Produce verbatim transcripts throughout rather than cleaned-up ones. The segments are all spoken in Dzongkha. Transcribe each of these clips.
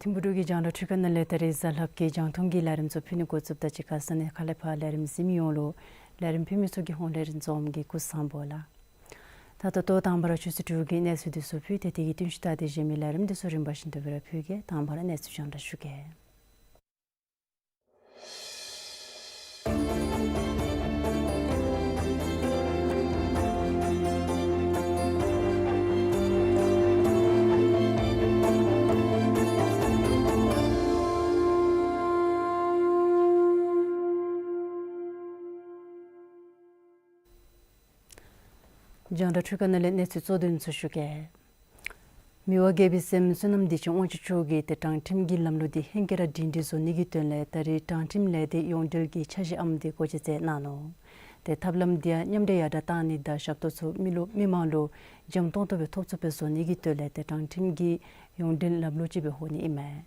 ཐིམ་ཕུག་འབྲུག་གི་རྒྱང་བསྒྲགས་འཕྲུལ་ཁང་ནང་ལས་ད་རིས་གཟའ་ལྷག་གི་རྒྱང་མཐོང་གི་ལས་རིམ་ཚུ་ཕུལ་ནི་འགོ་བཙུགསཔ་ད་གཅིག་ཁར་ས་གནས་ཁག་ལས་ཕར་ལས་རིམ་གཟིགས་མི་ཡོངས་ལུ་ལས་རིམ་ཕུལ་མི་ཚུ་གི་ཧོངས་ལས་རིན་འཛོམས་ཀྱིས་སྐུ་གཟུགས་བཟང་པོ་ལགས། ད་ལྟོ་དང་པ་ར་ཆུ་ཚོད་དྲུག་གི་གནས་ཚུལ་འདི་ཚུ་ཕུལ་ཏེ་དེ་གི་བསྟུན་ཞིབ་ལྟ་སྟེ་གཞན་མི་ལས་རིམ་འདི་ཚུ་རིམ་པ་བཞིན་དུ་སྦེ་ར་ཕུལ་གེ། དང་པ་ར་གནས་ཚུལ་རྒྱང་བསྒྲགས་ཞུ་གེ། རྒྱང་བསྒྲགས་འཕྲུལ་ཁང་ནང་ལས་གནས་ཚུལ་གཙོ་དོན་ཚུ་ཞུ་གེ། མི་དབང་རྒྱལ་པོའི་སྲསམོ་བསོད་ནམས་བདེ་ཆེན་དབང་ཕྱུག་མཆོག་གིས་ཏེ་དྲང་ཁྲིམས་ཀྱི་ལམ་ལུགས་འདི་ཧེང་སྐལ་ར་སྒྲིང་སྒྲི་བཟོ་ནི་གི་དོན་ལས་ད་རིས་དྲང་ཁྲིམས་ལས་སྡེ་ཡོངས་འབྲེལ་གྱི་འཆར་གཞིའམ་འདི་སྒོ་འབྱེད་མཛད་གནང་ནུག། ཏེ་ཐབས་ལམ་འདི་ཡང་མཉམ་འདྲེས་ཡར་དྲག་གཏང་ནི་དང་ཞབས་ཏོག་ཚུ་མི་ལུ་མི་མང་ལུ་འཇམ་ཏོང་ཏོ་སྦེ་ཐོབ་ཚུགསཔ་སྦེ་བཟོ་ནི་གི་དོན་ལས་ཏེ་དྲང་ཁྲིམས་ཀྱི་ཡོངས་འབྲེལ་ལམ་ལུགས་ཅིག་སྦེ་ཧོ་ནི་ཨིན་མས།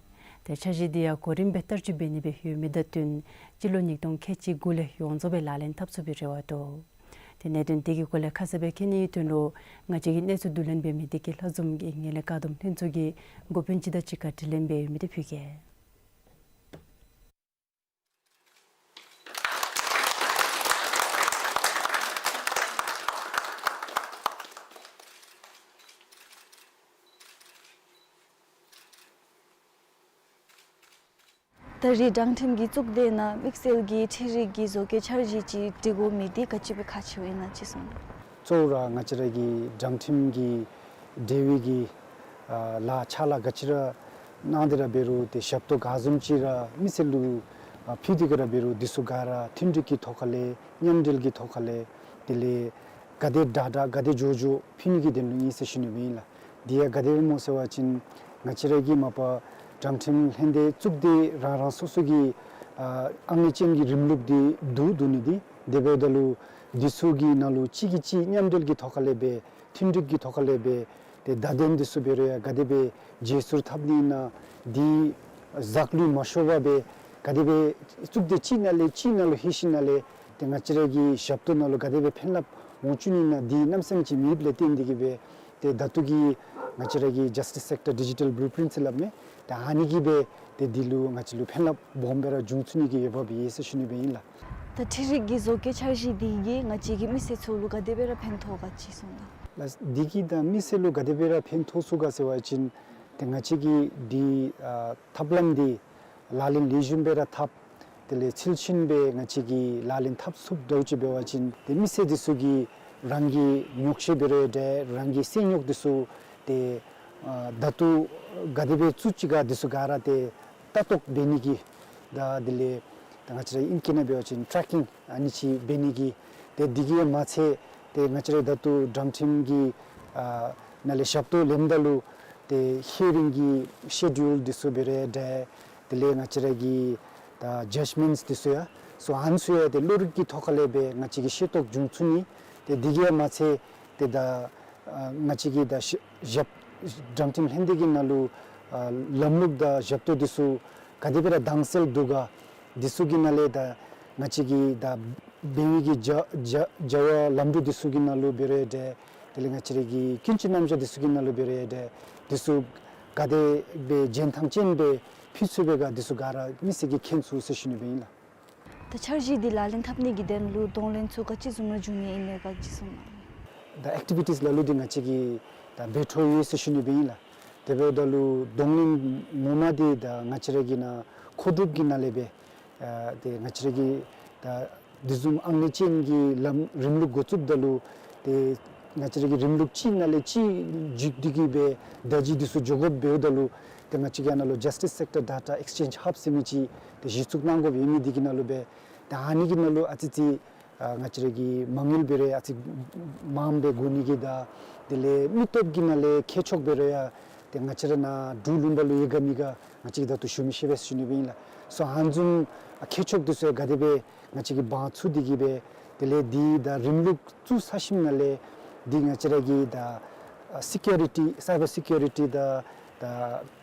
ཏེ་འཆར་གཞི་འདི་ཡང་གོ་རིམ་སྦེ་བསྟར་སྤྱོད་འབད་ནི་སྦེ་ཡོད་མི་དང་བསྟུན་སྤྱི་ལོ་ཉིས་སྟོང་ཁལ་གཅིག་དགུ་ལས་ཡོངས་རྫོགས་སྦེ་ལག་ལེན་འཐབ་ཚུགས་པའི་རེ་བ་འདུག། ཏེ་གནད་དོན་འདི་གི་སྐོར་ལས་ཁ་གསལ་སྦེ་མཁྱེན་ནི་གི་དོན་ལུ་ང་བཅས་ཀྱི་གནས་ཚུལ་བསྡུ་ལེན་འབད་མི་འདི་གིས་ལྷ་འཛོམས་ཀྱིས་ངན་ལྷད་བཀག་སྡོམ་ལྷན་ཚོགས་ཀྱི་འགོ་དཔོན་ཅིག་དང་གཅིག་ཁར་དྲི་ལན་འབད་མི་འདི་ཕུལ་གེ། ད་རེས་དྲང་ཁྲིམས་ཀྱི་གཙུག་སྡེ་ནང་དམིགས་བསལ་གྱི་འཕྲུལ་རིག་གི་བཟོ་བཀོད་འཆར་གཞི་ཅིག་སྒྲིག་དགོ་མི་འདི་ག་ཅི་སྦེ་ཁག་ཆེཝ་ཨིན་ན་ཅིག་གསུངས། གཙོ་བོ་ར་ང་བཅས་ར་གི་དྲང་ཁྲིམས་ཀྱི་འབྲེལ་བའི་གི་ཨ་ལཱ་ཕྱག་ལཱ་ག་ཅི་ར་གནང་སྟེ་ར་འབད་རུང་ཏེ་ཞབས་ཏོག་ག་བཟུམ་ཅིག་ར་མི་སེར་ལུ་ཨ་ཕུལ་ཏེ་གི་ར་འབད་རུང་འདི་ཚུ་ག་ར་མཐུན་སྒྲིག་གི་ཐོག་ཁ་ལས་མཉམ་འབྲེལ་གྱི་ཐོག་ཁ་ལས་དེ་ལས་ག་དེ་དྲག་དྲག་ག་དེ་མགྱོགས་མགྱོགས་ཕུལ་ནི་གི་དོན་ལུ་ཨིན་ཟེར་ཞུ་ནི་སྦེ་ཨིན་ལགས། དེ་ཡང་ག་དེ་སྦེ་སྨོ་ཟེར་བ་ཅིན་ང་བཅས་ར་གི་མ་པ་དྲང་ཁྲིམས་ལྷན་སྡེ་གཙུག་སྡེ་རང་རང་སོ་སོ་གི་ཨ་ཨང་གཉིས་ཅན་གྱི་རིམ་ལུགས་འདི་འདུག་འདུག་ནི་འདི་དེ་འབདཝ་ད་ལུ་འདི་ཚུ་གི་ནང་ལུ་གཅིག་གིས་གཅིག་མཉམ་འབྲེལ་གྱི་ཐོག་ཁ་ལས་སྦེ་མཐུན་སྒྲིག་གི་ཐོག་ཁ་ལས་སྦེ་ཏེ་བརྡ་དོན་འདི་ཚུ་འབད་རུང་ཡང་ག་དེ་སྦེ་བརྗེ་སོར་འཐབ་ནི་ཨིན་ན་འདི་གཟགས་ལུས་མ་ཤོར་བར་སྦེ་ག་དེ་སྦེ་གཙུག་སྡེ་གཅིག་ནང་ལས་གཅིག་ནང་ལུ་ལྷོད་ཞིནམ་ལས་ཏེ་ང་བཅས་ར་གི་ཞབས་ཏོག་ནང་ལུ་ག་དེ་སྦེ་ཕན་རླབས་འོང་བཅུག་ནི་ཨིན་ན་འདི་གནམ་མེད་ས་མེད་ཅིག་མེདཔ་ལས་བརྟེན་ཏེ་གི་སྦེ་ཏེ་ད་ལྟོ་གི་ང་བཅས་ར་གི་Justice Sector Digital Blueprint ཟེར་སླབ་མི་ད་ཨ་ནི་གིས་སྦེ་ཏེ་འདི་ལུ་ང་བཅས་ལུ་ཕན་རླབས་སྦོམ་སྦེ་ར་འབྱུང་ཚུགས་ནི་གི་འོས་འབབ་ཡོད་ཟེར་ཞུ་ནི་སྦེ་ཨིན་ལགས། ད་འཕྲུལ་རིག་གི་བཟོ་བཀོད་འཆར་གཞི་འདི་གིས་ང་བཅས་ཀྱི་མི་སེར་ཚུ་ལུ་ག་དེ་སྦེ་ར་ཕན་ཐོགས་ག་ཅིག་གསུངས་ད། ལགས། འདི་གིས་ད་མི་སེར་ལུ་ག་དེ་སྦེ་ར་ཕན་ཐོགས་ཚུགས་ག་ཟེར་བ་ཅིན་ཏེ་ང་བཅས་ཀྱི་འདི་ཨ་ཐབས་ལམ་འདི་ལག་ལེན་ལེགས་ཤོམ་སྦེ་ར་འཐབ། དེ་ལས་ཚུལ་ཤིང་སྦེ་ང་བཅས་ཀྱིས་ལག་ལེན་འཐབ་ཚུགསཔ་འདྲཝ་ཅིག་འབད་བ་ཅིན་ཏེ་མི་སེར་འདི་ཚུ་གིས་རང་གི་ཉོགས་བཤད་འབད་རུང་འདྲ་རང་གི་སེམས་ཉོག་འདི་ཚུ་ཏེ་ཨ་ད་ལྟོ་ག་དེ་སྦེ་བཙུགས་ཅི་ག་འདི་ཚུ་ག་ར་ཏེ་ལྟ་རྟོག་འབད་ནི་གི་ད་དེ་ལས་ད་ང་བཅས་ར་ཨིང་སྐད་ནང་འབད་བ་ཅིན་ཊེ་རེ་ཀིང་ཨ་ནི་ཅིག་འབད་ནི་གི་ཏེ་འདི་གིས་མ་ཚད་ཏེ་ང་བཅས་ར་ད་ལྟོ་དྲང་ཁྲིམས་ཀྱི་ཨ་ནང་ལས་ཞབས་ཏོག་ལེནམ་ད་ལུ་ཏེ་ཧི་ཡ་རིང་གི་ཤེ་ཌིའུལ་འདི་ཚུ་འབད་རུང་འདྲ་དེ་ལས་ང་བཅས་ར་གི་ད་ཇཇ་མེནཊསི་འདི་ཚུ་ཡང་སོ་ཨ་ནི་ཚུ་ཡང་ཏེ་བློ་རིག་གི་ཐོག་ཁ་ལས་སྦེ་ང་བཅས་ཀྱིས་ཤེས་རྟོགས་འབྱུང་ཚུགས་ནི། ཏེ་འདི་གིས་མ་ཚད་ཏེ་ད་ཨ་ང་བཅས་ཀྱི་ད་ཞབས་ སྦྲང་ཁྲིམས་ལྷན་སྡེ་གི་ནང་ལུ་ཨ་ལམ་ལུགས་དང་ཞབས་ཏོག་འདི་ཚུ་ག་དེ་སྦེ་ར་དྭངས་གསལ་འདུག་ག། འདི་ཚུ་གི་ནང་ལས་ད་ང་བཅས་ཀྱི་ད་འབད་བའི་གི་བྱ་བྱ་བྱ་བ་ལམ་འགྲོ་འདི་ཚུ་གི་ནང་ལུ་འབད་རུང་ཡང་འདྲ། དེ་ལས་ང་བཅས་ར་གི་ཀུན་སྤྱོད་རྣམ་གཞག་འདི་ཚུ་གི་ནང་ལུ་འབད་རུང་ཡང་འདྲ། འདི་ཚུ་ག་དེ་སྦེ་འཇོན་ཐང་ཅན་སྦེ་ཕུལ་ཚུགས་པས་ག། འདི་ཚུ་ག་ར་མི་སེར་གྱིས་མཁྱེན་ཚུགས་ཟེར་ཞུ་ནི་སྦེ་ཨིན་ལགས། ད་འཆར་གཞི་འདི་ལག་ལེན་འཐབ་ནི་གི་དོན་ལུ་གདོང་ལེན་ཚུ་ག་ཅི་བཟུམ་ར་འབྱུང་ནི་ཨིན་ན་ག་ཅི་གསུང་གནང་། ད་ཨེཀ་ཊི་བི་ཊིས་ལ་ལུ་འདི་ང་བཅས་ཀྱིས་ད་འབད་འཕྲོ་ཡོད་ཟེར་ཞུ་ནི་སྦེ་ཨིན་ལགས། དེ་འབདཝ་ད་ལུ་གདོང་ལེན་ངོ་མ་འདི་ད་ང་བཅས་ར་གི་ནཱ་མཁོ་སྒྲུབ་ཀྱི་ནང་ལས་སྦེ་ཨ་ཏེ་ང་བཅས་ར་གི་ད་འདི་བཟུམ་ཨང་གནས་ཅན་གྱི་ལམ་རིམ་ལུགས་འགོ་བཙུགསཔ་ད་ལུ་ཏེ་ང་བཅས་ར་གི་རིམ་ལུགས་གཅིག་ནང་ལས་གཅིག་འཇུག་སྟེ་གི་སྦེ་བརྡ་བརྒྱུད་འདི་ཚུ་འགྱོ་དགོཔ་འབདཝ་ད་ལུ་ཏེ་ང་བཅས་ཀྱི་ཨ་ནཱ་ལུ་Justice Sector Data Exchange Hub ཟེར་མི་ཅིག་ཏེ་གཞི་བཙུགས་གནང་དགོཔ་ཡོད་མི་འདི་གི་ནང་ལུ་སྦེ་ཏེ་ཨ་ནི་གི་ནང་ལུ་ཨ་ཙི་ཙི་ཨ་ང་བཅས་ར་གི་མ་དངུལ་འབད་རུང་ཨ་ཙི་མངམ་སྦེ་དགོ་ནི་གི་དང་དེ་ལས་མི་སྟོབས་ཀྱི་ནང་ལས་མཁས་མཆོག་འབད་རུང་ཡང་ཏེ་ང་བཅས་ར་ནཱ་འབྲུག་ལུང་པ་ལུ་ཡོད་ག་མེད་ག་ང་བཅས་ཀྱིས་ད་ལྟོ་ཞུ་མི་ཤེས་པས་ཟེར་ཞུ་ནི་སྦེ་ཨིན་ལགས། སོ་ཨ་ནི་བཟུམ་མཁས་མཆོག་འདི་ཚུ་ཡང་ག་དེ་སྦེ་ང་བཅས་ཀྱིས་དབང་ཚད་འདི་གིས་སྦེ་དེ་ལས་འདི་ད་རིམ་ལུགས་བཙུགས་ཚར་ཞིནམ་ལས་འདི་ང་བཅས་ར་གི་ད་ཨ་སི་ཀིའུ་རི་ཊི་སའི་བར་སི་ཀིའུ་རི་ཊི་དང་ད་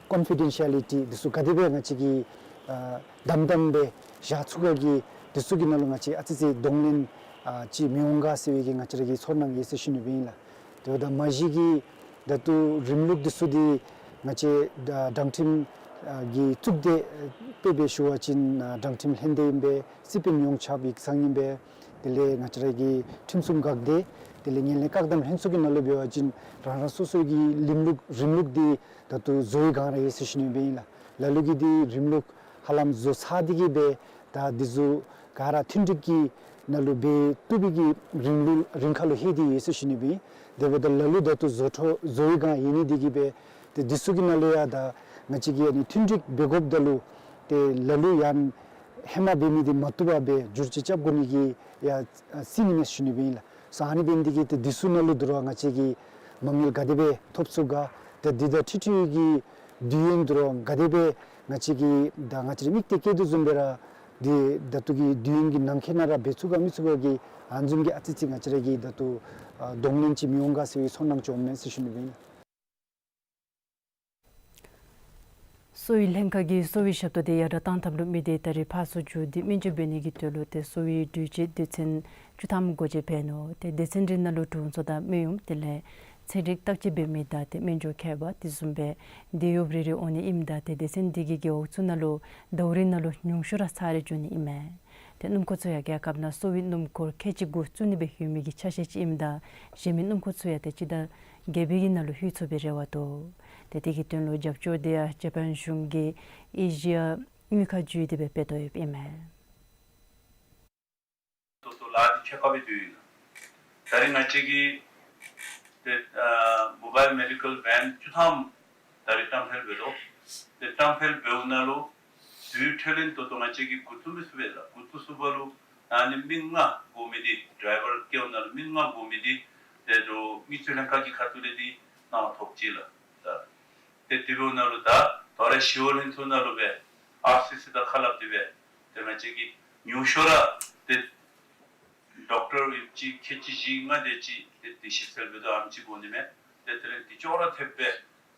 ཀོན་ཕི་ཌེན་ཤཱ་ལི་ཊི་འདི་ཚུ་ག་དེ་སྦེ་ང་བཅས་ཀྱིས་ཨ་དམ་དམ་སྦེ་བཞག་ཚུགས་ག་གི་འདི་ཚུ་གི་ནང་ལུ་ང་བཅས་ཨ་ཙི་ཙི་གདོང་ལེན་ཨ་ཅིག་མི་འོང་ག་ཟེར་བའི་གི་ང་བཅས་ར་གི་ཚོར་སྣང་ཡོད་ཟེར་ཞུ་ནི་སྦེ་ཨིན་ལགས། དེ་འབདཝ་ད་མ་གཞི་གི་ད་ལྟོ་རིམ་ལུགས་འདི་ཚུ་འདི་ང་བཅས་ད་སྦྲང་ཁྲིམས་ཨ་གི་གཙུག་སྡེ་ཨ་དཔེ་སྦེ་ཞུ་བ་ཅིན་ཨ་སྦྲང་ཁྲིམས་ལྷན་སྡེ་ཨིན་པས། སི་པེན་ཡོངས་ཁྱབ་ཡིག་ཚང་ཨིན་པས། དེ་ལས་ང་བཅས་ར་གི་ཁྲིམས་སྲུང་འགག་སྡེ་དེ་ལས་ངན་ལྷད་བཀག་སྡོམ་ལྷན་ཚོགས་ཀྱི་ནང་ལུ་འབད་བ་ཅིན་རང་རང་སོ་སོ་གི་རིམ་ལུགས་རིམ་ལུགས་འདི་ད་ལྟོ་བཟོ་བའི་སྒང་ར་ཡོད་ཟེར་ཞུ་ནི་སྦེ་ཨིན་ལགས། ལ་ལུ་གིས་འདི་རིམ་ལུགས་ཧ་ལམ་བཟོ་ཚར་ཏེ་གི་སྦེ་ད་འདི་ཚུ་ག་ར་མཐུན་འགྲིག་གི་ནང་ལུ་འབད་བཏུབ་པའི་གི་རིང་ལུ་རིང་ཁ་ལུ་ལྷོད་དེ་ཡོད་ཟེར་ཞུ་ནི་སྦེ་ཨིན། དེ་འབདཝ་ད་ལ་ལུ་ད་ལྟོ་བཟོ་འཕྲོ་བཟོ་བའི་སྒང་ཡོད་ནི་འདི་གིས་སྦེ་ཏེ་འདི་ཚུ་གི་ནང་ལུ་ཡང་ད་ང་བཅས་ཀྱིས་ཨ་ནི་མཐུན་འགྲིག་འབད་དགོཔ་ད་ལུ་ཏེ་ལ་ལུ་ཡང་ཧེ་མ་འབད་མི་འདི་མ་བཏུབ་པར་སྦེ་བསྒྱུར་བཅོས་རྐྱབ་དགོ་ནི་གི་ཡང་ཨ་སྲིད་ནི་མས་ཟེར་ཞུ་ནི་སྦེ་ཨིན་ལགས། སོ་ཨ་ནི་འབད་ནི་འདི་གིས་ཏེ་འདི་ཚུ་ནང་ལུ་དོ་རུང་ང་བཅས་ཀྱིས་མ་དངུལ་ག་དེ་སྦེ་ཐོབ་ཚུགས་ག། ཏེ་འདི་དང་འཁྲིལ་འཁྲིལ་གྱི་དུས་ཡུན་དོ་རུང་ག་དེ་སྦེ་ང་བཅས་ཀྱིས་ད་ང་བཅས་ར་དམིགས་གཏད་བསྐྱེད་དོ་བཟུམ་སྦེ་ར་འདི་ད་ལྟོ་གི་དུས་ཡུན་གྱི་ནང་འཁོད་ནང་ར་འབད་ཚུགས་ག་མི་ཚུགས་ག་གི་ཨ་ནི་བཟུམ་གྱི་ཨ་ཙི་ཙི་ང་བཅས་ར་གི་ད་ལྟོ་ཨ་གདོང་ལེན་ཅིག་མི་འོང་ག་ཟེར་བའི་ཚོར་སྣང་ཅིག་འོངམ་མས་ཟེར་ཞུ་ནི་སྦེ་ཨིན་ལགས། གསོ་བའི་ལྷན་ཁག་གིས་གསོ་བའི་ཞབས་ཏོག་དེ་ཡར་དྲག་གཏང་ཐབས་ལུ་མི་སྡེ་ད་རེས་ཕར་ཚུར་བརྒྱུད་དེ་སྨན་བཅོས་འབད་ནི་གི་དོན་ལུ་ཏེ་གསོ་བའི་འཕྲུལ་ཆས་སྡེ་ཚན་བཅུ་ཐམ་སྒོ་འབྱེད་འབད་ནུག། ཏེ་སྡེ་ཚན་འདི་ནང་ལུ་དྲུང་འཚོ་དང་སྨན་གཡོགམ་དེ་ལས་ཚན་རིག་བརྟག་དཔྱད་འབད་མི་དང་ཏེ་སྨན་སྦྱོར་མཁས་པ་དེ་བཟུམ་སྦེ་དེད་གཡོགཔ་རེ་རེ་འོང་ནི་ཨིནམ་ད་ཏེ་སྡེ་ཚན་འདི་གི་རྒེད་འོག་ཚུ་ནང་ལུ་ཟླཝ་རེ་ནང་ལུ་ཉུང་ཤོས་ར་ཚར་རེ་འགྱོ་ནི་ཨིན་མས། ཏེ་སྣུམ་འཁོར་ཚུ་ཡང་རྒྱལ་ཁབ་ནང་གསོ་བའི་སྣུམ་འཁོར་ཁལ་གཅིག་འགོ་བཙུགས་ནི་སྦེ་ཡོད་མི་གི་ཆ་ཤས་ཅིག་ཨིནམ་ད་གཞན་མི་སྣུམ་འཁོར་ཚུ་ཡང་ཏེ་སྤྱི་ཟླ་བརྒྱད་པའི་གི་ནང་ལུ་ལྷོད་ཚུགས་པའི་རེ་བ་འདུག། ཏེ་དེ་གི་དོན་ལུ་རྒྱབ་སྐྱོར་དེ་ཡང་ཇ་པཱན་གཞུང་གིས་ཨེ་ཤི་ཡ་དངུལ་ཁང་བརྒྱུད་དེ་སྦེ་འབད་དོ་ཡོདཔ་ཨིན་མས། ཏོག་ཏོ་ལཱ་འདི་ཁྱད་པར་སྦེ་འདུག་ཡོད་ལགས། ད་རེས་ང་བཅས་ཀྱིས་ཏེ་ཨ་མོ་བཱའིལ་མེ་ཌི་ཀཱལ་ཝེན་བཅུ་ཐམ་ད་རེས་བཀྲམ་སྤེལ་འབད་དོ། ཏེ་བཀྲམ་སྤེལ་འབདཝ་ནང་ལུ་དུས་ཐོན་ལན་ཏོག་ཏོ་ང་བཅས་ཀྱིས་འགོ་བཙུགས་མི་ཚུགས་པས་ལགས། འགོ་བཙུགས་ཚུགས་པ་ལུ་ཨ་ནི་མི་ལྔ་དགོ་མི་འདི་ཌའི་བར་བཀལཝ་ནང་ལུ་མི་ལྔ་དགོ་མི་འདི་ཏེ་དོ་དམིགས་བསལ་ལྷན་ཁག་གི་ཁ་ཐུག་ལས་འདི་གནང་བ་ཐོབ་ཅི་ལགས། ད་ཏེ་དེ་འབདཝ་ནང་ལུ་ད་ད་རེས་ཞི་གཡོག་ལྷན་ཚོགས་ནང་ལུ་སྦེ་ཨར་སི་སི་དང་ཁ་སླབ་སྟེ་སྦེ་ཏེ་ང་བཅས་ཀྱིས་ཉུང་ཤོས་ར་ཏེ་ཌོག་ཊར་ཡོདཔ་ཅིག་ཁལ་གཅིག་བཞི་ལྔ་དེ་ཅིག་ཏེ་དེ་ཞིབ་འཚོལ་འབད་དོ་ཨ་ནེམ་ཅིག་དགོ་ནི་མས། ཏེ་དེ་ལས་དེ་ཅོག་ར་འཐདཔ་སྦེ་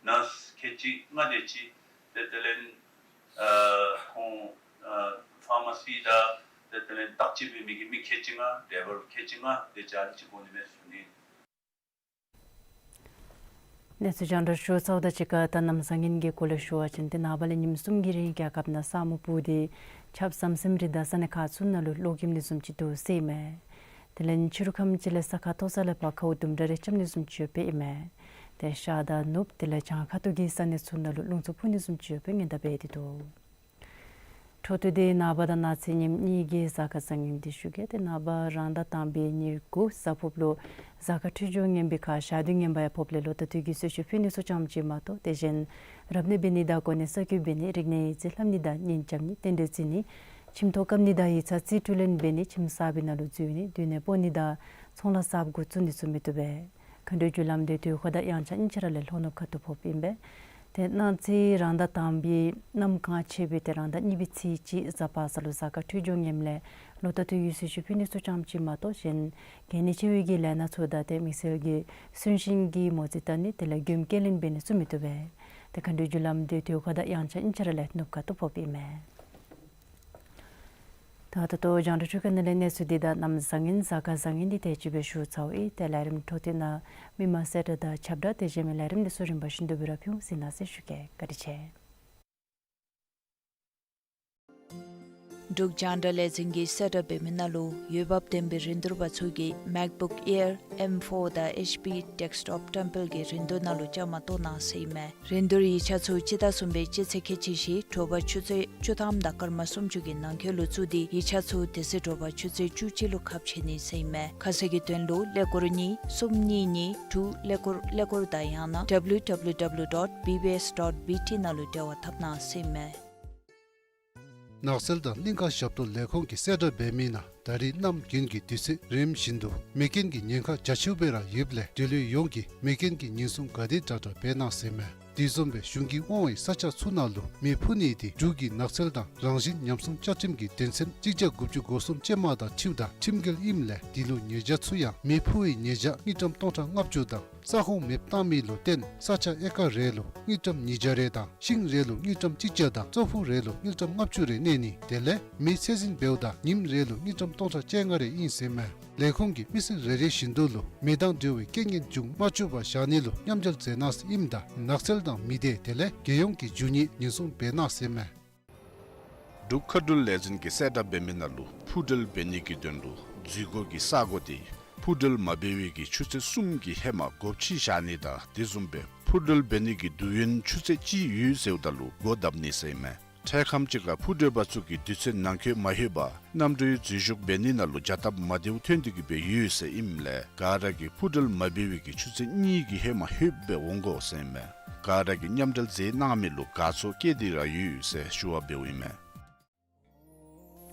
ནརསི་ཁལ་གཅིག་ལྔ་དེ་ཅིག་ཏེ་དེ་ལས་ཨ་ཁོང་ཨ་ཕཱར་མ་སི་དང་ཏེ་དེ་ལས་བརྟག་དཔྱད་འབད་མི་གི་མི་ཁལ་གཅིག་ལྔ་ཌའི་བར་ཁལ་གཅིག་ལྔ་དེ་ཅིག་ཨ་ནེམ་ཅིག་དགོ་ནི་མས་ཟེར་ཞུ་ནི། གནས་ཚུལ་རྒྱང་བསྒྲགས་ཞུ་ཚརཝ་དང་གཅིག་ཁར་ད་གནམ་བཟང་ངན་གྱི་སྐོར་ལས་ཞུ་བ་ཅིན་ཏེ་ནངས་པ་ལས་ཉིནམ་གསུམ་གྱི་རིང་རྒྱལ་ཁབ་ནང་ས་སྨུག་སྤུབས་ཏེ་ཆརཔ་ཟམ་ཟིམ་རེ་དང་ས་གནས་ཁག་ཚུ་ནང་ལུ་གློག་ཀེམ་ནི་བཟུམ་ཅིག་འདུག་ཟེར་ཨིན་མས། དེ་ལས་ཕྱི་རུ་ཁམས་ཅིག་ལས་ས་ཁ་མཐོ་ས་ལས་ཕར་ཁཝ་དུམ་གྲ་རེ་རྐྱབ་ནི་བཟུམ་ཅིག་ཡོདཔ་ཨིན་མས། ཏེ་ཤར་དང་ནུབ་དེ་ལས་བྱང་ཁ་ཐུག་གི་ས་གནས་ཚུ་ནང་ལུ་རླུང་འཚུབ་འཕུ་ནི་བཟུམ་ཅིག་ཡོདཔ་སྔོན་བརྡ་འབད་དེ་འདུག། འཕྲོ་མཐུད་དེ་ནངས་པ་དང་གནངས་ཚེ་ཉིནམ་གཉིས་ཀྱི་གཟའ་སྐར་བཟང་ངན་འདི་ཞུ་གེ། ཏེ་ནངས་པ་རང་ཟླ་དང་པའི་ཉེར་དགུ་གཟའ་ཕུརཔ་ལུ་གཟའ་སྐར་འཕྲོད་སྦྱོར་ངན་པའི་ཁར་ཞག་དུས་ངན་པ་ཡང་ཕོགཔ་ལས་ལོ་ཟླ་དུས་ཀྱི་གསོལ་མཆོད་ཕུལ་ནི་ཚུ་ཙམ་ཅིག་མ་གཏོགས་དེ་གཞན་རབ་གནས་འབད་ནི་དང་གོ་གནས་གསར་བསྐོ་འབད་ནི་རིག་གནས་ཡིག་རྩིས་ལྷབ་ནི་དང་གཉེན་རྐྱབ་ནི་རྟེན་འབྲེལ་བརྩི་ནི་ཁྱིམ་ཐོག་བཀབ་ནི་དང་ཡིག་ཚང་རྩིས་སྤྲོད་ལེན་འབད་ནི་ཁྱིམ་གསར་པའི་ནང་ལུ་འཛུལ་ནི་སྡོད་གནས་སྤོ་ནི་དང་ཚོང་ལཱ་གསརཔ་འགོ་བཙུགས་ནི་ཚུ་མི་བཏུབ་པས། མཁའ་འགྲོའི་རྒྱུ་ལམ་དེ་དུས་འཁོར་དང་དབྱངས་འཆར་གཉིས་ཆ་ར་ལས་ལྷོ་ནུབ་ཁ་ཐུག་ཕོགཔ་ཨིན་པས། ཏེ་གནངས་ཚེ་རང་ཟླ་དང་པའི་གནམ་གང་ཆེ་བའི་ཏེ་རང་ཟླ་གཉིས་པའི་ཚེས་གཅིག་གཟའ་པ་སངས་ལུ་གཟའ་སྐར་འཕྲོད་སྦྱོར་ངནམ་ལས་ལོ་ལྟར་དུ་ཡུལ་སྲོལ་ཅིག་ཕུལ་ནི་ཚུ་ཙམ་ཅིག་མ་གཏོགས་གཞན་གལ་གནད་ཆེ་བའི་གི་ལས་སྣ་ཚུ་དང་ཏེ་དམིགས་བསལ་གྱི་གསོན་གཤིན་གྱི་མོ་རྩིས་བལྟ་ནི་དེ་ལས་མགྱོནམ་སྐྱེལ་འདྲེན་འབད་ནི་ཚུ་མི་བཏུབ་པས། ཏེ་མཁའ་འགྲོའི་རྒྱུ་ལམ་འདི་དུས་ཁ་དང་དབྱངས་འཆར་ཨིན་ཅི་ར་ལས་ནུབ་ཁ་ཐུག་ཕོགཔ་ཨིན་མས། ད་ད་ལྟོ་རྒྱང་བསྒྲགས་འཕྲུལ་ཁང་ནང་ལས་གནས་ཚུལ་འདི་དང་གནམ་བཟང་ངན་གཟའ་སྐར་བཟང་ངན་འདི་དེ་ཅིག་སྦེ་ཞུ་ཚརཝ་ཨིན། ཏེ་ལས་རིམ་འཕྲོ་མཐུད་ནང་མི་མང་གསལ་བསྒྲགས་དང་ཁྱབ་བསྒྲགས་དེ་བཞིན་མི་ལས་རིམ་འདི་ཚུ་རིམ་པ་བཞིན་དུ་སྦེ་ར་ཕུལ་ཟེར་གནང་ཟེར་ཞུ་གེ། བཀའ་དྲིན་ཆེ། འབྲུག་རྒྱང་བསྒྲགས་ལས་འཛིན་གྱིས་གསལ་བསྒྲགས་འབད་མི་ནང་ལུ་འོས་འབབ་ལྡན་པའི་རིན་བསྡུར་པ་ཚུ་གིས་MacBook Air M four དང་HP Desktop བཀྲམ་སྤེལ་གྱི་རིན་བསྡུར་ནང་ལུ་བཅའ་མར་གཏོགས་གནང་ཟེར་ཨིན་མས། རིན་བསྡུར་ཡིག་ཆ་ཚུ་སྤྱི་ཟླ་གསུམ་པའི་སྤྱི་ཚེས་ཁལ་གཅིག་བཞི་དྲོ་པ་ཆུ་ཚོད་བཅུ་ཐམ་དང་སྐར་མ་སུམ་ཅུ་གི་ནང་འཁོད་ལུ་བཙུགས་ཏེ་ཡིག་ཆ་ཚུ་དེ་ཚེ་དྲོ་པ་ཆུ་ཚོད་བཅུ་གཅིག་ལུ་ཁ་ཕྱེ་ནི་ཟེར་ཨིན་མས། ཁ་གསལ་གྱི་དོན་ལུ་ཀླད་ཀོར་གཉིས་གསུམ་གཉིས་གཉིས་དྲུག་ཀླད་ཀོར་ཀླད་ཀོར་དང་ཡང་ན་W W W dot B B S dot B T ནང་ལུ་འབྲེལ་བ་འཐབ་གནང་ཟེར་ཨིན་མས། ནགས་ཚལ་དང་གླིང་ཀ་ཞབས་ཏོག་ལས་ཁུངས་ཀྱིས་གསལ་བསྒྲགས་འབད་མི་ནང་ད་རིས་གནམ་དགུན་གྱི་དུས་ཚོད་རིམ་བཞིན་དུ་མེ་རྐྱེན་གྱི་ཉེན་ཁ་རྒྱ་ཆེཝ་སྦེ་ར་ཡོདཔ་ལས་འབྲེལ་ཡོད་ཡོངས་ཀྱིས་མེ་རྐྱེན་གྱི་ཉེན་སྲུང་ག་དེ་དྲག་དྲག་འབད་གནང་ཟེར་ཨིན་མས། དེ་བཟུམ་སྦེ་གཞུང་གིས་དབང་བའི་ས་ཆ་ཚུ་ནང་ལུ་མེ་ཕུ་ནི་དེ་འབྲུག་གི་ནགས་ཚལ་དང་རང་བཞིན་ཉམས་སྲུང་བཅའ་ཁྲིམས་ཀྱི་དོན་ཚན་གཅིག་བརྒྱ་དགུ་བཅུ་གོ་གསུམ་ཅན་མ་དང་འཁྲིལཝ་ད་ཁྲིམས་འགལ་ཨིནམ་ལས་དེ་ལུ་ཉེས་བྱ་ཚུ་ཡང་མེ་ཕུ་བའི་ཉེས་བྱ་དངུལ་ཀྲམ་སྟོང་ཕྲག་ལྔ་བཅུ་དང་ས་ཁོངས་མེདཔ་བཏང་མི་ལུ་བརྟེན་ས་ཆ་ཨེ་ཀར་རེ་ལུ་དངུལ་ཀྲམ་ཉིས་བརྒྱ་རེ་དང་ཤིང་རེ་ལུ་དངུལ་ཀྲམ་གཅིག་བརྒྱ་དང་ཙོག་ཕུག་རེ་ལུ་དངུལ་ཀྲམ་ལྔ་བཅུ་རེ་གནས་ནི་དེ་ལས་མེ་ཚད་འཛིན་འབདཝ་ད་ཉིནམ་རེ་ལུ་དངུལ་ཀྲམ་སྟོང་ཕྲག་བཅོ་ལྔ་རེ་ཨིན་ཟེར་ཨིན་མས། ལས་ཁུངས་ཀྱིས་མི་སེར་རེ་རེ་བཞིན་དུ་ལུ་མེ་དང་འབྲེལ་བའི་རྐྱེན་ངན་འབྱུང་མ་བཅུག་པར་བཞག་ནི་ལུ་མཉམ་འབྲེལ་མཛད་གནང་ཟེར་ཨིནམ་ད་ནགས་ཚལ་དང་མི་སྡེ་དེ་ལས་རྒྱལ་ཡོངས་ཀྱི་རྒྱུ་དངོས་ཉེན་སྲུང་འབད་གནང་ཟེར་ཨིན་མས། འབྲུག་མཁའ་འགྲུལ་ལས་འཛིན་གྱིས་གསལ་བསྒྲགས་འབད་མི་ནང་ལུ་འཕུར་འགྲུལ་འབད་ནི་གི་དོན་ལུ་འཛུལ་སྒོ་གི་ས་སྒོ་དེ་འཕུར་འགྲུལ་མ་འབད་བའི་གི་ཆུ་ཚོད་གསུམ་གྱི་ཧེ་མ་སྒོ་ཕྱེ་བཞག་ནི་དང་དེ་བཟུམ་སྦེ་འཕུར་འགྲུལ་འབད་ནི་གི་དུས་ཡུན་ཆུ་ཚོད་གཅིག་ཡོད་ཟེརཝ་ད་ལུ་སྒོ་བརྡབ་ནི་ཟེར་ཨིན་མས། འཕྲལ་ཁམས་ཅིག་ཁར་འཕུར་འགྲུལ་པ་ཚུ་གིས་དུས་ཚོད་ནང་འཁོད་མ་ལྷོད་པར་གནམ་གྲུའི་འཛུལ་ཞུགས་འབད་ནི་ནང་ལུ་བྱ་སྟབས་མ་བདེཝ་ཐོན་ཏེ་གི་སྦེ་ཡོད་ཟེར་ཨིནམ་ལས་ག་ར་གིས་འཕུར་འགྲུལ་མ་འབད་བའི་གི་ཆུ་ཚོད་གཉིས་ཀྱི་ཧེ་མ་ལྷོདཔ་སྦེ་འོང་དགོ་ཟེར་ཨིན་མས། ག་ར་གིས་མཉམ་འབྲེལ་མཛད་གནང་མི་ལུ་དགའ་ཚོར་བསྐྱེད་དེ་ར་ཡོད་ཟེར་ཞུ་བ་འབདཝ་ཨིན་མས།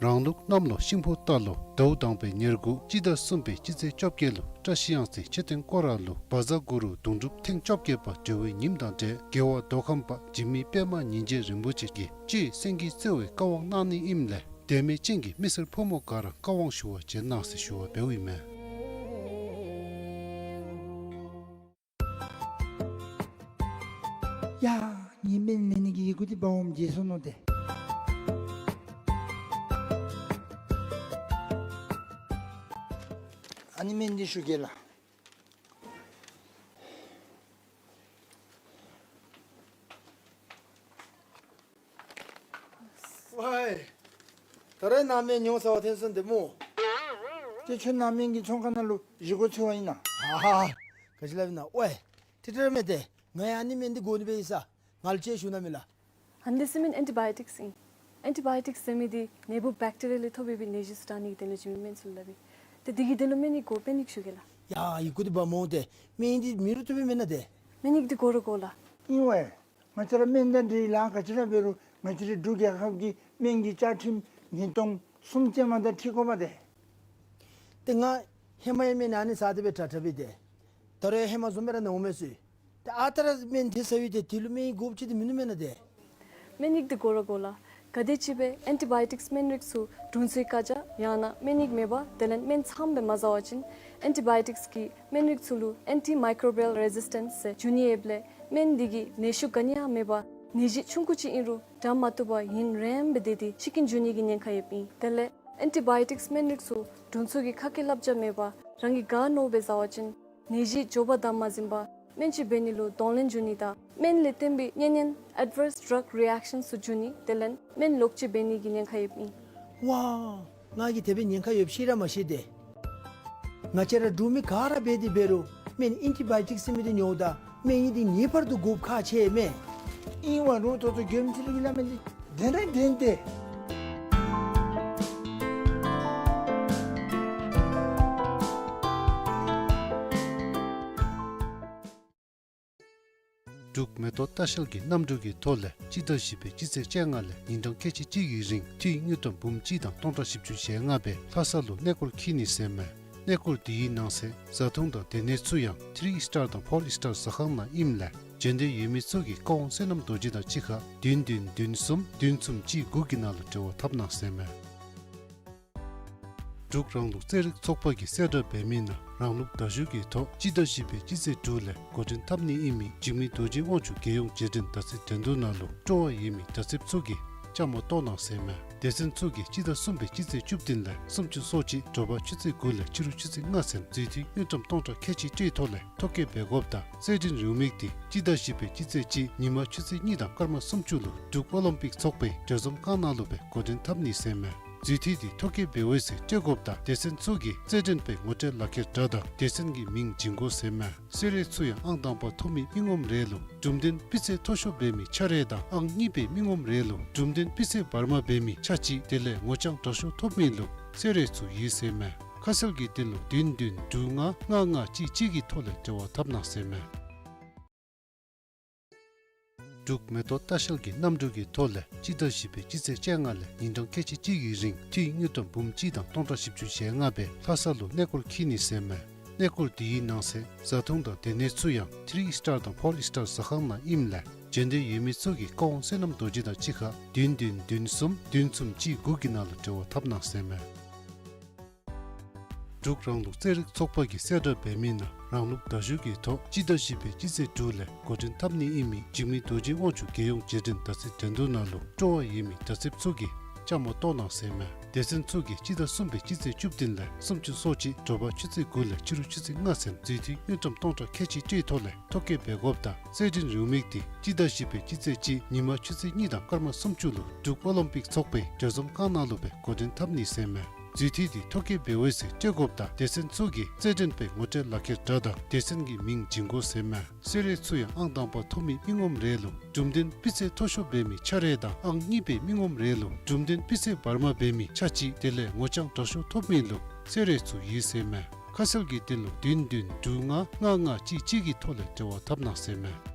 རང་ལུགས་གནམ་ལོ་ཤིང་ཕོ་རྟ་ལོ་ཟླཝ་དང་པའི་ཉེར་དགུ་སྤྱི་ཟླ་གསུམ་པའི་སྤྱི་ཚེས་བཅོ་བརྒྱད་ལུ་བཀྲ་ཤིས་གཡང་རྩེ་མཆོད་རྟེན་སྐོར་ར་ལུ་བཛྲ་གུ་རུ་གདུང་སྒྲུབ་ཐེངས་བཅོ་བརྒྱད་པ་གྲོལ་བའི་ཉིནམ་དང་འབྲེལ་རྒྱལ་བ་མདོ་ཁམས་པ་འཇིགས་མེད་པདྨ་ཉིན་བྱེད་རིན་པོ་ཆེ་གིས་སྤྱི་སེང་གེ་རྩེ་བའི་བཀའ་དབང་གནང་ནི་ཨིནམ་ལས་དད་མོས་ཅན་གྱི་མི་སེར་ཕོ་མོ་ག་ར་བཀའ་དབང་ཞུ་བར་བྱོན་གནང་ཟེར་ཞུ་བ་འབདཝ་ཨིན་མས། ཡ། ངེའི་སྨན་ལེན་ནི་གི་ཡི་གུ་འདི་འབག་འོངམ་བརྗེད་སོ་ནུག་ཏེ། ཨ་ནི་སྨན་འདི་ཞུ་གེ་ལགས། ཝའི། ད་རེས་ནཱ་སྨན་ཉོ་ས་བ་ཐོན་སོང་དེ་སྨོ། ཏེ་ཁྱོད་ནཱ་སྨན་གྱི་ཚོང་ཁང་ནང་ལུ་བཞེས་སྒོ་འཚོལ་བར་ཨིན་ན། ཧ་ཧ། ག་ཅི་སླབ་ཨིན་ན། ཝའི། ཏེ་ཏེ་ར་མེན་ཏེ། ང་ཡང་ཨ་ནི་སྨན་འདི་དགོ་ནི་སྦེ་ཡོད་ས། ང་ལུ་ཅིག་ཞུ་གནང་མས་ལགས། ཨ་ནི་འདི་ཟེར་མི་ཨེན་ཊི་བཱ་ཡོ་ཊིཀསི་ཨིན། ཨེན་ཊི་བཱ་ཡོ་ཊིཀསི་ཟེར་མི་འདི་ནད་འབུཔ་བེཀ་ཊི་རི་ཡ་ལས་ཐོབ་པའི་ནད་གཞི་ཚུ་དྲག་ནི་གི་དོན་ལུ་བྱིན་མི་སྨན་ཚུ་ལུ་སླབ་ཨིན། ཏེ་འདི་གི་དོན་ལུ་སྨན་ཡིག་དགོ། སྨན་ཡིག་ཞུ་གེ་ལགས། ཡ་ཡི་གུ་འདི་འབག་འོང་སྟེ། སྨན་ཡིག་འདི་མེད་རུང་བཏུབ་པས་མེན་ན་ཏེ། སྨན་ཡིག་འདི་དགོ་ར་དགོ་ལགས། ཨིན་ཝའི། ང་བཅས་ར་སྨན་དང་འབྲེལ་ལཱ་ག་ཅི་ར་འབད་རུང་ང་བཅས་རའི་འབྲུག་རྒྱལ་ཁབ་ཀྱི་སྨན་གྱི་བཅའ་ཁྲིམས་ཉིས་སྟོང་གསུམ་ཅན་མ་དང་འཁྲིལ་དགོ་པ་ཏེ། ཏེ་ང་ཧེ་མ་ཡང་སྨན་ཨ་ནི་ཟ་སྟེ་སྦེ་དྲག་དྲག་སྦེ་ཏེ། ད་རུང་ཡང་ཧེ་མ་བཟུམ་སྦེ་ར་ནཱ་འོང་མས་ཟེར། ཏེ་ཨ་རྟག་ར་སྨན་དེ་ཟ་ཡི་ཏེ་དེ་ལུ་སྨན་ཡིག་དགོཔ་ཅིག་འདི་མིན་ནུག་མེན་ན་ཏེ། སྨན་ཡིག་འདི་དགོ་ར་དགོ་ལགས། ག་དེ་ཅིག་སྦེ་ཨེན་ཊི་བཱ་ཡོ་ཊིཀསི་སྨན་རིགས་ཚུ་དྲུང་འཚོའི་བཀའ་རྒྱ་ཡང་ན་སྨན་ཡིག་མེད་པར་དེ་ལས་སྨན་ཚངམ་སྦེ་མ་ཟ་བ་ཅིན་ཨེན་ཊི་བཱ་ཡོ་ཊིཀསི་གི་སྨན་རིགས་ཚུ་ལུ་ཨེན་ཊི་མའི་ཀོ་བི་ཡལ་རེ་ཟིས་ཊེནསི་ཟེར་འབྱུང་ནི་ཡོདཔ་ལས་སྨན་འདི་གིས་ནད་ཤུགས་ག་ནི་ཡང་མེད་པར་ནད་གཞི་ཆུང་ཀུ་ཅིག་ཨིན་རུང་དྲག་མ་བཏུབ་པར་ཡུན་རིངམོ་སྦེ་སྡོད་དེ་ཤི་རྐྱེན་འབྱུང་ནི་གི་ཉེན་ཁ་ཡོདཔ་ཨིན། དེ་ལས་ཨེན་ཊི་བཱ་ཡོ་ཊིཀསི་སྨན་རིགས་ཚུ་དྲུང་འཚོ་གི་ཁ་སྐད་བསླབ་བྱ་མེད་པར་རང་གིས་ག་མནོཝ་སྦེ་ཟ་བ་ཅིན་ནད་གཞི་མགྱོགས་པར་དམ་མ་འཛིན་པར་སྨན་ཅིག་འབད་ནི་ལུ་གདོང་ལེན་འབྱུང་ནི་དང་སྨན་ལས་བརྟེན་པའི་གཉན་ཉེན་ཨེཌ་བརསི་ཌྲག་རི་ཨེཀ་ཤཱནསི་ཚུ་འབྱུང་ནི་དེ་ལས་སྨན་ལོག་སྤྱོད་འབད་ནི་གི་ཉེན་ཁ་ཡོདཔ་ཨིན། ཝའི། ང་གིས་དེ་སྦེ་ཉེན་ཁ་ཡོདཔ་ཤེས་ར་མ་ཤེས་ཏེ། ང་བཅས་ར་འབྲུག་མི་ག་ར་འབད་དེ་འབད་རུང་སྨན་ཨེན་ཊི་བཱ་ཡོ་ཊིཀསི་ཟེར་མི་འདི་ཉོཝ་ད་སྨན་ཡིག་འདི་ངེས་པར་དུ་དགོཔ་ཁག་ཆེ་མས། ཨིན་ཝའི་རུང་ད་ལྟོ་མགྱོནམ་ཅིག་ར་གི་སླབ་མི་འདི་བདེན་ར་བདེན་ཏེ། འབྲུག་མེ་ཏོག་ལྟ་བཤལ་གྱིས་གནམ་གྲུ་གི་ཐོག་ལས་སྤྱི་ཟླ་བཞི་པའི་སྤྱི་ཚེས་བཅོ་ལྔ་ལས་ཉིན་གྲངས་ཁལ་གཅིག་གཅིག་གི་རིང་ཁྲི་དངུལ་ཀྲམ་འབུམ་གཅིག་དང་སྟོང་ཕྲག་བཞི་བཅུ་ཞེ་ལྔ་སྦེ་ལྷ་ས་ལུ་གནས་སྐོར་འཁྱིད་ནི་ཟེར་མས། གནས་སྐོར་དེའི་ནང་གསེས་བཟའ་འཐུང་དང་སྡོད་གནས་ཚུ་ཡང་ཐིརི་ཨིསི་ཊར་དང་ཕོར་ཨིསི་ཊར་ཟ་ཁང་ནང་ཨིནམ་ལས་ འབྱོན་འདོད་ཡོད་མི་ཚུ་གིས་བཀའ་དབང་བསོད་ནམས་རྡོ་རྗེ་དང་གཅིག་ཁར་བདུན་བདུན་བདུན་གསུམ་བདུན་གསུམ་གཅིག་དགུ་གི་ནང་ལུ་འབྲེལ་བ་འཐབ་གནང་ཟེར་མས། འབྲུག་རང་ལུགས་རྩེད་རིགས་ཚོགས་པ་གིས་གསལ་བསྒྲགས་འབད་མི་ནང་རང་ལུགས་མདའ་གཞུ་གི་ཐོག་སྤྱི་ཟླ་བཞི་པའི་སྤྱི་ཚེས་དྲུག་ལས་འགོ་འདྲེན་འཐབ་ནི་ཨིན་མི་འཇིགས་མེད་རྡོ་རྗེ་དབང་ཕྱུག་རྒྱལ་ཡོངས་རྗེས་དྲན་མདའ་རྩེད་འགྲན་བསྡུར་ནང་ལུ་སྤྲོ་བ་ཡོད་མི་མདའ་རྩེདཔ་ཚུ་གིས་བཅའ་མར་གཏོགས་གནང་ཟེར་མས། སྡེ་ཚན་ཚུ་གིས་སྤྱི་ཟླ་གསུམ་པའི་སྤྱི་ཚེས་བཅུ་བདུན་ལས་སུམ་ཅུ་སོ་གཅིག་དྲོ་པ་ཆུ་ཚོད་དགུ་ལས་ཕྱི་རུ་ཆུ་ཚོད་ལྔ་ཚུན་རྫུས་མཐུད་དངུལ་ཀྲམ་སྟོང་ཕྲག་ཁལ་གཅིག་སྤྲོད་ཐོག་ལས་ཐོ་བཀོད་འབད་དགོཔ་དང་རྩེད་འགྲན་རེའུ་མིག་འདི་སྤྱི་ཟླ་བཞི་པའི་སྤྱི་ཚེས་གཅིག་ཉིན་མ་ཆུ་ཚོད་གཉིས་དང་སྐར་མ་སུམ་ཅུ་ལུ་འབྲུག་ཨོ་ལིམ་པིག་ཚོགས་པའི་གྲོས་འཛོམས་ཁང་ནང་ལུ་སྦེ་འགོ་འདྲེན་འཐབ་ནི་ཟེར་མས། རྫུས་མཐུད་འདི་ཐོ་བཀོད་འབད་བའི་ཚེ་སྤྲོད་དགོཔ་དང་སྡེ་ཚན་ཚུ་གིས་རྩེད་འགྲན་པའི་ངོ་སྤྲོད་ལག་ཁྱེར་འདྲ་དང་སྡེ་ཚན་གྱི་མིང་བྱིན་དགོ་ཟེར་མས། གསོལ་རས་ཚུ་ཡང་ཨང་དང་པ་ཐོབ་མི་མི་ངོམ་རེ་ལུ་གྲུབ་དོན་སྤུས་ཚད་མཐོ་ཤོས་འབད་མི་ཆ་རེ་དང་ཨང་གཉིས་པའི་མི་ངོམ་རེ་ལུ་གྲུབ་དོན་སྤུས་ཚད་བར་མ་འབད་མི་ཆ་གཅིག་དེ་ལས་ངོ་རྐྱང་དྲག་ཤོས་ཐོབ་མི་ལུ་གསོལ་རས་ཚུ་ཡོད་ཟེར་མས། ཁ་གསལ་གྱི་དོན་ལུ་བདུན་བདུན་དྲུག་ལྔ་ལྔ་ལྔ་གཅིག་གཅིག་གི་ཐོག་ལས་འབྲེལ་བ་འཐབ་གནང་ཟེར་མས། འབྲུག་མེ་ཏོག་ལྟ་བཤལ་གྱིས་གནམ་གྲུ་གི་ཐོག་ལས་སྤྱི་ཟླ་བཞི་པའི་སྤྱི་ཚེས་བཅོ་ལྔ་ལས་ཉིན་གྲངས་ཁལ་གཅིག་གཅིག་གི་རིང་འཐུས་དངུལ་ཀྲམ་འབུམ་གཅིག་དང་སྟོང་ཕྲག་བཞི་བཅུ་ཞེ་ལྔ་སྦེ་ལྷ་ས་ལུ་གནས་སྐོར་འཁྱིད་ནི་ཟེར་མས། གནས་སྐོར་འདི་གི་ནང་གསེས་བཟའ་འཐུང་དང་སྡོད་གནས་ཚུ་ཡང་ཐི་རི་སི་ཊར་དང་ཕོར་སི་ཊར་ཟ་ཁང་ནང་ཨིནམ་ལས་འབྱོན་འདོད་ཡོད་མི་ཚུ་གིས་བཀའ་དབང་བསོད་ནམས་རྡོ་རྗེ་དང་གཅིག་ཁར་བདུན་བདུན་བདུན་གསུམ་བདུན་གསུམ་གཅིག་དགུ་གི་ནང་ལུ་འབྲེལ་བ་འཐབ་གནང་ཟེར་མས། འབྲུག་རང་ལུགས་རྩེད་རིགས་ཚོགས་པ་གིས་གསལ་བསྒྲགས་འབད་མི་ནང་རང་ལུགས་མདའ་གཞུ་གི་ཐོག་སྤྱི་ཟླ་བཞི་པའི་སྤྱི་ཚེས་དྲུག་ལས་འགོ་འདྲེན་འཐབ་ནི་ཨིན་མི་འཇིགས་མེད་རྡོ་རྗེ་དབང་ཕྱུག་རྒྱལ་ཡོངས་རྗེས་དྲན་མདའ་རྩེད་འགྲན་བསྡུར་ནང་ལུ་སྤྲོ་བ་ཡོད་མི་མདའ་རྩེདཔ་ཚུ་གིས་བཅའ་མར་གཏོགས་གནང་ཟེར་མས། སྡེ་ཚན་ཚུ་གིས་སྤྱི་ཟླ་གསུམ་པའི་སྤྱི་ཚེས་བཅུ་བདུན་ལས་སུམ་ཅུ་སོ་གཅིག་དྲོ་པ་ཆུ་ཚོད་དགུ་ལས་ཕྱི་རུ་ཆུ་ཚོད་ལྔ་ཚུན་རྫུས་མཐུད་དངུལ་ཀྲམ་སྟོང་ཕྲག་ཁལ་གཅིག་སྤྲོད་ཐོག་ལས་ཐོ་བཀོད་འབད་དགོཔ་དང་རྩེད་འགྲན་རེའུ་མིག་འདི་སྤྱི་ཟླ་བཞི་པའི་སྤྱི་ཚེས་གཅིག་ཉིན་མ་ཆུ་ཚོད་གཉིས་དང་སྐར་མ་སུམ་ཅུ་ལུ་འབྲུག་ཨོ་ལིམ་པིག་ཚོགས་པའི་གྲོས་འཛོམས་ཁང་ནང་ལུ་སྦེ་འགོ་འདྲེན་འཐབ་ནི་ཟེར་མས། རྫུས་མཐུད་འདི་ཐོ་བཀོད་འབད་བའི་ཚེ་སྤྲོད་དགོཔ་དང་སྡེ་ཚན་ཚུ་གིས་རྩེད་འགྲན་པའི་ངོ་སྤྲོད་ལག་ཁྱེར་འདྲ་དང་སྡེ་ཚན་གྱི་མིང་བྱིན་དགོ་ཟེར་མས། གསོལ་རས་ཚུ་ཡང་ཨང་དང་པ་ཐོབ་མི་མི་ངོམ་རེ་ལུ་གྲུབ་དོན་སྤུས་ཚད་མཐོ་ཤོས་འབད་མི་ཆ་རེ་དང་ཨང་གཉིས་པའི་མི་ངོམ་རེ་ལུ་གྲུབ་དོན་སྤུས་ཚད་བར་མ་འབད་མི་ཆ་གཅིག་དེ་ལས་ངོ་རྐྱང་དྲག་ཤོས་ཐོབ་མི་ལུ་གསོལ་རས་ཚུ་ཡོད་ཟེར་མས། ཁ་གསལ་གྱི་དོན་ལུ་བདུན་བདུན་དྲུག་ལྔ་ལྔ་ལྔ་གཅིག་གཅིག་གི་ཐོག་ལས་འབྲེལ་བ་འཐབ་གནང་ཟེར་མས།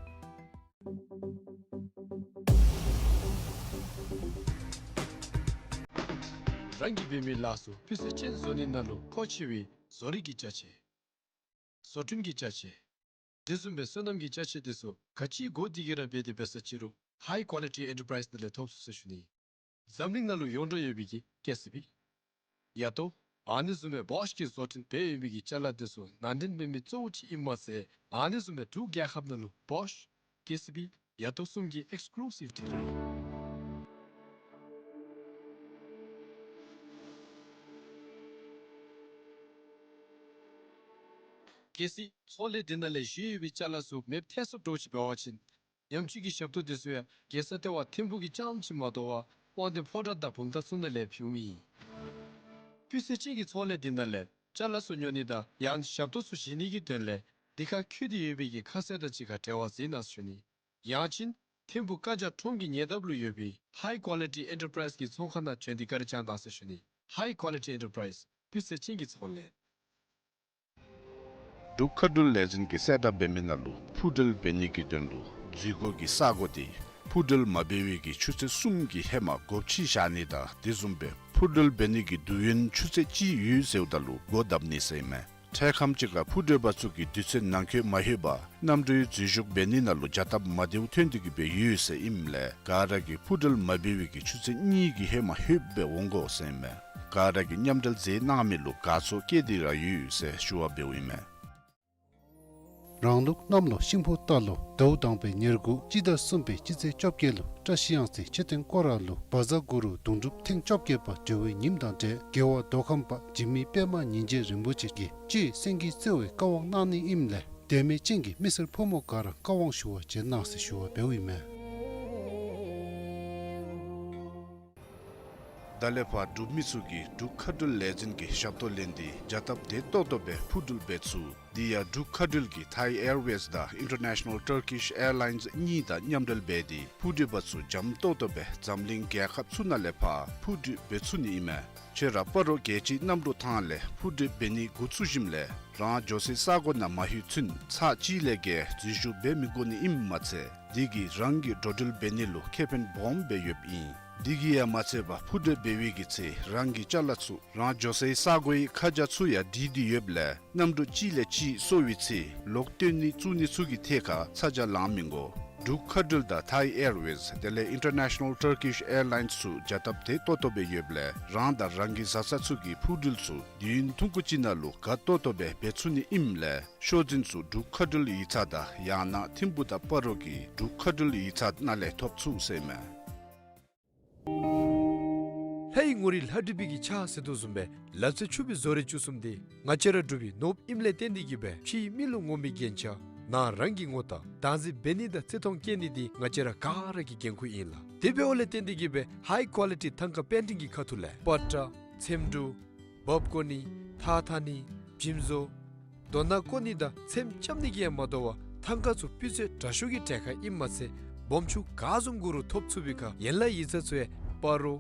རང་གིས་འབད་མི་ལཱ་ཚུ་སྤུས་ཚད་ཅན་བཟོ་ནི་ནང་ལུ་མཁོ་ཆེ་བའི་བཟོ་རིག་གི་ཅ་ཆས། བཟོ་སྐྲུན་གྱི་ཅ་ཆས། དེ་བཟུམ་སྦེ་སོ་ནམ་གྱི་ཅ་ཆས་དེ་ཚུ་ག་ཅི་དགོ་དེ་གི་ར་འབད་དེ་འབད་ས་ཅི་རུང་High Quality Enterprise ནང་ལས་ཐོབ་ཚུགས་ཟེར་ཞུ་ནི། འཛམ་གླིང་ནང་ལུ་ཡོངས་གྲགས་ཡོད་པའི་གི་ཀེ་སི་བི། ཡ་ཏོ། ཨ་ནི་བཟུམ་སྦེ་བོཤ་གིས་བཟོ་སྐྲུན་འབད་ཡོད་པའི་གི་ཅ་ལ་དེ་ཚུ་ནང་འདྲེན་འབད་མི་གཙོ་བོ་ཅིག་ཨིནམ་མ་ཚད་ཨ་ནི་བཟུམ་སྦེ་འབྲུག་རྒྱལ་ཁབ་ནང་ལུ་བོཤ་ཀེ་སི་བི་ཡ་ཏོ་གསུམ་གྱི་ཨེགསི་ཀུ་ལུ་སིབ་ཌི་ལར་ཨིན། གལ་སྲིད་ཚོང་ལས་འདི་ནང་ལས་བཞེས་ཡོད་པའི་ཅ་ལ་ཚུ་མེདཔ་ཐལ་སོཔ་འདྲཝ་ཅིག་འབད་བ་ཅིན་ཉམས་བཅོས་ཀྱི་ཞབས་ཏོག་དེ་ཚུ་ཡང་རྒྱལ་ས་ལྟེ་བ་ཐིམ་ཕུག་གི་རྐྱངམ་ཅིག་མ་དོ་བར་དབང་འདུས་ཕོ་བྲང་དང་བུམ་ཐང་ཚུ་ནང་ལས་ཕུལཝ་ཨིན། སྤུས་ཚད་ཅན་གྱི་ཚོང་ལས་འདི་ནང་ལས་ཅ་ལ་ཚུ་ཉོ་ནི་དང་ཡང་ཞབས་ཏོག་ཚུ་བཞེས་ནི་གི་དོན་ལས་འདི་ཁར་འཁོད་དེ་ཡོད་པའི་གི་ཁ་གསལ་དང་གཅིག་ཁར་འབྲེལ་བ་མཛད་གནང་ཟེར་ཞུ་ནི། ཡང་ཅིན་ཐིམ་ཕུག་ཀ་ཇ་ཁྲོམ་གྱི་ཉེ་འདབས་ལུ་ཡོད་པའི་High Quality Enterprise གི་ཚོང་ཁང་ནང་བྱོན་ཏེ་བཀའ་དྲིན་བསྐྱང་གནང་ཟེར་ཞུ་ནི། High Quality Enterprise སྤུས་ཚད་ཅན་གྱི་ཚོང་ལས། འབྲུག་མཁའ་འགྲུལ་ལས་འཛིན་གྱིས་གསལ་བསྒྲགས་འབད་མི་ནང་ལུ་འཕུར་འགྲུལ་འབད་ནི་གི་དོན་ལུ་འཛུལ་སྒོ་གི་ས་སྒོ་དེ་འཕུར་འགྲུལ་མ་འབད་བའི་གི་ཆུ་ཚོད་གསུམ་གྱི་ཧེ་མ་སྒོ་ཕྱེ་བཞག་ནི་དང་དེ་བཟུམ་སྦེ་འཕུར་འགྲུལ་འབད་ནི་གི་དུས་ཡུན་ཆུ་ཚོད་གཅིག་ཡོད་ཟེརཝ་ད་ལུ་སྒོ་བརྡབ་ནི་ཟེར་ཨིན་མས། འཕྲལ་ཁམས་ཅིག་ཁར་འཕུར་འགྲུལ་པ་ཚུ་གིས་དུས་ཚོད་ནང་འཁོད་མ་ལྷོད་པར་གནམ་གྲུའི་འཛུལ་ཞུགས་འབད་ནི་ནང་ལུ་བྱ་སྟབས་མ་བདེཝ་ཐོན་ཏེ་གི་སྦེ་ཡོད་ཟེར་ཨིནམ་ལས་ག་ར་གིས་འཕུར་འགྲུལ་མ་འབད་བའི་གི་ཆུ་ཚོད་གཉིས་ཀྱི་ཧེ་མ་ལྷོདཔ་སྦེ་འོང་དགོ་ཟེར་ཨིན་མས། ག་ར་གིས་མཉམ་འབྲེལ་མཛད་གནང་མི་ལུ་དགའ་ཚོར་བསྐྱེད་དེ་ར་ཡོད་ཟེར་ཞུ་བ་འབདཝ་ཨིན་མས། རང་ལུགས་གནམ་ལོ་ཤིང་ཕོ་རྟ་ལོ་ཟླཝ་དང་པའི་ཉེར་དགུ་སྤྱི་ཟླ་གསུམ་པའི་སྤྱི་ཚེས་བཅོ་བརྒྱད་ལུ་བཀྲ་ཤིས་གཡང་རྩེ་མཆོད་རྟེན་སྐོར་ར་ལུ་བཛྲ་གུ་རུ་དུང་སྒྲུབ་ཐེངས་བཅོ་བརྒྱད་པ་གྲོལ་བའི་ཉིནམ་དང་འབྲེལ་རྒྱལ་བ་མདོ་ཁམས་པ་འཇིགས་མེད་པདྨ་ཉིན་བྱེད་རིན་པོ་ཆེ་གིས་གཅོད་སེང་གེ་རྩེ་བའི་བཀའ་དབང་གནང་ནི་ཨིནམ་ལས་དད་མོས་ཅན་གྱི་མི་སེར་ཕོ་མོ་ག་ར་བཀའ་དབང་ཞུ་བར་བྱོན་གནང་ཟེར་ཞུ་བ་འབདཝ་ཨིན་མས། ད་ལས་ཕར་འབྲུག་མི་ཚུ་གིས་འབྲུག་མཁའ་འགྲུལ་ལས་འཛིན་གྱི་ཞབས་ཏོག་ལེན་ཏེ་བྱ་སྟབས་བདེ་ཏོག་ཏོ་སྦེ་འཕུར་འགྲུལ་འབད་ཚུགས། དེ་ཡང་འབྲུག་མཁའ་འགྲུལ་གྱིས་Thai Airways དང་International Turkish Airlines གཉིས་དང་མཉམ་འབྲེལ་འབད་དེ་འཕུར་འགྲུལ་པ་ཚུ་འཇམ་ཏོག་ཏོ་སྦེ་འཛམ་གླིང་རྒྱལ་ཁབ་ཚུ་ནང་ལས་ཕར་འཕུར་འགྲུལ་འབད་ཚུགས་ནི་ཨིན་མས། ཁྱོད་ར་སྤ་རོ་རྒྱལ་སྤྱིའི་གནམ་གྲུ་ཐང་ལས་འཕུར་འགྲུལ་འབད་ནི་འགོ་བཙུགས་ཞིནམ་ལས་རང་འགྱོ་སའི་ས་སྒོ་ནང་མ་ལྷོད་ཚུན་ཚར་གཅིག་ལས་བརྒལ་འཛུལ་ཞུགས་འབད་མི་དགོ་ནི་ཨིནམ་མ་ཚད་དེ་གིས་རང་གི་འགྲོ་འགྲུལ་འབད་ནི་ལུ་ཁེ་ཕན་སྦོམ་སྦེ་ཡོདཔ་ཨིན། དེ་གིས་ཡང་མ་ཚད་པར་འཕུར་གྲབས་འབད་བའི་གི་ཚེ་རང་གི་ཅ་ལ་ཚུ་རང་འགྱོ་སའི་ས་གོའི་ཁ་བྱང་ཚུ་ཡང་བྲིས་ཏེ་ཡོདཔ་ལས་གནམ་གྲུ་གཅིག་ལས་གཅིག་སོར་བའི་ཚེ་ལོག་བཏོན་ནི་བཙུགས་ནི་ཚུ་གི་ཐད་ཁར་ཚ་གྱང་ལང་མི་དགོ། འབྲུག་མཁའ་འགྲུལ་དང་Thai Airways དེ་ལས་International Turkish Airlines ཚུ་བྱ་སྟབས་དེ་ཏོག་ཏོ་སྦེ་ཡོདཔ་ལས་རང་དང་རང་གི་བཟའ་ཚང་ཚུ་གི་འཕུར་འགྲུལ་ཚུ་དུས་ཡུན་ཐུང་ཀུ་ཅིག་ནང་ལུ་དགའ་ཏོག་ཏོ་སྦེ་འབད་ཚུགས་ནི་ཨིནམ་ལས་ཤོག་འཛིན་ཚུ་འབྲུག་མཁའ་འགྲུལ་ཡིག་ཚང་དང་ཡང་ན་ཐིམ་ཕུག་དང་སྤ་རོ་གི་འབྲུག་མཁའ་འགྲུལ་ཡིག་ཚང་ནང་ལས་ཐོབ་ཚུགས་ཟེར་མས། ལྷའི་ངོ་རིས་ལྷ་བྲིས་པའི་གི་ཕྱག་ཟེར་དོ་བཟུམ་སྦེ་ལག་རྩལ་ཕྱུག་པའི་བཟོ་རིག་བཅུ་གསུམ་འདི་ང་བཅས་ར་འབྲུག་པའི་ནོར་བུ་ཨིནམ་ལས་བརྟེན་ཏེ་གིས་སྦེ་ཕྱིའི་མི་ལུ་ངོམ་པའི་རྒྱན་ཆ་ནང་རང་གི་ངོ་རྟགས་བདག་འཛིན་འབད་ནི་དང་བརྩི་མཐོང་བསྐྱེད་ནི་འདི་ང་བཅས་ར་ག་ར་གི་འགན་ཁུར་ཨིན་ལགས། དེ་འབདཝ་ལས་བརྟེན་ཏེ་གིས་སྦེ་ཧའི་ཀོ་ལི་ཊི་ཐང་ཀ་པེན་ཊིང་གི་ཁ་ཐུག་ལས་པ་ཏྲ་ཚེམ་དྲུབ་འབག་བརྐོ་ནི་ཐགས་འཐག་ནི་འཇིམ་བཟོ་རྡོ་ནང་བརྐོ་ནི་དང་ཚེམ་རྐྱབ་ནི་གིས་ཡང་མ་དོ་བར་ཐང་ཀ་ཚུ་སྤུས་ཚད་དྲག་ཤོས་ཀྱི་གྲལ་ཁར་ཨིནམ་མ་ཚད་སྦོམ་ཆུང་ག་བཟུམ་དགོ་རུང་ཐོབ་ཚུགས་པའི་ཁར་ཡན་ལག་ཡིག་ཚང་ཚུ་ཡང་སྤ་རོ་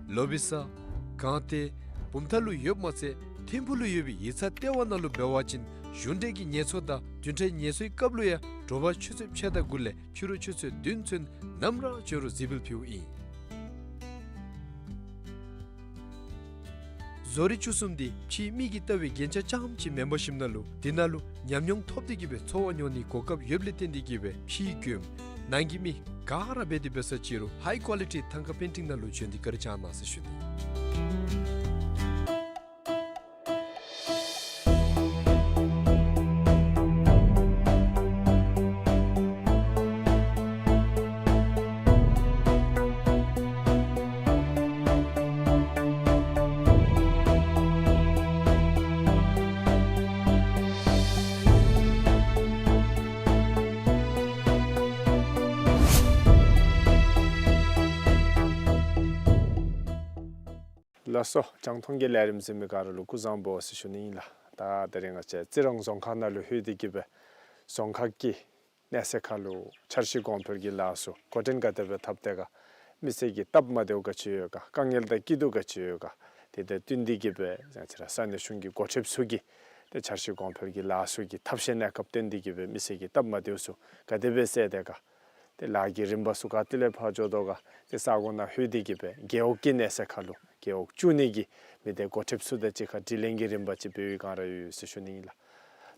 ལོ་བི་ས་སྒང་སྟེང་བུམ་ཐང་ལུ་ཡོདཔ་མ་ཚད་ཐིམ་ཕུག་ལུ་ཡོད་པའི་ཡིག་ཚང་ལྟེ་བ་ནང་ལུ་འབད་བ་ཅིན་གཞུང་འབྲེལ་གྱི་ངལ་གསོ་དང་བདུན་ཕྲག་ངལ་གསོའི་སྐབས་ལུ་ཡང་དྲོ་པ་ཆུ་ཚོད་ཕྱེད་དང་དགུ་ལས་ཕྱི་རུ་ཆུ་ཚོད་བདུན་ཚུན་ནམ་ར་འབྱོན་རུང་གཟིགས་འབུལ་ཕུལཝ་ཨིན། བཟོ་རིག་བཅུ་གསུམ་འདི་ཕྱིའི་མི་གིས་བལྟ་བའི་རྒྱན་ཆ་རྐྱངམ་ཅིག་མེན་པར་ཞིནམ་ལས་དེ་ནང་ལུ་ཉམས་མྱོང་ཐོབ་སྟེ་གིས་སྦེ་འཚོ་བ་མྱོང་ནིའི་གོ་སྐབས་ཡོདཔ་ལས་བརྟེན་ཏེ་གིས་སྦེ་ཕྱིའི་མགྱོནམ་ནང་གི་མི་ག་ར་འབད་དེ་འབད་ས་ཅིག་རུང་ཧའི་ཀོ་ལི་ཊི་ཐང་ཀ་པེན་ཊིང་ནང་ལུ་བྱོན་ཏེ་བཀའ་དྲིན་བསྐྱང་གནང་ཟེར་ཞུ་ནི། ལགས་སོ། རྒྱང་མཐོང་གི་ལས་རིམ་གཟིགས་མི་ག་ར་ལུ་སྐུ་གཟུགས་བཟང་པོ་ཟེར་ཞུ་ནི་ཨིན་ལགས། ད་དེ་རིང་ང་བཅས་རྩི་རང་རྫོང་ཁག་ནང་ལུ་ལྷོད་དེ་གིས་སྦེ་རྫོང་ཁག་གི་གནས་ཚད་ཁར་ལུ་འཆར་གཞི་གོང་འཕེལ་གྱི་ལཱ་ཚུ་འགོ་འདྲེན་ག་དེ་སྦེ་འཐབ་དེས་ག། མི་སེར་གྱི་སྟབས་མ་བདེཝ་ག་ཅི་ཡོད་ག། དཀའ་ངལ་དང་སྐྱིད་སྡུག་ག་ཅི་ཡོད་ག། དེ་དང་བསྟུན་ཏེ་གིས་སྦེ་ང་བཅས་ར་ས་གནས་གཞུང་གི་འགོ་ཁྲིདཔ་ཚུ་གིས་ཏེ་འཆར་གཞི་གོང་འཕེལ་གྱི་ལཱ་ཚུ་གི་ཐབས་ཤེས་གནས་སྐབས་བསྟུན་ཏེ་གིས་སྦེ་མི་སེར་གྱི་སྟབས་མ་བདེཝ་ཚུ་ག་དེ་སྦེ་སེལ་དེས་ག། ཏེ་ལཱ་གི་རིམ་པ་ཚུ་ག་ཏེ་ལས་ཕར་འགྱོ་དོ་ག། ཏེ་ས་གོ་ནང་ལྷོད་དེ་གིས་སྦེ་རྒེད་འོག་གི་གནས་ཚད་ཁར་ལུ་རྒེད་འོག་བཅུ་གཉིས་ཀྱི་མི་སྡེ་འགོ་ཁྲིདཔ་ཚུ་དང་གཅིག་ཁར་དྲི་ལན་གྱི་རིམ་པ་ཅིག་འབད་བའི་སྒང་ར་ཡོད་ཟེར་ཞུ་ནི་ཨིན་ལགས།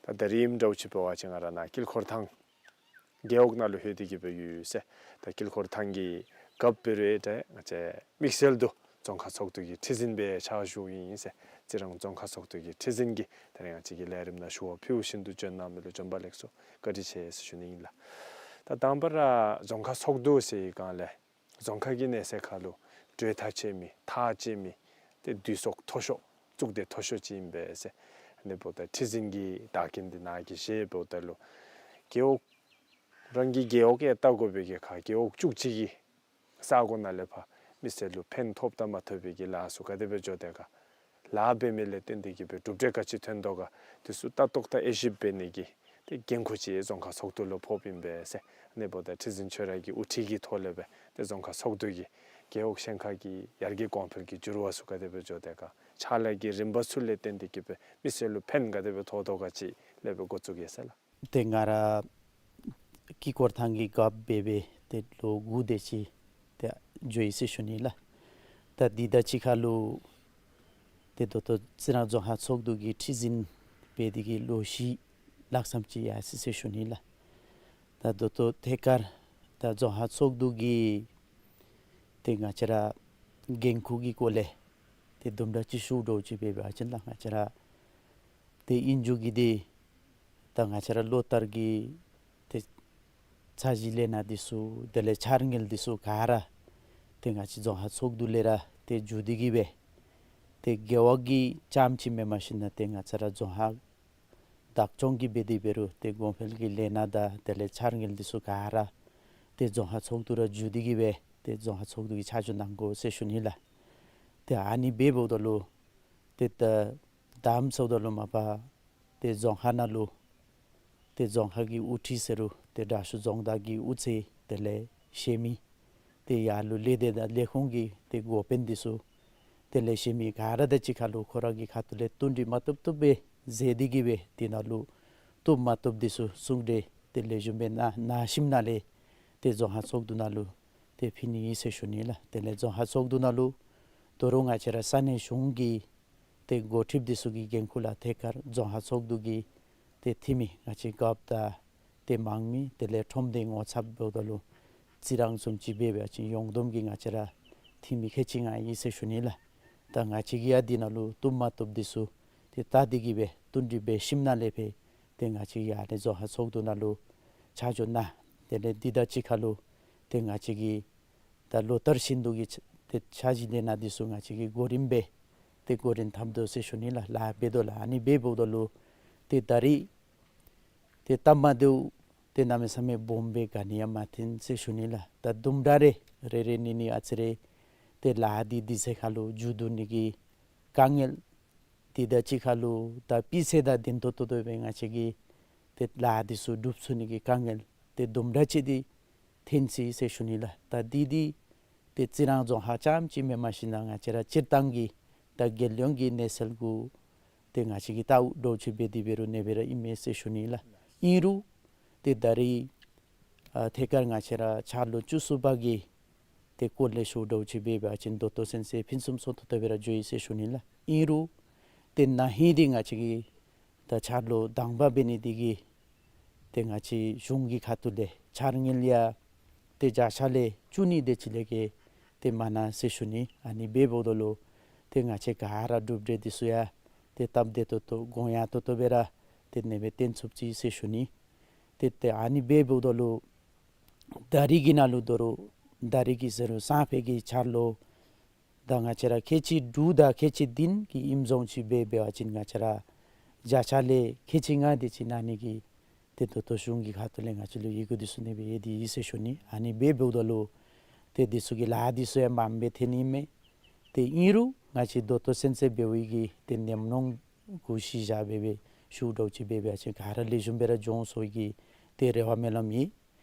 ད་ད་རིས་ཨིནམ་འདྲཝ་ཅིག་འབད་བ་ཅིན་ང་ར་ནཱ་དཀྱིལ་འཁོར་ཐང་རྒེད་འོག་ནང་ལུ་ལྷོད་དེ་གིས་སྦེ་ཡོད་ཟེར། ད་དཀྱིལ་འཁོར་ཐང་གི་རྒཔོ་འབད་རུང་ཏེ་ང་བཅས་དམིགས་བསལ་དུ་རྫོང་ཁག་ཚོགས་འདུ་གི་ཁྲི་འཛིན་སྦེ་ཕྱག་ཞུཝ་ཨིན་ཟེར། རྩི་རང་རྫོང་ཁག་ཚོགས་འདུ་གི་ཁྲི་འཛིན་གྱིས་ད་རིས་ང་བཅས་ཀྱི་ལས་རིམ་ནང་ཞུ་བ་ཕུལཝ་བཞིན་དུ་བྱོན་གནང་མི་ལུ་བྱོན་པ་ལེགས་སོ་བཀའ་དྲིན་ཆེ་ཟེར་ཞུ་ནི་ཨིན་ལགས། ད་དང་པ་ར་རྫོང་ཁག་ཚོགས་འདུ་ཟེར་བའི་སྒང་ལས་རྫོང་ཁག་གི་གནས་ཚད་ཁར་ལུ་གྲོས་ཐག་བཅད་མི་ཐག་བཅད་མི་ཏེ་འདུས་ཚོགས་མཐོ་ཤོས་གཙུག་སྡེ་མཐོ་ཤོས་ཅིག་ཨིན་པས་ཟེར། ཨ་ནི་འབདཝ་ད་ཁྲི་འཛིན་གྱི་བདག་འཛིན་འདི་ནཱ་གིས་བཞེས་འབདཝ་ད་ལུ་རྒེད་འོག་རང་གི་རྒེད་འོག་ཡང་བལྟ་དགོ་པའི་གི་ཁར་རྒེད་འོག་བཅུ་གཅིག་གི་ས་གོ་ནང་ལས་ཕར་མི་སེར་ལུ་ཕན་ཐོགས་དང་མ་ཐོགས་པའི་གི་ལཱ་ཚུ་ག་དེ་སྦེ་འགྱོ་དེས་ག། ལཱ་འབད་མི་ལས་བརྟེན་ཏེ་གིས་སྦེ་གྲུབ་འབྲས་ག་ཅི་ཐོན་དོ་ག། དེ་ཚུ་ལྟ་རྟོག་དང་དབྱེ་ཞིབ་འབད་ནི་གི་ཏེ་འགན་ཁུར་ཅིག་རྫོང་ཁག་ཚོགས་འདུ་ལུ་ཕོགཔ་ཨིན་པས་ཟེར། ཨ་ནི་འབདཝ་ད་ཁྲི་འཛིན་ཁྱོད་ར་གི་དབུ་ཁྲིད་ཀྱི་ཐོག་ལས་སྦེ་ཏེ་རྫོང་ཁག་ཚོགས་འདུ་གིས་རྒེད་འོག་གཞན་ཁག་གི་ཡར་རྒྱས་གོང་འཕེལ་གྱི་འགྱུར་བ་ཚུ་ག་དེ་སྦེ་འགྱོ་དེས་ག། ཕྱག་ལཱ་གི་རིམ་པ་ཚུ་ལས་བརྟེན་ཏེ་གིས་སྦེ་མི་སེར་ལུ་ཕན་ག་དེ་སྦེ་ཐོགས་དོ་ག་ཅིག་ལས་སྦེ་འགོ་བཙུགས་གེ་ཟེར་ལགས། ཏེ་ང་ར་དཀྱིལ་འཁོར་ཐང་གི་རྒཔོ་འབད་འབད་ཏེ་ལོ་དགུ་དེ་ཅིག་ཏེ་འགྱོ་ཡི་ཟེར་ཞུ་ནི་ལགས། ད་འདི་དང་གཅིག་ཁར་ལུ་ཏེ་ད་ལྟོ་རྩི་རང་རྫོང་ཁག་ཚོགས་འདུ་གི་ཁྲི་འཛིན་འབད་དེ་གིས་ལོ་བཞི་ལྷག་ཙམ་ཅིག་ཡར་སོ་ཡི་ཟེར་ཞུ་ནི་ལགས། ད་ད་ལྟོ་ཐད་ཀར་ད་རྫོང་ཁག་ཚོགས་འདུ་གི་ཏེ་ང་བཅས་ར་འགན་ཁུར་གྱི་སྐོར་ལས་ཏེ་དུམ་གྲ་ཅིག་ཞུ་འདྲཝ་ཅིག་འབད་བ་ཅིན་ལགས། ང་བཅས་ར་ཏེ་ཨིན་རྒྱུ་གི་འདི་ད་ང་བཅས་ར་ལོ་ལྟར་གྱི་ཏེ་ཚ་གྱང་ལས་སྣ་འདི་ཚུ་དེ་ལས་འཆར་དངུལ་འདི་ཚུ་ག་ར་ཏེ་ང་བཅས་རྫོང་ཁག་ཚོགས་འདུ་ལས་ར་ཏེ་བརྒྱུད་དེ་གིས་སྦེ་ཏེ་རྒེད་འོག་གི་རྐྱངམ་ཅིག་མེན་པར་ཞིན་ན་ཏེ་ང་བཅས་ར་རྫོང་ཁག་བདག་སྐྱོང་གིས་འབད་དེ་འབད་རུང་ཏེ་གོང་འཕེལ་གྱི་ལས་སྣ་དང་དེ་ལས་འཆར་དངུལ་འདི་ཚུ་ག་ར་ཏེ་རྫོང་ཁག་ཚོགས་འདུ་ར་བརྒྱུད་དེ་གིས་སྦེ་ཏེ་རྫོང་ཁག་ཚོགས་འདུ་གི་ཕྱག་ཞུ་གནང་དགོ་ཟེར་ཞུ་ནི་ལགས། ཏེ་ཨ་ནི་འབད་འབདཝ་ད་ལུ་ཏེ་ད་དང་པ་ཚུ་ད་ལུ་མ་པ་ཏེ་རྫོང་ཁག་ནང་ལུ་ཏེ་རྫོང་ཁག་གི་དབུ་ཁྲིད་ཟེར་རུང་ཏེ་དྲག་ཤོས་རྫོང་བདག་གི་དབུ་ཚད་དེ་ལས་གཞན་མི་ཏེ་ཡར་ལུ་ལས་སྡེ་དང་ལས་ཁུངས་ཀྱི་ཏེ་འགོ་དཔོན་འདི་ཚུ་དེ་ལས་གཞན་མི་ག་ར་དང་གཅིག་ཁར་ལུ་ཁོ་ར་གི་ཁ་ཐུག་ལས་བསྟུན་གྲོས་མ་བཏུབ་བཏུབ་སྦེ་མཛད་དེ་གིས་སྦེ་དེ་ནང་ལུ་བཏུབ་མ་བཏུབ་འདི་ཚུ་གསུང་གྲོས་དེ་ལས་གཞུང་སྦེ་གནང་གནང་ཞིནམ་ལས་ཏེ་རྫོང་ཁག་ཚོགས་འདུ་ནང་ལུ་ ཏེ་ཕུལ་ནི་ཨིན་ཟེར་ཞུ་ནི་ལགས། དེ་ལས་རྫོང་ཁག་ཚོགས་འདུ་ནང་ལུ་ད་རུང་ང་བཅས་ར་ས་གནས་གཞུང་གི་ཏེ་འགོ་ཁྲིདཔ་འདི་ཚུ་གི་འགན་ཁུར་ལགས་ཐད་ཀར་རྫོང་ཁག་ཚོགས་འདུ་གི་ཏེ་འཐུས་མི་ང་བཅས་རྒཔོ་དང་ཏེ་དམངས་མི་དེ་ལས་ཁྲོམ་སྡེ་ངོ་ཚབ་འབདཝ་ད་ལུ་རྩི་རང་བཟུམ་ཅིག་འབད་བ་ཅིན་ཡོངས་བསྡོམས་ཀྱིས་ང་བཅས་ར་འཐུས་མི་ཁལ་གཅིག་ལྔ་ཨིན་ཟེར་ཞུ་ནི་ལགས། ད་ང་བཅས་ཀྱིས་ཡང་འདི་ནང་ལུ་བཏུབ་མ་བཏུབ་འདི་ཚུ་ཏེ་བལྟ་སྟེ་གིས་སྦེ་བསྟུན་གྲོས་འབད་ཞིནམ་ལས་སྦེ་ཏེ་ང་བཅས་ཀྱིས་ཨ་ནི་རྫོང་ཁག་ཚོགས་འདུ་ནང་ལུ་ཆ་འཇོག་གནང་། དེ་ལས་འདི་དང་གཅིག་ཁར་ལུ་ཏེ་ང་བཅས་ཀྱིས་ད་ལོ་ལྟར་བཞིན་དུ་གི་ཏེ་འཆར་གཞི་ལས་ནཱ་འདི་ཚུ་ང་བཅས་ཀྱིས་གོ་རིམ་སྦེ་ཏེ་གོ་རིམ་འཐབ་དོ་ཟེར་ཞུ་ནི་ལགས། ལཱ་འབད་དོ་ལགས། ཨ་ནི་འབདཝ་ད་ལུ་ཏེ་ད་རིས་ཏེ་སྟབས་མ་བདེཝ་ཏེ་གནམ་མེད་ས་མེད་སྦོམ་སྦེ་ག་ནི་ཡང་མ་ཐོན་ཟེར་ཞུ་ནི་ལགས། ད་དུམ་གྲ་རེ་རེ་རེ་གཉིས་གཉིས་ཨ་ཙི་རེ་ཏེ་ལཱ་འདི་དུས་ཚོད་ཁར་ལུ་མཇུག་བསྡུ་ནི་གི་དཀའ་ངལ། དེ་དང་གཅིག་ཁར་ལུ་ད་སྤུས་ཚད་དང་ལྡན་ཏོག་ཏོ་སྦེ་ང་བཅས་ཀྱིས་ཏེ་ལཱ་འདི་ཚུ་སྒྲུབ་ཚུགས་ནི་གི་དཀའ་ངལ་ཏེ་དུམ་གྲ་ཅིག་འདི་ཐོན་ཅི་ཟེར་ཞུ་ནི་ལགས། ད་འདི་འདི་ཏེ་རྩི་རང་རྫོང་ཁག་རྐྱངམ་ཅིག་མེན་པར་ཞིན་ན་ང་བཅས་ར་སྤྱིར་བཏང་གི་ད་རྒྱལ་ཡོངས་ཀྱི་གནས་ཚུལ་གུ་ཏེ་ང་བཅས་ཀྱིས་བལྟཝ་འདྲཝ་ཅིག་འབད་དེ་འབད་རུང་ཨ་ནེ་སྦེ་ར་ཨིན་མས་ཟེར་ཞུ་ནི་ལགས། ཨིན་རུང་ཏེ་ད་རིས་ཨ་ཐད་ཀར་ང་བཅས་ར་འཆར་ལོ་བཅུ་གསུམ་པ་གི་ཏེ་སྐོར་ལས་ཞུཝ་འདྲཝ་ཅིག་འབད་བ་ཅིན་ད་ལྟོ་ཚུན་ཚོད་ཕུན་སུམ་ཚོགས་ཏོག་ཏོ་སྦེ་ར་འགྱོ་ཡི་ཟེར་ཞུ་ནི་ལགས། ཨིན་རུང་ཏེ་ན་ཧིང་འདི་ང་བཅས་ཀྱི་ད་འཆར་ལོ་དང་པ་འབད་ནི་འདི་གིས་ཏེ་ང་བཅས་གཞུང་གི་ཁ་ཐུག་ལས་འཆར་དངུལ་ཡང་ཏེ་བརྒྱ་ཆ་ལས་བཅུ་གཉིས་དེ་ཅིག་ལས་བརྒལ་ཏེ་མེན་ན་ཟེར་ཞུ་ནི། ཨ་ནི་འབདཝ་ད་ལུ་ཏེ་ང་བཅས་ག་ར་གྲུབ་འབྲས་འདི་ཚུ་ཡང་ཏེ་སྟབས་བདེ་ཏོག་ཏོ་དགོངས་ཡངས་ཏོག་ཏོ་སྦེ་ར་ཏེ་ཨ་ནེ་སྦེ་སྟོན་ཚུགས་ཅི་ཟེར་ཞུ་ནི། ཏེ་ཏེ་ཨ་ནི་འབདཝ་ད་ལུ་ད་རིས་ཀྱི་ནང་ལུ་ད་རུང་ད་རིས་ཀྱི་ཟེར་རུང་སང་ཕོད་ཀྱི་འཆར་ལོ་ད་ང་བཅས་ར་ཁལ་གཅིག་དྲུག་དང་ཁལ་གཅིག་བདུན་གྱི་ཨིནམ་བཟུམ་ཅིག་འབད་འབད་བ་ཅིན་ང་བཅས་ར་བརྒྱ་ཆ་ལས་ཁལ་གཅིག་ལྔ་དེ་ཅིག་གནང་ནི་གི་ཏེ་ད་ལྟོ་གཞུང་གི་ཁ་ཐུག་ལས་ང་བཅས་ལུ་ཡི་གུ་འདི་ཚུ་ཨ་ནེ་སྦེ་ཡོད་དེ་ཡོད་ཟེར་ཞུ་ནི། ཨ་ནི་འབདཝ་ད་ལུ་ཏེ་འདི་ཚུ་གི་ལཱ་འདི་ཚུ་ཡང་མངམ་སྦེ་ཐོན་ནི་མས། ཏེ་ཨིན་རུང་ང་བཅས་ད་ལྟོ་ཚུན་ཚོད་འབད་བའི་གི་ཏེ་ཉམས་མྱོང་གུ་གཞི་བཞག་སྦེ་སྦེ་ཞུཝ་འདྲཝ་ཅིག་འབད་བ་ཅིན་ག་ར་ལེགས་ཤོམ་སྦེ་ར་འགྱོ་ཚུགས་ནི་གི་ཏེ་རེ་བ་སྨོན་ལམ་ཨིན།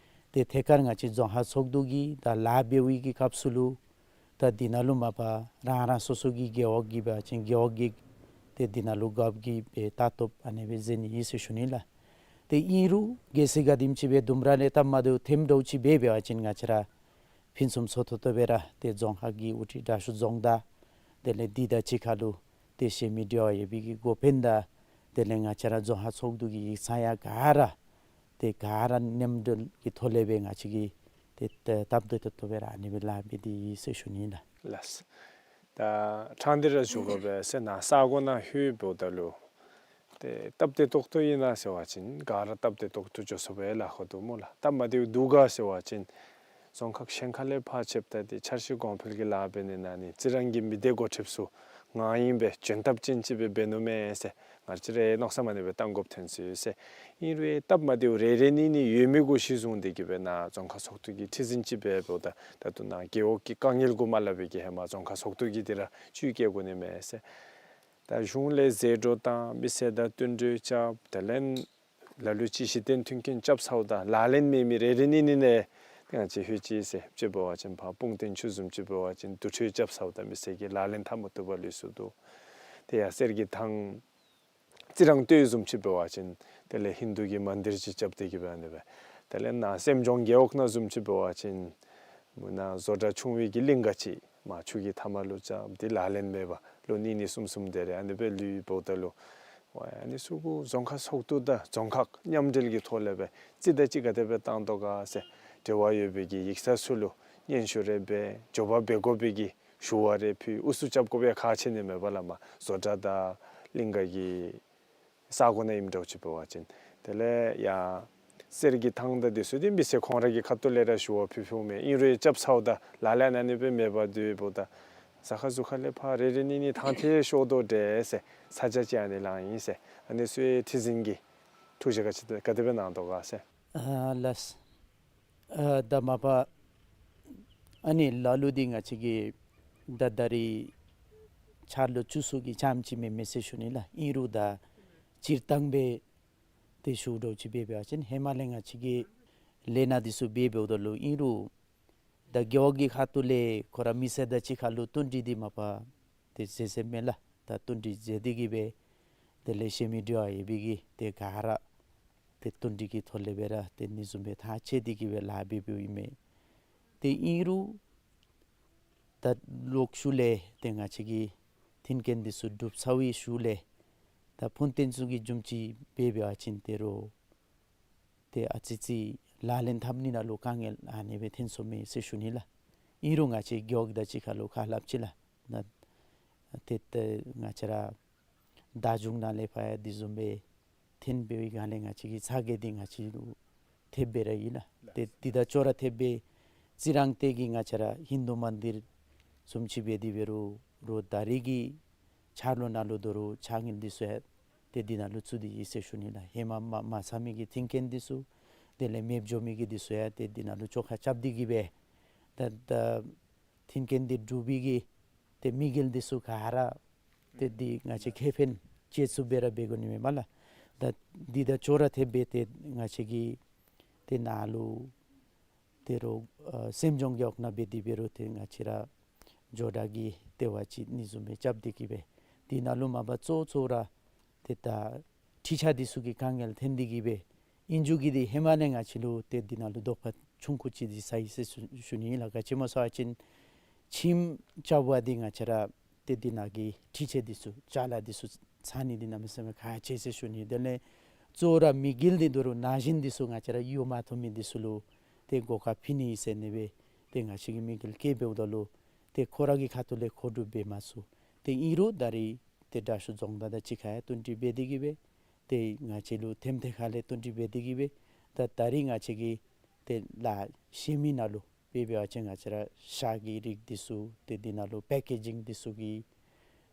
ཏེ་ཐད་ཀར་ང་བཅས་རྫོང་ཁག་ཚོགས་འདུ་གི་ད་ལཱ་འབད་བའི་གི་སྐབས་སུ་ལུ་ད་འདི་ནང་ལུ་མ་པ་རང་རང་སོ་སོ་གི་རྒེད་འོག་གི་འབད་བ་ཅིན་རྒེད་འོག་གི་ཏེ་འདི་ནང་ལུ་རྒཔོ་གིས་སྦེ་ལྟ་བཏབ་ཨ་ནེ་སྦེ་མཛད་ནི་ཨིན་ཟེར་ཞུ་ནི་ལགས། ཏེ་ཨིན་རུང་གལ་སྲིད་ག་དེམ་ཅིག་སྦེ་ལྡུམ་ར་ལས་སྟབས་མ་བདེཝ་ཐོནམ་འདྲཝ་ཅིག་འབད་འབད་བ་ཅིན་ང་བཅས་ར་ཕུན་སུམ་ཚོགས་ཏོག་ཏོ་སྦེ་ར་ཏེ་རྫོང་ཁག་གི་དབུ་ཁྲིད་དྲག་ཤོས་རྫོང་བདག་དེ་ལས་འདི་དང་གཅིག་ཁར་ལུ་ཏེ་གཞན་མི་འབྲེལ་བ་ཡོད་པའི་གི་འགོ་དཔོན་དང་དེ་ལས་ང་བཅས་ར་རྫོང་ཁག་ཚོགས་འདུ་གི་ཡིག་ཚང་ཡང་ག་ར་ཏེ་ག་ར་མཉམ་འབྲེལ་གྱི་ཐོག་ལས་སྦེ་ང་བཅས་ཀྱིས་ཏེ་ཏེ་སྟབས་བདེ་ཏོག་ཏོ་སྦེ་ར་ཨ་ནེ་སྦེ་ལཱ་འབད་དེ་ཡོད་ཟེར་ཞུ་ནི་ལགས། ལགས། ད་ཕྲང་སྟེ་ར་ཞུ་དགོ་པས་ཟེར་ན་ས་གོ་ནང་ལྷོདཔ་ད་ལུ་ཏེ་སྟབས་བདེ་ཏོག་ཏོ་ཨིན་ན་ཟེར་བ་ཅིན་ག་ར་སྟབས་བདེ་ཏོག་ཏོ་འགྱོ་ཚུགས་པས་ལགས། ཧོ་འདུག་སྨོ་ལགས། སྟབས་མ་བདེཝ་འདུག་ག་ཟེར་བ་ཅིན་རྫོང་ཁག་གཞན་ཁ་ལས་ཕར་ཕྱདཔ་ད་ཏེ་འཆར་གཞི་གོང་འཕེལ་གྱི་ལཱ་འབད་ནི་ནང་ནི་རྩི་རང་གི་མི་སྡེ་འགོ་ཁྲིདཔ་ཚུ་ངར་ཡངས་སྦེ་འཇོན་ཐང་ཅན་ཅིག་སྦེ་འབད་ནུག་མས་ཟེར་ང་བཅས་ར་མནོ་བསམ་ཨ་ནེ་སྦེ་བཏང་དགོཔ་ཐོན་ཅི་ཟེར། ཨིན་རུང་སྟབས་མ་བདེཝ་རེ་རེ་གཉིས་གཉིས་ཡོད་མི་གུ་གཞི་བཟུང་སྟེ་གིས་སྦེ་ནཱ་རྫོང་ཁག་ཚོགས་འདུ་གི་ཁྲི་འཛིན་ཅིག་འབདཝ་ད་ད་ལྟོ་ནཱ་རྒེད་འོག་གི་དཀའ་ངལ་གུ་མ་སླབ་པའི་གི་ཧེ་མ་རྫོང་ཁག་ཚོགས་འདུ་གིས་འདི་ར་བཅོས་བསྐྱལ་དགོ་ནི་མས་ཟེར། ད་གཞུང་ལས་ཟད་འགྲོ་དང་མི་སེར་དང་བསྟུན་གྲོས་རྐྱབ། དེ་ལས་ལ་ལུ་ཅིག་གཞི་རྟེན་མཐུན་རྐྱེན་རྐྱབ་ཚརཝ་ད་ལག་ལེན་མེད་མི་རེ་རེ་གཉིས་གཉིས་ནང་ང་བཅས་ལྷོད་ཅི་ཟེར། ཅིག་འབད་བ་ཅིན་ཕར་སྤུངས་ཐང་ཆུ་བཟུམ་ཅིག་འབད་བ་ཅིན་དུར་ཁྲོད་རྐྱབ་ཚརཝ་ད་མི་སེར་གྱིས་ལག་ལེན་འཐབ་མ་བཏུབ་པར་ལུས་སོ་འདུག། དེ་ཡང་གསེར་གྱི་ཐང་རྩི་རང་སྟོད་བཟུམ་ཅིག་འབད་བ་ཅིན་དེ་ལས་ཧིན་དུ་གི་མན་དིར་ཅིག་རྐྱབ་སྟེ་གིས་སྦེ་ཨ་ནེ་སྦེ། དེ་ལས་ནཱ་སེམས་ལྗོངས་རྒེད་འོག་ནང་བཟུམ་ཅིག་འབད་བ་ཅིན་མུ་ནཱ་བཟོ་གྲྭ་ཆུང་བའི་གི་གླིང་ག་ཅིག་མར་ཆུ་གི་མཐའ་མ་ལུ་རྐྱབ་སྟེ་ལག་ལེན་མེད་པར་ལོ་གཉིས་གཉིས་གསུམ་གསུམ་དེ་རེ་ཨ་ནེ་སྦེ་ལུསཔ་ད་ལུ་ཝའི་ཨ་ནི་ཚུ་གུ་རྫོང་ཁག་ཚོགས་འདུ་དང་རྫོང་ཁག་མཉམ་འབྲེལ་གྱི་ཐོག་ལས་སྦེ་རྩིས་དང་ཅིག་ག་དེ་སྦེ་བཏང་དོ་ག་ཟེར་འབྲེལ་བ་ཡོད་པའི་གི་ཡིག་ཚང་ཚུ་ལུ་སྙན་ཞུ་རེ་འབད་འགྱོ་བ་འབད་དགོ་པའི་གི་ཞུ་བ་རེ་ཕུལ། ཨུ་ཚུགས་རྐྱབ་དགོ་པའི་ཁག་ཆེ་ནི་མས་པ་ལགས། མར་བཟོ་གྲྭ་དང་གླིང་ག་གི་ས་གོ་ནང་ཨིནམ་འདྲཝ་ཅིག་འབད་བ་ཅིན། དེ་ལས་ཡང་གསེར་གྱི་ཐང་དང་དེ་ཚུ་འདི་མི་སེར་ཁོང་ར་གི་ཁ་ཐུག་ལས་ར་ཞུ་བ་ཕུལ་ཕུལཝ་མས། ཨིན་རུང་རྐྱབ་ཚརཝ་ད་ལག་ལེན་ཨ་ནེ་སྦེ་མེད་པར་སྡོདཔ་ད་ཟ་ཁ་ཟུར་ཁ་ལས་ཕར་རེ་རེ་གཉིས་གཉིས་ཐང་ཐད་ཤོར་དོ་འདྲས་ཟེར་ས་ཆ་ཅིག་ཨ་ནི་ལང་ཡི་ཟེར། ཨ་ནི་ཚུ་ཁྲི་འཛིན་གྱིས་ཐུགས་བཞེད་ག་ཅི་ག་དེ་སྦེ་གནང་དོ་ག་ཟེར། ཨ་ལགས། ཨ་ད་མ་པ་ཨ་ནི་ལ་ལུ་འདི་ང་བཅས་ཀྱིས་ད་ད་རིས་འཆར་ལོ་བཅུ་གསུམ་གྱི་རྐྱངམ་ཅིག་མེན་མས་ཟེར་ཞུ་ནི་ལགས། ཨིན་རུང་ད་སྤྱིར་བཏང་སྦེ་ཏེ་ཞུཝ་འདྲཝ་ཅིག་འབད་འབད་བ་ཅིན་ཧེ་མ་ལས་ང་བཅས་ཀྱིས་ལས་སྣ་འདི་ཚུ་འབད་འབདཝ་ད་ལུ་ཨིན་རུང་ད་རྒེད་འོག་གི་ཁ་ཐུག་ལས་ཁོ་ར་མི་སེར་དང་གཅིག་ཁར་ལུ་བསྟུན་གྲོས་འདི་མ་པ་ཏེ་མཛད་མཛདཔ་མས་ལགས། ད་བསྟུན་གྲོས་མཛད་དེ་གིས་སྦེ་དེ་ལས་གཞན་མི་འབྲེལ་བ་ཡོད་པའི་གི་ཏེ་ག་ར་ཏེ་བསྟུན་གྲོས་ཀྱི་ཐོག་ལས་སྦེ་ར་ཏེ་ཨ་ནི་བཟུམ་སྦེ་ཐག་བཅད་དེ་གིས་སྦེ་ལཱ་འབད་འབདཝ་ཨིན་མས། ཏེ་ཨིན་རུང་ད་ལོག་ཤུལ་ལས་ཏེ་ང་བཅས་ཀྱི་མཐུན་རྐྱེན་འདི་ཚུ་གྲུབ་ཚར་བའི་ཤུལ་ལས་ད་ཕོན་ཏེན་ཚུ་གི་བཟུམ་ཅིག་འབད་བ་ཅིན་ཏེ་རོགས་ཏེ་ཨ་ཙི་ཅིག་ལག་ལེན་འཐབ་ནི་ནང་ལུ་དཀའ་ངལ་ཨ་ནི་སྦེ་ཐོན་སོང་མས་ཟེར་ཞུ་ནི་ལགས། ཨིན་རུང་ང་བཅས་རྒེད་འོག་དང་གཅིག་ཁར་ལུ་ཁ་སླབ་ཅི་ལགས། ན་ཏེ་ཏེ་ང་བཅས་ར་བདག་འཛིན་ནང་ལས་ཕར་ཡང་དེ་བཟུམ་སྦེ་ཐོན་འབད་བའི་སྒང་ལས་ང་བཅས་ཀྱི་ཚ་གྱང་འདི་ང་བཅས་ལུ་ཐེབས་སྦེ་ར་ཡོད་ལགས། ཏེ་འདི་དང་ཅོག་ར་འཐདཔ་སྦེ་རྩི་རང་སྟོད་ཀྱི་ང་བཅས་ར་ཧིན་དུ་མན་དིར་བཟུམ་ཅིག་འབད་དེ་འབད་རུང་རོགས་ད་རེས་ཀྱི་འཆར་ལོ་ནང་ལུ་དོ་རུང་ཕྱག་དངུལ་འདི་ཚུ་ཡང་ཏེ་འདི་ནང་ལུ་བཙུགས་ཏེ་ཡོད་ཟེར་ཞུ་ནི་ལགས། ཧེ་མ་མ་མ་ཚར་མི་གི་མཐུན་རྐྱེན་འདི་ཚུ་དེ་ལས་མེདཔ་འགྱོ་མི་གི་འདི་ཚུ་ཡང་ཏེ་འདི་ནང་ལུ་བཅོ་ཁ་རྐྱབ་སྟེ་གི་སྦེ་ད་ད་མཐུན་རྐྱེན་འདི་འགྲུབ་པའི་གི་ཏེ་དམིགས་ཡུལ་འདི་ཚུ་ག་ར་ཏེ་འདི་ང་བཅས་ཁེ་ཕན་བྱེད་ཚུགསཔ་སྦེ་ར་འབད་དགོ་ནི་མས་སྨོ་ལགས། ད་འདི་དང་ཅོག་ར་འཐདཔ་སྦེ་ཏེ་ང་བཅས་ཀྱི་ཏེ་ནཱ་ལུ་ཏེ་རོགས་ཨ་སེམས་ལྗོངས་རྒེད་འོག་ནང་འབད་དེ་འབད་རུང་ཏེ་ང་བཅས་ར་ཇོ་བདག་གི་ལྟེ་བ་ཅིག་ཨ་ནི་བཟུམ་སྦེ་རྐྱབ་སྟེ་གི་སྦེ་འདི་ནང་ལུ་མ་པ་གཙོ་གཙོ་ར་ཏེ་ད་འཕྲུལ་ཆས་འདི་ཚུ་གི་དཀའ་ངལ་ཐོན་ཏེ་གི་སྦེ་ཨིན་རུང་གི་འདི་ཧེ་མ་ལས་ང་བཅས་ལུ་ཏེ་འདི་ནང་ལུ་དོགས་པ་ཆུང་ཀུ་ཅིག་འདི་ཟ་ཡི་ཟེར་ཞུ་ཞུ་ནི་ལགས། ག་ཅི་སྨོ་ཟེར་བ་ཅིན་ཁྱིམ་རྐྱབ་པ་འདི་ང་བཅས་ར་ཏེ་འདི་ནང་གི་འཕྲུལ་ཆས་འདི་ཚུ་ཅ་ལ་འདི་ཚུ་ཚང་ནི་འདི་གནམ་མེད་ས་མེད་ཁག་ཆེ་ཟེར་ཞུ་ནི། དེ་ལས་གཙོ་བོ་ར་དམིགས་ཡུལ་འདི་དོ་རུང་ན་གཞོན་འདི་ཚུ་ང་བཅས་ར་གཡོག་མ་ཐོབ་མི་འདི་ཚུ་ལུ་ཏེ་གོ་སྐབས་ཕུལ་ནི་ཨིན་ཟེར་ཨ་ནི་སྦེ་ཏེ་ང་བཅས་ཀྱིས་དམིགས་ཡུལ་བསྐྱེད་འབདཝ་ད་ལུ་ཏེ་ཁོ་ར་གི་ཁ་ཐུག་ལས་མཁོ་སྒྲུབ་འབད་མ་ཚུགས། ཏེ་ཨིན་རུང་ད་རེས་ཏེ་དྲག་ཤོས་རྫོང་བདག་དང་གཅིག་ཁར་ཡང་བསྟུན་གྲོས་འབད་དེ་གི་སྦེ་ཏེ་ང་བཅས་ལུ་ཐེམ་ཐེ་ཁ་ལས་བསྟུན་གྲོས་འབད་དེ་གི་སྦེ་ད་ད་རེས་ང་བཅས་ཀྱིས་ཏེ་ལཱ་བཤལ་མི་ནང་ལུ་འབད་བ་ཅིན་ང་བཅས་ར་ཤ་གི་རིགས་འདི་ཚུ་ཏེ་འདི་ནང་ལུ་པེ་ཀེ་ཇིང་འདི་ཚུ་གི་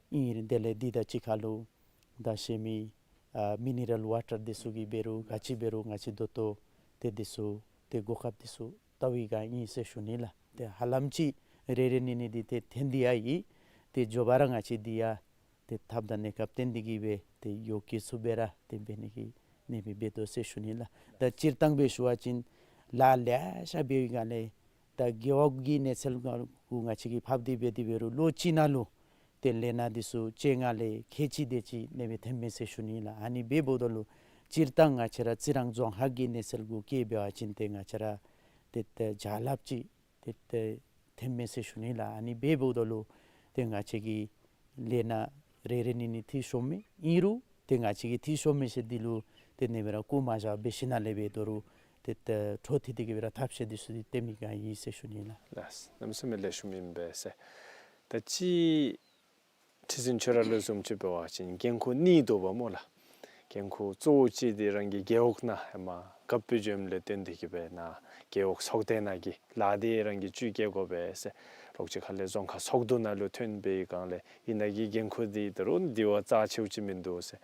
ཨིན། དེ་ལས་འདི་དང་གཅིག་ཁར་ལུ་ད་བཤལ་མི་ཨ་མི་ནི་རལ་ཝ་ཊར་འདི་ཚུ་གི་འབད་རུང་ག་ཅི་འབད་རུང་ང་བཅས་ད་ལྟོ་ཏེ་འདི་ཚུ་ཏེ་གོ་སྐབས་འདི་ཚུ་བལྟ་བའི་སྒང་ཨིན་ཟེར་ཞུ་ནི་ལགས། ཏེ་ཧ་ལམ་ཅིག་རེ་རེ་གཉིས་གཉིས་འདི་ཏེ་ཐོན་ཏེ་ཡང་ཡོད། ཏེ་མགྱོགས་པ་ར་ང་བཅས་འདི་ཡང་ཏེ་ཐབས་དང་གནས་སྐབས་བསྟུན་ཏེ་གི་སྦེ་ཏེ་ཡོ་བཀོལ་ཚུགསཔ་སྦེ་ར་ཏེ་འབད་ནི་གི་ཨ་ནི་སྦེ་འབད་དོ་ཟེར་ཞུ་ནི་ལགས། ད་སྤྱིར་བཏང་སྦེ་ཞུ་བ་ཅིན་ལཱ་ལེ་ཤ་འབད་བའི་སྒང་ལས་ད་རྒེད་འོག་གི་གནས་ཚུལ་གུ་ང་བཅས་ཀྱིས་ཕབ་སྟེ་འབད་དེ་འབད་རུང་ལོ་གཅིག་ནང་ལུ་ཏེ་ལས་སྣ་འདི་ཚུ་བཅོ་ལྔ་ལས་ཁལ་གཅིག་དེ་ཅིག་ཨ་ནི་སྦེ་ཐོནམ་མས་ཟེར་ཞུ་ནི་ལགས། ཨ་ནི་འབདཝ་ད་ལུ་སྤྱིར་བཏང་ང་བཅས་ར་རྩི་རང་རྫོང་ཁག་གི་གནས་ཚུལ་གུ་བཀལ་འབད་བ་ཅིན་ཏེ་ང་བཅས་ར་ཏེ་ཏེ་བརྒྱ་ལྷགཔ་ཅིག་ཏེ་ཏེ་ཐོནམ་མས་ཟེར་ཞུ་ནི་ལགས། ཨ་ནི་འབདཝ་ད་ལུ་ཏེ་ང་བཅས་ཀྱི་ལས་སྣ་རེ་རེ་གཉིས་གཉིས་འཐུས་ཤོར་མི་ཨིན་རུང་ཏེ་ང་བཅས་ཀྱིས་འཐུས་ཤོར་མི་ཚུ་འདི་ལུ་ཏེ་ཨ་ནི་སྦེ་ར་རྐུ་མ་བཞག་འབད་ཞིནམ་ལས་འབད་དོ་རུང་ཏེ་ཏེ་འཕྲོ་མཐུད་དེ་གི་སྦེ་ར་ཐབས་ཤེས་འདི་ཚུ་འདི་སྟོན་མི་ག་ཨིན་ཟེར་ཞུ་ནི་ལགས། ལགས། གནམ་མེད་ས་མེད་ལེགས་ཤོམ་ཨིན་པས་ཟེར། ད་ཅི་ཁྲི་འཛིན་ཁྱོད་ར་ལུ་བཟུམ་ཅིག་འབད་བ་ཅིན་འགན་ཁུར་གཉིས་འདུག་པ་སྨོ་ལགས། འགན་ཁུར་གཙོ་བོ་ཅིག་འདི་རང་གི་རྒེད་འོག་ནང་ཧེ་མ་རྒཔོ་སྦེ་འགྱོཝ་ལས་བརྟེན་ཏེ་གི་སྦེ་ནཱ་རྒེད་འོག་ཚོགས་སྡེ་ནང་གི་ལཱ་འདི་རང་གིས་བཅོས་བསྐྱར་དགོ་པས་ཟེར། ལོགས་གཅིག་ཁ་ལས་རྫོང་ཁག་ཚོགས་འདུ་ནང་ལུ་ཐོན་པའི་སྒང་ལས་ཨ་ནཱ་གི་འགན་ཁུར་འདི་ད་རུང་འདི་བ་རྩ་ཆེཝ་ཅིག་མིན་འདུག་ཟེར།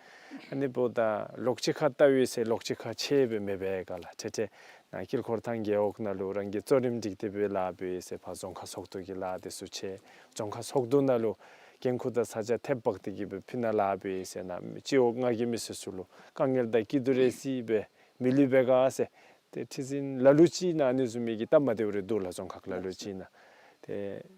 ཨ་ནི་འབདཝ་ད་ལོགས་གཅིག་ཁར་བལྟ་བས་ཟེར་ལོགས་གཅིག་ཁར་ཕྱེ་སྦེ་མེད་པས་ག་ལགས། ཏེ་ཏེ་ནཱ་དཀྱིལ་འཁོར་ཐང་རྒེད་འོག་ནང་ལུ་རང་གིས་གཙོ་རིམ་སྒྲིག་སྟེ་སྦེ་ལཱ་འབད་ཡི་ཟེར་ཕར་རྫོང་ཁག་ཚོགས་འདུ་གི་ལཱ་འདི་ཚུ་ཕྱེ། རྫོང་ཁག་ཚོགས་འདུ་ནང་ལུ་འགན་ཁུར་དང་ས་ཆ་ཐེབས་འབག་སྟེ་གི་སྦེ་ཕུལ་ནཱ་ལཱ་འབད་ཡི་ཟེར་ནཱ་སྤྱི་འོག་ལྔ་གི་མི་སེར་ཚུ་ལུ་དཀའ་ངལ་དང་སྐྱིད་སྡུག་རེ་ཅིག་སྦེ་མི་ལུས་པས་ག་ཟེར། ཏེ་ཁྲི་འཛིན་ལ་ལུ་ཅིག་ནང་ཨ་ནི་བཟུམ་མའི་གི་སྟབས་མ་བདེཝ་རེ་འདུག་ལགས། རྫོང་ཁག་ལ་ལུ་ཅིག་ནང་ཏེ་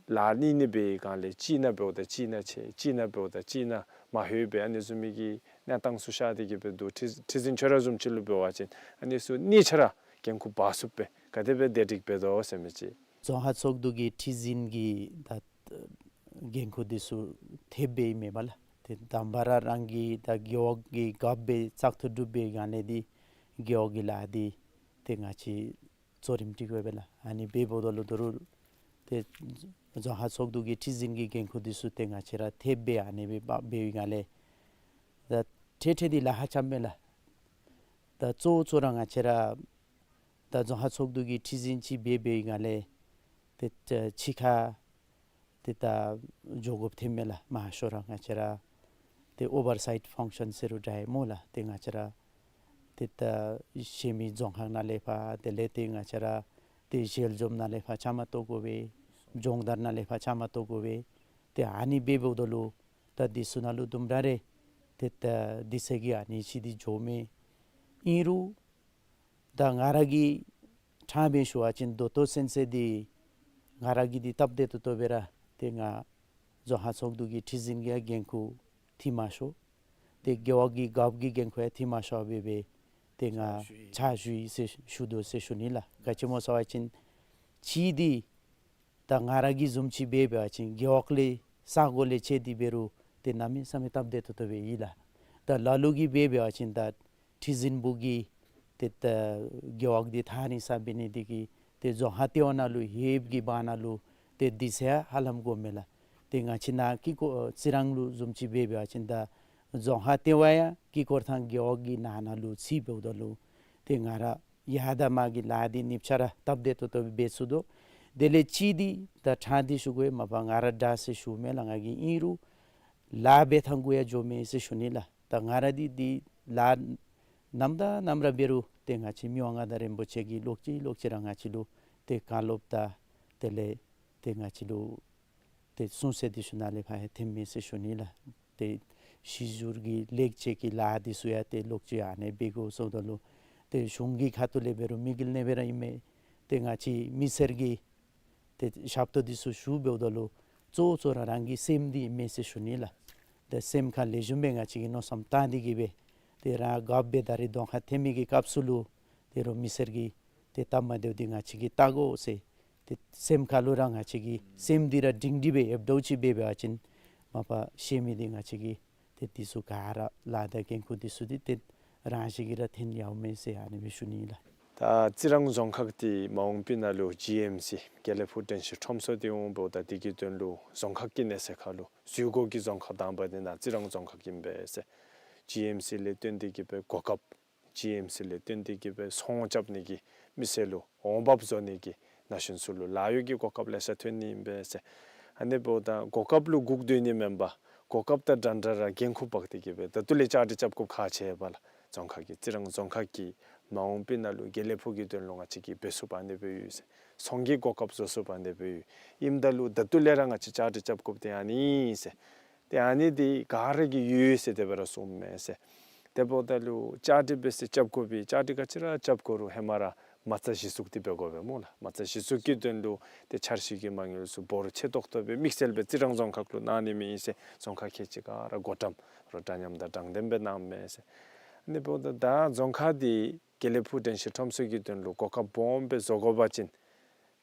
ལཱ་གཉིས་གཉིས་འབད་བའི་སྒང་ལས་གཅིག་ནང་འབདཝ་ད་གཅིག་ནང་ཆད་གཅིག་ནང་འབདཝ་ད་གཅིག་ནང་མ་ལྷོད་པའི་ཨ་ནི་བཟུམ་མའི་གི་གནས་སྟངས་ཚུ་ཤར་ཏེ་གི་སྦེ་འདུག། ཁྲི་ཁྲི་འཛིན་ཁྱོད་ར་བཟུམ་ཅིག་ལུ་འབད་བ་ཅིན་ཨ་ནི་ཚུ་གཉིས་ཆ་ར་འགན་ཁུར་འབག་ཚུགས་པས། ག་དེ་སྦེ་བདེ་སྒྲིག་འབད་དོ་ཟེར་མི་ཅིག། རྫོང་ཁག་ཚོགས་འདུ་གི་ཁྲི་འཛིན་གྱི་ད་འགན་ཁུར་འདི་ཚུ་ཐེབས་སྦེ་མེད་པ་ལགས། ཏེ་དང་པ་ར་རང་གི་ད་རྒེད་འོག་གི་རྒཔོ་སྦེ་བཙག་འཐུ་གྲུབ་པའི་སྒང་ལས་འདི་རྒེད་འོག་གི་ལཱ་འདི་ཏེ་ང་བཅས་གཙོ་རིམ་སྒྲིག་དགོ་པས་ལགས། ཨ་ནི་འབདཝ་ད་ལུ་ད་རུང་ཏེ་རྫོང་ཁག་ཚོགས་འདུ་གི་ཁྲི་འཛིན་གྱི་འགན་ཁུར་འདི་ཚུ་ཏེ་ང་བཅས་ར་ཐེབས་སྦེ་ཨ་ནི་སྦེ་འབག་འབད་བའི་སྒང་ལས་ད་ཏེ་ཏེ་འདི་ལཱ་ཧ་ཅང་མེད་ལགས། ད་གཙོ་བོ་གཙོ་ར་ང་བཅས་ར་ད་རྫོང་ཁག་ཚོགས་འདུ་གི་ཁྲི་འཛིན་ཅིག་འབད་འབད་བའི་སྒང་ལས་ཏེ་ད་ཕྱི་ཁར་ཏེ་ད་འགྱོ་དགོཔ་ཐོནམ་མས་ལགས། མང་ཤོས་ར་ང་བཅས་ར་ཏེ་ཨོ་བར་སའིཊ་ཕང་ཤཱན་ཟེར་རུང་འདྲ་ཡི་སྨོ་ལགས། ཏེ་ང་བཅས་ར་ཏེ་ད་གཞན་མི་རྫོང་ཁག་ནང་ལས་ཕར་དེ་ལས་ཏེ་ང་བཅས་ར་ཏེ་ཞལ་འཛོམས་ནང་ལས་ཕར་བཅའ་མར་གཏོགས་དགོ་པས། སྦྱོང་བརྡར་ནང་ལས་ཕར་བཅའ་མར་གཏོགས་དགོ་པས། ཏེ་ཨ་ནི་འབདཝ་ད་ལུ་ད་འདི་ཚུ་ནང་ལུ་དུམ་གྲ་རེ་ཏེ་ད་དུས་ཚོད་ཀྱི་ཨ་ནི་ཅིག་འདི་འགྱོཝ་མས། ཨིན་རུང་ད་ང་ར་གིས་ཕྲང་སྦེ་ཞུ་བ་ཅིན་ད་ལྟོ་ཚུན་ཚོད་འདི་ང་ར་གིས་འདི་སྟབས་བདེ་ཏོག་ཏོ་སྦེ་ར་ཏེ་ང་རྫོང་ཁག་ཚོགས་འདུ་གི་ཁྲི་འཛིན་གྱི་འགན་ཁུར་འཐུས་མ་ཤོར། ཏེ་རྒེད་འོག་གི་རྒཔོ་གི་འགན་ཁུར་ཡང་འཐུས་མ་ཤོར་སྦེ་སྦེ་ཏེ་ང་ཕྱག་ཕྱག་ཞུ་ཡི་ཟེར་ཞུ་དོ་ཟེར་ཞུ་ནི་ལགས། ག་ཅི་སྨོ་ཟེར་བ་ཅིན་ཕྱི་འདི་ ད་ང་ར་གི་བཟུམ་ཅིག་འབད་བ་ཅིན་རྒེད་འོག་ལས་ས་གོ་ལས་ཕྱད་དེ་འབད་རུང་ཏེ་གནམ་མེད་ས་མེད་སྟབས་བདེ་ཏོག་ཏོ་སྦེ་ཨིན་ལགས། ད་ལ་ལུ་གིས་འབད་བ་ཅིན་ད་ཁྲི་འཛིན་པོ་གི་ཏེ་ད་རྒེད་འོག་འདི་ཐག་རིང་ས་འབད་ནི་འདི་གིས་ཏེ་རྫོང་ཁག་ལྟེ་བ་ནང་ལུ་ཧེབ་ཀྱི་བར་ན་ལུ་ཏེ་འདི་ཚུ་ཡང་ཧ་ལམ་དགོ་མས་ལགས། ཏེ་ང་བཅས་ནཱ་དཀྱིལ་འཁོར་རྩི་རང་ལུ་བཟུམ་ཅིག་འབད་བ་ཅིན་ད་རྫོང་ཁག་ལྟེ་བ་ཡང་དཀྱིལ་འཁོར་དང་རྒེད་འོག་གི་ནང་ན་ལུ་ཚུད་འབདཝ་ད་ལུ་ཏེ་ང་ར་ཡར་དང་མར་གྱི་ལཱ་འདི་ཉིནམ་ཆ་ར་སྟབས་བདེ་ཏོག་ཏོ་འབད་ཚུགས་དོ། དེ་ལས་གཅིག་འདི་ད་ཕྲང་སྟེ་ཞུ་དགོ་མ་པ་ང་ར་དྲག་ཟེར་ཞུཝ་མེན་ལགས། ང་གིས་ཨིན་རུང་ལཱ་འབད་ཐངས་གུ་ཡང་འགྱོ་མས་ཟེར་ཞུ་ནི་ལགས། ད་ང་ར་འདི་འདི་ལཱ་ནམ་དང་ནམ་ར་འབད་རུང་ཏེ་ང་བཅས་མི་དབང་མངའ་བདག་རིན་པོ་ཆེ་གིས་ལོག་ཅི་ལོག་ཅི་ར་ང་བཅས་ལུ་ཏེ་བཀའ་སློབ་དང་དེ་ལས་ཏེ་ང་བཅས་ལུ་ཏེ་གསུང་ཚད་འདི་ཚུ་ནཱ་ལས་ཕར་ཡང་ཐོན་མས་ཟེར་ཞུ་ནི་ལགས། ཏེ་གཞི་བསྒྱུར་གྱི་ལེགས་བཅོས་ཀྱི་ལཱ་འདི་ཚུ་ཡང་ཏེ་ལོག་ཅི་ཨ་ནི་འབད་དགོ་ཟེརཝ་ད་ལུ་ཏེ་གཞུང་གི་ཁ་ཐུག་ལས་འབད་རུང་དམིགས་ཡུལ་ཨ་ནི་སྦེ་ར་ཨིན་མས། ཏེ་ང་བཅས་མི་སེར་གྱི་ཏེ་ཞབས་ཏོག་འདི་ཚུ་ཞུ་འབདཝ་ད་ལུ་གཙོ་བོ་གཙོ་ར་རང་གི་སེམས་འདི་ཨིན་མས་ཟེར་ཞུ་ནི་ལགས། ཏེ་སེམས་ཁར་ལེགས་ཤོམ་སྦེ་ང་བཅས་ཀྱིས་མནོ་བསམ་བཏང་སྟེ་གི་སྦེ་ཏེ་རང་རྒཔོ་སྦེ་ད་རིས་གདོང་ཁར་ཐོན་མི་གི་སྐབས་སུ་ལུ་ཏེ་རོགས་མི་སེར་གྱི་ཏེ་སྟབས་མ་བདེཝ་འདི་ང་བཅས་ཀྱིས་བལྟ་དགོ་ཟེར། ཏེ་སེམས་ཁ་ལུ་ར་ང་བཅས་ཀྱི་སེམས་འདི་ར་སྒྲིང་སྒྲི་སྦེ་ཡོདཔ་འདྲཝ་ཅིག་འབད་བ་ཅིན་མ་པ་ཤེས་མི་འདི་ང་བཅས་ཀྱིས་ཏེ་འདི་ཚུ་ག་ར་ལཱ་དང་འགན་ཁུར་འདི་ཚུ་འདི་ཏེ་རང་བཞིན་གྱིས་ར་འཐོན་ཡར་འོང་མས་ཟེར་ཨ་ནི་སྦེ་ཞུ་ནི་ལགས། ད་རྩི་རང་རྫོང་ཁག་འདི་མ་འོངས་པའི་ནང་ལུ་ཇི་ཨེམ་སི་དགེ་ལེགས་ཕུག་དྲན་ཤེས་ཁྲོམ་ཚོགས་འདི་འོང་འབདཝ་ད་འདི་གི་དོན་ལུ་རྫོང་ཁག་གི་གནས་ཚད་ཁར་ལུ་འཛུལ་སྒོ་གི་རྫོང་ཁག་དང་པ་འདི་ནཱ་རྩི་རང་རྫོང་ཁག་ཨིན་པས་ཟེར། ཇི་ཨེམ་སི་ལས་བརྟེན་ཏེ་གི་སྦེ་གོ་སྐབས་ཇི་ཨེམ་སི་ལས་བརྟེན་ཏེ་གི་སྦེ་ཚོང་རྐྱབ་ནི་གི་མི་སེར་ལུ་འོང་འབབ་བཟོ་ནི་གི་ན་གཞོན་ཚུ་ལུ་ལཱ་གཡོག་གི་གོ་སྐབས་ལེ་ཤ་ཐོན་ནི་ཨིན་པས་ཟེར། ཨ་ནི་འབདཝ་ད་གོ་སྐབས་ལུ་སྒུག་སྡོད་ནི་མེན་པར་གོ་སྐབས་དང་འདྲན་འདྲ་ར་འགན་ཁུར་འབག་སྟེ་གི་སྦེ་ད་ལྟོ་ལས་བཅའ་སྒྲིག་རྐྱབ་དགོཔ་ཁག་ཆེ་བས་ལགས། རྫོང་ཁག་གི་རྩི་རང་རྫོང་ཁག་གི་མ་འོངས་པའི་ནང་ལུ་དགེ་ལེགས་ཕུག་གི་དོན་ལུ་ང་བཅས་ཀྱིས་འབད་ཚུགསཔ་ཨ་ནི་སྦེ་ཡོད་ཟེར། ཚོང་གི་གོ་སྐབས་བཟོ་ཚུགསཔ་ཨ་ནི་སྦེ་ཡོད། ཨིནམ་ད་ལུ་ད་ལྟོ་ལས་ར་ང་བཅས་བཅའ་སྒྲིག་རྐྱབ་དགོཔ་འདི་ཨ་ནི་ཨིན་ཟེར། ཏེ་ཨ་ནི་འདི་ག་ར་གིས་ཡོད་ཟེར་དེ་སྦེ་ར་གསུངམ་མས་ཟེར། དེ་འབདཝ་ད་ལུ་བཅའ་སྒྲིག་འབད་ཟེར་རྐྱབ་དགོ་པས། བཅའ་སྒྲིག་ག་ཅི་ར་རྐྱབ་དགོ་རུང་ཧེ་མ་ར་མ་རྩ་གཞི་བཙུགས་འདི་འབད་དགོ་པས་སྨོ་ལགས། མ་རྩ་གཞི་བཙུགས་ཀྱི་དོན་ལུ་ཏེ་འཆར་གཞི་གི་མ་དངུལ་ཚུ་འབོར་ཆེ་ཏོག་ཏོ་སྦེ་དམིགས་བསལ་སྦེ་རྩི་རང་རྫོང་ཁག་ལུ་གནང་ནི་མེད་ཟེར་རྫོང་ཁག་ཁལ་གཅིག་ག་ར་བགོ་བཀྲམ་རོགས་འདྲ་མཉམ་དང་དྲང་བདེན་སྦེ་གནངམ་མས་ཟེར། ཨ་ནི་འབདཝ་ད་ད་རྫོང་ཁག་འདི་དགེ་ལེགས་ཕུག་དྲན་ཤེས་ཁྲོམ་ཚོགས་ཀྱི་དོན་ལུ་གོ་སྐབས་སྦོམ་སྦེ་བཟོ་དགོ་པ་ཅིན་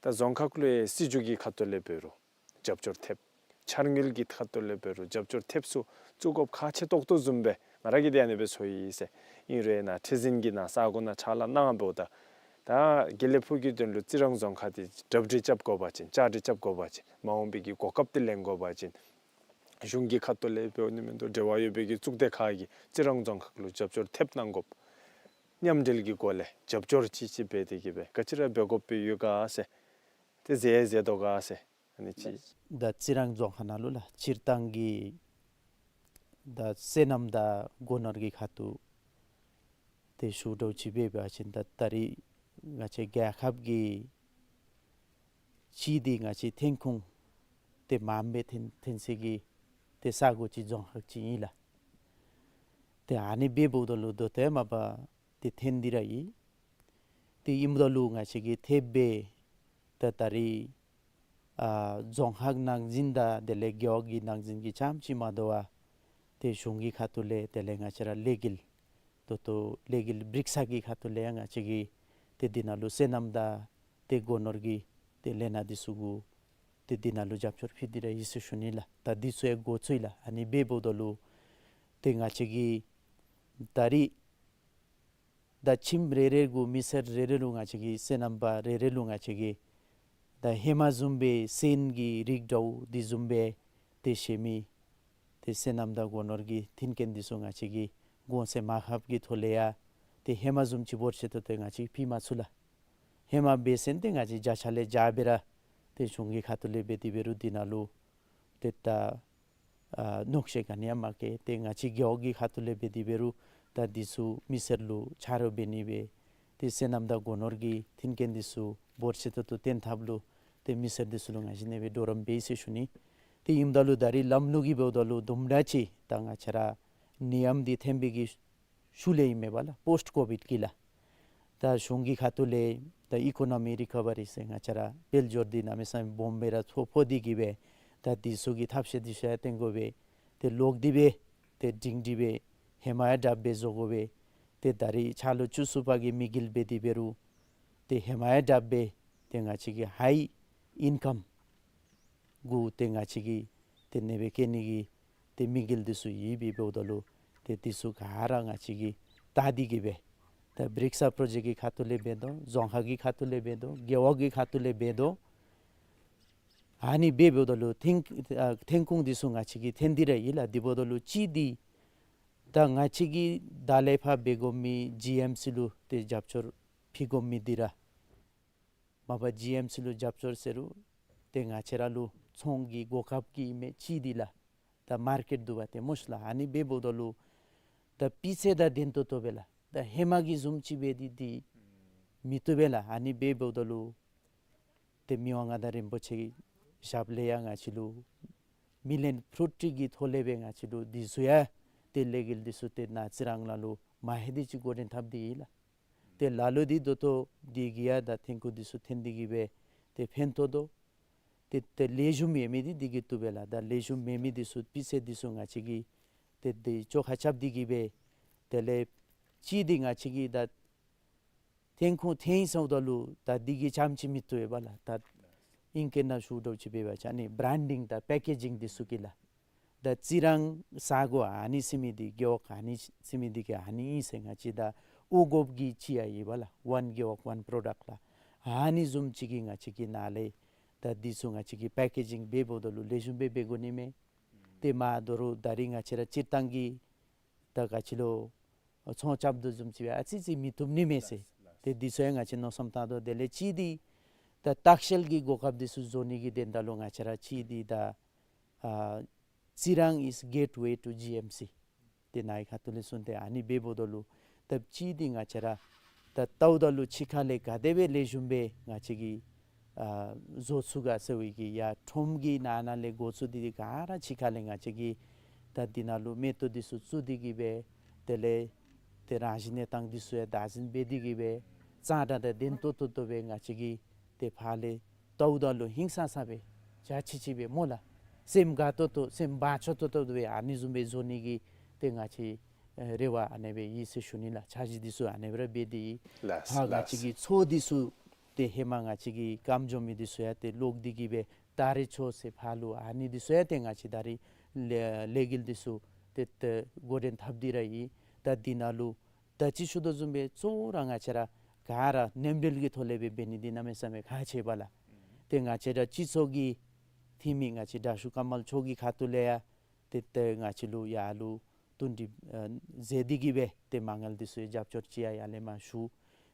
ད་རྫོང་ཁག་ལུ་ཡང་སྲིད་བྱུས་ཀྱི་ཁ་ཐུག་ལས་འབད་རུང་རྒྱབ་སྐྱོར་ཐེབས། འཆར་དངུལ་གྱི་ཁ་ཐུག་ལས་འབད་རུང་རྒྱབ་སྐྱོར་ཐེབས་ཚུ་བཙུགས་དགོཔ་ཁག་ཆེ་ཏོག་ཏོ་བཟུམ་སྦེ་ང་ར་གིས་འདི་ཨ་ནི་སྦེ་ཚོར་ཡི་ཟེར། ཨིན་རུང་ཡང་ནཱ་ཁྲི་འཛིན་གྱིས་ནཱ་ས་གོ་ནང་ཕྱག་ལཱ་གནང་འབདཝ་ད་ད་དགེ་ལེགས་ཕུག་གི་དོན་ལུ་རྩི་རང་རྫོང་ཁག་འདི་གྲ་སྒྲིག་རྐྱབ་དགོ་པ་ཅིན་བཅའ་སྒྲིག་རྐྱབ་དགོ་པ་ཅིན་མ་འོངས་པའི་གི་གོ་སྐབས་འདི་ལེན་དགོ་པ་ཅིན་གཞུང་གི་ཁ་ཐུག་ལས་འབདཝ་ནི་མིན་འདུག། འབྲེལ་བ་ཡོད་པའི་གི་གཙུག་སྡེ་ཁག་གིས་རྩི་རང་རྫོང་ཁག་ལུ་རྒྱབ་སྐྱོར་ཐེབས་གནང་དགོཔ། མཉམ་འབྲེལ་གྱི་སྒོ་ལས་རྒྱབ་སྐྱོར་ཅིག་ཅིག་འབད་དེ་གི་སྦེ་ག་ཅི་ར་འབད་དགོཔ་སྦེ་ཡོད་ག་ཟེར། ཏེ་མཛད་མཛད་དོ་ག་ཟེར། ཨ་ནི་ཅིག། ད་རྩི་རང་རྫོང་ཁག་ནང་ལུ་ལགས་སྤྱིར་བཏང་གི་ད་སོ་ནམ་དང་སྒོ་ནོར་གྱི་ཁ་ཐུག་ཏེ་ཞུ་དོ་ཅིག་འབད་བ་ཅིན་ད་ད་རིས་ང་བཅས་རྒྱལ་ཁབ་ཀྱི་སྤྱི་འདི་ང་བཅས་ཐོན་ཁུངས་ཏེ་མངམ་སྦེ་ཐོན་ཐོན་སའི་གི་ཏེ་ས་གོ་ཅིག་རྫོང་ཁག་ཅིག་ཨིན་ལགས། ཏེ་ཨ་ནི་འབདཝ་ད་ལུ་ད་ལྟོ་ཡང་མ་པ་ཏེ་ཐོན་ཏེ་ར་ཡོད། ཏེ་ཨིནམ་ད་ལུ་ང་བཅས་ཀྱིས་ཐེབས་སྦེ་ད་ད་རིས་ཨ་རྫོང་ཁག་ནང་འཛིན་དང་དེ་ལས་རྒེད་འོག་གི་ནང་འཛིན་གྱི་རྐྱངམ་ཅིག་མ་དོ་བར་ཏེ་གཞུང་གི་ཁ་ཐུག་ལས་དེ་ལས་ང་བཅས་ར་ལས་འགུལ་ད་ལྟོ་ལས་འགུལ་བརྩམ་ས་གི་ཁ་ཐུག་ལས་ཡང་ང་བཅས་ཀྱིས་ཏེ་འདི་ནང་ལུ་སོ་ནམ་དང་ཏེ་སྒོ་ནོར་གྱི་ཏེ་ལས་སྣ་འདི་ཚུ་གུ་ཏེ་འདི་ནང་ལུ་རྒྱབ་སྐྱོར་ཕུལ་ཏེ་ར་ཡོད་ཟེར་ཞུ་ནི་ལགས། ད་འདི་ཚུ་ཡང་འགོ་བཙུགས་ཡི་ལགས། ཨ་ནི་འབདཝ་ད་ལུ་ཏེ་ང་བཅས་ཀྱིས་ད་རིས་ད་ཁྱིམ་རེ་རེ་གུ་མི་སེར་རེ་རེ་ལུ་ང་བཅས་ཀྱིས་སོ་ནམ་པ་རེ་རེ་ལུ་ང་བཅས་ཀྱིས་ད་ཧེ་མ་བཟུམ་སྦེ་སོན་གྱི་རིགས་འདྲཝ་འདི་བཟུམ་སྦེ་ཏེ་བཞེས་མི་ཏེ་སོ་ནམ་དང་སྒོ་ནོར་གྱི་མཐུན་རྐྱེན་འདི་ཚུ་ང་བཅས་ཀྱིས་གོང་ཚད་མར་ཕབ་ཀྱི་ཐོག་ལས་ཡང་ཏེ་ཧེ་མ་བཟུམ་ཅིག་འབོར་ཆེ་ཏོག་ཏོ་ང་བཅས་ཕུལ་མ་ཚུགས་ལགས། ཧེ་མ་འབད་ཟེར་ཏེ་ང་བཅས་བརྒྱ་ཆ་ལས་བརྒྱ་སྦེ་ར་ཏེ་གཞུང་གི་ཁ་ཐུག་ལས་འབད་དེ་འབད་རུང་འདི་ནང་ལུ་ཏེ་ད་ཨ་གནོད་སྐྱོན་ག་ནི་ཡང་མ་བཀལ། ཏེ་ང་བཅས་རྒེད་འོག་གི་ཁ་ཐུག་ལས་འབད་དེ་འབད་རུང་ད་འདི་ཚུ་མི་སེར་ལུ་ཆ་རོགས་འབད་ནི་སྦེ་ཏེ་སོ་ནམ་དང་སྒོ་ནོར་གྱི་མཐུན་རྐྱེན་འདི་ཚུ་འབོར་ཆེ་ཏོག་ཏོ་བཏོན་ཐབས་ལུ་ཏེ་མི་སེར་འདི་ཚུ་ལུ་ང་བཅས་ཨ་ནི་སྦེ་གྲོགས་རམ་འབད་ཡི་ཟེར་ཞུ་ནི། ཏེ་ཨིནམ་ད་ལུ་ད་རིས་ལམ་ལུགས་ཀྱི་འབདཝ་ད་ལུ་དུམ་གྲ་ཅིག་ད་ང་བཅས་ར་ནད་ཡམས་འདི་ཐོན་པའི་གི་ཤུལ་ལས་ཨིན་མས་པ་ལགས། པོསཊ་ཀོ་བིཌ་གི་ལགས། ད་གཞུང་གི་ཁ་ཐུག་ལས་ད་ཨི་ཀོ་ནོ་མི་རི་ཀ་བ་རི་ཟེར་ང་བཅས་ར་དཔལ་འབྱོར་འདི་གནམ་མེད་ས་མེད་སྦོམ་སྦེ་ར་ཕོག་ཕོག་སྟེ་གི་སྦེ་ད་འདི་ཚུ་གི་ཐབས་ཤེས་འདི་ཚུ་ཡང་བཏོན་དགོ་པས། ཏེ་ལོག་སྟེ་སྦེ་ཏེ་སྒྲིང་སྒྲི་སྦེ་ཧེ་མ་ཡང་དྲགཔ་སྦེ་བཟོ་དགོ་པས། ཏེ་ད་རིས་ཆ་ལུ་བཅུ་གསུམ་པ་གི་དམིགས་ཡུལ་འབད་དེ་འབད་རུང་ཏེ་ཧེ་མ་ཡང་དྲགཔ་སྦེ་ཏེ་ང་བཅས་ཀྱི་ཧའི་ཨིན་ཀམ་ གུ་ཏེ་ང་བཅས་ཀྱིས་ཏེ་ཨ་ནེ་སྦེ་བཀལ་ནི་གི་ཏེ་དམིགས་ཡུལ་འདི་ཚུ་ཡོད་པས། འབདཝ་ད་ལུ་ཏེ་འདི་ཚུ་ག་ར་ང་བཅས་ཀྱིས་བལྟ་སྟེ་གི་སྦེ་ད་བྲིཀསཱ་པྲོ་ཇེཀཊ་ཀྱི་ཁ་ཐུག་ལས་འབད་དོ། རྫོང་ཁག་གི་ཁ་ཐུག་ལས་འབད་དོ། རྒེད་འོག་གི་ཁ་ཐུག་ལས་འབད་དོ། ཨ་ནི་སྦེ་འབདཝ་ད་ལུ་ཐོན་ཨ་ཐོན་ཁུངས་འདི་ཚུ་ང་བཅས་ཀྱིས་ཐོན་ཏེ་ར་ཡོད་ལགས། དེ་འབདཝ་ད་ལུ་གཅིག་འདི་ད་ང་བཅས་ཀྱིས་ད་ལས་ཕར་འབད་དགོ་མི་ཇི་ཨེམ་སི་ལུ་ཏེ་རྒྱབ་སྐྱོར་ཕུལ་དགོ་མི་འདི་ར་མ་པ་ཇི་ཨེམ་སི་ལུ་རྒྱབ་སྐྱོར་ཟེར་རུང་ཏེ་ང་བཅས་ར་ལུ་ཚོང་གི་གོ་སྐབས་ཀྱི་མི་གཅིག་འདི་ལགས། ད་མར་ཀེཊ་འདུག་པ་ཏེ་སྨོ་ཤི་ལགས། ཨ་ནི་སྦེ་འབདཝ་ད་ལུ་ད་སྤུས་ཚད་དང་ལྡན་ཏོག་ཏོ་སྦེ་ལགས། ད་ཧེ་མ་གི་བཟུམ་ཅིག་སྦེ་འདི་འདི་མི་བཏུབ་པས་ལགས། ཨ་ནི་སྦེ་འབདཝ་ད་ལུ་ཏེ་མི་དབང་མངའ་བདག་རིན་པོ་ཆེ་གི་ཞབས་ལས་ཡང་ང་བཅས་ལུ་མི་ལེན་ཕྲུ་ཊི་གི་ཐོག་ལས་སྦེ་ང་བཅས་ལུ་འདི་ཚུ་ཡང་ཏེ་ལས་འགུལ་འདི་ཚུ་ཏེ་ནཱ་རྩི་རང་ལ་ལུ་མ་ཧེ་འདི་ཅིག་འགོ་འདྲེན་འཐབ་སྟེ་ཡོད་ལགས། ཏེ་ལ་ལུ་འདི་ད་ལྟོ་འདི་གིས་ཡང་ད་ཐོན་ཁུངས་འདི་ཚུ་ཐོན་ཏེ་གི་སྦེ་ཏེ་ཕན་ཐོགས་དོ། ཏེ་ཏེ་ལེགས་ཤོམ་ཡོད་མི་འདི་འདི་གིས་བཏུབ་པས་ལགས། ད་ལེགས་ཤོམ་མེད་མི་འདི་ཚུ་སྤུས་ཚད་འདི་ཚུ་ང་བཅས་ཀྱིས་ཏེ་འདི་བཅོ་ཁ་རྐྱབ་སྟེ་གི་སྦེ་དེ་ལས་གཅིག་འདི་ང་བཅས་ཀྱིས་ད་ཐོན་ཁུངས་ཐོན་ཡི་ཟེརཝ་ད་ལུ་ད་འདི་གིས་རྐྱངམ་ཅིག་མི་བཏུབ་པས་ལགས། ད་ཨིང་སྐད་ནང་ཞུ་དོ་ཅིག་འབད་བ་ཅིན་ཨ་ནི་བྲཱན་ཌིང་དང་པེ་ཀེ་ཇིང་འདི་ཚུ་གིས་ལགས། ད་རྩི་རང་ས་གོ་ཨ་ནི་ཟེར་མི་འདི་རྒེད་འོག་ཨ་ནི་ཟེར་མི་འདི་གིས་ཨ་ནི་ཨིན་ཟེར་ང་བཅས་ད་འོས་འགོཔ་གི་ཅིག་ཡང་ཡོད་པས་ལགས། ཝན་རྒེད་འོག་ཝན་པྲོ་ཌཀཊ་ལགས། ཨ་ནི་བཟུམ་ཅིག་གི་ང་བཅས་ཀྱི་ནང་ལས་ད་འདི་ཚུ་ང་བཅས་ཀྱིས་པེ་ཀེ་ཇིང་འབད་འབདཝ་ད་ལུ་ལེགས་ཤོམ་སྦེ་འབད་དགོ་ནི་མས། ཏེ་མ་དོ་རུང་ད་རིས་ང་བཅས་ར་སྤྱིར་བཏང་གི་ད་ག་ཅི་ལོ་ཚོང་རྐྱབ་དོ་བཟུམ་ཅིག་སྦེ་ཨ་ཙི་ཙི་མི་བཏུབ་ནི་མས་ཟེར། ཏེ་འདི་ཚུ་ཡང་ང་བཅས་མནོ་བསམ་བཏང་དོ། དེ་ལས་གཅིག་འདི་ད་ལྟ་བཤལ་གྱི་གོ་སྐབས་འདི་ཚུ་བཟོ་ནི་གི་དོན་དག་ལུ་ང་བཅས་ར་གཅིག་འདི་ད་ཨ་རྩི་རང་is gateway to G M C། ཏེ་ནཱ་གི་ཁ་ཐུག་ལས་གསུངས་ཏེ་ཨ་ནི་སྦེ་འབདཝ་ད་ལུ་ད་གཅིག་འདི་ང་བཅས་ར་ད་བལྟཝ་ད་ལུ་ཕྱི་ཁ་ལས་ག་དེ་སྦེ་ལེགས་ཤོམ་སྦེ་ང་བཅས་ཀྱིས་ཨ་བཟོ་ཚུགས་ག་ཟེར་བའི་གི་ཡར་ཁྲོམ་གྱི་ནང་ན་ལས་འགོ་བཙུགས་ཏེ་འདི་ག་ར་ཕྱི་ཁ་ལས་ང་བཅས་ཀྱིས་ད་འདི་ནང་ལུ་མེ་ཏོག་འདི་ཚུ་བཙུགས་ཏེ་གི་སྦེ་དེ་ལས་ཏེ་རང་བཞིན་གནས་སྟངས་འདི་ཚུ་ཡང་བདག་འཛིན་འབད་དེ་གི་སྦེ་གཙང་སྦྲ་དང་ལྡན་ཏོག་ཏོ་ཏོ་སྦེ་ང་བཅས་ཀྱིས་ཏེ་ཕར་ལས་བལྟཝ་ད་ལུ་ཧིང་སངས་ས་སྦེ་འཇའ་ཆི་ཆི་སྦེ་སྨོ་ལགས། སེམས་དགའ་ཏོག་ཏོ་སེམས་བག་ཆགས་ཏོག་ཏོ་སྦེ་ཨ་ནི་བཟུམ་སྦེ་བཟོ་ནི་གི་ཏེ་ང་བཅས་ཨེ་རེ་བ་ཨ་ནེ་སྦེ་ཡོད་ཟེར་ཞུ་ནི་ལགས། འཆར་གཞི་འདི་ཚུ་ཨ་ནེ་སྦེ་ར་འབད་དེ་ཡོད། ལགས་ཕར་ང་ལགས། བཅས་ཀྱི་མཚོ་འདི་ཚུ་ཏེ་ཧེ་མ་ང་བཅས་ཀྱི་སྐམ་འགྱོ་མི་འདི་ཚུ་ཡང་ཏེ་ལོག་སྟེ་གི་སྦེ་ད་རེས་མཚོ་ཟེར་ཕར་ལུ་ཨ་ནི་འདི་ཚུ་ཡང་ཏེ་ང་བཅས་ད་རེས་ལས་ལས་འགུལ་འདི་ཚུ་ཏེ་ཏེ་འགོ་འདྲེན་འཐབ་སྟེ་ར་ཡོད། ད་འདི་ནང་ལུ་ད་ཅི་ཞུ་དོ་བཟུམ་སྦེ་གཙོ་བོ་ར་ང་བཅས་ར་ག་ར་མཉམ་འབྲེལ་གྱི་ཐོག་ལས་སྦེ་འབད་ནི་འདི་གནམ་མེད་ས་མེད་ཁག་ཆེ་བས་ལགས། ཏེ་ང་བཅས་ར་སྤྱི་ཚོགས་ཀྱི་འཐུས་མི་ང་བཅས་དྲག་ཤོས་ཀ་མལ་མཆོག་གི་ཁ་ཐུག་ལས་ཡང་ཏེ་ཏེ་ང་བཅས་ལུ་ཡར་ལུ་བསྟུན་གྲོས་ཨ་མཛད་དེ་གི་སྦེ་ཏེ་མ་དངུལ་འདི་ཚུ་རྒྱབ་སྐྱོར་ཅིག་ཡང་ཡར་ལས་མར་ཞུ།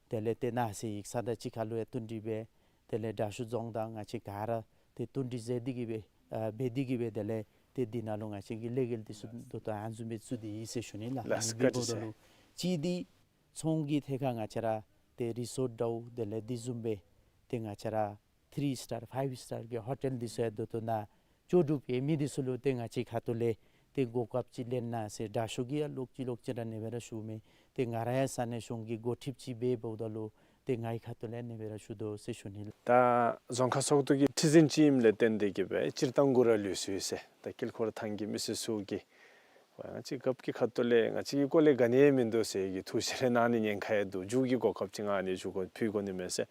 དེ་ལས་ཏེ་ནཱ་ཟེར་ཡིག་ཚང་དང་གཅིག་ཁར་ལུ་ཡང་བསྟུན་གྲོས་འབད། དེ་ལས་དྲག་ཤོས་རྫོང་དང་ང་བཅས་ག་ར་ཏེ་བསྟུན་གྲོས་མཛད་དེ་གི་སྦེ་ཨ་འབད་དེ་གི་སྦེ་དེ་ལས་ཏེ་འདི་ནང་ལུ་ང་བཅས་ཀྱི་ལས་འགུལ་འདི་ཚུ་ད་ལྟོ་ཨ་ནི་བཟུམ་སྦེ་བཙུགས་ཏེ་ཡོད་ཟེར་ཞུ་ནི་ལགས། ལགས། ཨ་ནི་སྦེ་འབདཝ་ད་ལུ་གཅིག་འདི་ཚོང་གི་ཐད་ཁར་ང་བཅས་ར་ཏེ་རི་སོཊ་འདྲཝ་དེ་ལས་འདི་བཟུམ་སྦེ་ཏེ་ང་བཅས་ར་ཐི་རི་སི་ཊར་ཕའིབ་སི་ཊར་གྱི་ཧོ་ཊེལ་འདི་ཚུ་ཡང་ད་ལྟོ་ནཱ་ལྕོགས་གྲུབ་ཡོད་མི་འདི་ཚུ་ལུ་ཏེ་ང་བཅས་ཁ་ཐུག་ལས་ཏེ་གོ་སྐབས་ཅིག་ལེན་གནང་ཟེར་དྲག་ཤོས་ཀྱིས་ཡང་ལོག་ཅི་ལོག་ཅི་ར་ཨ་ནེ་སྦེ་ར་ཞུཝ་མས། ཏེ་ང་ར་ཡང་ས་གནས་གཞུང་གི་འགོ་ཁྲིདཔ་ཅིག་སྦེ་འབདཝ་ད་ལུ་ཏེ་ངེའི་ཁ་ཐུག་ལས་ཨ་ནེ་སྦེ་ར་ཞུ་དོ་ཟེར་ཞུ་ནི་ལགས། ད་རྫོང་ཁག་ཚོགས་འདུ་གི་ཁྲི་འཛིན་ཅིག་ཨིནམ་ལས་བརྟེན་ཏེ་གི་སྦེ་སྤྱིར་བཏང་གུ་ར་ལུས་སོ་ཡི་ཟེར། ད་དཀྱིལ་འཁོར་ཐང་གི་མི་སེར་ཚུ་གིས་ང་བཅས་རྒཔོ་གི་ཁ་ཐུག་ལས་ང་བཅས་ཀྱི་སྐོར་ལས་ག་ནི་ཡང་མིན་འདུག་ཟེར་གྱི་ཐུགས་བཞེད་རེ་གནང་ནི་ཉེན་ཁ་ཡང་འདུག། མཇུག་གི་གོ་སྐབས་ཅིག་ང་ཨ་ནི་ཞུ་དགོ་ཕུལ་དགོ་ནི་མས་ཟེར།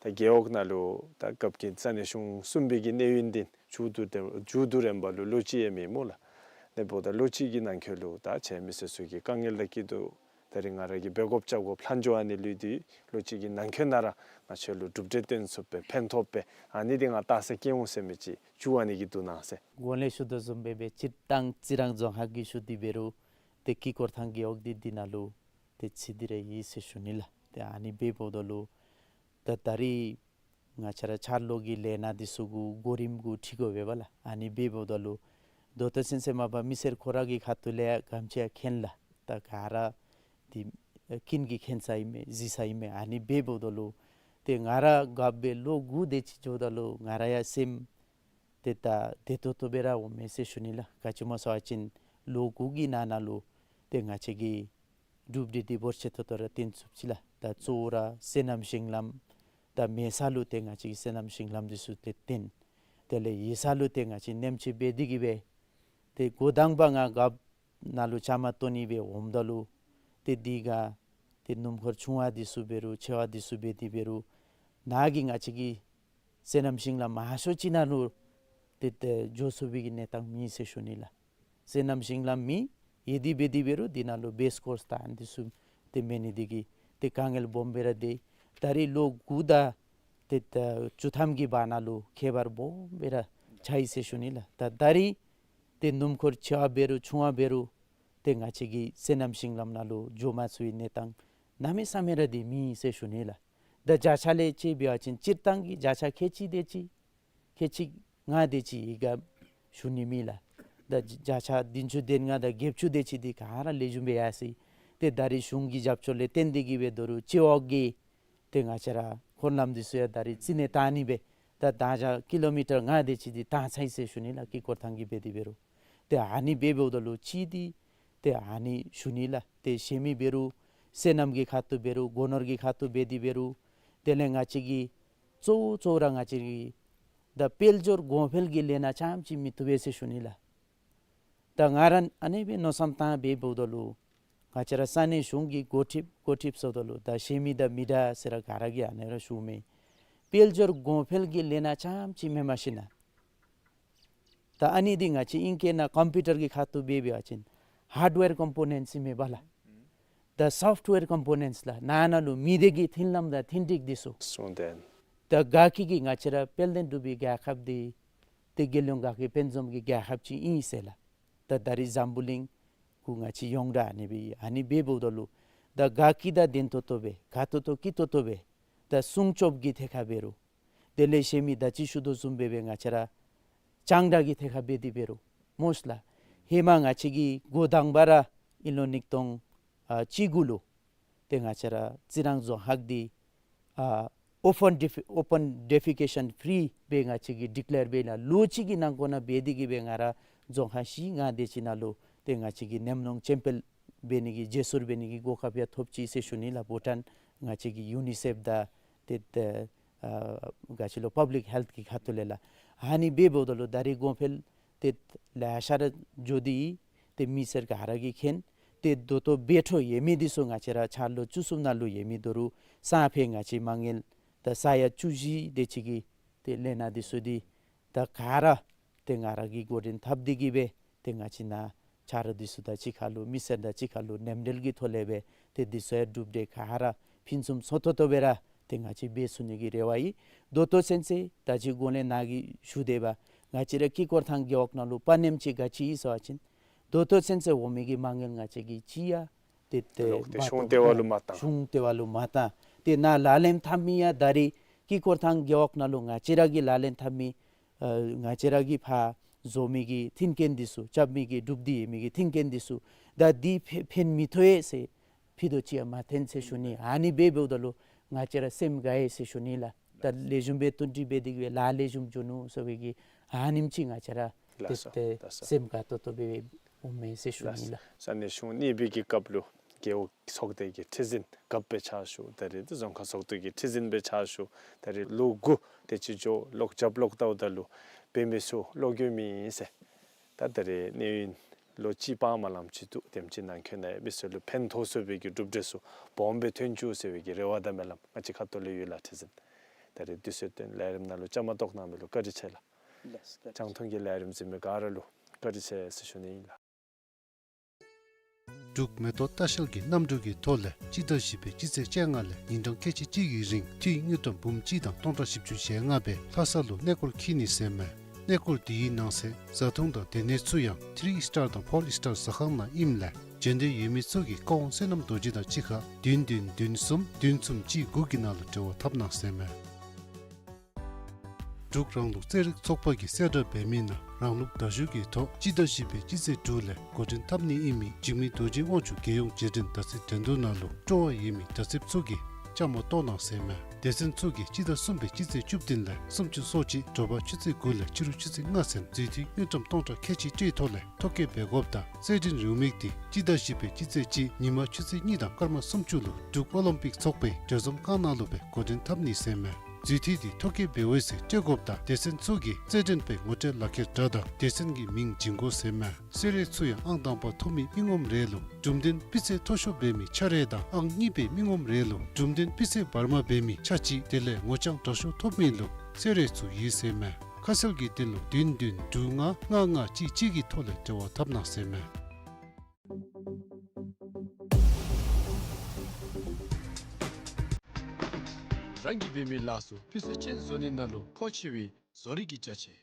ད་རྒེད་འོག་ནང་ལུ་ད་རྒཔོ་གིས་ས་གནས་གཞུང་གསུམ་པའི་གི་གནས་ཡུན་འདི་མཇུག་བསྡུ་སྟེ་མཇུག་བསྡུ་རནམ་ལུ་ལོ་གཅིག་ཡང་མེད་སྨོ་ལགས། ཨ་ནི་འབདཝ་ད་ལོ་གཅིག་གི་ནང་འཁོད་ལུ་ད་ཁྱེད་མི་སེར་ཚུ་གི་དཀའ་ངལ་དང་སྐྱིད་སྡུག་ད་རིས་ང་ར་གིས་འབད་དགོཔ་རྐྱབ་དགོཔ་ལྷག་འགྱོ་ཨ་ནི་ལུས་ཏེ་ལོ་གཅིག་གི་ནང་འཁོད་ནང་ར་ང་བཅས་ལུ་གྲུབ་འབྲས་སྟོན་ཚུགསཔ་སྦེ་ཕན་ཐོགསཔ་སྦེ་ཨ་ནི་འདི་ང་བལྟ་ས་སྐྱེ་འོང་ཟེར་མི་ཅིག་ཞུ་ཨ་ནི་གི་འདུག་གནང་ཟེར། གོང་ལས་ཞུ་དོ་བཟུམ་སྦེ་སྤྱིར་བཏང་རྩི་རང་རྫོང་ཁག་གི་ཞུ་སྟེ་འབད་རུང་ཏེ་དཀྱིལ་འཁོར་ཐང་རྒེད་འོག་འདི་འདི་ནང་ལུ་ཏེ་ཚུད་དེ་ར་ཡོད་ཟེར་ཞུ་ནི་ལགས། ཏེ་ཨ་ནི་སྦེ་འབདཝ་ད་ལུ་ད་ད་རིས་ང་བཅས་ར་འཆར་ལོ་གི་ལས་སྣ་འདི་ཚུ་གུ་གོ་རིམ་གུ་འཁྲིལ་དགོ་པས་ལགས། ཨ་ནི་སྦེ་འབདཝ་ད་ལུ་ད་ལྟོ་ཚུན་ཚོད་མ་པ་མི་སེར་ཁོ་ར་གི་ཁ་ཐུག་ལས་ཡང་ག་དེམ་ཅིག་ཡང་མཁྱེན་ལགས། ད་ག་ར་འདི་ཀུན་གྱིས་མཁྱེན་ས་ཨིན་མས་གཟིགས་ས་ཨིན་མས། ཨ་ནི་སྦེ་འབདཝ་ད་ལུ་ཏེ་ང་ར་རྒཔོ་སྦེ་ལོ་དགུ་དེ་ཅིག་འགྱོཝ་ད་ལུ་ང་ར་ཡང་སེམས་ཏེ་ད་བདེ་ཏོག་ཏོ་སྦེ་ར་འོང་མས་ཟེར་ཞུ་ནི་ལགས། ག་ཅི་སྨོ་ཟེར་བ་ཅིན་ལོ་དགུ་གི་ནང་ན་ལུ་ཏེ་ང་བཅས་ཀྱིས་གྲུབ་འབྲས་འདི་འབོར་ཆེ་ཏོག་ཏོ་ར་སྟོན་ཚུགས་ཅི་ལགས། ད་གཙོ་བོ་ར་སོ་ནམ་ཤིང་ལམ་ད་མེད་ས་ལུ་ཏེ་ང་བཅས་ཀྱིས་སོ་ནམ་ཤིང་ལམ་འདི་ཚུ་ཏེ་བཏོན། དེ་ལས་ཡོད་ས་ལུ་ཏེ་ང་བཅས་ནེམ་ཅིག་འབད་དེ་གི་སྦེ་ཏེ་འགོ་དང་པ་ང་རྒཔོ་ནང་ལུ་བཅའ་མར་གཏོགས་ནི་སྦེ་འོངམ་ད་ལུ་ཏེ་འདི་ག་ཏེ་སྣུམ་འཁོར་ཆུང་བ་འདི་ཚུ་འབད་རུང་ཆེ་བ་འདི་ཚུ་འབད་དེ་འབད་རུང་ནཱ་གི་ང་བཅས་ཀྱི་སོ་ནམ་ཤིང་ལམ་མང་ཤོས་ཅིག་ནང་ལུ་ ཏེ་ཏེ་འགྱོ་ཚུགས་པའི་གི་གནས་སྟངས་མེད་ཟེར་ཞུ་ནི་ལགས། སོ་ནམ་ཞིང་ལམ་མེད། ཡོད་དེ་འབད་དེ་འབད་རུང་འདི་ནང་ལུ་བེསི་ཀོརསི་དང་ཨ་ནི་ཚུ་ཏེ་མེད་ནི་འདི་གིས་ཏེ་དཀའ་ངལ་སྦོམ་སྦེ་ར་སྡོད། ད་རིས་ལོ་དགུ་དང་ཏེ་ད་བཅུ་ཐམ་གྱི་བར་ན་ལུ་ཁྱད་པར་སྦོམ་སྦེ་ར་ཆགས་ཡི་ཟེར་ཞུ་ནི་ལགས། ད་ད་རིས་ཏེ་སྣུམ་འཁོར་ཆེ་བ་འབད་རུང་ཆུང་བ་འབད་རུང་ཏེ་ང་བཅས་ཀྱི་སོ་ནམ་ཞིང་ལམ་ནང་ལུ་འགྱོ་མ་ཚུགས་པའི་གནས་སྟངས་གནམ་མེད་ས་མེད་ར་འདི་མེད་ཟེར་ཞུ་ནི་ལགས། ད་བརྒྱ་ཆ་ལས་ཅིག་འབད་བ་ཅིན་སྤྱིར་བཏང་གི་བརྒྱ་ཆ་ཁལ་གཅིག་དེ་ཅིག་ཁལ་གཅིག་ལྔ་དེ་ཅིག་ཡོད་ག་ཞུ་ནི་མེད་ལགས། ད་བརྒྱ་ཆ་བདུན་ཅུ་དོན་ལྔ་དང་བརྒྱད་ཅུ་དེ་ཅིག་འདི་ག་ར་ལེགས་ཤོམ་སྦེ་ཡར་སོ་ཡི། ཏེ་ད་རིས་གཞུང་གི་རྒྱབ་སྐྱོར་ལས་བརྟེན་ཏེ་གིས་འབད་དོ་རུང་སྤྱི་འོག་གི་ཏེ་ང་བཅས་ར་འཁོར་ལམ་འདི་ཚུ་ཡང་ད་རིས་རྩིས་ནས་བཏང་ནི་སྦེ་ད་ད་ཆ་ཀི་ལོ་མི་ཊར་ལྔ་དེ་ཅིག་འདི་བཏང་ཚར་ཡི་ཟེར་ཞུ་ནི་ལགས། དཀྱིལ་འཁོར་ཐང་གི་འབད་དེ་འབད་རུང་། ཏེ་ཨ་ནི་འབད་འབདཝ་ད་ལུ་གཅིག་འདི་ཏེ་ཨ་ནི་ཞུ་ནི་ལགས། ཏེ་གཞན་མི་འབད་རུང་སོ་ནམ་གྱི་ཁ་ཐུག་འབད་རུང་སྒོ་ནོར་གྱི་ཁ་ཐུག་འབད་དེ་འབད་རུང་དེ་ལས་ང་བཅས་ཀྱི་གཙོ་བོ་གཙོ་བོ་ར་ང་བཅས་ཀྱི་ད་དཔལ་འབྱོར་གོང་འཕེལ་གྱི་ལས་སྣ་རྐྱངམ་ཅིག་མི་བཏུབ་པས་ཟེར་ཞུ་ནི་ལགས། ད་ང་ར་ཨ་ནི་སྦེ་མནོ་བསམ་བཏང་འབད་འབདཝ་ད་ལུ་ང་བཅས་ར་ས་གནས་གཞུང་གི་འགོ་ཁྲིདཔ་འགོ་ཁྲིདཔ་ཟེརཝ་ད་ལུ་ད་གཞན་མི་དང་མི་འདྲ་ཟེར་ར་ག་ར་གིས་ཨ་ནི་ར་ཞུཝ་མས། དཔལ་འབྱོར་གོང་འཕེལ་གྱི་ལས་སྣ་རྐྱངམ་ཅིག་མེནམ་ཞིན་ན་ད་ཨ་ནི་འདི་ང་བཅས་ཨིང་སྐད་ནང་ཀམ་པིའུ་ཊར་གྱི་ཁ་ཐུག་འབད་འབད་བ་ཅིན་ཧརཌ་ཝེར་ཀམ་པོ་ནེནཊསི་ཨིན་མས་པ་ལགས། ད་སོཕཊ་ཝེར་ཀམ་པོ་ནེནཊསི་ལགས། ནང་ན་ལུ་མི་སྡེ་གི་མཐུན་ལམ་དང་མཐུན་འགྲིག་འདི་ཚུ། གསུང་དོན། ད་དགའ་སྐྱིད་ཀྱི་ང་བཅས་ར་དཔལ་ལྡན་འབྲུག་པའི་རྒྱལ་ཁབ་འདི་ཏེ་རྒྱལ་ཡོངས་དགའ་སྐྱིད་དཔལ་འཛོམས་ཀྱི་རྒྱལ་ཁབ་ཅིག་ཨིན་ཟེར་ལགས། ད་ད་རིས་འཛམ་བུ་གླིང་གུ་ང་བཅས་ཡོངས་གྲགས་ཨ་ནི་སྦེ་ཨ་ནི་འབད་འབདཝ་ད་ལུ་ད་དགའ་སྐྱིད་དང་ལྡན་ཏོག་ཏོ་སྦེ་དགའ་ཏོག་ཏོ་སྐྱིད་ཏོག་ཏོ་སྦེ་ད་སྲུང་སྐྱོབ་ཀྱི་ཐད་ཁར་འབད་རུང་དེ་ལས་གཞན་མི་ད་ཅི་ཞུ་དོ་བཟུམ་སྦེ་སྦེ་ང་བཅས་ར་སྤྱང་གྲུང་གི་ཐད་ཁར་འབད་དེ་འབད་རུང་སྨོ་ལགས། ཧེ་མ་ང་བཅས་ཀྱིས་འགོ་དང་པ་ར་དབྱིན་ལོ་ཉིས་སྟོང་ཨ་གཅིག་དགུ་ལུ་ཏེ་ང་བཅས་ར་རྩི་རང་རྫོང་ཁག་འདི་ཨ་ཨོ་པཱན་ཌི་ཕི་ཨོ་པཱན་ཌི་ཕི་ཀེ་ཤཱན་ཕི་རི་སྦེ་ང་བཅས་ཀྱིས་ཌི་ཀི་ལེར་འབད་ལགས། ལོ་གཅིག་གི་ནང་འཁོད་ནང་འབད་དེ་གིས་སྦེ་ང་ར་རྫོང་ཁག་བཞི་ལྔ་དེ་ཅིག་ནང་ལུ་ཏེ་ང་བཅས་ཀྱིས་ཉམས་མྱོང་ཆེན་པོ་འབད་ནི་གི་བརྗེ་སོར་འབད་ནི་གི་གོ་སྐབས་ཡང་ཐོབ་ཅི་ཟེར་ཞུ་ནི་ལགས། བྷུ་ཊཱན་ང་བཅས་ཀྱི་ཡུ་ནི་སེཕ་དང་ཏེ་ཏེ་ཨ་ག་ཅི་ལོ་པབ་ལིཀ་ཧེལཐ་གི་ཁ་ཐུག་ལས་ལགས། ཨ་ནི་འབད་འབདཝ་ད་ལུ་ད་རིས་གོང་འཕེལ་ཏེ་ལེ་ཤ་ར་འགྱོ་སྟེ་ཏེ་མི་སེར་ག་ར་གིས་མཁྱེན། ཏེ་ད་ལྟོ་འབད་འཕྲོ་ཡོད་མི་འདི་ཚུ་ང་བཅས་ར་ཆ་ལོ་བཅུ་གསུམ་ནང་ལུ་ཡོད་མི་དོ་རུང་སང་ཕོད་ང་བཅས་མ་དངུལ་ད་ས་ཡ་བཅུ་བཞི་དེ་ཅིག་གི་ཏེ་ལས་སྣ་འདི་ཚུ་འདི་ད་ག་ར་ཏེ་ང་ར་གིས་འགོ་འདྲེན་འཐབ་སྟེ་གིས་སྦེ་ཏེ་ང་བཅས་ནཱ་ཆ་རོགས་འདི་ཚུ་དང་གཅིག་ཁར་ལུ་མི་སེར་དང་གཅིག་ཁར་ལུ་མཉམ་འབྲེལ་གྱི་ཐོག་ལས་སྦེ་ཏེ་འདི་ཚུ་ཡང་གྲུབ་འབྲས་ག་ར་ཕུན་སུམ་ཚོགས་ཏོག་ཏོ་སྦེ་ར་ཏེ་ང་བཅས་འབད་ཚུགས་ནི་གི་རེ་བ་ཡོད། ད་ལྟོ་ཚུན་ཚོད་ད་ཅི་གོང་ལས་ནཱ་གིས་ཞུ་དེས་པ་ང་བཅས་ར་དཀྱིལ་འཁོར་ཐང་རྒེད་འོག་ནང་ལུ་དཔའ་ཉམས་ཅིག་ག་ཅི་ཡོད་ཟེར་བ་ཅིན་ད་ལྟོ་ཚུན་ཚོད་འོང་མི་གི་མ་དངུལ་ང་བཅས་ཀྱིས་ཅིག་ཡང་ཏེ་ཏེ་ལོག་སྟེ་མ་གཞུང་ལྟེ་བ་ལུ་མ་བཏང་། གཞུང་ལྟེ་བ་ལུ་མ་བཏང་། ཏེ་ནཱ་ལག་ལེན་འཐབ་མི་ཡང་ད་རིས་དཀྱིལ་འཁོར་ཐང་རྒེད་འོག་ནང་ལུ་ང་བཅས་ར་གིས་ལག་ལེན་འཐབ་མི་ཨ་ང་བཅས་ར་གིས་ཕར་བཟོ་མི་གི་མཐུན་རྐྱེན་འདི་ཚུ་རྐྱབ་མི་གི་གྲུབ་སྟེ་ཡོད་མི་གི་མཐུན་རྐྱེན་འདི་ཚུ་ད་འདི་ཕན་ཕན་མི་ཐོགས་ཟེར་ཕུད་རྡོག་ཅིག་ཡང་མ་འཐོན་ཟེར་ཞུ་ནི། ཨ་ནི་འབད་འབདཝ་ད་ལུ་ང་བཅས་ར་སེམས་དགའ་ཡི་ཟེར་ཞུ་ནི་ལགས། ད་ལེགས་ཤོམ་སྦེ་བསྟུན་གྲོས་འབད་དེ་གིས་ལཱ་ལེགས་ཤོམ་འགྱོ་ནུག་ཟེར་བའི་གི་ཨ་ནེམ་ཅིག་ང་བཅས་ར་ལགས་སོ། ཏེ་ཏེ་ལགས་སོ། སེམས་དགའ་ཏོག་ཏོ་སྦེ་འོང་མས་ཟེར་ཞུ་ནི་ལགས། ལགས་སོ། ས་གནས་གཞུང་གཉིས་པའི་གི་སྐབས་ལུ་རྒེད་འོག་ཚོགས་སྡེ་གི་ཁྲི་འཛིན་རྒཔོ་སྦེ་ཕྱག་ཞུ། ད་རིས་འདི་རྫོང་ཁག་ཚོགས་སྡེ་གི་ཁྲི་འཛིན་སྦེ་ཕྱག་ཞུ། ད་རིས་ལོ་དགུ་དེ་ཅིག་འགྱོ་ལོག་རྒྱབ་ལོག་བལྟཝ་ད་ལུ་འབད་མི་ཚུ་ལོག་འགྱོ་མི་ཨིན་ཟེར། ད་ད་རིས་གནས་ཡུན་ལོ་གཅིག་སྤང་མ་ལངམ་ཅིག་འདུག། དེམ་ཅིག་ནང་འཁོད་ནང་མི་སེར་ལུ་ཕན་ཐོགས་ཚུགས་པའི་གི་གྲུབ་འབྲས་ཚུ་སྦོམ་སྦེ་ཐོན་བཅུག་ཟེར་བའི་གི་རེ་བ་དང་སྨོན་ལམ་ང་བཅས་ཁ་ཐུག་ལས་ཡོད་ལགས་ཁྲི་འཛིན། ད་རིས་དུས་ཚོད་བཏོན་ལས་རིམ་ནང་ལུ་བཅའ་མར་གཏོགས་གནང་མི་ལུ་བཀའ་དྲིན་ཆེ་ལགས། ལགས་སོ། རྒྱང་མཐོང་གི་ལས་རིམ་གཟིགས་མི་ག་ར་ལུ་བཀའ་དྲིན་ཆེ་ཟེར་ཞུ་ནི་ཨིན་ལགས། འབྲུག་མེ་ཏོག་ལྟ་བཤལ་གྱིས་གནམ་གྲུ་གི་ཐོག་ལས་སྤྱི་ཟླ་བཞི་པའི་སྤྱི་ཚེས་བཅོ་ལྔ་ལས་ཉིན་གྲངས་ཁལ་གཅིག་གཅིག་གི་རིང་ཁྲི་དངུལ་ཀྲམ་འབུམ་གཅིག་དང་སྟོང་ཕྲག་བཞི་བཅུ་ཞེ་ལྔ་སྦེ་ལྷ་ས་ལུ་གནས་སྐོར་འཁྱིད་ནི་ཟེར་མས། གནས་སྐོར་འདི་གི་ནང་གསེས་བཟའ་འཐུང་དང་སྡོད་གནས་ཚུ་ཡང་ཐི་རི་སི་ཊར་དང་ཕོར་སི་ཊར་ཟ་ཁང་ནང་ཨིནམ་ལས་འབྱོན་འདོད་ཡོད་མི་ཚུ་གིས་བཀའ་དབང་བསོད་ནམས་རྡོ་རྗེ་དང་གཅིག་ཁར་བདུན་བདུན་བདུན་གསུམ་བདུན་གསུམ་གཅིག་དགུ་གི་ནང་ལུ་འབྲེལ་བ་འཐབ་གནང་ཟེར་མས། འབྲུག་རང་ལུགས་རྩེད་རིགས་ཚོགས་པ་གིས་གསལ་བསྒྲགས་འབད་མི་ནང་རང་ལུགས་མདའ་གཞུ་གི་ཐོག་སྤྱི་ཟླ་བཞི་པའི་སྤྱི་ཚེས་དྲུག་ལས་འགོ་འདྲེན་འཐབ་ནི་ཨིན་མི་འཇིགས་མེད་རྡོ་རྗེ་དབང་ཕྱུག་རྒྱལ་ཡོངས་རྗེས་དྲན་མདའ་རྩེད་འགྲན་བསྡུར་ནང་ལུ་སྤྲོ་བ་ཡོད་མི་མདའ་རྩེདཔ་ཚུ་གིས་བཅའ་མར་གཏོགས་གནང་ཟེར་མས། སྡེ་ཚན་ཚུ་གིས་སྤྱི་ཟླ་གསུམ་པའི་སྤྱི་ཚེས་བཅུ་བདུན་ལས་སུམ་ཅུ་སོ་གཅིག་དྲོ་པ་ཆུ་ཚོད་དགུ་ལས་ཕྱི་རུ་ཆུ་ཚོད་ལྔ་ཚུན་མཛུས་མཐུན་དངུལ་ཀྲམ་སྟོང་ཕྲག་ཁལ་གཅིག་སྤྲོད་ཐོག་ལས་ཐོ་བཀོད་འབད་དགོཔ་དང་རྩེད་འགྲན་རེའུ་མིག་འདི་སྤྱི་ཟླ་བཞི་པའི་སྤྱི་ཚེས་གཅིག་ཉིན་མ་ཆུ་ཚོད་གཉིས་དང་སྐར་མ་སུམ་ཅུ་ལུ་འབྲུག་ཨོ་ལིམ་པིག་ཚོགས་པའི་གྲོས་ཚོམས་ཁང་ནང་ལུ་སྦེ་འགོ་འདྲེན་འཐབ་ནི་ཟེར་མས། མཛུས་མཐུན་འདི་ཐོ་བཀོད་འབད་འོང་ཟེར་སྤྲོད་དགོཔ་དང་སྡེ་ཚན་ཚུ་གིས་རྩེད་འགྲན་པའི་ངོ་སྤྲོད་ལག་ཁྱེར་དྲ་དང་སྡེ་ཚན་གྱི་མིང་བྱིན་དགོ་ཟེར་མས། གསོལ་རས་ཚུ་ཡང་ཨང་དང་པ་ཐོབ་མི་མི་ངོམ་རེ་ལུ་གྲུབ་དོན་སྤུས་ཚད་མཐོ་ཤོས་འབད་མི་ཆ་རེ་དང་ཨང་གཉིས་པའི་མི་ངོམ་རེ་ལུ་གྲུབ་དོན་སྤུས་ཚད་བར་མ་འབད་མི་ཆ་གཅིག་དེ་ལས་ངོ་རྐྱང་དྲག་ཤོས་ཐོབ་མི་ལུ་གསོལ་རས་ཚུ་ཡོད་ཟེར་མས། ཁ་གསལ་གྱི་དོན་ལུ་བདུན་བདུན་དྲུག་ལྔ་ལྔ་ལྔ་གཅིག་གཅིག་གི་ཐོག་ལས་འབྲེལ་བ་འཐབ་གནང་ཟེར་མས། རང་གིས་འབད་མི་ལཱ་ཚུ་སྤུས་ཚད་ཅན་བཟོ་ནི་ནང་ལུ་མཁོ་ཆེ་བའི་བཟོ་རིག་གི་ཅ་ཆས།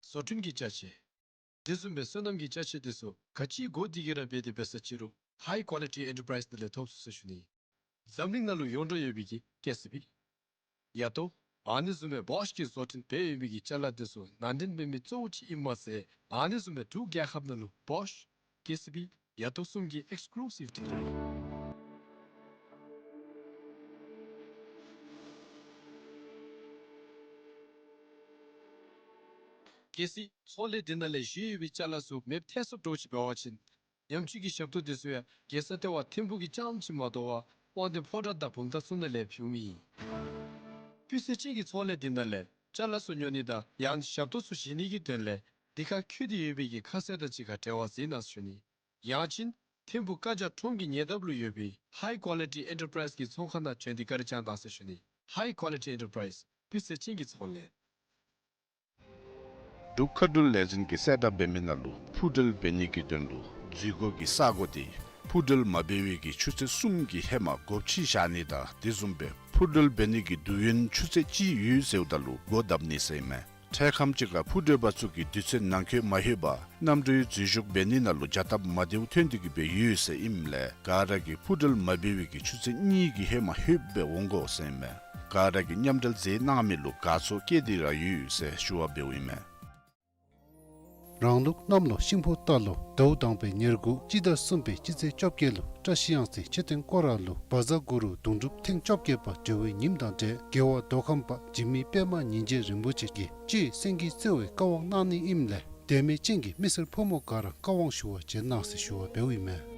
བཟོ་སྐྲུན་གྱི་ཅ་ཆས། དེ་བཟུམ་སྦེ་སོ་ནམ་གྱི་ཅ་ཆས་དེ་ཚུ་ག་ཅི་དགོ་དེ་གི་ར་འབད་དེ་འབད་ས་ཅི་རུང་High Quality Enterprise ནང་ལས་ཐོབ་ཚུགས་ཟེར་ཞུ་ནི། འཛམ་གླིང་ནང་ལུ་ཡོངས་གྲགས་ཡོད་པའི་གི་ཀེ་སི་བི། ཡ་ཏོ། ཨ་ནི་བཟུམ་སྦེ་བོཤ་གིས་བཟོ་སྐྲུན་འབད་ཡོད་པའི་གི་ཅ་ལ་དེ་ཚུ་ནང་འདྲེན་འབད་མི་གཙོ་བོ་ཅིག་ཨིནམ་མ་ཚད་ཨ་ནི་བཟུམ་སྦེ་འབྲུག་རྒྱལ་ཁབ་ནང་ལུ་བོཤ། ཀེ་སི་བི། ཡ་ཏོ་གསུམ་གྱི་ཨེགསི་ཀུ་ལུ་སིབ་ཌི་ལར་ཨིན། གལ་སྲིད་ཚོང་ལས་འདི་ནང་ལས་བཞེས་ཡོད་པའི་ཅ་ལ་ཚུ་མེདཔ་ཐལ་སོངམ་འདྲཝ་ཅིག་འབད་བ་ཅིན་ཉམས་བཅོས་ཀྱི་ཞབས་ཏོག་དེ་ཚུ་ཡང་རྒྱལ་ས་ལྟེ་བ་ཐིམ་ཕུག་གི་རྐྱངམ་ཅིག་མ་དོ་བར་དབང་འདུས་ཕོ་བྲང་དང་བུམ་ཐང་ཚུ་ནང་ལས་ཕུལཝ་ཨིན། སྤུས་ཚད་ཅན་གྱི་ཚོང་ལས་འདི་ནང་ལས་ཅ་ལ་ཚུ་ཉོ་ནི་དང་ཡང་ཞབས་ཏོག་ཚུ་བཞེས་ནི་གི་དོན་ལས་འདི་ཁར་འཁོད་དེ་ཡོད་པའི་གི་ཁ་གསལ་དང་གཅིག་ཁར་འབྲེལ་བ་མཛད་གནང་ཟེར་ཞུ་ནི། ཡང་ཅིན་ཐིམ་ཕུག་ཀ་ཇ་ཁྲོམ་གྱི་ཉེ་འདབས་ལུ་ཡོད་པའི་High Quality Enterprise གི་ཚོང་ཁང་ནང་བྱོན་ཏེ་བཀའ་དྲིན་བསྐྱང་གནང་ཟེར་ཞུ་ནི། High Quality Enterprise། སྤུས་ཚད་ཅན་གྱི་ཚོང་ལས། འབྲུག་མཁའ་འགྲུལ་ལས་འཛིན་གྱིས་གསལ་བསྒྲགས་འབད་མི་ནང་ལུ་འཕུར་འགྲུལ་འབད་ནི་གི་དོན་ལུ་འཛུལ་སྒོ་གི་ས་སྒོ་དེ་འཕུར་འགྲུལ་མ་འབད་བའི་གི་ཆུ་ཚོད་གསུམ་གྱི་ཧེ་མ་སྒོ་ཕྱེ་བཞག་ནི་དང་དེ་བཟུམ་སྦེ་འཕུར་འགྲུལ་འབད་ནི་གི་དུས་ཡུན་ཆུ་ཚོད་གཅིག་ཡོད་ཟེརཝ་ད་ལུ་སྒོ་བརྡབ་ནི་ཟེར་ཨིན་མས། འཕྲལ་ཁམས་ཅིག་ཁར་འཕུར་འགྲུལ་པ་ཚུ་གིས་དུས་ཚོད་ནང་འཁོད་མ་ལྷོད་པར་གནམ་གྲུའི་འཛུལ་ཞུགས་འབད་ནི་ནང་ལུ་བྱ་སྟབས་མ་བདེཝ་ཐོན་ཏེ་གི་སྦེ་ཡོད་ཟེར་ཨིནམ་ལས་ག་ར་གིས་འཕུར་འགྲུལ་མ་འབད་བའི་གི་ཆུ་ཚོད་གཉིས་ཀྱི་ཧེ་མ་ལྷོད་སྦེ་འོང་དགོ་ཟེར་ཨིན་མས། ག་ར་གིས་མཉམ་འབྲེལ་མཛད་གནང་མི་ལུ་དགའ་ཚོར་བསྐྱེད་དེ་ར་ཡོད་ཟེར་ཞུ་བ་འབདཝ་ཨིན་མས། རང་ལུགས་གནམ་ལོ་ཤིང་ཕོ་རྟ་ལོ་ཟླཝ་དང་པའི་ཉེར་དགུ་སྤྱི་ཟླ་གསུམ་པའི་སྤྱི་ཚེས་བཅོ་བརྒྱད་ལུ་བཀྲ་ཤིས་གཡང་རྩེ་མཆོད་རྟེན་སྐོར་ར་ལུ་བཛྲ་གུ་རུ་གདུང་སྒྲུབ་ཐེངས་བཅོ་བརྒྱད་པ་གྲོལ་བའི་ཉིནམ་དང་འབྲེལ་རྒྱལ་བ་མདོ་ཁམས་པ་འཇིགས་མེད་པདྨ་ཉིན་བྱེད་རིན་པོ་ཆེ་གིས་སྤྱི་སེང་གེ་རྩེ་བའི་བཀའ་དབང་གནང་ནི་ཨིནམ་ལས་དད་མོས་ཅན་གྱི་མི་སེར་ཕོ་མོ་ག་ར་བཀའ་དབང་ཞུ་བར་བྱོན་གནང་ཟེར་ཞུ་བ་འབདཝ་ཨིན་མས།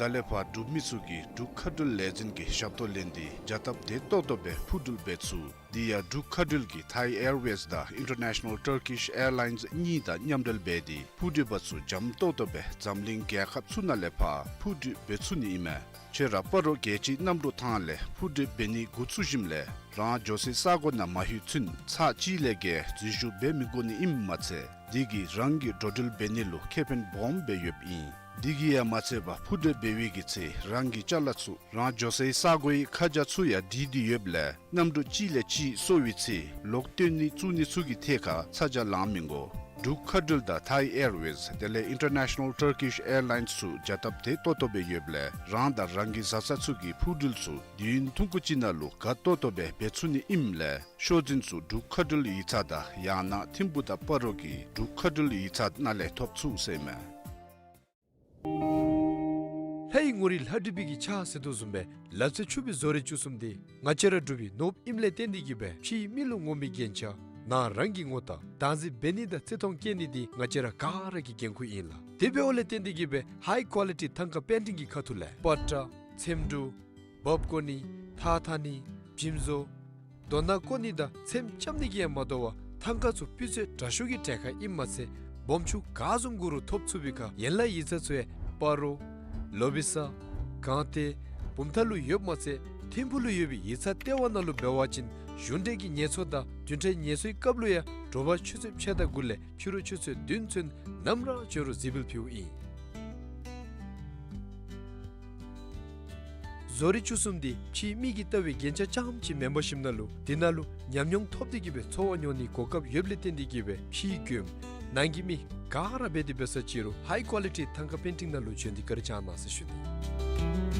ད་ལས་ཕར་འབྲུག་མི་ཚུ་གིས་འབྲུག་མཁའ་འགྲུལ་ལས་འཛིན་གྱི་ཞབས་ཏོག་ལེན་ཏེ་བྱ་སྟབས་བདེ་ཏོག་ཏོ་སྦེ་འཕུར་འགྲུལ་འབད་ཚུགས། དེ་ཡང་འབྲུག་མཁའ་འགྲུལ་གྱིས་Thai Airways དང་International Turkish Airlines གཉིས་དང་མཉམ་འབྲེལ་འབད་དེ་འཕུར་འགྲུལ་པ་ཚུ་འཇམ་ཏོག་ཏོ་སྦེ་འཛམ་གླིང་རྒྱལ་ཁབ་ཚུ་ནང་ལས་ཕར་འཕུར་འགྲུལ་འབད་ཚུགས་ནི་ཨིན་མས། ཁྱོད་ར་སྤ་རོ་རྒྱལ་སྤྱིའི་གནམ་གྲུ་ཐང་ལས་འཕུར་འགྲུལ་འབད་ནི་འགོ་བཙུགས་ཞིནམ་ལས་རང་འགྱོ་སའི་ས་སྒོ་ནང་མ་ལྷོད་ཚུན་ཚར་གཅིག་ལས་བརྒལ་འཛུལ་ཞུགས་འབད་མི་དགོ་ནི་ཨིནམ་མ་ཚད་དེ་གིས་རང་གི་འགྲོ་འགྲུལ་འབད་ནི་ལུ་ཁེ་ཕན་སྦོམ་སྦེ་ཡོདཔ་ཨིན། དེ་གིས་ཡང་མ་ཚད་པར་འཕུར་འགྲུལ་འབད་བའི་གི་ཚེ་རང་གི་ཅ་ལ་ཚུ་རང་འགྱོ་སའི་ས་སྒོའི་ཁ་བྱང་ཚུ་ཡང་བྲིས་ཏེ་ཡོདཔ་ལས་གནམ་གྲུ་གཅིག་ལས་གཅིག་སོར་བའི་ཚེ་ལོག་བཏོན་ནི་བཙུགས་ནི་ཚུ་གི་ཐད་ཁར་ཚ་གྱང་ལང་མི་དགོ། འབྲུག་མཁའ་འགྲུལ་དང་Thai Airways དེ་ལས་International Turkish Airlines ཚུ་བྱ་སྟབས་བདེ་ཏོག་ཏོ་སྦེ་ཡོདཔ་ལས་རང་དང་རང་གི་བཟའ་ཚང་ཚུ་གི་འཕུར་འགྲུལ་ཚུ་དུས་ཡུན་ཐུང་ཀུ་ཅིག་ནང་ལུ་དགའ་ཏོག་ཏོ་སྦེ་འབད་ཚུགས་ནི་ཨིནམ་ལས་ཤོག་འཛིན་ཚུ་འབྲུག་མཁའ་འགྲུལ་ཡིག་ཚང་དང་ཡང་ན་ཐིམ་ཕུག་དང་སྤ་རོ་གི་འབྲུག་མཁའ་འགྲུལ་ཡིག་ཚང་ནང་ལས་ཐོབ་ཚུགས་ཟེར་ཨིན་མས། ལྷའི་ངོ་རིས་ལྷ་བྲིས་པའི་གི་ཕྱག་ཟེར་དོ་བཟུམ་སྦེ་ལག་རྩལ་ཕྱུག་པའི་བཟོ་རིག་བཅུ་གསུམ་འདི་ང་བཅས་ར་འབྲུག་པའི་ནོར་བུ་ཨིནམ་ལས་བརྟེན་ཏེ་གི་སྦེ་ཕྱིའི་མི་ལུ་ངོམ་པའི་རྒྱན་ཆ་ནང་རང་གི་ངོ་རྟགས་བདག་འཛིན་འབད་ནི་དང་བརྩི་མཐོང་བསྐྱེད་ནི་འདི་ང་བཅས་ར་ག་ར་གི་འགན་ཁུར་ཨིན་ལགས། དེ་འབདཝ་ལས་བརྟེན་ཏེ་གི་སྦེ་High Quality ཐང་ཀ་པེན་ཊིང་གི་ཁ་ཐུག་ལས་པ་ཏྲ་ཚེམ་དྲུབ་འབག་བརྐོ་ནི་ཐགས་འཐག་ནི་འཇིམ་བཟོ་རྡོ་ནང་བརྐོ་ནི་དང་ཚེམ་རྐྱབ་ནི་གི་ཡང་མ་དོ་བར་ཐང་ཀ་ཚུ་སྤུས་ཚད་དྲག་ཤོས་ཀྱི་གྲལ་ཁར་ཨིནམ་མ་ཚད་སྦོམ་ཆུང་ག་བཟུམ་དགོ་རུང་ཐོབ་ཚུགས་པའི་ཁར་ཡན་ལག་ཡིག་ཚང་ཚུ་ཡང་སྤ་རོ་ལོ་བི་ས་སྒང་སྟེང་བུམ་ཐང་ལུ་ཡོདཔ་མ་ཚད་ཐིམ་ཕུག་ལུ་ཡོད་པའི་ཡིག་ཚང་ལྟེ་བ་ནང་ལུ་འབད་བ་ཅིན་གཞུང་འབྲེལ་གྱི་ངལ་གསོ་དང་བདུན་ཕྲག་ངལ་གསོའི་སྐབས་ལུ་ཡང་དྲོ་པ་ཆུ་ཚོད་ཕྱེད་དང་དགུ་ལས་ཕྱི་རུ་ཆུ་ཚོད་བདུན་ཚུན་ནམ་ར་བྱོན་རུང་གཟིགས་འབུལ་ཕུལཝ་ཨིན། བཟོ་རིག་བཅུ་གསུམ་འདི་ཕྱིའི་མི་གིས་ལྟ་བའི་རྒྱན་ཆ་རྐྱངམ་ཅིག་མེན་པར་ཞིནམ་ན་ལུ་འདི་ནང་ལུ་ཉམས་མྱོང་ཐོབ་སྟེ་གི་སྦེ་ཚོར་བ་མྱོང་ནིའི་གོ་སྐབས་ཡོདཔ་ལས་བརྟེན་ཏེ་གི་སྦེ་ཕྱིའི་མགྱོནམ་ནང་གི་མི་ག་ར་འབད་དེ་འབད་ས་ཅི་རུང་High Quality ཐང་ཀ་པེན་ཊིང་ནང་ལུ་བྱོན་ཏེ་བཀའ་དྲིན་བསྐྱང་གནང་ཟེར་ཞུ་ནི།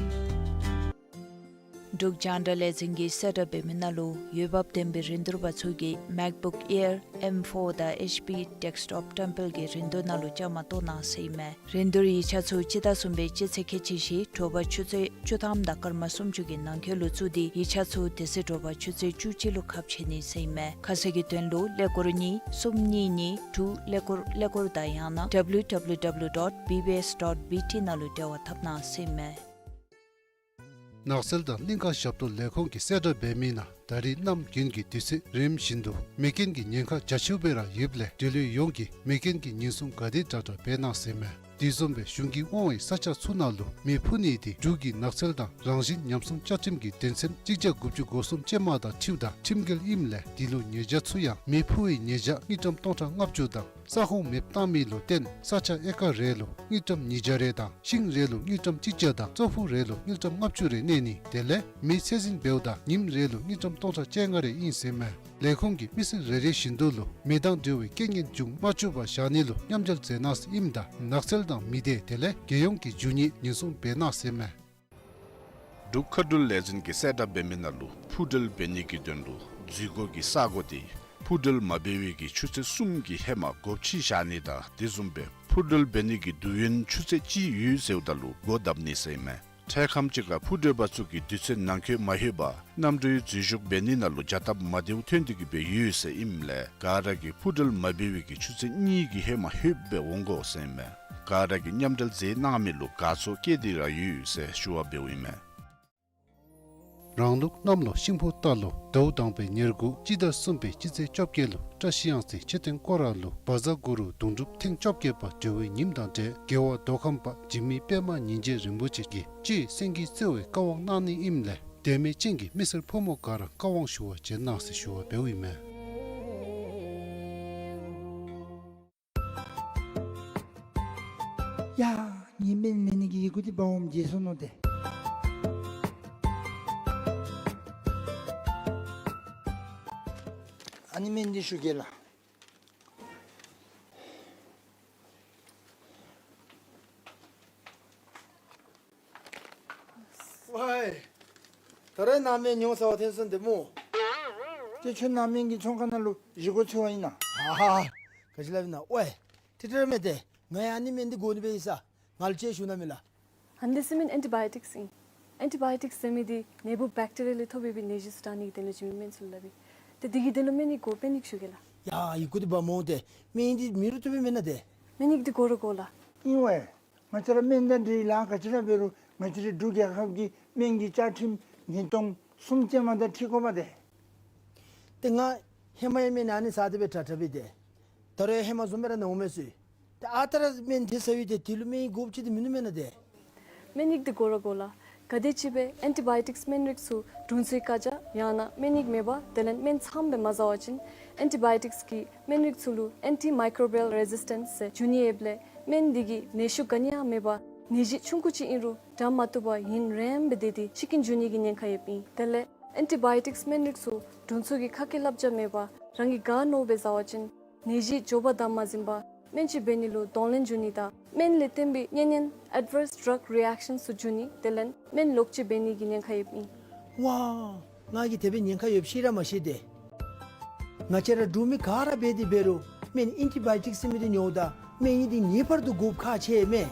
འབྲུག་རྒྱང་བསྒྲགས་ལས་འཛིན་གྱིས་གསལ་བསྒྲགས་འབད་མི་ནང་ལུ་འོས་འབབ་ལྡན་པའི་རིན་བསྡུར་པ་ཚུ་གིས་MacBook Air M four དང་HP Desktop བཀྲམ་སྤེལ་གྱི་རིན་བསྡུར་ནང་ལུ་བཅའ་མར་གཏོགས་གནང་ཟེར་ཨིན་མས། རིན་བསྡུར་ཡིག་ཆ་ཚུ་སྤྱི་ཟླ་གསུམ་པའི་སྤྱི་ཚེས་ཁལ་གཅིག་བཞི་དྲོ་པ་ཆུ་ཚོད་བཅུ་ཐམ་དང་སྐར་མ་སུམ་ཅུ་གི་ནང་འཁོད་ལུ་བཙུགས་ཏེ་ཡིག་ཆ་ཚུ་དེ་ཚེ་དྲོ་པ་ཆུ་ཚོད་བཅུ་གཅིག་ལུ་ཁ་ཕྱེ་ནི་ཟེར་ཨིན་མས། ཁ་གསལ་གྱི་དོན་ལུ་ཀླད་ཀོར་གཉིས་གསུམ་གཉིས་གཉིས་དྲུག་ཀླད་ཀོར་ཀླད་ཀོར་དང་ཡང་ན་W W W dot B B S dot B T ནང་ལུ་འབྲེལ་བ་འཐབ་གནང་ཟེར་ཨིན་མས། ནགས་ཚལ་དང་གླིང་ཀ་ཞབས་ཏོག་ལས་ཁུངས་ཀྱིས་གསལ་བསྒྲགས་འབད་མི་ནང་ད་རིས་གནམ་དགུན་གྱི་དུས་ཚོད་རིམ་བཞིན་དུ་མེ་རྐྱེན་གྱི་ཉེན་ཁ་རྒྱ་ཆེཝ་སྦེ་ར་ཡོདཔ་ལས་འབྲེལ་ཡོད་ཡོངས་ཀྱིས་མེ་རྐྱེན་གྱི་ཉེན་སྲུང་ག་དེ་དྲག་དྲག་འབད་གནང་ཟེར་ཨིན་མས། དེ་བཟུམ་སྦེ་གཞུང་གིས་དབང་བའི་ས་ཆ་ཚུ་ནང་ལུ་མེ་འཕུ་ནི་དེ་འབྲུག་གི་ནགས་ཚལ་དང་རང་བཞིན་ཉམས་སྲུང་བཅའ་ཁྲིམས་ཀྱི་དོན་ཚན་གཅིག་བརྒྱ་དགུ་བཅུ་གོ་གསུམ་ཅན་མ་དང་འཁྲིལཝ་ད་ཁྲིམས་འགལ་ཨིནམ་ལས་དེ་ལུ་ཉེས་བྱ་ཚུ་ཡང་མེ་འཕུ་བའི་ཉེས་བྱ་དངུལ་ཀྲམ་སྟོང་ཕྲག་ལྔ་བཅུ་དང་ས་ཁོངས་མེདཔ་བཏང་མི་ལུ་བརྟེན་ས་ཆ་ཨེ་ཀར་རེ་ལུ་དངུལ་ཀྲམ་ཉིས་བརྒྱ་རེ་དང་ཤིང་རེ་ལུ་དངུལ་ཀྲམ་གཅིག་བརྒྱ་དང་ཙོག་ཕུག་རེ་ལུ་དངུལ་ཀྲམ་ལྔ་བཅུ་རེ་གནས་ནི་དེ་ལས་མེ་ཚད་འཛིན་འབདཝ་ད་ཉིནམ་རེ་ལུ་དངུལ་ཀྲམ་སྟོང་ཕྲག་བཅོ་ལྔ་རེ་ཨིན་ཟེར་མས། ལས་ཁུངས་ཀྱིས་མི་སེར་རེ་རེ་བཞིན་དུ་ལུ་མེ་དང་འབྲེལ་བའི་རྐྱེན་ངན་འབྱུང་མ་བཅུག་པར་བཞག་ནི་ལུ་མཉམ་འབྲེལ་མཛད་གནང་ཟེར་ཨིནམ་ད་ནགས་ཚལ་དང་མི་སྡེ་དེ་ལས་རྒྱལ་ཡོངས་ཀྱི་རྒྱུ་ནི་ཉེན་སྲུང་འབད་གནང་ཟེར་མས། འབྲུག་མཁའ་འགྲུལ་ལས་འཛིན་གྱིས་གསལ་བསྒྲགས་འབད་མི་ནང་ལུ་འཕུར་འགྲུལ་འབད་ནི་གི་དོན་ལུ་འཛུལ་སྒོ་གི་ས་སྒོ་དེ་འཕུར་འགྲུལ་མ་འབད་བའི་གི་ཆུ་ཚོད་གསུམ་གྱི་ཧེ་མ་སྒོ་ཕྱེ་བཞག་ནི་དང་དེ་བཟུམ་སྦེ་འཕུར་འགྲུལ་འབད་ནི་གི་དུས་ཡུན་ཆུ་ཚོད་གཅིག་ཡོད་ཟེརཝ་ད་ལུ་སྒོ་བརྡབ་ནི་ཟེར་མས། འཕྲལ་ཁམས་ཅིག་ཁར་འཕུར་འགྲུལ་པ་ཚུ་གིས་དུས་ཚོད་ནང་འཁོད་མ་ལྷོད་པར་གནམ་གྲུའི་འཛུལ་ཞུགས་འབད་ནི་ནང་ལུ་བྱ་སྟབས་མ་བདེཝ་ཐོན་ཏེ་གི་སྦེ་ཡོད་ཟེར་ཨིནམ་ལས་ག་ར་གིས་འཕུར་འགྲུལ་མ་འབད་བའི་གི་ཆུ་ཚོད་གཉིས་ཀྱི་ཧེ་མ་ལྷོདཔ་སྦེ་འོང་དགོ་ཟེར་མས། ག་ར་གིས་མཉམ་འབྲེལ་མཛད་གནང་མི་ལུ་དགའ་ཚོར་བསྐྱེད་དེ་ར་ཡོད་ཟེར་ཞུ་བ་འབདཝ་ཨིན་མས། རང་ལུགས་གནམ་ལོ་ཤིང་ཕོ་རྟ་ལོ་ཟླཝ་དང་པའི་ཉེར་དགུ་སྤྱི་ཟླ་གསུམ་པའི་སྤྱི་ཚེས་བཅོ་བརྒྱད་ལུ་བཀྲ་ཤིས་གཡང་རྩེ་མཆོད་རྟེན་སྐོར་ར་ལུ་བཛྲ་གུ་རུ་གདུང་སྒྲུབ་ཐེངས་བཅོ་བརྒྱད་པ་གྲོལ་བའི་ཉིནམ་དང་འབྲེལ་རྒྱལ་བ་མདོ་ཁམས་པ་འཇིགས་མེད་པདྨ་ཉིན་བྱེད་རིན་པོ་ཆེ་གིས་གཅེས་སེང་གེའི་རྩེ་བའི་བཀའ་དབང་གནང་ནི་ཨིནམ་ལས་དད་མོས་ཅན་གྱི་མི་སེར་ཕོ་མོ་ག་ར་བཀའ་དབང་ཞུ་བར་བྱོན་གནང་ཟེར་ཞུ་བ་འབདཝ་ཨིན་མས། ཡ། ངེའི་སྨན་ལེན་ནི་གི་ཡི་གུ་འདི་འབག་འོངམ་བརྗེད་སོ་ནུག་ཏེ། ཨ་ནི་སྨན་འདི་ཞུ་གེ་ལགས། ཝའི། ད་རེས་ནཱ་སྨན་ཉོ་ས་བ་ཐོན་སོང་ཏེ་སྨོ། ཏེ་ཁྱོད་ནཱ་སྨན་གྱི་ཚོང་ཁང་ནང་ལུ་བཞེས་སྒོ་འཚོལ་བ་ཨིན་ན། ཨ་ཧ། ག་ཅི་སླབ་ཨིན་ན། ཝའི། ཏེ་ཏེ་ར་མེན་ཏེ། ང་ཡང་ཨ་ནི་སྨན་འདི་དགོ་ནི་སྦེ་ཡོད་ས། ང་ལུ་ཅིག་ཞུ་གནང་མས་ལགས། ཨ་ནི་འདི་ཟེར་མི་ཨེན་ཊི་བཱ་ཡོ་ཊིཀསི་ཨིན། ཨེན་ཊི་བཱ་ཡོ་ཊིཀསི་ཟེར་མི་འདི་ནད་འབུཔ་བེཀ་ཊི་རི་ཡ་ལས་ཐོབ་པའི་ནད་གཞི་ཚུ་དྲག་ནི་གི་དོན་ལུ་བྱིན་མི་སྨན་ཚུ་ལུ་སླབ་ཨིན། ཏེ་འདི་གི་དོན་ལུ་སྨན་ནི་དགོ་པས་ནི་ཞུ་གེ་ལགས། ཡ་ཡི་གུ་འདི་འབག་འོང་ཏེ། སྨན་འདི་མེད་རུང་བཏུབ་པས་མེན་ན་ཏེ། སྨན་ཡིག་འདི་དགོ་ར་དགོ་ལགས། ཨིན་ཝའི། ང་བཅས་ར་སྨན་དང་འབྲེལ་ལཱ་ག་ཅི་ར་འབད་རུང་ང་བཅས་རའི་འབྲུག་རྒྱལ་ཁབ་ཀྱི་སྨན་གྱི་བཅའ་ཁྲིམས་ཉིས་སྟོང་གསུམ་ཅན་མ་དང་འཁྲིལ་དགོ་པས་ཏེ། ཏེ་ང་ཧེ་མ་ཡང་སྨན་ཨ་ནི་ཟ་སྟེ་སྦེ་དྲག་དྲག་སྦེ་ཏེ། ད་རུང་ཧེ་མ་བཟུམ་སྦེ་ར་ན་འོང་མས་ཟེར། ཏེ་ཨ་རྟག་ར་སྨན་དེ་ཟ་བའི་ཏེ་དེ་ལུ་སྨན་ཡིག་དགོཔ་ཅིག་ཏེ་མིན་ནུག་མེན་ན་ཏེ། སྨན་ཡིག་འདི་དགོ་ར་དགོ་ལགས། ག་དེམ་ཅིག་སྦེ་ཨེན་ཊི་བཱ་ཡོ་ཊིཀསི་སྨན་རིགས་ཚུ་དྲུང་འཚོའི་བཀའ་རྒྱ་ཡང་ན་སྨན་ཡིག་མེད་པར་དེ་ལས་སྨན་ཚངམ་སྦེ་མ་ཟ་བ་ཅིན་ཨེན་ཊི་བཱ་ཡོ་ཊིཀསི་གི་སྨན་རིགས་ཚུ་ལུ་ཨེན་ཊི་མའི་ཀོ་རོ་བཱལ་རེ་ཟིས་ཊེནསི་ཟེར་འབྱུང་ནི་ཡོདཔ་ལས་སྨན་འདི་གིས་ནད་ཤུགས་ག་ནི་ཡང་མེད་པར་ནད་གཞི་ཆུང་ཀུ་ཅིག་ཨིན་རུང་དྲག་མ་བཏུབ་པར་ཡུན་རིངམོ་སྦེ་སྡོད་དེ་འཆི་རྐྱེན་འབྱུང་ནི་གི་ཉེན་ཁ་ཡོདཔ་ཨིན། དེ་ལས་ཨེན་ཊི་བཱ་ཡོ་ཊིཀསི་སྨན་རིགས་ཚུ་དྲུང་འཚོ་གི་ཁ་སྐད་བསླབ་བྱ་མེད་པར་རང་གིས་དགའ་མནོ་སྦེ་ཟ་བ་ཅིན་ནད་གཞི་མགྱོགས་པར་དམ་མ་འཛིན་པར་སྨན་ཅིག་འབད་ནི་ལུ་གདོང་ལེན་འབྱུང་ནི་དང་སྨན་ལས་བརྟེན་པའི་གཉན་ཉེན་ཨེཌ་ཝརསི་ཌྲག་རི་ཨེཀ་ཤཱནསི་ཚུ་འབྱུང་ནི་དེ་ལས་སྨན་ལོག་སྤྱོད་འབད་ནི་གི་ཉེན་ཁ་ཡོདཔ་ཨིན། ཝའི། ང་གིས་དེ་སྦེ་ཉེན་ཁ་ཡོདཔ་ཤེས་ར་མ་ཤེས་ཏེ། ང་བཅས་ར་འབྲུག་མི་ག་ར་འབད་དེ་འབད་རུང་སྨན་ཨེན་ཊི་བཱ་ཡོ་ཊིཀསི་ཟེར་མི་འདི་ཉོཝ་ད་སྨན་ཡིག་འདི་ངེས་པར་དུ་དགོཔ་ཁག་ཆེ་མས།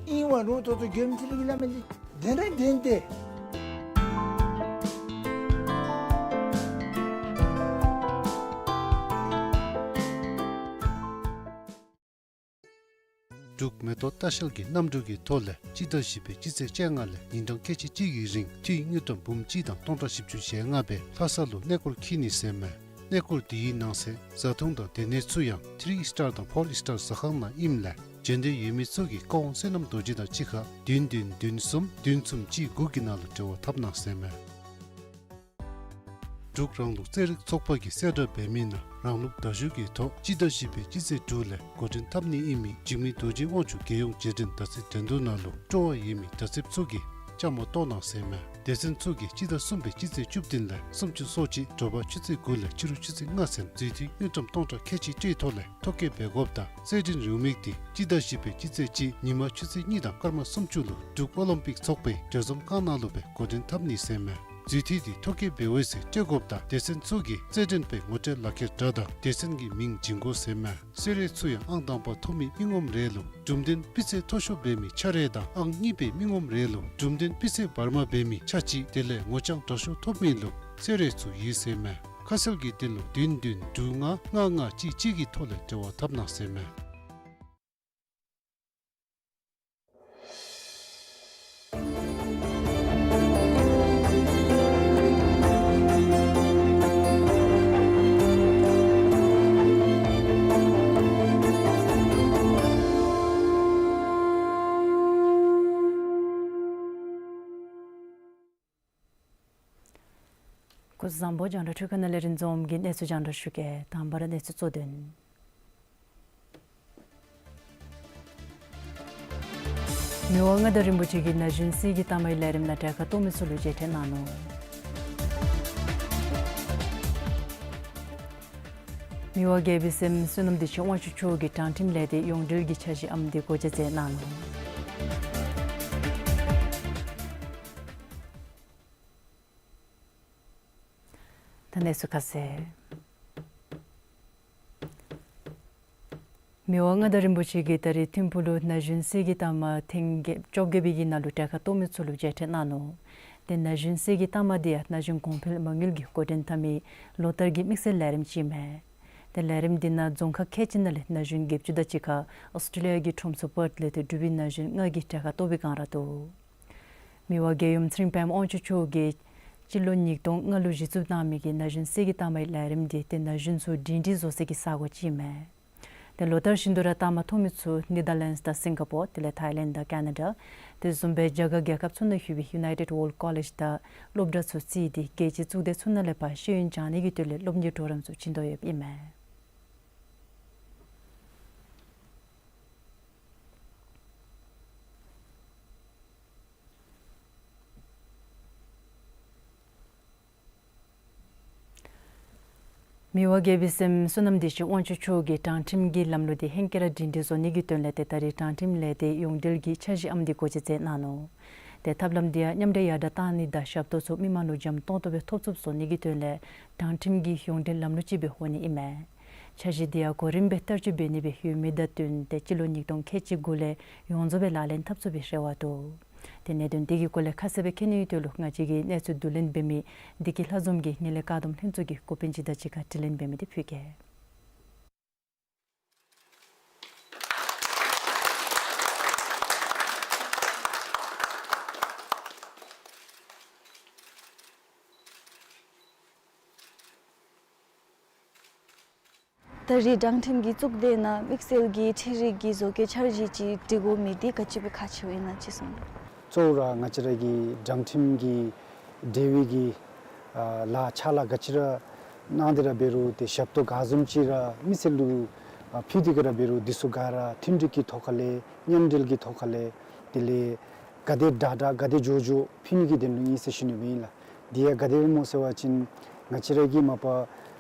ཨིན་ཝའི་རུང་ད་ལྟོ་མགྱོནམ་ཅིག་ལུ་གི་སླབ་མི་འདི་བདེན་ར་བདེན་ཏེ། འབྲུག་མེ་ཏོག་ལྟ་བཤལ་གྱིས་གནམ་གྲུ་གི་ཐོག་ལས་སྤྱི་ཟླ་བཞི་པའི་སྤྱི་ཚེས་བཅོ་ལྔ་ལས་ཉིན་གྲངས་ཁལ་གཅིག་གཅིག་གི་རིང་འཐུས་དངུལ་ཀྲམ་འབུམ་གཅིག་དང་སྟོང་ཕྲག་བཞི་བཅུ་ཞེ་ལྔ་སྦེ་ལྷ་ས་ལུ་གནས་སྐོར་འཁྱིད་ནི་ཟེར་མས། གནས་སྐོར་དེའི་ནང་གསེས་བཟའ་འཐུང་དང་སྡོད་གནས་ཚུ་ཡང་ཐི་རི་ཨིསི་ཊར་དང་ཕོར་ཨིསི་ཊར་ཟ་ཁང་ནང་ཨིནམ་ལས་བྱོན་འདོད་ཡོད་མི་ཚུ་གིས་བཀའ་དབང་བསོད་ནམས་རྡོ་རྗེ་དང་གཅིག་ཁར་བདུན་བདུན་བདུན་གསུམ་བདུན་གསུམ་གཅིག་དགུ་གི་ནང་ལུ་འབྲེལ་བ་འཐབ་གནང་ཟེར་མས། འབྲུག་རང་ལུགས་རྩེད་རིགས་ཚོགས་པ་གིས་གསལ་བསྒྲགས་འབད་མི་ནང་རང་ལུགས་མདའ་གཞུ་གི་ཐོག་སྤྱི་ཟླ་བཞི་པའི་སྤྱི་ཚེས་དྲུག་ལས་འགོ་འདྲེན་འཐབ་ནི་ཨིན་མི་འཇིགས་མེད་རྡོ་རྗེ་དབང་ཕྱུག་རྒྱལ་ཡོངས་རྗེས་དྲན་མདའ་རྩེད་འགྲན་བསྡུར་ནང་ལུ་སྤྲོ་བ་ཡོད་མི་མདའ་རྩེདཔ་ཚུ་གིས་བཅའ་མར་གཏོགས་གནང་ཟེར་མས། སྡེ་ཚན་ཚུ་གིས་སྤྱི་ཟླ་གསུམ་པའི་སྤྱི་ཚེས་བཅུ་བདུན་ལས་སུམ་ཅུ་སོ་གཅིག་དྲོ་པ་ཆུ་ཚོད་དགུ་ལས་ཕྱི་རུ་ཆུ་ཚོད་ལྔ་ཚུན་འཛུལ་འཐུས་དངུལ་ཀྲམ་སྟོང་ཕྲག་ཁལ་གཅིག་སྤྲོད་ཐོག་ལས་ཐོ་བཀོད་འབད་དགོཔ་དང་རྩེད་འགྲན་རེའུ་མིག་དེ་སྤྱི་ཟླ་བཞི་པའི་སྤྱི་ཚེས་གཅིག་ཉིན་མ་ཆུ་ཚོད་གཉིས་དང་སྐར་མ་སུམ་ཅུ་ལུ་འབྲུག་ཨོ་ལིམ་པིག་ཚོགས་པའི་གྲོས་འཛོམས་ཁང་ནང་ལུ་སྦེ་འགོ་འདྲེན་འཐབ་ནི་ཟེར་མས། འཛུལ་འཐུས་དེ་ཐོ་བཀོད་འབད་འོང་ཟེར་སྤྲོད་དགོཔ་དང་སྡེ་ཚན་ཚུ་གིས་རྩེད་འགྲན་པའི་ངོ་སྤྲོད་ལག་ཁྱེར་དྲ་དང་སྡེ་ཚན་གྱི་མིང་བྱིན་དགོ་ཟེར་མས། གསོལ་རས་ཚུ་ཡང་ཨང་དང་པ་ཐོབ་མི་མི་ངོམ་རེ་ལུ་གྲུབ་དོན་སྤུས་ཚད་མཐོ་ཤོས་འབད་མི་ཆ་རེ་དང་ཨང་གཉིས་པའི་མི་ངོམ་རེ་ལུ་གྲུབ་དོན་སྤུས་ཚད་བར་མ་འབད་མི་ཆ་གཅིག་དེ་ལས་ངོ་རྐྱང་དྲག་ཤོས་ཐོབ་མི་ལུ་གསོལ་རས་ཚུ་ཡོད་ཟེར་མས། ཁ་གསལ་གྱི་དོན་ལུ་བདུན་བདུན་དྲུག་ལྔ་ལྔ་ལྔ་གཅིག་གཅིག་གི་ཐོག་ལས་འབྲེལ་བ་འཐབ་གནང་ཟེར་མས། སྐུ་གཟུགས་བཟང་པོ། རྒྱང་བསྒྲགས་འཕྲུལ་ཁང་ནང་ལས་རིན་འཛོམས་ཀྱིས་གནས་ཚུལ་རྒྱང་བསྒྲགས་ཞུ་གེ། དང་པ་ར་གནས་ཚུལ་གཙོ་དོན། མི་དབང་མངའ་བདག་རིན་པོ་ཆེ་གིས་ན་གཞོན་གསེར་གྱི་རྟགས་མའི་ལས་རིམ་ནང་གྲལ་ཁར་གཏོགས་མི་ཚུ་ལུ་མཇལ་ཕྲད་གནང་ནུག། མི་དབང་རྒྱལ་པོའི་སྲསམོ་བསོད་ནམས་བདེ་ཆེན་དབང་ཕྱུག་མཆོག་གིས་དྲང་ཁྲིམས་ལས་སྡེ་ཡོངས་འབྲེལ་གྱི་འཆར་གཞི་ཨམ་འདི་སྒོ་འབྱེད་མཛད་གནང་ནུག། ད་གནས་ཚུལ་ཁ་གསལ། མི་དབང་མངའ་བདག་རིན་པོ་ཆེ་གིས་ད་རིས་ཐིམ་ཕུག་ལུ་ན་གཞོན་གསེར་གྱི་རྟགས་མ་ཐེངས་བརྒྱད་བཅོ་བརྒྱད་པའི་གི་ནང་ལུ་གྲལ་ཁར་གཏོགས་མི་ཚུ་ལུ་མཇལ་ཕྲད་གནང་ནུག། ཏེ་ན་གཞོན་གསེར་གྱི་རྟགས་མ་འདི་ཡང་ན་གཞོན་གོང་འཕེལ་མ་དངུལ་གྱིས་འགོ་འདྲེན་འཐབ་མི་ལོ་ལྟར་གྱི་དམིགས་བསལ་ལས་རིམ་ཅིག་ཨིན་མས། ཏེ་ལས་རིམ་འདི་ནང་རྫོང་ཁག་ཁལ་གཅིག་ནང་ལས་ན་གཞོན་བརྒྱད་ཅུ་དང་གཅིག་ཁར་ཨོསི་ཊེ་ལི་ཡ་གི་ཁྲོམ་ཚོགས་པརཐ་ལས་ཏེ་འབྲུག་པའི་ན་གཞོན་ལྔ་གིས་གྲལ་ཁར་གཏོགས་པའི་བསྒང་ར་འདུག། མི་དབང་རྒྱལ་ཡུམ་ཚེ་རིང་དཔལམོ་དབང་ཕྱུག་མཆོག་གིས་སྤྱི་ལོ་ཉིས་སྟོང་ལྔ་ལུ་གཞི་བཙུགས་གནང་མི་གི་ན་གཞོན་གསེར་གྱི་རྟགས་མའི་ལས་རིམ་འདི་ཏེ་ན་གཞོན་ཚུ་སྒྲིང་སྒྲིང་བཟོ་སའི་གི་ས་གོ་ཅིག་ཨིན་མས། ཏེ་ལོ་ལྟར་བཞིན་དུ་ར་རྟགས་མ་ཐོབ་མི་ཚུ་ནེ་དར་ལེནཌསི་དང་སིང་ག་པོར་དེ་ལས་ཐའི་ལེནཌ་དང་ཀེ་ན་ཌ་དེ་བཟུམ་སྦེ་རྒྱ་གར་རྒྱལ་ཁབ་ཚུ་ནང་ཡོད་པའི་ཡུ་ནའི་ཊེཌ་ཝརལཌ་ཀོ་ལེཇ་དང་སློབ་གྲྭ་ཚུ་བརྩིས་ཏེ་རྒྱལ་སྤྱིའི་གཙུག་སྡེ་ཚུ་ནང་ལས་ཕར་ཤེས་ཡོན་སྦྱང་ནི་གི་དོན་ལས་སློབ་གཉེར་གྲོགས་རམ་ཚུ་བྱིན་དོ་ཡོདཔ་ཨིན་མས། མི་དབང་རྒྱལ་པོའི་སྲསམོ་བསོད་ནམས་བདེ་ཆེན་དབང་ཕྱུག་མཆོག་གིས་དྲང་ཁྲིམས་ཀྱི་ལམ་ལུགས་འདི་ཧེང་སྐལ་ར་སྒྲིང་སྒྲིང་བཟོ་ནི་གི་དོན་ལས་ཏེ་ད་རིས་དྲང་ཁྲིམས་ལས་སྡེ་ཡོངས་འབྲེལ་གྱི་འཆར་གཞི་ཨམ་འདི་སྒོ་འབྱེད་མཛད་གནང་ནུག། ཏེ་ཐབས་ལམ་འདི་ཡང་མཉམ་འབྲེལ་ཡར་དྲག་གཏང་ནི་དང་ཞབས་ཏོག་ཚུ་མི་མང་ལུ་འཇམ་ཏོང་ཏོ་སྦེ་ཐོབ་ཚུགསཔ་བཟོ་ནི་གི་དོན་ལས་དྲང་ཁྲིམས་ཀྱི་ཡོངས་འབྲེལ་ལམ་ལུགས་ཅིག་སྦེ་འོང་ནི་ཨིན་མས། འཆར་གཞི་འདི་ཡང་གོ་རིམ་སྦེ་བསྟར་སྤྱོད་འབད་ནི་སྦེ་ཡོད་མི་དང་བསྟུན་ཏེ་སྤྱི་ལོ་ཉིས་སྟོང་ཁལ་གཅིག་གུ་ལས་ཡོངས་རྫོགས་སྦེ་ལག་ལེན་འཐབ་ཚུགས་པའི་རེ་བ་འདུག། ཏེ་གནད་དོན་འདི་གི་སྐོར་ལས་ཁ་གསལ་སྦེ་མཁྱེན་ནི་གི་དོན་ལུ་ང་བཅས་ཀྱི་གནས་ཚུལ་བསྡུ་ལེན་འབད་མི་བདེ་སྐྱིད་ལྷ་འཛོམས་ཀྱིས་ངན་ལྷད་བཀག་སྡོམ་ལྷན་ཚོགས་ཀྱི་འགོ་དཔོན་ཅིག་དང་གཅིག་ཁར་དྲི་ལན་འབད་མི་འདི་ཕུལ་གེ། ད་རེས་དྲང་ཁྲིམས་ཀྱི་གཙུག་སྡེ་ནང་དམིགས་བསལ་གྱི་འཕྲུལ་རིག་གི་བཟོ་བཀོད་འཆར་གཞི་ཅིག་སྒྲིག་དགོ་མི་འདི་ག་ཅི་སྦེ་ཁག་ཆེཝ་ཨིན་ན་ཅིག་གསུང་དང་། གཙོ་བོ་ར་ང་བཅས་ར་གི་དྲང་ཁྲིམས་ཀྱི་འབྲེལ་བའི་གི་ཨ་ལཱ་ཕྱག་ལཱ་ག་ཅི་ར་གནང་སྟེ་ར་འབད་རུང་ཏེ་ཞབས་ཏོག་ག་བཟུམ་ཅིག་ར་མི་སེར་ལུ་ཨ་ཕུལ་ཏེ་གི་ར་འབད་རུང་འདི་ཚུ་ག་ར་མཐུན་འགྲིག་གི་ཐོག་ཁ་ལས་མཉམ་འབྲེལ་གྱི་ཐོག་ཁ་ལས་དེ་ལས་ག་དེ་དྲག་དྲག་ག་དེ་མགྱོགས་མགྱོགས་ཕུལ་ནི་གི་དོན་ལུ་ཨིན་ཟེར་ཞུ་ནི་སྦེ་ཨིན་ལགས། དེ་ཡང་ག་དེ་སྦེ་སྨོ་ཟེར་བ་ཅིན་ང་བཅས་ར་གི་མ་པ་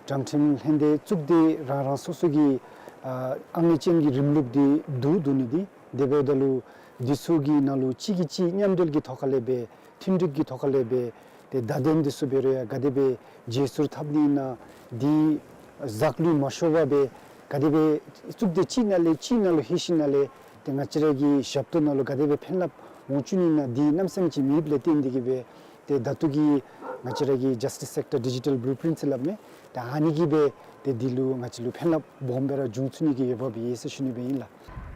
དྲང་ཁྲིམས་ལྷན་སྡེ་གཙུག་སྡེ་རང་རང་སོ་སོ་གི་ཨ་ཨང་གཉིས་ཅན་གྱི་རིམ་ལུགས་འདི་འདུག་འདུག་ནི་འདི་དེ་འབདཝ་ད་ལུ་འདི་ཚུ་གི་ནང་ལུ་གཅིག་གིས་གཅིག་མཉམ་འབྲེལ་གྱི་ཐོག་ཁ་ལས་སྦེ་མཐུན་འགྲིག་གི་ཐོག་ཁ་ལས་སྦེ་ཏེ་བརྡ་དོན་འདི་ཚུ་འབད་རུང་ཡང་ག་དེ་སྦེ་བརྗེ་སོར་འཐབ་ནི་ཨིན་ན་འདི་གཟུགས་ལུ་མ་ཤོར་བར་སྦེ་ག་དེ་སྦེ་གཙུག་སྡེ་གཅིག་ནང་ལས་གཅིག་ནང་ལུ་ལྷོད་ཞིནམ་ལས་ཏེ་ང་བཅས་ར་གི་ཞབས་ཏོག་ནང་ལུ་ག་དེ་སྦེ་ཕན་རླབས་འོང་ཚུགས་ནི་ཨིན་ན་འདི་གནམ་མེད་ས་མེད་ཅིག་མེདཔ་ལས་བརྟེན་ཏེ་གི་སྦེ་ཏེ་ད་ལྟོ་གི་ང་བཅས་ར་གི་Justice Sector Digital Blueprint ཟེར་སླབ་མི་ད་ཨ་ནི་གིས་སྦེ་ཏེ་འདི་ལུ་ང་བཅས་ལུ་ཕན་རླབས་སྦོམ་སྦེ་ར་འབྱུང་ཚུགས་ནི་གི་འོས་འབབ་ཡོད་ཟེར་ཞུ་ནི་སྦེ་ཨིན་ལགས།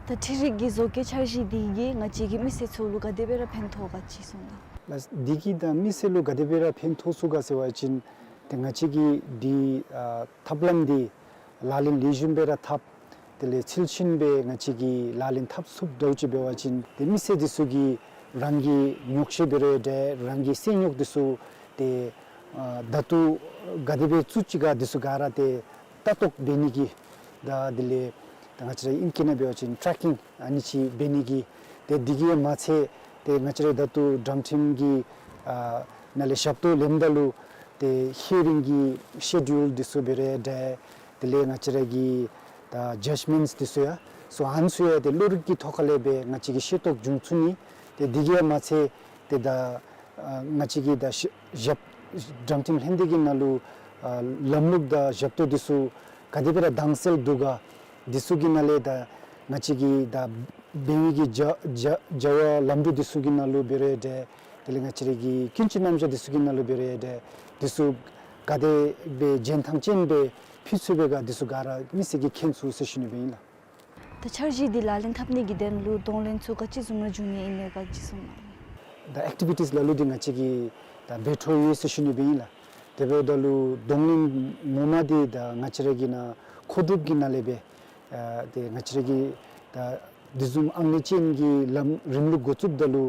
ད་འཕྲུལ་རིག་གི་བཟོ་བཀོད་འཆར་གཞི་འདི་གིས་ང་བཅས་ཀྱི་མི་སེར་ཚུ་ལུ་ག་དེ་སྦེ་ར་ཕན་ཐོགས་ག་ཅིག་གསུང་དང་། ལགས། འདི་གིས་ད་མི་སེར་ལུ་ག་དེ་སྦེ་ར་ཕན་ཐོགས་ཚུགས་ག་ཟེར་བ་ཅིན་ཏེ་ང་བཅས་ཀྱིས་འདི་ཨ་ཐབས་ལམ་འདི་ལག་ལེན་ལེགས་ཤོམ་སྦེ་ར་འཐབ། དེ་ལས་ཚུལ་ཤིང་སྦེ་ང་བཅས་ཀྱིས་ལག་ལེན་འཐབ་ཚུགསཔ་འདྲཝ་ཅིག་འབད་བ་ཅིན་ཏེ་མི་སེར་འདི་ཚུ་གིས་རང་གི་ཉོག་བཤད་འབད་རུང་འདྲ་རང་གི་སེམས་ཉོག་འདི་ཚུ་ཏེ་ཨ་ད་ལྟོ་ག་དེ་སྦེ་བཙུགས་ཅི་ག་འདི་ཚུ་ག་ར་ཏེ་ལྟ་རྟོག་འབད་ནི་གི་ད་དེ་ལས་ད་ང་བཅས་ར་ཨིང་སྐད་ནང་འབད་བ་ཅིན་ཊེར་ཀིང་ཨ་ནི་ཅིག་འབད་ནི་གི་ཏེ་འདི་གིས་མ་ཚད་ཏེ་ང་བཅས་ར་ད་ལྟོ་དྲང་ཁྲིམས་ཀྱི་ཨ་ནང་ལས་ཞབས་ཏོག་ལེནམ་ད་ལུ་ཏེ་ཧི་ཡ་རིང་གི་ཤེ་ཌུལ་འདི་ཚུ་འབད་རུང་འདྲ་དེ་ལས་ང་བཅས་ར་གི་ད་ཇཇ་མེནཊསི་འདི་ཚུ་ཡང་སོ་ཨ་ནི་ཚུ་ཡང་ཏེ་བློ་རིག་གི་ཐོག་ཁ་ལས་སྦེ་ང་བཅས་ཀྱིས་ཤེས་རྟོགས་འབྱུང་ཚུགས་ནི། ཏེ་འདི་གིས་མ་ཚད་ཏེ་ད་ཨ་ང་བཅས་ཀྱི་ད་ཞབས་དྲང་ཁྲིམས་ལྷན་སྡེ་གི་ནང་ལུ་ཨ་ལམ་ལུགས་དང་ཞབས་ཏོག་འདི་ཚུ་ག་དེ་སྦེ་ར་དྭངས་གསལ་འདུག་ག་འདི་ཚུ་གི་ནང་ལས་ད་ང་བཅས་ཀྱི་ད་འབད་བའི་གི་བྱ་བྱ་བྱ་བ་ལམ་འགྲོ་འདི་ཚུ་གི་ནང་ལུ་འབད་རུང་འདྲ་དེ་ལས་ང་བཅས་ར་གི་ཀུན་སྤྱོད་རྣམ་གཞག་འདི་ཚུ་གི་ནང་ལུ་འབད་རུང་འདྲ་འདི་ཚུ་ག་དེ་སྦེ་འཇོན་ཐང་ཅན་སྦེ་ཕུལ་ཚུགས་པས་ག་འདི་ཚུ་ག་ར་མི་སེར་གྱིས་མཁྱེན་ཚུགས་ཟེར་ཞུ་ནི་སྦེ་ཨིན་ལགས། ད་འཆར་གཞི་འདི་ལག་ལེན་འཐབ་ནི་གི་དོན་ལུ་གདོང་ལེན་ཚུ་ག་ཅི་བཟུམ་ར་འབྱུང་ནི་ཨིན་ན་ག་ཅི་གསུང་གནང་། ད་ཨེཀ་ཊི་བི་ཊིས་ལ་ལུ་འདི་ང་བཅས་ཀྱིས་ད་འབད་འཕྲོ་ཡོད་ཟེར་ཞུ་ནི་སྦེ་ཨིན་ལགས། དེ་འབདཝ་ད་ལུ་གདོང་ལེན་ངོ་མ་འདི་ད་ང་བཅས་ར་གི་ནཱ་མཁོ་སྒྲུབ་ཀྱི་ནང་ལས་སྦེ་ཨ་ཏེ་ང་བཅས་ར་གི་ད་འདི་བཟུམ་ཨང་གཉིས་ཅན་གྱི་ལམ་རིམ་ལུགས་འགོ་བཙུགསཔ་ད་ལུ་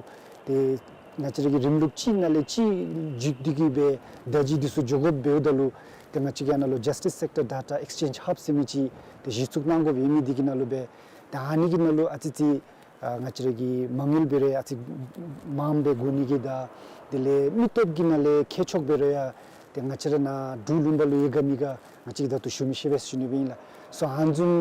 ཏེ་ ང་བཅས་ར་གི་རིམ་ལུགས་ཅིག་ནང་ལས་ཅིག་བརྒྱུད་དེ་གི་སྦེ་བརྡ་བརྒྱུད་འདི་ཚུ་འགྱོ་དགོཔ་འབདཝ་ད་ལུ་ཏེ་ང་བཅས་ཀྱི་ཨ་ནཱ་ལུ་Justice Sector Data Exchange Hub ཟེར་མི་ཅིག་ཏེ་གཞི་བཙུགས་གནང་དགོཔ་ཡོད་མི་འདི་གི་ནང་ལུ་སྦེ་ཏེ་ཨ་ནི་གི་ནང་ལུ་ཨ་ཙི་ཙི་ཨ་ང་བཅས་ར་གི་མ་དངུལ་འབད་རུང་ཡང་ཨ་ཙི་མངམ་སྦེ་དགོ་ནི་གི་དང་དེ་ལས་མི་སྟོབས་ཀྱི་ནང་ལས་མཁས་མཆོག་འབད་རུང་ཡང་ཏེ་ང་བཅས་ར་ནཱ་འབྲུག་ལུང་པ་ལུ་ཡོད་ག་མེད་ག་ང་བཅས་ཀྱིས་ད་ལྟོ་ཞུ་མི་ཤེས་པས་ཟེར་ཞུ་ནི་སྦེ་ཨིན་ལགས། སོ་ཨ་ནི་བཟུམ་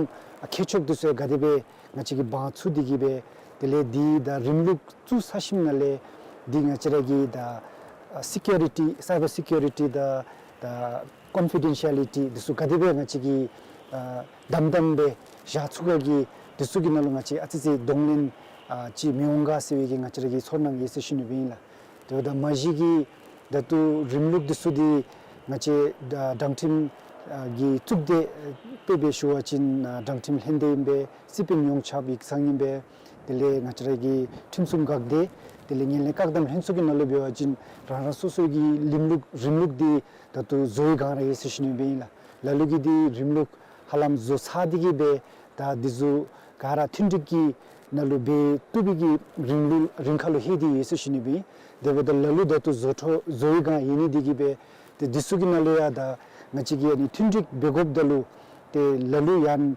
མཁས་མཆོག་འདི་ཚུ་ཡང་ག་དེ་སྦེ་ང་བཅས་ཀྱིས་དབང་ཚུགས་ཏེ་གི་སྦེ་དེ་ལས་འདི་ད་རིམ་ལུགས་བཙུགས་ཚར་ཞིནམ་ལས་འདི་ང་བཅས་ར་གི་ད་ཨ་སི་ཀིའུ་རི་ཊི་སའི་བར་སི་ཀིའུ་རི་ཊི་དང་ད་ཀོན་ཕི་ཌེན་ཤཱ་ལི་ཊི་འདི་ཚུ་ག་དེ་སྦེ་ང་བཅས་ཀྱིས་ཨ་དམ་དམ་སྦེ་བཞག་ཚུགས་ག་གི་འདི་ཚུ་གི་ནང་ལུ་ང་བཅས་ཨ་ཙི་ཙི་གདོང་ལེན་ཨ་ཅིག་མི་འོང་ག་ཟེར་བའི་གི་ང་བཅས་ར་གི་ཚོར་སྣང་ཡོད་ཟེར་ཞུ་ནི་སྦེ་ཨིན་ལགས། དེ་འབདཝ་ད་མ་གཞི་གི་ད་ལྟོ་རིམ་ལུགས་འདི་ཚུ་འདི་ང་བཅས་ད་དྲང་ཁྲིམས་ཨ་ཀྱི་གཙུག་སྡེ་དཔེ་འབད་ཞུ་བ་ཅིན་ཨ་དྲང་ཁྲིམས་ལྷན་སྡེ་ཨིན་པས། སྲིད་དཔོན་ཡོངས་ཁྱབ་ཡིག་ཚང་ཨིན་པས། དེ་ལས་ང་བཅས་ར་གི་ཁྲིམས་སྲུང་འགག་སྡེ་དེ་ལས་ངན་ལྷད་བཀག་སྡོམ་ལྷན་ཚོགས་ཀྱི་ནང་ལུ་འབད་བ་ཅིན་རང་རང་སོ་སོ་གི་རིམ་ལུགས་རིམ་ལུགས་འདི་ད་ལྟོ་བཟོ་བའི་སྒང་ར་ཡོད་ཟེར་ཞུ་ནི་སྦེ་ཨིན་ལགས། ལ་ལུ་གིས་འདི་རིམ་ལུགས་ཧ་ལམ་བཟོ་ཚར་ཏེ་གི་སྦེ་ད་འདི་ཚུ་ག་ར་མཐུན་འགྲིག་གི་ནང་ལུ་འབད་བཏུབ་པའི་གི་རིང་ལུ་རིང་ཁ་ལུ་ལྷོད་དེ་ཡོད་ཟེར་ཞུ་ནི་སྦེ་ཨིན། དེ་འབདཝ་ད་ལ་ལུ་ད་ལྟོ་བཟོ་འཕྲོ་བཟོ་བའི་སྒང་ཡོད་ནི་འདི་གིས་སྦེ་ཏེ་འདི་ཚུ་གི་ནང་ལུ་ཡང་ད་ང་བཅས་ཀྱིས་ཨ་ནི་མཐུན་འགྲིག་འབད་དགོཔ་ད་ལུ་ཏེ་ལ་ལུ་ཡང་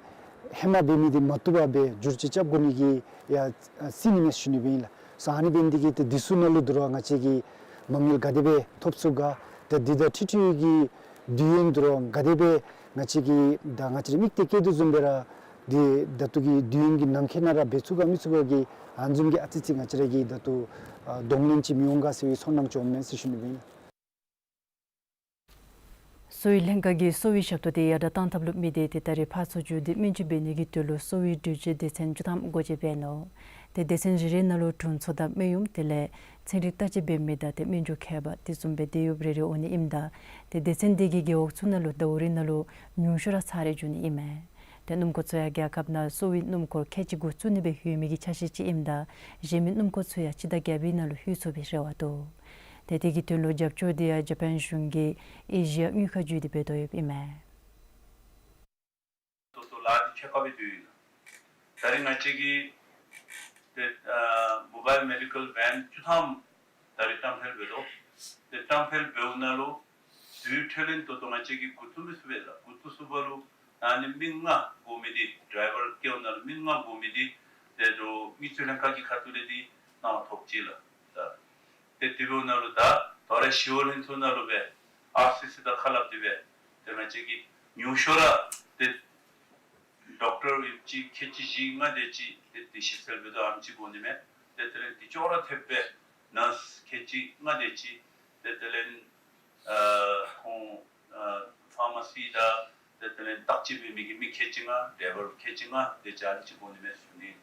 ཧེ་མ་འབད་མི་འདི་མ་བཏུབ་པར་སྦེ་བསྒྱུར་བཅོས་རྐྱབ་དགོ་ནི་གི་ཡང་ཨ་སྲིད་ནི་མས་ཞུ་ནི་སྦེ་ཨིན་ལགས། སོ་ཨ་ནི་འབད་ནི་འདི་གིས་ཏེ་འདི་ཚུ་ནང་ལུ་དོ་རུང་ང་བཅས་ཀྱིས་མ་དངུལ་ག་དེ་སྦེ་ཐོབ་ཚུགས་ག། ཏེ་འདི་དང་འཁྲིལ་འཁྲིལ་གྱི་དུས་ཡུན་དོ་རུང་ག་དེ་སྦེ་ང་བཅས་ཀྱིས་ད་ང་བཅས་ར་དམིགས་གཏད་བསྐྱེད་དོ་བཟུམ་སྦེ་ར་འདི་ད་ལྟོ་གི་དུས་ཡུན་གྱི་ནང་འཁོད་ནང་ར་འབད་ཚུགས་ག་མི་ཚུགས་ག་གི་ཨ་ནི་བཟུམ་གྱི་ཨ་ཙི་ཙི་ང་བཅས་ར་གི་ད་ལྟོ་ཨ་གདོང་ལེན་ཅིག་མི་འོང་ག་ཟེར་བའི་ཚོར་སྣང་ཅིག་འོངམ་མས་ཟེར་ཞུ་ནི་སྦེ་ཨིན། གསོ་བའི་ལྷན་ཁག་གིས་གསོ་བའི་ཞབས་ཏོག་དེ་ཡར་དྲག་གཏང་ཐབས་ལུ་དམིགས་ཏེ་ཏེ་ད་རེས་ཕར་ཚུར་བརྒྱུད་དེ་སྨན་བཅོས་འབད་ནི་གི་དོན་ལུ་གསོ་བའི་འགྲུལ་བཞུད་སྡེ་ཚན་བཅུ་ཐམ་སྒོ་འབྱེད་འབད་ནུག། ཏེ་སྡེ་ཚན་རེ་རེ་ནང་ལུ་དྲུང་འཚོ་དང་སྨན་གཡོགམ་དེ་ལས་ཚན་རིག་བརྟག་དཔྱད་འབད་མི་དང་ཏེ་སྨན་བཅོས་མཁས་པ་དེ་བཟུམ་སྦེ་དེད་གཡོགཔ་རེ་རེ་འོང་ནི་ཨིནམ་ད་ཏེ་སྡེ་ཚན་དེ་གིས་རྒེད་འོག་ཚུ་ནང་ལུ་ཟླཝ་རེ་ནང་ལུ་ཉུང་ཤོས་ར་ཚར་རེ་འགྱོ་ནི་ཨིན་མས། ཏེ་སྣུམ་འཁོར་ཚུ་ཡང་རྒྱལ་ཁབ་ནང་གསོ་བའི་སྣུམ་འཁོར་ཁལ་གཅིག་འགོ་བཙུགས་ནི་སྦེ་ལྷོད་མི་གི་ཆ་ཤས་ཅིག་ཨིནམ་ད་གཞན་མི་སྣུམ་འཁོར་ཚུ་ཡང་སྤྱི་ཟླ་བརྒྱད་པའི་ནང་ལུ་ལྷོད་ཚུགས་པའི་རེ་བ་འདུག། ཏེ་དེ་གི་དོན་ལུ་རྒྱབ་སྐྱོར་དེ་ཡང་ཇ་པཱན་གཞུང་གིས་ཨེ་ཤི་ཡ་དངུལ་ཁང་བརྒྱུད་དེ་འབད་དོ་ཡོདཔ་ཨིན་མས། ཏོག་ཏོ་ལཱ་འདི་ཁྱོད་ཁ་བའི་དུས་ཨིན་ལགས། ད་རིས་ང་བཅས་ཀྱིས་ཏེ་ཨ་མོ་བཱའིལ་མེ་ཌི་ཀཱལ་ཝེན་བཅུ་ཐམ་ད་རིས་བཀྲམ་སྤེལ་འབད་དོ། ཏེ་བཀྲམ་སྤེལ་འབདཝ་ནང་ལུ་དུས་འཕྲོ་ལས་ཏོག་ཏོ་ང་བཅས་ཀྱིས་འགོ་བཙུགས་མི་ཚུགས་པས་ལགས། འགོ་བཙུགས་ཚུགས་པ་ལུ་ཨ་ནི་མི་ལྔ་དགོ་མི་འདི་ཌ་རའི་བར་བཀལཝ་ནང་ལུ་མི་ལྔ་དགོ་མི་འདི་ཏེ་ཏོ་དམིགས་བསལ་ལྷན་ཁག་གི་ཁ་ཐུག་ལས་འདི་གནང་བ་ཐོབ་ཅི་ལགས། ད་ཏེ་དེ་འབདཝ་ནང་ལུ་ད་ད་རེས་ཞི་གཡོག་ལྷན་ཚོགས་ནང་ལུ་སྦེ་ཨར་སི་སི་དང་ཁ་སླབ་སྟེ་སྦེ་ཏེ་ང་བཅས་ཀྱིས་ཉུང་ཤོས་ར་ཏེ་ཌོག་ཊར་ཡོདཔ་ཅིག་ཁལ་གཅིག་བཞི་ལྔ་དེ་ཅིག་ཏེ་དེ་ཞིབ་འཚོལ་འབད་དོ་ཨ་ནེམ་ཅིག་དགོ་ནི་མས། ཏེ་དེ་ལས་དེ་ཅོག་ར་འཐདཔ་སྦེ་ནརསི་ཁལ་གཅིག་ལྔ་དེ་ཅིག་ཏེ་དེ་ལས་ཨ་ཁོང་ཨ་ཕཱར་མ་སི་དང་ཏེ་དེ་ལས་བརྟག་དཔྱད་འབད་མི་གི་མི་ཁལ་གཅིག་ལྔ་ཌ་རའི་བར་ཁལ་གཅིག་ལྔ་དེ་ཅིག་ཨ་ནེམ་ཅིག་དགོ་ནི་མས་ཟེར་ཞུ་ནི།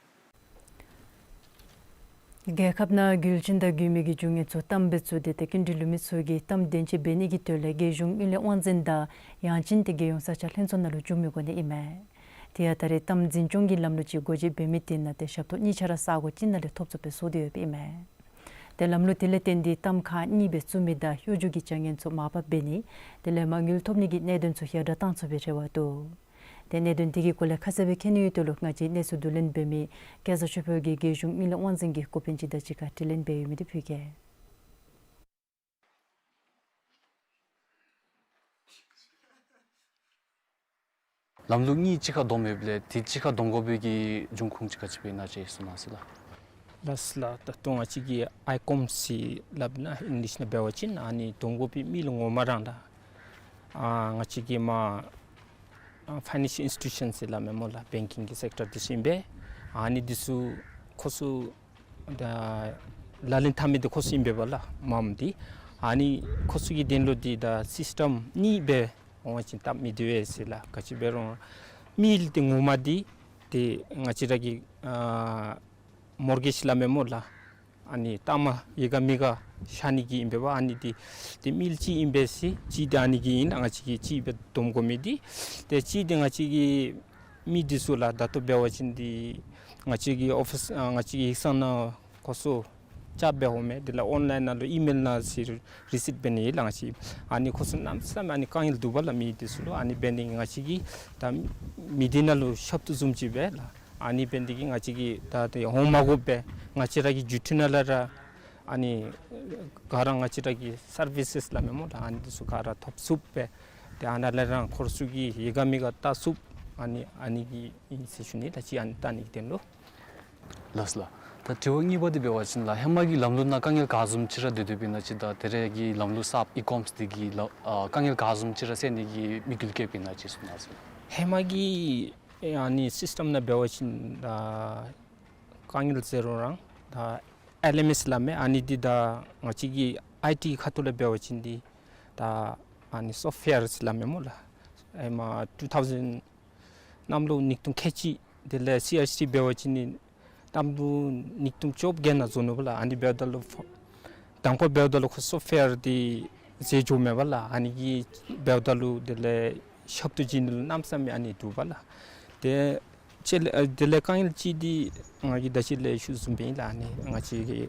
རྒྱལ་ཁབ་ནང་རྒུད་འཛིན་དང་རྒུད་མེད་ཀྱི་རྒྱུ་དངོས་ཚུ་གཏམ་སྦེ་བཙུགས་ཏེ་ཏེ་སྐྱིན་འགྲུལ་ལུ་མི་ཚུ་གིས་གཏམ་བདེན་དཔྱད་འབད་ནི་གི་དོན་ལས་རྒྱལ་གཞུང་དངུལ་ལས་དབང་འཛིན་དང་ཡང་ཅིན་ཏེ་རྒྱལ་ཡོངས་ས་ཆ་ལྷན་ཚོགས་ནང་ལུ་འགྱོ་མི་དགོ་ནི་ཨིན་མས། དེ་ཡང་ད་རེས་གཏམ་འཛིན་སྐྱོང་གི་ལམ་ལུགས་ཅིག་སྒོ་འབྱེད་འབད་མི་དེ་ནང་ཏེ་ཞབས་ཏོག་གཉིས་ཆ་ར་ས་གོ་གཅིག་ནང་ལས་ཐོབ་ཚུགས་པའི་བཟོ་སྟེ་ཡོདཔ་ཨིན་མས། ཏེ་ལམ་ལུགས་དེ་ལས་བརྟེན་ཏེ་གཏམ་ཁག་གཉིས་སྦེ་བཙུགས་མི་དང་གཡོ་སྒྱུ་གི་བྱ་ངན་ཚུ་མར་ཕབ་འབད་ནི་དེ་ལས་མ་དངུལ་ཐོབ་ནི་གི་གནད་དོན་ཚུ་ཡར་དྲག་གཏང་ཚུགས་པའི་རེ་བ་འདུག། ཏེ་གནད་དོན་དེ་གི་སྐོར་ལས་ཁ་གསལ་སྦེ་མཁྱེན་ནི་ཡོད་དོ་ལུ་ང་བཅས་གནས་ཚུལ་བསྡུ་ལེན་འབད་མི་སྐལ་བཟང་ཆོས་འཕེལ་གྱིས་རྒྱལ་གཞུང་དངུལ་ལས་དབང་འཛིན་གྱི་འགོ་དཔོན་ཅིག་དང་གཅིག་ཁར་དྲི་ལན་འབད་ཡོད་མི་དེ་ཕུལ་གེ། ལམ་ལུགས་གཉིས་གཅིག་ཁར་བསྡོམས་ཡོདཔ་ལས་དེ་གཅིག་ཁར་བསྡོམ་དགོ་པའི་གི་འབྱུང་ཁུངས་ཅིག་ག་ཅི་སྦེ་ཨིན་ན་ཅིག་གསུང་གནང་ཟེར་ལགས། ལགས་ལགས། ད་ལྟོ་ང་བཅས་ཀྱི་ཨའི་ཀོམ་ཟེར་སླབ་ན་ཨིང་ལིཤ་ནང་འབད་བ་ཅིན་ཨ་ནི་བསྡོམ་དགོ་པའི་མི་ལུ་ངོ་མ་ར་ད་ཨ་ང་བཅས་ཀྱི་མ་ཨ་ཕའི་ནེན་ཤཱལ་ཨིནསི་ཊི་ཊུ་ཤཱན་ཟེར་སླབ་མས་སྨོ་ལགས། བེང་ཀིང་གི་སེཀ་ཊར་འདི་ཚུ་ཨིན་པས། ཨ་ནི་འདི་ཚུ་ཁོང་ཚུ་ད་ལག་ལེན་འཐབ་མི་འདི་ཁོང་ཚུ་ཨིན་པས་པ་ལགས། མམ་འདི་ཨ་ནི་ཁོང་ཚུ་གི་དོན་ལུ་འདི་ད་སིསི་ཊེམ་གཉིས་སྦེ་འོང་བ་ཅིན་སྟབས་མི་བདེ་བས་ཟེར་ལགས། ག་ཅི་འབད་རུང་མི་འདི་ངོ་མ་འདི་ཏེ་ང་བཅས་ར་གི་ཨ་མོར་གེཇ་སླབ་མས་སྨོ་ལགས། ཨ་ནི་གཏའ་མ་ཡོད་ག་མེད་ག་ཤར་ནི་གི་ཨིན་པས་པ། ཨ་ནི་འདི་ཏེ་མི་གཅིག་ཨིན་པས་ཟེར་གཅིག་འདི་ཨ་ནི་གི་ཨིན་ལགས། ང་བཅས་ཀྱིས་གཅིག་སྦེ་བསྡོམ་དགོ་མི་འདི་ཏེ་གཅིག་འདི་ང་བཅས་ཀྱི་མི་འདི་ཚུ་ལགས་ད་ལྟོ་འབད་བ་ཅིན་འདི་ང་བཅས་ཀྱི་ཨོ་ཕིསི་ཨ་ང་བཅས་ཀྱི་ཡིག་ཚང་ནང་ཁོང་ཚུ་བཅར་སྦེ་འོང་མས། དེ་ལས་ཨོན་ལའིན་ནང་ལུ་ཨི་མེལ་ནང་ཟེར་རི་སིབ་འབད་ནི་ལགས། ང་བཅས་ཨ་ནི་ཁོང་ཚུ་གནམ་མེད་ས་མེད་ཨ་ནི་དཀའ་ངལ་འདུག་པ་ལགས། མི་འདི་ཚུ་ལུ་ཨ་ནི་འབད་ནི་ང་བཅས་ཀྱིས་ད་མི་སྡེ་ནང་ལུ་ཞབས་ཏོག་བཟུམ་ཅིག་སྦེ་ལགས། ཨ་ནི་འབད་ནི་འདི་གིས་ང་བཅས་ཀྱིས་ད་ཏེ་འོང་མ་དགོ་པར་ང་བཅས་ར་གི་བརྒྱུད་འཕྲིན་ནང་ལས་ར་ ཨ་ནི་ག་ར་ང་བཅས་ར་གི་སར་བི་སེས་སླབ་མས་སྨོ་ལགས། ཨ་ནི་འདི་ཚུ་ག་ར་ཐོབ་ཚུགསཔ་སྦེ་ཏེ་ཨ་ནཱ་ལས་ར་ཁོ་ར་ཚུ་གིས་ཡི་ག་མི་ག་བལྟ་ཚུགསཔ་ཨ་ནི་ཨ་ནི་གི་ཨིན་ཟེར་ཞུ་ནི་ལགས། ཅིག་ཨ་ནི་བལྟ་ནི་གི་དོན་ལུ། ལགས་ལགས། ད་དྲི་བ་གཉིས་པ་འདི་འབད་བ་ཅིན་ལགས། ཧེ་མ་གི་ལམ་ལུགས་ནང་དཀའ་ངལ་ག་བཟུམ་ཅིག་ར་སྡོད་སྡོདཔ་ཨིན་ན་ཅིག། ད་ད་རེས་ཀྱི་ལམ་ལུགས་གསརཔ་ཨི་ཀོམས་འདི་གིས་ལགས་ཨ་དཀའ་ངལ་ག་བཟུམ་ཅིག་ར་སེལ་ནི་གི་དམིགས་ཡུལ་བསྐྱེདཔ་ཨིན་ན་ཅིག་གསུང་གནང་ཟེར། ཧེ་མ་གི་ཨ་ནི་སིསི་ཊེམ་ནང་འབད་བ་ཅིན་ད་དཀའ་ངལ་ཟེར་རུང་ར་ད་ཨེལ་ཨེམ་ཨེསི་སླབ་མས། ཨ་ནི་འདི་ད་ང་བཅས་ཀྱི་ཨའི་ཊི་ཁ་ཐུག་ལས་འབད་བ་ཅིན་འདི་ད་ཨ་ནི་སོཕཊ་ཝེར་ཟེར་སླབ་མས་སྨོ་ལགས། ཧེ་མ་ཊུ་ཐའུ་ཟེན་གནམ་ལོ་ཉིས་སྟོང་ཁལ་གཅིག། དེ་ལས་སི་ཨའི་སི་འབད་བ་ཅིན་ནི་གནམ་ལོ་ཉིས་སྟོང་བཅོ་བརྒྱད་ནང་བཟོ་ནུག་པ་ལགས། ཨ་ནི་འབདཝ་ད་ལུ་ཕོ་དང་པ་འབདཝ་ད་ལུ་ཁོ་སོཕཊ་ཝེར་འདི་མཛད་འགྱོ་མེད་པ་ལགས། ཨ་ནི་གི་འབདཝ་ད་ལུ་དེ་ལས་ཞབས་ཏོག་བྱིན་ནི་ལུ་གནམ་མེད་ས་མེད་ཨ་ནི་འདུག་པ་ལགས། ཏེ་ཅི་ལས་ཨ་དེ་ལས་དཀའ་ངལ་ཅིག་འདི་ང་གིས་ད་ཅི་ལས་ཞུ་བཟུམ་སྦེ་ཨིན་ལགས། ཨ་ནི་ང་བཅས་ཀྱི་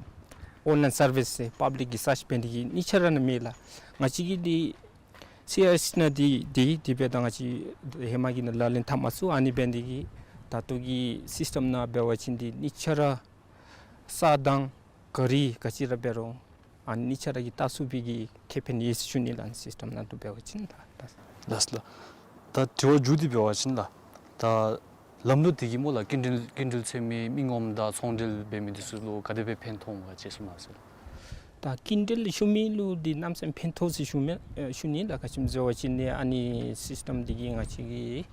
ཨོན་ལའིན་སར་བིསི་པབ་ལིཀ་གིས་སརཆ་འབད་ནི་གི་གཉིས་ཆ་ར་ནང་མེད་ལགས། ང་བཅས་ཀྱི་འདི་སི་ཨའི་སི་ནང་འདི་འདི་འདི་སྦེ་ད་ང་བཅས་ཧེ་མ་གི་ནང་ལག་ལེན་འཐབ་མ་ཚུགས། ཨ་ནི་འབད་ནི་གི་ད་ལྟོ་གི་སིསི་ཊེམ་ནང་འབད་བ་ཅིན་འདི་གཉིས་ཆ་ར་ས་དང་ག་རི་ག་ཅི་ར་འབད་རུང་ཨ་ནི་གཉིས་ཆ་ར་གིས་བལྟ་ཚུགས་པའི་གི་ཁེ་ཕན་ཡོད་ཟེར་ཞུ་ནི་ལགས། ཨ་ནི་སིསི་ཊེམ་ནང་དུ་འབད་བ་ཅིན་ད་ད། ལགས་ལགས། ད་དྲི་བ་མཇུག་འདི་འབད་བ་ཅིན་ལགས། ད་ལམ་ལུགས་འདི་གིས་སྨོ་ལགས་སྐྱིན་འགྲུལ་སྐྱིན་འགྲུལ་འཚོལ་མི་མི་ངོམ་དང་ཚོང་འབྲེལ་འབད་མི་འདི་ཚུ་ལུ་ག་དེ་སྦེ་ཕན་ཐོགས་འོང་ག་ཅིག་གསུང་གནང་ཟེར། ད་སྐྱིན་འགྲུལ་ཞུ་མི་ལུ་འདི་གནམ་མེད་ས་མེད་ཕན་ཐོགས་ཟེར་ཞུ་མི་ཨེ་ཞུ་ནི་ལགས། ག་ཅི་སྨོ་ཟེར་བ་ཅིན་ནི་ཨ་ནི་སིསི་ཊེམ་འདི་གིས་ང་བཅས་ཀྱི་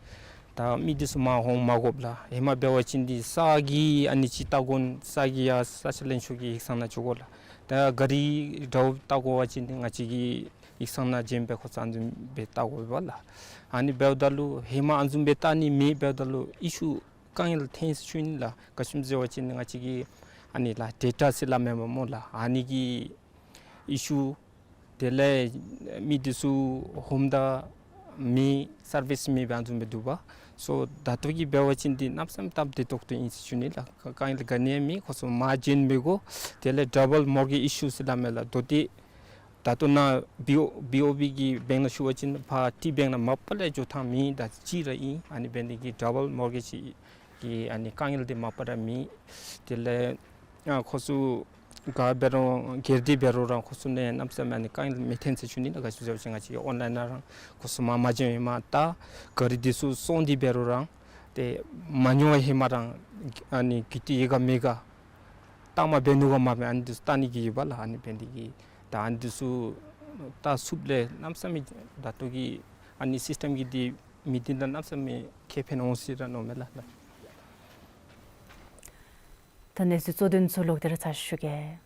ད་མི་འདི་ཚུ་མར་འོང་མ་དགོཔ་ལགས། ཧེ་མ་འབད་བ་ཅིན་འདི་ས་གི་ཨ་ནི་ཅིག་བལྟ་དགོ་ས་གི་ཡར་ས་ཆ་ལེན་ཤོག་གི་ཡིག་ཚང་ནང་འགྱོ་དགོ་ལགས། ད་ག་རི་འདྲཝ་བལྟ་དགོ་པ་ཅིན་འདི་ང་བཅས་ཀྱི་ཡིག་ཚང་ནང་བྱོན་སྦེ་ཁོ་ཚུ་ཨ་ནི་བཟུམ་སྦེ་བལྟ་དགོ་པས་ལགས། ཨ་ནི་འབདཝ་ད་ལུ་ཧེ་མ་ཨ་ནི་བཟུམ་སྦེ་བལྟ་ནི་མེད། འབདཝ་ད་ལུ་ཨི་ཤུ་དཀའ་ངལ་ཐོན་ཟེར་ཞུ་ནི་ལགས། ག་ཅི་སྨོ་ཟེར་བ་ཅིན་ང་བཅས་ཀྱི་ཨ་ནི་ལགས་ཌེ་ཊ་ཟེར་སླབ་མས་པ་སྨོ་ལགས། ཨ་ནི་གི་ཨི་ཤུ་དེ་ལས་མི་འདི་ཚུ་ཧོམ་ད་མེད་སར་བིསི་མེད་པར་ཨ་ནི་བཟུམ་སྦེ་འདུག་པ། སོ་ད་ལྟོ་གི་འབད་བ་ཅིན་འདི་གནམ་མེད་ས་མེད་སྟབས་བདེ་ཏོག་ཏོ་ཨིན་ཟེར་ཞུ་ནི་ལགས། དཀའ་ངལ་ག་ནི་ཡང་མེད། ཁོ་ཚུ་མར་བྱོན་མི་དགོ། དེ་ལས་ཌབ་བཱལ་མོར་གེཇ་ཨི་ཤུ་ཟེར་སླབ་མས་ལགས། ད་ལྟོ་ཏེ་ད་ལྟོ་ནཱ་བི་ཨོ་བི་ཨོ་བི་གི་བེངཀ་ནང་ཞུ་བ་ཅིན་ཕར་ཊི་བེངཀ་ནང་མ་པ་ལས་འགྱོ་ཐངས་མེད། ད་ཅིག་ར་ཨིན། ཨ་ནི་འབད་ནི་གི་ཌབ་བཱལ་མོར་གེཇ་གི་ཨ་ནི་དཀའ་ངལ་འདི་མ་པ་ར་མེད། དེ་ལས་ཨ་ཁོ་ཚུ་ག་འབད་རུང་སྒེར་སྡེ་འབད་རུང་ར་ཁོ་ཚུ་ནང་གནམ་མེད་ས་མེད་ཨ་ནི་དཀའ་ངལ་མི་ཐོན་ཟེར་ཞུ་ནི་ལགས། ག་ཅི་སྨོ་ཟེར་བ་ཅིན་ང་བཅས་ཨོན་ལའིན་ནང་ར་ཁོ་ཚུ་མར་མ་བྱོན་ཧེ་མ་ད་ག་རི་འདི་ཚུ་བཙོང་སྟེ་འབད་རུང་ར་ཏེ་མ་ཉོ་བར་ཧེ་མ་ར་ཨ་ནི་གི་ཏེ་ཡི་ག་མི་ག་གཏང་མ་འབད་ནུག་ག་མ་འབད། ཨ་ནི་འདི་ཚུ་བལྟ་ནི་གི་ཡོད་པ་ལགས། ཨ་ནི་འབད་ནི་གི་ད་ཨ་ནི་འདི་ཚུ་བལྟ་ཚུགསཔ་ལས་གནམ་མེད་ས་མེད་ད་ལྟོ་གི་ཨ་ནི་སིསི་ཊེམ་གྱིས་འདི་མི་སྡེ་ནང་གནམ་མེད་ས་མེད་ཁེ་ཕན་འོང་ཟེར་ར་མནོཝ་མས་ལགས། ད་གནས་ཚུལ་གཙོ་དོན་ཚུ་ལོག་སྟེ་ར་ཚར་ཞུ་གེ།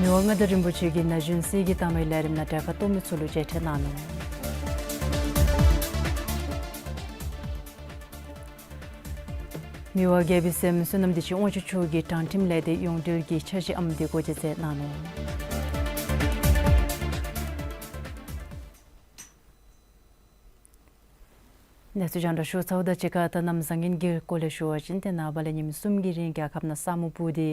མི་དབང་མངའ་བདག་རིན་པོ་ཆེ་གིས་ན་གཞོན་སྲིད་ཀྱི་གཏའ་མའི་ལས་རིམ་ནང་གྲལ་ཁར་གཏོགས་མི་ཚུ་ལུ་མཇལ་ཕྲད་གནང་ནུག། མི་དབང་རྒྱལ་པོའི་སྲསམོ་བསོད་ནམས་བདེ་ཆེན་དབང་ཕྱུག་མཆོག་གིས་དྲང་ཁྲིམས་ལས་སྡེ་ཡོངས་འབྲེལ་གྱི་འཆར་གཞི་ཨམ་འདི་སྒོ་འབྱེད་མཛད་གནང་ནུག། གནས་ཚུལ་རྒྱང་བསྒྲགས་ཞུ་ཚརཝ་དང་གཅིག་ཁར་ད་གནམ་བཟང་ངན་གྱི་སྐོར་ལས་ཞུ་བ་ཅིན་ཏེ་ནངས་པ་ལས་ཉིནམ་གསུམ་གྱི་རིང་རྒྱལ་ཁབ་ནང་ས་སྨུག་སྤུབས་ཏེ་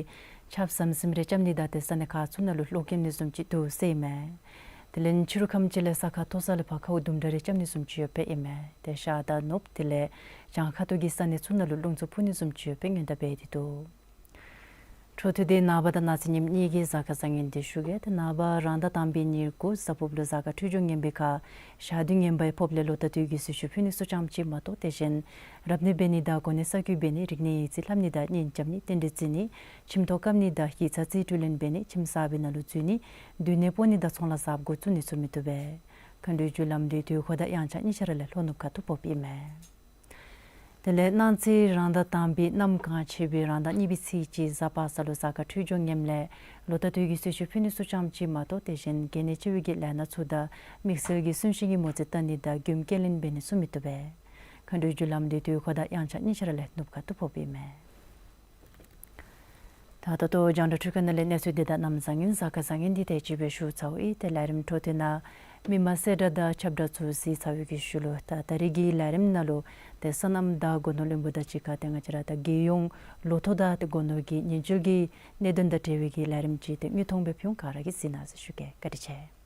ཆརཔ་ཟམ་ཟིམ་རེ་རྐྱབ་ནི་དང་ཏེ་ས་གནས་ཁག་ཚུ་ནང་ལུ་གློག་འཁྱིལ་ནི་བཟུམ་ཅིག་འདུག་ཟེར་ཨིན་མས། དེ་ལས་ཕྱི་རུ་ཁམས་ཅིག་ལས་ས་ཁ་མཐོ་ས་ལས་ཕར་ཁཝ་དུམ་གྲ་རེ་རྐྱབ་ནི་བཟུམ་ཅིག་ཡོདཔ་ཨིན་མས། ཏེ་ཤར་དང་ནུབ་དེ་ལས་བྱང་ཁ་ཐུག་གི་ས་གནས་ཚུ་ནང་ལུ་རླུང་འཚུབ་འཕུ་ནི་བཟུམ་ཅིག་ཡོདཔ་སྔོན་བརྡ་འབད་དེ་འདུག། འཕྲོ་མཐུད་དེ་ནངས་པ་དང་གནངས་ཚེ་ཉིནམ་གཉིས་ཀྱི་གཟའ་སྐར་བཟང་ངན་འདི་ཞུ་གེ། ཏེ་ནངས་པ་རང་ཟླ་དང་པའི་ཉེར་དགུ་གཟའ་ཕུར་བུ་ལུ་གཟའ་སྐར་འཕྲོད་སྦྱོར་ངན་པའི་ཁར་ཞག་དུས་ངན་པའི་ཕོགཔ་ལས་ལོ་ཟླ་དུས་ཀྱི་གསོལ་མཆོད་ཕུལ་ནི་ཚུ་ཙམ་ཅིག་མ་གཏོགས་དེ་བཞིན་རབ་གནས་འབད་ནི་དང་གོ་གནས་གསར་བསྐོ་འབད་ནི་རིག་གནས་ཡིག་རྩིས་ལྷབ་ནི་དང་གཉེན་རྐྱབ་ནི་རྟེན་འབྲེལ་བརྩི་ནི་ཁྱིམ་ཐོག་བཀབ་ནི་དང་ཡིག་ཚང་རྩིས་སྤྲོད་ལེན་འབད་ནི་ཁྱིམ་གསར་པའི་ནང་ལུ་འཛུལ་ནི་སྡོད་གནས་སྤོ་ནི་དང་ཚོང་ལཱ་གསརཔ་འགོ་བཙུགས་ནི་ཚུ་མི་བཏུབ་པས། མཁའ་འགྲོའི་རྒྱུ་ལམ་འདི་དུས་འཁོར་དང་དབྱངས་འཆར་གཉིས་ཆ་ར་ལས་ལྷོ་ནུབ་ཁ་ཐུག་ཕོགཔ་ཨིན་མས། དེ་ལས་གནངས་ཚེ་རང་ཟླ་དང་པའི་གནམ་གང་ཆེ་བའི་རང་ཟླ་གཉིས་པའི་ཚེས་གཅིག་གཟའ་པ་སངས་ལུ་གཟའ་སྐར་འཕྲོད་སྦྱོར་ངནམ་ལས་ལོ་ཟླ་དུས་ཀྱི་གསོལ་མཆོད་ཕུལ་ནི་ཚུ་ཙམ་ཅིག་མ་གཏོགས་དེ་བཞིན་གལ་གནད་ཆེ་བའི་གི་ལས་སྣ་ཚུ་དང་དམིགས་བསལ་གྱི་གསུང་བཤད་ཀྱི་མོ་རྩིས་བལྟ་ནི་དང་མགྱོནམ་སྐྱེལ་ལེན་འབད་ནི་ཚུ་མི་བཏུབ་པས། མཁའ་འགྲོའི་རྒྱུ་ལམ་འདི་དུས་འཁོར་དང་དབྱངས་འཆར་གཉིས་ཆ་ར་ལས་ནུབ་ཁ་ཐུག་ཕོགཔ་ཨིན་མས། ད་ད་ལྟོ་རྒྱང་བསྒྲགས་འཕྲུལ་ཁང་ནང་ལས་གནས་ཚུལ་འདི་དང་གནམ་བཟང་ངན་གཟའ་སྐར་བཟང་ངན་འདི་དེ་ཅིག་སྦེ་ཞུ་ཚརཝ་ཨིན། ཏེ་ལས་རིམ་འཕྲོ་མཐུད་ནང་མི་མང་གསལ་བསྒྲགས་དང་ཁྱབ་བསྒྲགས་ཚུ་གཟིགས་ཚར་བའི་གི་ཤུལ་ལུ་ད་ད་རིས་ཀྱི་ལས་རིམ་ནང་ལུ་ཏེ་སོ་ནམ་དང་སྒོ་ནོར་བློན་པོ་དང་གཅིག་ཁར་ཏེ་ང་བཅས་ར་ད་རྒྱལ་ཡོངས་ལོ་ཐོག་དང་ཏེ་སྒོ་ནོར་གྱི་ཉེན་བཅོལ་གྱི་གནད་དོན་དང་འབྲེལ་བའི་གི་ལས་རིམ་ཅིག་ཏེ་དངོས་མཐོང་སྦེ་ཕུལ་འོང་། ག་ར་གིས་གཟིགས་གནང་ཟེར་ཞུ་གེ། བཀའ་དྲིན་ཆེ།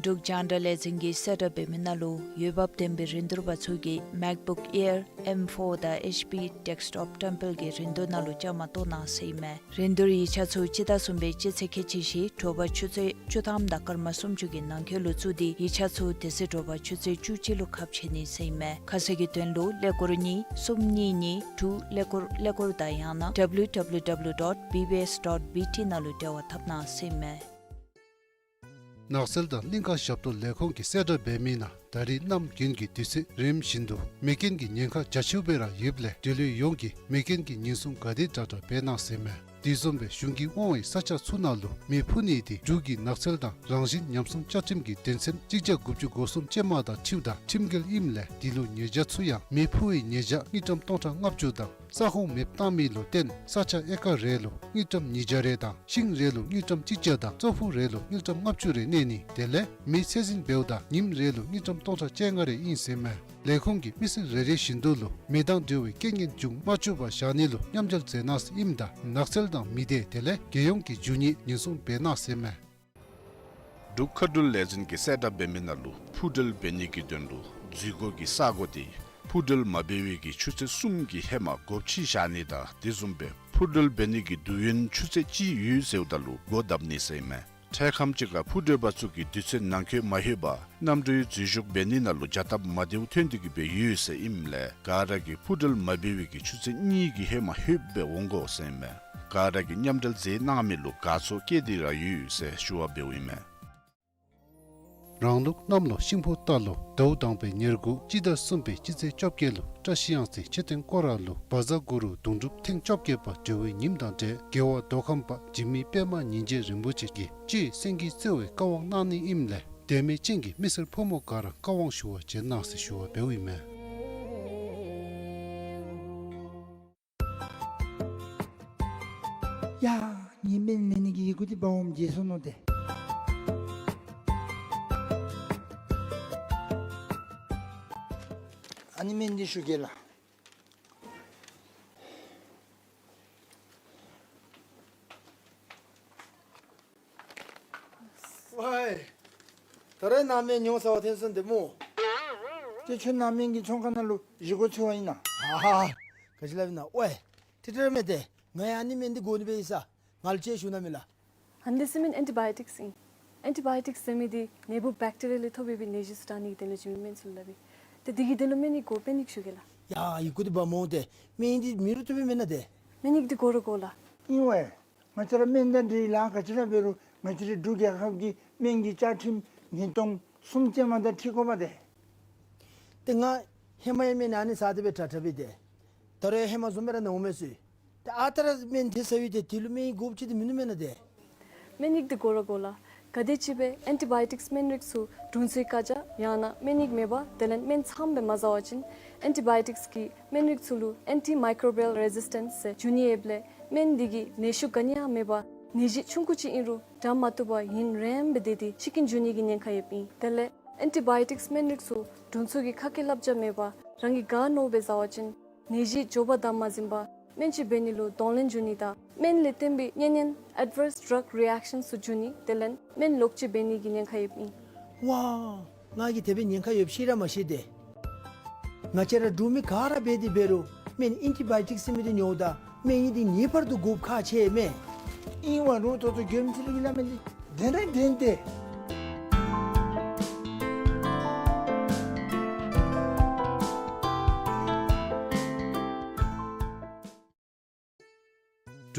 འབྲུག་རྒྱང་བསྒྲགས་ལས་འཛིན་གྱིས་གསལ་བསྒྲགས་འབད་མི་ནང་ལུ་འོས་འབབ་ལྡན་པའི་རིན་བསྡུར་པ་ཚུ་གིས་MacBook Air M four དང་HP desktop བཀྲམ་སྤེལ་གྱི་རིན་བསྡུར་ནང་ལུ་བཅའ་མར་གཏོགས་གནང་ཟེར་ཨིན་མས། རིན་བསྡུར་ཡིག་ཆ་ཚུ་སྤྱི་ཟླ་གསུམ་པའི་སྤྱི་ཚེས་ཁལ་གཅིག་བཞི་དྲོ་པ་ཆུ་ཚོད་བཅུ་ཐམ་དང་སྐར་མ་སུམ་ཅུ་གི་ནང་འཁོད་ལུ་བཙུགས་ཏེ་ཡིག་ཆ་ཚུ་དེ་ཚེ་དྲོ་པ་ཆུ་ཚོད་བཅུ་གཅིག་ལུ་ཁ་ཕྱེ་ནི་ཟེར་ཨིན་མས། ཁ་གསལ་གྱི་དོན་ལུ་ཀླད་ཀོར་གཉིས་གསུམ་གཉིས་གཉིས་དྲུག་ཀླད་ཀོར་ཀླད་ཀོར་དང་ཡང་ན་W W W dot B B S dot B T ནང་ལུ་འབྲེལ་བ་འཐབ་གནང་ཟེར་ཨིན་མས། ནགས་ཚལ་དང་གླིང་ཀ་ཞབས་ཏོག་ལས་ཁུངས་ཀྱིས་གསལ་བསྒྲགས་འབད་མི་ནང་ད་རིས་གནམ་དགུན་གྱི་དུས་ཚོད་རིམ་བཞིན་དུ་མེ་རྐྱེན་གྱི་ཉེན་ཁ་རྒྱ་ཆེཝ་སྦེ་ར་ཡོདཔ་ལས་འབྲེལ་ཡོད་ཡོངས་ཀྱིས་མེ་རྐྱེན་གྱི་ཉེན་སྲུང་ག་དེ་དྲག་དྲག་འབད་གནང་ཟེར་ཨིན་མས། དེ་བཟུམ་སྦེ་གཞུང་གིས་དབང་བའི་ས་ཆ་ཚུ་ནང་ལུ་མེ་འཕུ་ནི་དེ་འབྲུག་གི་ནགས་ཚལ་དང་རང་བཞིན་ཉམས་སྲུང་བཅའ་ཁྲིམས་ཀྱི་དོན་ཚན་གཅིག་བརྒྱ་དགུ་བཅུ་གོ་གསུམ་ཅན་མ་དང་འཁྲིལཝ་ད་ཁྲིམས་འགལ་ཨིནམ་ལས་དེ་ལུ་ཉེས་བྱ་ཚུ་ཡང་མེ་འཕུ་བའི་ཉེས་བྱ་དངུལ་ཀྲམ་སྟོང་ཕྲག་ལྔ་བཅུ་དང་ས་ཁོངས་མེདཔ་བཏང་མི་ལུ་བརྟེན་ས་ཆ་ཨེ་ཀར་རེ་ལུ་དངུལ་ཀྲམ་ཉིས་བརྒྱ་རེ་དང་ཤིང་རེ་ལུ་དངུལ་ཀྲམ་གཅིག་བརྒྱ་དང་ཙོག་ཕུག་རེ་ལུ་དངུལ་ཀྲམ་ལྔ་བཅུ་རེ་གནས་ནི་དེ་ལས་མེ་ཚད་འཛིན་འབདཝ་ད་ཉིནམ་རེ་ལུ་དངུལ་ཀྲམ་སྟོང་ཕྲག་བཅོ་ལྔ་རེ་ཨིན་ཟེར་ཨིན་མས། ལས་ཁུངས་ཀྱིས་མི་སེར་རེ་རེ་བཞིན་དུ་ལུ་མེ་དང་འབྲེལ་བའི་རྐྱེན་ངན་འབྱུང་མ་བཅུག་པར་བཞག་ནི་ལུ་མཉམ་འབྲེལ་མཛད་གནང་ཟེར་ཨིནམ་ད་ནགས་ཚལ་དང་མི་སྡེ་དེ་ལས་རྒྱལ་ཡོངས་ཀྱི་རྒྱུ་དངོས་ཉེན་སྲུང་འབད་གནང་ཟེར་ཨིན་མས། འབྲུག་མཁའ་འགྲུལ་ལས་འཛིན་གྱིས་གསལ་བསྒྲགས་འབད་མི་ནང་ལུ་འཕུར་འགྲུལ་འབད་ནི་གི་དོན་ལུ་འཛུལ་སྒོ་གི་ས་སྒོ་དེ་འཕུར་འགྲུལ་མ་འབད་བའི་གི་ཆུ་ཚོད་གསུམ་གྱི་ཧེ་མ་སྒོ་ཕྱེ་བཞག་ནི་དང་དེ་བཟུམ་སྦེ་འཕུར་འགྲུལ་འབད་ནི་གི་དུས་ཡུན་ཆུ་ཚོད་གཅིག་ཡོད་ཟེརཝ་ད་ལུ་སྒོ་བརྡབ་ནི་ཟེར་ཨིན་མས། འཕྲལ་ཁམས་ཅིག་ཁར་འཕུར་འགྲུལ་པ་ཚུ་གིས་དུས་ཚོད་ནང་འཁོད་མ་ལྷོད་པར་གནམ་གྲུའི་འཛུལ་ཞུགས་འབད་ནི་ནང་ལུ་བྱ་སྟབས་མ་བདེཝ་ཐོན་ཏེ་གི་སྦེ་ཡོད་ཟེར་ཨིནམ་ལས་ག་ར་གིས་འཕུར་འགྲུལ་མ་འབད་བའི་གི་ཆུ་ཚོད་གཉིས་ཀྱི་ཧེ་མ་ལྷོདཔ་སྦེ་འོང་དགོ་ཟེར་ཨིན་མས། ག་ར་གིས་མཉམ་འབྲེལ་མཛད་གནང་མི་ལུ་དགའ་ཚོར་བསྐྱེད་དེ་ར་ཡོད་ཟེར་ཞུ་བ་འབདཝ་ཨིན་མས། རང་ལུགས་གནམ་ལོ་ཤིང་ཕོ་རྟ་ལོ་ཟླཝ་དང་པའི་ཉེར་དགུ་སྤྱི་ཟླ་གསུམ་པའི་སྤྱི་ཚེས་བཅོ་བརྒྱད་ལུ་བཀྲ་ཤིས་གཡང་རྩེ་མཆོད་རྟེན་སྐོར་ར་ལུ་བཛྲ་གུ་རུ་གདུང་སྒྲུབ་ཐེངས་བཅོ་བརྒྱད་པ་གྲོལ་བའི་ཉིནམ་དང་འབྲེལ་རྒྱལ་བ་མདོ་ཁམས་པ་འཇིགས་མེད་པདྨ་ཉིན་བྱེད་རིན་པོ་ཆེ་གིས་གཅེས་སེང་གེ་རྩེ་བའི་བཀའ་དབང་གནང་ནི་ཨིནམ་ལས་དད་མོས་ཅན་གྱི་མི་སེར་ཕོ་མོ་ག་ར་བཀའ་དབང་ཞུ་བར་བྱོན་གནང་ཟེར་ཞུ་བ་འབདཝ་ཨིན་མས། ཡ་ངེའི་སྨན་ལེན་ནི་གི་ཡི་གུ་འདི་འབག་འོངམ་བརྗེད་སོ་ནུག་ཏེ། ཨ་ནི་སྨན་འདི་ཞུ་གེ་ལགས། ཝའི། ད་རེས་ནཱ་སྨན་ཉོ་ས་བ་ཐོན་སོང་ཏེ་སྨོ། ཏེ་ཁྱོད་ནཱ་སྨན་གྱི་ཚོང་ཁང་ནང་ལུ་བཞེས་སྒོ་འཚོལ་བ་ཨིན་ན། ཨ་ཧ། ག་ཅི་སླབ་ཨིན་ན། ཝའི། ཏེ་ཏེ་ར་མེན་ཏེ། ང་ཡང་ཨ་ནི་སྨན་འདི་དགོ་ནི་སྦེ་ཡོད་ས། ང་ལུ་ཅིག་ཞུ་གནང་མས་ལགས། ཨ་ནི་འདི་ཟེར་མི་ཨེན་ཊི་བཱ་ཡོ་ཊིཀསི་ཨིན། ཨེན་ཊི་བཱ་ཡོ་ཊིཀསི་ཟེར་མི་འདི་ནད་འབུཔ་བེཀ་ཊི་རི་ཡ་ལས་ཐོབ་པའི་ནད་གཞི་ཚུ་དྲག་ནི་གི་དོན་ལུ་བྱིན་མི་སྨན་ཚུ་ལུ་སླབ་ཨིན། ཏེ་འདི་གི་དོན་ལུ་སྨན་ཡིག་དགོ་པས་ནི་ཞུ་གེ་ལགས། ཡ་ཡི་གུ་འདི་འབག་འོང་ཏེ། སྨན་ཡིག་འདི་མེད་རུང་བཏུབ་པས་མེན་ན་ཏེ། སྨན་ཡིག་འདི་དགོ་ར་དགོ་ལགས། ཨིན་ཝའི། ང་བཅས་ར་སྨན་དང་འབྲེལ་ལཱ་ག་ཅི་ར་འབད་རུང་ང་བཅས་རའི་འབྲུག་རྒྱལ་ཁབ་ཀྱི་སྨན་གྱི་བཅའ་ཁྲིམས་ཉིས་སྟོང་གསུམ་ཅན་མ་དང་འཁྲིལ་དགོ་པས་ཏེ། ཏེ་ང་ཧེ་མ་ཡང་སྨན་ཨ་ནི་ཟ་སྟེ་སྦེ་དྲག་དྲག་པས་ཏེ། ད་རུང་ཡང་ཧེ་མ་བཟུམ་སྦེ་ར་ན་འོང་མས་ཟེར། ཏེ་ཨ་རྟག་ར་སྨན་དེ་ཟ་ཡི་ཏེ་དེ་ལུ་སྨན་ཡིག་དགོཔ་ཅིག་ཏེ་མིན་ནུག་མེན་ན་ཏེ། སྨན་ཡིག་འདི་དགོ་ར་དགོ་ལགས། ག་དེ་ཅིག་སྦེ་ཨེན་ཊི་བཱ་ཡོ་ཊིཀསི་སྨན་རིགས་ཚུ་དྲུང་འཚོའི་བཀའ་རྒྱ་ཡང་ན་སྨན་ཡིག་མེད་པར་དེ་ལས་སྨན་ཚངམ་སྦེ་མ་ཟ་བ་ཅིན་ཨེན་ཊི་བཱ་ཡོ་ཊིཀསི་གི་སྨན་རིགས་ཚུ་ལུ་ཨེན་ཊི་མའི་ཀོ་བི་ཡལ་རེ་ཟིས་ཊེནསི་ཟེར་འབྱུང་ནི་ཡོདཔ་ལས་སྨན་འདི་གིས་ནད་ཤུགས་ག་ནི་ཡང་མེད་པར་ནད་གཞི་ཆུང་ཀུ་ཅིག་ཨིན་རུང་དྲག་མ་བཏུབ་པར་ཡུན་རིངམོ་སྦེ་སྡོད་དེ་འཆི་རྐྱེན་འབྱུང་ནི་གི་ཉེན་ཁ་ཡོདཔ་ཨིན། དེ་ལས་ཨེན་ཊི་བཱ་ཡོ་ཊིཀསི་སྨན་རིགས་ཚུ་དྲུང་འཚོ་གི་ཁ་སྐད་བསླབ་བྱ་མེད་པར་རང་གིས་ག་མནོཝ་སྦེ་ཟ་བ་ཅིན་ནད་གཞི་མགྱོགས་པར་དམ་མ་འཛིན་པར་སྨན་བཅོས་འབད་ནི་ལུ་གདོང་ལེན་འབྱུང་ནི་དང་སྨན་ལས་བརྟེན་པའི་གཉན་ཉེན་ཨེཌ་ཝརསི་ཌྲག་རི་ཨེཀ་ཤཱནསི་ཚུ་འབྱུང་ནི་དེ་ལས་སྨན་ལོག་སྤྱོད་འབད་ནི་གི་ཉེན་ཁ་ཡོདཔ་ཨིན། ཝའི། ང་གིས་དེ་སྦེ་ཉེན་ཁ་ཡོདཔ་ཤེས་ར་མ་ཤེས་ཏེ། ང་བཅས་ར་འབྲུག་མི་ག་ར་འབད་དེ་འབད་རུང་སྨན་ཨེན་ཊི་བཱ་ཡོ་ཊིཀསི་ཟེར་མི་འདི་ཉོཝ་ད་སྨན་ཡིག་འདི་ངེས་པར་དུ་དགོཔ་ཁག་ཆེ་མས། ཨིན་ཝའི་རུང་ད་ལྟོ་མགྱོནམ་ཅིག་ལུ་གི་སླབ་མི་འདི་བདེན་ར་བདེན་ཏེ།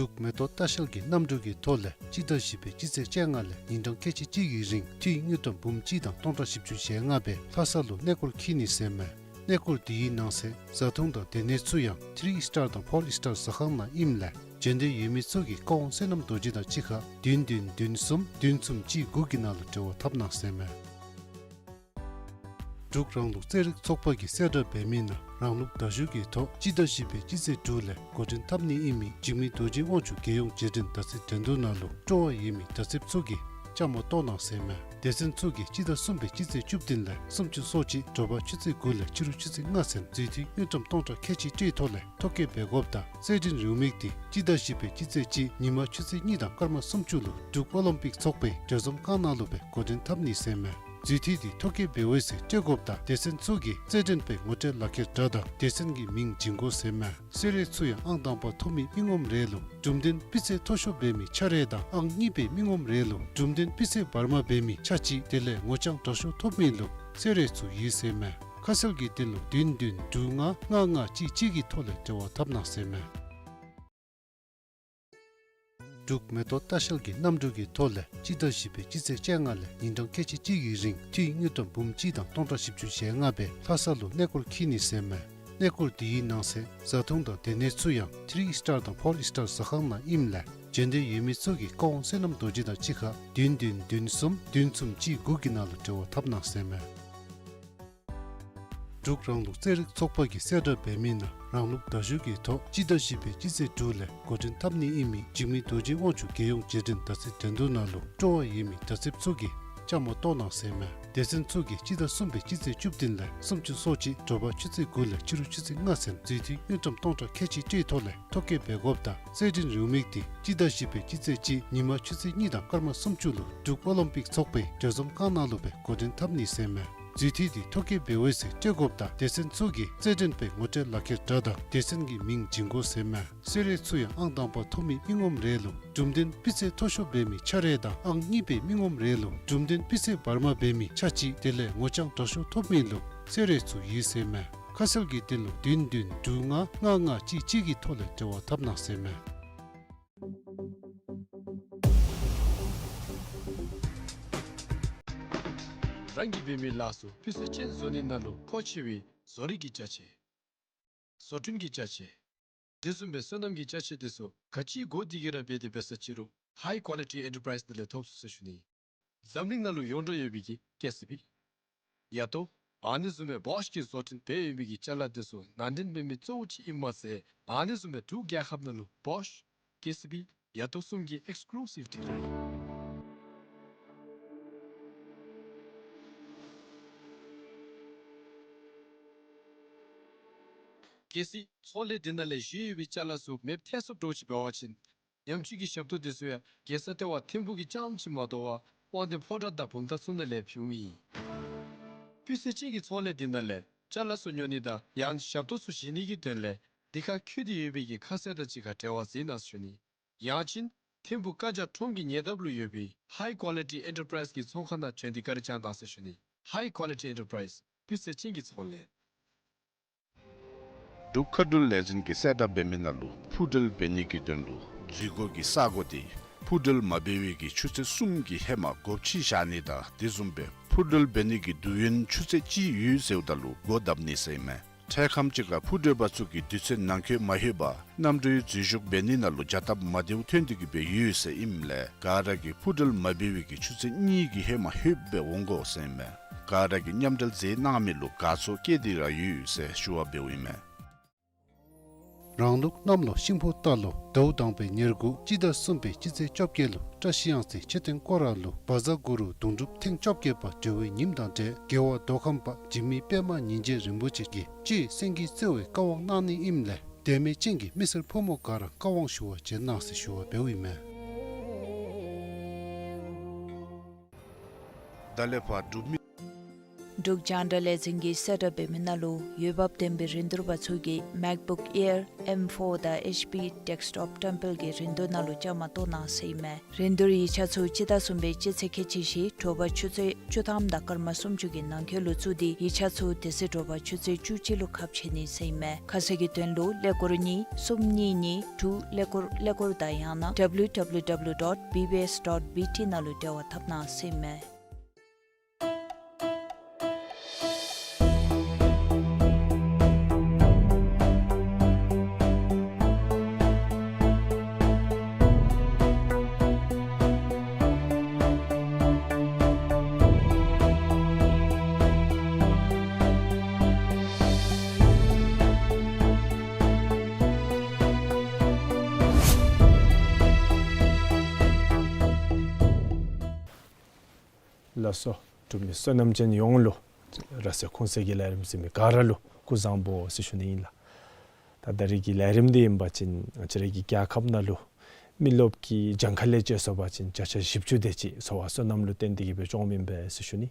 འབྲུག་མེ་ཏོག་ལྟ་བཤལ་གྱིས་གནམ་གྲུ་གི་ཐོག་ལས་སྤྱི་ཟླ་བཞི་པའི་སྤྱི་ཚེས་བཅོ་ལྔ་ལས་ཉིན་གྲངས་ཁལ་གཅིག་གཅིག་གི་རིང་འཐུས་དངུལ་ཀྲམ་འབུམ་གཅིག་དང་སྟོང་ཕྲག་བཞི་བཅུ་ཞེ་ལྔ་སྦེ་ལྷ་ས་ལུ་གནས་སྐོར་འཁྱིད་ནི་ཟེར་མས། གནས་སྐོར་དེའི་ནང་གསེས་བཟའ་འཐུང་དང་སྡོད་གནས་ཚུ་ཡང་ཐི་རི་སི་ཊར་དང་ཕོར་སི་ཊར་ཟ་ཁང་ནང་ཨིནམ་ལས་འབྱོན་འདོད་ཡོད་མི་ཚུ་གིས་བཀའ་དབང་བསོད་ནམས་རྡོ་རྗེ་དང་གཅིག་ཁར་བདུན་བདུན་བདུན་གསུམ་བདུན་གསུམ་གཅིག་དགུ་གི་ནང་ལུ་འབྲེལ་བ་འཐབ་གནང་ཟེར་མས། འབྲུག་རང་ལུགས་རྩེད་རིགས་ཚོགས་པ་གིས་གསལ་བསྒྲགས་འབད་མི་ནང་རང་ལུགས་མདའ་གཞུ་གི་ཐོག་སྤྱི་ཟླ་བཞི་པའི་སྤྱི་ཚེས་དྲུག་ལས་འགོ་འདྲེན་འཐབ་ནི་ཨིན་མི་འཇིགས་མེད་རྡོ་རྗེ་དབང་ཕྱུག་རྒྱལ་ཡོངས་རྗེས་དྲན་མདའ་རྩེད་འགྲན་བསྡུར་ནང་ལུ་སྤྲོ་བ་ཡོད་མི་མདའ་རྩེདཔ་ཚུ་གིས་བཅའ་མར་གཏོགས་གནང་ཟེར་མས། སྡེ་ཚན་ཚུ་གིས་སྤྱི་ཟླ་གསུམ་པའི་སྤྱི་ཚེས་བཅུ་བདུན་ལས་སུམ་ཅུ་སོ་གཅིག་དྲོ་པ་ཆུ་ཚོད་དགུ་ལས་ཕྱི་རུ་ཆུ་ཚོད་ལྔ་ཚུན་འཛུལ་འཐུས་དངུལ་ཀྲམ་སྟོང་ཕྲག་ཁལ་གཅིག་སྤྲོད་ཐོག་ལས་ཐོ་བཀོད་འབད་དགོཔ་དང་རྩེད་འགྲན་རེའུ་མིག་འདི་སྤྱི་ཟླ་བཞི་པའི་སྤྱི་ཚེས་གཅིག་ཉིན་མ་ཆུ་ཚོད་གཉིས་དང་སྐར་མ་སུམ་ཅུ་ལུ་འབྲུག་ཨོ་ལིམ་པིག་ཚོགས་པའི་གྲོས་འཛོམས་ཁང་ནང་ལུ་སྦེ་འགོ་འདྲེན་འཐབ་ནི་ཟེར་མས། རྫུས་མཐུད་དེ་ཐོ་བཀོད་འབད་འོང་ཟེར་སྤྲོད་དགོཔ་ད་སྡེ་ཚན་ཚུ་གིས་རྩེད་འགྲན་པའི་ངོ་སྤྲོད་ལག་ཁྱེར་འདྲ་དང་སྡེ་ཚན་གྱི་མིང་བྱིན་དགོ་ཟེར་མས། གསོལ་རས་ཚུ་ཡང་ཨང་དང་པ་ཐོབ་མི་མི་ངོམ་རེ་ལུ་གྲུབ་དོན་སྤུས་ཚད་མཐོ་ཤོས་འབད་མི་ཆ་རེ་དང་ཨང་གཉིས་པའི་མི་ངོམ་རེ་ལུ་གྲུབ་དོན་སྤུས་ཚད་བར་མ་འབད་མི་ཆ་གཅིག་དེ་ལས་ངོ་རྐྱང་དྲག་ཤོས་ཐོབ་མི་ལུ་གསོལ་རས་ཚུ་ཡོད་ཟེར་མས། ཁ་གསལ་གྱི་དོན་ལུ་བདུན་བདུན་དྲུག་ལྔ་ལྔ་ལྔ་གཅིག་གཅིག་གི་ཐོག་ལས་འབྲེལ་བ་འཐབ་གནང་ཟེར་མས། འབྲུག་མེ་ཏོག་ལྟ་བཤལ་གྱི་གནམ་གྲུ་གི་ཐོག་ལས་སྤྱི་ཟླ་བཞི་པའི་སྤྱི་ཚེས་བཅོ་ལྔ་ལས་ཉིན་གྲངས་ཁལ་གཅིག་གཅིག་གི་རིང་འཐུས་དངུལ་ཀྲམ་འབུམ་གཅིག་དང་སྟོང་ཕྲག་བཞི་བཅུ་ཞེ་ལྔ་སྦེ་ལྷ་ས་ལུ་གནས་སྐོར་འཁྱིད་ནི་ཟེར་མས། གནས་སྐོར་དེའི་ནང་གསེས་བཟའ་འཐུང་དང་སྡོད་གནས་ཚུ་ཡང་ཐི་རི་ཨིས་ཊར་དང་ཕོར་ཨིས་ཊར་ཟ་ཁང་ནང་ཨིནམ་ལས་འབྱོན་འདོད་ཡོད་མི་ཚུ་གིས་ཀ་ཝང་བསོད་ནམས་རྡོ་རྗེ་དང་གཅིག་ཁར་བདུན་བདུན་བདུན་གསུམ་བདུན་གསུམ་གཅིག་དགུ་གི་ནང་ལུ་འབྲེལ་བ་འཐབ་གནང་ཟེར་མས། འབྲུག་རང་ལུགས་རྩེད་རིགས་ཚོགས་པ་གིས་གསལ་བསྒྲགས་འབད་མི་ནང་རང་ལུགས་མདའ་གཞུ་གི་ཐོག་སྤྱི་ཟླ་བཞི་པའི་སྤྱི་ཚེས་དྲུག་ལས་འགོ་འདྲེན་འཐབ་ནི་ཨིན་མི་འཇིགས་མེད་རྡོ་རྗེ་དབང་ཕྱུག་རྒྱལ་ཡོངས་རྗེས་དྲན་མདའ་རྩེད་འགྲན་བསྡུར་ནང་ལུ་སྤྲོ་བ་ཡོད་མི་མདའ་རྩེདཔ་ཚུ་གིས་བཅའ་མར་གཏོགས་གནང་ཟེར་མས། སྡེ་ཚན་ཚུ་གིས་སྤྱི་ཟླ་གསུམ་པའི་སྤྱི་ཚེས་བཅུ་བདུན་ལས་སུམ་ཅུ་སོ་གཅིག་དྲོ་པ་ཆུ་ཚོད་དགུ་ལས་ཕྱི་རུ་ཆུ་ཚོད་ལྔ་ཚུན་རྫུས་མཐུད་དངུལ་ཀྲམ་སྟོང་ཕྲག་ཁལ་གཅིག་སྤྲོད་ཐོག་ལས་ཐོ་བཀོད་འབད་དགོཔ་ད་རྩེད་འགྲན་རེའུ་མིག་དེ་སྤྱི་ཟླ་བཞི་པའི་སྤྱི་ཚེས་གཅིག་ཉིན་མ་ཆུ་ཚོད་གཉིས་དང་སྐར་མ་སུམ་ཅུ་ལུ་འབྲུག་ཨོ་ལིམ་པིག་ཚོགས་པའི་གྲོས་འཛོམས་ཁང་ནང་ལུ་སྦེ་འགོ་འདྲེན་འཐབ་ནི་ཟེར་མས། རྫུས་མཐུད་དེ་ཐོ་བཀོད་འབད་འོང་ཟེར་སྤྲོད་དགོཔ་ད་སྡེ་ཚན་ཚུ་གིས་རྩེད་འགྲན་པའི་ངོ་སྤྲོད་ལག་ཁྱེར་འདྲ་དང་སྡེ་ཚན་གྱི་མིང་བྱིན་དགོ་ཟེར་མས། གསོལ་རས་ཚུ་ཡང་ཨང་དང་པ་ཐོབ་མི་མི་ངོམ་རེ་ལུ་གྲུབ་དོན་སྤུས་ཚད་མཐོ་ཤོས་འབད་མི་ཆ་རེ་དང་ཨང་གཉིས་པའི་མི་ངོམ་རེ་ལུ་གྲུབ་དོན་སྤུས་ཚད་བར་མ་འབད་མི་ཆ་གཅིག་དེ་ལས་ངོ་རྐྱང་དྲག་ཤོས་ཐོབ་མི་ལུ་གསོལ་རས་ཚུ་ཡོད་ཟེར་མས། ཁ་གསལ་གྱི་དོན་ལུ་བདུན་བདུན་དྲུག་ལྔ་ལྔ་ལྔ་གཅིག་གཅིག་གི་ཐོག་ལས་འབྲེལ་བ་འཐབ་གནང་ཟེར་མས། རང་གིས་འབད་མི་ལཱ་ཚུ་སྤུས་ཚད་ཅན་བཟོ་ནི་ནང་ལུ་མཁོ་ཆེ་བའི་བཟོ་རིག་གི་ཅ་ཆས། བཟོ་སྐྲུན་གྱི་ཅ་ཆས། དེ་བཟུམ་སྦེ་སོ་ནམ་གྱི་ཅ་ཆས་དེ་ཚུ་ག་ཅི་དགོ་དེ་གི་ར་འབད་དེ་འབད་ས་ཅི་རུང་High Quality Enterprise ནང་ལས་ཐོབ་ཚུགས་ཟེར་ཞུ་ནི། འཛམ་གླིང་ནང་ལུ་ཡོངས་གྲགས་ཡོད་པའི་གི་ཀེ་སི་བི། ཡ་ཏོ། ཨ་ནི་བཟུམ་སྦེ་བོཤ་གིས་བཟོ་སྐྲུན་འབད་ཡོད་པའི་གི་ཅ་ལ་དེ་ཚུ་ནང་འདྲེན་འབད་མི་གཙོ་བོ་ཅིག་ཨིནམ་མ་ཚད་ཨ་ནི་བཟུམ་སྦེ་འབྲུག་རྒྱལ་ཁབ་ནང་ལུ་བོཤ་ཀེ་སི་བི་ཡ་ཏོ་གསུམ་གྱི་ཨེགསི་ཀུ་ལུ་སིབ་ཌི་ལར། གལ་སྲིད་ཚོང་ལས་འདི་ནང་ལས་བཞེས་ཡོད་པའི་ཅ་ལ་ཚུ་མེདཔ་ཐལ་སོངམ་འདྲཝ་ཅིག་འབད་བ་ཅིན་ཉམས་བཅོས་ཀྱི་ཞབས་ཏོག་དེ་ཚུ་ཡང་རྒྱལ་ས་ལྟེ་བ་ཐིམ་ཕུག་གི་རྐྱངམ་ཅིག་མ་དོ་བར་དབང་འདུས་ཕོ་བྲང་དང་བུམ་ཐང་ཚུ་ནང་ལས་ཕུལཝ་ཨིན། སྤུས་ཚད་ཅན་གྱི་ཚོང་ལས་འདི་ནང་ལས་ཅ་ལ་ཚུ་ཉོ་ནི་དང་ཡང་ཞབས་ཏོག་ཚུ་བཞེས་ནི་གི་དོན་ལས་འདི་ཁར་བཀོད་དེ་ཡོད་པའི་གི་ཁ་གསལ་དང་གཅིག་ཁར་འབྲེལ་བ་མཛད་གནང་ཟེར་ཞུ་ནི། ཡང་ཅིན་ཐིམ་ཕུག་ཀ་ཇ་ཁྲོམ་གྱི་ཉེ་འདབས་ལུ་ཡོད་པའི་High Quality Enterprise གི་ཚོང་ཁང་ནང་བྱོན་ཏེ་བཀའ་དྲིན་བསྐྱང་གནང་ཟེར་ཞུ་ནི། High Quality Enterprise སྤུས་ཚད་ཅན་གྱི་ཚོང་ལས། འབྲུག་མཁའ་འགྲུལ་ལས་འཛིན་གྱིས་གསལ་བསྒྲགས་འབད་མི་ནང་ལུ་འཕུར་འགྲུལ་འབད་ནི་གི་དོན་ལུ་འཛུལ་སྒོ་གི་ས་སྒོ་དེ་འཕུར་འགྲུལ་མ་འབད་བའི་གི་ཆུ་ཚོད་གསུམ་གྱི་ཧེ་མ་སྒོ་ཕྱེ་བཞག་ནི་དང་དེ་བཟུམ་སྦེ་འཕུར་འགྲུལ་འབད་ནི་གི་དུས་ཡུན་ཆུ་ཚོད་གཅིག་ཡོད་ཟེརཝ་ད་ལུ་སྒོ་བརྡབ་ནི་ཟེར་ཨིན་མས། འཕྲལ་ཁམས་ཅིག་ཁར་འཕུར་འགྲུལ་པ་ཚུ་གིས་དུས་ཚོད་ནང་འཁོད་མ་ལྷོད་པར་གནམ་གྲུའི་འཛུལ་ཞུགས་འབད་ནི་ནང་ལུ་བྱ་སྟབས་མ་བདེཝ་ཐོན་ཏེ་གི་སྦེ་ཡོད་ཟེར་ཨིནམ་ལས་ག་ར་གིས་འཕུར་འགྲུལ་མ་འབད་བའི་གི་ཆུ་ཚོད་གཉིས་ཀྱི་ཧེ་མ་ལྷོདཔ་སྦེ་འོང་དགོ་ཟེར་ཨིན་མས། ག་ར་གིས་མཉམ་འབྲེལ་མཛད་གནང་མི་ལུ་དགའ་ཚོར་བསྐྱེད་དེ་ར་ཡོད་ཟེར་ཞུ་བ་འབདཝ་ཨིན་མས། རང་ལུགས་གནམ་ལོ་ཤིང་ཕོ་རྟ་ལོ་ཟླཝ་དང་པའི་ཉེར་དགུ་སྤྱི་ཟླ་གསུམ་པའི་སྤྱི་ཚེས་བཅོ་བརྒྱད་ལུ་བཀྲ་ཤིས་གཡང་རྩེ་མཆོད་རྟེན་སྐོར་ར་ལུ་བཛྲ་གུ་རུ་གདུང་སྒྲུབ་ཐེངས་བཅོ་བརྒྱད་པ་གྲོལ་བའི་ཉིནམ་དང་འབྲེལ་རྒྱལ་བ་མདོ་ཁམས་པ་འཇིགས་མེད་པདྨ་ཉིན་བྱེད་རིན་པོ་ཆེ་གིས་གཅེས་སེང་གེ་རྩེ་བའི་བཀའ་དབང་གནང་ནི་ཨིནམ་ལས་དད་མོས་ཅན་གྱི་མི་སེར་ཕོ་མོ་ག་ར་བཀའ་དབང་ཞུ་བར་བྱོན་གནང་ཟེར་ཞུ་བ་འབདཝ་ཨིན་མས། ད་ལས་ཕར་འབྲུག་མི་འབྲུག་རྒྱང་བསྒྲགས་ལས་འཛིན་གྱིས་གསལ་བསྒྲགས་འབད་མི་ནང་ལུ་འོས་འབབ་ལྡན་པའི་རིན་བསྡུར་པ་ཚུ་གིས་མེཀ་བུཀ་ཨེར་ཨེམ་ཕོར་དང་ཨེཆ་པི་ཌེསྐ་ཊོཔ་ཊེམ་པལ་གྱི་རིན་བསྡུར་ནང་ལུ་བཅའ་མར་གཏོགས་གནང་ཟེར་ཨིན་མས། རིན་བསྡུར་ཡིག་ཆ་ཚུ་སྤྱི་ཟླ་གསུམ་པའི་སྤྱི་ཚེས་ཁལ་གཅིག་བཞི་དྲོ་པ་ཆུ་ཚོད་བཅུ་ཐམ་དང་སྐར་མ་སུམ་ཅུ་གི་ནང་འཁོད་ལུ་བཙུགས་ཏེ་ཡིག་ཆ་ཚུ་དེ་ཚེ་དྲོ་པ་ཆུ་ཚོད་བཅུ་གཅིག་ལུ་ཁ་ཕྱེ་ནི་ཟེར་ཨིན་མས། ཁ་གསལ་གྱི་དོན་ལུ་ཀླད་ཀོར་གཉིས་གསུམ་གཉིས་གཉིས་དྲུག་ཀླད་ཀོར་ཀླད་ཀོར་དང་ཡང་ན་ཌབ་ལིའུ་ཌབ་ལིའུ་ཌོཊ་བི་བི་ཨེསི་ཌོཊ་བི་ཊི་ནང་ལུ་འབྲེལ་བ་འཐབ་གནང་ཟེར་ཨིན་མས། ལགས་སོ། འབྲུག་མི་བསོད་ནམས་ཅན་ཡོངས་ལུ་ར་སེ་ཁོང་སེ་གི་ལས་རིམ་གཟིགས་མི་ག་ར་ལུ་སྐུ་གཟུགས་བཟང་པོ་ཟེར་ཞུ་ནི་ཨིན་ལགས། ད་ད་རིས་ཀྱི་ལས་རིམ་འདི་ཨིན་པ་ཅིན་ང་བཅས་ར་གི་རྒྱལ་ཁབ་ནང་ལུ་མི་རློབས་ཀྱི་གྱངས་ཁ་ལས་བཅད་སོང་པ་ཅིན་བརྒྱ་ཆ་བཞི་བཅུ་དེ་ཅིག་འཚོ་བ་བསོད་ནམས་ལུ་བརྟེན་ཏེ་གི་སྦེ་བྱུངམ་ཨིན་པས་ཟེར་ཞུ་ནི།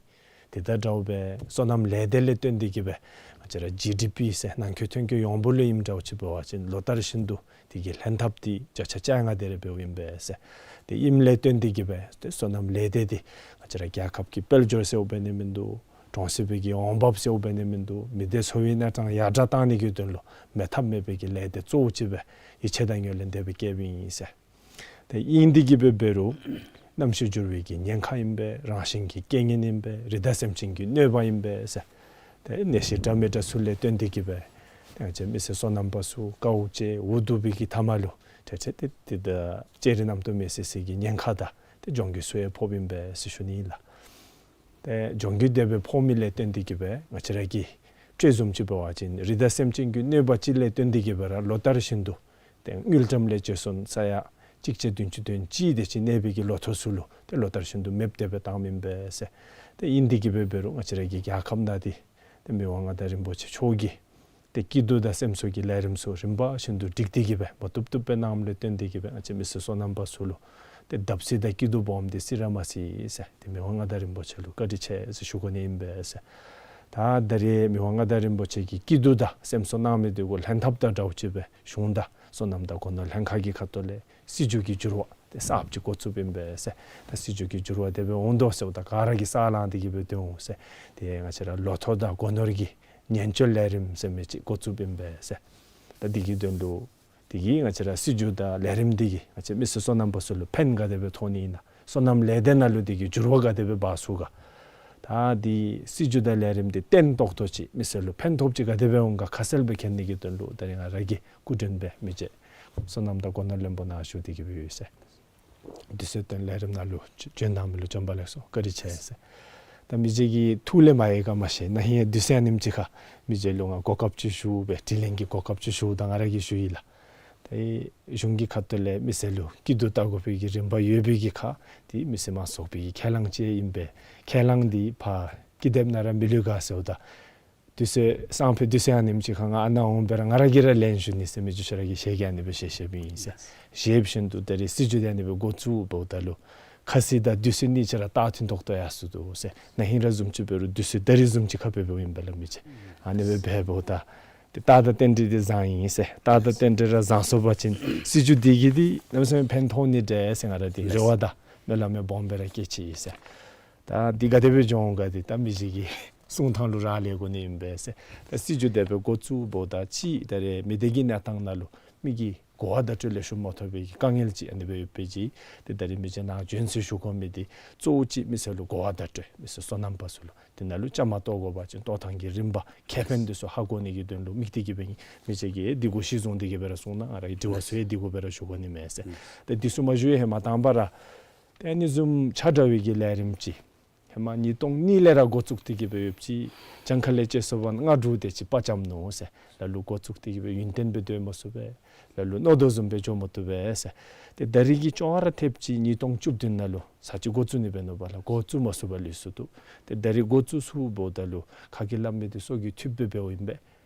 དེ་དང་འདྲཝ་སྦེ་སོ་ནམ་ལས་སྡེ་ལས་བརྟེན་ཏེ་གི་སྦེ་ང་བཅས་ར་ཇི་ཌི་པི་ཟེར་ནང་འཁོད་ཐོན་སྐྱེད་ཡོངས་འབོར་ལུ་ཨིནམ་འདྲཝ་ཅིག་འབད་བ་ཅིན་ལོ་ལྟར་བཞིན་དུ་དེ་གི་ལྷན་ཐབས་འདི་བརྒྱ་ཆ་བཅོ་ལྔ་དེ་རེ་འབདཝ་ཨིན་པས་ཟེར། ཏེ་ཨིནམ་ལས་བརྟེན་ཏེ་གི་སྦེ་ཏེ་སོ་ནམ་ལས་སྡེ་འདི་ང་བཅས་ར་རྒྱལ་ཁབ་ཀྱི་དཔལ་འབྱོར་ཟེརཝ་འབད་ནི་མིན་འདུག། གྲོང་གསེབ་པའི་གི་འོང་འབབ་ཟེརཝ་འབད་ནི་མིན་འདུག། མི་སྡེ་འཚོ་བའི་གནས་སྟངས་ཡར་དྲག་བཏང་ནི་གི་དོན་ལུ་མེད་ཐབས་མེད་པའི་གི་ལས་སྡེ་གཙོ་བོ་ཅིག་སྦེ་ཡིད་ཆེས་དང་ངོས་ལེན་དེ་སྦེ་བསྐྱེདཔ་ཨིན་ཟེར། ཏེ་ཨིན་ཏེ་གི་སྦེ་འབད་རུང་གནམ་གཤིས་འགྱུར་བའི་གི་ཉེན་ཁ་ཨིན་པས། རང་བཞིན་གྱི་རྐྱེན་ངན་ཨིན་པས། རི་དྭགས་སེམས་ཅན་གྱི་གནོད་པ་ཨིན་པས་ཟེར། ཏེ་ནད་གཞི་འདྲ་མི་འདྲ་ཚུ་ལས་བརྟེན་ཏེ་གི་སྦེ་ཏེ་ང་བཅས་མི་སེར་སོ་ནམ་པ་ཚུ་དཀའཝ་སྤྱད་འུ་སྡུག་པའི་གི་མཐའ་མ་ལུ་ཏེ་ཏེ་ཏེ་ཏེ་ད་ལྕགས་རི་གནམ་དུ་མེ་བསད་ཟེར་གྱི་ཉེན་ཁ་དང་ཏེ་གྱོང་གུད་ཚུ་ཡང་ཕོགཔ་ཨིན་པས་ཟེར་ཞུ་ནི་ཨིན་ལགས། ཏེ་གྱོང་གུད་དེ་སྦེ་ཕོག་མི་ལས་བརྟེན་ཏེ་གི་སྦེ་ང་བཅས་ར་གི་སྤྱོད་བཟུམ་ཅིག་འབད་བ་ཅིན་རི་དྭགས་སེམས་ཅན་གྱི་གནོད་པ་ཅིག་ལས་བརྟེན་ཏེ་གི་སྦེ་ར་ལོ་ལྟར་བཞིན་དུ་ཏེ་དངུལ་ཀྲམ་ལས་བཅད་སོང་ས་ཡ་གཅིག་བརྒྱ་བདུན་ཅུ་དོན་གཅིག་དེ་ཅིག་གནས་པའི་གི་ལོ་ཐོག་ཚུ་ལུ་ཏེ་ལོ་ལྟར་བཞིན་དུ་མེདཔ་དེ་སྦེ་བཏངམ་ཨིན་པས་ཟེར། ཏེ་ཨིན་ཏེ་གི་སྦེ་འབད་རུང་ང་བཅས་ར་གི་རྒྱལ་ཁབ་ནང་འདི་ཏེ་མི་དབང་མངའ་བདག་རིན་པོ་ཆེ་མཆོག་གིས་ཏེ་སྐྱིད་སྡུག་དང་སེམས་གསོ་གི་ལས་རིམ་ཚུ་རིམ་པ་བཞིན་དུ་སྒྲིག་སྟེ་གི་སྦེ་མ་བཏུབ་བཏུབ་སྦེ་གནངམ་ལས་བརྟེན་ཏེ་གི་སྦེ་ང་བཅས་མི་སེར་སོ་ནམ་པ་ཚུ་ལུ་ཏེ་བརྡབ་གསིག་དང་སྐྱིད་སྡུག་སྦོམ་འདི་སྲིད་ར་མ་སྲིད་ཟེར། ཏེ་མི་དབང་མངའ་བདག་རིན་པོ་ཆེ་ལུ་བཀའ་དྲིན་ཆེ་ཟེར་ཞུ་དགོ་ནི་ཨིན་པས་ཟེར། ད་ད་རེས་མི་དབང་མངའ་བདག་རིན་པོ་ཆེ་གིས་སྐྱིད་སྡུག་དང་སེམས་གསོ་གནང་མི་འདི་གུ་ལྷན་ཐབས་དང་འདྲཝ་ཅིག་སྦེ་གཞུང་དང་སོ་ནམ་དང་སྒོ་ནོར་ལྷན་ཁག་གི་ཁ་ཐུག་ལས་སྲིད་བྱུས་ཀྱི་འགྱུར་བ་ཏེ་གསརཔ་ཅིག་འགོ་བཙུགསཔ་ཨིན་པས་ཟེར། ད་སྲིད་བྱུས་ཀྱི་འགྱུར་བ་དེ་སྦེ་འོང་དོ་ཟེརཝ་ད་ག་ར་གིས་ས་ལངས་ཏེ་གི་སྦེ་སྡོད་འོང་ཟེར། ཏེ་ང་བཅས་ར་ལོ་ཐོག་དང་སྒོ་ནོར་གྱི་ཉེན་བཅོལ་ལས་རིམ་ཟེར་མི་ཅིག་འགོ་བཙུགསཔ་ཨིན་པས་ཟེར། ད་འདི་གི་དོན་ལུ་དེ་གིས་ང་བཅས་ར་སྲིད་བྱུས་དང་ལས་རིམ་འདི་གིས་ང་བཅས་མི་སེར་སོ་ནམ་པ་ཚུ་ལུ་ཕན་ག་དེ་སྦེ་ཐོགས་ནི་ཨིན་ན། སོ་ནམ་ལས་སྡེ་ནང་ལུ་འདི་གི་འགྱུར་བ་ག་དེ་སྦེ་འབག་ཚུགས་ག། ད་འདི་སྲིད་བྱུས་དང་ལས་རིམ་འདི་བརྟན་ཏོག་ཏོ་ཅིག་མི་སེར་ལུ་ཕན་ཐོགསཔ་ཅིག་ག་དེ་སྦེ་འོང་ག་ཁ་གསལ་སྦེ་མཁྱེན་ནི་གི་དོན་ལུ་ད་རིས་ང་ར་གིས་སྐུ་མགྲོན་སྦེ་མི་རྗེ་སོ་ནམ་དང་སྒོ་ནོར་བློན་པོ་ནཱ་བཞུགས་ཏེ་གི་སྦེ་ཡོད་ཟེར། དུས་ཚོད་བཏོན་ལས་རིམ་ནང་ལུ་བྱོན་གནང་མི་ལུ་བྱོན་པ་ལེགས་སོ། བཀའ་དྲིན་ཆེ་ཟེར། ད་མི་རྗེ་གི་ཐུགས་ལས་མ་ཡལ་ག་མ་ཤེས། ན་ཧིང་དུས་ཚོད་ཨ་ནེམ་ཅིག་ཁར་མི་རྗེ་ལུ་ང་གོ་སྐབས་ཅིག་ཞུ་སྦེ་དྲི་ལན་གྱི་གོ་སྐབས་ཅིག་ཞུཝ་ད་ང་ར་གིས་ཞུ་ཡི་ལགས། ཏེ་གཞུང་གི་ཁ་ཐུག་ལས་མི་སེར་ལུ་སྐྱིད་སྡུག་བལྟ་དགོ་པའི་གི་རིམ་པ་ཡོད་པའི་གི་ཁར་ཏེ་མི་སེར་མང་ཚོགས་པའི་གི་ཁས་བླངས་ཅིག་ཨིན་པས། ཁས་བླངས་འདི་ཕར་ཀི་དེབ་ནང་ར་མི་ལུས་ག་ཟེརཝ་ད་དུས་ཚོད་སང་ཕོད་དུས་ཚོད་ཨ་ནེམ་ཅིག་ཁར་ང་ཨ་ནཱ་འོང་སྦེ་ར་ང་ར་གིས་ར་ལན་ཞུ་ནི་ཟེར་མི་རྗེ་ཁྱོད་ར་གིས་ཞལ་གྱིས་ཨ་ནི་སྦེ་བཞེས་བཞེསཔ་ཨིན་ཟེར། བཞེས་བཞིན་དུ་ད་རིས་སྲིད་བྱུས་འདི་ཨ་ནི་སྦེ་འགོ་བཙུགས་འབདཝ་ད་ལུ་ཁ་ཚིག་དང་དུས་ཚོད་གཉིས་ཆ་ར་ཏག་ཏག་ཏག་ཏག་ཡར་སོང་འདུག་ཟེར། ན་ཧིང་ར་བཟུམ་ཅིག་འབད་རུང་དུས་ཚོད་ད་རིས་བཟུམ་ཅིག་ཁར་སྦེ་འབདཝ་ཨིན་པས་ལགས་མི་རྗེ། ཨ་ནི་སྦེ་འབདཝ་ད་ཏེ་རྟགས་དང་རྟེན་འབྲེལ་འདི་བཟང་ཡི་ཟེར། རྟགས་དང་རྟེན་འབྲེལ་ར་བཟང་སོང་པ་ཅིན་སྲིད་བྱུས་འདི་གིས་འདི་གནམ་མེད་ས་མེད་ཕན་ཐོགས་ནི་འདྲས་ཟེར་ང་ར་འདི་རེ་བ་དང་སྨོན་ལམ་ཡང་སྦོམ་སྦེ་ར་བསྐྱེད་ཅི་ཟེར། ད་འདི་ག་དེ་སྦེ་འགྱོ་འོང་ག་འདི་ད་མི་རྗེ་གི་གསུང་ཐངས་ལུ་རག་ལས་དགོ་ནི་ཨིན་པས་ཟེར། ད་སྲིད་བྱུས་དེ་སྦེ་འགོ་བཙུགས་འབདཝ་ད་ཅིག་ད་རེས་མི་སྡེ་གི་གནས་སྟངས་ནང་ལུ་མི་གི་གོ་བ་བརྡ་སྤྲོད་ལེགས་ཤོམ་མ་ཐོབ་པའི་གི་དཀའ་ངལ་ཅིག་ཨ་ནི་སྦེ་ཡོད་པའི་ཅིག། ཏེ་ད་རིས་མི་རྗེ་ནཱ་བྱོན་ཟེར་ཞུ་དགོ་མི་འདི་གཙོ་བོ་ཅིག་མི་སེར་ལུ་གོ་བ་བརྡ་སྤྲོད། མི་སེར་སོ་ནམ་པ་ཚུ་ལུ་དེ་ནང་ལུ་བཅའ་མར་གཏོགས་དགོ་པ་ཅིན་གཏོགས་ཐངས་ཀྱི་རིམ་པ་ཁེ་ཕན་འདི་ཚུ་ཧ་གོ་ནི་གི་དོན་ལུ་དམིགས་ཏེ་གི་སྦེ་ཨིན། མི་རྗེ་གིས་འདི་གུ་གཞི་བཟུང་སྟེ་གི་སྦེ་ར་གསུངས་གནང་། ང་ར་གི་དྲི་བ་ཚུ་ཡང་འདི་གུ་སྦེ་ར་ཞུ་དགོ་ནི་མས་ཟེར། ཏེ་འདི་ཚུ་མ་ཞུ་བའི་ཧེ་མ་དང་པ་ར་ཏེ་ཨ་ནི་བཟུམ་ཆ་འདྲ་བའི་གི་ལས་རིམ་ཅིག་ཧེ་མ་ཉིས་སྟོང་གཉིས་ལས་ར་འགོ་བཙུགས་ཏེ་གི་སྦེ་ཡོདཔ་ཅིག་གྱངས་ཁ་ལས་བཅད་སོང་པ་ན་ལྔ་དྲུག་དེ་ཅིག་པ་ཙམ་ནུག་ཟེར། ལ་ལུ་འགོ་བཙུགས་ཏེ་གི་སྦེ་ཡུན་བརྟན་སྦེ་སྡོད་མ་ཚུགས་པས། ལ་ལུ་མནོ་དོ་བཟུམ་སྦེ་འགྱོ་མ་བཏུབ་པས་ཟེར། ཏེ་ད་རིས་ཀྱི་ཅོག་ར་འཐདཔ་ཅིག་ཉིས་སྟོང་བཅུ་བདུན་ནང་ལུ་ས་ཅིག་འགོ་བཙུགས་ནི་འབད་ནུག་པ་ལགས། འགོ་བཙུགས་མ་ཚུགས་པར་ལུས་སོ་འདུག། ཏེ་ད་རིས་འགོ་བཙུགས་ཚུགས་འབདཝ་ད་ལུ་ཁ་གིས་སླབ་མི་འདི་སྲོག་གི་མཐུད་སྦེ་འབདཝ་ཨིན་པས།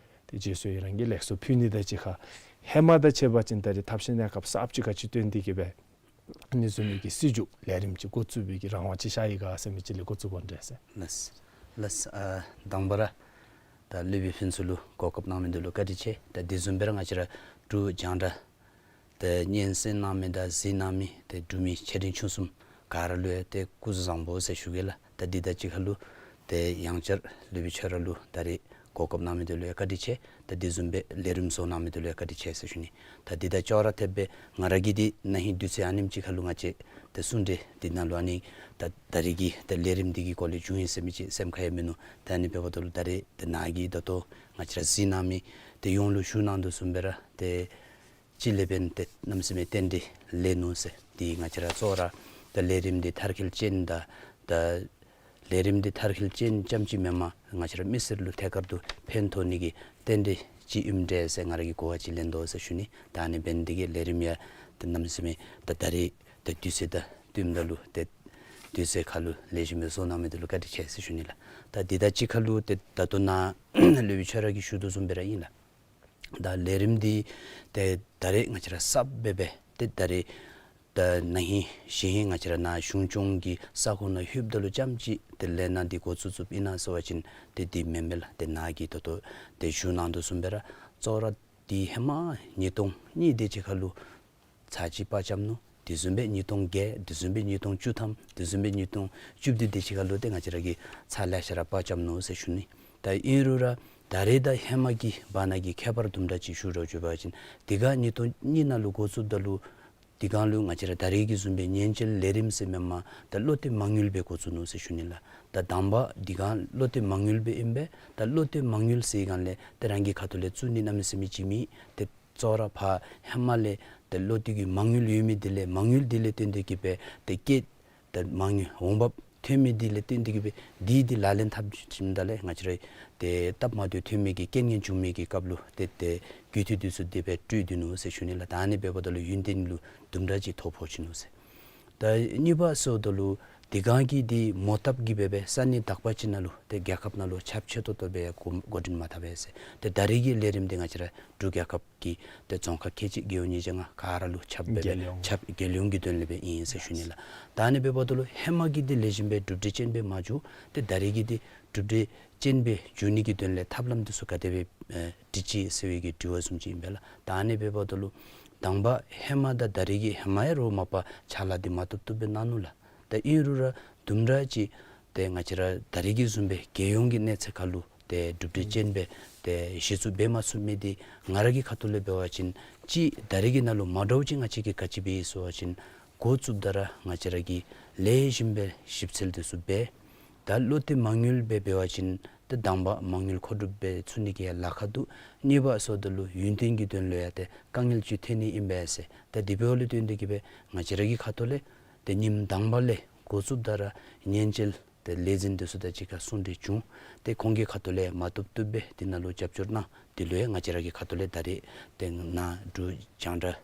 ཏེ་རྗེས་སུ་ཡི་རང་གིས་ལེགས་སོ་ཕུལ་ནི་དང་གཅིག་ཁར་ཧེ་མ་དང་ཕྱད་པ་ཅིན་ད་རིས་ཐབས་ཤེས་གནས་སྐབས་གསརཔ་ཅིག་ག་ཅི་བཏོན་ཏེ་གི་སྦེ་ཨ་ནི་བཟུམ་མའི་གི་སྲིད་བྱུས་ལས་རིམ་ཅིག་འགོ་བཙུགས་པའི་གི་རང་དབང་ཅིག་ཤར་ཡི་ག་ཟེར་མི་ཅིག་ལས་འགོ་བཙུགས་དགོ་འདྲས་ཟེར། ལགས། ལགས། ཨ་དང་པ་ར་ད་སློབ་དཔོན་ཕུན་ཚོགས་ལུ་གོ་སྐབས་གནང་མི་འདི་ལུ་བཀའ་དྲིན་ཆེ། ད་དེ་བཟུམ་སྦེ་ར་ང་བཅས་ར་འབྲུག་རྒྱང་བསྒྲགས་ཏེ་སྙན་གསན་གནང་མི་དང་གཟིགས་གནང་མི་ཏེ་འབྲུག་མི་ཆེ་འབྲིང་ཆུང་གསུམ་ག་ར་ལུ་ཡང་ཏེ་སྐུ་གཟུགས་བཟང་པོ་ཟེར་ཞུ་གེ་ལགས། ད་འདི་དང་གཅིག་ཁར་ལུ་ཏེ་ཡང་བསྐྱར་སློབ་དཔོན་ཁྱོད་ར་ལུ་ད་རིས་གོ་སྐབས་གནང་མི་འདི་ལུ་ཡང་བཀའ་དྲིན་ཆེ། ད་དེ་བཟུམ་སྦེ་ལས་རིམ་བཟོ་གནང་མི་འདི་ལུ་ཡང་བཀའ་དྲིན་ཆེ་ཟེར་ཞུ་ནི། ད་འདི་དང་ཅོག་ར་འཐདཔ་སྦེ་ང་ར་གིས་འདི་ན་ཧིང་དུས་ཚོད་ཨ་ནེམ་ཅིག་ཁར་ལུ་ང་བཅས་ཏེ་གསུང་གྲོས་འདི་ནང་ལུ་ཨ་ནི་ད་ད་རིས་ཀྱི་ད་ལས་རིམ་འདི་གི་སྐོར་ལས་བྱུང་ཡི་ཟེར་མི་ཅིག་སེམས་ཁར་ཡང་མིན་ནུག། ད་ཨ་ནི་འབདཝ་ད་ལུ་ད་རིས་ད་ནཱ་གིས་ད་ལྟོ་ང་བཅས་ར་གཟིགས་གནང་མི་ཏེ་ཡོངས་ལུ་ཞུ་གནང་དོ་བཟུམ་སྦེ་ར་ཏེ་སྤྱི་ལས་འབད་ནི་ཏེ་གནམ་མེད་ས་མེད་རྟེན་འབྲེལ་ལེགས་ནུག་ཟེར། འདི་ང་བཅས་ར་གཙོ་བོ་ར་ད་ལས་རིམ་འདི་མཐར་འཁྱོལ་ཅན་དང་ད་ལས་རིམ་འདི་མཐར་འཁྱོལ་ཅན་རྐྱངམ་ཅིག་མེན་པར་ང་བཅས་ར་མི་སེར་ལུ་ཐད་ཀར་དུ་ཕན་ཐོགས་ནི་གི་རྟེན་འབྲེལ་ཅིག་ཨིནམ་འདྲས་ཟེར་ང་ར་གིས་གོ་བ་ཅིག་ལེན་དོ་ཟེར་ཞུ་ནི། ད་ཨ་ནི་འབད་ནི་འདི་གིས་ལས་རིམ་ཡང་ད་གནམ་མེད་ས་མེད་ད་ད་རིས་ད་དུས་ཚོད་དང་བསྟུནམ་ད་ལུ་ཏེ་དུས་ཚོད་ཁར་ལུ་ལེགས་ཤོམ་སྦེ་བཟོ་གནང་མི་འདི་ལུ་བཀའ་དྲིན་ཆེ་ཟེར་ཞུ་ནི་ལགས། ད་འདི་དང་གཅིག་ཁར་ལུ་ཏེ་ད་ལྟོ་ནཱ་སློབ་དཔོན་ཁྱོད་ར་གིས་ཞུ་དོ་བཟུམ་སྦེ་ར་ཨིན་ལགས། ད་ལས་རིམ་འདི་ཏེ་ད་རིས་ང་བཅས་ར་གསརཔ་སྦེ་སྦེ་ཏེ་ད་རིས་ ད་ན་ཧིང་གཞེས་ཧིང་ང་བཅས་ར་ནཱ་གཞུང་སྐྱོང་གི་ས་ཁོངས་ནང་ལྷོདཔ་ད་ལུ་རྐྱངམ་ཅིག་ཏེ་ལས་སྣ་འདི་འགོ་བཙུགས་བཙུགསཔ་ཨིན་ན་ཟེར་བ་ཅིན་ཏེ་འདི་མེན་མས་ལགས། ཏེ་ནཱ་གིས་ད་ལྟོ་ཏེ་ཞུ་གནང་དོ་བཟུམ་སྦེ་ར་གཙོ་བོ་ར་འདི་ཧེ་མ་ཉིས་སྟོང་གཉིས་དེ་ཅིག་ཁར་ལུ་ཚར་གཅིག་པར་རྐྱབ་ནུག། དེ་བཟུམ་སྦེ་ཉིས་སྟོང་བརྒྱད། དེ་བཟུམ་སྦེ་ཉིས་སྟོང་བཅུ་ཐམ། དེ་བཟུམ་སྦེ་ཉིས་སྟོང་བཅུ་བདུན་དེ་ཅིག་ཁར་ལུ་ཏེ་ང་བཅས་ར་གིས་ཚར་ལེ་ཤ་ར་པར་རྐྱབ་ནུག་ཟེར་ཞུ་ནི། ད་ཨིན་རུང་ར་ད་རེས་དང་ཧེ་མ་གི་བར་ན་གི་ཁྱད་པར་དུམ་གྲ་ཅིག་ཞུ་རུང་ཞུ་བ་ཅིན་དེ་སྒང་ཉིས་སྟོང་གཉིས་ནང་ལུ་འགོ་བཙུགསཔ་ད་ལུ་དེ་སྒང་ལུ་ང་བཅས་ར་ད་རེས་ཀྱི་བཟུམ་སྦེ་ཉེན་བཅོལ་ལས་རིམ་ཟེར་མེན་པར་ད་བློ་གཏད་མ་དངུལ་སྦེ་འགོ་བཙུགས་ནུག་ཟེར་ཞུ་ནི་ལགས། ད་དང་པ་དེ་སྒང་བློ་གཏད་མ་དངུལ་སྦེ་ཨིན་པས། ད་བློ་གཏད་མ་དངུལ་ཟེར་སྒང་ལས་ཏེ་རང་གི་ཁ་ཐུག་ལས་བཙུགས་ནི་གནམ་མེད་ས་མེད་ཅིག་མེད། ཏེ་གཙོ་བོ་ར་ཕར་ཧེ་མ་ལས་ཏེ་བློ་གཏད་ཀྱི་མ་དངུལ་ཡོད་མི་དེ་ལས་མ་དངུལ་དེ་ལས་བརྟེན་ཏེ་གིས་སྦེ་ཏེ་སྐྱེད་ཏེ་མ་དངུལ་འོང་འབབ་ཐོན་མི་དེ་ལས་བརྟེན་ཏེ་གིས་སྦེ་འདི་འདི་ལག་ལེན་འཐབ་ཞིནམ་ད་ལས་ང་བཅས་ར་ཏེ་སྟབས་མ་བདེཝ་ཐོན་མི་གི་རྐྱེན་ངན་བྱུང་མི་གི་སྐབས་ལུ་ཏེ་ཏེ་རྒུད་འཐུས་འདི་ཚུ་དེ་སྦེ་སྤྲོད་དེ་ནུག་ཟེར་ཞུ་ནི་ལགས། ད་ཨ་ནི་འབདཝ་ད་ལུ་ཡུན་བརྟན་ལུ་དུམ་གྲ་ཅིག་ཐོ་ཕོག་ཅི་ནུག་ཟེར། ད་གཉིས་པ་ཟེརཝ་ད་ལུ་དེ་སྒང་གི་འདི་མོ་བཏབ་ཀྱི་སྦེ་སྦེ་ས་གནས་དག་པ་ཅིག་ནང་ལུ་ཏེ་རྒྱལ་ཁབ་ནང་ལུ་ཁྱབ་ཆེ་ཏོག་ཏོ་སྦེ་འགོ་འགོ་འདྲེན་མ་འཐབ་པས་ཟེར། ཏེ་ད་རེས་ཀྱི་ལས་རིམ་འདི་ང་བཅས་ར་འབྲུག་རྒྱལ་ཁབ་ཀྱི་ཏེ་རྫོང་ཁག་ཁལ་གཅིག་རྒེད་འོག་ཉིས་བརྒྱ་ལྔ་ག་ར་ལུ་ཁྱབ་སྦེ་སྦེ་རྒྱལ་ཡོངས་ཁྱབ་རྒྱལ་ཡོངས་ཀྱི་དོན་ལས་སྦེ་ཨིན་ཟེར་ཞུ་ནི་ལགས། ད་ཨ་ནི་འབདཝ་ད་ལུ་ཧེ་མ་གི་འདི་ལེགས་ཤོམ་སྦེ་གྲུབ་འབྲས་ཅན་སྦེ་མ་བྱུང་། ཏེ་ད་རེས་ཀྱི་འདི་གྲུབ་འབྲས་ཅན་སྦེ་འགྱོ་ནི་གི་དོན་ལས་ཐབས་ལམ་འདི་ཚུ་ག་དེ་སྦེ་ཨེ་སྒྲིག་ཅི་ཟེར་བའི་གི་དྲི་བ་བཟུམ་ཅིག་ཨིན་པས་ལགས། ད་ཨ་ནི་འབདཝ་ད་ལུ་དང་པ་ཧེ་མ་དང་ད་རེས་ཀྱི་ཧེ་མ་ཡང་རོགས་མ་པ་ཕྱག་ལཱ་འདི་མ་བཏུབ་བཏུབ་སྦེ་གནང་ནུག་ལགས། ད་ཨིན་རུང་ར་དུམ་གྲ་ཅིག་ཏེ་ང་བཅས་ར་ད་རེས་ཀྱི་བཟུམ་སྦེ་རྒྱལ་ཡོངས་ཀྱི་གནས་ཚད་ཁར་ལུ་ཏེ་གྲུབ་འབྲས་ཅན་སྦེ་ཏེ་གཞི་བཙུགས་འབད་མ་ཚུགས་མི་འདི་ང་ར་གི་ཁ་ཐུག་ལས་འབད་བ་ཅིན་ཅིག་ད་རེས་ཀྱི་ནང་ལུ་མ་འདྲཝ་ཅིག་ང་བཅས་ཀྱིས་ག་ཅི་འབད་ཡི་ཟེར་བ་ཅིན་འགོ་བཙུགསཔ་ད་ར་ང་བཅས་ར་གིས་ལེགས་ཤོམ་སྦེ་ཞིབ་འཚོལ་འདི་ཚུ་འབད། ད་བློ་གཏད་མ་དངུལ་སྦེ་འབད་བ་ཅིན་ཏེ་དང་པ་མ་དངུལ་མཁོ་སྒྲུབ་འབད་ཚུགས་ནི་གི་ཡང་ལཱ་ཁག་འདུག། གཉིས་པ་ཟེརཝ་ད་ལུ་ཡུན་བརྟན་གྱི་དོན་ལུ་ཡང་ཏེ་དཀའ་ངལ་ཅིག་ཐོན་ནི་ཨིན་པས་ཟེར། ད་དེ་འབདཝ་ལས་བརྟེན་ཏེ་གིས་སྦེ་ང་བཅས་ར་གི་ཁ་ཐུག་ལས་ཏེ་ཉིནམ་དང་པ་ལས་འགོ་བཙུགསཔ་ད་ར་ཉེན་བཅོལ་ཏེ་ལས་འཛིན་འདི་ཚུ་དང་གཅིག་ཁར་གསུང་གྲོས་བྱུང་། ཏེ་ཁོང་གི་ཁ་ཐུག་ལས་མ་བཏུབ་བཏུབ་སྦེ་འདི་ནང་ལུ་རྒྱབ་སྐྱོར་གནང་། དེ་ལུ་ཡང་ང་བཅས་ར་གི་ཁ་ཐུག་ལས་ད་རེས་ཏེ་ནཱ་འབྲུག་རྒྱང་བསྒྲགས་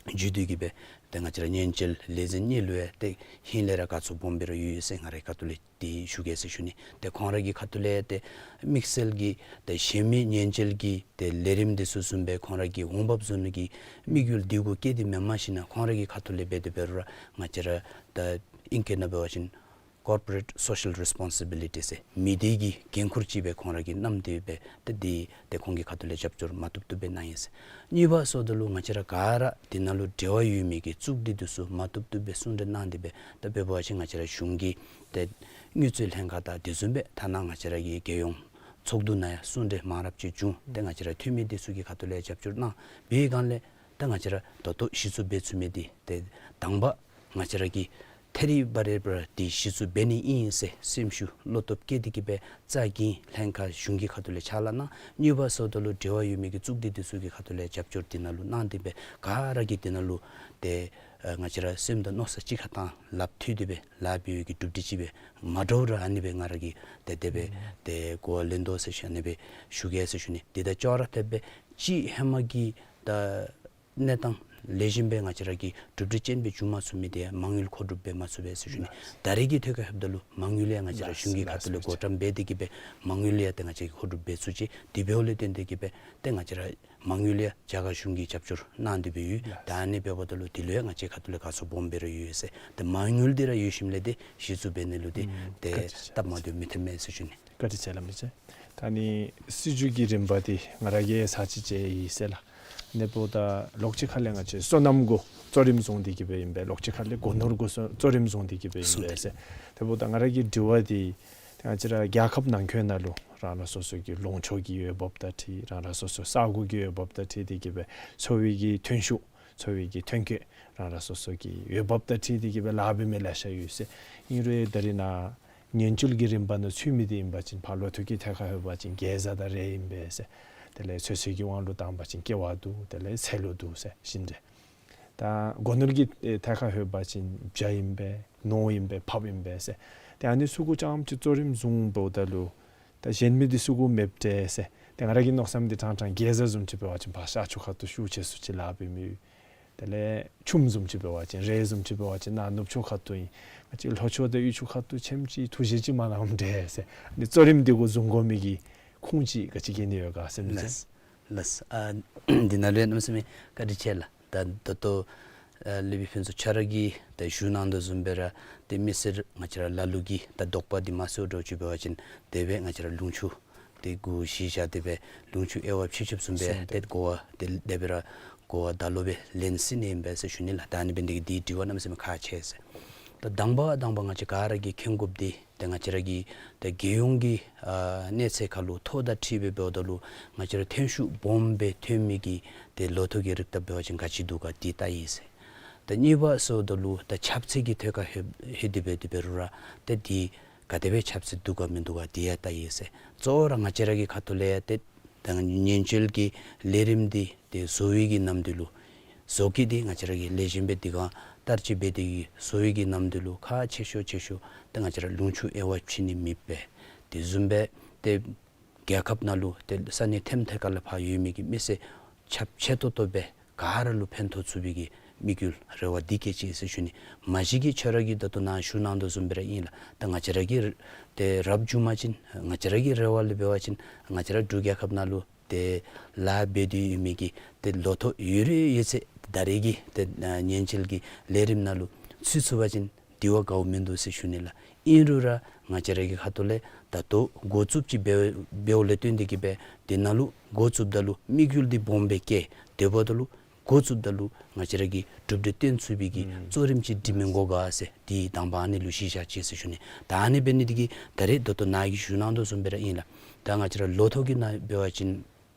བརྒྱུད་དེ་གིས་སྦེ་ཏེ་ང་བཅས་ར་ཉེན་བཅོལ་ལས་འཛིན་གཉིས་ལུ་ཡང་ཏེ་ཧིང་ལས་ར་དགའ་ཚོར་སྦོམ་སྦེ་ར་ཡོད་ཟེར་ང་རའི་ཁ་ཐུག་ལས་ཏེ་ཞུ་གེ་ཟེར་ཞུ་ནི། ཏེ་ཁོང་ར་གི་ཁ་ཐུག་ལས་ཏེ་དམིགས་བསལ་གྱི་ཏེ་གཞན་མི་ཉེན་བཅོལ་གྱི་ཏེ་ལས་རིམ་འདི་ཚུ་བཟུམ་སྦེ་ཁོང་ར་གི་འོང་འབབ་བཟོ་ནི་གི་དམིགས་ཡུལ་འདི་གུ་བསྐྱེད་དེ་མེན། མ་གཞི་ནཱ་ཁོང་ར་གི་ཁ་ཐུག་ལས་འབད་དེ་འབད་རུང་ར་ང་བཅས་ར་ད་ཨིང་སྐད་ནང་འབད་བ་ཅིན་Corporate Social Responsibility ཟེར་མི་སྡེ་གི་འགན་ཁུར་ཅིག་སྦེ་ཁོང་ར་གིས་བསྣམས་ཏེ་སྦེ་ཏེ་འདི་ཏེ་ཁོང་གི་ཁ་ཐུག་ལས་རྒྱབ་སྐྱོར་མ་བཏུབ་བཏུབ་སྦེ་གནང་ཡི་ཟེར། གཉིས་པ་ཟེརཝ་ད་ལུ་ང་བཅས་ར་ག་ར་འདི་ནང་ལུ་འབྲེལ་བ་ཡོད་མི་གི་གཙུག་སྡེ་འདི་ཚུ་མ་བཏུབ་བཏུབ་སྦེ་གསུང་གྲོས་གནང་སྟེ་སྦེ་ད་འབད་བ་ཅིན་ང་བཅས་ར་གཞུང་གི་ཏེ་དངུལ་རྩིས་ལྷན་ཁག་དང་དེ་བཟུམ་སྦེ་ཐ་ན་ང་བཅས་ར་གི་རྒྱལ་ཡོངས་ཚོགས་འདུ་ནང་ཡང་གསུང་གྲོས་མང་རབས་ཅིག་བྱུང་། ཏེ་ང་བཅས་ར་འཐུས་མི་འདི་ཚུ་གི་ཁ་ཐུག་ལས་རྒྱབ་སྐྱོར་གནང་བའི་སྒང་ལས་ད་ང་བཅས་ར་ད་ལྟོ་གཞི་བཙུགས་འབད་ཚུགས་མི་འདི་ཏེ་དང་པ་ང་བཅས་ར་གིས་ཐད་རི་བ་རི་སྦེ་ར་འདི་གཞི་བཙུགས་འབད་ནི་ཨིན་ཟེར་སེམས་ཤུགས་བློ་སྟོབས་བསྐྱེད་དེ་གིས་སྦེ་རྩ་འགེངས་ལྷན་ཁག་གཞུང་གི་ཁ་ཐུག་ལས་ཕྱག་ལཱ་གནང་། གཉིས་པ་ཟེརཝ་ད་ལུ་འབྲེལ་བ་ཡོད་མི་གི་གཙུག་སྡེ་འདི་ཚུ་གི་ཁ་ཐུག་ལས་རྒྱབ་སྐྱོར་འདི་ནང་ལུ་གནང་སྟེ་སྦེ་ག་ར་གིས་འདི་ནང་ལུ་ཏེ་ཨ་ང་བཅས་ར་སེམས་དང་མནོ་བསམ་གཅིག་ཁར་བཏང་ལགཔ་མཐུད་དེ་སྦེ་ལཱ་འབད་བའི་གི་གྲུབ་འབྲས་ཅིག་སྦེ་མ་འདྲཝ་ར་ཨ་ནི་སྦེ་ང་ར་གིས་ཏེ་དེ་སྦེ་ཏེ་གོ་བ་ལེན་དོ་ཟེར་ཞུ་ཨ་ནི་སྦེ་ཞུ་གེ་ཟེར་ཞུ་ནི། འདི་དང་ཅོག་ར་འཐདཔ་སྦེ་ཅིག་ཧེ་མ་གི་ད་གནས་སྟངས་ལེགས་ཤོམ་སྦེ་ང་བཅས་ར་གིས་གྲུབ་འབྲས་ཅན་སྦེ་འགྱོ་མ་ཚུགས་མི་འདི་མ་དངུལ་མཁོ་སྒྲུབ་འབད་མ་ཚུགས་པས་ཟེར་ཞུ་ནི། ད་རེས་ཀྱི་ཐད་ཁར་ལྷོདཔ་ད་ལུ་མ་དངུལ་ཡང་ང་བཅས་ར་གཞུང་གི་ཁ་ཐུག་ལས་བགོ་བཀྲམ་འབད་དེ་གིས་སྦེ་མ་དངུལ་ཡང་ཏེ་ང་བཅས་ཀྱིས་མཁོ་སྒྲུབ་འབད་ཚུགས་ཅི། དེ་འབདཝ་ལས་བརྟེན་ཏེ་གིས་སྦེ་ཏེ་ང་བཅས་ར་མ་དངུལ་ཡང་རྒྱ་གར་གཞུང་གིས་རྒྱབ་སྐྱོར་གནང་སྟེ་སྦེ་ཡོད། ད་ཨ་ནི་འབདཝ་ད་ལུ་དེ་ལུ་ཡང་ང་བཅས་ཁ་ཐུག་ལས་དགའ་ཚོར་སྦོམ་སྦེ་ར་ཡོད་ཟེར། ཏེ་མ་དངུལ་འདི་ར་ཡོད་ཞིནམ་ལས་ཏེ་གཞི་བཙུགས་འབད་ནི་ལུ་ཏེ་ཏེ་སྟབས་མ་བདེཝ་མི་ཐོན་མས་ཟེར་ཞུ་ནི། བཀའ་དྲིན་ཆེ་ལགས་མི་ཆེ། ད་ནི་སྲིད་བྱུས་ཀྱི་རིམ་པ་འདི་ང་ར་གིས་ཚར་གཅིག་མཇལ་ཡི་ཟེར་ལགས། ཨ་ནི་འབདཝ་ད་ལོགས་གཅིག་ཁ་ལས་ང་བཅས་སོ་ནམ་གུ་གཙོ་རིམ་བཟུང་སྟེ་གིས་སྦེ་ཨིན་པས། ལོགས་གཅིག་ཁ་ལས་སྒོ་ནོར་གུ་གཙོ་རིམ་བཟུང་སྟེ་གིས་སྦེ་ཨིན་པས་ཟེར། དེ་འབདཝ་ད་ང་ར་གི་དྲི་བ་འདི་ང་བཅས་ར་རྒྱལ་ཁབ་ནང་འཁོད་ནང་ལུ་རང་རང་སོ་སོ་གི་ལུང་ཕྱོགས་ཀྱི་འོས་འབབ་དང་འཁྲིལ་རང་རང་སོ་སོ་ས་གོ་གི་འོས་འབབ་དང་འཁྲིལ་ཏེ་གིས་སྦེ་འཚོ་བའི་གི་ཐོན་ཤུགས་འཚོ་བའི་གི་ཐོན་སྐྱེད་རང་རང་སོ་སོ་གི་འོས་འབབ་དང་འཁྲིལ་ཏེ་གིས་སྦེ་ལཱ་འབད་མི་ལེ་ཤ་ཡོད་ཟེར། ཨིན་རུང་ད་རེས་ནཱ་ཉེན་བཅོལ་གྱི་རིམ་པ་ནང་ཚུད་མི་འདི་ཨིན་པ་ཅིན་ཕར་ལོ་ཐོག་གི་ཐད་ཁར་ལྷོད་པ་ཅིན་གེ་ཟ་དང་རེད་ཨིན་པས་ཟེར། དེ་ལས་ཚོད་བསྲེ་གི་དབང་ལུ་བཏང་པ་ཅིན་ཀེ་བ་འདུག། དེ་ལས་ཚལ་ལུ་འདུག་ཟེར་ཞིནམ་ལས། ད་སྒོ་ནོར་གྱི་ཐད་ཁར་ལྷོད་པ་ཅིན་བྱ་ཨིན་པས་ནོར་ཨིན་པས་ཕགཔ་ཨིན་པས་ཟེར། ཏེ་ཨ་ནི་ཚུ་གུ་རྐྱངམ་ཅིག་གཙོ་རིམ་བཟུང་འབདཝ་ད་ལུ་ད་གཞན་མི་འདི་ཚུ་གུ་མེདཔ་འདྲས་ཟེར། ཏེ་ང་ར་གི་མནོ་བསམ་འདི་ཕྲང་ཕྲང་གེ་ཟ་བཟུམ་ཅིག་འབད་བ་ཅིན་ཕར་ཤར་ཕྱོགས་ཁ་ཐུག་ཤུགས་ཆེ་སུ་ཅིག་ལཱ་འབད་མི་ཡོད། དེ་ལས་ཁྱུམ་བཟུམ་ཅིག་འབད་བ་ཅིན་རེ་བཟུམ་ཅིག་འབད་བ་ཅིན་ནཱ་ནུབ་ཕྱོགས་ཁ་ཐུག་ཨིན། ང་བཅས་ལྷོ་ཕྱོགས་དང་དབུས་ཕྱོགས་ཁ་ཐུག་ཁྱིམ་ཅིག་ཐུགས་བཞེད་ཅིག་མ་གནངམ་འདྲས་ཟེར། ཨ་ནི་གཙོ་རིམ་འདི་གུ་བཟུང་དགོ་མི་གི་ཁུངས་ཅིག་ག་ཅི་གི་ནི་ཡོད་ག་ཟེར་མི་ཅིག། ལགས། ལགས། ཨ་འདི་ནང་ལུ་ཡང་གནམ་མེད་ས་མེད་བཀའ་དྲིན་ཆེ་ལགས། ད་ད་ལྟོ་ ཨ་སློབ་དཔོན་ཕུན་ཚོགས་ཁྱོད་ར་གིས་ད་ཞུ་གནང་དོ་བཟུམ་སྦེ་ར་ཏེ་མི་སེར་ང་བཅས་ར་ལ་ལུ་གིས་ད་དོགས་པ་འདི་མ་ཟེརཝ་འདྲཝ་ཅིག་འབད་བ་ཅིན་དེ་སྦེ་ང་བཅས་ར་ལུང་ཕྱོགས་འདི་གུ་གཞི་བཞག་སྟེ་སྦེ་ལུང་ཕྱོགས་དབྱེ་བ་ཕྱེ་ཕྱེཝ་བཟུམ་སྦེ་ཏེ་གོ་བ་དེ་དེ་སྦེ་ར་གོ་བ་ད་ལོག་སྦེ་ལེན་ཟེར་ཨིན་པས་ཟེར་ཞུ་ནི་ལགས། ད་ཨ་ནི་འབད་ནི་དེ་གིས་འདི་དྲི་བ་གནམ་མེད་ས་མེད་ཁག་ཆེ་ཟེར། ད་དང་པ་དང་པ་ང་བཅས་ག་ར་གིས་མཁྱེན་དགོཔ་འདི་ཏེ་ང་བཅས་ར་གི་ཏེ་རྒྱལ་ཡོངས་ཀྱི་ཨ་གནས་ཚད་ཁར་ལུ་ཐོ་དང་འཁྲིལ་སྦེ་འབདཝ་ད་ལུ་ང་བཅས་ར་ཐོན་ཤུགས་སྦོམ་སྦེ་ཐོན་མི་གི་ཏེ་ལོ་ཐོག་གི་རིགས་ད་འབད་བ་ཅིན་ག་ཅི་འདུག་ག་འདི་བལྟ་ཡི་ཟེར། ད་གཉིས་པ་ཟེརཝ་ད་ལུ་ད་ཁྱབ་ཚད་ཀྱི་ཐད་ཁར་ལྷོད་ལྷོད་དེ་སྦེ་དེ་འབད་རུང་ར་ཏེ་འདི་ག་དེ་སྦེ་ཁྱབ་ཚད་འདུག་ག་མིན་འདུག་ག་འདི་ཡང་བལྟ་ཡི་ཟེར། གཙོ་བོ་ར་ང་བཅས་ར་གི་ཁ་ཐུག་ལས་ཡང་ཏེ་ད་ཉེན་བཅོལ་གྱི་ལས་རིམ་འདི་ཏེ་བཟོ་བའི་གི་ནམ་དུས་ལུ་བཟོ་བཀོད་འདི་ང་བཅས་ར་གིས་ལེགས་ཤོམ་སྦེ་འདི་ག་བསྟར་སྤྱོད་འབད་དེ་གི་བཟོ་བའི་གི་ནམ་དུས་ལུ་ཁག་ཆེ་ཤོས་ཆེ་ཤོས་ཏེ་ང་བཅས་ར་ལུང་ཕྱོགས་དབྱེ་བ་ཕྱེ་ནི་མེད་པས། དེ་བཟུམ་སྦེ་ཏེ་རྒྱལ་ཁབ་ནང་ལུ་ཏེ་ས་གནས་ཐེམ་ཐེ་ཁ་ལས་ཕར་ཡོད་མི་གི་མི་སེར་ཁྱབ་ཆེ་ཏོག་ཏོ་སྦེ་ག་ར་ལུ་ཕན་ཐོགས་ཚུགས་པའི་གི་དམིགས་ཡུལ་རེ་བ་འདི་བསྐྱེད་ཅི་ཟེར་ཞུ་ནི། མ་གཞི་གི་ཁྱོད་ར་གིས་ད་ལྟོ་ནཱ་ཞུ་གནང་དོ་བཟུམ་སྦེ་ར་ཨིན་ལགས། ད་ང་བཅས་ར་གི་ཏེ་རབ་བྱུང་པ་ཅིན་ང་བཅས་ར་གི་རེ་བ་ལས་འབད་བ་ཅིན་ང་བཅས་ར་འབྲུག་རྒྱལ་ཁབ་ནང་ལུ་ཏེ་ལཱ་འབད་དེ་ཡོད་མི་གི་ཏེ་ལོ་ཐོག་ཡོད་རིགས་ཡོད་ཚད་ད་རེས་ཀྱི་ཏེ་ཉེན་བཅོལ་གྱི་ལས་རིམ་ནང་ལུ་ཚུད་ཚུགས་པ་ཅིན་དེ་བ་དགའཝ་མིན་འདུག་ཟེར་ཞུ་ནི་ལགས། ཨིན་རུང་ར་ང་བཅས་ར་གི་ཁ་ཐུག་ལས་ད་ལྟོ་འགོ་བཙུགསཔ་ཅིག་འབད་འབདཝ་ལས་བརྟེན་ཏེ་གི་སྦེ་དེ་ནང་ལུ་འགོ་བཙུགསཔ་ད་ལུ་དམིགས་ཡུལ་འདི་སྦོམ་སྦེ་བསྐྱེད་དེ་འབདཝ་ད་ལུ་འགོ་བཙུགསཔ་ད་ལུ་ང་བཅས་ར་གིས་གྲུབ་འབྲས་སྟོན་ཚུགས་པའི་གི་ཨུམ་གཙོ་རིམ་ཅིག་སྒྲིག་མི་དགོ་ག་ཟེར་འདི་དང་པ་ཨ་ནི་ལུ་གཞི་བཞག་ཅི་ཟེར་ཞུ་ནི། ད་ཨ་ནི་འབད་ནི་དེ་གིས་ད་རེས་ད་ལྟོ་ནཱ་གིས་ཞུ་གནང་དོ་བཟུམ་སྦེ་ར་ཨིན་ལགས། ད་ང་བཅས་ར་ལོ་ཐོག་གི་ནང་འབད་བ་ཅིན་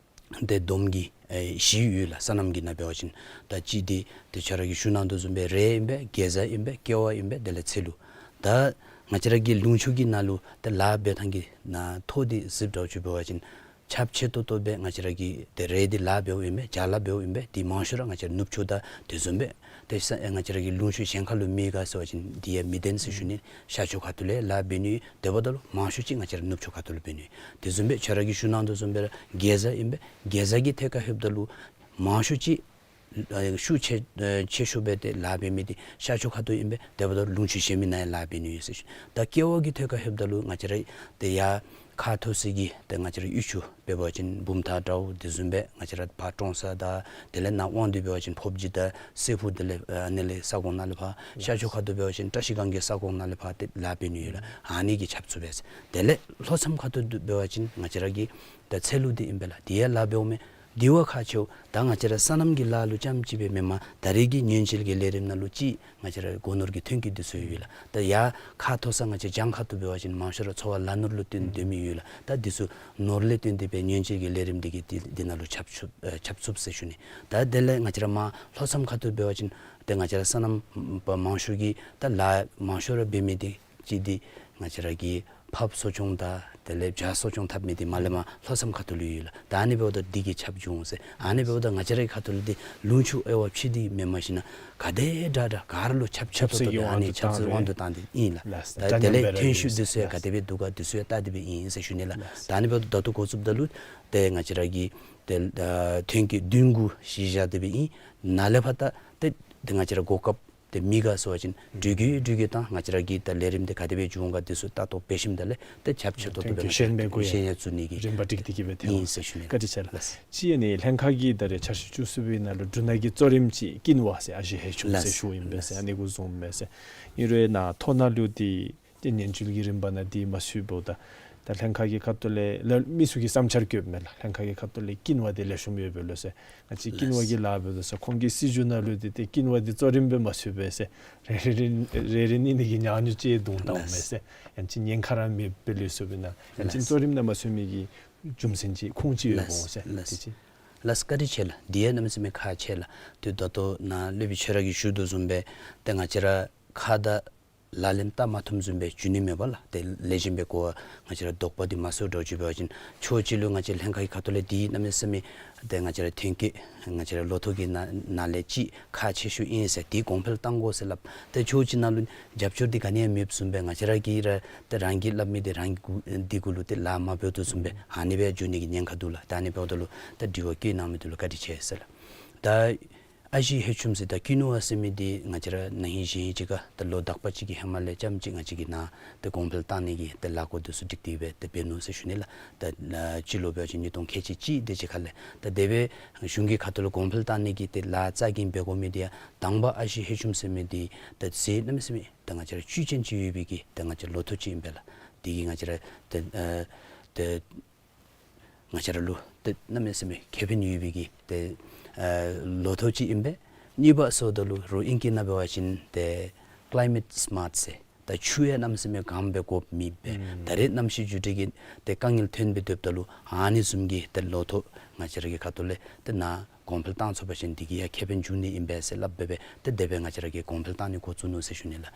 ཏེ་བསྡོམས་ཀྱིས་ཨེ་བཞི་ཡོད་ལགས། སོ་ནམ་གྱི་ནང་འབད་བ་ཅིན་ད་གཅིག་འདི་ཏེ་ཁྱོད་ར་གིས་ཞུ་གནང་དོ་བཟུམ་སྦེ་རེ་ཨིན་པས། གེ་ཛ་ཨིན་པས། ཀེ་བ་ཨིན་པས། དེ་ལས་ཚལ་ལུ། ད་ང་བཅས་ར་གི་ལུང་ཕྱོགས་ཀྱི་ནང་ལུ་ཏེ་ལཱ་འབད་ཐངས་ཀྱི་ནང་ཐོ་འདི་གཟིགསཔ་འདྲཝ་ཅིག་འབད་བ་ཅིན་ཁྱབ་ཆེ་ཏོག་ཏོ་སྦེ་ང་བཅས་ར་གི་ཏེ་རེ་འདི་ལཱ་འབདཝ་ཨིན་པས། བྱ་ལཱ་འབདཝ་ཨིན་པས། ཏེ་མང་ཤོས་ར་ང་བཅས་ར་ནུབ་ཕྱོགས་དང་དེ་བཟུམ་སྦེ་ཏེ་ས་ཨེ་ང་བཅས་ར་གི་ལུང་ཕྱོགས་གཞན་ཁ་ལུ་མེད་ག་ཟེར་བ་ཅིན་འདི་ཡང་མི་བདེན་ཟེར་ཞུ་ནི། ཤར་ཕྱོགས་ཁ་ཐུག་ལས་ལཱ་འབད་ནི་དེ་འབདཝ་ད་ལུ་མང་ཤོས་ཅིག་ང་བཅས་ར་ནུབ་ཕྱོགས་ཁ་ཐུག་ལུ་འབད་ནི། དེ་བཟུམ་སྦེ་ཁྱོད་ར་གིས་ཞུ་གནང་དོ་བཟུམ་སྦེ་ར་གེ་ཛ་ཨིན་པས། གེ་ཛ་གི་ཐད་ཁར་ལྷོདཔ་ད་ལུ་མང་ཤོས་ཅིག་ཨ་ཤུགས་ཆེ་ཨ་ཆེ་ཤོས་སྦེ་ཏེ་ལཱ་འབད་མི་འདི་ཤར་ཕྱོགས་ཁ་ཐུག་ཨིན་པས། དེ་འབདཝ་ད་ལུང་ཕྱོགས་གཞན་མི་ནང་ཡང་ལཱ་འབད་ནི་ཡོད་ཟེར་ཞུ། ད་ཀེ་བ་གི་ཐད་ཁར་ལྷོདཔ་ད་ལུ་ང་བཅས་ར་ཏེ་ཡར་ཁ་མཐོ་ས་གི་ཏེ་ང་བཅས་ར་ཡུལ་ཕྱོགས་འབད་བ་ཅིན་བུམ་ཐང་འདྲཝ་དེ་བཟུམ་སྦེ་ང་བཅས་ར་ཕར་ཀྲོང་གསར་དང་དེ་ལས་ནཱ་དབང་འདུས་འབད་བ་ཅིན་ཕོབ་སྦྱིས་དང་སེར་ཕུ་དེ་ལས་ཨ་ཨ་ནི་ལས་ས་ཁོངས་ནང་ལས་ཕར་ཤར་ཕྱོགས་ཁ་ཐུག་འབད་བ་ཅིན་བཀྲ་ཤིས་སྒང་གི་ས་ཁོངས་ནང་ལས་ཕར་ཏེ་ལཱ་འབད་ནི་ཡོད་ལགས། ཨ་ནི་གིས་ཁྱབ་ཚུགས་པས། དེ་ལས་ལྷོ་མཚམས་ཁ་ཐུག་འབད་བ་ཅིན་ང་བཅས་ར་གི་ད་ཚལ་ལུ་འདི་ཨིན་པས་ལགས། འདི་ཡང་ལཱ་འབདཝ་མས། འདི་བ་ཁག་ཆེཝ། ད་ང་བཅས་ར་སོ་ནམ་གྱི་ལཱ་ལུ་རྐྱངམ་ཅིག་སྦེ་མེན་པར་ད་རེས་ཀྱི་ཉེན་བཅོལ་གྱི་ལས་རིམ་ནང་ལུ་ཅིག་ང་བཅས་ར་སྒོ་ནོར་གྱི་ཐོན་སྐྱེད་འདི་ཚུ་ཡོད་ལགས། ད་ཡར་ཁ་མཐོ་ས་ང་བཅས་བྱང་ཁ་ཐུག་འབད་བ་ཅིན་མང་ཤོས་ར་འཚོ་བ་ལ་ནོར་ལུ་བརྟེན་སྡོད་མི་ཡོད་ལགས། ད་འདི་ཚུ་ནོར་ལས་བརྟེན་ཏེ་སྦེ་ཉེན་བཅོལ་གྱི་ལས་རིམ་འདི་གིས་འདི་འདི་ནང་ལུ་ཁྱབ་ཚུགས་ཨེ་ཁྱབ་ཚུགས་ཟེར་ཞུ་ནི། ད་དེ་ལས་ང་བཅས་ར་མར་ལྷོ་མཚམས་ཁ་ཐུག་འབད་བ་ཅིན་ཏེ་ང་བཅས་ར་སོ་ནམ་པ་མང་ཤོས་ཀྱིས་ད་ལཱ་མང་ཤོས་ར་འབད་མི་འདི་གཅིག་འདི་ང་བཅས་ར་གི་ཕགཔ་གསོ་སྐྱོང་དང་དེ་ལས་བྱ་གསོ་སྐྱོང་འཐབ་མི་འདི་མར་ལས་མར་ལྷོ་མཚམས་ཁ་ཐུག་ལུ་ཡོད་ལགས། ད་ཨ་ནི་འབདཝ་ད་འདི་གིས་ཁྱབ་འགྱོ་འོང་ཟེར། ཨ་ནི་འབདཝ་ད་ང་བཅས་ར་གི་ཁ་ཐུག་ལས་འདི་ལུང་ཕྱོགས་དབྱེ་བ་ཕྱེ་སྟེ་མེན་པར་ཞིན་ན་ག་དེ་དྲག་དྲག་ག་ར་ལུ་ཁྱབ་ཁྱབ་ཚུགས་ཏོག་ཏོ་སྦེ་ཨ་ནི་ཁྱབ་ཚུགས་དབང་དུ་བཏང་སྟེ་ཨིན་ལགས། ལགས། ད་དེ་ལས་ཐོན་ཤུགས་འདི་ཚུ་ཡང་ག་དེ་སྦེ་འདུག་ག་འདི་ཚུ་ཡང་བལྟ་སྟེ་སྦེ་ཨིན་ཟེར་ཞུ་ནི་ལགས། ལགས། ད་ཨ་ནི་འབདཝ་ད་ད་ལྟོ་འགོ་བཙུགསཔ་ད་ལུ་ཏེ་ང་བཅས་ར་གི་ཏེ་ཨ་ཐོན་སྐྱེད་བདུན་གུ་གཞི་བཞག་སྟེ་སྦེ་ཨིན། ནཱ་ལས་ཕར་ད་ཏེ་ཏེ་ང་བཅས་ར་གོ་སྐབས་ཏེ་མེད་ག་ཟེར་བ་ཅིན་འགྲུལ་བསྐྱོད་འགྲུལ་བསྐྱོད་དང་ང་བཅས་ར་གི་ད་ལས་རིམ་འདི་ག་དེ་སྦེ་འགྱོ་འོང་ག་འདི་ཚུ་ལྟ་རྟོག་འབད་ཞིནམ་ད་ལས་ཏེ་ཁྱབ་ཆེ་ཏོག་ཏོ་སྦེ་ཐོན་སྐྱེད་གཞན་མི་གུ་ཡང་གཞན་ཡང་བཙུགས་ནི་གི་རིམ་པ་སྒྲིག་སྟེ་གི་སྦེ་ཐོན་ཨིན་ཟེར་ཞུ་ནི་ལགས། བཀའ་དྲིན་ཆེ་ལགས། ལགས། གཅིག་ཨ་ནི་ལྷན་ཁག་གིས་ད་རེས་འཆར་གཞི་བཅུ་གསུམ་པའི་ནང་ལུ་འབྲུ་སྣ་གི་གཙོ་རིམ་ཅིག་ཀིན་ཝ་ཟེར་ཨ་ཞེ་ཧེ་ཆུང་ཟེར་ཞུཝ་ཨིན་པས་ཟེར། ཨ་ནི་གུ་བཟུངམ་མས་ཟེར། ཨིན་རུང་ནཱ་ཐོ་ནང་ལུ་འདི་ཏེ་ཉེན་བཅོལ་གྱི་རིམ་པ་ནང་འདི་མ་ཚུདཔ་ད་ད་ལྷན་ཁག་གི་ཁ་ཐུག་ལས་ལ་མི་ཚུ་གིས་བསམ་འཆར་བཀོདཔ་མས་ལགས། ལྷན་ཁག་གི་ཁ་ཐུག་ལས་ཀིན་ཝ་འདི་ལེགས་ཤོམ་ཡོདཔ་ལོ་ཟེར། ང་བཅས་ཀིན་ཝ་གི་ལཱ་འབདཝ་ད་ཟེར་ཁོང་གི་སྲིད་བྱུས་ནང་ལུ་འདི་ཏེ་ཀིན་ཝ་འདི་གཙོ་རིམ་སྦེ་མ་ཚུདཔ་སྦེ་ཟེར། རེ་རེ་རེ་རེ་རེ་ནི་ནི་གི་ཉག་ཉོག་ཅིག་བརྡུང་བཏངམ་མས་ཟེར། ཡང་ཅིན་ཉེན་ཁ་ར་མེདཔ་སྦེ་ལུས་སོཔ་ཨིན་ན། ཡང་ཅིན་གཙོ་རིམ་ནང་མ་ཚུད་མི་གི་རྒྱུ་མཚན་ཅིག་ཁུངས་ཅིག་ཡོདཔ་འོང་ཟེར། ལགས། དེ་ཅིག། ལགས། བཀའ་དྲིན་ཆེ་ལགས། འདི་ཡང་གནམ་མེད་ས་མེད་ཁག་ཆེ་ལགས། ཏེ་ད་ལྟོ་ནཱ་སློབ་དཔོན་ཁྱོད་ར་གིས་ཞུ་དོ་བཟུམ་སྦེ་ཏེ་ང་བཅས་ར་ཁ་དང་ལག་ལེན་བསྟར་མ་ཐུབ་བཟུམ་སྦེ་འགྱོ་ནི་མེད་པ་ལགས། ཏེ་ལེགས་ཤོམ་སྦེ་གོ་བ་ང་བཅས་ར་དོགས་པ་འདི་མ་ཟེརཝ་འདྲཝ་ཅིག་འབད་བ་ཅིན་ཕྱོགས་གཅིག་ལུ་ང་བཅས་ལྷན་ཁག་གི་ཁ་ཐུག་ལས་འདི་གནམ་མེད་ས་མེད་ཏེ་ང་བཅས་ར་ཐོན་སྐྱེད་ང་བཅས་ར་ལོ་ཐོག་གི་ནང་ནང་ལས་ཅིག་ཁག་ཆེ་ཤོས་ཨིན་ཟེར་འདི་གོང་འཕེལ་གཏང་དགོ་ཟེར་སླབ། ཏེ་ཕྱོགས་གཅིག་ནང་ལུ་རྒྱབ་སྐྱོར་འདི་ག་ནི་ཡང་མེདཔ་བཟུམ་སྦེ་ང་བཅས་ར་གིས་ར་ཏེ་རང་གིས་སླབ་མི་འདི་རང་གི་འདི་གུ་ལུ་ཏེ་ལཱ་མ་འབད་དོ་བཟུམ་སྦེ་ཨ་ནི་སྦེ་འགྱོ་ནི་གི་ཉེན་ཁ་འདུག་ལགས། ད་ཨ་ནི་འབདཝ་ད་ལུ་ད་དྲི་བ་བཀོད་གནང་མི་འདི་ལུ་བཀའ་དྲིན་ཆེ་ཟེར་ལགས། ད་ ཨ་ཞེ་ཧེ་ཆུམ་ཟེར་ད་ཀི་ནུ་བ་ཟེར་མི་འདི་ང་བཅས་ར་ན་ཧིང་གཞེས་ཧིང་ཅིག་ཁར་ད་ལོ་དག་པ་ཅིག་གི་ཧེ་མ་ལས་རྐྱངམ་ཅིག་ང་བཅས་ཀྱི་ནཱ་ད་གོང་འཕེལ་བཏང་ནི་གི་ད་ལཱ་འགོ་འདི་ཚུ་སྒྲིག་སྟེ་སྦེ་ད་འབད་ནུག་ཟེར་ཞུ་ནི་ལགས། ད་ལ་སྤྱི་ལོ་འབད་བ་ཅིན་ཉིས་སྟོང་ཁལ་གཅིག་གཅིག་དེ་ཅིག་ཁར་ལས་ད་དེ་སྦེ་གཞུང་གི་ཁ་ཐུག་ལས་གོང་འཕེལ་བཏང་ནི་གི་ད་ལཱ་རྩ་འགེངས་འབད་དགོ་མི་འདི་ཡང་དང་པ་ཨ་ཞེ་ཧེ་ཆུམ་ཟེར་མི་འདི་ད་ཟས་གནམ་མེད་ས་མེད་ད་ང་བཅས་ར་བཅུད་ཅན་ཅིག་ཡོད་པའི་གི་ད་ང་བཅས་ལོ་ཐོག་ཅིག་ཨིན་པས་ལགས། དེ་གིས་ང་བཅས་ར་ད་ཨ་ད་ང་བཅས་ར་ལུ་ཏེ་གནམ་མེད་ས་མེད་ཁེ་ཕན་ཡོད་པའི་གི་ཏེ་ཨ་ལོ་ཐོག་ཅིག་ཨིན་པས། གཉིས་པ་ཟེརཝ་ད་ལུ་རོགས་ཨིང་སྐད་ནང་འབད་བ་ཅིན་ཏེ་ཀ་ལའི་མེཊ་སི་མཱཊ་ཟེར། ད་ཆུ་ཡང་གནམ་མེད་ས་མེད་གངམ་སྦེ་དགོཔ་མེདཔ་སྦེ་ཨུམ་ད་རེས་གནམ་གཤིས་འགྱུར་འགྲོས་ཀྱི་ཏེ་དཀའ་ངལ་ཐོན་སྦེ་སྡོདཔ་ད་ལུ་ཨ་ནི་བཟུམ་གྱི་ཏེ་ལོ་ཐོག་ང་བཅས་ར་གི་ཁ་ཐུག་ལས་ཏེ་ནཱ་གོང་འཕེལ་བཏང་ཚུགས་པ་ཅིན་དེ་གིས་ཡང་ཁེ་ཕན་འབྱུང་ནི་ཨིན་པས་ཟེར་སླབ་སྦེ་སྦེ་ཏེ་དེ་སྦེ་ང་བཅས་ར་གིས་གོང་འཕེལ་བཏང་ནི་འགོ་བཙུགས་ནུག་ཟེར་ཞུ་ནི་ལགས།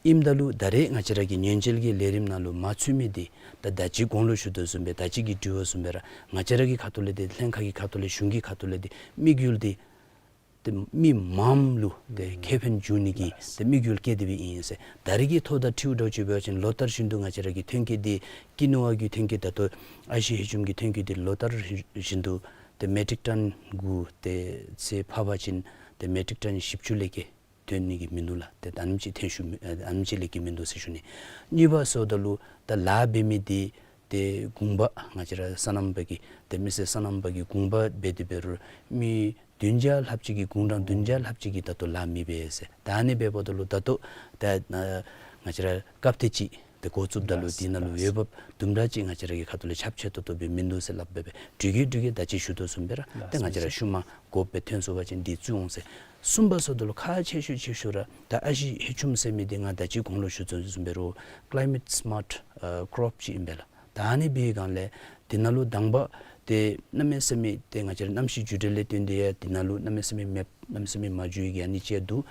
ཨིནམ་ད་ལུ་ད་རེས་ང་བཅས་ར་གི་ཉེན་བཅོལ་གྱི་ལས་རིམ་ནང་ལུ་མ་ཚུད་མི་འདི་ད་ད་ཅི་གོང་ལུ་ཞུ་དོ་བཟུམ་སྦེ་ད་ཅི་གི་དྲི་བ་བཟུམ་སྦེ་ར་ང་བཅས་ར་གི་ཁ་ཐུག་ལས་འདི་ལྷན་ཁག་གི་ཁ་ཐུག་ལས་གཞུང་གི་ཁ་ཐུག་ལས་འདི་དམིགས་ཡུལ་འདི་ཏེ་མི་མངམ་ལུ་ཏེ་ཁེ་ཕན་འབྱུང་ནི་གི་ཏེ་དམིགས་ཡུལ་བསྐྱེད་དེ་སྦེ་ཨིན་ཟེར། ད་རེས་ཀྱི་ཐོག་དང་འཁྲིལཝ་འདྲཝ་ཅིག་འབད་བ་ཅིན་ལོ་ལྟར་བཞིན་དུ་ང་བཅས་ར་གི་ཐོན་སྐྱེད་འདི་ཀི་ནུ་བ་གི་ཐོན་སྐྱེད་ད་ལྟོ་ཨ་ཞེ་ཧེ་ཆུམ་གྱི་ཐོན་སྐྱེད་འདི་ལོ་ལྟར་བཞིན་དུ་ཏེ་མེ་ཊིག་ཊོན་དགུ་ཏེ་ཚེ་ཕར་འབད་བ་ཅིན་ཏེ་མེ་ཊིག་ཊོན་བཞི་བཅུ་ལས་བརྒལ་ཐོན་ནི་གི་མིན་འདུག་ལགས། ཏེ་ཨ་ནེམ་ཅིག་ཐོན་ཤུལ་མི་ཨ་ཨ་ནེམ་ཅིག་ལས་བརྒལ་མིན་འདུག་ཟེར་ཞུ་ནི། གཉིས་པ་ཟེརཝ་ད་ལུ་ད་ལཱ་འབད་མི་འདི་ཏེ་གུང་པ་ང་བཅས་ར་སོ་ནམ་པ་གི་ཏེ་མི་སེར་སོ་ནམ་པ་གི་གུང་པ་འབད་དེ་འབད་རུང་མི་བདུན་བརྒྱ་ལྷགཔ་ཅིག་གིས་གུང་ཀྲང་བདུན་བརྒྱ་ལྷགཔ་ཅིག་གིས་ད་ལྟོ་ལཱ་མི་འབད་ཟེར། ད་ཨ་ནི་འབདཝ་ད་ལུ་ད་ལྟོ་ད་ཨ་ང་བཅས་ར་སྐབས་དེ་ཅིག་ཏེ་འགོ་བཙུགསཔ་ད་ལུ་དེ་ནང་ལུ་འོས་འབབ་དུམ་གྲ་ཅིག་ང་བཅས་ར་གི་ཁ་ཐུག་ལས་ཁྱབ་ཆེ་ཏོག་ཏོ་སྦེ་མིན་འདུག་ཟེར་སླབ་སྦེ་སྦེ་འགྲུལ་སྐྱེལ་འགྲུལ་སྐྱེལ་ད་ཅི་ཞུ་དོ་བཟུམ་སྦེ་ར་ཏེ་ང་བཅས་ར་ཤུལ་མ་དགོཔ་སྦེ་ཐོན་སོང་པ་ཅིན་འདི་བཙུགས་འོང་ཟེར། གསུམ་པ་ཟེརཝ་ད་ལུ་ཁག་ཆེ་ཤོས་ཆེ་ཤོས་ར་ད་ཨ་ཞེ་ཧེ་ཆུམ་ཟེར་མི་འདི་ང་ད་ཅི་གོང་ལུ་ཞུ་དོ་བཟུམ་སྦེ་ར་ཀ་ལའི་མེཊ་སི་མཱཊ་ཨ་ཀྲོཔ་ཅིག་ཨིན་པས་ལགས། ད་ཨ་ནི་འབད་བའི་སྒང་ལས་དེ་ནང་ལུ་དང་པ་ཏེ་གནམ་མེད་ས་མེད་ཏེ་ང་བཅས་ར་གནམ་གཤིས་འགྱུར་འགྲོས་ལས་བརྟེན་ཏེ་ཡང་དེ་ནང་ལུ་གནམ་མེད་ས་མེད་མེདཔ་གནམ་མེད་ས་མེད་མ་འགྱུར་བའི་གི་ཨ་ནི་ཅིག་འདུག།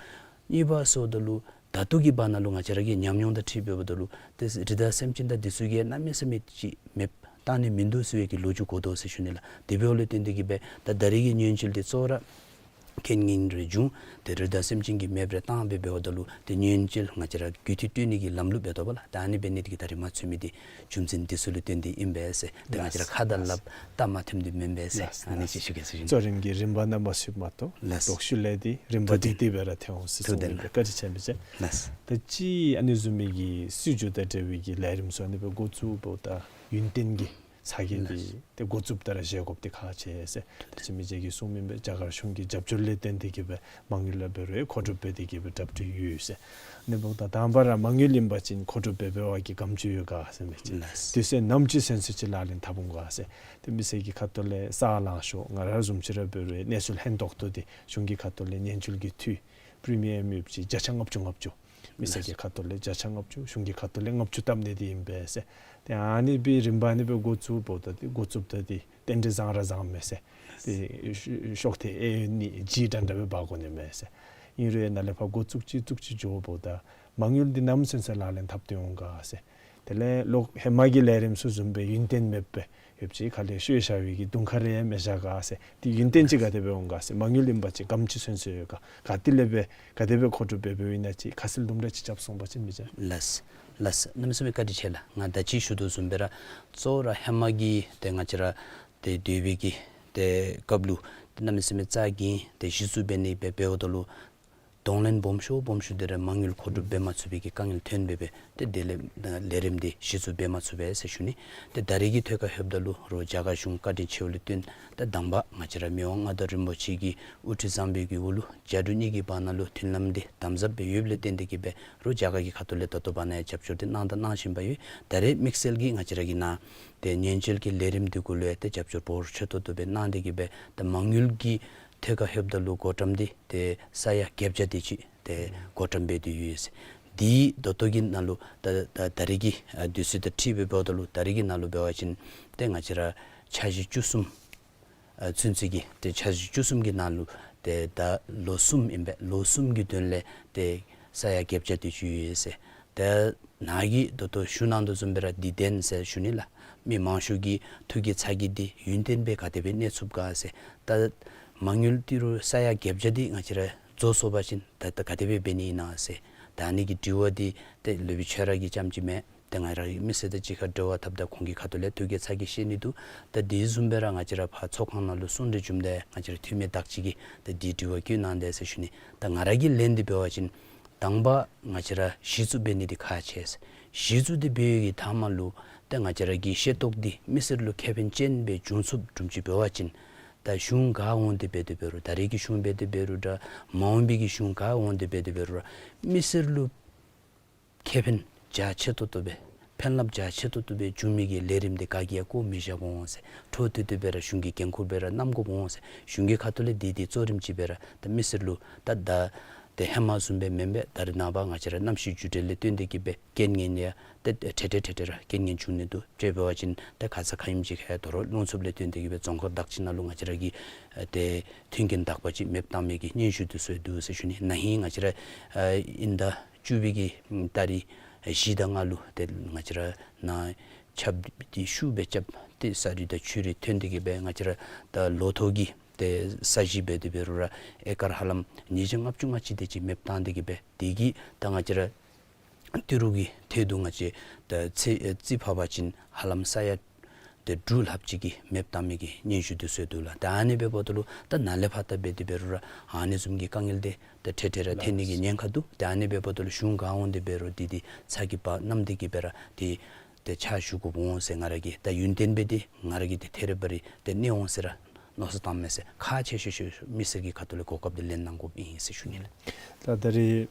གཉིས་པ་ཟེརཝ་ད་ལུ་ད་ལྟོ་གི་བར་ན་ལུ་ང་བཅས་ར་གི་ཉམས་མྱོང་དང་འཁྲིལ་འབདཝ་ད་ལུ་ཏེ་རི་དྭགས་སེམས་ཅན་དང་འདི་ཚུ་གིས་གནམ་མེད་ས་མེད་ཅིག་མེདཔ་བཏང་ནི་མིན་འདུག་ཟེར་བའི་གི་ལོ་རྒྱུས་གོ་དོ་ཟེར་ཞུ་ནི་ལགས། དེ་འབདཝ་ལས་བརྟེན་ཏེ་གིས་སྦེ་ད་ད་རེས་ཀྱི་ཉེན་བཅོལ་འདི་གཙོ་བོ་ར་རྐྱེན་ངན་རེ་བྱུང་ཏེ་རི་དྭགས་སེམས་ཅན་གྱིས་མེདཔ་རེ་བཏང་སྦེ་འབདཝ་ད་ལུ་ཏེ་ཉེན་བཅོལ་ང་བཅས་ར་རྒུད་འཐུས་སྤྲོད་ནི་གི་ལམ་ལུགས་འབད་དོ་བ་ལགས། ད་ཨ་ནི་འབད་ནི་འདི་གིས་ད་རེས་མ་ཚུད་མི་འདི་རྒྱུ་མཚན་འདི་ཚུ་ལུ་བརྟེན་ཏེ་ཨིན་པས་ཟེར། ཏེ་ང་བཅས་ར་ཁ་དང་ལགས་ལགཔ་ལྟ་མ་ཐེམ་འདི་མེན་པས་ཟེར། ལགས་ཨ་ནི་ཅིག་ཞུ་གེ་ཟེར་ཞུ་ནི། གཙོ་རིམ་གྱི་རིམ་པ་ནང་མ་ཚུདཔ་མ་གཏོགས་ལགས། ལོག་ཤུལ་ལས་འདི་རིམ་པ་ཐུགས་བདེ་ཏིག་ཏིག་སྦེ་ར་ཐོན་འོང་ཟེར་ཐུགས་བདེ་གསུངས་ནི་ལགས། ལགས། བཀའ་དྲིན་ཆེ་ཨིན་པས་ཟེར། ལགས། ད་ཅི་ཨ་ནི་བཟུམ་མའི་གི་སྲིད་བྱུས་དང་འབྲེལ་བའི་གི་ལས་རིམ་ཚུ་ཨ་ནི་སྦེ་འགོ་བཙུགསཔ་ད་ཡུན་བརྟན་གྱི་ཚ་གྱང་འདི་ཏེ་འགོ་བཙུགསཔ་ད་ར་བཞེས་དགོཔ་འདི་ཁག་ཆེ་ཟེར། ད་ཅི་མི་རྗེ་གིས་གསུངས་མི་སྦེ་རྒྱ་གར་གཞུང་གི་རྒྱབ་སྐྱོར་ལས་བརྟེན་ཏེ་གིས་སྦེ་མ་དངུལ་ལུ་འབད་རུང་མཁོ་སྒྲུབ་འབད་དེ་གིས་སྦེ་གྲབས་སྟེ་ཡོད་ཟེར། ཨ་ནི་འབདཝ་ད་དང་པ་ར་མ་དངུལ་ཨིན་པ་ཅིན་མཁོ་སྒྲུབ་འབད་འབད་བའི་གི་ག་དེམ་ཅིག་ཡོད་ག་ཟེར་མི་ཅིག། ལགས། དུས་ཚོད་ནམ་ཅིག་ཚུན་ཚོད་ཅིག་ལག་ལེན་འཐབ་འོང་ག་ཟེར། ཏེ་མི་སེར་གྱི་ཁ་ཐུག་ལས་ས་ལང་ཤོར་ང་ར་བཟུམ་ཅིག་ར་འབད་རུང་གནས་ཚུལ་ཧན་ཏོག་ཏོ་འདི་གཞུང་གི་ཁ་ཐུག་ལས་ཉེན་བཅོལ་གྱི་འཐུས་པི་རི་མི་ཡམ་ཡོདཔ་ཅིག་བརྒྱ་ཆ་ལྔ་བཅུ་ལྔ་བཅུ། མི་སེར་གྱི་ཁ་ཐུག་ལས་བརྒྱ་ཆ་ལྔ་བཅུ་གཞུང་གི་ཁ་ཐུག་ལས་ལྔ་བཅུ་བཏབ་ནི་འདི་ཨིན་པས་ཟེར། ཏེ་ཨ་ནི་སྦེ་རིམ་པ་ཨ་ནི་སྦེ་འགོ་བཙུགསཔ་ད་ཏེ་འགོ་བཙུགསཔ་ད་ཏེ་རྟེན་འབྲེལ་བཟང་ར་བཟང་མས་ཟེར། ཏེ་ཤོག་ཐེངས་ཨེ་ཡོད་ནི་ཇི་འདྲ་འདྲ་སྦེ་འབག་དགོ་ནི་མས་ཟེར། ཨིན་རུང་ནཱ་ལས་ཕར་འགོ་བཙུགས་ཅི་བཙུགས་ཅི་འགྱོཝ་ད་མ་དངུལ་འདི་ནམ་ཚུན་ཚོད་ལག་ལེན་འཐབ་སྟེ་འོང་ག་ཟེར། དེ་ལས་ལོག་ཧེ་མ་གི་ལས་རིམ་ཚུ་བཟུམ་སྦེ་ཡུན་བརྟན་མེདཔ་སྦེ་ཡོདཔ་ཅིག་ཁ་ལས་ཤོར་བཞག་པའི་གི་གདོང་ཁ་རེ་ཡང་མི་བཞག་ག་ཟེར། ཏེ་ཡུན་བརྟན་ཅིག་ག་དེ་སྦེ་འོང་ག་ཟེར། མ་དངུལ་ཨིན་པ་ཅིན་ག་དེམ་ཅིག་ཚུན་ཚོད་ཡོད་ག། ག་ཏེ་ལས་སྦེ་ག་དེ་སྦེ་མཁོ་སྒྲུབ་འབད་འབདཝ་ཨིན་ན་ཅིག་ཁ་གསལ་དུམ་གྲ་ཅིག་རྐྱབ་གསུངས་པ་ཅིན་མི་ཅིག། ལགས། ལགས། གནམ་མེད་ས་མེད་བཀའ་དྲིན་ཆེ་ལགས། ང་ད་ཅི་ཞུ་དོ་བཟུམ་སྦེ་ར་གཙོ་བོ་ར་ཧེ་མ་གི་ཏེ་ང་བཅས་ར་ཏེ་སྡོད་པའི་གི་ཏེ་སྐབས་ལུ་ཏེ་གནམ་མེད་ས་མེད་རྩ་འགེངས་ཏེ་གཞི་བཙུགས་འབད་ནི་སྦེ་འབདཝ་ད་ལུ་གདོང་ལེན་སྦོམ་ཤོས་སྦོམ་ཤོས་འདི་ར་མ་དངུལ་མཁོ་སྒྲུབ་འབད་མ་ཚུགས་པའི་གི་དཀའ་ངལ་ཐོན་སྦེ་སྦེ་ཏེ་དེ་ལས་ལས་རིམ་འདི་གཞི་བཙུགས་འབད་མ་ཚུགས་པས་ཟེར་ཞུ་ནི། ཏེ་ད་རེས་ཀྱི་ཐད་ཁར་ལྷོདཔ་ད་ལུ་རོགས་རྒྱ་གར་གཞུང་བཀའ་དྲིན་ཆེ་བ་ལུ་བརྟེན་ཏེ་དང་པ་ང་བཅས་ར་མི་དབང་མངའ་བདག་རིན་པོ་ཆེ་གི་དབུ་ཁྲིད་བཟང་པོའི་གི་འོག་ལུ་རྒྱ་འབྲུག་གཉིས་ཀྱི་བར་ན་ལུ་མཐུན་ལམ་འདི་དམ་ཟབ་སྦེ་ཡོདཔ་ལས་བརྟེན་ཏེ་གིས་སྦེ་རོགས་རྒྱ་གར་གྱི་ཁ་ཐུག་ལས་ད་ལྟོ་བར་ན་ཡང་རྒྱབ་སྐྱོར་འདི་གནང་དང་གནང་བཞིན་པ་ཡོད། ད་རེས་དམིགས་བསལ་གྱིས་ང་བཅས་ར་གི་ནཱ་ཏེ་ཉེན་བཅོལ་གྱི་ལས་རིམ་འདི་གུ་ལུ་ཡང་ཏེ་རྒྱབ་སྐྱོར་འབོར་ཆེ་ཏོག་ཏོ་སྦེ་གནང་སྟེ་གིས་སྦེ་ཏེ་མ་དངུལ་གྱི་ཐད་ཁར་ལྷོདཔ་ད་ལུ་བགོ་བཀྲམ་འདི་ཏེ་ས་ཡ་བརྒྱད་བརྒྱ་དེ་ཅིག་ཏེ་བགོ་བཀྲམ་འབད་དེ་ཡོད་ཟེར། དེ་ད་ལྟོ་གི་ནང་ལུ་ད་ད་ད་རེས་ཀྱི་ཨ་དུས་ཚོད་དང་འཁྲིལ་སྦེ་འབདཝ་ད་ལུ་ད་རེས་ཀྱི་ནང་ལུ་འབད་བ་ཅིན་ཏེ་ང་བཅས་ར་འཆར་གཞི་བཅུ་གསུམ་ཨ་ཚུན་ཚོད་ཀྱི་ཏེ་འཆར་གཞི་བཅུ་གསུམ་གྱི་ནང་ལུ་ཏེ་ད་ལོ་གསུམ་ཨིན་པས། ལོ་གསུམ་གྱི་དོན་ལས་ཏེ་ས་ཡ་བརྒྱད་བརྒྱ་དེ་ཅིག་ཡོད་ཟེར། ཏེ་ནཱ་གིས་ད་ལྟོ་ཞུ་གནང་དོ་བཟུམ་སྦེ་ར་འདི་བདེན་ཟེར་ཞུ་ནི་ལགས། མི་མང་ཤོས་ཀྱི་ཐུགས་ཀྱི་ཚ་གྱང་འདི་ཡུན་བརྟན་སྦེ་ག་དེ་སྦེ་གནས་ཚུགས་ག་ཟེར། ད་མ་དངུལ་ཏི་རུ་ས་ཡ་བརྒྱད་བརྒྱ་འདི་ང་བཅས་ར་རྫོགས་སོང་པ་ཅིན་ད་ད་ག་དེ་སྦེ་འབད་ནི་ཨིན་ན་ཟེར། ད་ཨ་ནི་གི་དྲི་བ་འདི་ཏེ་སློབ་དཔོན་ཁྱོད་ར་གིས་རྐྱངམ་ཅིག་མེན། ཏེ་ང་ར་མི་སེར་དང་གཅིག་ཁར་འབྲེལ་བ་འཐབ་ད་ཁོང་གི་ཁ་ཐུག་ལས་ཐུགས་དགྱེས་ཚ་གྱང་བཞེས་ནི་འདུག། ད་དེ་བཟུམ་སྦེ་ར་ང་བཅས་ར་ཕར་ཚོགས་ཁང་ནང་ལུ་གསུང་གྲོས་བྱུངམ་ད་ང་བཅས་ར་འཐུས་མི་དག་ཅིག་གིས་ད་དེ་དྲི་བ་བཀོད་གནང་དེས་ཟེར་ཞུ་ནི། ད་ང་ར་གིས་ལན་འདི་འབད་བ་ཅིན་དང་པ་ང་བཅས་ར་གཞི་བཙུགས་འབད་ནི་འདི་ཁག་ཆེ། གཞི་བཙུགས་འདི་འབད་བའི་གི་མཐའ་མ་ལུ་ཏེ་ང་བཅས་ར་གི་ཤེས་རྟོགས་འདི་མི་སེར་ལུ་ཁེ་ཕན་ཅན་སྦེ་འབྱུང་ཚུགསཔ་བཟུམ་ཅིག་འབད་བ་ཅིན་ད་གཞུང་ག་འོང་སྟེ་འབད་དེ་འབད་རུང་ད་རེས་ཀྱི་གཞུང་འབད་དེ་འབད་རུང་འདྲ་མ་འོངས་པའི་གི་གཞུང་ག་འོང་སྟེ་འབད་དེ་འབད་རུང་ར་མི་སེར་ལུ་ཁེ་ཕན་རྒྱ་ཆེ་ཏོག་ཏོ་སྦེ་ཕན་རླབས་རྒྱ་ཆེ་ཏོག་ཏོ་སྦེ་འབྱུང་མི་གི་ལས་རིམ་འདི་ག་གིས་ཡང་བཀོ་མི་བཞག་འོང་ཟེར། འཕྲོ་མཐུད་དེ་སྦེ་ར་གཞུང་གི་འགན་ཁུར་སྦེ་ར་བསྣམ་དགོཔ་འོང་ཟེར། གཞུང་གི་ཁ་ཐུག་ལས་འདི་འདི་གཙོ་རིམ་ཅིག་སྦེ་ར་ད་མི་སེར་ལུ་ད་ད་ཏེ་ཧེ་མ་བཟུམ་སྦེ་མེན་པར་ད་རེས་ནངས་པ་ང་བཅས་ར་གནམ་གཤིས་འགྱུར་འགྲོས་ལས་བརྟེན་ཏེ་གིས་སྦེ་རྐྱེན་ངན་ཡང་ཏེ་ཏེ་ཏེ་ཏེ་ཏེ་ར་རྐྱེན་ངན་འབྱུང་ནི་འདུག། དཔེ་འབད་བ་ཅིན་ཏེ་ཁ་ཙ་ཁ་ཉིནམ་ཅིག་ཁར་ཡང་དོ་རུང་རླུང་འཚུབ་ལས་བརྟེན་ཏེ་གིས་སྦེ་རྫོང་ཁག་དག་ཅིག་ནང་ལུ་ང་བཅས་ར་གི་ཨ་ཏེ་མཐུན་རྐྱེན་དག་པ་ཅིག་མེདཔ་བཏང་མི་གི་སྙན་ཞུ་འདི་ཚུ་འདུག་ཟེར་ཞུ་ནི། ན་ཧིང་ང་བཅས་ར་ཨ་དབྱིན་ཟླ་བཅུ་པའི་གི་ཨམ་ཏ་རིག་བཞི་དང་ལྔ་ལུ་ཏེ་ང་བཅས་ར་ནཱ་ཆརཔ་འདི་ཤུགས་སྦེ་རྐྱབ་སྟེ་ས་རུད་དང་ཆུ་རུད་ཐོན་ཏེ་གིས་སྦེ་ང་བཅས་ར་ད་ལོ་ཐོག་གི་ཏེ་ས་གཞི་འབད་དེ་འབད་རུང་ར་ཨེ་ཀར་ཧ་ལམ་ཉིས་བརྒྱ་ལྔ་བཅུ་ང་གཅིག་དེ་ཅིག་མེདཔ་བཏང་སྟེ་གིས་སྦེ་དེ་གིས་ད་ང་བཅས་ར་ཏི་རུ་གི་ཐད་དུ་ང་བཅས་ད་ཚེ་ཨེ་རྩིས་ཕབ་པ་ཅིན་ཧ་ལམ་ས་ཡ་ཏེ་དྲུག་ལྷགཔ་ཅིག་གི་མེདཔ་བཏང་མི་གི་སྙན་ཞུ་འདི་ཚུ་འདུག་ལགས། ད་ཨ་ནི་འབདཝ་ད་ལུ་ད་ནཱ་ལས་ཕར་ད་འབད་དེ་འབད་རུང་ར་ཨ་ནི་བཟུམ་གྱི་དཀའ་ངལ་འདི་ད་ཏེ་ཏེ་ར་ཐོན་ནི་གི་ཉེན་ཁ་འདུག། ད་ཨ་ནི་འབདཝ་ད་ལུ་གཞུང་ག་འོང་སྟེ་འབད་རུང་འདི་འདི་ཚ་གྱང་བསྣམས་ཏེ་གིས་སྦེ་ར་འདི་ཏེ་ཕྱག་ཞུ་དགོཔ་འོང་ཟེར། ང་ར་གིས་ད་ཡུན་བརྟན་སྦེ་འདི་ང་ར་གིས་ཏེ་ཐད་རི་བ་རི་ཏེ་གནས་འོང་ཟེར་ར་མནོ་བསམ་བཏངམ་མས་ཟེར། ཁག་ཆེ་ཤོས་ཤོས་མི་སེར་གྱི་ཁ་ཐུག་ལས་གོ་སྐབས་འདི་ལེན་གནང་དགོཔ་ཨིན་ཟེར་ཞུ་ནི་ལགས། ད་ད་རེས་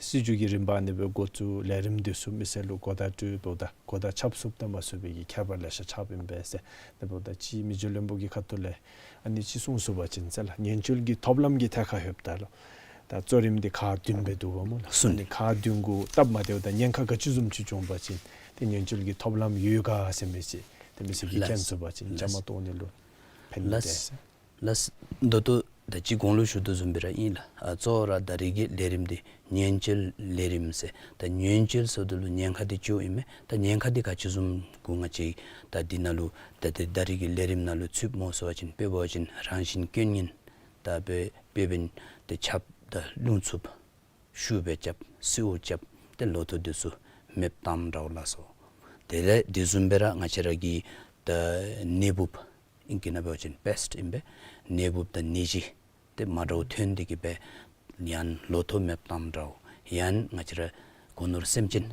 སྲིད་བྱུས་ཀྱི་རིམ་པ་ཨ་ནི་སྦེ་འགོ་བཙུགས། ལས་རིམ་འདི་ཚུ་མི་སེར་ལུ་གོ་བརྡ་སྤྲོད་འབདཝ་ད་གོ་བརྡ་ཁྱབ་ཚུགསཔ་དང་མ་ཚུགས་པའི་གི་ཁྱད་པར་ལེ་ཤ་ཆགསཔ་ཨིན་པས་ཟེར། དེ་འབདཝ་ད་སྤྱིར་མི་རྗེ་བློན་པོ་གི་ཁ་ཐུག་ལས་ཨ་ནི་ཅིག་གསུང་ཚུགས་པ་ཅིན་ཟེར་ལགས། ཉེན་བཅོལ་གྱི་ཐོབ་ལམ་གྱི་ཐད་ཁར་ལྷོདཔ་ད་ལུ་ད་གཙོ་རིམ་འདི་ཁག་བདུན་སྦེ་འདུག་པ་སྨོ་ལགས། གསུངས། ཨ་ནི་ཁག་བདུན་གུ་སྟབས་མ་བདེཝ་དང་ཉེན་ཁ་ག་ཅི་བཟུམ་ཅིག་བྱུང་པ་ཅིན་ཏེ་ཉེན་བཅོལ་གྱི་ཐོབ་ལམ་ཡོད་ག་ཟེར་མི་ཅིག་ཏེ་མི་སེར་གྱིས་ལགས། མཁྱེན་ཚུགས་པ་ཅིན་ལགས། བཅའ་མར་གཏོགས་ནི་ལུ་ཕན་ནི་ལགས། ཏེ་ཟེར། ལགས། ད་ལྟོ་ད་ཅི་གོང་ལུ་ཞུ་དོ་བཟུམ་སྦེ་ར་ཨིན་ལགས། ཨ་གཙོ་བོ་ར་ད་རེས་ཀྱི་ལས་རིམ་འདི་ཉེན་བཅོལ་ལས་རིམ་ཟེར། ད་ཉེན་བཅོལ་ཟེརཝ་ད་ལུ་ཉེན་ཁ་འདི་ཅིག་ཨིན་མས། ད་ཉེན་ཁ་འདི་ག་ཅི་བཟུམ་གུ་ང་བཅས་ད་འདི་ནང་ལུ་ད་ད་ད་རེས་ཀྱི་ལས་རིམ་ནང་ལུ་ཚུདཔ་སྨོ་ཟེར་བ་ཅིན་དཔེ་འབད་བ་ཅིན་རང་བཞིན་རྐྱེན་ངན་ད་དཔེ་དཔེ་འབདན་ཏེ་ཆརཔ་དང་རླུང་འཚུབ་ཤུགས་སྦེ་རྐྱབ་སེརཝ་རྐྱབ་ཏེ་ལོ་ཐོག་འདི་ཚུ་མེདཔ་བཏངམ་འདྲཝ་ལགས་སོ། དེ་ལས་དེ་བཟུམ་སྦེ་ར་ང་བཅས་ར་གི་ད་ནད་འབུཔ་ཨིང་སྐད་ནང་འབད་བ་ཅིན་པེསཊ་ཨིན་པས། ནད་འབུཔ་དང་ནད་གཞི་ཏེ་མ་འདྲཝ་ཐོན་ཏེ་གིས་སྦེ་ཡང་ལོ་ཐོག་མེདཔ་བཏངམ་འདྲཝ་ཡང་ང་བཅས་ར་སྒོ་ནོར་སེམས་ཅན་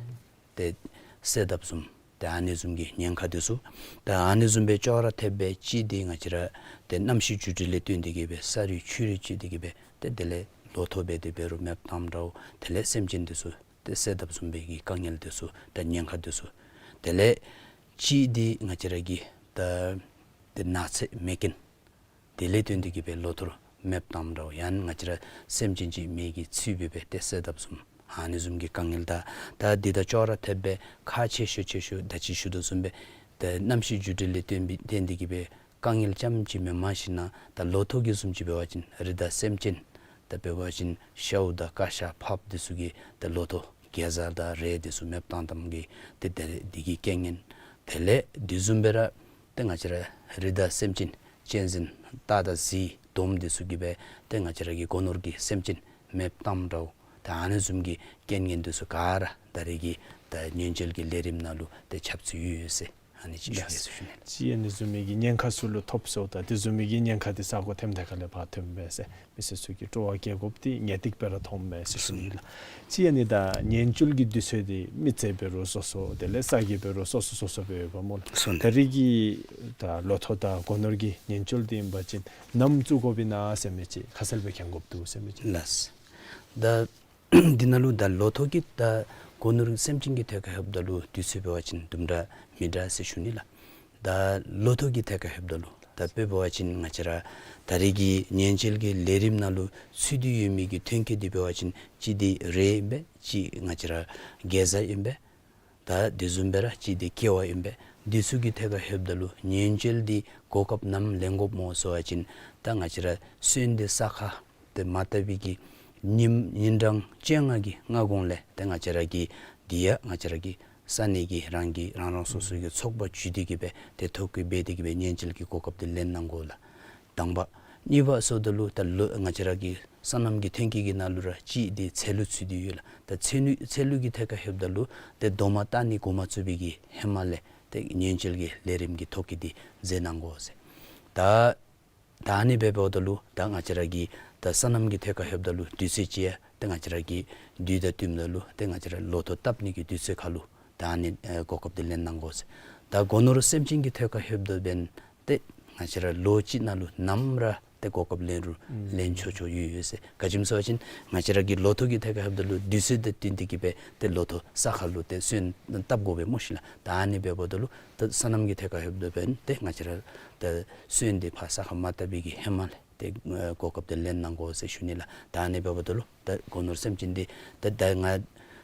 ཏེ་བསད་དཔ་བཟུམ་ཏེ་ཨ་ནི་བཟུམ་གྱི་ཉེན་ཁ་འདི་ཚུ། ད་ཨ་ནི་བཟུམ་སྦེ་ཅོག་ར་འཐདཔ་སྦེ་གཅིག་འདི་ང་བཅས་ར་ཏེ་གནམ་གཤིས་འགྱུར་འགྲོས་ལས་བརྟེན་ཏེ་གིས་སྦེ་ས་རུད་ཆུ་རུད་ཅིག་འདི་གིས་སྦེ་ཏེ་དེ་ལས་ལོ་ཐོག་འབད་དེ་འབད་རུང་མེདཔ་བཏངམ་འདྲཝ། དེ་ལས་སེམས་ཅན་འདི་ཚུ་ཏེ་བསད་དཔ་བཟུམ་སྦེ་གི་དཀའ་ངལ་འདི་ཚུ་ད་ཉེན་ཁ་འདི་ཚུ། དེ་ལས་གཅིག་འདི་ང་བཅས་ར་གི་ད་ཏེ་ནགས་ཚལ་མེ་རྐྱེན་དེ་ལས་བརྟེན་ཏེ་གིས་སྦེ་ལོ་ཐོག་མེདཔ་བཏངམ་འདྲཝ་ཡང་ང་བཅས་ར་སེམས་ཅན་ཅིག་མེ་གིས་འཚིག་སྦེ་སྦེ་ཏེ་བསད་དཔ་བཟུམ་ཨ་ནི་བཟུམ་གྱི་དཀའ་ངལ་དང་ད་འདི་དང་ཅོག་ར་འཐདཔ་སྦེ་ཁག་ཆེ་ཤོས་ཆེ་ཤོས་ད་ཅི་ཞུ་དོ་བཟུམ་སྦེ་ཏེ་གནམ་གཤིས་འགྱུར་འགྲོས་ལས་བརྟེན་པའི་བརྟེན་ཏེ་གིས་སྦེ་དཀའ་ངལ་རྐྱངམ་ཅིག་མེན་པར་ཞིན་ན་ད་ལོ་ཐོག་གི་བཟུམ་ཅིག་འབད་བ་ཅིན་རི་དྭགས་སེམས་ཅན་ད་འབད་བ་ཅིན་ཤཝ་དང་ཀ་ཤ་ཕགཔ་འདི་ཚུ་གིས་ད་ལོ་ཐོག་གེ་ཛར་དང་རེད་འདི་ཚུ་མེདཔ་བཏང་བཏངམ་གིས་ཏེ་དེ་འདི་གི་རྐྱེན་ངན། དེ་ལས་དེ་བཟུམ་སྦེ་ར་ཏེ་ང་བཅས་ར་རི་དྭགས་སེམས་ཅན་གཅན་གཟན་སྟག་དང་གཟིག་དོམ་འདི་ཚུ་གིས་སྦེ་ཏེ་ང་བཅས་ར་གི་སྒོ་ནོར་གྱི་སེམས་ཅན་མེདཔ་བཏངམ་འདྲཝ། ད་ཨ་ནི་བཟུམ་གྱི་རྐྱེན་ངན་འདི་ཚུ་ག་ར་ད་རེས་ཀྱི་ད་ཉེན་བཅོལ་གྱི་ལས་རིམ་ནང་ལུ་ཏེ་ཁྱབ་ཚུལ་ཡོད་ཡོད་ཟེར་ཨ་ནི་ཅིག་ཞུ་ཡི་ཟེར་ཞུ་ནི་ལགས། ཅིག་ཨ་ནི་བཟུམ་མའི་གི་ཉེན་ཁ་ཚུ་ལུ་ཐོབ་སོ་ད་དེ་བཟུམ་མའི་གི་ཉེན་ཁ་འདི་ས་གོ་ཐེམ་ཐེ་ཁ་ལས་ཕར་ཐོན་པས་ཟེར་མི་སེར་ཚུ་གིས་སྤྲོ་བ་བསྐྱེད་དགོཔ་འདི་ངེས་ཏིག་སྦེ་ར་མཐོངམ་མས་ཟེར་ཞུ་ནི་ལགས། ཅིག་ཨ་ནི་ད་ཉེན་བཅོལ་གྱི་དུས་ཚོད་འདི་མི་སེར་འབད་རུང་སོ་སོ་དེ་ལས་ས་གི་འབད་རུང་སོ་སོ་སོ་སོ་སྦེ་ཡོདཔ་སྨོ་ལགས། སོ་ད་རེས་ཀྱི་ད་ལོ་ཐོག་དང་སྒོ་ནོར་གྱི་ཉེན་བཅོལ་འདི་ཨིན་པ་ཅིན་ནམ་བཙུགས་དགོཔ་ཨིན་ན་ཟེར་མི་ཅིག་ཁ་གསལ་སྦེ་མཁྱེན་དགོཔ་འདུག་ཟེར་མི་ཅིག་ལགས། ད་འདི་ནང་ལུ་ད་ལོ་ཐོག་གི་ད་སྒོ་ནོར་སེམས་ཅན་གྱི་ཐད་ཁར་ལྷོདཔ་ད་ལུ་དུས་ཚོད་འབད་བ་ཅིན་དུམ་གྲ་མི་འདྲ་ཟེར་ཞུ་ནི་ལགས། ད་ལོ་ཐོག་གི་ཐད་ཁར་ལྷོདཔ་ད་ལུ་ད་དཔེ་འབད་བ་ཅིན་ང་བཅས་ར་ད་རེས་ཀྱི་ཉེན་བཅོལ་གྱི་ལས་རིམ་ནང་ལུ་ཚུད་དེ་ཡོད་མི་གི་ཐོན་སྐྱེད་འདི་འབད་བ་ཅིན་གཅིག་འདི་རེད་ཨིན་པས། གཅིག་ང་བཅས་ར་གེ་ཛར་ཨིན་པས། ད་དེ་བཟུམ་སྦེ་ར་གཅིག་འདི་ཀེ་བ་ཨིན་པས། འདི་ཚུ་གི་ཐད་ཁར་ལྷོདཔ་ད་ལུ་ཉེན་བཅོལ་འདི་གོ་སྐབས་ནམ་ལེན་དགོཔ་སྨོ་ཟེར་བ་ཅིན་ད་ང་བཅས་ར་སོན་འདི་ས་ཁར་ཏེ་མ་བཏབ་པའི་གི་ཉིནམ་ཉིན་གྲངས་བཅོ་ལྔ་གི་སྔ་གོང་ལས་ཏེ་ང་བཅས་ར་གི་འདི་ཡང་ང་བཅས་ར་གི་ས་གནས་ཀྱི་རང་གི་རང་རང་སོ་སོ་གི་ཚོགས་པ་བརྒྱུད་དེ་གིས་སྦེ་ཏེ་ཐོ་བཀོད་འབད་དེ་གིས་སྦེ་ཉེན་བཅོལ་གྱི་གོ་སྐབས་འདི་ལེན་གནང་དགོ་ལགས། དང་པ། གཉིས་པ་ཟེརཝ་ད་ལུ་ད་ལོ་ང་བཅས་ར་གི་ སོ་ནམ་གྱི་ཐོན་སྐྱེད་ཀྱི་ནང་ལུ་ར་གཅིག་འདི་ཚལ་ལུ་ཚུད་དེ་ཡོད་ལགས། ད་ཚལ་ལུ་ཚལ་ལུ་གི་ཐད་ཁར་ལྷོདཔ་ད་ལུ་ཏེ་རྡོག་མ་བཏགས་ནི་འགོ་མ་བཙུགས་པའི་གི་ཧེ་མ་ལས་ཏེ་ཉེན་བཅོལ་གྱི་ལས་རིམ་གྱི་ཐོ་བཀོད་འདི་མཛད་གནང་དགོ་ཟེར། ད་ད་ཨ་ནི་སྦེ་འབདཝ་ད་ལུ་ད་ང་བཅས་ར་གི་ད་སོ་ནམ་གྱི་ཐད་ཁར་ལྷོདཔ་ད་ལུ་དུས་ཚོད་ཅིག་ཡང་ཏེ་ང་བཅས་ར་གི་དུས་དང་བསྟུནམ་ད་ལུ་ཏེ་ང་བཅས་ར་ལོ་ཐོག་བཏབ་ནི་གི་དུས་ཚོད་ཁར་ལུ་ད་ཨ་ནི་ཨེ་གོ་སྐབས་འདི་ལེན་གནང་དགོ་ཟེར། ད་སྒོ་ནོར་སེམས་ཅན་གྱི་ཐད་ཁར་ལྷོདཔ་ད་འབདན་ཏེ་ང་བཅས་ར་ལོ་གཅིག་ནང་ལུ་ནམ་ར་ཏེ་གོ་སྐབས་ལེན་རུང་ཨུམ་ལེན་ཆོག་ཆོག་ཡོད་ཡོད་ཟེར། ག་ཅི་སྨོ་ཟེར་བ་ཅིན་ང་བཅས་ར་གི་ལོ་ཐོག་གི་ཐད་ཁར་ལྷོདཔ་ད་ལུ་དུས་ཚོད་དང་བསྟུན་ཏེ་གིས་སྦེ་ཏེ་ལོ་ཐོག་ས་ཁར་ལུ་ཏེ་སོན་བཏབ་དགོ་པས་སྨོ་ཤིག་ལགས། ད་ཨ་ནི་སྦེ་འབདཝ་ད་ལུ་ད་སོ་ནམ་གྱི་ཐད་ཁར་ལྷོདཔ་ད་འབདན་ཏེ་ང་བཅས་ར་ད་སོན་འདི་ཕར་ས་ཁར་མ་བཏབ་པའི་གི་ཧེ་མ་ལས་ཏེ་ཨེ་གོ་སྐབས་འདི་ལེན་གནང་དགོ་ཟེར་ཞུ་ནི་ལགས། ད་ཨ་ནི་འབདཝ་ད་ལུ་ད་སྒོ་ནོར་སེམས་ཅན་འདི་ད་ད་ང་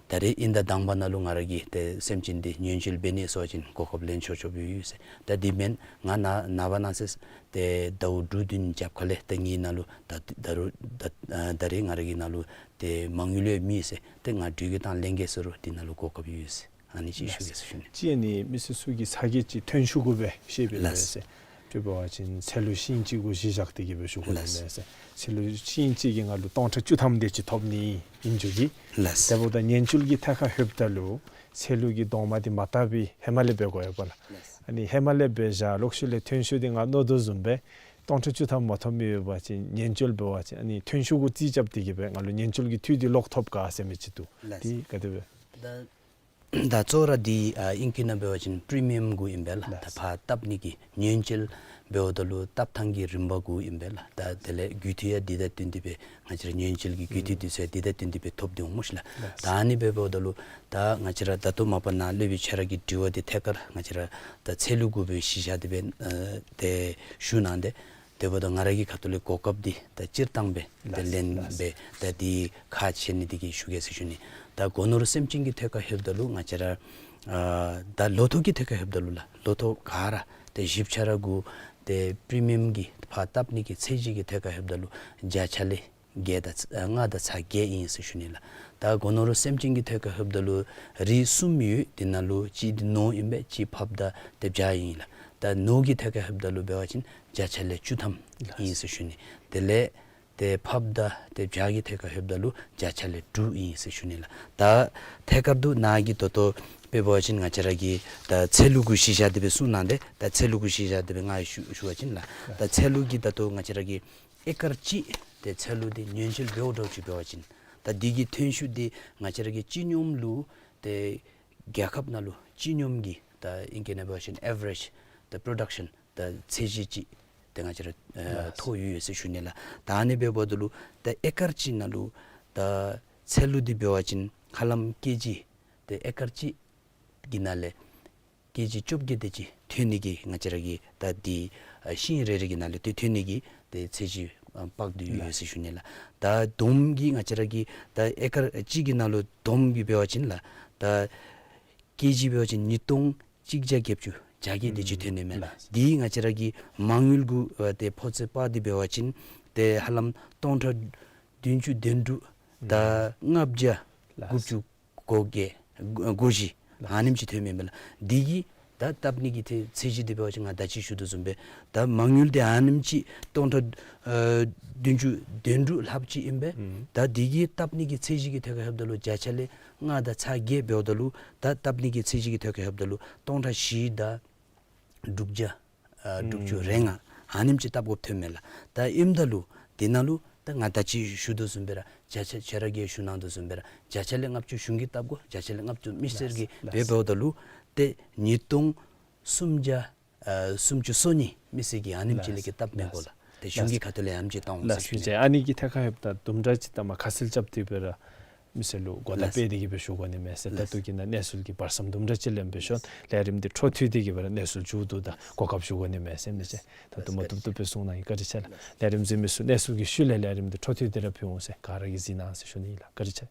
ད་རེས་ཨིན་ཟླ་དང་པ་ནང་ལུ་ང་ར་གིས་ཏེ་སེམས་ཅན་འདི་ཉེན་བཅོལ་འབད་ནི་ཟེར་བ་ཅིན་གོ་སྐབས་ལེན་ཆོག་ཆོག་སྦེ་ཡོད་ཟེར། ད་འདི་མེན་ང་ནངས་པ་གནངས་ཚེ་ཏེ་ཟླཝ་དྲུག་བདུན་རྒྱབ་ཁ་ལས་ཏེ་ངེའི་ནང་ལུ་ད་ད་རུང་ད་ད་རེས་ང་ར་གི་ནང་ལུ་ཏེ་མ་དངུལ་ཡང་མེད་ཟེར། ཏེ་ང་འགྲུལ་སྐྱེལ་བཏང་ལེན་གེ་ཟེར་རུང་འདི་ནང་ལུ་གོ་སྐབས་ཡོད་ཟེར། ཨ་ནི་ཅིག་ཞུ་གེ་ཟེར་ཞུ་ནི། ཅིག་ཨ་ནི་མི་སེར་ཚུ་གིས་ཚ་གྱང་ཅིག་ཐོན་ཤུགས་གུ་སྦེ་བཤད་པས་ལགས། ཟེར། དེ་འབད་བ་ཅིན་ཚལ་ལུ་ཤིང་གཅིག་གུ་གཞི་བཞག་སྟེ་གིས་སྦེ་བཞུགས་དགོ་ནི་མས་ཟེར། ཚལ་ལུ་ཤིང་གཅིག་གིས་ང་ལུ་སྟོང་ཕྲག་བཅུ་ཐམ་དེ་ཅིག་ཐོབ་ནི་ཨིན་ཟེར་གི། ལགས། དེ་འབདཝ་ད་ཉེན་བཅོལ་གྱི་ཐད་ཁར་ལྷོདཔ་ད་ལུ་ཚལ་ལུ་གི་རྡོག་མ་འདི་མ་བཏགས་པའི་ཧེ་མ་ལས་འབད་དགོ་ཡོདཔ་ལགས། ལགས། ཨ་ནི་ཧེ་མ་ལས་འབད་བཞག་ལོག་ཤུལ་ལས་ཐོན་ཤུགས་འདི་ང་མནོ་དོ་བཟུམ་སྦེ་སྟོང་ཕྲག་བཅུ་ཐམ་མ་ཐོབ་མི་ཡོད་པ་ཅིན་ཉེན་བཅོལ་འབད་བ་ཅིན་ཨ་ནི་ཐོན་ཤུགས་གུ་རྩིས་རྐྱབ་སྟེ་གིས་སྦེ་ང་ལུ་ཉེན་བཅོལ་གྱི་འཐུས་འདི་ལོག་ཐོབ་ག་ཟེར་མི་ཅིག་འདུག། ལགས། འདི་ག་དེ་སྦེ། ད་ད་གཙོ་བོ་ར་འདི་ཨ་ཨིང་སྐད་ནང་འབད་བ་ཅིན་པི་རི་མི་ཡམ་གུ་ཨིན་པས་ལགས། ད་ལགས། ཕར་བཏབ་ནི་གི་ཉེན་བཅོལ་འབདཝ་ད་ལུ་བཏབ་ཐངས་ཀྱི་རིམ་པ་གུ་ཨིན་པས་ལགས། ད་དེ་ལས་རྒུད་འཐུས་ཡང་འདི་དང་བསྟུན་ཏེ་སྦེ་ང་བཅས་ར་ཉེན་བཅོལ་གྱི་རྒུད་འཐུས་འདི་ཚུ་ཡང་འདི་དང་བསྟུན་ཏེ་སྦེ་ཐོབ་སྟེ་འོང་སྨོ་ཤིག་ལགས། ལགས། ད་ཨ་ནི་སྦེ་འབདཝ་ད་ལུ་ད་ང་བཅས་ར་ད་ལྟོ་མ་པ་ནཱ་སློབ་དཔོན་ཁྱོད་ར་གི་དྲི་བ་འདི་ཐད་ཀར་ང་བཅས་ར་ད་ཚལ་ལུ་གུ་སྦེ་གཞི་བཞག་སྟེ་སྦེ་ཨ་ཏེ་ཞུ་གནང་སྟེ། དེ་འབདཝ་ད་ང་ར་གི་ཁ་ཐུག་ལས་གོ་སྐབས་འདི་ད་སྤྱིར་བཏང་སྦེ་ད་ལགས། ལེན་ལགས། སྦེ་ད་འདི་ཁག་ཆེ་ནི་འདི་གིས་ཞུ་གེ་ཟེར་ཞུ་ནི། ད་སྒོ་ནོར་སེམས་ཅན་གྱི་ཐད་ཁར་ལྷོདཔ་ད་ལུ་ང་བཅས་ར་ཨ་ད་ལོ་ཐོག་གི་ཐད་ཁར་ལྷོདཔ་ད་ལུ་ལགས། ལོ་ཐོག་ག་ར་ཏེ་བཞི་ཆ་ར་གུ་ཏེ་པི་རི་མི་ཡམ་གྱི་ཕར་བཏབ་ནི་གི་ཚད་གཞི་གི་ཐད་ཁར་ལྷོདཔ་ད་ལུ་བརྒྱ་ཆ་ལས་བརྒྱད་དང་ཚ་ལྔ་དང་ཚག་བརྒྱད་ཨིན་ཟེར་ཞུ་ནི་ལགས། ད་སྒོ་ནོར་སེམས་ཅན་གྱི་ཐད་ཁར་ལྷོདཔ་ད་ལུ་རིགས་གསུམ་ཡོད། དེ་ནང་ལུ་གཅིག་འདི་ནོར་ཨིན་པས། གཅིག་ཕགཔ་དང་ཏེ་བྱ་ཨིན་ལགས། ད་ནོར་གྱི་ཐད་ཁར་ལྷོདཔ་ད་ལུ་འབད་བ་ཅིན་བརྒྱ་ཆ་ལས་བཅུ་ཐམ་ཨིན་ཟེར་ཞུ་ནི། དེ་ལས་ཏེ་ཕགཔ་དང་ཏེ་བྱ་གི་ཐད་ཁར་ལྷོདཔ་ད་ལུ་བརྒྱ་ཆ་ལས་དྲུག་ཨིན་ཟེར་ཞུ་ནི་ལགས། ད་ཐད་ཀར་དུ་ནཱ་གིས་ད་ལྟོ་དཔེ་འབད་བ་ཅིན་ང་བཅས་ར་གིས་ད་ཚལ་ལུ་གུ་གཞི་བཞག་སྟེ་སྦེ་གསུངས་གནང་སྟེ། ད་ཚལ་ལུ་གུ་གཞི་བཞག་སྟེ་སྦེ་ང་ཞུ་ཞུ་བ་ཅིན་ལགས། ད་ཚལ་ལུ་གི་ད་ལྟོ་ང་བཅས་ར་གི་ཨེ་ཀར་གཅིག་ཏེ་ཚལ་ལུ་འདི་ཉེན་བཅོལ་འབདཝ་འདྲཝ་ཅིག་འབད་བ་ཅིན་ད་འདི་གི་ཐོན་ཤུགས་འདི་ང་བཅས་ར་གི་སྤྱི་སྙོམས་ལུ་ཏེ་རྒྱལ་ཁབ་ནང་ལུ་སྤྱི་སྙོམས་ཀྱི་ད་ཨིང་སྐད་ནང་འབད་བ་ཅིན་ཨེ་ཝ་རེཇ་ད་པྲོ་ཌག་ཤཱན་ད་ཚད་གཞི་ཅིག་ཏེ་ང་བཅས་ར་ཨ་ལགས། ཐོབ་ཡོད་ཡོད་ཟེར་ཞུ་ནི་ལགས། ད་ཨ་ནི་འབདཝ་ད་ལུ་ད་ཨེ་ཀར་གཅིག་ནང་ལུ་ད་ཚལ་ལུ་འདི་འབད་བ་ཅིན་ཧ་ལམ་ཀེ་ཇི་ཏེ་ཨེ་ཀར་གཅིག་གི་ནང་ལས་ཀེ་ཇི་བཅོ་བརྒྱད་དེ་ཅིག་ཐོན་ནི་གི་ང་བཅས་ར་གིས་ད་འདི་ཨ་ཤིང་རེ་རེ་གི་ནང་ལས་ཏེ་ཐོན་ནི་གི་ཏེ་ཚད་གཞི་ཨ་དཔག་སྟེ་ཡོད་ཡོད་ཟེར་ཞུ་ནི་ལགས། ད་དོམ་གྱི་ང་བཅས་ར་གི་ད་ཨེ་ཀར་གཅིག་གི་ནང་ལུ་དོམ་གྱི་འབད་བ་ཅིན་ལགས། ད་ཀེ་ཇི་འབད་བ་ཅིན་ཉིས་སྟོང་གཅིག་བརྒྱ་བརྒྱད་ཅུ་བརྒྱ་དེ་ཅིག་ཐོན་ནི་མས། ལགས། འདི་ང་བཅས་ར་གི་མ་དངུལ་གུ་ཨ་ཏེ་ཕོ་ཚོད་དཔག་སྟེ་འབད་བ་ཅིན་ཏེ་ཧ་ལམ་སྟོང་ཕྲག་བདུན་ཅུ་དོན་དྲུག་དང་ལྔ་བརྒྱ་ལགས། དགུ་བཅུ་གོ་བརྒྱད་གོ་བཞི་ལགས། ཨ་ནེམ་ཅིག་ཐོན་མས་ལགས། འདི་གི་ད་བཏབ་ནི་གི་ཚད་ཚད་གཞི་འདི་འབད་བ་ཅིན་ང་ད་ཅི་ཞུ་དོ་བཟུམ་སྦེ་ད་མ་དངུལ་འདི་ཨ་ནེམ་ཅིག་སྟོང་ཕྲག་ཨ་བདུན་ཅུ་དོན་དྲུག་ལྷགཔ་ཅིག་ཨིན་པས། ཨུམ། ད་འདི་གི་བཏབ་ནི་གི་ཚད་གཞི་གི་ཐད་ཁར་ལྷོདཔ་ད་ལུ་བརྒྱ་ཆ་ལས་ལྔ་དང་ཚག་བརྒྱད་འབདཝ་ད་ལུ་ད་བཏབ་ནི་གི་ཚད་གཞི་གི་ཐད་ཁར་ལྷོདཔ་ད་ལུ་སྟོང་ཕྲག་བཞི་དང་དྲུག་བརྒྱ་ཨ་དྲུག་ཅུ་རེ་ལྔ་ཨ་ནེམ་ཅིག་བཏབ་དགོཔ་ཐོན་མས་ལགས། ད་ཨིནམ་ད་ལུ་འདི་ནང་ལུ་ད་ང་ད་ཅི་ཞུ་དོ་བཟུམ་སྦེ་ར་བརྒྱ་ཆ་ཁྱོད་ར་གིས་ཞུ་གནང་དོ་བཟུམ་སྦེ་ར་བརྒྱ་ཆ་ལས་ལྔ་བཅུ་གཞུང་གིས་བཏབ་དགོ། བརྒྱ་ཆ་ལས་ལྔ་བཅུ་མི་སེར་གྱིས་ལགས། འབད་འབདཝ་ད་ལུ་ཏེ་ཉིས་སྟོང་སུམ་བརྒྱ་ཨ་སུམ་ཅུ་སོ་གཉིས་མི་སེར་གྱིས་ཨ་ནེམ་ཅིག་ལས་ཀྱི་བཏབ་མི་དགོ་ལགས། ཏེ་གཞུང་གི་ཁ་ཐུག་ལས་ཨ་ནེམ་ཅིག་བཏང་འོང་ཟེར་ཞུ་ནི། ལགས། ཨ་ནི་གི་ཐད་ཁར་ལྷོདཔ་ད་དུམ་གྲ་ཅིག་ད་མ་ཁ་གསལ་རྐྱབ་སྟེ་སྦེ་ར་མི་སེར་ལུ་གོ་བརྡ་སྤེལ་ཏེ་གིས་སྦེ་ཞུ་དགོ་ནི་མས་ཟེར། ད་ལྟོ་གི་ནང་གནས་ཚུལ་གྱི་བར་མཚམས་དུམ་གྲ་ཅིག་ལེན་སྦེ་ཞུ་ནི། ལས་རིམ་འདི་འཕྲོ་མཐུད་དེ་གིས་སྦེ་ར་གནས་ཚུལ་མཇུག་བསྡུ་དང་གོ་སྐབས་ཞུ་དགོ་ནི་མས་ཟེར་མི་ཅིག་ད་དུམ་གྲ་ཅིག་སྦེ་གསུང་གནང་ཡི། བཀའ་དྲིན་ཆེ་ལགས། ལས་རིམ་གཟིགས་མི་ཚུ་གནས་ཚུལ་གྱི་ཤུལ་ལས་ལས་རིམ་འདི་འཕྲོ་མཐུད་དེ་ར་ཕུལ་འོང་ཟེར་ག་ར་གིས་གཟིགས་གནང་ཟེར་ཞུ་ནི་ཨིན་ལགས། བཀའ་དྲིན་ཆེ།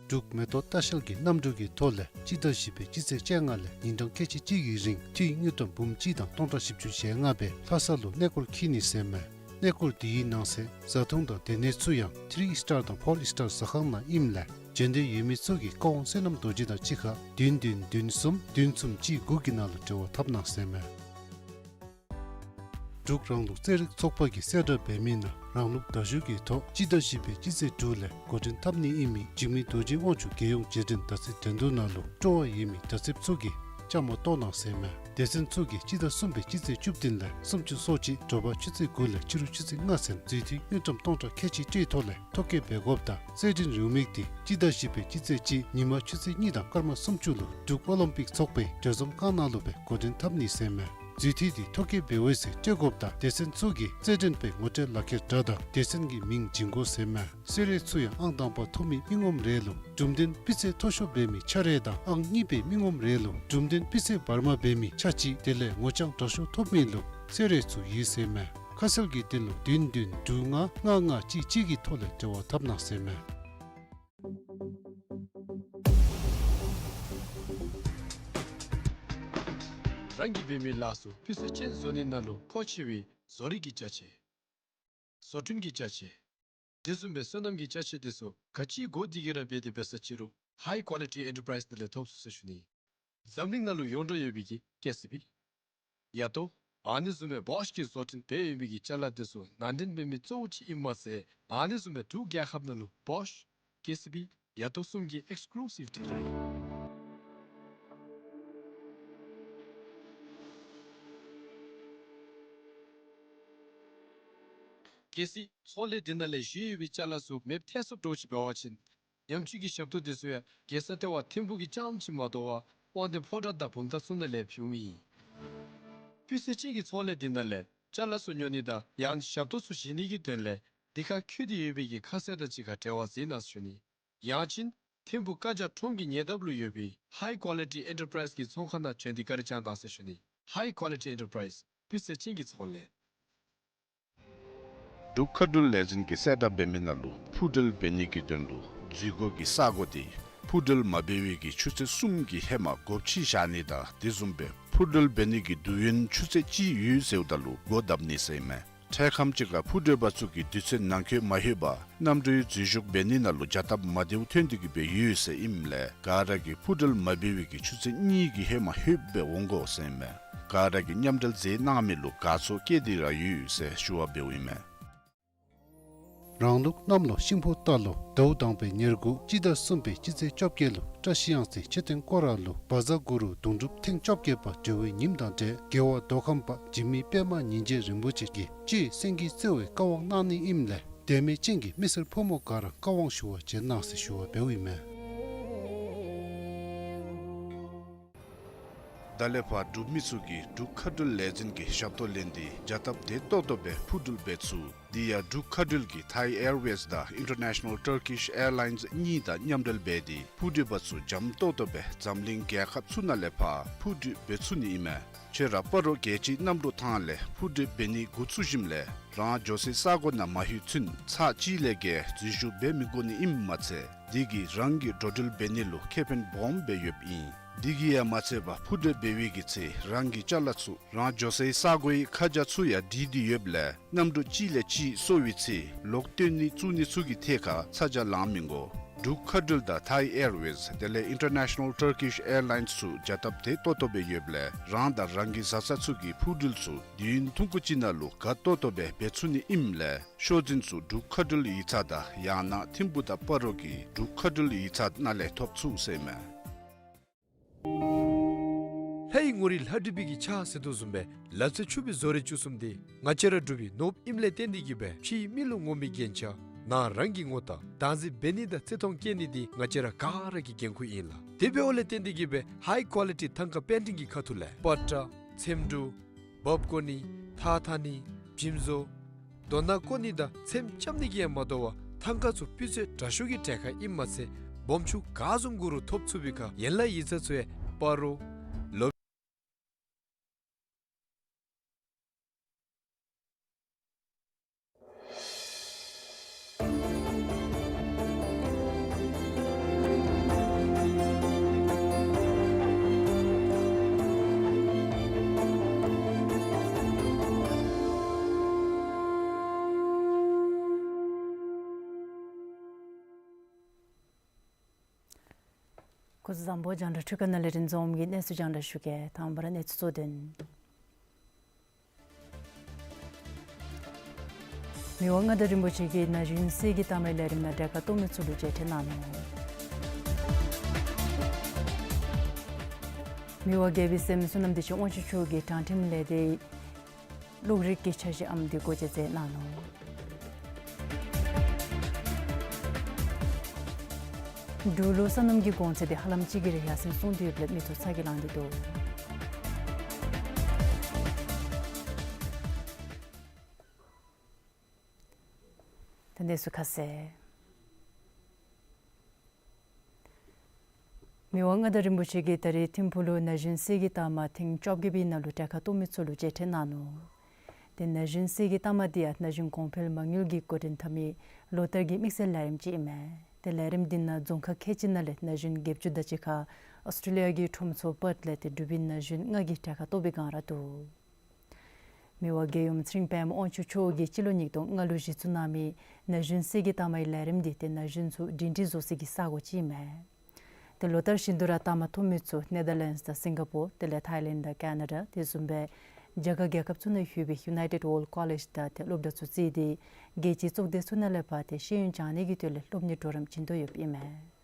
འབྲུག་མེ་ཏོག་ལྟ་བཤལ་གྱི་གནམ་གྲུ་གི་ཐོག་ལས་སྤྱི་ཟླ་བཞི་པའི་སྤྱི་ཚེས་བཅོ་ལྔ་ལས་ཉིན་གྲངས་ཁལ་གཅིག་གཅིག་གི་རིང་ཐེངས་དངུལ་ཀྲམ་འབུམ་གཅིག་དང་སྟོང་ཕྲག་བཞི་བཅུ་ཞེ་ལྔ་སྦེ་ལྷ་ས་ལུ་གནས་སྐོར་འཁྱིད་ནི་ཟེར་མས། གནས་སྐོར་འདི་གི་ནང་གསེས་བཟའ་འཐུང་དང་སྡོད་གནས་ཚུ་ཡང་ཐིརི་ཨིསི་ཊར་དང་ཕོར་ཨིསི་ཊར་ཟ་ཁང་ནང་ཨིནམ་ལས་འབྱོན་འདོད་ཡོད་མི་ཚུ་གིས་ཀ་ཝང་བསོད་ནམས་རྡོ་རྗེ་དང་གཅིག་ཁར་བདུན་བདུན་བདུན་གསུམ་བདུན་གསུམ་གཅིག་དགུ་གི་ནང་ལུ་འབྲེལ་བ་འཐབ་གནང་ཟེར་མས། འབྲུག་རང་ལུགས་རྩེད་རིགས་ཚོགས་པ་གིས་གསལ་བསྒྲགས་འབད་མི་ནང་རང་ལུགས་མདའ་གཞུ་གི་ཐོག་སྤྱི་ཟླ་བཞི་པའི་སྤྱི་ཚེས་དྲུག་ལས་འགོ་འདྲེན་འཐབ་ནི་ཨིན་མི་འཇིགས་མེད་རྡོ་རྗེ་དབང་ཕྱུག་རྒྱལ་ཡོངས་རྗེས་དྲན་མདའ་རྩེད་འགྲན་བསྡུར་ནང་ལུ་སྤྲོ་བ་ཡོད་མི་མདའ་རྩེདཔ་ཚུ་གིས་བཅའ་མར་གཏོགས་གནང་ཟེར་མས། སྡེ་ཚན་ཚུ་གིས་སྤྱི་ཟླ་གསུམ་པའི་སྤྱི་ཚེས་བཅུ་བདུན་ལས་སུམ་ཅུ་སོ་གཅིག་དྲོ་པ་ཆུ་ཚོད་དགུ་ལས་ཕྱི་རུ་ཆུ་ཚོད་ལྔ་ཚུན་རྫུས་མཐུད་དངུལ་ཀྲམ་སྟོང་ཕྲག་ཁལ་གཅིག་སྤྲོད་ཐོག་ལས་ཐོ་བཀོད་འབད་དགོཔ་དང་རྩེད་འགྲན་རེའུ་མིག་འདི་སྤྱི་ཟླ་བཞི་པའི་སྤྱི་ཚེས་གཅིག་ཉིན་མ་ཆུ་ཚོད་གཉིས་དང་སྐར་མ་སུམ་ཅུ་ལུ་འབྲུག་ཨོ་ལིམ་པིག་ཚོགས་པའི་གྲོས་འཛོམས་ཁང་ནང་ལུ་སྦེ་འགོ་འདྲེན་འཐབ་ནི་ཟེར་མས། རྫུས་མཐུད་འདི་ཐོ་བཀོད་འབད་འོང་ཟེར་སྤྲོད་དགོཔ་དང་སྡེ་ཚན་ཚུ་གིས་རྩེད་འགྲན་པའི་ངོ་སྤྲོད་ལག་ཁྱེར་འདྲ་དང་སྡེ་ཚན་གྱི་མིང་བྱིན་དགོ་ཟེར་མས། གསོལ་རས་ཚུ་ཡང་ཨང་དང་པ་ཐོབ་མི་མི་ངོམ་རེ་ལུ་གྲུབ་དོན་སྤུས་ཚད་མཐོ་ཤོས་འབད་མི་ཆ་རེ་དང་ཨང་གཉིས་པའི་མི་ངོམ་རེ་ལུ་གྲུབ་དོན་སྤུས་ཚད་བར་མ་འབད་མི་ཆ་གཅིག་དེ་ལས་ངོ་རྐྱང་དྲག་ཤོས་ཐོབ་མི་ལུ་གསོལ་རས་ཚུ་ཡོད་ཟེར་མས། ཁ་གསལ་གྱི་དོན་ལུ་བདུན་བདུན་དྲུག་ལྔ་ལྔ་ལྔ་གཅིག་གཅིག་གི་ཐོག་ལས་འབྲེལ་བ་འཐབ་གནང་ཟེར་མས། རང་གིས་འབད་མི་ལཱ་ཚུ་སྤུས་ཚད་ཅན་བཟོ་ནི་ནང་ལུ་མཁོ་ཆེ་བའི་བཟོ་རིག་གི་ཅ་ཆས། བཟོ་སྐྲུན་གྱི་ཅ་ཆས། དེ་བཟུམ་སྦེ་སོ་ནམ་གྱི་ཅ་ཆས་དེ་ཚུ་ག་ཅི་དགོ་དེ་གི་ར་འབད་དེ་འབད་ས་ཅི་རུང་High Quality Enterprise ནང་ལས་ཐོབ་ཚུགས་ཟེར་ཞུ་ནི། འཛམ་གླིང་ནང་ལུ་ཡོངས་གྲགས་ཡོད་པའི་གི་ཀེ་སི་བི། ཡ་ཏོ། ཨ་ནི་བཟུམ་སྦེ་བོཤ་གིས་བཟོ་སྐྲུན་འབད་ཡོད་པའི་གི་ཅ་ལ་དེ་ཚུ་ནང་འདྲེན་འབད་མི་གཙོ་བོ་ཅིག་ཨིན་མ་ཚད་ཨ་ནི་བཟུམ་སྦེ་འབྲུག་རྒྱལ་ཁབ་ནང་ལུ་བོཤ་ཀེ་སི་བི་ཡ་ཏོ་གསུམ་གྱི་ཨེགསི་ཀུ་ལུ་སིབ་ཌི་ལར་ཨིན། གལ་སྲིད་ཚོང་ལས་འདི་ནང་ལས་ཞུ་ཡོད་པའི་ཅ་ལ་ཚུ་མེདཔ་ཐལ་སོངམ་འདྲཝ་ཅིག་འབད་བ་ཅིན་ཉམས་བཅོས་ཀྱི་ཞབས་ཏོག་དེ་ཚུ་ཡང་རྒྱལ་ས་ལྟེ་བ་ཐིམ་ཕུག་གི་རྐྱངམ་ཅིག་མ་དོ་བར་དབང་འདུས་ཕོ་བྲང་དང་བུམ་ཐང་ཚུ་ནང་ལས་ཕུལཝ་ཨིན། སྤུས་ཚད་ཅན་གྱི་ཚོང་ལས་འདི་ནང་ལས་ཅ་ལ་ཚུ་ཉོ་ནི་དང་ཡང་ཞབས་ཏོག་ཚུ་བཞེས་ནི་གི་དོན་ལས་འདི་ཁར་བཀོད་དེ་ཡོད་པའི་གི་ཁ་གསལ་དང་གཅིག་ཁར་འབྲེལ་བ་མཛད་གནང་ཟེར་ཞུ་ནི། ཡང་ཅིན་ཐིམ་ཕུག་བཀའ་རྒྱ་ཁྲོམ་གྱི་ཉེ་འདབས་ལུ་ཡོད་པའི་High Quality Enterprise གི་ཚོང་ཁང་ནང་བྱོན་ཏེ་བཀའ་དྲིན་བསྐྱང་གནང་ཟེར་ཞུ་ནི། High Quality Enterprise སྤུས་ཚད་ཅན་གྱི་ཚོང་ལས། འབྲུག་མཁའ་འགྲུལ་ལས་འཛིན་གྱིས་གསལ་བསྒྲགས་འབད་མི་ནང་ལུ་འཕུར་འགྲུལ་འབད་ནི་གི་དོན་ལུ་འཛུལ་སྒོ་གི་ས་སྒོ་དེ་འཕུར་འགྲུལ་མ་འབད་བའི་གི་ཆུ་ཚོད་གསུམ་གྱི་ཧེ་མ་སྒོ་ཕྱེ་བཞག་ནི་དང་དེ་བཟུམ་སྦེ་འཕུར་འགྲུལ་འབད་ནི་གི་དུས་ཡུན་ཆུ་ཚོད་གཅིག་ཡོད་ཟེརཝ་ད་ལུ་སྒོ་བརྡབ་ནི་ཟེར་ཨིན་མས། འཕྲལ་ཁམས་ཅིག་ཁར་འཕུར་འགྲུལ་པ་ཚུ་གིས་དུས་ཚོད་ནང་འཁོད་མ་ལྷོད་པར་གནམ་གྲུའི་འཛུལ་ཞུགས་འབད་ནི་ནང་ལུ་བྱ་སྟབས་མ་བདེཝ་ཐོན་ཏེ་གི་སྦེ་ཡོད་ཟེར་ཨིནམ་ལས་ག་ར་གིས་འཕུར་འགྲུལ་མ་འབད་བའི་གི་ཆུ་ཚོད་གཉིས་ཀྱི་ཧེ་མ་ལྷོདཔ་སྦེ་འོང་དགོ་ཟེར་ཨིན་མས། ག་ར་གིས་མཉམ་འབྲེལ་མཛད་གནང་མི་ལུ་དགའ་ཚོར་བསྐྱེད་དེ་ར་ཡོད་ཟེར་ཞུ་བ་འབདཝ་ཨིན་མས། རང་ལུགས་གནམ་ལོ་ཤིང་ཕོ་རྟ་ལོ་ཟླཝ་དང་པའི་ཉེར་དགུ་སྤྱི་ཟླ་གསུམ་པའི་སྤྱི་ཚེས་བཅོ་བརྒྱད་ལུ་བཀྲ་ཤིས་གཡང་རྩེ་མཆོད་རྟེན་སྐོར་ར་ལུ་བཛྲ་གུ་རུ་གདུང་སྒྲུབ་ཐེངས་བཅོ་བརྒྱད་པ་གྲོལ་བའི་ཉིནམ་དང་འབྲེལ་རྒྱལ་བ་མདོ་ཁམས་པ་འཇིགས་མེད་པདྨ་ཉིན་བྱེད་རིན་པོ་ཆེ་གིས་གཅེས་སེང་གེའི་རྩེ་བའི་བཀའ་དབང་གནང་ནི་ཨིནམ་ལས་དད་མོས་ཅན་གྱི་མི་སེར་ཕོ་མོ་ག་ར་བཀའ་དབང་ཞུ་བར་བྱོན་གནང་ཟེར་ཞུ་བ་འབདཝ་ཨིན་མས། ད་ལས་ཕར་འབྲུག་མི་ཚུ་གིས་འབྲུག་མཁའ་འགྲུལ་ལས་འཛིན་གྱི་ཞབས་ཏོག་ལེན་ཏེ་བྱ་སྟབས་བདེ་ཏོག་ཏོ་སྦེ་འཕུར་འགྲུལ་འབད་ཚུགས། དེ་ཡང་འབྲུག་མཁའ་འགྲུལ་གྱིས་Thai Airways དང་International Turkish Airlines གཉིས་དང་མཉམ་འབྲེལ་འབད་དེ་འཕུར་འགྲུལ་པ་ཚུ་འཇམ་ཏོག་ཏོ་སྦེ་འཛམ་གླིང་རྒྱལ་ཁབ་ཚུ་ནང་ལས་ཕར་འཕུར་འགྲུལ་འབད་ཚུགས་ནི་ཨིན་མས། ཁྱོད་ར་སྤ་རོ་རྒྱལ་སྤྱིའི་གནམ་གྲུ་ཐང་ལས་འཕུར་འགྲུལ་འབད་ནི་འགོ་བཙུགས་ཞིནམ་ལས་རང་འགྱོ་སའི་ས་གོ་ནང་མ་ལྷོད་ཚུན་ཚར་གཅིག་ལས་བརྒལ་འཛུལ་ཞུགས་འབད་མི་དགོ་ནི་ཨིནམ་མ་ཚད་དེ་གིས་རང་གི་འགྲོ་འགྲུལ་འབད་ནི་ལུ་ཁེ་ཕན་སྦོམ་སྦེ་ཡོདཔ་ཨིན། དེ་གིས་ཡང་མ་ཚད་པར་འཕུར་འགྲུལ་འབད་བའི་གི་ཚེ་རང་གི་ཅ་ལ་ཚུ་རང་འགྱོ་སའི་ས་གོའི་ཁ་བྱང་ཚུ་ཡང་བྲིས་ཏེ་ཡོདཔ་ལས་གནམ་གྲུ་གཅིག་ལས་གཅིག་སོར་བའི་ཚེ་ལོག་བཏོན་ནི་བཙུགས་ནི་ཚུ་གི་ཐད་ཁར་ཚ་གྱང་ལང་མི་དགོ། འབྲུག་མཁའ་འགྲུལ་དང་Thai Airways དེ་ལས་International Turkish Airlines ཚུ་བྱ་སྟབས་བདེ་ཏོག་ཏོ་སྦེ་ཡོདཔ་ལས་རང་དང་རང་གི་བཟའ་ཚང་ཚུ་གི་འཕུར་འགྲུལ་ཚུ་དུས་ཡུན་ཐུང་ཀུ་ཅིག་ནང་ལུ་དགའ་ཏོག་ཏོ་སྦེ་འབད་ཚུགས་ནི་ཨིནམ་ལས་ཤོག་འཛིན་ཚུ་འབྲུག་མཁའ་འགྲུལ་ཡིག་ཚང་དང་ཡང་ན་ཐིམ་ཕུག་དང་སྤ་རོ་གི་འབྲུག་མཁའ་འགྲུལ་ཡིག་ཚང་ནང་ལས་ཐོབ་ཚུགས་ཟེར་ཨིན་མས། ལྷ་ཡི་ངོ་རིས་ལྷ་བྲིས་པའི་གི་ཕྱག་ཟེར་དོ་བཟུམ་སྦེ་ལ་རྩེ་ཕྱུག་པའི་བཟོ་རིག་བཅུ་གསུམ་འདི་ང་བཅས་ར་འབྲུག་པའི་ནོར་བུ་ཨིནམ་ལས་བརྟེན་ཏེ་གི་སྦེ་ཕྱིའི་མི་ལུ་ངོམ་པའི་རྒྱན་ཆ་ནང་རང་གི་ངོ་རྟགས་བདག་འཛིན་འབད་ནི་དང་བརྩི་མཐོང་བསྐྱེད་ནི་འདི་ང་བཅས་ར་ག་ར་གི་འགན་ཁུར་ཨིན་ལགས། དེ་འབདཝ་ལས་བརྟེན་ཏེ་གི་སྦེ་ཧའི་ཀོ་ལི་ཊི་ཐང་ཀ་པེན་ཊིང་གི་ཁ་ཐུག་ལས་པ་ཏྲ་ཚེམ་དྲུབ་འབག་བཀོག་ནི་ཐགས་འཐག་ནི་བྱིམ་བཟོ་རྡོ་ནང་བཀོག་ནི་དང་ཚེམ་རྐྱབ་ནི་གིས་ཡང་མ་དོ་བར་ཐང་ཀ་ཚུ་སྤུས་ཚད་དྲག་ཤོས་ཀྱི་གྲལ་ཁར་ཨིན་མ་ཚད་སྦོམ་ཆུང་ག་བཟུམ་དགོ་རུང་ཐོབ་ཚུགས་པའི་ཁར་ཡན་ལག་ཡིག་ཚང་ཚུ་ཡང་སྤ་རོ་ལོ། སྐུ་གཟུགས་བཟང་པོ། རྒྱང་བསྒྲགས་འཕྲུལ་ཁང་ནང་ལས་རིན་འཛོམས་ཀྱིས་གནས་ཚུལ་རྒྱང་བསྒྲགས་ཞུ་གེ། དང་པ་ར་གནས་ཚུལ་གཙོ་དོན། མི་དབང་མངའ་བདག་རིན་པོ་ཆེ་གིས་ན་གཞོན་གསེར་གྱི་རྟགས་མའི་ལས་རིམ་ནང་གྲལ་ཁར་གཏོགས་མི་ཚུ་ལུ་མཇལ་ཁ་གནང་ནུག། མི་དབང་རྒྱལ་པོའི་སྲསམོ་བསོད་ནམས་བདེ་ཆེན་དབང་ཕྱུག་མཆོག་གིས་དྲང་ཁྲིམས་ལས་སྡེའི་གློག་རིག་གི་འཆར་གཞིའམ་དེ་སྒོ་འབྱེད་མཛད་གནང་ནུག། འབྲུག་ལུ་སོ་ནམ་གྱི་གོང་ཚད་དེ་ཧ་ལམ་གཅིག་གིས་ར་ཡར་སེང་སོང་སྟེ་ཡོདཔ་ལས་མི་ཚུ་ཚ་གྱང་ལང་སྟེ་འདུག། ད་གནས་ཚུལ་ཁ་གསལ། མི་དབང་མངའ་བདག་རིན་པོ་ཆེ་གིས་ད་རེས་ཐིམ་ཕུག་ལུ་ན་གཞོན་གསེར་གྱི་རྟགས་མ་ཐེངས་བཅོ་བརྒྱད་པའི་ནང་ལུ་གྲལ་ཁར་གཏོགས་མི་ཚུ་ལུ་མཇལ་ཁ་གནང་ནུག། ཏེ་ན་གཞོན་གསེར་གྱི་རྟགས་མ་འདི་ཡང་ན་གཞོན་གོང་འཕེལ་མ་དངུལ་གྱིས་འགོ་འདྲེན་འཐབ་མི་ལོ་ལྟར་གྱི་དམིགས་བསལ་ལས་རིམ་ཅིག་ཨིན་མས། ཏེ་ལས་རིམ་འདི་ནང་རྫོང་ཁག་ཁལ་གཅིག་ནང་ལས་ན་གཞོན་བརྒྱད་ཅུ་དེ་ཅིག་ཁར་ཨོསི་ཊེ་ལི་ཡ་གི་ཁྲོམ་ཚོགས་པརཐ་ལས་ཏེ་འབྲུག་པའི་ན་གཞོན་ལྔ་གིས་གྲལ་ཁར་གཏོགས་པའི་སྒང་ར་འདུག། མི་དབང་རྒྱལ་ཡུམ་ཚེ་རིང་དཔལ་མོ་དབང་ཕྱུག་མཆོག་གིས་སྤྱི་ལོ་ཉིས་སྟོང་ལྔ་ལུ་གཞི་བཙུགས་གནང་མི་ན་གཞོན་གསེར་གྱི་རྟགས་མའི་ལས་རིམ་འདི་ཏེ་ན་གཞོན་ཚུ་སྒྲིང་སྒྲིང་བཟོ་སའི་ས་སྒོ་ཅིག་ཨིན་མས། ཏེ་ལོ་ལྟར་བཞིན་དུ་ར་རྟགས་མ་ཐོབ་མི་ཚུ་ནེ་དར་ལེནཌསི་དང་སིང་ག་པོར་དེ་ལས་ཐའི་ལེནཌ་དང་ཀེ་ན་ཌ་དེ་བཟུམ་སྦེ་རྒྱ་གར་རྒྱལ་ཁབ་ཚུ་ནང་ཡོད་པའི་ཡུ་ནའི་ཊེཌ་ཝརལཌ་ཀོ་ལེཇ་དང་ཏེ་སློབ་གྲྭ་ཚུ་བརྩིས་ཏེ་རྒྱལ་སྤྱིའི་གཙུག་སྡེ་ཚུ་ནང་ལས་ཕར་ཏེ་ཤེས་ཡོན་སྦྱང་ནི་གི་དོན་ལས་སློབ་གཉེར་གྲོགས་རམ་བྱིན་དོ་ཡོདཔ་ཨིན་མས།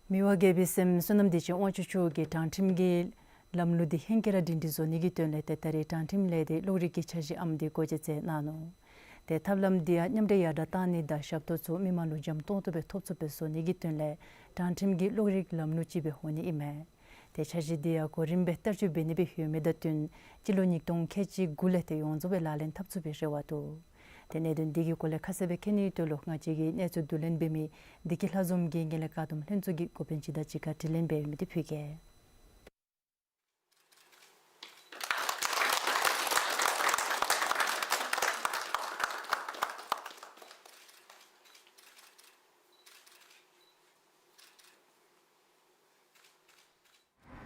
མི་དབང་རྒྱལ་པོའི་སྲསམོ་བསོད་ནམས་བདེ་ཆེན་དབང་ཕྱུག་མཆོག་གིས་དྲང་ཁྲིམས་ཀྱི་ལམ་ལུགས་འདི་ཧེང་སྐལ་ར་སྒྲིང་སྒྲིང་བཟོ་ནི་གི་དོན་ལས་ཏེ་ད་རེས་དྲང་ཁྲིམས་ལས་སྡེའི་གློག་རིག་གི་འཆར་གཞིའམ་དེ་སྒོ་འབྱེད་མཛད་གནང་ནུག། ཏེ་ཐབས་ལམ་འདི་ཡང་མཉམ་འདྲེས་ཡར་དྲག་གཏང་ནི་དང་ཞབས་ཏོག་ཚུ་མི་མང་ལུ་འཇམ་ཏོང་ཏོ་སྦེ་ཐོབ་ཚུགསཔ་སྦེ་བཟོ་ནི་གི་དོན་ལས་དྲང་ཁྲིམས་ཀྱི་གློག་རིག་ལམ་ལུགས་ཅིག་སྦེ་འོང་ནི་ཨིན་མས། ཏེ་འཆར་གཞི་འདི་ཡང་གོ་རིམ་སྦེ་བསྟར་སྤྱོད་འབད་ནི་སྦེ་ཡོད་མི་དང་བསྟུན་སྤྱི་ལོ་ཉིས་སྟོང་ཁལ་གཅིག་དགུ་ལས་ཏེ་ཡོངས་རྫོགས་སྦེ་ལག་ལེན་འཐབ་ཚུགས་པའི་རེ་བ་འདུག། ཏེ་གནད་དོན་འདི་གི་སྐོར་ལས་ཁ་གསལ་སྦེ་མཁྱེན་ནིའི་དོན་ལུ་ང་བཅས་ཀྱི་གནས་ཚུལ་བསྡུ་ལེན་འབད་མི་བདེ་སྐྱིད་ལྷ་འཛོམས་ཀྱིས་ངན་ལྷད་བཀག་སྡོམ་ལྷན་ཚོགས་ཀྱི་འགོ་དཔོན་སྦྱིན་བདག་གཅིག་ཁར་དྲི་ལན་འབད་མི་འདི་ཕུལ་གེ།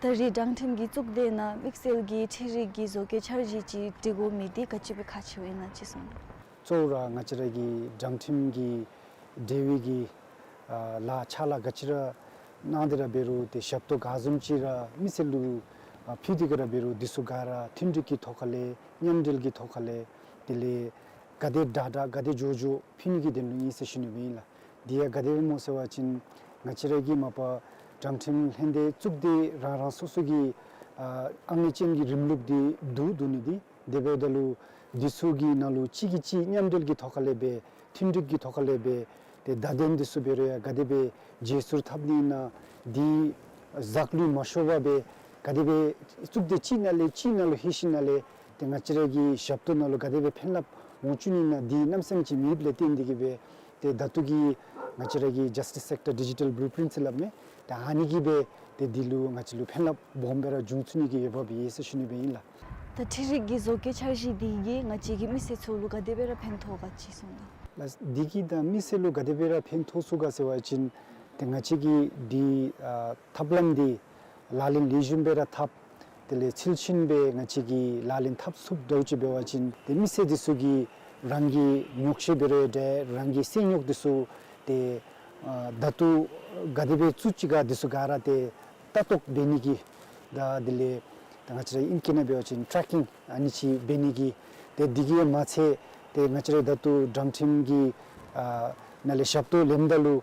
ད་རེས་དྲང་ཁྲིམས་ཀྱི་གཙུག་སྡེ་ནང་དམིགས་བསལ་གྱི་འཕྲུལ་རིག་གི་བཟོ་བཀོད་འཆར་གཞི་ཅིག་སྒྲིག་དགོ་མི་འདི་ག་ཅི་སྦེ་ཁག་ཆེཝ་ཨིན་ན་ཅིག་གསུང་དང་། གཙོ་བོ་ར་ང་བཅས་ར་གི་དྲང་ཁྲིམས་ཀྱི་འབྲེལ་བའི་གི་ཨ་ལཱ་ཕྱག་ལཱ་ག་ཅི་ར་གནང་སྟེ་ར་འབད་རུང་ཏེ་ཞབས་ཏོག་ག་བཟུམ་ཅིག་ར་མི་སེར་ལུ་ཨ་ཕུལ་ཏེ་གི་ར་འབད་རུང་འདི་ཚུ་ག་ར་མཐུན་སྒྲིག་གི་ཐོག་ཁ་ལས་མཉམ་འབྲེལ་གྱི་ཐོག་ཁ་ལས་དེ་ལས་ག་དེ་དྲག་དྲག་ག་དེ་མགྱོགས་མགྱོགས་ཕུལ་ནི་གི་དོན་ལུ་ཨིན་ཟེར་ཞུ་ནི་སྦེ་ཨིན་ལགས། དེ་ཡང་ག་དེ་སྦེ་སྨོ་ཟེར་བ་ཅིན་ང་བཅས་ར་གི་མ་པ་དྲང་ཁྲིམས་ལྷན་སྡེ་གཙུག་སྡེ་རང་རང་སོ་སོ་གི་ཨ་ཨང་གཉིས་ཅན་གྱི་རིམ་ལུགས་འདི་འདུག་འདུག་ནི་འདི་དེ་འབདཝ་ད་ལུ་འདི་ཚུ་གི་ནང་ལུ་གཅིག་གིས་གཅིག་མཉམ་འབྲེལ་གྱི་ཐོག་ཁ་ལས་འབད་མཐུན་སྒྲིག་གི་ཐོག་ཁ་ལས་འབད་ཏེ་བརྡ་དོན་འདི་ཚུ་འབད་རུང་ཡང་ག་དེ་སྦེ་བརྗེ་སོར་འཐབ་ནི་ཨིན་ན་འདི་གཟུགས་ལུ་མ་ཤོར་བར་འབད་ག་དེ་སྦེ་གཙུག་སྡེ་གཅིག་ནང་ལས་གཅིག་ནང་ལུ་ལྷོད་ཞིནམ་ལས་ཏེ་ང་བཅས་ར་གི་ཞབས་ཏོག་ནང་ལུ་ག་དེ་སྦེ་ཕན་རླབས་འོང་ཚུགས་ནི་ཨིན་ན་འདི་གནམ་མེད་ས་མེད་ཅིག་མེདཔ་ལས་བརྟེན་ཏེ་གི་འབད་ཏེ་ད་ལྟོ་གི་ང་བཅས་ར་གི་Justice Sector Digital Blueprint ཟེར་སླབ་མི་ད་ཨ་ནི་གིས་འབད་ཏེ་འདི་ལུ་ང་བཅས་ལུ་ཕན་རླབས་སྦོམ་སྦེ་ར་འབྱུང་ཚུགས་ནི་གི་འོས་འབབ་ཡོད་ཟེར་ཞུ་ནི་སྦེ་ཨིན་ལགས། ད་འཕྲུལ་རིག་གི་བཟོ་བཀོད་འཆར་གཞི་འདི་གིས་ང་བཅས་ཀྱི་མི་སེར་ཚུ་ལུ་ག་དེ་སྦེ་ར་ཕན་ཐོགས་ག་ཅིག་གསུང་དང་། ལགས། འདི་གིས་ད་མི་སེར་ལུ་ག་དེ་སྦེ་ར་ཕན་ཐོགས་ཚུགས་ག་ཟེར་བ་ཅིན་ཏེ་ང་བཅས་ཀྱིས་འདི་ཨ་ཐབས་ལམ་འདི་ལག་ལེན་ལེགས་ཤོམ་སྦེ་ར་འཐབ། དེ་ལས་ཚུལ་ཤིང་སྦེ་ང་བཅས་ཀྱིས་ལག་ལེན་འཐབ་ཚུགསཔ་འདྲཝ་ཅིག་འབད་བ་ཅིན་ཏེ་མི་སེར་འདི་ཚུ་གིས་རང་གི་ཉོགས་བཤད་འབད་རུང་འདྲ་རང་གི་སེམས་ཉོགས་འདི་ཚུ་ཏེ་ཨ་ད་ལྟོ་ག་དེ་སྦེ་བཙུགས་ཅི་ག་འདི་ཚུ་ག་ར་ཏེ་ལྟ་རྟོག་འབད་ནི་གི་ད་དེ་ལས་ད་ང་བཅས་ར་ཨིང་སྐད་ནང་འབད་བ་ཅིན་ཊེར་ཀིང་ཨ་ནི་ཅིག་འབད་ནི་གི་ཏེ་འདི་གིས་མ་ཚད་ཏེ་ང་བཅས་ར་ད་ལྟོ་དྲང་ཁྲིམས་ཀྱི་ཨ་ནང་ལས་ཞབས་ཏོག་ལེནམ་ད་ལུ་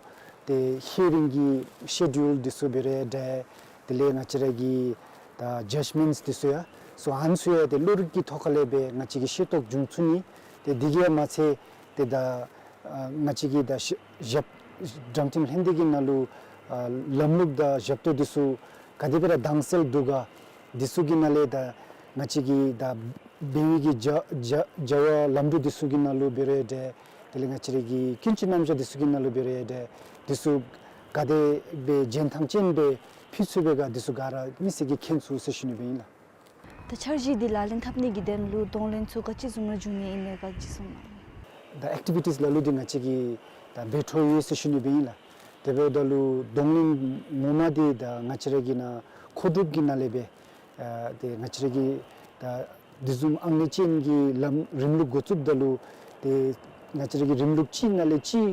ཏེ་ཧི་ཡ་རིང་གི་ཤེ་ཌུལ་འདི་ཚུ་འབད་རུང་འདྲ་དེ་ལས་ང་བཅས་ར་གི་ད་ཇཇ་མེནཊསི་འདི་ཚུ་ཡང་སོ་ཨ་ནི་ཚུ་ཡང་ཏེ་གློག་རིག་གི་ཐོག་ཁ་ལས་འབད་ང་བཅས་ཀྱིས་ཤེས་རྟོགས་འབྱུང་ཚུགས་ནི། ཏེ་འདི་གིས་མ་ཚད་ཏེ་ད་ཨ་ང་བཅས་ཀྱི་ད་ཞབས་དྲང་ཁྲིམས་ལྷན་སྡེ་གི་ནང་ལུ་ཨ་ལམ་ལུགས་དང་ཞབས་ཏོག་འདི་ཚུ་ག་དེ་སྦེ་ར་དྭངས་གསལ་འདུག་ག། འདི་ཚུ་གི་ནང་ལས་ད་ང་བཅས་ཀྱི་ད་འབད་བའི་གི་བྱ་བྱ་བྱ་བ་ལམ་འགྲོ་འདི་ཚུ་གི་ནང་ལུ་འབད་རུང་འདྲ་དེ་ལས་ང་བཅས་ར་གི་ཀུན་སྤྱོད་རྣམ་གཞག་འདི་ཚུ་གི་ནང་ལུ་འབད་རུང་འདྲ་འདི་ཚུ་ག་དེ་སྦེ་འཇོན་ཐང་ཅན་སྦེ་ཕུལ་ཚུགས་པས་ག་འདི་ཚུ་ག་ར་མི་སེར་གྱིས་མཁྱེན་ཚུགས་ཟེར་ཞུ་ནི་སྦེ་ཨིན་ལགས། ད་འཆར་གཞི་འདི་ལག་ལེན་འཐབ་ནི་གི་དོན་ལུ་གདོང་ལེན་ཚུ་ག་ཅི་བཟུམ་ར་འབྱུང་ནི་ཨིན་ན་ག་ཅི་གསུང་གནང་། ད་ཨེཀ་ཊི་བི་ཊིས་ལ་ལུ་འདི་ང་བཅས་ཀྱིས་ད་འབད་འཕྲོ་ཡོད་ཟེར་ཞུ་ནི་སྦེ་ཨིན་ལགས། དེ་འབདཝ་ད་ལུ་གདོང་ལེན་ངོ་མ་འདི་ད་ང་བཅས་ར་གི་ནཱ་མཁོ་སྒྲུབ་ཀྱི་ནང་ལས་འབད་ཨ་ཏེ་ང་བཅས་ར་གི་ད་འདི་བཟུམ་ཨང་གཉིས་ཅན་གྱི་ལམ་རིམ་ལུགས་འགོ་བཙུགསཔ་ད་ལུ་ཏེ་ ང་བཅས་ར་གི་རིམ་ལུགས་ཅིག་ནང་ལས་ཅིག་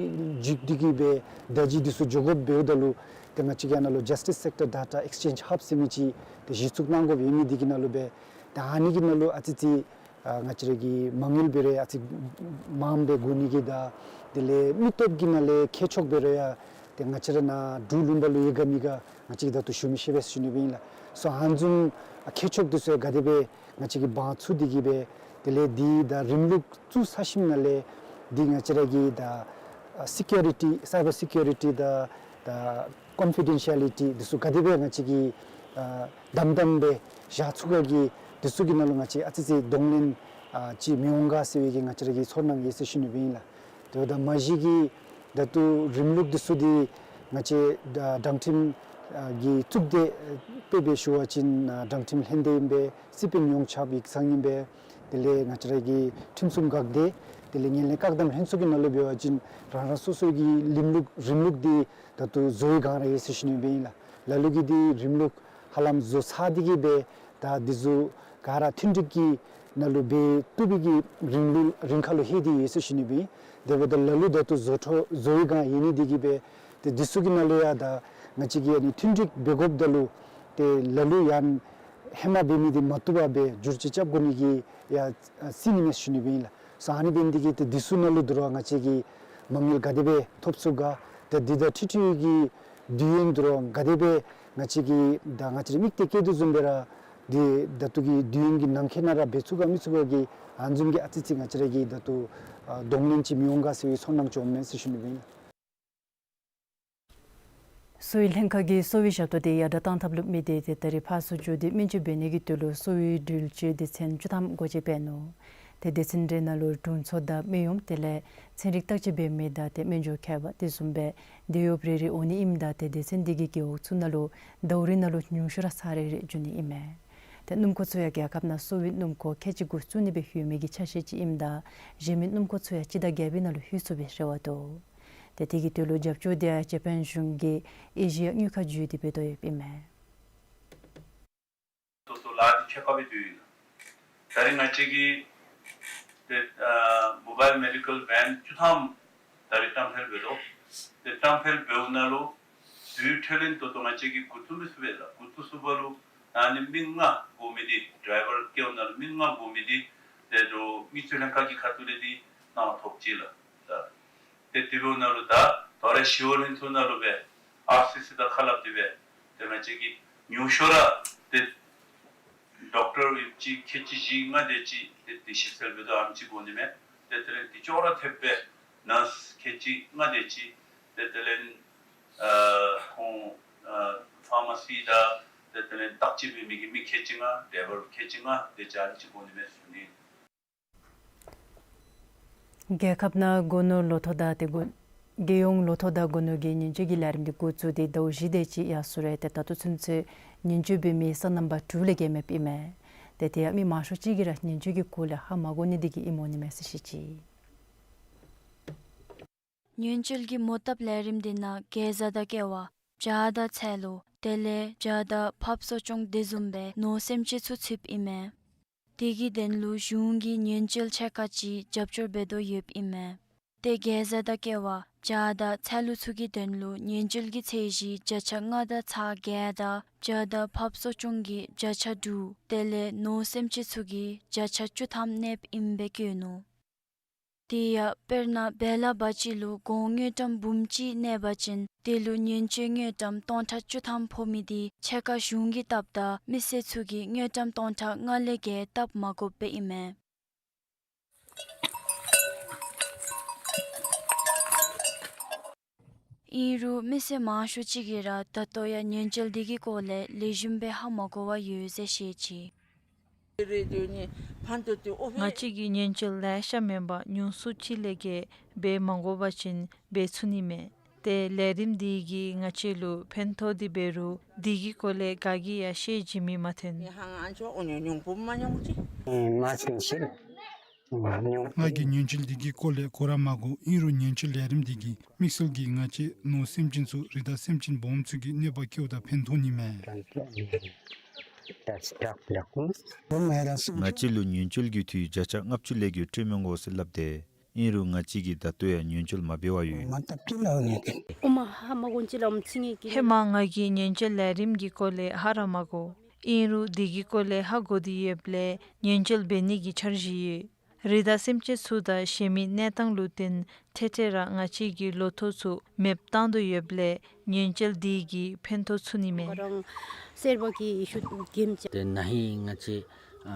འཇུག་སྟེ་གི་སྦེ་བརྡ་བརྒྱུད་འདི་ཚུ་འགྱོ་དགོཔ་འབདཝ་ད་ལུ་ཏེ་ང་བཅས་ཀྱི་ཨ་ནཱ་ལུ་Justice Sector Data Exchange Hub ཟེར་མི་ཅིག་ཏེ་གཞི་བཙུགས་གནང་དགོཔ་ཡོད་མི་འདི་གི་ནང་ལུ་སྦེ་ཏེ་ཨ་ནི་གི་ནང་ལུ་ཨ་ཙི་ཙི་ཨ་ང་བཅས་ར་གི་མ་དངུལ་འབད་རུང་ཡང་ཨ་ཙི་མངམ་སྦེ་དགོ་ནི་གི་དང་དེ་ལས་མི་སྟོབས་ཀྱི་ནང་ལས་མཁས་མཆོག་འབད་རུང་ཡང་ཏེ་ང་བཅས་ར་ནཱ་འབྲུག་ལུང་པ་ལུ་ཡོད་ག་མེད་ག་ང་བཅས་ཀྱིས་ད་ལྟོ་ཞུ་མི་ཤེས་པས་ཟེར་ཞུ་ནི་སྦེ་ཨིན་ལགས། སོ་ཨ་ནི་བཟུམ་མཁས་མཆོག་འདི་ཚུ་ཡང་ག་དེ་སྦེ་ང་བཅས་ཀྱིས་དབང་ཚུགས་ཏེ་གི་སྦེ་དེ་ལས་འདི་ད་རིམ་ལུགས་བཙུགས་ཚར་ཞིནམ་ལས་འདི་ང་བཅས་ར་གི་ད་ཨ་སི་ཀིའུ་རི་ཊི་སའི་བར་སི་ཀིའུ་རི་ཊི་དང་ད་ཀོན་ཕི་ཌེན་ཤ་ལི་ཊི་འདི་ཚུ་ག་དེ་སྦེ་ང་བཅས་ཀྱིས་ཨ་དམ་དམ་སྦེ་བཞག་ཚུགས་ག་གི་འདི་ཚུ་གི་ནང་ལུ་ང་བཅས་ཨ་ཙི་ཙི་གདོང་ལེན་ཨ་ཅིག་མི་འོང་ག་ཟེར་བའི་གི་ང་བཅས་ར་གི་ཚོར་སྣང་ཡོད་ཟེར་ཞུ་ནི་སྦེ་ཨིན་ལགས། དེ་འབདཝ་ད་མ་གཞི་གི་ད་ལྟོ་རིམ་ལུགས་འདི་ཚུ་འདི་ང་བཅས་ད་དྲང་ཁྲིམས་ཨ་ཀྱི་གཙུག་སྡེ་དཔེ་འབད་ཞུ་བ་ཅིན་ཨ་དྲང་ཁྲིམས་ལྷན་སྡེ་ཨིན་པས། སྲིད་དཔོན་ཡོངས་ཁྱབ་ཡིག་ཚང་ཨིན་པས། དེ་ལས་ང་བཅས་ར་གི་ཁྲིམས་སྲུང་འགག་སྡེ་དེ་ལས་ངན་ལྷད་བཀག་སྡོམ་ལྷན་ཚོགས་ཀྱི་ནང་ལུ་འབད་བ་ཅིན་རང་རང་སོ་སོ་གི་རིམ་ལུགས་རིམ་ལུགས་འདི་ད་ལྟོ་བཟོ་བའི་སྒང་ར་ཡོད་ཟེར་ཞུ་ནི་སྦེ་ཨིན་ལགས། ལ་ལུ་གིས་འདི་རིམ་ལུགས་ཧ་ལམ་བཟོ་ཚར་ཏེ་གི་སྦེ་ད་འདི་ཚུ་ག་ར་མཐུན་འགྲིག་གི་ནང་ལུ་འབད་བཏུབ་པའི་གི་རིང་ལུ་རིང་ཁ་ལུ་ལྷོད་དེ་ཡོད་ཟེར་ཞུ་ནི་སྦེ་ཨིན། དེ་འབདཝ་ད་ལ་ལུ་ད་ལྟོ་བཟོ་འཕྲོ་བཟོ་བའི་སྒང་ཡོད་ནི་འདི་གིས་སྦེ་ཏེ་འདི་ཚུ་གི་ནང་ལུ་ཡང་ད་ང་བཅས་ཀྱིས་ཨ་ནི་མཐུན་འགྲིག་འབད་དགོཔ་ད་ལུ་ཏེ་ལ་ལུ་ཡང་ཧེ་མ་འབད་མི་འདི་མ་བཏུབ་པར་སྦེ་བསྒྱུར་བཅོས་རྐྱབ་དགོ་ནི་གི་ཡང་ཨ་སྲིད་ནི་མས་ཞུ་ནི་སྦེ་ཨིན་ལགས། སོ་ཨ་ནི་འབད་ནི་འདི་གིས་ཏེ་འདི་ཚུ་ནང་ལུ་དོ་རུང་ང་བཅས་ཀྱིས་མ་དངུལ་ག་དེ་སྦེ་ཐོབ་ཚུགས་ག། ཏེ་འདི་དང་འཁྲིལ་འཁྲིལ་གྱི་དུས་ཡུན་དོ་རུང་ག་དེ་སྦེ་ང་བཅས་ཀྱིས་ད་ང་བཅས་ར་དམིགས་གཏད་བསྐྱེད་དོ་བཟུམ་སྦེ་ར་འདི་ད་ལྟོ་གི་དུས་ཡུན་གྱི་ནང་འཁོད་ནང་ར་འབད་ཚུགས་ག་མི་ཚུགས་ག་གི་ཨ་ནི་བཟུམ་གྱི་ཨ་ཙི་ཙི་ང་བཅས་ར་གི་ད་ལྟོ་ཨ་གདོང་ལེན་ཅིག་མི་འོང་ག་ཟེར་བའི་ཚོར་སྣང་ཅིག་འོངམ་མས་ཟེར་ཞུ་ནི་སྦེ་ཨིན། གསོ་བའི་ལྷན་ཁག་གིས་གསོ་བའི་ཞབས་ཏོག་དེ་ཡར་དྲག་གཏང་ཐབས་ལུ་དམིགས་ཏེ་ཏེ་ད་རིས་ཕར་ཚུར་འགྱོ་སྟེ་སྨན་བཅོས་འབད་ནི་གི་དོན་ལུ་གསོ་བའི་འགྲུལ་བཞུད་སྡེ་ཚན་བཅུ་ཐམ་སྒོ་འབྱེད་འབད་ནུག། ཏེ་སྡེ་ཚན་དེ་ནང་ལུ་དྲུང་འཚོ་དང་སྨན་གཡོགམ་དེ་ལས་ཚན་རིག་བརྟག་དཔྱད་འབད་མི་དང་ཏེ་སྨན་བཅོས་མཁས་པ་དེ་བཟུམ་སྦེ་འདི་ཡོདཔ་རེ་རེ་འོང་ནི་ཨིནམ་ད་ཏེ་སྡེ་ཚན་འདི་གི་རྒེད་འོག་ཚུ་ནང་ལུ་ཟླཝ་རེ་ནང་ལུ་ཉུང་ཤོས་ར་ཚར་རེ་རེ་འགྱོ་ནི་ཨིན་མས། ཏེ་སྣུམ་འཁོར་ཚུ་ཡང་རྒྱལ་ཁབ་ནང་གསོ་བའི་སྣུམ་འཁོར་ཁལ་གཅིག་འགོ་བཙུགས་ནི་སྦེ་ཡོད་མི་གི་ཆ་ཤས་ཅིག་ཨིནམ་ད་གཞན་མི་སྣུམ་འཁོར་ཚུ་ཡང་སྤྱི་ཟླ་བརྒྱད་པའི་ནང་ལུ་ལྷོད་ཚུགས་པའི་རེ་བ་འདུག། ཏེ་དེ་གི་དོན་ལུ་རྒྱབ་སྐྱོར་དེ་ཡང་ཇ་པཱན་གཞུང་གི་ཨེ་ཤི་ཡ་དངུལ་ཁང་བརྒྱུད་དེ་འབད་དོ་ཡོདཔ་ཨིན་མས། ཏོ་ཏོ་ལཱ་འདི་ཁྱད་པར་སྦེ་འདུག་ཨིན། ད་རིས་ང་བཅས་ཀྱིས་ཏེ་ཨ་མོ་བཱའིལ་མེ་ཌི་ཀཱལ་ཝེན་བཅུ་ཐམ་ད་རིས་བཀྲམ་སྤེལ་འབད་དོ། ཏེ་བཀྲམ་སྤེལ་འབདཝ་ནང་ལུ་དུས་འཕྲོ་ལས་ཏོ་ཏོ་ང་བཅས་ཀྱིས་འགོ་བཙུགས་མི་ཚུགས་པས་ལགས། འགོ་བཙུགས་ཚུགས་པ་ལུ་ཨ་ནི་མི་ལྔ་དགོ་མི་འདི་ཌ་རའི་བར་བཀལཝ་ནང་ལུ་མི་ལྔ་དགོ་མི་འདི་ཏེ་ཏོ་དངུལ་རྩིས་ལྷན་ཁག་གི་ཁ་ཐུག་ལས་འདི་གནང་བ་ཐོབ་ཅི་ལགས། ད་ཏེ་དེ་འབདཝ་ནང་ལུ་ད་ད་རེས་ཞི་གཡོག་ལྷན་ཚོགས་ནང་ལུ་སྦེ་ཨར་སི་སི་དང་ཁ་སླབ་སྟེ་སྦེ་ཏེ་ང་བཅས་ཀྱིས་ཉུང་ཤོས་ར་ཏེ་ཌོག་ཊར་ཡོདཔ་ཅིག་ཁལ་གཅིག་བཞི་ལྔ་དེ་ཅིག་ཏེ་ཏེ་ཞིབ་འཚོལ་འབད་དོ་ཨ་ནེམ་ཅིག་དགོ་ནི་མས། ཏེ་དེ་ལས་འདི་ཅོག་ར་འཐདཔ་སྦེ་ནརསི་ཁལ་གཅིག་ལྔ་དེ་ཅིག་ཏེ་དེ་ལས་ཨ་ཁོང་ཨ་ཕཱར་མ་སི་དང་ཏེ་དེ་ལས་བརྟག་དཔྱད་འབད་མི་གི་མི་ཁལ་གཅིག་ལྔ་ཌ་རའི་བར་ཁལ་གཅིག་ལྔ་དེ་ཅིག་ཨ་ནེམ་ཅིག་དགོ་ནི་མས་ཟེར་ཞུ་ནི། རྒྱལ་ཁབ་ནང་སྒོ་ནོར་ལོ་ཐོག་དང་ཏེ་སྒོ་རྒྱལ་ཡོངས་ལོ་ཐོག་དང་སྒོ་ནོར་གྱི་ཉེན་བཅོལ་གྱི་ལས་རིམ་འདི་འགོ་བཙུགས་ཏེ་ཟླཝ་བཞི་དེ་ཅིག་ཡར་སོང་རུང་ཏེ་ད་ལྟོ་ཚུན་ཚོད་ཉེན་བཅོལ་འབད་མི་ས་གནམ་པ་དྲུག་ལས་བརྒལ་མེདཔ་ཨིན་མས། ཏེ་དེ་ཡང་མི་མང་ཤོས་ཅིག་གིས་ར་ཉེན་བཅོལ་གྱི་སྐོར་ལས་ཧ་མ་གོ་ནི་འདི་གིས་ཨིནམ་འོང་ནི་མས་ཟེར་བཤད་ཅི། ཉེན་བཅོལ་གྱི་མོ་བཏབ་ལས་རིམ་འདི་ནང་གེ་ཛ་དང་ཀེ་བ་བྱ་དང་ཚལ་ལུ་དེ་ལས་བྱ་དང་ཕགཔ་གསོ་སྐྱོང་དེ་བཟུམ་སྦེ་ནོར་སེམས་ཅན་ཚུ་ཚུདཔ་ཨིན་མས། དེ་གི་དོན་ལུ་གཞུང་གིས་ཉེན་བཅོལ་ཆེ་ཁག་ཅིག་རྒྱབ་སྐྱོར་འབད་དོ་ཡོདཔ་ཨིན་མས། ཏེ་གེ་ཛ་དང་ཀེ་བ་བྱ་དང་ཚལ་ལུ་ཚུ་གི་དོན་ལུ་ཉེན་བཅོལ་གྱི་ཚད་གཞི་བརྒྱ་ཆ་ལྔ་དང་ཚག་བརྒྱད་དང་བྱ་དང་ཕགཔ་གསོ་སྐྱོང་གི་བརྒྱ་ཆ་དྲུག་དེ་ལས་ནོར་སེམས་ཅན་ཚུ་གི་བརྒྱ་ཆ་བཅུ་ཐམ་གནསཔ་ཨིནམ་སྦེ་བཀོད་ནུག། དེ་ཡང་དཔེར་ན་བེ་ལ་བ་ཅི་ལུ་གོང་དངུལ་ཀྲམ་འབུམ་གཅིག་གནས་པ་ཅིན་དེ་ལུ་ཉེན་བཅོལ་དངུལ་ཀྲམ་སྟོང་ཕྲག་བཅུ་ཐམ་ཕོག་མི་འདི་ཆེ་ཁག་གཞུང་གིས་བཏབ་ད་མི་སེར་ཚུ་གིས་དངུལ་ཀྲམ་སྟོང་ཕྲག་ལྔ་ལས་བརྒལ་བཏབ་མ་དགོཔ་སྦེ་ཨིན་མས། ཨིན་རུང་མི་སེར་མང་ཤོས་ཅིག་གིས་ར་ད་ལྟོ་ཡང་ཉེན་བཅོལ་འདི་གི་སྐོར་ལས་ལེགས་ཤོམ་སྦེ་ཧ་མ་གོ་བར་ཡོད་ཟེར་བཤད་ཅི། ང་བཅས་ཀྱིས་ཉེན་བཅོལ་ལེ་ཤ་མེན་པར་ཉུང་སུ་ཅིག་ལས་བརྒལ་འབད་མ་དགོ་པ་ཅིན་འབད་ཚུགས་ནི་མས། ཏེ་ལས་རིམ་འདི་གིས་ང་བཅས་ལུ་ཕན་ཐོགས་འདི་འབད་རུང་འདི་གི་སྐོར་ལས་ག་གིས་ཡང་ཤེས་བྱིན་མི་མ་ཐོན། ང་གིས་ཉེན་བཅོལ་འདི་གི་སྐོར་ལས་གོ་ར་མ་གོ། ཨིན་རུང་ཉེན་བཅོལ་ལས་རིམ་འདི་གིས་དམིགས་བསལ་གྱིས་ང་བཅས་ནོར་སེམས་ཅན་ཚུ་རི་དྭགས་སེམས་ཅན་སྦོམ་ཚུ་གི་གནོད་པ་བཀལཝ་ད་ཕན་ཐོགས་ནི་མས། ང་བཅས་ལུ་ཉེན་བཅོལ་གྱི་འཐུས་བརྒྱ་ཆ་ལྔ་བཅུ་ལས་བརྒལ་སྤྲོད་མི་དགོ་ཟེར་སླབ་སྟེ་ ཨིན་རུང་ང་བཅས་ཀྱིས་ད་ལྟོ་ཡང་ཉེན་བཅོལ་མ་འབད་བར་ཡོད། ཨོ་མ་ཧ་མ་གོ་ཅི་ལ་ཨོམ་ཚིག་ངེ་གི། ཧེ་མ་ང་གིས་ཉེན་བཅོལ་ལས་རིམ་གྱི་སྐོར་ལས་ཧ་ར་མ་གོ། ཨིན་རུང་འདི་གི་སྐོར་ལས་ཧ་གོ་སྟེ་ཡོདཔ་ལས་ཉེན་བཅོལ་འབད་ནི་གི་འཆར་གཞི་ཡོད། རི་དྭགས་སེམས་ཅན་ཚུ་དང་གཞན་མི་གནས་སྟངས་ལུ་བརྟེན་ཏེ་ཏེ་ར་ང་བཅས་ཀྱི་ལོ་ཐོག་ཚུ་མེདཔ་བཏང་དོ་ཡོདཔ་ལས་ཉེན་བཅོལ་འདི་གིས་ཕན་ཐོགས་ཚུགས་ནི་མས། ཁོ་རང་སེར་པོ་གི་ཨི་ཤུ་གེམ་ཅ། ཏེ་ན་ཧིང་ང་བཅས་ཨ་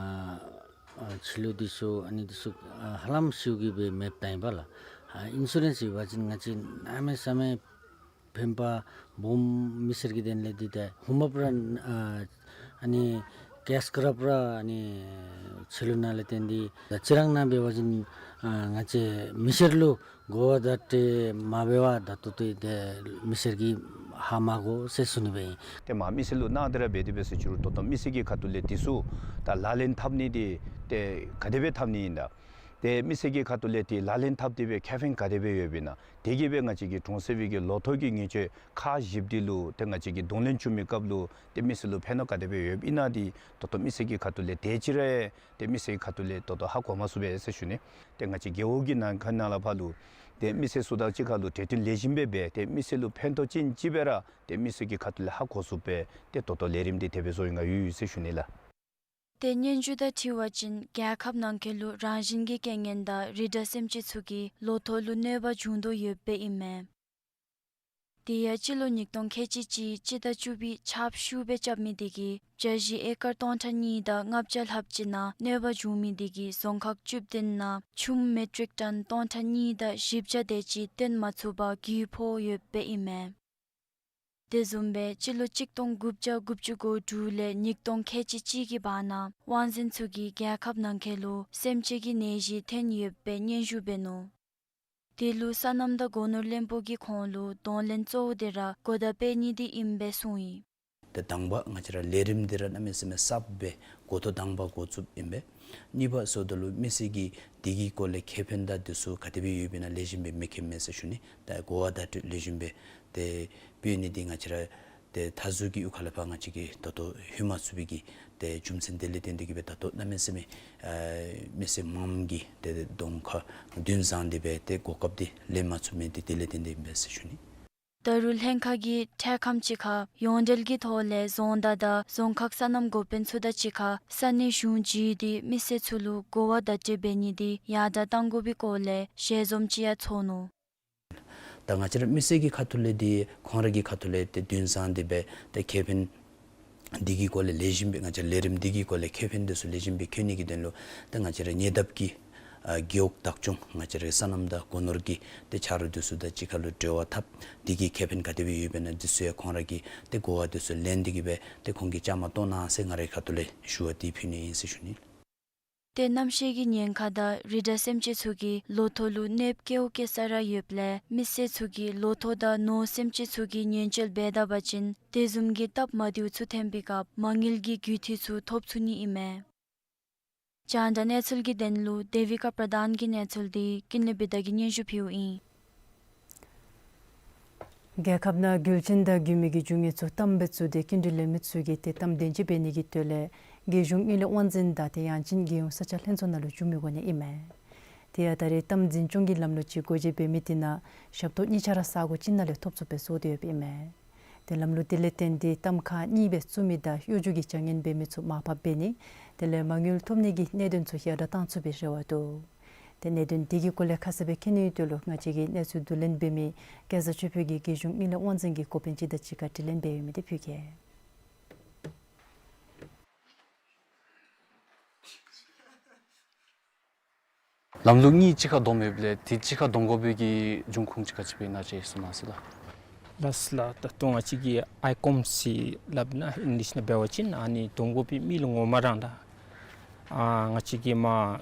ཨ་ཕྱི་ལུ་འདི་ཚུ་ཨ་ནི་འདི་ཚུ་ཨ་ཧ་ལམ་ཤིཝ་གིས་སྦེ་མེདཔ་བཏང་ཡི་པ་ལགས། ཨ་ཨིན་སུ་རེནསི་ཡོད་པ་ཅིན་ང་བཅས་གནམ་མེད་ས་མེད་ཕན་པ་སྦོམ་མི་སེར་གྱི་དོན་ལས་འདི་ཏེ་ཧུ་མ་པ་ར་ཨ་ཨ་ནི་ཀེསི་ཀརབ་ར་ཨ་ནི་ཕྱི་ལུ་ནང་ལས་བཏོན་ཏེ་ད་ཅི་རང་ནང་འབད་བ་ཅིན་ཨ་ང་བཅས་མི་སེར་ལུ་གོ་བ་བརྡ་སྤྲོད་མ་འབད་བར་ད་ལྟོ་ཏེ་ཏེ་མི་སེར་གྱིས་ཧ་མ་གོ་ཟེར་ཞུ་ནི་སྦེ་ཨིན། ཏེ་མ་མི་སེར་ལུ་གནང་སྟེ་ར་འབད་དེ་འབད་ཟེར་ཞུ་རུང་ད་ལྟོ་མི་སེར་གྱི་ཁ་ཐུག་ལས་འདི་ཚུ་ད་ལག་ལེན་འཐབ་ནི་འདི་ཏེ་ག་དེ་སྦེ་འཐབ་ནི་ཨིན་ད། ཏེ་མི་སེར་གྱི་ཁ་ཐུག་ལས་ཏེ་ལག་ལེན་འཐབ་སྟེ་སྦེ་ཁེ་ཕན་ག་དེ་སྦེ་ཡོདཔ་ཨིན་ན། དེ་གིས་སྦེ་ང་བཅས་ཀྱི་གྲོང་གསེབ་ཀྱི་ལོ་ཐོག་གི་ཉེན་བཅོལ་ཁག་བཞིཔ་འདི་ལུ་ཏེ་ང་བཅས་ཀྱིས་གདོང་ལེན་ཞུ་མི་སྐབས་ལུ་ཏེ་མི་སེར་ལུ་ཕན་ཐོགས་ག་དེ་སྦེ་ཡོདཔ་ཨིན་ན་འདི་ད་ལྟོ་མི་སེར་གྱི་ཁ་ཐུག་ལས་དེ་ཅིག་ར་ཏེ་མི་སེར་གྱི་ཁ་ཐུག་ལས་ད་ལྟོ་ཧ་གོ་མ་ཚུགས་པས་ཟེར་ཞུ་ནི། ཏེ་ང་བཅས་རྒེད་འོག་གི་ནང་ཁ་ནང་ལས་ཕར་ལུ་ཏེ་མི་སེར་ཚུ་དང་གཅིག་ཁར་ལུ་གྲོས་བསྟུན་ལེགས་ཤོམ་སྦེ་འབད་དེ་མི་སེར་ལུ་ཕན་ཐོགས་ཅན་ཅིག་སྦེ་ར་ཏེ་མི་སེར་གྱི་ཁ་ཐུག་ལས་ཧ་གོ་ཚུགས་པས། ཏེ་ད་ལྟོ་ལས་རིམ་འདི་དེ་སྦེ་བཟོ་ཡི་ང་ཡོད་ཟེར་ཞུ་ནི་ལགས། ཏེ་སྙན་ཞུ་དང་འཁྲིལ་བ་ཅིན་རྒྱལ་ཁབ་ནང་འཁོད་ལུ་རང་བཞིན་གྱི་རྐྱེན་ངན་དང་རི་དྭགས་སེམས་ཅན་ཚུ་གིས་ལོ་ཐོག་ལུ་གནོད་པ་བྱུང་དོ་ཡོདཔ་ཨིན་མས། དེ་ཡང་སྤྱི་ལོ་ཉིས་སྟོང་ཁལ་གཅིག་གཅིག་སྤྱི་ཟླ་བཅུ་པའི་ཆརཔ་ཤུགས་སྦེ་རྐྱབ་མི་དེ་གིས་བྱ་ཞིང་ཨེ་ཀར་སྟོང་ཕྲག་གཉིས་དང་ལྔ་བརྒྱ་ལྷགཔ་ཅིག་ནང་གནོད་པ་བྱུང་མི་དེ་གིས་རྫོང་ཁག་བཅུ་བདུན་ནང་ཆུམ་མེ་ཊིག་ཊོན་སྟོང་ཕྲག་གཉིས་དང་བཞི་བརྒྱ་དེ་ཅིག་བཏོན་མ་ཚུགས་པར་རྒུད་ཕོག་ཡོདཔ་ཨིན་མས། དེ་བཟུམ་སྦེ་སྤྱི་ལོ་གཅིག་སྟོང་དགུ་བརྒྱ་དགུ་བཅུ་གོ་དྲུག་ལས་ཉིས་སྟོང་ཁལ་གཅིག་གཅིག་གི་བར་ན་དབང་འཛིན་ཚུ་གིས་རྒྱལ་ཁབ་ནང་འཁོད་ལུ་སེམས་ཅན་གྱི་ནད་གཞི་ཐོན་ཡོདཔ་སྦེ་སྙན་ཞུ་འབད་ནུག། དེ་ལུ་སོ་ནམ་དང་སྒོ་ནོར་བློན་པོ་གིས་ཁོང་ལུ་གདོང་ལེན་གཙོ་བོ་དེ་ར་གོ་བརྡ་སྤེལ་ནི་དེ་ཨིནམ་སྦེ་གསུངས་ཡི། ཏེ་དང་པ་ང་བཅས་ར་ལས་རིམ་འདི་ར་གནམ་མེད་ས་མེད་གསརཔ་སྦེ་འགོ་ཐོག་དང་པ་འགོ་བཙུགསཔ་ཨིན་པས། གཉིས་པ་ཟེརཝ་ད་ལུ་མི་སེར་གྱིས་འདི་གི་སྐོར་ལས་ཁེ་ཕན་དང་འདི་ཚུ་ག་དེ་སྦེ་ཡོདཔ་ཨིན་ན་ལེགས་ཤོམ་སྦེ་མི་མཁྱེནམ་མས་ཟེར་ཞུ་ནི། ད་གོ་བ་བརྡ་སྤྲོད་ལེགས་ཤོམ་སྦེ་ཏེ་སྤེལ་ནི་འདི་ང་བཅས་ར་ཏེ་མཐའ་ཟུར་གྱི་གཡུས་ཁ་ལས་ཕར་ང་བཅས་ཀྱིས་ད་ལྟོ་ལྷོད་མ་ཚུགས་པའི་གི་ཏེ་རྒྱུ་མཚན་དེ་ལས་བརྟེན་ཏེ་གིས་སྦེ་ད་ལྟོ་གནམ་མེད་ས་མེད་ཨ་མི་སེར་མངམ་གིས་ཏེ་གདོང་ཁ་འདུན་བཟང་སྟེ་སྦེ་ཏེ་གོ་སྐབས་འདི་ལེན་མ་ཚུགས་མི་འདི་དེ་ལས་བརྟེན་ཏེ་ཨིན་པས་ཟེར་ཞུ་ནི། ད་རུང་ལྷན་ཁག་གིས་འཕྲལ་ཁམས་ཅིག་ཁར་ཡོངས་འབྲེལ་གྱི་ཐོག་ལས་རྫོང་བདག་དང་རྫོང་ཁག་སོ་ནམ་འགོ་དཔོན་ཚུ་དང་གཅིག་ཁར་ས་གནས་གཞུང་བརྒྱུད་དེ་མི་སེར་ཚུ་ལུ་གོ་བ་བརྡ་སྤྲོད་འབད་ནི་འདི་ཡར་དྲག་གཏང་དགོ་པའི་སྐོར་ལས་ཞལ་འཛོམས་ཅིག་ཡང་ཚོགས་ནུག། ད་ང་བཅས་ར་མི་སེར་གྱི་ཁ་ཐུག་ལས་འདི་ཁོང་ར་གི་ཁ་ཐུག་ལས་ཏེ་འདུན་བཟང་སྟེ་སྦེ་ཏེ་ཁེ་ཕན་འདི་གི་སྐོར་ལས་ལེགས་ཤོམ་སྦེ་ང་བཅས་ལས་རིམ་འདི་གི་སྐོར་ལས་ཁེ་ཕན་འདི་ཚུ་ལེགས་ཤོམ་སྦེ་ཁྱོད་ནི་གི་དོན་ལུ་ཏེ་ང་བཅས་ར་ཉེ་འདབས་ཀྱི་ཨ་རྒེད་འོག་བདག་སྐྱོང་ང་བཅས་ར་སོ་ནམ་དང་སྒོ་ནོར་གྱི་ཏེ་ཆ་རོགས་འདི་ཚུ་དང་གཅིག་ཁར་ལུ་འབྲེལ་བ་འཐབ། འདི་གི་ཁེ་ཕན་ག་དེ་སྦེ་ཡོདཔ་ཨིན་ན་འདི་ཚུ་ཡང་ཁོང་ར་གིས་ཏེ་གོ་བ་འདི་ཚུ་ལེན་ཏེ་གིས་སྦེ་ཏེ་ཁོང་གིས་བཅའ་མར་གཏོགས་གནང་ཟེར་ང་རའི་ཁ་ཐུག་ལས་ཞུ་བ་འདི་ཕུལ་ནི་ཨིན་ཟེར་ཞུ་ནི། ཏེ་གནམ་གཤིས་ཀྱི་ཉེན་ཁ་དང་རི་དྭགས་སེམས་ཅན་ཚུ་གིས་ལོ་ཐོག་ལུ་གནོདཔ་བཀལཝ་བཀལ་ས་ར་ཡོདཔ་ལས་མི་སེར་ཚུ་གིས་ལོ་ཐོག་དང་ནོར་སེམས་ཅན་ཚུ་གི་ཉེན་བཅོལ་འབད་ད་པ་ཅིན་དེ་བཟུམ་གྱི་སྟབས་མ་བདེཝ་ཚུ་ཐོན་པའི་སྐབས་མ་དངུལ་གྱི་རྒུད་འཐུས་ཚུ་ཐོབ་ཚུགས་ནི་ཨིན་མས། རྒྱང་བསྒྲགས་གནས་ཚུལ་གྱི་དོན་ལུ་དེ་བི་ཀ་པྲ་དཱན་གྱི་གནས་ཚུལ་འདི་ཀུན་ལེགས་བི་དྷ་གིས་སྙན་ཞུ་ཕུལཝ་ཨིན། རྒྱལ་ཁབ་ནང་རྒུད་ཆེན་དང་རྒུད་མེད་ཀྱི་རྒྱུ་དངོས་ཚུ་གཏམ་སྦེ་བཙུགས་ཏེ་སྐྱིན་འགྲུལ་ལེན་མི་ཚུ་གིས་ཏེ་གཏམ་བདེན་ཅིག་འབད་ནི་གི་དོན་ལས་རྒྱལ་གཞུང་དངུལ་ལས་དབང་འཛིན་དང་ཏེ་ཡང་ཅིན་རྒྱལ་ཡོངས་ས་ཆ་ལྷན་ཚོགས་ནང་ལུ་བཙུགས་མི་སྒོ་ནས་ཨིན་མས། དེ་ཡང་ད་རེས་གཏམ་འཛིན་སྐྱོང་གི་ལམ་ལུགས་ཅིག་སྒོ་འབྱེད་འབད་མི་དེ་ནང་ཞབས་ཏོག་གཉིས་ཆ་ར་ས་གོ་གཅིག་ནང་ལས་ཐོབ་ཚུགསཔ་སྦེ་བཟོ་སྟེ་ཡོདཔ་ཨིན་མས། ཏེ་ལམ་ལུགས་དེ་ལས་བརྟེན་ཏེ་གཏམ་ཁག་གཉིས་སྦེ་བཙུགས་མི་དང་གཡོ་སྒྱུ་གི་བྱ་ངན་འབད་མི་ཚུ་མར་ཕབ་འབད་ནི་དེ་ལས་མ་དངུལ་ཐོབ་ནི་གི་གནད་དོན་ཚུ་ཡར་དྲག་གཏང་ཚུགས་པའི་རེ་བ་འདུག། ཏེ་གནད་དོན་དེ་གི་སྐོར་ལས་ཁ་གསལ་སྦེ་མཁྱེན་ནིའི་དོན་ལུ་ང་བཅས་ཀྱིས་གནས་ཚུལ་བསྡུ་ལེན་འབད་མི་སྐལ་བཟང་ཆོས་འཕེལ་གྱིས་རྒྱལ་གཞུང་དངུལ་ལས་དབང་འཛིན་གྱི་འགོ་དཔོན་ཅིག་དང་གཅིག་ཁར་དྲི་ལན་འབད་ཡོད་མི་དེ་ཕུལ་གེ། ལམ་ལུགས་གཉིས་གཅིག་ཁར་བསྡོམས་ཡོདཔ་ལས་དེ་གཅིག་ཁར་བསྡོམ་དགོ་པའི་གི་འབྱུང་ཁུངས་ཅིག་ག་ཅི་སྦེ་ཨིན་ན་ཅིག་གསུང་གནང་ཟེར་ལགས། ལགས་ལགས། ད་ལྟོ་ང་བཅས་ཀྱི་ཨའི་ཀོམ་ཟེར་སླབ་ན་ཨིང་ལིཤ་ནང་འབད་བ་ཅིན་ཨ་ནི་བསྡོམ་དགོ་པའི་དམིགས་ཡུལ་ངོ་མ་ར་ད་ཨ་ང་བཅས་ཀྱི་མ་ཨ་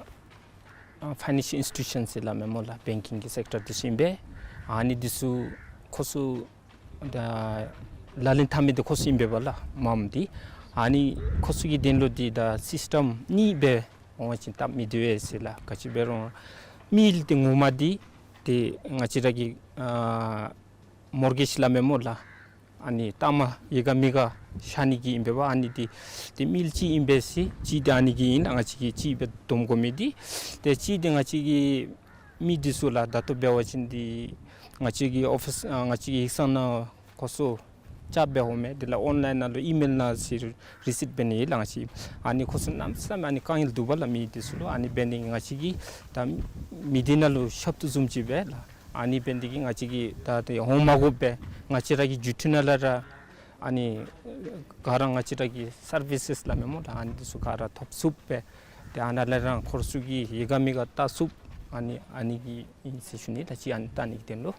ཕའི་ནེན་ཤལ་ཨིནསི་ཊི་ཊུ་ཤཱན་ཟེར་སླབ་མས་སྨོ་ལགས། བེང་ཀིང་གི་སེཀ་ཊར་འདི་ཚུ་ཨིན་པས། ཨ་ནི་འདི་ཚུ་ཁོང་ཚུ་ད་ལག་ལེན་འཐབ་མི་འདི་ཁོང་ཚུ་ཨིན་པས་པ་ལགས། མངམ་འདི་ཨ་ནི་ཁོང་ཚུ་གི་དོན་ལུ་འདི་ད་སིསི་ཊམ་གཉིས་སྦེ་འོང་བ་ཅིན་སྟབས་མི་བདེ་བས་ཟེར་ལགས། ག་ཅི་འབད་རུང་དམིགས་ཡུལ་འདི་ངོ་མ་འདི་ཏེ་ང་བཅས་ར་གི་ཨ་མོར་གེཇ་སླབ་མས་སྨོ་ལགས། ཨ་ནི་གཏའ་མ་ཡི་ག་མི་ག་བཞག་ནི་གི་ཨིན་པས་པ། ཨ་ནི་འདི་ཏེ་དམིགས་ཡུལ་གཅིག་ཨིན་པས་ཟེར། གཅིག་འདི་ཨ་ནི་གི་ཨིན་ལགས། ང་བཅས་ཀྱིས་གཅིག་སྦེ་བསྡོམ་དགོ་མི་འདི། ཏེ་གཅིག་འདི་ང་བཅས་ཀྱི་ མི་འདི་ཚུ་ལགས་ད་ལྟོ་འབད་བ་ཅིན་འདི་ང་བཅས་ཀྱི་ཨོ་ཕིསི་ཨ་ང་བཅས་ཀྱི་ཡིག་ཚང་ནང་ཁོང་ཚུ་བཅར་འབད་འོང་མས། དེ་ལས་ཨོན་ལའིན་ནང་ལུ་ཨི་མེལ་ནང་ཟེར་རི་སིཊ་འབད་ནི་ལགས། ང་བཅས་ཨ་ནི་ཁོང་ཚུ་གནམ་མེད་ས་མེད་ཨ་ནི་དཀའ་ངལ་འདུག་པ་ལགས་མི་འདི་ཚུ་ལུ། ཨ་ནི་འབད་ནི་ང་བཅས་ཀྱིས་ད་མི་སྡེ་ནང་ལུ་ཞབས་ཏོག་བཟུམ་ཅིག་སྦེ་ལགས། ཨ་ནི་འབད་ནི་འདི་གིས་ང་བཅས་ཀྱིས་ད་ཏེ་འོང་མ་དགོ་པར་ང་བཅས་ར་གི་བརྒྱུད་འཕྲིན་ནང་ལས་ར་ཨ་ནི་ག་ར་ང་བཅས་ར་གི་སར་བི་སེསི་སླབ་མས་སྨོ་ལགས། ཨ་ནི་འདི་ཚུ་ག་ར་ཐོབ་ཚུགསཔ་སྦེ་ཏེ་ཨ་ནཱ་ལས་ར་ཁོང་ཚུ་གིས་ཡི་ག་མི་ག་བལྟ་ཚུགསཔ་ཨ་ནི་ཨ་ནི་གི་ཨིན་ཟེར་ཞུ་ནི་ལགས། ཅིག་ཨ་ནི་བལྟ་ནི་གི་དོན་ལུ།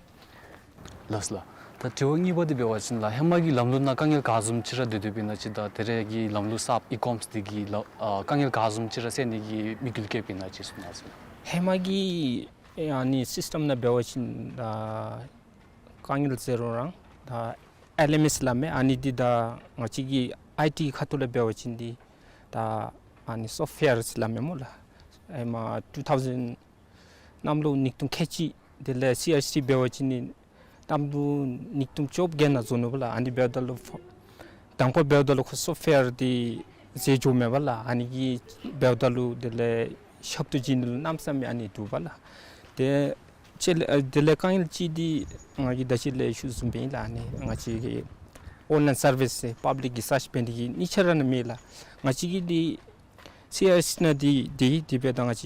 ལགས་ལགས། ད་དྲི་བ་གཉིས་པ་འདི་འབད་བ་ཅིན་ལགས་ཧེ་མ་གི་ལམ་ལུགས་ནང་དཀའ་ངལ་ག་བཟུམ་ཅིག་ར་སྡོད་སྡོདཔ་ཨིན་ན་ཅིག་ད་ད་རེས་ཀྱི་ལམ་ལུགས་གསརཔ་ཨི་ཀོམས་འདི་གིས་ལགས་ཨ་དཀའ་ངལ་ག་བཟུམ་ཅིག་ར་སེལ་ནི་གི་དམིགས་ཡུལ་བསྐྱེདཔ་ཨིན་ན་ཅིག་གསུང་གནང་ཟེར། ཧེ་མ་གི་ཨ་ནི་སིསི་ཊེམ་ནང་འབད་བ་ཅིན་ད་དཀའ་ངལ་ཟེར་རུང་ར་ད་ཨེལ་ཨེམ་ཨེསི་སླབ་མས། ཨ་ནི་འདི་ད་ང་བཅས་ཀྱི་ཨའི་ཊི་ཁ་ཐུག་ལས་འབད་བ་ཅིན་འདི་ད་ཨ་ནི་སོཕཊ་ཝེར་ཟེར་སླབ་མས་སྨོ་ལགས། ཧེ་མ་ཊུ་ཐའུ་ཟེན་གནམ་ལོ་ཉིས་སྟོང་ཁལ་གཅིག་དེ་ལས་སི་ཨའི་སི་ཊི་འབད་བ་ཅིན་འདི་གནམ་ལོ་ཉིས་སྟོང་བཅོ་བརྒྱད་ནང་བཟོ་ནུག་པ་ལགས། ཨ་ནི་འབདཝ་ད་ལུ་ཕོ་དང་པ་འབདཝ་ད་ལུ་ཁོ་སོཕཊ་ཝེར་འདི་མཛད་འགྱོཝ་མས་པ་ལགས། ཨ་ནི་གིས་འབདཝ་ད་ལུ་དེ་ལས་ཞབས་ཏོག་བྱིན་ནི་ལུ་གནམ་མེད་ས་མེད་ཨ་ནི་འདུག་པ་ལགས། ཏེ་ཅིག་ལས་ཨ་དེ་ལས་དཀའ་ངལ་ཅིག་འདི་ང་གིས་ད་ཅི་ལས་ཞུ་བཟུམ་སྦེ་ཨིན་ལགས། ཨ་ནི་ང་བཅས་ཀྱི་ཨོན་ལའིན་སར་བིསི་པབ་ལིཀ་གིས་སརཆ་འབད་ནི་གི་གཉིས་ཆ་ར་ནང་མེད་ལགས། ང་བཅས་ཀྱི་འདི་སི་ཨའི་སི་ཊི་ནང་འདི་འདི་འདི་འབདཝ་ད་ང་བཅས་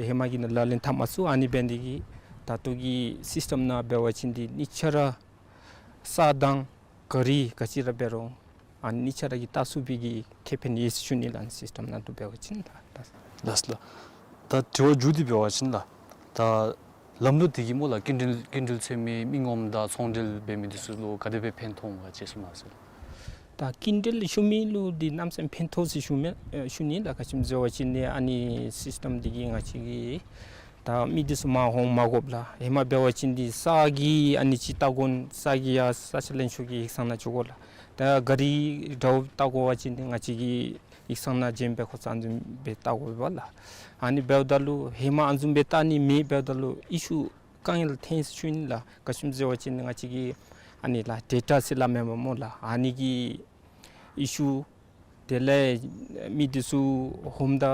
ཧེ་མ་གི་ནང་ལག་ལེན་འཐབ་མ་ཚུགས། ཨ་ནི་འབད་ནི་འདི་གིས་ད་ལྟོ་གི་སིསི་ཊེམ་ནང་འབད་བ་ཅིན་འདི་གཉིས་ཆ་ར་ས་དང་ག་རི་ག་ཅི་ར་འབད་རུང་ཨ་ནི་གཉིས་ཆ་ར་གིས་བལྟ་ཚུགས་པའི་གི་ཁེ་ཕན་ཡོད་ཟེར་ཞུ་ནི་ལགས། ཨ་ནི་སིསི་ཊེམ་ནང་དུ་འབད་བ་ཅིན་ད་ད། ལགས་ལགས། ད་དྲི་བ་མཇུག་འདི་འབད་བ་ཅིན་ལགས་ད་ལམ་ལུགས་འདི་གིས་སྨོ་ལགས་སྐྱིན་འགྲུལ་སྐྱིན་འགྲུལ་འཚོལ་མི་མི་ངོམ་དང་ཚོང་འབྲེལ་འབད་མི་འདི་ཚུ་ལུ་ག་དེ་སྦེ་ཕན་ཐོགས་འོང་ག་ཅིག་གསུང་གནང་ཟེར། ད་སྐྱིན་འགྲུལ་ཞུ་མི་ལུ་འདི་གནམ་མེད་ས་མེད་ཕན་ཐོགས་ཟེར་ཞུ་མི་ཨེ་ཞུ་ནི་ལགས། ག་ཅི་སྨོ་ཟེར་བ་ཅིན་འདི་ཨ་ནི་སིསི་ཊེམ་འདི་གིས་ང་བཅས་ཀྱི་ད་མི་འདི་ཚུ་མར་འོང་མ་དགོཔ་ལགས། ཧེ་མ་འབད་བ་ཅིན་འདི་ས་གི་ཨ་ནི་ཅིག་བལྟ་དགོ་ས་གི་ཡར་ས་སྐྱ་ལེགས་མཆོག་གི་ཡིག་ཚང་ནང་འགྱོ་དགོ་ལགས། ད་ག་རི་འདྲཝ་བལྟ་དགོ་པ་ཅིན་འདི་ང་བཅས་ཀྱི་ཡིག་ཚང་ནང་བྱོན་སྦེ་ཁོ་ཚུ་ཨ་ནི་བཟུམ་སྦེ་བལྟ་དགོ་པས་ལགས། ཨ་ནི་འབདཝ་ད་ལུ་ཧེ་མ་ཨ་ནི་བཟུམ་སྦེ་བལྟ་ནི་མེད། འབདཝ་ད་ལུ་ཨི་ཤུ་དཀའ་ངལ་ཐོན་ཟེར་ཞུ་ནི་ལགས། ག་ཅི་སྨོ་ཟེར་བ་ཅིན་ང་བཅས་ཀྱི་ཨ་ནི་ལགས་ཌེ་ཊ་ཟེར་སླབ་མས་པ་སྨོ་ལགས། ཨ་ནི་གི་ཨི་ཤུ་དེ་ལས་མི་འདི་ཚུ་ཧོམ་ད་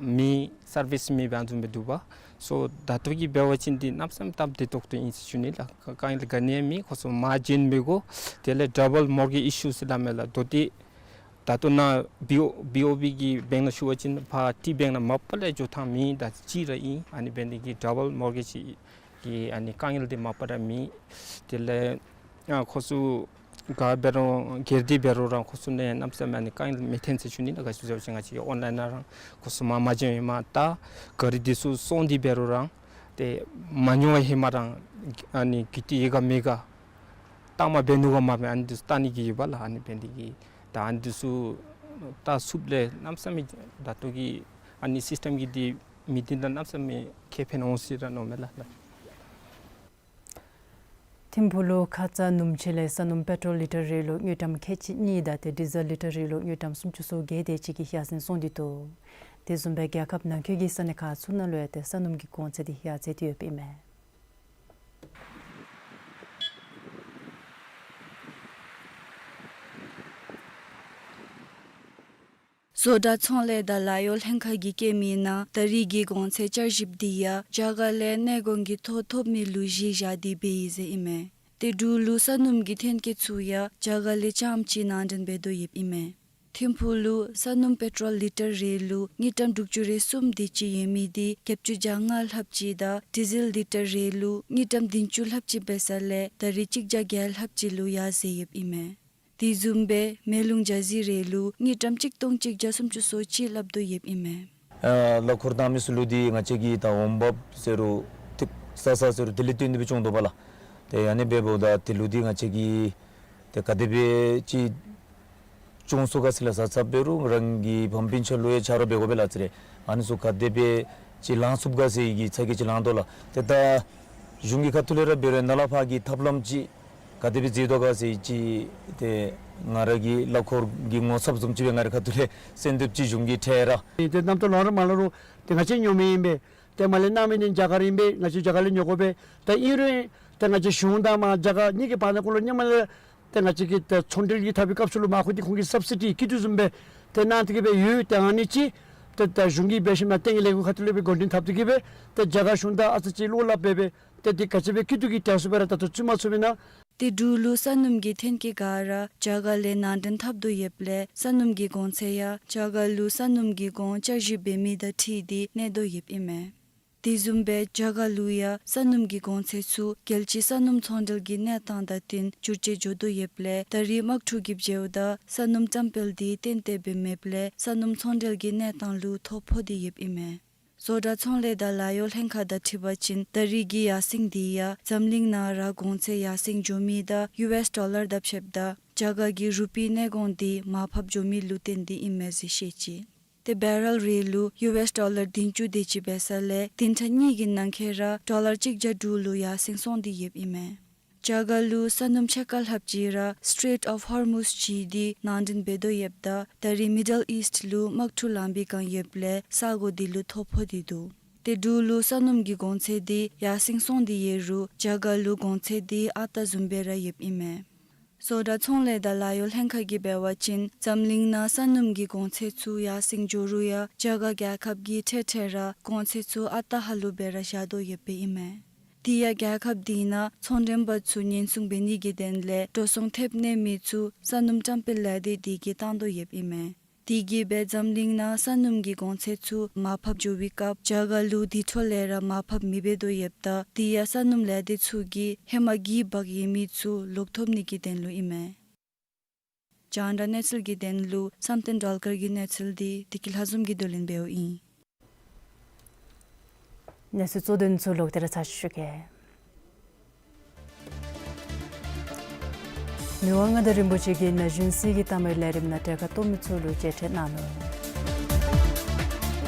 མེད་སར་བིསི་མེད་པར་ཨ་ནི་བཟུམ་སྦེ་འདུག་པ། སོ་ད་ལྟོ་གི་འབད་བ་ཅིན་འདི་གནམ་མེད་ས་མེད་སྟབས་བདེ་ཏོག་ཏོ་ཨིན་ཟེར་ཞུ་ནི་ལགས། དཀའ་ངལ་ག་ནི་ཡང་མེད། ཁོང་ཚུ་མར་བྱོན་མི་དགོ། དེ་ལས་ཌབ་བཱལ་མོར་གེཇ་ཨི་ཤུ་ཟེར་སླབ་མས་ལགས། མདོ་སྟོད་ད་ལྟོ་ནཱ་བི་ཨོ་བི་ཨོ་བི་གི་བེངཀ་ནང་ཞུ་བ་ཅིན་ཕར་ཊི་བེངཀ་ནང་མ་པ་ལས་འགྱོ་ཐངས་མེད། ད་གཅིག་ར་ཨིན། ཨ་ནི་འབད་ནི་འདི་གིས་ཌབ་བཱལ་མོར་གེཇ་གི་ཨ་ནི་དཀའ་ངལ་འདི་མ་པ་ར་མེད། དེ་ལས་ཨ་ཁོང་ཚུ་ག་འབད་རུང་སྒེར་སྡེ་འབད་རུང་ར་ཁོང་ཚུ་ནང་གནམ་མེད་ས་མེད་ཨ་ནི་དཀའ་ངལ་མི་ཐོན་ཟེར་ཞུ་ནི་ལགས། ག་ཅི་སྨོ་ཟེར་བ་ཅིན་ང་བཅས་ཨོན་ལའིན་ནང་ར་ཁོང་ཚུ་མར་མ་བྱོན་ཡང་མར་བལྟ། ག་རི་འདི་ཚུ་སོང་སྟེ་འབད་རུང་ར་ཏེ་མ་ཉོ་བར་ཧེ་མ་ར་ཨ་ནི་གི་ཏི་ཡི་ག་མི་ག་གཏང་མ་འབད་ནུག་ག་མ་འབད། ཨ་ནི་འདི་ཚུ་བལྟ་ནི་གི་ཡོད་པ་ལགས། ཨ་ནི་འབད་ནི་འདི་གིས་ད་ཨ་ནི་འདི་ཚུ་བལྟ་ཚུགསཔ་ལས་གནམ་མེད་ས་མེད་ད་ལྟོ་གི་ཨ་ནི་སིསི་ཊེམ་གྱིས་འདི་མི་སྡེ་ནང་གནམ་མེད་ས་མེད་ཁེ་ཕན་འོང་ཟེར་ར་མནོཝ་མས་ལགས། ཐིམ་ཕུག་ལུ་ཁ་ཙ་སྣུམ་ཆེ་ལས་ས་སྣུམ་པེ་ཊོལ་ལི་ཊར་རེ་ལུ་དངུལ་ཀྲམ་ཁལ་གཅིག་གཉིས་དང་ཏེ་ཌི་ཟེལ་ལི་ཊར་རེ་ལུ་དངུལ་ཀྲམ་སུམ་ཅུ་སོ་བརྒྱད་དེ་ཅིག་གི་ཡར་སེང་སོང་སྟེ་འདུག། དེ་བཟུམ་སྦེ་རྒྱལ་ཁབ་ནང་འཁོད་ཀྱི་ས་གནས་ཁག་ཚུ་ནང་ལུ་ཡང་ཏེ་ས་སྣུམ་གྱི་གོང་ཚད་འདི་ཡར་འཛེགས་ཏེ་ཡོདཔ་ཨིན་མས། བཟོ་གྲྭ་ཚོང་ལས་དང་ལཱ་གཡོག་ལྷན་ཁག་གིས་བཀོད་མིའི་ནང་ད་རེས་ཀྱི་གོང་ཚད་བསྐྱར་ཞིབ་འདི་ཡང་རྒྱ་གར་ལས་ནད་གོང་གི་ཐོ་ཐོབ་མི་ལུ་གཞི་བཞག་སྟེ་འབད་ཡི་ཟེར་ཨིན་མས། ཏེ་འབྲུག་ལུ་ས་སྣུམ་གྱི་ཐོན་སྐྱེད་ཚུ་ཡང་རྒྱ་གར་ལས་རྐྱངམ་གཅིག་ནང་འདྲེན་འབད་དོ་ཡོདཔ་ཨིན་མས། ཐིམ་ཕུག་ལུ་ས་སྣུམ་པེ་ཊོལ་ལི་ཊར་རེ་ལུ་དངུལ་ཀྲམ་དྲུག་ཅུ་རེ་གསུམ་དེ་ཅིག་ཡོད་མི་འདི་བརྒྱད་ཅུ་གྱ་ལྔ་ལྷགཔ་ཅིག་དང་ཌི་ཟེལ་ལི་ཊར་རེ་ལུ་དངུལ་ཀྲམ་བདུན་ཅུ་ལྷགཔ་ཅིག་འབད་ས་ལས་ད་རེས་གཅིག་བརྒྱ་བརྒྱད་ལྷགཔ་ཅིག་ལུ་ཡར་འཛེགས་ཡོདཔ་ཨིན་མས། དེ་བཟུམ་སྦེ་མེ་རླུང་ཇ་ཟི་རེ་ལུ་དངུལ་ཀྲམ་གཅིག་སྟོང་གཅིག་བརྒྱ་སུམ་ཅུ་སོ་གཅིག་ལྷགཔ་འདུག་ཡོདཔ་ཨིན་མས། ཨ་གླ་འཁོར་བཏང་མི་ཚུ་ལུ་འདི་ང་བཅས་ཀྱིས་ད་འོང་འབབ་ཟེར་རུང་ཏེ་ས་ས་ཟེར་རུང་དེ་ལས་བཏོན་ཏེ་སྦེ་བཙོང་དོ་པ་ལགས། ཏེ་ཨ་ནི་འབདཝ་ད་དེ་ལུ་འདི་ང་བཅས་ཀྱིས་ཏེ་ག་དེ་སྦེ་ཅིག་བཙོང་ཚུགས་ག་ཟེར་ལགས། ས་ས་འབད་རུང་རང་གི་ཕམ་སྤུན་ཆ་ལུ་ཡང་ཆ་རོགས་འབད་དགོ་པས་ལགས་ཟེར། ཨ་ནི་ཚུ་ག་དེ་སྦེ་ཅིག་ལང་ཚུགས་ག་ཟེར་གྱི་ཚ་གྱང་ཅིག་ལང་དོ་ལགས། ཏེ་ད་གཞུང་གི་ཁ་ཐུག་ལས་ར་འབད་རུང་ནཱ་ལས་ཕར་གྱི་ཐབས་ལམ་ཅིག་ག་དེ་སྦེ་མཛད་དོ་ག་ཟེར་ཅིག་ཏེ་ང་ར་གི་གླ་འཁོར་གྱི་ངོ་ཚབ་བཟུམ་ཅིག་སྦེ་ང་རའི་ཁ་ཐུག་ལས་གསོལ་འདེབས་ཅིག་གཞུང་གི་ཁྲལ་ར། ཏེ་རྣམ་རྟོག་ལང་རུང་མ་ལང་རུང་ཏེ་ང་བཅས་ཉོ་མི་ཨིན་པས། ཏེ་མར་ལས་གནང་མི་འདི་རྒྱ་གར་ཨིན་པས། ང་བཅས་རྒྱ་གར་ལས་ཉོ་དགོ་པས། ཏེ་ཨིན་རུང་ཏེ་ང་བཅས་གཞུང་དང་མར་རྒྱ་གར་གཉིས་ཀྱི་བར་ན་གུ་ལུ་སྔོན་མ་ལས་ཏེ་ང་བཅས་ཀྱི་ཏེ་ཚོང་འབྲེལ་གྱི་འཐབ་པའི་སྐབས་སུ་ལུ་མར་ཁུ་ཏེ་ཁོང་གིས་སབ་སི་ཌི་ཀི་ཏི་བཟུམ་སྦེ་ཏེ་གནང་སྟེ་གི་སྦེ་ཡོད། ཏེ་ཨ་ནི་ཅིག་ ཏེ་ད་གཞུང་གིས་འབད་ཞིནམ་ཏེ་ལས་འགུལ་ཁ་ཐུག་ལས་སྦེ་འགོ་འདྲེན་འཐབ་སྟེ་གིས་སྦེ་ཏེ་རྒྱ་གར་གཞུང་དང་ཨ་ཙི་ཅིག་བློ་སླབ་སྦེ་སྦེ་ཏེ་འདི་ག་ཅི་སྦེ་སྐྱིད་སྡུག་གི་དྲག་ཤོས་སྦེ་ར་ད་ལྟོ་བཙུགས་མ་ཚུགས་པས་ན། ཏེ་འབྲུག་ལུ་ས་སྣུམ་གྱི་ཐོན་སྐྱེད་ག་ར་རྒྱ་གར་ལས་ནང་འདྲེན་འཐབ་དོ་ཡོདཔ་ལས་ས་སྣུམ་གྱི་གོང་ཚད་ཡང་རྒྱ་གར་ལུ་ས་སྣུམ་གྱི་གོང་བསྐྱར་ཞིབ་འབད་མི་དང་འཁྲིལ་ཏེ་གནས་དོ་ཡོདཔ་ཨིན་མས། དེ་བཟུམ་སྦེ་རྒྱ་གར་ལུ་ཡང་ས་སྣུམ་གྱི་གོང་ཚད་ཚུ་རྒྱལ་སྤྱིའི་ས་སྣུམ་ཚོང་འབྲེལ་གྱི་གནས་སྟངས་དང་བསྟུན་འགྱུར་བཅོས་འགྱོ་དོ་ཡོདཔ་ལས་ད་རེས་དམག་འཁྲུག་གི་བྱཝ་ད་ས་སྣུམ་བཀྲམ་སྤེལ་འདི་ཏན་ཏན་སྦེ་མེདཔ་ལས་ས་སྣུམ་ཚོང་འབྲེལ་གྱི་གནས་སྟངས་ལུ་ཐོ་ཕོག་སྟེ་ཡོདཔ་ཨིན་མས། བཟོ་གྲྭ་ཚོང་ལས་དང་ལཱ་གཡོག་ལྷན་ཁག་དང་འཁྲིལ་བ་ཅིན་ད་རེས་ཀྱི་ཡར་སེང་འདི་ཡང་འཛམ་གླིང་ནང་ར་གོང་ཚད་ཡར་སེང་འགྱོ་མི་དང་ཡུ་ཨེསི་ཌོ་ལར་དང་ཕྱདཔ་ད་རྒྱ་གར་གྱི་རུ་པི་གནས་གོང་འདི་མར་ཕབ་འགྱོ་མི་ལུ་བརྟེན་ཏེ་ཨིན་མས་ཟེར་བཤད་ཅི། ཏེ་བེ་རེལ་རེ་ལུ་ཡུ་ཨེསི་ཌོ་ལར་བདུན་ཅུ་དེ་ཅིག་འབད་ས་ལས་བདུན་ཕྲག་གཉིས་ཀྱི་ནང་འཁོད་ར་ཌོ་ལར་གཅིག་བརྒྱ་དྲུག་ལུ་ཡར་སེང་སོང་སྟེ་ཡོདཔ་ཨིན་མས། རྒྱ་གར་ལུ་ས་སྣུམ་ཕྱེད་ཀ་ལྷགཔ་ཅིག་ར་སི་ཊེཊ་ཨོཕ་ཧོར་མུཛ་ཅིག་འདི་ནང་འདྲེན་འབད་དོ་ཡོདཔ་ད་ད་རེས་མི་ཌལ་ཨིསཊ་ལུ་དམག་འཁྲུག་ལང་པའི་སྒང་ཡོདཔ་ལས་ས་གོ་འདི་ལུ་ཐོ་ཕོག་སྟེ་འདུག། ཏེ་འབྲུག་ལུ་ས་སྣུམ་གྱི་གོང་ཚད་འདི་ཡར་སེང་སོང་སྟེ་ཡོད་རུང་རྒྱ་གར་ལུ་གོང་ཚད་འདི་ཨ་རྟག་བཟུམ་སྦེ་ར་ཡོདཔ་ཨིན་མས། བཟོ་གྲྭ་ཚོང་ལས་དང་ལཱ་གཡོག་ལྷན་ཁག་གིས་འབད་བ་ཅིན་འཛམ་གླིང་ནང་ས་སྣུམ་གྱི་གོང་ཚད་ཚུ་ཡར་སེང་འགྱོ་རུང་ཡང་རྒྱ་གར་རྒྱལ་ཁབ་ཀྱིས་འཕྲལ་འཕྲལ་ར་གོང་ཚད་ཚུ་ཨ་རྟག་ཧ་ལུགས་སྦེ་ར་བཞག་དོ་ཡོདཔ་ཨིན་མས། དེ་ཡང་རྒྱལ་ཁབ་དེ་ནང་ཚོང་མགྲོན་པ་ཚུ་ཉེན་སྲུང་འབད་ནི་གི་དོན་ལས་འགྲོ་སོང་ཐེབས་གནས་མི་ཚུ་ས་སྣུམ་བཀྲམ་སྤེལ་ལས་སྡེ་དེ་གིས་བཏང་དོ་ཡོདཔ་ཨིན་མས། དེ་གིས་སྦེ་འཛམ་གླིང་ནང་ས་སྣུམ་གྱི་གོང་ཚད་ཚུ་མར་ཕབ་འགྱོ་བའི་སྐབས་རྒྱ་གར་ལུ་དེ་འཕྲོ་ལས་ར་མར་ཕབ་མི་འབད་དོ་ཡོདཔ་ད་དེ་ཡང་ས་སྣུམ་ལས་སྡེ་ཚུ་གིས་ཧེ་མ་གི་འབག་ཡོད་མི་ཚུ་ལོག་ཐོབ་ནི་གི་དོན་ལུ་ཨིན་མས། རྒྱང་བསྒྲགས་གནས་ཚུལ་གྱི་དོན་ལུ་བསམ་གཏན་སྒྲོལ་དཀར་གྱི་གནས་ཚུལ་འདི་བདེ་སྐྱིད་ལྷ་འཛོམས་ཀྱིས་བསྡུ་ལེན་འབདཝ་ཨིན། གནས་ཚུལ་གཙོ་དོན་ཚུ་ལོག་སྟེ་ར་ཚར་ཞུ་གེ། མི་དབང་མངའ་བདག་རིན་པོ་ཆེ་གིས་ན་གཞོན་སྲིད་ཀྱི་གཏའ་མའི་ལས་རིམ་ནང་གྲལ་ཁར་གཏོགས་མི་ཚུ་ལུ་མཇལ་འཕྲད་གནང་ནུག།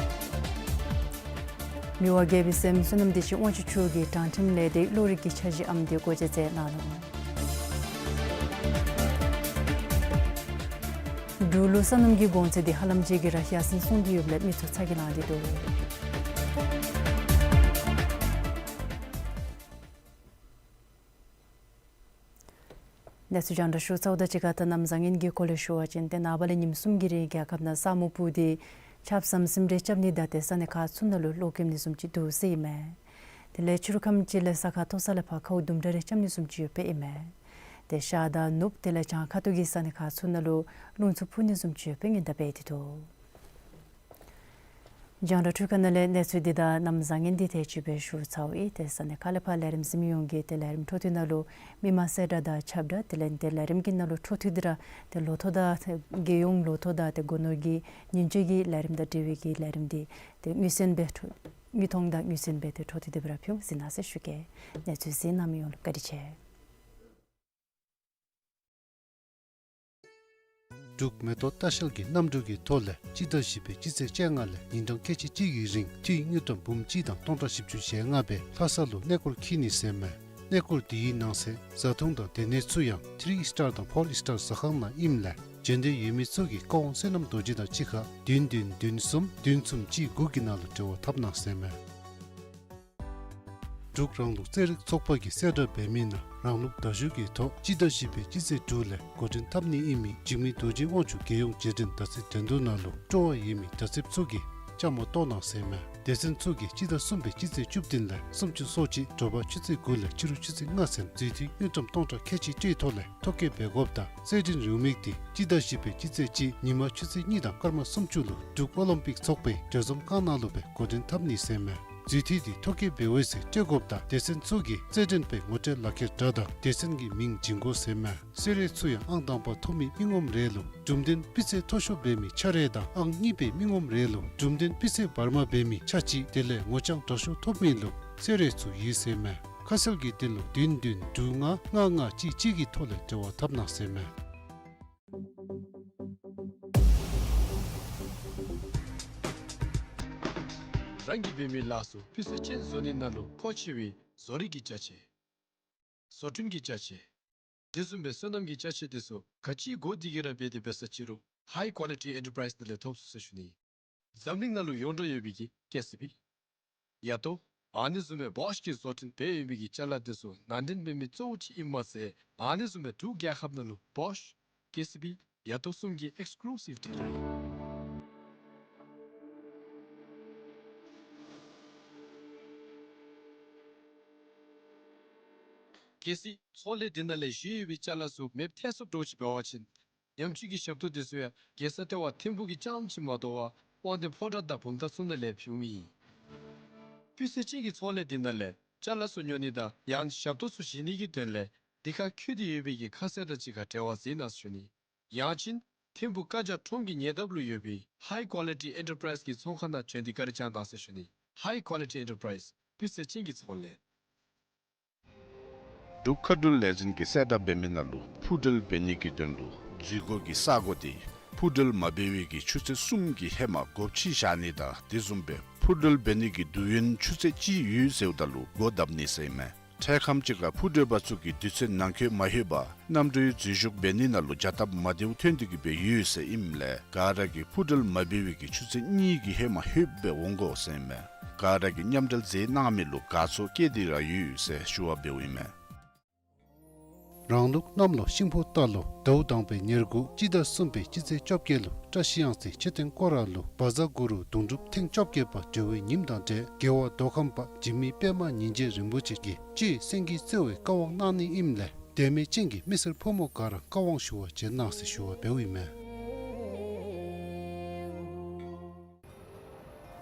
མི་དབང་རྒྱལ་པོའི་སྲསམོ་བསོད་ནམས་བདེ་ཆེན་དབང་ཕྱུག་མཆོག་གིས་དྲང་ཁྲིམས་ལས་སྡེའི་གློག་རིག་གི་འཆར་གཞི་ཨམ་འདི་སྒོ་འབྱེད་མཛད་གནང་ནུག། འབྲུག་ལུ་ས་སྣུམ་གྱི་གོང་ཚད་འདི་ཧ་ལམ་ཅིག་གིས་ར་ཡར་སེང་སོང་སྟེ་ཡོདཔ་ལས་མི་ཚུ་ཚ་གྱང་ལང་སྟེ་འདུག། གནས་ཚུལ་རྒྱང་བསྒྲགས་ཞུ་ཚརཝ་དང་གཅིག་ཁར་ད་གནམ་བཟང་ངན་གྱི་སྐོར་ལས་ཞུ་བ་ཅིན་ཏེ་ནངས་པ་ལས་ཉིནམ་གསུམ་གྱི་རིང་རྒྱལ་ཁབ་ནང་ས་སྨུག་སྤུབས་ཏེ་ཆརཔ་ཟམ་ཟིམ་རེ་རྐྱབ་ནི་དང་ཏེ་ས་གནས་ཁག་ཚུ་ནང་ལུ་གློག་ཀེམ་ནི་བཟུམ་ཅིག་འདུག་ཟེར་ཨིན་མས། དེ་ལས་ཕྱི་རུ་ཁམས་ཅིག་ལས་ས་ཁ་མཐོ་ས་ལས་ཕར་ཁཝ་དུམ་གྲ་རེ་རྐྱབ་ནི་བཟུམ་ཅིག་ཡོདཔ་ཨིན་མས། ཏེ་ཤར་དང་ནུབ་དེ་ལས་བྱང་ཁ་ཐུག་གི་ས་གནས་ཁག་ཚུ་ནང་ལུ་རླུང་འཚུབ་འཕུ་ནི་བཟུམ་ཅིག་ཡོདཔ་སྦེ་སྔོན་བརྡ་འབད་དེ་འདུག། རྒྱང་བསྒྲགས་འཕྲུལ་ཁང་ནང་ལས་གནས་ཚུལ་འདི་དང་གནམ་བཟང་ངན་འདི་ཏེ་ཅིག་སྦེ་ཞུ་ཚརཝ་ཨིན། ཏེ་ས་གནས་ཁག་ལས་ཕར་ལས་རིམ་གཟིགས་མི་ཡོངས་ཀྱིས་ཏེ་ལས་རིམ་འཕྲོ་མཐུད་ནང་ལུ་མི་མང་གསལ་བསྒྲགས་དང་ཁྱབ་བསྒྲགས་དེ་ལས་ཏེ་ལས་རིམ་གྱི་ནང་ལུ་འཕྲོ་མཐུད་དེ་ར་ཏེ་ལོ་ཐོག་དང་ཏེ་རྒྱལ་ཡོངས་ལོ་ཐོག་དང་ཏེ་སྒོ་ནོར་གྱི་ཉེན་བཅོལ་གྱི་ལས་རིམ་དང་འབྲེལ་བའི་གི་ལས་རིམ་འདི་ཏེ་དངོས་གསལ་སྦེ་འཕྲོ་དངོས་མཐོང་དང་དངོས་གསལ་སྦེ་ཏེ་འཕྲོ་མཐུད་དེ་སྦེ་ར་ཕུལ་ཟེར་གནང་ཟེར་ཞུ་གེ། གནས་ཚུལ་གཟིགས་གནང་མི་ཡོངས་ལུ་བཀའ་དྲིན་ཆེ། འབྲུག་མེ་ཏོག་ལྟ་བཤལ་གྱིས་གནམ་གྲུ་གི་ཐོག་ལས་སྤྱི་ཟླ་བཞི་པའི་སྤྱི་ཚེས་བཅོ་ལྔ་ལས་ཉིན་གྲངས་ཁལ་གཅིག་གཅིག་གི་རིང་ཁྲི་དངུལ་ཀྲམ་འབུམ་གཅིག་དང་སྟོང་ཕྲག་བཞི་བཅུ་ཞེ་ལྔ་སྦེ་ལྷ་ས་ལུ་གནས་སྐོར་འཁྱིད་ནི་ཟེར་ཨིན་མས། གནས་སྐོར་འདི་གི་ནང་གསེས་བཟའ་འཐུང་དང་སྡོད་གནས་ཚུ་ཡང་ཐི་རི་སི་ཊར་དང་ཕོར་སི་ཊར་ཟ་ཁང་ནང་ཨིནམ་ལས་འབྱོན་འདོད་ཡོད་མི་ཚུ་གིས་བཀའ་དབང་བསོད་ནམས་རྡོ་རྗེ་དང་གཅིག་ཁར་བདུན་བདུན་བདུན་གསུམ་བདུན་གསུམ་གཅིག་དགུ་གི་ནང་ལུ་འབྲེལ་བ་འཐབ་གནང་ཟེར་ཨིན་མས། འབྲུག་རང་ལུགས་རྩེད་རིགས་ཚོགས་པ་གིས་གསལ་བསྒྲགས་འབད་མི་ནང་རང་ལུགས་མདའ་གཞུ་གི་ཐོག་སྤྱི་ཟླ་བཞི་པའི་སྤྱི་ཚེས་དྲུག་ལས་འགོ་འདྲེན་འཐབ་ནི་ཨིན་མི་འཇིགས་མེད་རྡོ་རྗེ་དབང་ཕྱུག་རྒྱལ་ཡོངས་རྗེས་དྲན་ཟླ་ཚེས་འགྲན་བསྡུར་ནང་ལུ་སྤྲོ་བ་ཡོད་མི་མདའ་རྩེདཔ་ཚུ་གིས་བཅའ་མར་གཏོགས་གནང་ཟེར་ཨིན་མས། སྡེ་ཚན་ཚུ་གིས་སྤྱི་ཟླ་གསུམ་པའི་སྤྱི་ཚེས་བཅུ་བདུན་ལས་སུམ་ཅུ་སོ་གཅིག་དྲོ་པ་ཆུ་ཚོད་དགུ་ལས་ཕྱི་རུ་ཆུ་ཚོད་ལྔ་ཚུན་རྫུས་མཐུད་དངུལ་ཀྲམ་སྟོང་ཕྲག་ཁལ་གཅིག་སྤྲོད་ཐོག་ལས་ཐོ་བཀོད་འབད་དགོཔ་དང་རྩེད་འགྲན་རེའུ་མིག་འདི་སྤྱི་ཟླ་བཞི་པའི་སྤྱི་ཚེས་གཅིག་ཉིན་མ་ཆུ་ཚོད་གཉིས་དང་སྐར་མ་སུམ་ཅུ་ལུ་འབྲུག་ཨོ་ལིམ་པིག་ཚོགས་པའི་གྲོས་འཛོམས་ཁང་ནང་ལུ་སྦེ་འགོ་འདྲེན་འཐབ་ནི་ཟེར་ཨིན་མས། རྫུས་མཐུད་འདི་ཐོ་བཀོད་འབད་འོང་ཟེར་སྤྲོད་དགོཔ་དང་སྡེ་ཚན་ཚུ་གིས་རྩེད་འགྲན་པའི་ངོ་སྤྲོད་ལག་ཁྱེར་དྲ་དང་སྡེ་ཚན་གྱི་མིང་བྱིན་དགོ་ཟེར་ཨིན་མས། གསོལ་རས་ཚུ་ཡང་ཨང་དང་པ་ཐོབ་མི་མི་ངོམ་རེ་ལུ་གྲུབ་དོན་སྤུས་ཚད་མཐོ་ཤོས་འབད་མི་ཆ་རེ་དང་ཨང་གཉིས་པའི་མི་ངོམ་རེ་ལུ་གྲུབ་དོན་སྤུས་ཚད་བར་མ་འབད་མི་ཆ་གཅིག་དེ་ལས་ངོ་རྐྱང་དྲག་ཤོས་ཐོབ་མི་ལུ་གསོལ་རས་ཚུ་ཡོད་ཟེར་ཨིན་མས། ཁ་གསལ་གྱི་དོན་ལུ་བདུན་བདུན་དྲུག་ལྔ་ལྔ་ལྔ་གཅིག་གཅིག་གི་ཐོག་ལས་འབྲེལ་བ་འཐབ་གནང་ཟེར་ཨིན་མས། རང་གིས་འབད་མི་ལཱ་ཚུ་སྤུས་ཚད་ཅན་བཟོ་ནི་ནང་ལུ་མཁོ་ཆེ་བའི་བཟོ་རིག་གི་ཅ་ཆས། བཟོ་སྐྲུན་གྱི་ཅ་ཆས། དེ་བཟུམ་སྦེ་སོ་ནམ་གྱི་ཅ་ཆས་དེ་ཚུ་ག་ཅི་དགོ་དེ་གི་ར་འབད་དེ་འབད་ས་ཅི་རུང་High Quality Enterprise ནང་ལས་ཐོབ་ཚུགས་ཟེར་ཞུ་ནི། འཛམ་གླིང་ནང་ལུ་ཡོངས་གྲགས་ཡོད་པའི་གི་ཀེ་སི་བི། ཡ་ཏོ། ཨ་ནི་བཟུམ་སྦེ་བོཤ་གིས་བཟོ་སྐྲུན་འབད་ཡོད་པའི་གི་ཅ་ལ་དེ་ཚུ་ནང་འདྲེན་འབད་མི་གཙོ་བོ་ཅིག་ཨིནམ་མ་ཚད་ཨ་ནི་བཟུམ་སྦེ་འབྲུག་རྒྱལ་ཁབ་ནང་ལུ་བོཤ་ཀེ་སི་བི་ཡ་ཏོ་གསུམ་གྱི་ཨེགསི་ཀུ་ལུ་སིབ་ཌི་ལར་ཨིན། གལ་སྲིད་ཚོང་ལས་འདི་ནང་ལས་བཞེས་ཡོད་པའི་ཅ་ལ་ཚུ་མེདཔ་ཐལ་སོངམ་འདྲཝ་ཅིག་འབད་བ་ཅིན་ཉམས་བཅོས་ཀྱི་ཞབས་ཏོག་འདི་ཚུ་ཡང་རྒྱལ་ས་ལྟེ་བ་ཐིམ་ཕུག་གི་རྐྱངམ་ཅིག་མ་དོ་བར་དབང་འདུས་ཕོ་བྲང་དང་བུམ་ཐང་ཚུ་ནང་ལས་ཕུལཝ་ཨིན། སྤུས་ཚད་ཅན་གྱི་ཚོང་ལས་འདི་ནང་ལས་ཅ་ལ་ཚུ་ཉོ་ནི་དང་ཡང་ཞབས་ཏོག་ཚུ་བཞེས་ནི་གི་དོན་ལས་འདི་ཁར་འཁོད་དེ་ཡོད་པའི་གི་ཁ་གསལ་དང་གཅིག་ཁར་འབྲེལ་བ་མཛད་གནང་ཟེར་ཞུ་ནི། ཡང་ཅིན་ཐིམ་ཕུག་བཀའ་རྒྱ་ཁྲོམ་གྱི་ཉེ་འདབས་ལུ་ཡོད་པའི་High Quality Enterprise གི་ཚོང་ཁང་ནང་བྱོན་ཏེ་བཀའ་དྲིན་བསྐྱང་གནང་ཟེར་ཞུ་ནི། High Quality Enterprise སྤུས་ཚད་ཅན་གྱི་ཚོང་ལས། འབྲུག་མཁའ་འགྲུལ་ལས་འཛིན་གྱིས་གསལ་བསྒྲགས་འབད་མི་ནང་ལུ་འཕུར་འགྲུལ་འབད་ནི་གི་དོན་ལུ་འཛུལ་སྒོ་གི་ས་གོ་འདི་འཕུར་འགྲུལ་མ་འབད་བའི་གི་ཆུ་ཚོད་གསུམ་གྱི་ཧེ་མ་སྒོ་ཕྱེ་བཞག་ནི་དང་དེ་བཟུམ་སྦེ་འཕུར་འགྲུལ་འབད་ནི་གི་དུས་ཡུན་ཆུ་ཚོད་གཅིག་ཡོད་ཟེརཝ་ད་ལུ་སྒོ་བརྡབ་ནི་ཟེར་ཨིན་མས། འཕྲལ་ཁམས་ཅིག་ཁར་འཕུར་འགྲུལ་པ་ཚུ་གིས་དུས་ཚོད་ནང་འཁོད་མ་ལྷོད་པར་གནམ་གྲུའི་འཛུལ་ཞུགས་འབད་ནི་ནང་ལུ་བྱ་སྟབས་མ་བདེཝ་ཐོན་ཏེ་གི་སྦེ་ཡོད་ཟེར་ཨིནམ་ལས་ག་ར་གིས་འཕུར་འགྲུལ་མ་འབད་བའི་གི་ཆུ་ཚོད་གཉིས་ཀྱི་ཧེ་མ་ལྷོདཔ་སྦེ་འོང་དགོ་ཟེར་ཨིན་མས། ག་ར་གིས་མཉམ་འབྲེལ་མཛད་གནང་མི་ལུ་དགའ་ཚོར་བསྐྱེད་དེ་ར་ཡོད་ཟེར་ཞུ་བ་འབདཝ་ཨིན་མས། རང་ལུགས་གནམ་ལོ་ཤིང་ཕོ་རྟ་ལོ་ཟླཝ་དང་པའི་ཉེར་དགུ་སྤྱི་ཟླ་གསུམ་པའི་སྤྱི་ཚེས་བཅོ་བརྒྱད་ལུ་བཀྲ་ཤིས་གཡང་རྩེ་མཆོད་རྟེན་སྐོར་ར་ལུ་བཛྲ་གུ་རུ་དུང་སྒྲུབ་ཐེངས་བཅོ་བརྒྱད་པ་གྲོལ་བའི་ཉིནམ་དང་འབྲེལ་རྒྱལ་བ་མདོ་ཁམས་པ་འཇིགས་མེད་པདྨ་ཉིན་བྱེད་རིན་པོ་ཆེ་གིས་སྤྱིར་སེང་གེའི་རྩེ་བའི་བཀའ་དབང་གནང་ནི་ཨིནམ་ལས་དད་མོས་ཅན་གྱི་མི་སེར་ཕོ་མོ་ག་ར་བཀའ་དབང་ཞུ་བར་བྱོན་གནང་ཟེར་ཞུ་བ་འབདཝ་ཨིན་མས།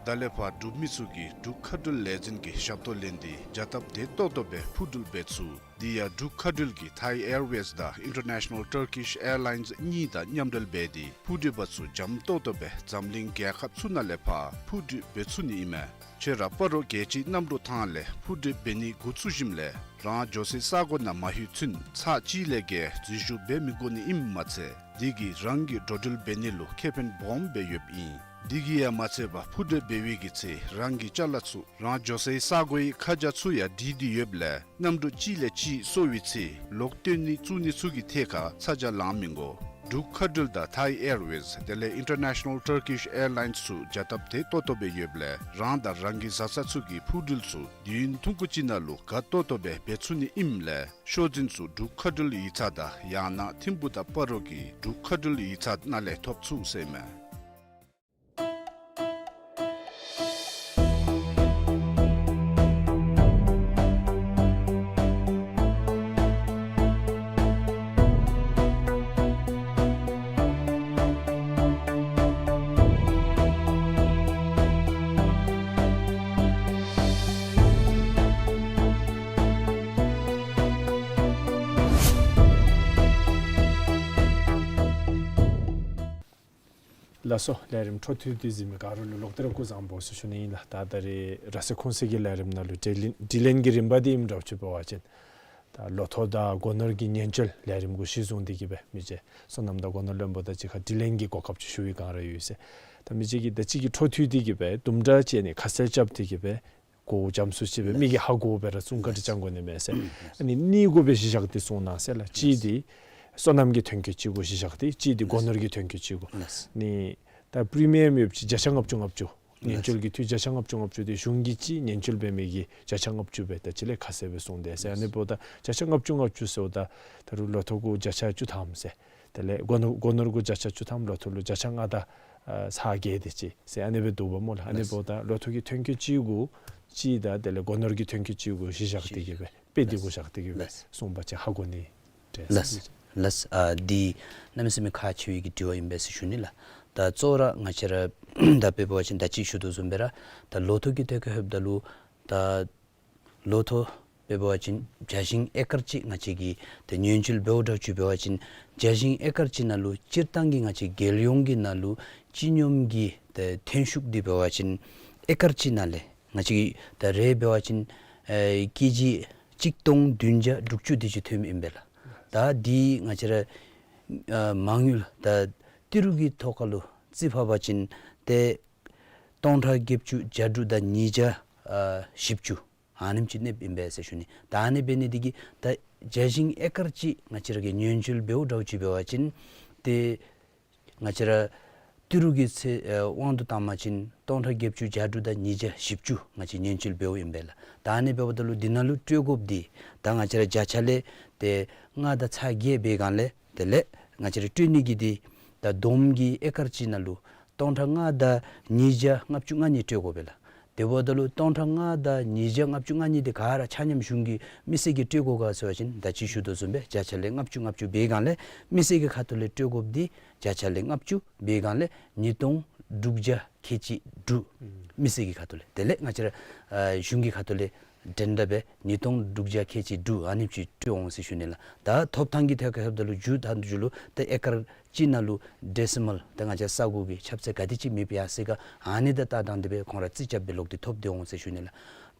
ད་ལས་ཕར་འབྲུག་མི་ཚུ་གིས་འབྲུག་མཁའ་འགྲུལ་ལས་འཛིན་གྱི་ཞབས་ཏོག་ལེན་ཏེ་བྱ་སྟབས་བདེ་ཏོག་ཏོ་སྦེ་འཕུར་འགྲུལ་འབད་ཚུགས། དེ་ཡང་འབྲུག་མཁའ་འགྲུལ་གྱིས་Thai Airways དང་International Turkish Airlines གཉིས་དང་མཉམ་འབྲེལ་འབད་དེ་འཕུར་འགྲུལ་པ་ཚུ་འཇམ་ཏོག་ཏོ་སྦེ་འཛམ་གླིང་རྒྱལ་ཁབ་ཚུ་ནང་ལས་ཕར་འཕུར་འགྲུལ་འབད་ཚུགས་ནི་ཨིན་མས། ཁྱོད་ར་སྤ་རོ་རྒྱལ་སྤྱིའི་གནམ་གྲུ་ཐང་ལས་འཕུར་འགྲུལ་འབད་ནི་འགོ་བཙུགས་ཞིནམ་ལས་རང་འགྱོ་སའི་ས་གོ་ནང་མ་ལྷོད་ཚུན་ཚར་གཅིག་ལས་བརྒལ་འཛུལ་ཞུགས་འབད་མི་དགོ་ནི་ཨིནམ་མ་ཚད་དེ་གིས་རང་གི་འགྲོ་འགྲུལ་འབད་ནི་ལུ་ཁེ་ཕན་སྦོམ་སྦེ་ཡོདཔ་ཨིན། དེ་གིས་ཡང་མ་ཚད་པར་འཕུར་འགྲུལ་འབད་བའི་གི་ཚེ་རང་གི་ཅ་ལ་ཚུ་རང་འགྱོ་སའི་ས་གོའི་ཁ་བྱང་ཚུ་ཡང་བྲིས་ཏེ་ཡོདཔ་ལས་གནམ་གྲུ་གཅིག་ལས་གཅིག་སོར་བའི་ཚེ་ལོག་སྟོན་ནི་བཙུགས་ནི་ཚུ་གི་ཐད་ཁར་ཚ་གྱང་ལང་མི་དགོ། འབྲུག་མཁའ་འགྲུལ་དང་Thai Airways དེ་ལས་International Turkish Airlines ཚུ་བྱ་སྟབས་བདེ་ཏོག་ཏོ་སྦེ་ཡོདཔ་ལས་རང་དང་རང་གི་བཟའ་ཚང་ཚུ་གི་འཕུར་འགྲུལ་ཚུ་དུས་ཡུན་ཐུང་ཀུ་ཅིག་ནང་ལུ་དགའ་ཏོག་ཏོ་སྦེ་འབད་ཚུགས་ནི་ཨིནམ་ལས་ཤོག་འཛིན་ཚུ་འབྲུག་མཁའ་འགྲུལ་ཡིག་ཚང་དང་ཡང་ན་ཐིམ་ཕུག་དང་སྤ་རོ་གི་འབྲུག་མཁའ་འགྲུལ་ཡིག་ཚང་ནང་ལས་ཐོབ་ཚུགས་ཟེར་ཨིན་མས། ལགས་སོ། ལས་རིམ་འཕྲོ་མཐུད་དེ་གཟིགས་མི་ག་ར་ལུ་ལོག་སྟེ་ར་སྐུ་གཟུགས་བཟང་པོ་ཟེར་ཞུ་ནི་ཨིན་ལགས། ད་ད་རེས་ར་སེ་ཁོང་སེ་གི་ལས་རིམ་ནང་ལུ་དྲི་ལན་དྲི་ལན་གྱི་རིམ་པ་འདི་ཨིནམ་འདྲཝ་ཅིག་འབད་བ་ཅིན་ད་ལོ་ཐོག་དང་སྒོ་ནོར་གྱི་ཉེན་བཅོལ་ལས་རིམ་གུ་གཞི་བཟུང་སྟེ་གི་སྦེ་མི་རྗེ་སོ་ནམ་དང་སྒོ་ནོར་བློན་པོ་དང་གཅིག་ཁར་དྲི་ལན་གྱི་གོ་སྐབས་ཅིག་ཞུ་བའི་བསྒང་ར་ཡོད་ཟེར། ད་མི་རྗེ་གིས་ད་ཅི་གི་འཕྲོ་མཐུད་དེ་གི་སྦེ་དུམ་གྲ་ཅིག་ནི་ཁ་གསལ་རྐྱབ་སྟེ་གི་སྦེ་གོ་བ་འཇམ་སུ་ཅིག་སྦེ་མི་གིས་ཧ་གོ་བར་བཙུགས་བཀའ་དྲིན་བསྐྱང་དགོ་ནི་མས་ཟེར། ཨ་ནི་གཉིས་གུ་སྦེ་གཞི་བཞག་སྟེ་གསུངས་གནང་ཟེར་ལགས། གཅིག་འདི་སོ་ནམ་གྱི་ཐོན་སྐྱེད་ཅིག་གུ་གཞི་བཞག་སྟེ་གཅིག་འདི་སྒོ་ནོར་གྱི་ཐོན་སྐྱེད་ཅིག་གུ། ནི་ད་པི་རི་མི་ཡམ་ཡོདཔ་ཅིག་བརྒྱ་ཆ་ལྔ་བཅུ་ང་བཅུ། ཉེན་བཅོལ་གྱི་འཐུས་བརྒྱ་ཆ་ལྔ་བཅུ་ང་བཅུ་འདི་གཞུང་གིས་ཅིག་ཉེན་བཅོལ་འབད་མི་གི་བརྒྱ་ཆ་ལྔ་བཅུ་སྦེ་ད་ཅི་ལས་ཁ་གསལ་སྦེ་གསུངས་དེས་ཟེར། ཨ་ནི་འབདཝ་ད་བརྒྱ་ཆ་ལྔ་བཅུ་ང་བཅུ་ཟེརཝ་ད་ད་རུང་ལོ་ཐོག་གུ་བརྒྱ་ཆ་བཅུ་ཐམ་ཟེར། དེ་ལས་སྒོ་ནོར་སྒོ་ནོར་གུ་བརྒྱ་ཆ་བཅུ་ཐམ་ལོ་ཐོག་ལུ་བརྒྱ་ཆ་ལྔ་དང་ཨ་ཚག་བརྒྱད་དེ་ཅིག་ཟེར་ཨ་ནི་སྦེ་འདུག་པ་སྨོ་ལགས། ཨ་ནི་འབདཝ་ད་ལོ་ཐོག་གི་ཐོན་སྐྱེད་ཅིག་གུ་གཅིག་དང་དེ་ལས་སྒོ་ནོར་གྱི་ཐོན་སྐྱེད་ཅིག་གུ་གཞི་བཞག་སྟེ་གི་སྦེ་དཔེ་འདི་གུ་བཞག་སྟེ་གི་སྦེ་གསུངས་པ་ཅིན་ཧ་གོ་ནི་འདྲས། ལགས་ལགས། ཨ་འདི་གནམ་མེད་ས་མེད་ཁག་ཆེ་བའི་གི་དྲི་བ་ཨིན་པས་ཟེར་ཞུ་ནི་ལགས། ད་གཙོ་བོ་ར་ང་བཅས་ར་ད་དཔེ་འབད་བ་ཅིན་ད་ཅི་ཞུ་དོ་བཟུམ་སྦེ་ར་ད་ལོ་ཐོག་གི་ཐད་ཁར་ལྷོདཔ་ད་ལུ་ད་ལོ་ཐོག་དཔེ་འབད་བ་ཅིན་བྱ་ཞིང་ཨེ་ཀར་གཅིག་ང་བཅས་ཀྱིས་ད་ཉེན་བཅོལ་འབདཝ་འདྲཝ་ཅིག་འབད་བ་ཅིན་བྱ་ཞིང་ཨེ་ཀར་གཅིག་ནང་ལུ་སྤྱིར་བཏང་གི་ང་བཅས་རྒྱལ་ཡོངས་ཀྱི་ནང་ལུ་སྤྱི་སྙོམས་ཀྱི་ད་ཐོན་ཤུགས་འདི་འབད་བ་ཅིན་ཨེ་ཀར་གཅིག་ནང་ལས་ང་བཅས་ཀྱིས་ད་རེས་འབད་བ་ཅིན་ཨེ་ཀེ་ཇི་གཅིག་སྟོང་བདུན་བརྒྱ་དྲུག་ཅུ་དེ་ཅིག་ཐོནམ་ཨིན་པས་ལགས། ད་འདི་ང་བཅས་ར་ཨ་མ་དངུལ་ད་ཏི་རུ་གི་ཐོག་ཁར་ལུ་རྩིས་ཕབ་པ་ཅིན་ཏེ་སྟོང་ཕྲག་བརྒྱད་ཅུ་གྱ་དྲུག་དང་ཉིས་བརྒྱ་ཨ་བཞི་བཅུ་ཨ་ནེམ་ཅིག་གནསཔ་ཨིན་པས་ཟེར་ཞུ་ནི། ད་ཨ་ནི་འབད་ནི་འདི་གིས་ད་བྱ་ཞིང་ཨེ་ཀར་གཅིག་ང་བཅས་ར་གིས་ཉེན་བཅོལ་འབདཝ་འདྲཝ་ཅིག་འབད་བ་ཅིན་ཏེ་ང་བཅས་ར་ཏི་རུ་གི་ཚད་ཨེ་དབང་དུ་བཏང་པ་ཅིན་སྟོང་ཕྲག་བརྒྱད་ཅུ་གྱ་དྲུག་དང་ཉིས་བརྒྱ་བཞི་བཅུ་ང་བཅས་ཉེན་བཅོལ་འབདཝ་ཨིན་པས་ལགས། ད་ཨ་ནི་འབདཝ་ད་ལུ་འདི་ནང་ལུ་སྤྲོད་དགོཔ་འདི་ད་ང་བཅས་ར་བརྒྱ་ཆ་ལས་ཏེ་ལྔ་དང་ཚག་བརྒྱད་འབད་བའི་སྒང་ལས་དེ་ལས་ང་བཅས་ར་སྤྲོད་ནི་གི་འདི་ད་བསྡོམས་ཀྱིས་ཨེ་ཀར་གཅིག་ནང་ལུ་སྟོང་ཕྲག་ལྔ་དང་ཉིས་བརྒྱ་ལྔ་བཅུ་ང་གཉིས་སྤྲོད་དགོ་པས་ལགས། དེ་འབདཝ་ད་ལུ་སྟོང་ཕྲག་ལྔ་དང་ཉིས་བརྒྱ་ལྔ་བཅུ་ང་གཉིས་འདི་ག་ར་ཆ་མཉམ་གཞུང་གིས་མི་སེར་གྱིས་སྤྲོད་དགོ་ག་ཟེར་བ་ཅིན་ད་ཅི་ཞུ་དོ་བཟུམ་སྦེ་བརྒྱ་ཆ་ལས་ལྔ་བཅུ་ལྔ་བཅུ་འབད་སྒང་ལས་མི་སེར་གྱི་ཁ་ཐུག་ལས་སྤྲོད་དགོཔ་འདི་བརྒྱ་ཆ་ལས་ལྔ་བཅུ་འབད་སྒང་ལས་ཉིས་སྟོང་དྲུག་བརྒྱ་ཁལ་གཅིག་དྲུག་ཨུམ་མི་སེར་གྱི་ཁ་ཐུག་ལས། དེ་ལས་ང་བཅས་ར་ཨ་གཞུང་གི་ཁ་ཐུག་ལས་འགྲན་ཟླ་འབད་ཉིས་སྟོང་དྲུག་བརྒྱ་ཁལ་གཅིག་དྲུག་ཨ་ནེམ་ཅིག་སྤྲོད་འོང་ཟེར་ཞུ་ནི་ལགས། ད་ཐོབ་ཐང་གི་ཐད་ཁར་ལྷོདཔ་ད་ལུ་མཇུག་མཐའ་མཇུག་ལུ་ད་ཨེ་ཀར་གཅིག་ནང་ལུ་ཌེ་སི་མཱལ་ད་ང་བཅས་ས་གོ་གི་ཁྱབ་ཚད་ག་དེ་ཅིག་མེདཔ་ཡར་སོ་ཡི་ག་ཨ་ནི་དང་ལྟ་སྟངས་འདི་སྦེ་ཁོང་ར་རྩིས་རྐྱབ་སྦེ་ལོག་སྟེ་ཐོབ་སྟེ་འོང་ཟེར་ཞུ་ནི་ལགས།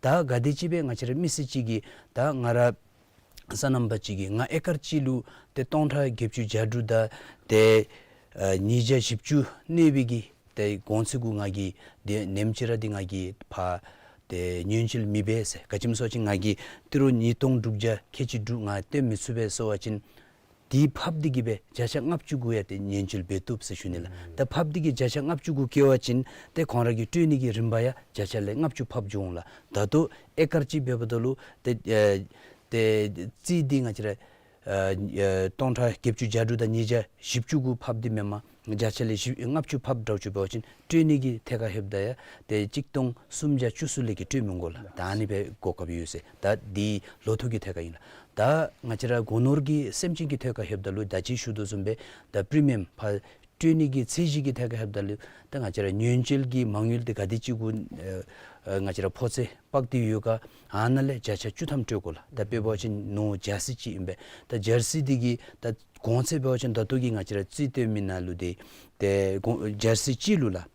ད་ག་དེ་ཅིག་སྦེ་ང་བཅས་ར་མི་སེར་ཅིག་གིས་ད་ང་ར་སོ་ནམ་པ་ཅིག་གིས་ང་ཨེ་ཀར་གཅིག་ལུ་ཏེ་སྟོང་ཕྲག་བརྒྱད་ཅུ་གྱ་དྲུག་དང་ཏེ་ཨ་ཉིས་བརྒྱ་བཞི་བཅུ་གནས་པའི་གི་ཏེ་གོང་ཚད་གུ་ང་གིས་ཏེ་ནེམ་ཅིག་ར་འདི་ང་གིས་ཕར་ཏེ་ཉེན་བཅོལ་མི་འབད་ཟེར། ག་ཅི་སྨོ་ཟེར་བ་ཅིན་ང་གིས་ཏི་རུ་ཉིས་སྟོང་དྲུག་བརྒྱ་ཁལ་གཅིག་དྲུག་ང་སྟོན་མི་ཚུགས་པས་ཟེར་བ་ཅིན་དེ་ཕབ་སྟེ་གི་སྦེ་བརྒྱ་ཆ་ལྔ་བཅུ་གུ་ཡང་ཏེ་ཉེན་བཅོལ་འབད་བཏུབ་ཟེར་ཞུ་ནི་ལགས། ཨུམ་ད་ཕབ་སྟེ་གི་བརྒྱ་ཆ་ལྔ་བཅུ་གུ་བཀལ་བ་ཅིན་ཏེ་ཁོང་ར་གི་སྤྲོད་ནི་གི་རིམ་པ་ཡང་བརྒྱ་ཆ་ལས་ལྔ་བཅུ་ཕབ་འགྱོ་འོང་ལགས། ད་ལྟོ་ཨེ་ཀར་གཅིག་འབདཝ་ད་ལུ་ཏེ་ཨ་ཏེ་རྩིས་འདི་ང་བཅས་ར་ཨ་ཨ་སྟོང་ཕྲག་བརྒྱད་ཅུ་གྱ་དྲུག་དང་ཉིས་བརྒྱ་བཞི་བཅུ་གུ་ཕབ་སྟེ་མེན་པར་བརྒྱ་ཆ་ལས་བཞི་ལྔ་བཅུ་ཕབ་འདྲཝ་ཅིག་འབད་བ་ཅིན་སྤྲོད་ནི་གི་ཐད་ཁར་ལྷོདཔ་ད་ཡང་ཏེ་གཅིག་སྟོང་སུམ་བརྒྱ་བཅུ་གསུམ་ལས་ཀྱི་སྤྲོད་མི་དགོ་ལགས། ད་ཨ་ནི་སྦེ་གོ་སྐབས་ཡོད་ཟེར། ད་འདི་ལོ་ཐོ་གི་ཐད་ཁར་ཨིན་ལགས། ད་ང་བཅས་ར་སྒོ་ནོར་གྱི་སེམས་ཅན་གྱི་ཐད་ཁར་ལྷོདཔ་ད་ལུ་ད་ཅི་ཞུ་དོ་བཟུམ་སྦེ་ད་པི་རི་མི་ཡམ་ཕར་སྤྲོད་ནི་གི་ཚད་གཞི་གི་ཐད་ཁར་ལྷོདཔ་ད་ལུ་ད་ང་བཅས་ར་ཉེན་བཅོལ་གྱི་མ་དངུལ་འདི་ག་དེ་ཅིག་གུ་ཨ་ཨ་ང་བཅས་ར་ཕོག་ཚོད་དཔག་སྟེ་ཡོད་ག་ཨ་ནཱ་ལས་བརྒྱ་ཆ་བཅུ་ཐམ་སྤྲོད་དགོ་ལགས། ད་དཔེ་འབད་བ་ཅིན་ནོར་ཇར་སི་ཅིག་ཨིན་པས། ད་ཇར་སི་འདི་གི་ད་གོང་ཚད་འབད་བ་ཅིན་ད་ལྟོ་གི་ང་བཅས་ར་རྩིས་སྟོན་མི་ནང་ལུ་འདི་ཏེ་གོང་ཇར་སི་གཅིག་ལུ་ལགས་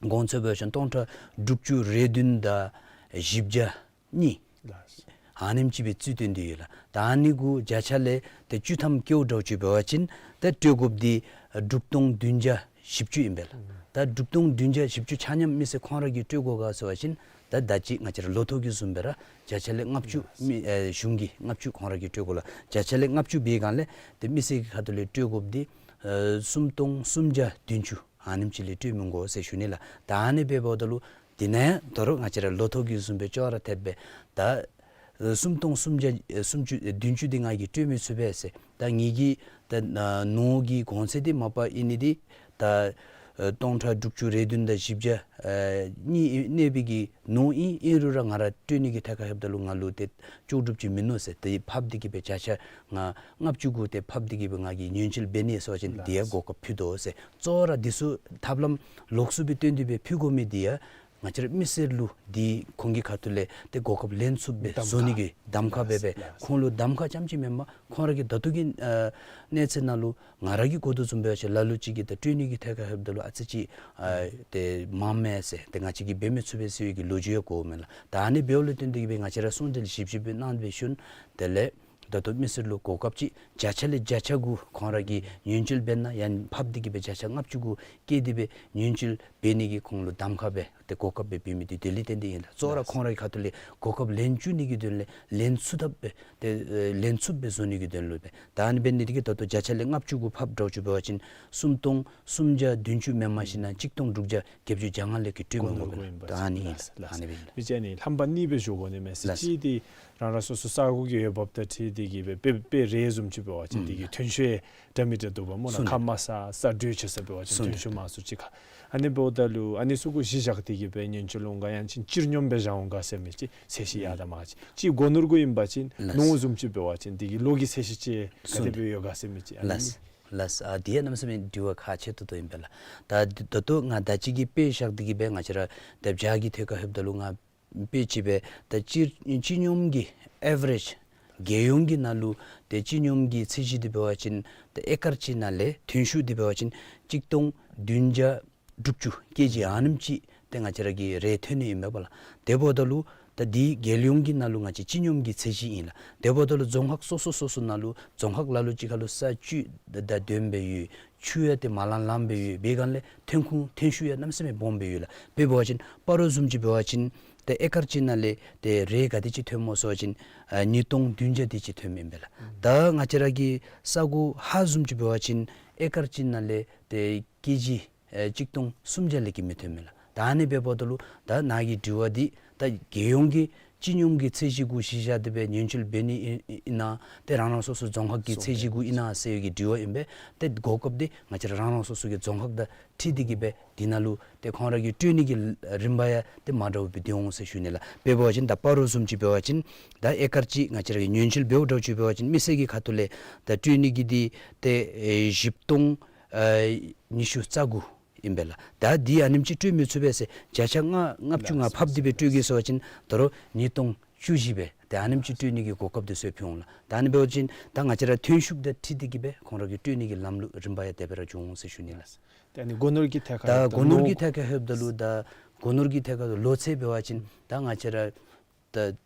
གོང་ཚད་འབད་བ་ཅིན་སྟོང་ཕྲག་དྲུག་ཅུ་རེ་བདུན་དང་བཞི་བརྒྱ་གཉིས་ལགས། ཨ་ནེམ་ཅིག་སྦེ་རྩིས་སྟོན་ཏེ་ཡོད་ལགས། ད་ཨ་ནི་གུ་བརྒྱ་ཆ་ལས་ཏེ་བཅུ་ཐམ་བཀལཝ་འདྲཝ་ཅིག་འབད་བ་ཅིན་ད་སྤྲོད་དགོཔ་འདི་དྲུག་སྟོང་བདུན་བརྒྱ་བཞི་བཅུ་ཨིན་པས་ལགས། ཨུམ་ད་དྲུག་སྟོང་བདུན་བརྒྱ་བཞི་བཅུ་ཆ་མཉམ་མི་སེར་ཁོང་ར་གིས་སྤྲོད་དགོ་ག་ཟེར་བ་ཅིན་ད་ད་ཅི་ང་བཅས་ར་ལོ་ཐོ་གི་བཟུམ་སྦེ་ར་བརྒྱ་ཆ་ལས་ལྔ་བཅུ་ལགས། མི་ཨ་གཞུང་གིས་ལྔ་བཅུ་ཁོང་ར་གིས་སྤྲོད་དགོ་ལགས། བརྒྱ་ཆ་ལས་ལྔ་བཅུ་འབད་སྒང་ལས་ཏེ་མི་སེར་གྱི་ཁ་ཐུག་ལས་སྤྲོད་དགོཔ་འདི་ཨ་སུམ་སྟོང་སུམ་བརྒྱ་བདུན་ཅུ་ཨ་ནེམ་ཅིག་ལས་སྤྲོད་མི་དགོ་ཟེར་ཞུ་ནི་ལགས། ད་ཨ་ནི་སྦེ་འབདཝ་ད་ལུ་འདི་ནང་ཡང་ད་རུང་ང་བཅས་ར་ལོ་ཐོ་གི་བཟུམ་སྦེ་ཅོག་ར་འཐདཔ་སྦེ་ད་ཨ་སུམ་སྟོང་སུམ་བརྒྱ་ཨ་སུམ་ཅུ་ཨ་བདུན་ཅུ་འདི་ང་གིས་སྤྲོད་མི་ཚུགས་པས་ཟེར། ད་ངེ་གི་ད་ཨ་ནོར་གྱི་གོང་ཚད་འདི་མ་པ་ཨིན་ནི་འདི་ད་ཨ་སྟོང་ཕྲག་དྲུག་ཅུ་རེ་བདུན་དང་བཞི་བརྒྱ་ཨ་གཉིས་གནས་པའི་གི་ནོར་ཨིན། ཨིན་རུང་ར་ང་ར་སྤྲོད་ནི་གི་ཐད་ཁར་ལྷོདཔ་ད་ལུ་ང་ལུ་ཏེ་ལྕོགས་གྲུབ་ཅིག་མིན་ནུག་ཟེར། ཏེ་ཕབ་སྟེ་གི་སྦེ་བརྒྱ་ཆ་ང་ལྔ་བཅུ་གུ་ཏེ་ཕབ་སྟེ་གི་སྦེ་ང་གིས་ཉེན་བཅོལ་འབད་ནི་ཟེར་བ་ཅིན་འདི་ཡང་གོ་སྐབས་ཕུལ་དོ་ཟེར། གཙོ་བོ་ར་འདི་ཚུ་ཐབས་ལམ་ལོགས་སུ་སྦེ་བཏོན་ཏེ་སྦེ་ཕུལ་དགོ་མི་འདི་ཡང་ང་བཅས་ར་མི་སེར་ལུ་འདི་ཁོང་གི་ཁ་ཐུག་ལས་ཏེ་གོ་སྐབས་ལེན་ཚུགསཔ་སྦེ་གདམ་བཟོ་ནི་གི་གདམ་ཁ་འབད་སྦེ་ལགས། ཁོང་ལུ་གདམ་ཁ་རྐྱངམ་ཅིག་མེན་པར་ཁོང་ར་གི་ད་ལྟོ་གི་ཨ་གནས་ཚད་ནང་ལུ་ང་ར་གིས་གོ་དོ་བཟུམ་འབད་བ་ཅིན་ལ་ལུ་ཅིག་གིས་ད་སྤྲོད་ནི་གི་ཐད་ཁར་ལྷོདཔ་ད་ལུ་ཨ་ཙི་ཅིག་ཨ་ཏེ་མངམ་མས་ཟེར་ཏེ་ང་བཅས་ཀྱིས་འབད་མི་ཚུགས་པས་ཟེར་བའི་གི་ལོ་རྒྱུས་ཡང་གོཝ་མས་ལགས། ད་ཨ་ནི་འབདཝ་ལས་བརྟེན་ཏེ་གི་སྦེ་ང་བཅས་ར་གསུང་གྲོས་ཞིབ་ཞིབ་སྦེ་གནང་སྦེ་ཞུ་ནི། དེ་ལས་ད་ལྟོ་མི་སེར་ལུ་གོ་སྐབས་ཅིག་བརྒྱ་ཆ་ལས་བརྒྱ་ཆ་གུ་ཁོང་ར་གིས་ཉེན་བཅོལ་འབད་ན་ཡང་ཕབ་སྟེ་གི་སྦེ་བརྒྱ་ཆ་ལྔ་བཅུ་གུ་བཀལ་ཏེ་སྦེ་ཉེན་བཅོལ་འབད་ནི་གི་ཁོང་ལུ་གདམ་ཁ་འབད་དེ་གོ་སྐབས་སྦེ་འབད་མི་འདི་དེ་ལས་བརྟེན་ཏེ་ཨིན་ལགས། གཙོ་བོ་ར་ལགས། ཁོང་ར་གི་ཁ་ཐུག་ལས་གོ་སྐབས་ལེན་བཅུག་ནི་གི་དོན་ལས་ལེན་ཚུགས་ཐབས་སྦེ་ཏེ་ཨེ་ལེན་ཚུགསཔ་སྦེ་བཟོ་ནི་གི་དོན་ལུ་སྦེ། ད་ཨ་ནི་འབད་ནི་འདི་གིས་ད་ལྟོ་བརྒྱ་ཆ་ལས་ལྔ་བཅུ་གུ་ཕབ་འདྲཝ་ཅིག་འབད་བ་ཅིན་སུམ་སྟོང་སུམ་བརྒྱ་བདུན་ཅུ་མེན་པར་ཞིན་ན་གཅིག་སྟོང་དྲུག་བརྒྱ་བརྒྱད་ཅུ་གྱ་ལྔ་ལས་ཀྱི་སྤྲོད་མི་དགོ་པས། ད་ཨ་ནི་ཨིན་ལགས། ཨ་ནི་སྦེ་ཨིན་ལགས། མི་ཅིག་ནི་རྣམ་པ་གཉིས་སྦེ་ཞུ་དགོ་ནི་མས་ཟེར། ལགས། གཅིག་འདི་རང་རང་སོ་སོ་ས་གོ་གི་འོས་འབབ་དང་འཁྲིལ་ཏེ་གི་སྦེ་དཔེ་དཔེ་རེ་བཟུམ་ཅིག་འབད་བ་ཅིན་ཨུམ་འདི་གི་ཐོན་ཤུགས་འདྲ་མི་འདྲ་འདུག་པ་སྨོ་ལགས། ཁ་མ་ས་ས་དྲོད་ཆེ་ས་འབད་བ་ཅིན་ཐོན་ཤུགས་མང་སུ་ཅིག་ཁ། ཨ་ནི་འབདཝ་ད་ལུ་ཨ་ནི་ཚུ་གུ་གཞི་བཞག་སྟེ་གི་སྦེ་ཉེན་བཅོལ་འོང་ག་ཡང་ཅིན་སྤྱིར་སྙོམས་སྦེ་བཞག་འོང་ག་ཟེར་མི་ཅིག་ཚད་གཞི་ཡར་དང་མར་ཅིག་གཅིག་སྒོ་ནོར་གུ་ཨིན་པ་ཅིན་ལགས། ནོར་བཟུམ་ཅིག་འབད་བ་ཅིན་འདི་གི་ལོ་གི་ཚད་གཞི་ཅིག་ག་དེ་སྦེ་ཡོད་ག་ཟེར་མི་ཅིག་ཨ་ནི། ལགས། ལགས། ཨ་འདི་ཡང་གནམ་མེད་ས་མེད་དྲི་བ་ཁག་ཆེ་ཏོག་ཏོ་ཨིན་པས་ལགས། ད་ད་ལྟོ་ང་ད་ཅི་གི་དཔེ་བཞག་སྟེ་གི་སྦེ་ང་བཅས་ར་ད་བྱཱར་གྱི་ཐད་ཁར་ལྷོདཔ་ད་ལུ་ང་དཔེ་ཅིག་སྦེ་ད་སྤྱིར་སྤྱི་སྙོམས་ཀྱི་ཨེ་ཝ་རེཇ་རྒྱལ་ཡོངས་ཀྱི་ནང་ལུ་ཏེ་སྤྱི་སྙོམས་ཀྱི་ཚད་གཞི་འདི་འབད་བ་ཅིན་ཏེ་ཨེ་ཀར་གཅིག་ནང་ལས་ཐོན་ཤུགས་འདི་འབད་བ་ཅིན་གཅིག་སྟོང་བདུན་བརྒྱ་དྲུག་ཅུ་ཀེ་ཇི་ཨ་ནེམ་ཅིག་ཏེ་ང་བཅས་ར་གི་རེ་ཐོན་ནི་ཨིན་མས་པ་ལགས། དེ་འབདཝ་ད་ལུ་ད་འདི་རྒྱལ་ཡོངས་ཀྱི་ནང་ལུ་ང་བཅས་སྤྱི་སྙོམས་ཀྱི་ཚད་གཞི་ཨིན་ལགས། དེ་འབདཝ་ད་ལུ་རྫོང་ཁག་སོ་སོ་སོ་སོ་ནང་ལུ་རྫོང་ཁག་ལ་ལུ་ཅིག་ཁར་ལུ་ས་བཅུད་ད་ད་འདོན་སྦེ་ཡོད། ཆུ་ཡང་ཏེ་མ་ལང་ལངམ་སྦེ་ཡོད། འབད་སྒང་ལས་ཐོན་ཁུངས་ཐོན་ཤུགས་ཡང་གནམ་མེད་ས་མེད་སྦོམ་སྦེ་ཡོད་ལགས། དཔེ་འབད་བ་ཅིན་སྤ་རོ་བཟུམ་ཅིག་འབད་བ་ཅིན་ཏེ་ཨེ་ཀར་གཅིག་ནང་ལས་ཏེ་རེ་ག་དེ་ཅིག་ཐོནམ་སྨོ་ཟེར་བ་ཅིན་ཨ་ཉིས་སྟོང་བདུན་བརྒྱ་དེ་ཅིག་ཐོནམ་ཨིན་པས་ལགས། ད་ང་བཅས་ར་གི་ས་གོ་ཧཱ་བཟུམ་ཅིག་འབད་བ་ཅིན་ཨེ་ཀར་གཅིག་ནང་ལས་ཏེ་ཀེ་ཇི་ཨེ་གཅིག་སྟོང་སུམ་བརྒྱ་ལས་ཀྱི་མི་ཐོནམ་མས་ལགས། ད་ཨ་ནི་འབདཝ་ད་ལུ་ད་ནཱ་གི་དྲི་བ་འདི་ད་རྒྱལ་ཡོངས་ཀྱི་ སྤྱི་སྙོམས་ཀྱི་ཚད་གཞི་གུ་གཞི་བཞག་སྟེ་སྦེ་ཉེན་བཅོལ་འབད་ནི་ཨིན་ཨིན་ན་ཏེ་རང་རང་སོ་སོ་རྫོང་ཁག་གི་ཚད་གཞི་གུ་ཨིན་ན་ཟེར་བའི་གི་དྲི་བ་ཨིན་པས། ཏེ་གོ་སྐབས་འདི་ང་བཅས་ར་རང་རང་སོ་སོ་གི་རྫོང་ཁག་དང་འཁྲིལ་ཏེ་གི་སྦེ་འདི་ནང་ལུ་ཏེ་ཁོང་ར་གི་སྤྲོད་ནི་གི་རིམ་པ་ཡང་ཏེ་མ་འདྲཝ་སྦེ་སྡོད་འོང་ཟེར་ཞུ་ནི་ལགས། དཔེ་འབད་བ་ཅིན་ད་སྤ་རོ་བཟུམ་ཅིག་འབད་བ་ཅིན་ད་ཨེ་ཀར་གཅིག་ང་བཅས་ར་གི་ཉེན་བཅོལ་འབདཝ་འདྲཝ་ཅིག་འབད་བ་ཅིན་མི་སེར་གྱི་ཁ་ཐུག་ལས་ད་སྤྲོད་ནི་གི་འདི་ཏེ་ཨེ་བཞི་སྟོང་ཨེ་ཉི་ཤུ་རྩ་དགུ་ཨིན་པས་ལགས། ད་འདི་ཨ་ནེམ་ཅིག་སྤྲོད་མི་ཚུགས་པས་ཟེར་བརྒྱ་ཆ་ལྔ་ལྔ་བཅུ་ང་ཕབ་སྟེ་སྦེ་སྤྲོད་གེ་ཟེར་བ་ཅིན་ད་རུང་ཉིས་སྟོང་བཅུ་བཞི་སྦེ་ཏེ་ཨ་ནེམ་ཅིག་སྤྲོད་ནི་གི་གོ་སྐབས་འདི་ཚུ་ཕུལ་འོང་ལགས། ད་ཨ་ནི་འབད་བ་ཅིན་ད་ང་བཅས་ར་ཐོན་ཤུགས་དང་འཁྲིལ་ཏེ་གི་སྦེ་ཁོང་ར་གི་སྤྲོད་ནི་གི་ལམ་ལུགས་རིམ་པ་ཡང་དེ་སྦེ་ར་འགྱོ་འོང་ཟེར་ཞུ་ནི་ལགས། ཏེ་ཨ་ནི་སྒོ་ནོར་གྱི་ཐད་ཁར་ད་སྒོ་ནོར་གྱི་ཐད་ཁར་ལྷོདཔ་ད་ལུ་ད་སྒོ་ནོར་གྱི་ཐད་ཁར་ལོ་ཚད་འབད་བ་ཅིན་ད་ང་བཅས་ར་ད་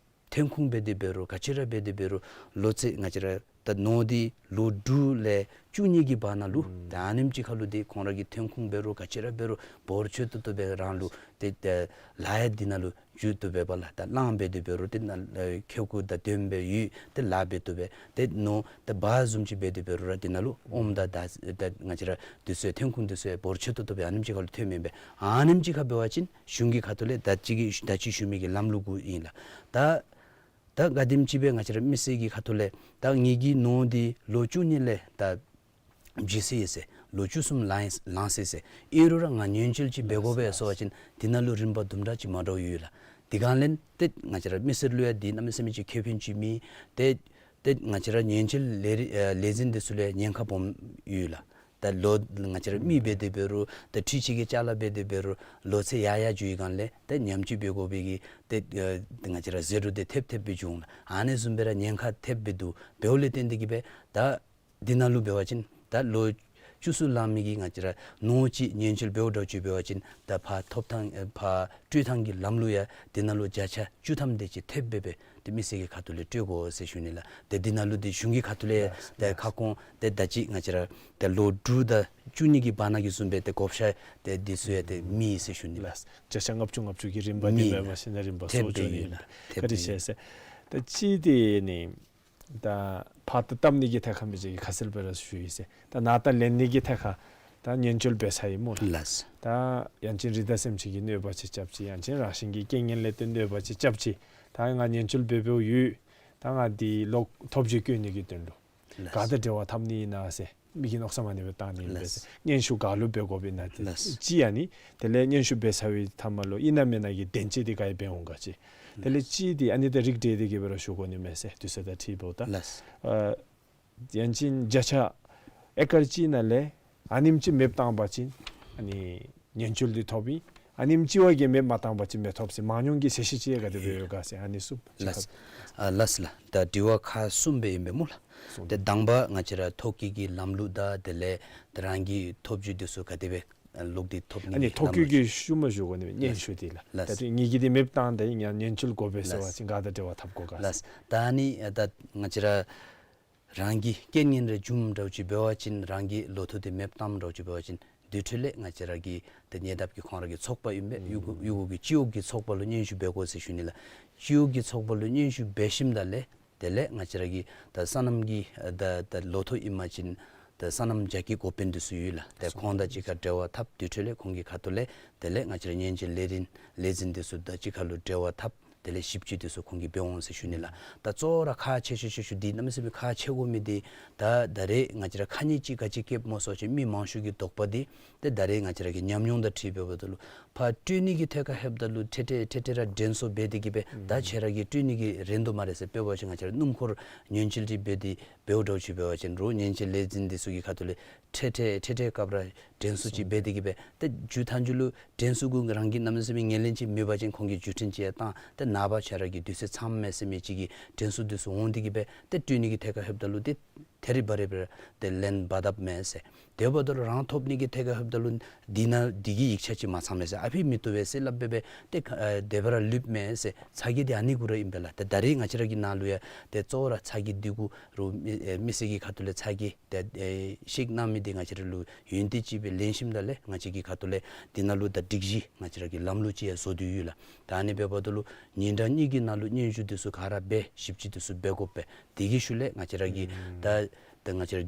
ཐོན་ཁུངས་འབད་དེ་འབད་རུང་ག་ཅི་ར་འབད་དེ་འབད་རུང་ལོ་ཚད་ང་བཅས་ར་ད་ནོར་འདི་ལོ་དྲུག་ལས་བཅུ་གཉིས་ཀྱི་བར་ན་ལུ་ད་ཨ་ནེམ་ཅིག་ཁར་ལུ་འདི་ཁོང་ར་གི་ཐོན་ཁུངས་འབད་རུང་ག་ཅི་ར་འབད་རུང་འབོར་ཆེ་ཏོག་ཏོ་སྦེ་རང་ལུ་ཏེ་ཏེ་ལཱ་ཡང་འདི་ནང་ལུ་འཇུག་བཏུབ་པས་ལགས། ད་གླང་འབད་དེ་འབད་རུང་འདི་ནང་ལུ་ཁལ་ཁུ་དང་དོན་སྦེ་ཡོད། ཏེ་ལཱ་འབད་བཏུབ་པས། ཏེ་ནོར་ད་བ་བཟུམ་ཅིག་འབད་དེ་འབད་རུང་ར་འདི་ནང་ལུ་ཨོམ་དང་ད་ད་ང་བཅས་ར་འདི་ཚུ་ཐོན་ཁུངས་འདི་ཚུ་འབོར་ཆེ་ཏོག་ཏོ་སྦེ་ཨ་ནེམ་ཅིག་ཁར་ལུ་ཐོནམ་ཨིན་པས། ཨ་ནེམ་ཅིག་ཁར་འབད་བ་ཅིན་གཞུང་གི་ཁ་ཐུག་ལས་ད་ཅི་གི་ད་ཅི་ཞུ་མི་གི་ལམ་ལུགས་གུ་ཨིན་ལགས། ད་ད་ག་དེམ་ཅིག་སྦེ་ང་བཅས་ར་མི་སེར་གྱི་ཁ་ཐུག་ལས་ད་ངེ་གི་ནོར་འདི་ལོ་བཅུ་གཉིས་ལས་ད་བརྗེད་སོ་ཡི་ཟེར་ལོ་བཅུ་གསུམ་ལང་ཡི་ལང་སོ་ཡི་ཟེར་ཨིན་རུང་ར་ང་ཉེན་བཅོལ་ཅིག་འབད་དགོ་པས་ཟེར་བ་ཅིན་འདི་ནང་ལུ་རིམ་པ་དུམ་གྲ་ཅིག་མ་འདྲཝ་ཡོད་ལགས། དེ་གང་ལས་ཏེ་ང་བཅས་ར་མི་སེར་ལུ་ཡང་འདི་གནམ་མེད་ས་མེད་ཅིག་ཁེ་ཕན་ཅིག་མེད། ཏེ་ཏེ་ང་བཅས་ར་ཉེན་བཅོལ་ལས་རི་ཨ་ལས་འཛིན་འདི་ཚུ་ལུ་ཡང་ཉེན་ཁ་སྦོམ་ཡོད་ལགས། ད་ལོ་ང་བཅས་ར་མི་འབད་དེ་འབད་རུང་ད་འཕྲུལ་ཆས་ཀྱི་ཅ་ལ་འབད་དེ་འབད་རུང་ལོ་ཚད་ཡར་ཡར་འགྱོ་བའི་སྒང་ལས་ད་ཉམས་བཅོས་འབད་དགོ་པའི་གི་ཏེ་ཨ་ང་བཅས་ར་ཟད་འགྲོ་འདི་ཐེབས་ཐེབས་སྦེ་འབྱུང་ལགས། ཨ་ནི་བཟུམ་སྦེ་ར་ཉེན་ཁ་ཐེབས་སྦེ་འདུག། འབདཝ་ལས་བརྟེན་ཏེ་གི་སྦེ་ད་འདི་ནང་ལུ་འབད་བ་ཅིན་ད་ལོ་བཅུ་གསུམ་ལང་མི་གི་ང་བཅས་ར་ནོར་ཅིག་ཉེན་བཅོལ་འབདཝ་འདྲཝ་ཅིག་འབད་བ་ཅིན་ད་ཕར་ཐོབ་ཐངས་ཨེ་ཕར་སྤྲོད་ཐངས་ཀྱི་ལམ་ལུགས་ཡང་འདི་ནང་ལུ་བརྒྱ་ཆ་བཅུ་ཐམ་དེ་ཅིག་ཐེབས་སྦེ་སྦེ་ཏེ་མི་སེར་གྱི་ཁ་ཐུག་ལས་སྤྲོད་དགོ་ཟེར་ཞུ་ནི་ལགས། ཏེ་འདི་ནང་ལུ་ཏེ་གཞུང་གི་ཁ་ཐུག་ལས་ལགས་ཏེ་ལགས་ཁ་སྐོང་ཏེ་ད་ཅི་ང་བཅས་ར་ཏེ་ལོ་དྲུག་དང་བཅུ་གཉིས་ཀྱི་བར་ན་གི་བཟུམ་སྦེ་ཏེ་བགོ་བཤའ་ཏེ་འདི་ཚུ་ཡང་ཏེ་མེད་ཟེར་ཞུ་ནི་ལགས། ལགས། བརྒྱ་ཆ་ལྔ་བཅུ་ལྔ་བཅུ་གི་རིམ་པ་འདི་མེད་སྦེ་ལགས། མ་གཞི་ན་རིམ་པ་ཐེབས་སྦེ་སོར་ཆུད་ནི་ཡོད་ཨིན་ལགས། པས། ཐེབས་བཀའ་དྲིན་སྦེ་ཆེ་ཟེར། ད་ཅི་འདི་ནི་ད་ཕར་ད་བཏབ་ནི་གི་ཐད་ཁར་མི་ཅིག་གིས་ཁ་གསལ་སྦེ་ར་ཞུ་ཡི་ཟེར། ད་ནཱ་ད་ལེན་ནི་གི་ཐད་ཁར་ད་ཉེན་བཅོལ་འབད་ཚར་ཡི་སྨོ་ལགས། ལགས། ད་ཡང་ཅིན་རི་དྭགས་སེམས་ཅན་གྱི་གནོད་པ་ཅིག་རྐྱབ་ཅི། ཡང་ཅིན་རང་བཞིན་གྱི་རྐྱེན་ངན་ལས་བརྟེན་གནོད་པ་ཅིག་རྐྱབ་ཅི། ད་ང་ཉེན་བཅོལ་འབད་འབདཝ་ཡོད། ད་ང་འདི་ལོག་ཐོབ་བྱེད་བཀོད་ནི་གི་དོན་ལུ་ལགས། ག་དང་འབྲེལ་བ་འཐབ་ནི་ཨིན་ན་ཟེར་མི་གི་མནོ་བསམ་ཨ་ནི་སྦེ་བཏང་ནི་ཨིན་པས་ཟེར། ལགས། སྙན་ཞུ་ག་ལུ་འབད་དགོཔ་ཨིན་ན་ཏེ་ལགས། ཅིག་ཨ་ནི་དེ་ལས་སྙན་ཞུ་འབད་ཚར་བའི་མཐའ་མ་ལུ་ཨིན་ན་མེན་ན་གི་བདེན་དཔྱད་འདི་ག་ཡི་འབད་འོང་ག་ཅི། དེ་ལས་ཅིག་འདི་ཨ་ནི་དང་རིགས་བསྒྲེས་ཏེ་གི་སྦེ་ར་ཞུ་དགོ་ནི་མས་ཟེར་དུས་ཚོད་དང་འཁྲིལཝ་ད། ལགས། ཨ་ཡང་ཅིན་བརྒྱ་ཆ་ཨེ་ཀར་གཅིག་ནང་ལས་ཨ་ནེམ་ཅིག་མེདཔ་བཏང་པ་ཅིན་ཨ་ནི་ཉེན་བཅོལ་འདི་ཐོབ་ཨིན། ཨ་ནེམ་ཅིག་བ་གིས་མེདཔ་མ་བཏང་པ་ཅིན་མི་ཐོབ་ཟེར་མང་ཉུང་གི་ཟེར་ཤེས་ཅིག་ག་དེ་སྦེ་ཡོད་ག་ཟེར་ཨ་ནི་གསུམ་ཅིག། ལགས། ཨ་ལགས་ལགས། ད་དྲི་བ་ཁག་གསུམ་སྦེ་ཨིན་པས་སྨོ་ལགས། གསུམ། ཏེ་དང་པ་ང་བཅས་ར་ཐོ་བཀོད་ཀྱི་ལམ་ལུགས་དང་དེ་ལས་ཏེ་རང་གི་ཐོབ་རྒྱུ་འདི་ཚུ་ག་དེ་སྦེ་ལོག་སྟེ་ཐོབ་ནི་ཨ་ནི་གི་ཐོ་བཀོད་ལམ་ལུགས་ཀྱི་ཤུལ་མ་ཞུ་དགོ་ནི་སྙན་ཞུ་འདི་ལགས། ལགས། ད་ཏེ་ངེ་གི་འདི་མེདཔ་བཏང་ད་ཡང་ཉེན་བཅོལ་དགོ་པས་ཟེར་བ་ལགས། ཅིན་ག་དང་འབྲེལ་བ་འཐབ་དགོ་ག་ཟེར། ལགས། ད་ཨ་ནི་ད་ང་བཅས་ར་རང་གི་རྐྱེན་ངན་རེ་བྱུངམ་འདྲཝ་ཅིག་འབད་བ་ཅིན་རང་གི་ལོ་ཐོ་འདི་མེདཔ་བཏངམ་འདྲཝ་ཅིག་འབད་བ་ཅིན་དེ་འཕྲོ་ལས་ང་བཅས་ར་གི་ད་ཉེ་འདབས་ཀྱི་ཁོང་ར་གི་ཚོགས་པ་ཨིན་པས། གཡུ་གུ་གཡུ་གུ་གི་སྤྱི་འོག་གི་ཚོགས་པ་ལུ་སྙན་ཞུ་འབད་དགོ་ཟེར་ཞུ་ནི་ལགས། སྤྱི་འོག་གི་ཚོགས་པ་ལུ་སྙན་ཞུ་འབད་ཞིནམ་ད་ལས་དེ་ལས་ང་བཅས་ར་གི་ད་སོ་ནམ་གྱི་ད་ད་ལོ་ཐོ་ཨིན་པ་ཅིན་ད་སོ་ནམ་རྒྱ་སྐྱེད་འགོ་དཔོན་འདི་ཚུ་ཡོད་ལགས། ཏེ་ཁོང་དང་གཅིག་ཁར་འབྲེལ་བ་འཐབ། དེ་འཕྲོ་ལས་ཁོང་གི་ཁ་ཐུག་ལས་དེ་ལས་ང་བཅས་ར་ཉེན་བཅོལ་ལས་རིམ་ལས་འཛིན་འདི་ཚུ་དང་གཅིག་ཁར་ལུ་འབྲེལ་བ་འཐབ། དེ་ལས་ཞིབ་དཔྱད་འདི་ཚུ་ཁོང་གིས་འབད་འོང་ཟེར་ཞུ་ནི་ལགས། ད་གཙོ་བོ་ར་ཁག་ཆེ་ཤོས་ཆེ་ཤོས་འདི་གནམ་མེད་ས་མེད་ཁག་ཆེ་དགོ་མི་འདི་ད་ད་རེས་ང་བཅས་ར་ཁ་ཉེས་ཅིག་ག་ཅི་བཀལཝ་སྨོ་ཟེར་བ་ཅིན་མི་མང་ཤོས་ཀྱི་དོགས་པ་འདི་ཏེ་ད་རེས་ང་བཅས་ར་གི་ཉམས་མྱོང་དང་འཁྲིལ་འབདཝ་ད་ལུ་ཕར་སྤྲོད་ནི་གི་ཐད་ཁར་ལྷོདཔ་ད་ལུ་ཏེ་ཏེ་ཏེ་ཏེ་ར་དྲན་གསོ་འབད་དེ་གི་སྦེ་ད་ཁྱེད་ར་གིས་སྤྲོད་ནི་གི་རན་དོ་སྨ་རེ་ཟེར། དཔེ་འབད་བ་ཅིན་ང་བཅས་ར་སྣུམ་འཁོར་ཉེན་བཅོལ་ཅིག་འབད་དེ་འབདཝ་འདྲཝ་ཅིག་འབད་བ་ཅིན་རོགས་ཉེན་བཅོལ་ལས་འཛིན་འདི་ཚུ་གི་ཁ་ཐུག་ལས་ཏེ་ཏེ་ཏེ་ཏེ་སྐབས་ར་དྲན་གསོ་ཅིག་འབད་དེ་གི་སྦེ་ཏེ་མཇུག་མཐའ་མཇུག་ལུ་དྲན་གསོ་གུ་རང་གིས་གནམ་མེད་ས་མེད་ངོས་ལེན་ཅིག་མེད་པ་ཅིན་ཁོང་གིས་བརྒྱུད་འཕྲིན་ཅིག་ཡང་བཏང་སྟེ་ནངས་པ་ཁྱེད་ར་གི་དུས་ཚོད་ཚངམ་མས་ཟེར་མི་ཅིག་གི་དྲན་གསོ་འདི་ཚུ་འོང་སྟེ་གི་སྦེ་ཏེ་སྤྲོད་ནི་གི་ཐད་ཁར་ལྷོདཔ་ད་ལུ་ཏེ་ཐད་རི་བ་རི་སྦེ་ར་ཏེ་ལེན་འབག་འཐབ་མས་ཟེར། དེ་འབདཝ་ད་ལུ་རང་ཐོབ་ནི་གི་ཐད་ཁར་ལྷོདཔ་ད་ལུ་འདི་ནང་འདི་གི་ཡིག་ཆ་ཅིག་མ་ཚང་མས་ཟེར། ཨ་ཕི་མི་བཏུབ་པས་ཟེར་སླབ་སྦེ་སྦེ་ཏེ་ཨ་དེ་སྦེ་ར་ལུསཔ་མས་ཟེར། ཚ་གྱང་འདི་ཨ་ནི་གུ་ར་ཨིན་པས་ལགས། ཏེ་ད་རེས་ང་བཅས་ར་གི་ནང་ལུ་ཡང་ཏེ་གཙོ་བོ་ར་ཚ་གྱང་འདི་གུ་རོགས་མི་ཨེ་མི་སེར་གྱི་ཁ་ཐུག་ལས་ཚ་གྱང་ཏེ་ཨེ་བཤད་གནང་མི་འདི་ང་བཅས་ར་ལུ་ཡོན་ཏན་ཅིག་སྦེ་ལེན་ཞིནམ་ད་ལས་ང་བཅས་ཀྱི་ཁ་ཐུག་ལས་འདི་ནང་ལུ་ད་སྒྲིག་གཞི་ང་བཅས་ར་གི་ལམ་ལུགས་ཅིག་ཡང་བཟོ་སྟེ་ཡོད་ལགས། ད་ཨ་ནི་འབདཝ་ད་ལུ་ཉིན་གྲངས་གཉིས་ཀྱི་ནང་ལུ་སྙན་ཞུ་འདི་ཚུ་ག་ར་འབད་ཞིབ་དཔྱད་འདི་ཚུ་འབད་དགོ་པས། དེ་གི་ཤུལ་ལས་ང་བཅས་ར་གི་ད་ད་ང་བཅས་ར་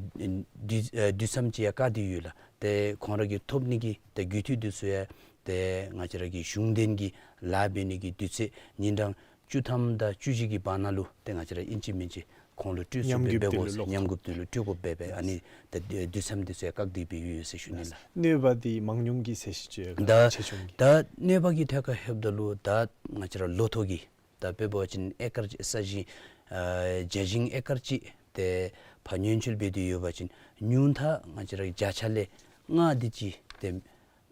དུས་ཨེ་དུས་མཚམས་ཅིག་ཡང་བཀག་སྟེ་ཡོད་ལགས། ཏེ་ཁོང་ར་གིས་ཐོབ་ནི་གི་ད་རྒུད་འཐུས་འདི་ཚུ་ཡང་ཏེ་ང་བཅས་ར་གི་གཞུང་འབྲེལ་གྱི་ལཱ་འབད་ནི་གི་དུས་ཚོད་ཉིན་གྲངས་ བཅུ་ཐམ་དང་བཅུ་བཞི་གི་བར་ན་ལུ་ཏེ་ང་བཅས་ར་ཨིན་ཅི་མིན་ཅི་ཁོང་ལུ་སྤྲོད་ཚུགསཔ་སྦེ་འབད་དགོ་ཟེར། ཉམས་རྒུདཔ་དེ་ལུ་སྤྲོད་དགོཔ་སྦེ་སྦེ་ཨ་ནི་ཏེ་དུས་མཚམས་དེ་ཚུ་ཡང་བཀག་སྟེ་སྦེ་ཡོད་ཟེར་ཞུ་ནི་ལགས། གནོད་པ་འདི་མང་ཉུང་གི་ཚད་གཞི་ཅིག་ཡོད་ག། ད་ཆེ་ཆུང་གི། ད་གནོད་པ་གི་ཐད་ཁར་ལྷོདཔ་ད་ལུ་ད་ང་བཅས་ར་ལོ་ཐོག་གི་ད་དཔེ་འབད་བ་ཅིན་ཨེ་ཀར་ས་ཞིང་ཨ་བྱ་ཞིང་ཨེ་ཀར་གཅིག་དེ་ཕར་ཉེན་བཅོལ་འབད་དེ་ཡོད་པ་ཅིན་ཉུང་མཐའ་ང་བཅས་ར་བརྒྱ་ཆ་ལས་ལྔ་དེ་ཅིག་ཏེ་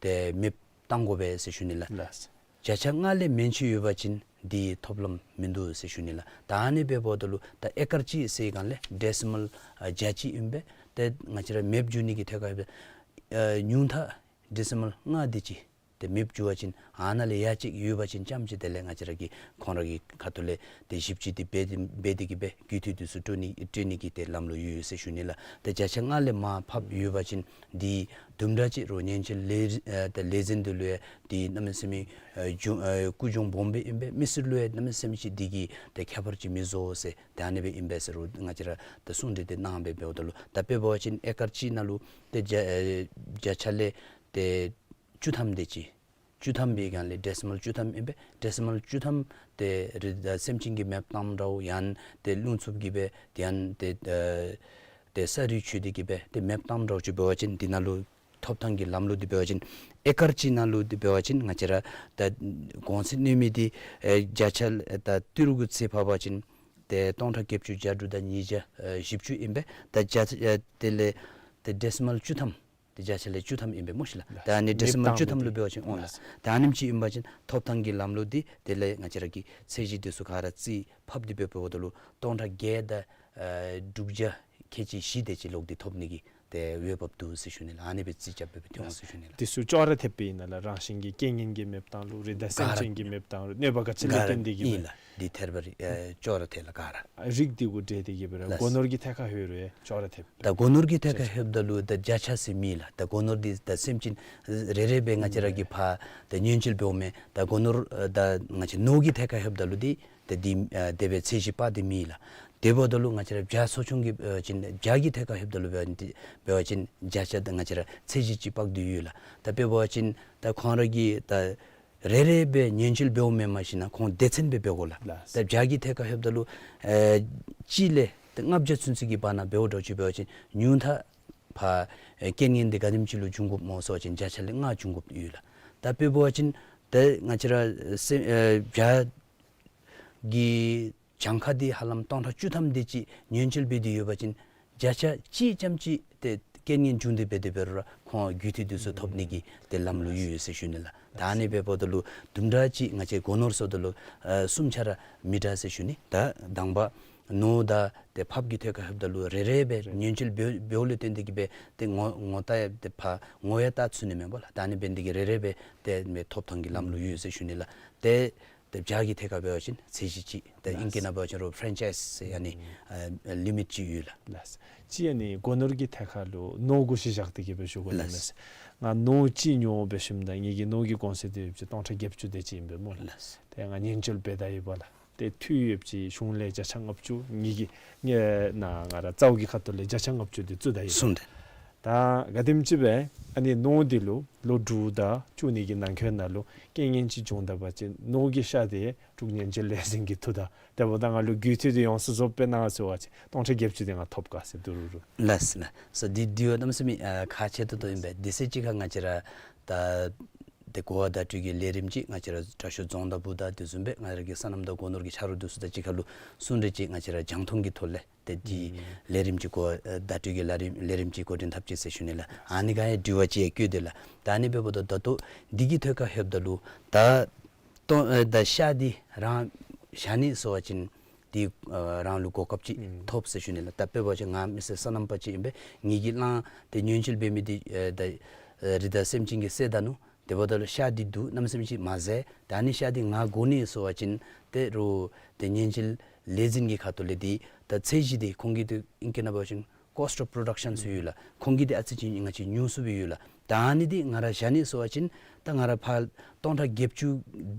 ཏེ་མེདཔ་བཏང་དགོ་པས་ཟེར་ཞུ་ནི་ལགས། ལགས། བརྒྱ་ཆ་ལྔ་ལས་མེན་ཅིག་ཡོད་པ་ཅིན་དེ་ཐོབ་ལམ་མིན་འདུག་ཟེར་ཞུ་ནི་ལགས། ད་ཨ་ནི་སྦེ་འབདཝ་ད་ལུ་ད་ཨེ་ཀར་གཅིག་ཟེར་སྒང་ལས་ཌེ་སི་མལ་ཨ་བརྒྱ་གཅིག་ཨིན་པས། ཏེ་ང་བཅས་ར་མེདཔ་འགྱོ་ནི་གི་ཐད་ཁར་ཨ་ཉུང་མཐའ་ཌེ་སི་མལ་ལྔ་དེ་ཅིག་ཏེ་མེདཔ་འགྱོ་བ་ཅིན་ཨ་ནཱ་ལས་ཡར་ཅིག་ཡོད་པ་ཅིན་ཙམ་ཅིག་དེ་ལས་ང་བཅས་ར་གིས་ཁོང་ར་གི་ཁ་ཐུག་ལས་ཏེ་ཞིབ་དཔྱད་དེ་འབད་དེ་འབད་དེ་གི་སྦེ་རྒུད་འཐུས་དེ་ཚུ་སྤྲོད་ནི་སྤྲོད་ནི་གི་ཏེ་ལམ་ལུགས་ཡོད་ཟེར་ཞུ་ནི་ལགས། ཏེ་བརྒྱ་ཆ་ལྔ་ལས་མར་ཕབ་ཡོད་པ་ཅིན་དེ་དུམ་གྲ་ཅིག་རོགས་ཉེན་བཅོལ་ལས་ཨ་ཏེ་ལས་འཛིན་དེ་ལུ་ཡང་དེ་གནམ་མེད་ས་མེད་ཨ་གྱོང་ཨ་རྐུ་གྱོང་སྦོམ་སྦེ་ཨིན་པས། མི་སེར་ལུ་ཡང་གནམ་མེད་ས་མེད་ཅིག་དེ་གིས་ཏེ་ཁྱད་པར་ཅིག་མི་བཟོ་ཟེར་ཏེ་ཨ་ནི་སྦེ་ཨིན་པས་ཟེར་རོགས་ང་བཅས་ར་ཏེ་གསུང་གྲོས་དེ་གནང་སྦེ་འབདཝ་ད་ལུ་ད་དཔེ་འབད་བ་ཅིན་ཨེ་ཀར་གཅིག་ནང་ལུ་ཏེ་བརྒྱ་ཨ་བརྒྱ་ཆ་ལས་ཏེ་བཅུ་ཐམ་དེ་ཅིག་བཅུ་ཐམ་སྦེ་སྒང་ལས་ཌེ་སི་མལ་བཅུ་ཐམ་ཨིན་པས། ཌེ་སི་མལ་བཅུ་ཐམ་དེ་རི་དྭགས་སེམས་ཅན་གྱིས་མེདཔ་བཏངམ་འདྲཝ་ཡང་ཏེ་རླུང་འཚུབ་ཀྱིས་སྦེ་ཏེ་ཡང་ཏེ་ཨ་ཏེ་ས་རུད་ཆོད་དེ་གི་སྦེ་ཏེ་མེདཔ་བཏངམ་འདྲཝ་ཅིག་འབད་བ་ཅིན་དེ་ནང་ལུ་ཐོབ་ཐང་གི་ལམ་ལུགས་དེ་འབད་བ་ཅིན་ཨེ་ཀར་གཅིག་ནང་ལུ་དེ་འབད་བ་ཅིན་ང་བཅས་ར་ད་གོང་ཚད་གནོད་མི་དེ་ཨེ་བརྒྱ་ཆ་ད་ཏི་རུ་གི་ཚད་ཕབ་པ་ཅིན་ཏེ་སྟོང་ཕྲག་བརྒྱད་ཅུ་གྱ་དྲུག་དང་ཉིས་བརྒྱ་ཨེ་བཞི་བཅུ་ཨིན་པས། ད་བརྒྱ་ཆ་ཨེ་དེ་ལས་ཏེ་ཌེ་སི་མལ་བཅུ་ཐམ་ཏེ་བརྒྱ་ཆ་ལས་བཅུ་ཐམ་ཨིན་པས་སྨོ་ཤིག་ལགས། ད་ཨ་ནི་ཌེ་སི་མལ་བཅུ་ཐམ་ལུ་འབད་བ་ཅིན་འོང་ལགས། ད་ཨ་ནེམ་ཅིག་ཨིན་པ་ཅིན་ཐོབ་ཐང་གི་ལམ་ལུགས་འདི་དེ་ལས་ང་བཅས་ར་གི་ཚད་གཞི་འདི་ཚུ་ག་ར་རྩིས་ཕབ་སྟེ་འབད་འབདཝ་ད་ལུ་སྟོང་ཕྲག་བརྒྱད་དང་ཨ་དྲུག་བརྒྱ་ཁལ་གཅིག་བཞི་དེ་ཅིག་ལོག་སྟེ་ཐོབ་ནི་གི་ཏེ་འོས་འབབ་འདུག་ཟེར་ཞུ་ནི་ལགས། ཨ་ནི་སྦེ་རྩིས་རྐྱབ་སྦེ་འཐོན་འོང་ཟེར་ཞུ་ནི་ལགས། འདི་ཚུ་ཅོག་ར་འཐདཔ་སྦེ་ཨིན་ན་ལགས། རང་བཞིན་གྱི་རྐྱེན་ངན་གྱིས་མེདཔ་བཏང་རུང་རི་དྭགས་སེམས་ཅན་གྱིས་མེདཔ་བཏང་རུང་གནོད་པ་ག་ཅི་ལས་ག་ར་བརྟེན་ཏེ་གི་ཨིན་ལགས། འདི་ཐད་རི་བ་རི་ཨེ་ཅོག་ར་འཐད་ལགས་ག་ར། རིགས་འདི་གུ་འབྲེལ་ཏེ་གི་སྦེ་ར་ལགས། སྒོ་ནོར་གྱི་ཐད་ཁར་ལྷོད་རུང་ཅོག་ར་འཐདཔ་སྦེ། ད་སྒོ་ནོར་གྱི་ཐད་ཁར་ལྷོདཔ་ད་ལུ་ད་བརྒྱ་ཆ་ཟེར་མེད་ལགས། ད་སྒོ་ནོར་འདི་ད་སེམས་ཅན་རེ་རེ་སྦེ་ང་བཅས་ར་གིས་ཕར་ད་ཉེན་བཅོལ་འབདཝ་མས། ད་སྒོ་ནོར་ཨེ་ད་ང་བཅས་ནོར་གྱི་ཐད་ཁར་ལྷོདཔ་ད་ལུ་འདི་ཏེ་འདི་ཨ་དེ་སྦེ་ཚད་གཞི་དཔག་སྟེ་མེད་ལགས། དེ་འབདཝ་ད་ལུ་ང་བཅས་ར་བྱ་གསོ་སྐྱོང་གི་ཨ་ཅིན་བྱ་གི་ཐད་ཁར་ལྷོདཔ་ད་ལུ་འབད་བ་ཅིན་འབད་བ་ཅིན་བརྒྱ་ཆ་ད་ང་བཅས་ར་ཚད་གཞི་ཅིག་དཔག་སྟེ་ཡོད་ལགས། ད་དཔེ་འབད་བ་ཅིན་ད་ཁོང་ར་གིས་ད་རེ་རེ་སྦེ་ཉེན་བཅོལ་འབདཝ་མེན་མ་གཞི་ན་ཁོང་སྡེ་ཚན་སྦེ་འབད་དགོ་ལགས། ལགས། ད་བྱ་གི་ཐད་ཁར་ལྷོདཔ་ད་ལུ་ཨེ་གཅིག་ལས་ད་ལྔ་བརྒྱ་ཚུན་ཚོད་ཀྱི་བར་ན་འབདཝ་འདྲཝ་ཅིག་འབད་བ་ཅིན་ཉུང་མཐའ་ཕར་ཨེ་རྐྱེན་ངན་འདི་ག་དེམ་ཅིག་ལུ་འབྱུང་དགོཔ་སྨོ་ཟེར་བ་ཅིན་བརྒྱ་ཆ་ལས་ལྔ་འབྱུང་དགོཔ་ཡོད་ལགས། ད་དཔེ་འབད་བ་ཅིན་ད་ང་བཅས་ར་སེ་ཨེ་བྱ་གི་གྱངས་ཁ་འདི་ཧ་ལམ་སྟོང་ཕྲག་བཅུ་ཐམ་དེ་ཅིག་ཉེན་བཅོལ་འབད་དེ་ཡོད་པ་ཅིན་བརྒྱ་ཆ་གཅིག་ཙམ་ཅིག་ཏེ་རྐྱེན་ངན་བྱུང་སྟེ་འབད་དེ་འབད་རུང་ར་ཁོང་རྒུད་འཐུས་དེ་ཚུ་ཐོབ་ནི་གི་ཏེ་ལམ་ལུགས་ཡོད་ཡོད་ཟེར་ཞུ་ནི་ལགས། ད་ཨ་ནི་སྦེ་འབདཝ་ད་ལུ་དུམ་གྲ་ཅིག་ང་བཅས་སྒོ་ནོར་ཟེརཝ་ད་ལུ་ཨ་གསུམ་ཆ་ར་མི་འདྲ་ཟེར་ཞུ་ནི། ད་དང་པ་ནོར་དང་ཏེ་ཕགཔ་གི་ཐད་ཁར་ལྷོདཔ་ད་ལུ་རེ་རེ་སྦེ་ཉེན་བཅོལ་འབད་འབདཝ་ལས་བརྟེན་ཏེ་གི་སྦེ་ཏེ་ངོ་ངོ་རྟགས་ཡང་ཏེ་ཕར་ངོ་ཡང་བལྟ་ཚུགས་ནི་མེན་པ་ལགས། ད་ཨ་ནི་འབད་ནི་དེ་གིས་རེ་རེ་སྦེ་ཏེ་མི་ཐོབ་ཐང་གི་ལམ་ལུགས་ཡོད་ཟེར་ཞུ་ནི་ལགས། ཏེ་ཏེ་བྱ་གི་ཐད་ཁར་འབད་བ་ཅིན་ཚད་གཞི་ཅིག་ཏེ་ཨིང་སྐད་ནང་འབད་བ་ཅིན་རོགས་ཕ་རེན་ཅའིཛ་ཟེར་ཨ་ནི་ཨ་ལི་མིཊ་ཅིག་ཡོད་ལགས། ལགས། གཅིག་ཨ་ནི་སྒོ་ནོར་གྱི་ཐད་ཁར་ལུ་ནོར་གུ་གཞི་བཞག་སྟེ་གི་སྦེ་ཞུ་དགོ་ལགས། ལགས། ང་ནོར་གཅིག་ཉོ་འབད་ཞིནམ་ད་ངེ་གི་ནོར་གྱི་གོང་ཚད་དེ་ཡོདཔ་ཅིག་སྟོང་ཕྲག་བརྒྱད་ཅུ་དེ་ཅིག་ཨིན་པས་སྨོ་ལགས། ལགས། ཏེ་ང་ཉེན་བཅོལ་འབད་ད་ཡོདཔ་ལགས། ཏེ་འཐུས་ཡོདཔ་ཅིག་གཞུང་ལས་བརྒྱ་ཆ་ལྔ་བཅུ་ངེ་གི་ངེ་ནཱ་ང་ར་རྩ་བོ་གི་ཁ་ཐུག་ལས་བརྒྱ་ཆ་ལྔ་བཅུ་དེ་བཙུགས་ད་ཡོད། གསུངས་ཏེ། ད་ག་དེམ་ཅིག་སྦེ་ཨ་ནི་ནོར་འདི་ལུ་ལོ་དྲུག་དང་བཅུ་གཉིས་ཀྱི་ནང་འཁོད་ནང་ལུ་རྐྱེན་ངན་ཅིག་བྱུང་ད་པ་ཅིན་ནོར་གྱི་ཤ་དེ་འབྲུག་ཉེན་བཅོལ་ལས་འཛིན་གྱི་ཐུགས་དང་དེ་འབདཝ་ད་ང་ལུ་རྒུད་འཐུས་དེ་ཡོངས་སུ་རྫོགསཔ་སྦེ་གནང་ཟེར་བ་ཅིན་སྟོང་ཕྲག་བརྒྱད་ཅུ་དེ་ང་ཐོབ་ག་ཟེར་བསྡུ་རུང་རུང་། ལགས་ལགས། སོ་འདི་འདི་བ་གནམ་མེད་ས་མེད་ཨ་ཁག་ཆེ་ཏོག་ཏོ་ཨིན་པས། དེ་ཚེ་གཅིག་ཁར་ང་བཅས་ར་ད་ཏེ་གོ་བ་བརྡ་སྤྲོད་ཀྱི་ལས་རིམ་ཅིག་ང་བཅས་ར་དྲག་ཤོས་རྫོང་བདག་པོ་དང་དེ་བཟུམ་སྦེ་ང་ར་གི་སོ་ནམ་དང་སྒོ་ནོར་གྱི་ཆ་རོགས་དེ་ཚུ་དང་གཅིག་ཁར་ལུ་གསུང་གྲོས་ཅིག་ང་བཅས་ར་རྒྱང་མཐོང་གི་ཐོག་ལས་ཏེ་འདི་ལས་རིམ་ཅིག་གོ་བ་བརྡ་སྤྲོད་ཀྱི་ལས་རིམ་ལས་རིམ་ཅིག་འགོ་འདྲེན་འཐབ་ཅི་ཟེར་ཞུ་ནི་ལགས། ཨ་ནི་ག་ཡང་དྲི་བ་ཅིག་ཡང་བཀོད་དེ་ལགས། ད་ཨ་ནི་འབདཝ་ད་ད་ལྟོ་འདི་གི་ཐད་ཁར་ལྷོདཔ་ད་ལུ་ད་ལྟོ་ཨེ་ད་ཤ་འདི་རང་བཞག་ནི་ཟེར་བ་ཅིན་འདི་ཨ་རང་ལུ་གོ་སྐབས་ཅིག་ཐོབ་ཟེར་ཞུ་ནི་ལགས། ད་དཔེ་འབད་བ་ཅིན་ང་མི་སེར་སོ་ནམ་པ་ཅིག་ཨིན་པས། ངེ་གི་གླང་ཏེ་ཉེན་བཅོལ་འབད་མི་འདི་ཨེ་ད་ཨེ་རི་དྭགས་སེམས་ཅན་གྱིས་བསད་ད་ནུག། དེ་འབདཝ་ད་ལུ་ཤ་འདི་འདུག། གནམ་མེད་ས་མེད་ཅིག་མ་ཟད། ད་ཨ་ནི་ཤ་འདི་ང་དགོ་ནི་ཟེར་བ་ཅིན་ཏེ་རུང་ཏེ་ཉེན་བཅོལ་ལས་འཛིན་གྱི་ཁ་ཐུག་ལས་འདི་ད་ཚད་གཞི་འདི་ཁོང་གིས་ཏེ་ཨིང་སྐད་ནང་འབད་བ་ཅིན་ cost of production ཟེར་ཡོད་ལགས། ཁོང་གི་འདི་ཨ་ཙི་ཅིག་ང་བཅས་ཉུང་སུ་སྦེ་ཡོད་ལགས། ད་ཨ་ནི་འདི་ང་ར་བཞག་ནི་ཟེར་བ་ཅིན་ད་ང་ར་ཕར་སྟོང་ཕྲག་བརྒྱད་ཅུ་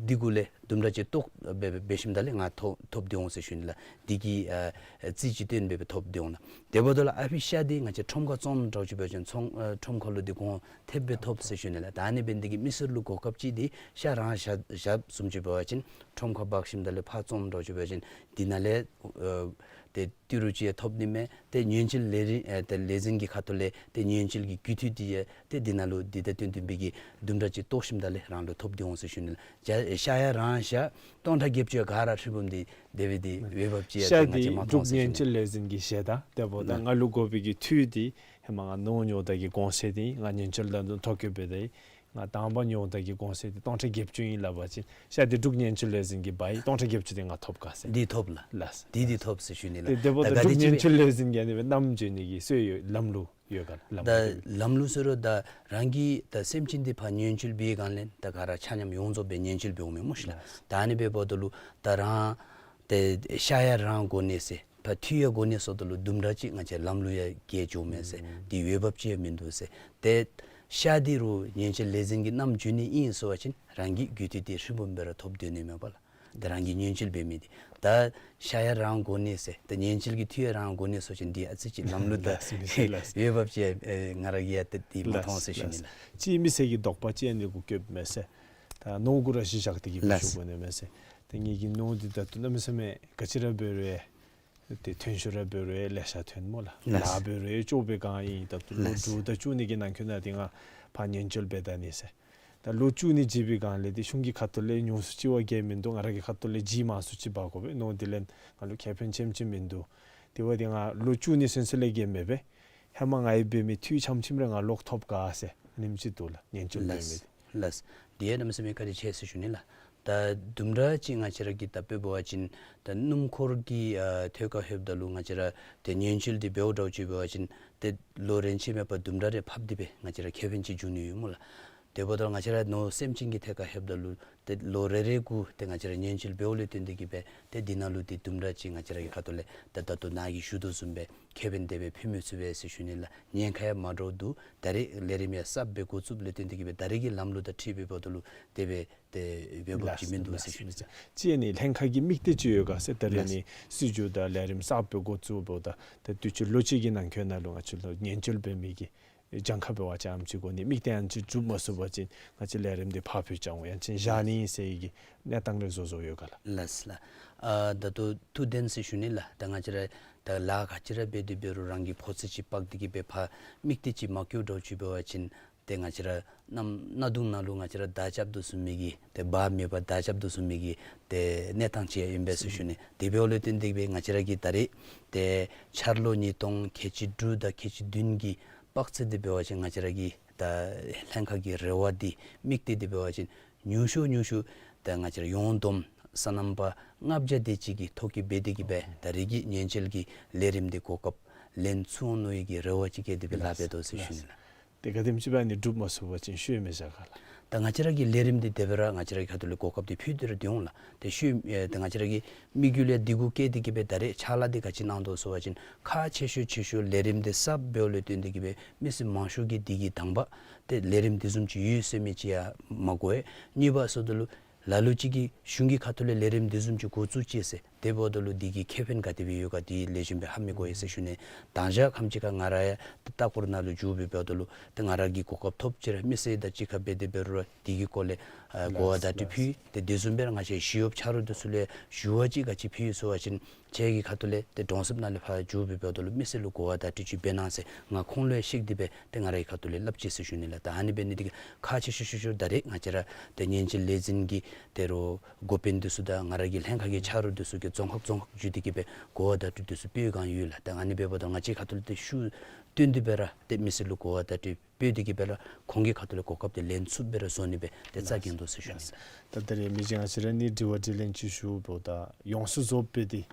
འདི་གུ་ལས་དུམ་གྲ་ཅིག་བཏོག་སྦེ་འབད་ཞིནམ་ད་ལས་ང་ཐོབ་ཐོབ་སྟེ་འོང་ཟེར་ཞུ་ནི་ལགས། འདི་གི་ཨ་རྩིས་ཅིག་བཏོན་སྦེ་སྦེ་ཐོབ་སྟེ་འོང་ལགས། དེ་འབདཝ་ད་ལུ་ཨ་ཕི་ཤ་འདི་ང་བཅས་ཁྲོམ་ཁར་བཙོངམ་འདྲཝ་ཅིག་འབད་བ་ཅིན་ཚོང་ཨ་ཁྲོམ་ཁར་ལུ་འདི་གོང་ཐེབས་སྦེ་ཐོབ་ཟེར་ཞུ་ནི་ལགས། ད་ཨ་ནི་འབད་ནི་འདི་གིས་མི་སེར་ལུ་གོ་སྐབས་ཅིག་འདི་ཤ་རང་བཞག་བཞགཔ་བཟུམ་ཅིག་འབད་བ་ཅིན་ཁྲོམ་ཁར་འབག་ཞིནམ་ད་ལས་ཕར་བཙོངམ་འདྲཝ་ཅིག་འབད་བ་ཅིན་འདི་ནང་ལས་ཨ་ཏེ་ཏི་རུ་ཅིག་ཡང་ཐོབ་ནི་མས། ཏེ་ཉེན་བཅོལ་ལས་རིམ་ཨེ་ཏེ་ལས་འཛིན་གྱི་ཁ་ཐུག་ལས་ཏེ་ཉེན་བཅོལ་གྱི་རྒུད་འཐུས་འདི་ཡང་ཏེ་འདི་ནང་ལུ་འདི་དང་བསྟུན་བསྟུན་པའི་གི་དུམ་གྲ་ཅིག་བཏོག་ཞིནམ་ད་ལས་རང་ལུ་ཐོབ་སྟེ་འོང་ཟེར་ཞུ་ནི་ལགས། ཤ་ཡང་རང་བཞག་སྟོང་ཕྲག་བརྒྱད་ཅུ་ག་ར་ཧྲིལ་བུམ་འདི་དེ་སྦེ་འདི་འོས་འབབ་ཅིག་ཡང་ཏེ་ང་བཅས་མ་མཐོང་ཟེར་ཞུ་ནི་ལགས། ཤ་འདི་འབྲུག་ཉེན་བཅོལ་ལས་འཛིན་གྱི་ཤ་ད་དེ་འབདཝ་ད་ལགས། ང་ལུ་དགོ་པའི་གི་འཐུས་འདི་ཧེ་མ་ང་ནོར་ཉོཝ་ད་གི་གོང་ཚད་འདི་ང་ཉེན་བཅོལ་ལས་འཛིན་ཐོ་བཀོད་འབད་ད་ང་དང་པ་ཉོཝ་ད་གི་གོང་ཚད་འདི་སྟོང་ཕྲག་བརྒྱད་ཅུ་ཨིན་སླབ་པ་ཅིན་ཤ་འདི་འབྲུག་ཉེན་བཅོལ་ལས་འཛིན་གྱིས་འབག་ཡི། སྟོང་ཕྲག་བརྒྱད་ཅུ་འདི་ང་ཐོབ་ག་ཟེར། འདི་ཐོབ་ལགས། ལགས། འདི་འདི་ཐོབ་ཟེར་ཞུ་ནི་ལགས། ཏེ་དེ་འབདཝ་ད་ད་ག་འབྲུག་དེ་ཅིག་ཉེན་བཅོལ་ལས་འཛིན་གྱིས་ཨ་ནི་སྦེ་གནམ་བྱོན་ནི་གི་སྲོལ་ཡོད་ལམ་ལུགས་ཡོད་ག་ལགས། ལམ་ད་ལུགས་དེ་ལམ་ལུགས་ཟེར་རུང་ད་རང་གི་ད་སེམས་ཅན་འདི་ཕར་ཉེན་བཅོལ་འབད་བའི་སྒང་ལས་ད་ག་ར་ཆ་མཉམ་ཡོངས་རྫོགས་སྦེ་ཉེན་བཅོལ་འབདཝ་མས་སྨོ་ཤི་ལགས། ལགས། ད་ཨ་ནི་འབདཝ་ད་ལུ་ད་རང་ཏེ་ཤ་ཡང་རང་དགོ་ནི་ཟེར་ཕར་འཐུས་ཡང་དགོ་ནི་ཟེརཝ་ད་ལུ་དུམ་གྲ་ཅིག་ང་བཅས་ལམ་ལུགས་ཡང་བརྒལ་འགྱོཝ་མས་ཟེར། ཨུམ། འདི་འོས་འབབ་ཅིག་ཡང་མིན་འདུག་ཟེར། ཏེ་ཤ་འདི་རུང་ཉེན་བཅོལ་ལས་འཛིན་གྱི་གནམ་བྱོན་ནི་ཨིན་ཟེར་བ་ཅིན་རང་གི་རྒུད་འཐུས་འདི་ཧྲིལ་བུམ་སྦེ་ར་ཐོབ་སྡོད་ནི་མས་པ་ལགས། ཏེ་རང་གིས་ཉེན་བཅོལ་འབད་མི་འདི་ད་ཤ་ཡང་རང་དགོ་ནི་ཟེར་ཏེ་ཉེན་བཅོལ་གྱི་འཐུས་ཡང་རང་དགོ་ནི་ཟེར་བ་ཅིན་འདི་ཨ་ཙི་ཅིག་ལམ་ལུགས་དང་ལགས་ལགས། འོས་འབབ་ཅིག་ཨེ་ང་ར་གིས་ཡང་ཏེ་འདི་མ་མཐོང་ཟེར་ཞུ་ནི་ལགས། ལགས། ཅིག་མི་སེར་གྱི་དོགས་པ་ཅིག་ཨ་ནི་གུ་བཀོདཔ་མས་ཟེར། ད་ནོར་གུ་ར་གཞི་བཞག་སྟེ་གི་སྦེ་ལགས། ཞུ་དགོ་ནི་མས་ཟེར། ཏེ་ངེ་གི་ནོར་འདི་ད་ལྟོ་གནམ་མེད་ས་མེད་ག་ཅི་ར་འབད་རུང་ཏེ་ཐོན་ཤུགས་ར་འབད་རུང་ལེ་ཤ་ཐོན་སྨོ་ལགས། ལགས། ལཱ་འབད་རུང་ལྕོགས་པའི་སྒང་ཨིན། ད་ལྟོ་ལོ་ལགས། དྲུག་དང་བཅུ་གཉིས་ཀྱི་ནང་འཁོད་ནང་འདི་ང་ཕར་ཉེན་བཅོལ་འབད་ད་ནི་ཟེར། ད་ལོ་བཅུ་གཉིས་བརྗེ་བའི་སྒང་ལས་འདི་གཞུང་གི་ཁ་ཐུག་ལས་ཉུང་སུ་ཅིག་བ་ག་མིན་འདུག། ང་ར་གི་ཁ་ཐུག་ལས་ལྗིད་མང་སུ་ཅིག་འབག་དགོ་པས། ནོར་འདི་ལས་ང་ལུ་ཁེ་ཕན་ཆེམ་ཅིག་མིན་འདུག། དེ་འབདཝ་ད་ང་ལོ་བཅུ་གཉིས་ཚུན་ཚོད་ལས་ག་མེད་པས། ཧེ་མ་ང་གིས་འབད་མི་འཐུས་ཆམ་ཆིམ་རེ་ང་ལོག་ཐོབ་ག་ཟེར་ཨ་ནེམ་ཅིག་འདུག་ལགས། ཉེན་བཅོལ་འབད་མི། ལགས། ལགས། འདི་ཡང་གནམ་མེད་ས་མེད་བཀའ་དྲིན་ཆེ་ཟེར་ཞུ་ནི་ལགས། ད་དུམ་གྲ་ཅིག་ང་བཅས་ར་གིས་ད་དཔེ་འབད་བ་ཅིན་ད་སྣུམ་འཁོར་གྱི་ཨ་ཐོག་ཁར་ལྷོདཔ་ད་ལུ་ང་བཅས་ར་ཏེ་ཉེན་བཅོལ་འདི་འབདཝ་འདྲཝ་ཅིག་འབད་བ་ཅིན་ཏེ་ལོ་རེ་ཆད་མེད་པར་དུམ་གྲ་རེ་ཕབ་སྟེ་སྦེ་ང་བཅས་ར་ཁེ་ཕན་ཅིག་འབྱུང་ནི་ཡོད་སྨོ་ལགས། དེ་འབདཝ་ད་ང་བཅས་ར་ནོར་སེམས་ཅན་གྱི་ཐོག་ཁར་ལྷོདཔ་ད་ལུ་ཏེ་ལོ་རེ་རེ་གུ་ཏེ་ང་བཅས་ར་ཉེན་བཅོལ་འབདཝ་ལས་བརྟེན་ཏེ་གི་སྦེ་ཏེ་འདི་ནང་ལུ་ཏེ་དུམ་གྲ་ཅིག་ང་བཅས་ར་གི་ཁ་ཐུག་ལས་ཏེ་ད་ལྟོ་ནཱ་གིས་ཞུ་དོ་བཟུམ་སྦེ་ཁེ་ཕན་དེ་སྦེ་ཕུལ་མི་ཚུགས་པས་ཟེར་ཞུ་ནི་ལགས། ཉེན་ཁ་ཡང་མ་འདྲཝ་འདུག། ད་རེས་ལས་རིམ་ཡང་གསརཔ་སྦེ་འགོ་བཙུགསཔ་ལས་བརྟེན་ཏེ་གི་སྦེ་ད་རེས་ཀྱི་ལམ་ལུགས་དང་འཁྲིལ་སྦེ་འབདཝ་ད་ལུ་དེ་སྦེ་ཏེ་འོས་འབབ་ཅིག་མིན་འདུག་ཟེར་ཞུ་ནི་ལགས། ཅིག་ཨ་ནི་ལྷན་ཁག་གི་དམིགས་གཏད་ཅིག་ཡོད་ག་ཟེར། ད་རེས་ལགས། ཨ་ནི་སྲིད་བྱུས་དང་ལས་རིམ་གསརཔ་སྦེ་འགོ་བཙུགས་འབདཝ་ད་ད་དུས་ཅི་ལོ་གཅིག་གི་ནང་འཁོད་ནང་ལུ་ང་བཅས་ལུ་ཉེན་བཅོལ་འབད་མི་གི་གྱངས་ཁ་འབད་བ་ཅིན་ཨ་ནེམ་ཅིག་དགོ་ནི། དམིགས་གཏད་ཨ་ནེམ་ཅིག་གྲུབ་མ་ཚུགས་པ་ཅིན་ང་བཅས་ལས་རིམ་འདི་ཕར་འགྱངས་འོང་ཡང་ཅིན་བཞག་ནི་ཨིན་ཟེར་གྱི་གནས་སྟངས་རེ་བཟོ་བཟོཝ་ཡོད་ག་ལགས། ལགས་ལགས། ཨ་ད་ལྟོ་ཐུགས་བདེན་ཟེར་ཞུ་ནི་ལགས། ད་ང་བཅས་ར་ད་ལཱ་ག་ཅི་ར་འབད་དེ་འབད་རུང་རང་གི་ཕོ་ཚོད་ཅིག་དཔག་སྟེ་གི་སྦེ་ཕར་དམིགས་གཏད་ཅིག་མ་བསྐྱོད་འདྲཝ་ཅིག་འབད་བ་ཅིན་ཏེ་ང་བཅས་ར་གནམ་གནག་དུང་ནང་ལུ་ང་བཅས་ར་མདའ་རྐྱབ་དོ་བཟུམ་མའི་གི་ཏེ་འབག་མེད་པར་མདའ་རྐྱབ་དོ་བཟུམ་མའི་གི་ཏེ་གནས་སྟངས་ཅིག་ཨིན་པས་ཟེར་ཞུ་ནི། དེ་འབདཝ་ལས་བརྟེན་ཏེ་གི་སྦེ་ང་བཅས་ར་གིས་ད་རེས་ཏེ་འཆར་ལོ་ཉིས་སྟོང་ཁལ་གཅིག་དྲུག་དང་ཁལ་གཅིག་བདུན་གྱི་དཔག་ཚད་འདི་འབད་བ་ཅིན་ང་བཅས་ར་གི་ད་ལྷན་ཁག་གི་རེ་བ་འདི་དམིགས་གཏད་འདི་འབད་བ་ཅིན་ཉུང་ཤོས་ཉུང་ཤོས་ད་ང་བཅས་ར་ཡོངས་བསྡོམས་སོ་ནམ་པ་ལྔ་བརྒྱ་དེ་ཅིག་གི་ཐོ་བཀོད་འབད་དེ་གི་སྦེ་ད་རེས་ཀྱི་ཉེན་བཅོལ་གྱི་ལས་རིམ་འདི་གོ་སྐབས་ལེན་ཚུགས་འོང་མནོ་བའི་གི་རེ་བ་ཅིག་བསྐྱེད་དེ་སྦེ་ལཱ་འབད་དོ་ཟེར་ཞུ་ནི་ལགས། ཏེ་ག་དེམ་ཅིག་སྦེ་ཨ་ནི་འགྲུབ་མ་ཚུགས་པ་ཅིན་ཤུལ་མི་བཞག་ག་ལགས། ད་ང་བཅས་ར་གི་ལས་རིམ་འདི་དེ་སྦེ་ར་ང་བཅས་ར་གི་ཁ་ཐུག་ལས་གོ་སྐབས་འདི་ཕུལ་ཏེ་ར་སྡོད་འོང་ལགས། ཏེ་ཤུལ་ཨེ་ཏེ་ང་བཅས་ར་གི་དམིགས་ཡུལ་ཡང་འདི་གུ་བསྐྱེད་དེ་གི་སྦེ་ད་རེས་ཕྱག་ལཱ་འདི་ག་ཅི་གནང་དོ་ཟེར་བ་ཅིན་ཁག་ཆེ་ཤོས་ཆེ་ཤོས་ལས་རིམ་འདི་གསརཔ་འབདཝ་ལས་བརྟེན་ཏེ་གི་སྦེ་མི་སེར་མང་ཤོས་ཀྱིས་འདི་གི་དང་པ་ཏེ་ལས་རིམ་འདི་བཟུམ་ཅིག་ཡོད་ཟེར་མི་ཅིག་ཡང་མ་གོ་བས། གཉིས་པ་ཟེརཝ་ད་ལུ་ལ་ལུ་ཅིག་གིས་གཞུང་གི་ཁ་ཐུག་ལས་ལས་རིམ་འདི་བཟུམ་ཅིག་འགོ་བཙུགས་ཅི་ཟེར་དེ་འབདཝ་ད་ལུ་འདི་གི་ཁེ་ཕན་ག་དེ་སྦེ་ཡོད་ག་འདི་ལེགས་ཤོམ་སྦེ་ཧ་མི་གོ་ཡི་ཟེར་ཞུ་ནི། དང་ཞག་ཁམས་ཅིག་ཁར་ང་ར་ཡང་ཏེ་ལྟ་སྐོར་ནང་ལུ་འགྱོ་སྦེ་འབདཝ་ད་ལུ་ཏེ་ང་ར་གིས་གོ་སྐབས་ཐོབ་ཅི་ར་མི་སེར་དང་གཅིག་ཁར་འབད་དེ་འབད་རུང་ར་འདི་གི་སྐོར་ལས་ཨ་གོ་བ་བརྡ་སྤྲོད་ཕུལ། ཏེ་དེ་བཟུམ་སྦེ་ར་ང་བཅས་ཞི་གཡོགཔ་ཆ་རོགས་འདི་ཚུ་ལུ་ཞུ་བ་ཅིག་ག་ཅི་ཕུལ་ཡི་ཟེར་བ་ཅིན་ཁྱེད་ཀྱི་ཁ་ཐུག་ལས་ཏེ་གྲོང་གསེབ་ནང་ལས་ཕར་འགྱོ་སྦེ་འབདཝ་ད་ལུ་མི་སེར་ལུ་གོ་བ་བརྡ་སྤྲོད་ཅིག་འབད་གནང་ཟེར་ང་ཁོང་ལུ་ཡང་བཤད་དེ་སྦེ་ཏེ་ང་རའི་ཁ་ཐུག་ལས་སླབ་ཅི་ཟེར་ཞུ་ནི་ལགས། ད་ཨ་ནི་འབད་ནི་འདི་གིས་ཁག་ཆེ་ཤོས་ཆེ་ཤོས་ད་རེས་ང་བཅས་ར་ཏེ་ཉེན་བཅོལ་ལས་འཛིན་གྱི་ཏེ་རོགས་འགོ་དཔོན་འདི་ཚུ་དང་ང་ར་གི་ལྷན་ཁག་གི་ཆ་རོགས་འདི་ཚུ་གིས་རྫོང་ཁག་རྫོང་ཁག་འགྱོ་སྟེ་གི་སྦེ་གོ་བ་བརྡ་སྤྲོད་འདི་ཚུ་སྤེལ་བའི་སྒང་ཡོད་ལགས། ད་ཨ་ནི་འབདཝ་ད་ང་བཅས་ཁ་ཐུག་ལས་ཏེ་ཤུགས་བཏོན་ཏེ་སྦེ་ར་ཏེ་མི་སེར་ལུ་གོ་བ་བརྡ་སྤྲོད་སྤེལ་ཏེ་གི་སྦེ་ར་ཁོང་གི་ཁ་ཐུག་ལས་གོ་སྐབས་འདི་ལེན་ཚུགསཔ་སྦེ་ར་བཟོ་ནི་སྦེ་ཏེ་རྩ་འགེངས་དོ་ཟེར་ཞུ་ནི་ལགས། ད་ད་རེས་མི་རྗེ་ང་བཅས་ར་ཨ་ནི་དྲི་བ་དྲིས་ལན་ཅིག་ཞུཝ་ད་ཡོངས་སུ་རྫོགསཔ་སྦེ་འདི་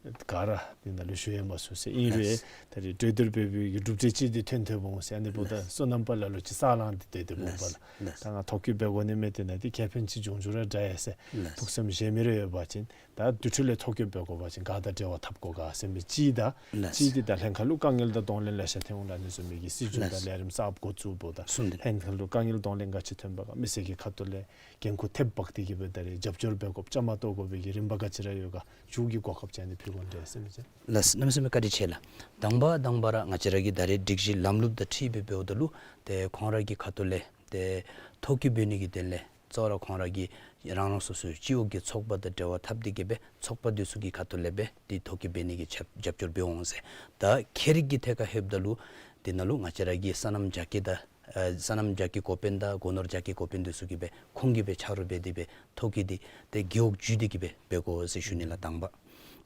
ག་ར་འདི་ནང་ལུ་ཞུ་ཡང་མ་ཞུ་ཟེར། ཨིན་རུང་ལགས། ད་རེས་གྲོས་བསྡུར་འབད་བའི་གི་གྲུབ་འབྲས་ཅིག་འདི་ཐོན་ཐོནམ་འོང་ཟེར། ཨ་ནི་འབདཝ་ད་ལགས། སོ་ནམ་པ་ལ་ལུ་ཅིག་ས་ལང་འདི་སྡོད་སྡོདཔ་འོང་པ་ལགས། ལགས། ད་ང་ཐོ་བཀོད་འབད་དགོ་ནི་མས། དེ་ནང་འདི་ཁེ་ཕན་ཅིག་འབྱུང་འགྱོ་ར་འདྲ་ཡ་ཟེར། ལགས། ཐུགས་བསམ་བཞེས་མི་རེ་ཡོད་པ་ཅིན་ད་དེ་འཕྲོ་ལས་ཐོ་བཀོད་འབད་དགོ་པ་ཅིན་ག་དང་འབྲེལ་བ་འཐབ་དགོ་ག་ཟེར་མི་ཅིག་དང་། ལགས། ཅིག་འདི་ད་ལྷན་ཁག་ལུ་དཀའ་ངལ་དང་གདོང་ལེན་ལེ་ཤ་ཐོན་འོང་ལགས། ཨ་ནི་བཟུམ་མའི་གི་སྲིད་བྱུས་དང་ལགས། ལས་རིམ་གསརཔ་འགོ་བཙུགས་འབདཝ་ད་གསུངས་ཏེ། ལྷན་ཁག་ལུ་དཀའ་ངལ་གདོང་ལེན་ག་ཅི་ཐོན་པ་ག་མི་སེར་གྱི་ཁ་ཐུག་ལས་འགན་ཁུར་ཐེབས་འབག་སྟེ་གིས་སྦེ་ད་རེས་རྒྱབ་སྐྱོར་འབད་དགོཔ་བཅའ་མར་གཏོགས་དགོ་པའི་གི་རིམ་པ་ག་ཅི་ར་ཡོད་ག་མཇུག་གི་གོ་སྐབས་ཅིག་ཨ་ནི་ཕུལ་དགོ་ནི་འདྲས་ཟེར་མི་ཅིག། ལགས། གནམ་མེད་ས་མེད་བཀའ་དྲིན་ཆེ་ལགས། དང་པ་དང་པ་ར་ང་བཅས་ར་གི་ད་རེས་སྒྲིག་གཞི་ལམ་ལུགས་དང་འཁྲིལ་སྦེ་འབདཝ་ད་ལུ་ཏེ་ཁོང་ར་གི་ཁ་ཐུག་ལས་ཏེ་ཐོ་བཀོད་འབད་ནི་གི་དོན་ལས་གཙོ་བོ་ར་ཁོང་ར་གི་རང་རང་སོ་སོའི་སྤྱི་འོག་གི་ཚོགས་པ་དང་འབྲེལ་བ་འཐབ་སྟེ་གིས་སྦེ་ཚོགས་པ་འདི་ཚུ་གི་ཁ་ཐུག་ལས་སྦེ་ཏེ་ཐོ་བཀོད་འབད་ནི་གི་རྒྱབ་རྒྱབ་སྐྱོར་འབད་འོང་ཟེར། ད་ཁྱད་རིག་གི་ཐད་ཁར་ལྷོདཔ་ད་ལུ་དེ་ནང་ལུ་ང་བཅས་ར་གི་སོ་ནམ་རྒྱ་སྐྱེད་དང་ཨ་སོ་ནམ་རྒྱ་སྐྱེད་འགོ་དཔོན་དང་སྒོ་ནོར་རྒྱ་སྐྱེད་འགོ་དཔོན་འདི་ཚུ་གིས་སྦེ་ཁོང་གིས་སྦེ་ཆ་རོགས་འབད་དེ་སྦེ་ཐོ་བཀོད་འདི་ཏེ་རྒེད་འོག་བརྒྱུད་དེ་གིས་སྦེ་འབད་དགོ་ཟེར་ཞུ་ནི་ལགས་དང་པ།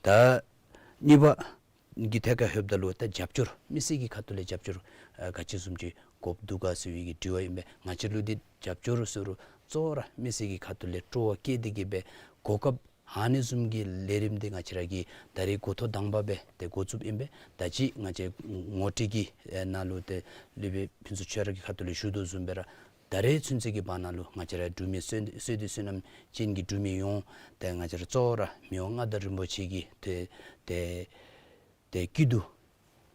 ད་གཉིས་པ་གི་ཐད་ཁར་ལྷོདཔ་ད་ལུ་ད་རྒྱབ་སྐྱོར་མི་སེར་གྱི་ཁ་ཐུག་ལས་རྒྱབ་སྐྱོར་ཨ་ག་ཅི་བཟུམ་ཅིག་དགོཔ་འདུག་ག་ཟེར་བའི་གི་དྲི་བ་ཨིན་པས། ང་བཅས་ལུ་འདི་རྒྱབ་སྐྱོར་ཟེར་རུང་གཙོ་བོ་ར་མི་སེར་གྱི་ཁ་ཐུག་ལས་སྤྲོ་བ་བསྐྱེད་དེ་གིས་སྦེ་གོ་སྐབས་ཨ་ནི་བཟུམ་གྱི་ལས་རིམ་འདི་ང་བཅས་ར་གིས་ད་རེས་འགོ་ཐོག་དང་པ་སྦེ་ཏེ་འགོ་བཙུགསཔ་ཨིན་པས། ད་ཅི་ང་བཅས་ངོ་སྤྲོད་ཀྱི་ཨེ་ནང་ལུ་ཏེ་སློབ་དཔོན་ཕུན་ཚོགས་ཆོས་རབ་ཀྱི་ཁ་ཐུག་ལས་ཞུ་དོ་བཟུམ་སྦེ་ར་ད་རེས་ཚུན་ཚོད་ཀྱི་བར་ན་ལུ་ང་བཅས་ར་འབྲུག་མི་བསོད་བསོད་བདེ་བསོད་ནམས་ཅན་གྱི་འབྲུག་མི་ཡོངས་ཏེ་ང་བཅས་ར་གཙོ་བོ་ར་མི་དབང་མངའ་བདག་རིན་པོ་ཆེ་གི་ཏེ་ཏེ་ཏེ་སྐྱིད་སྡུག་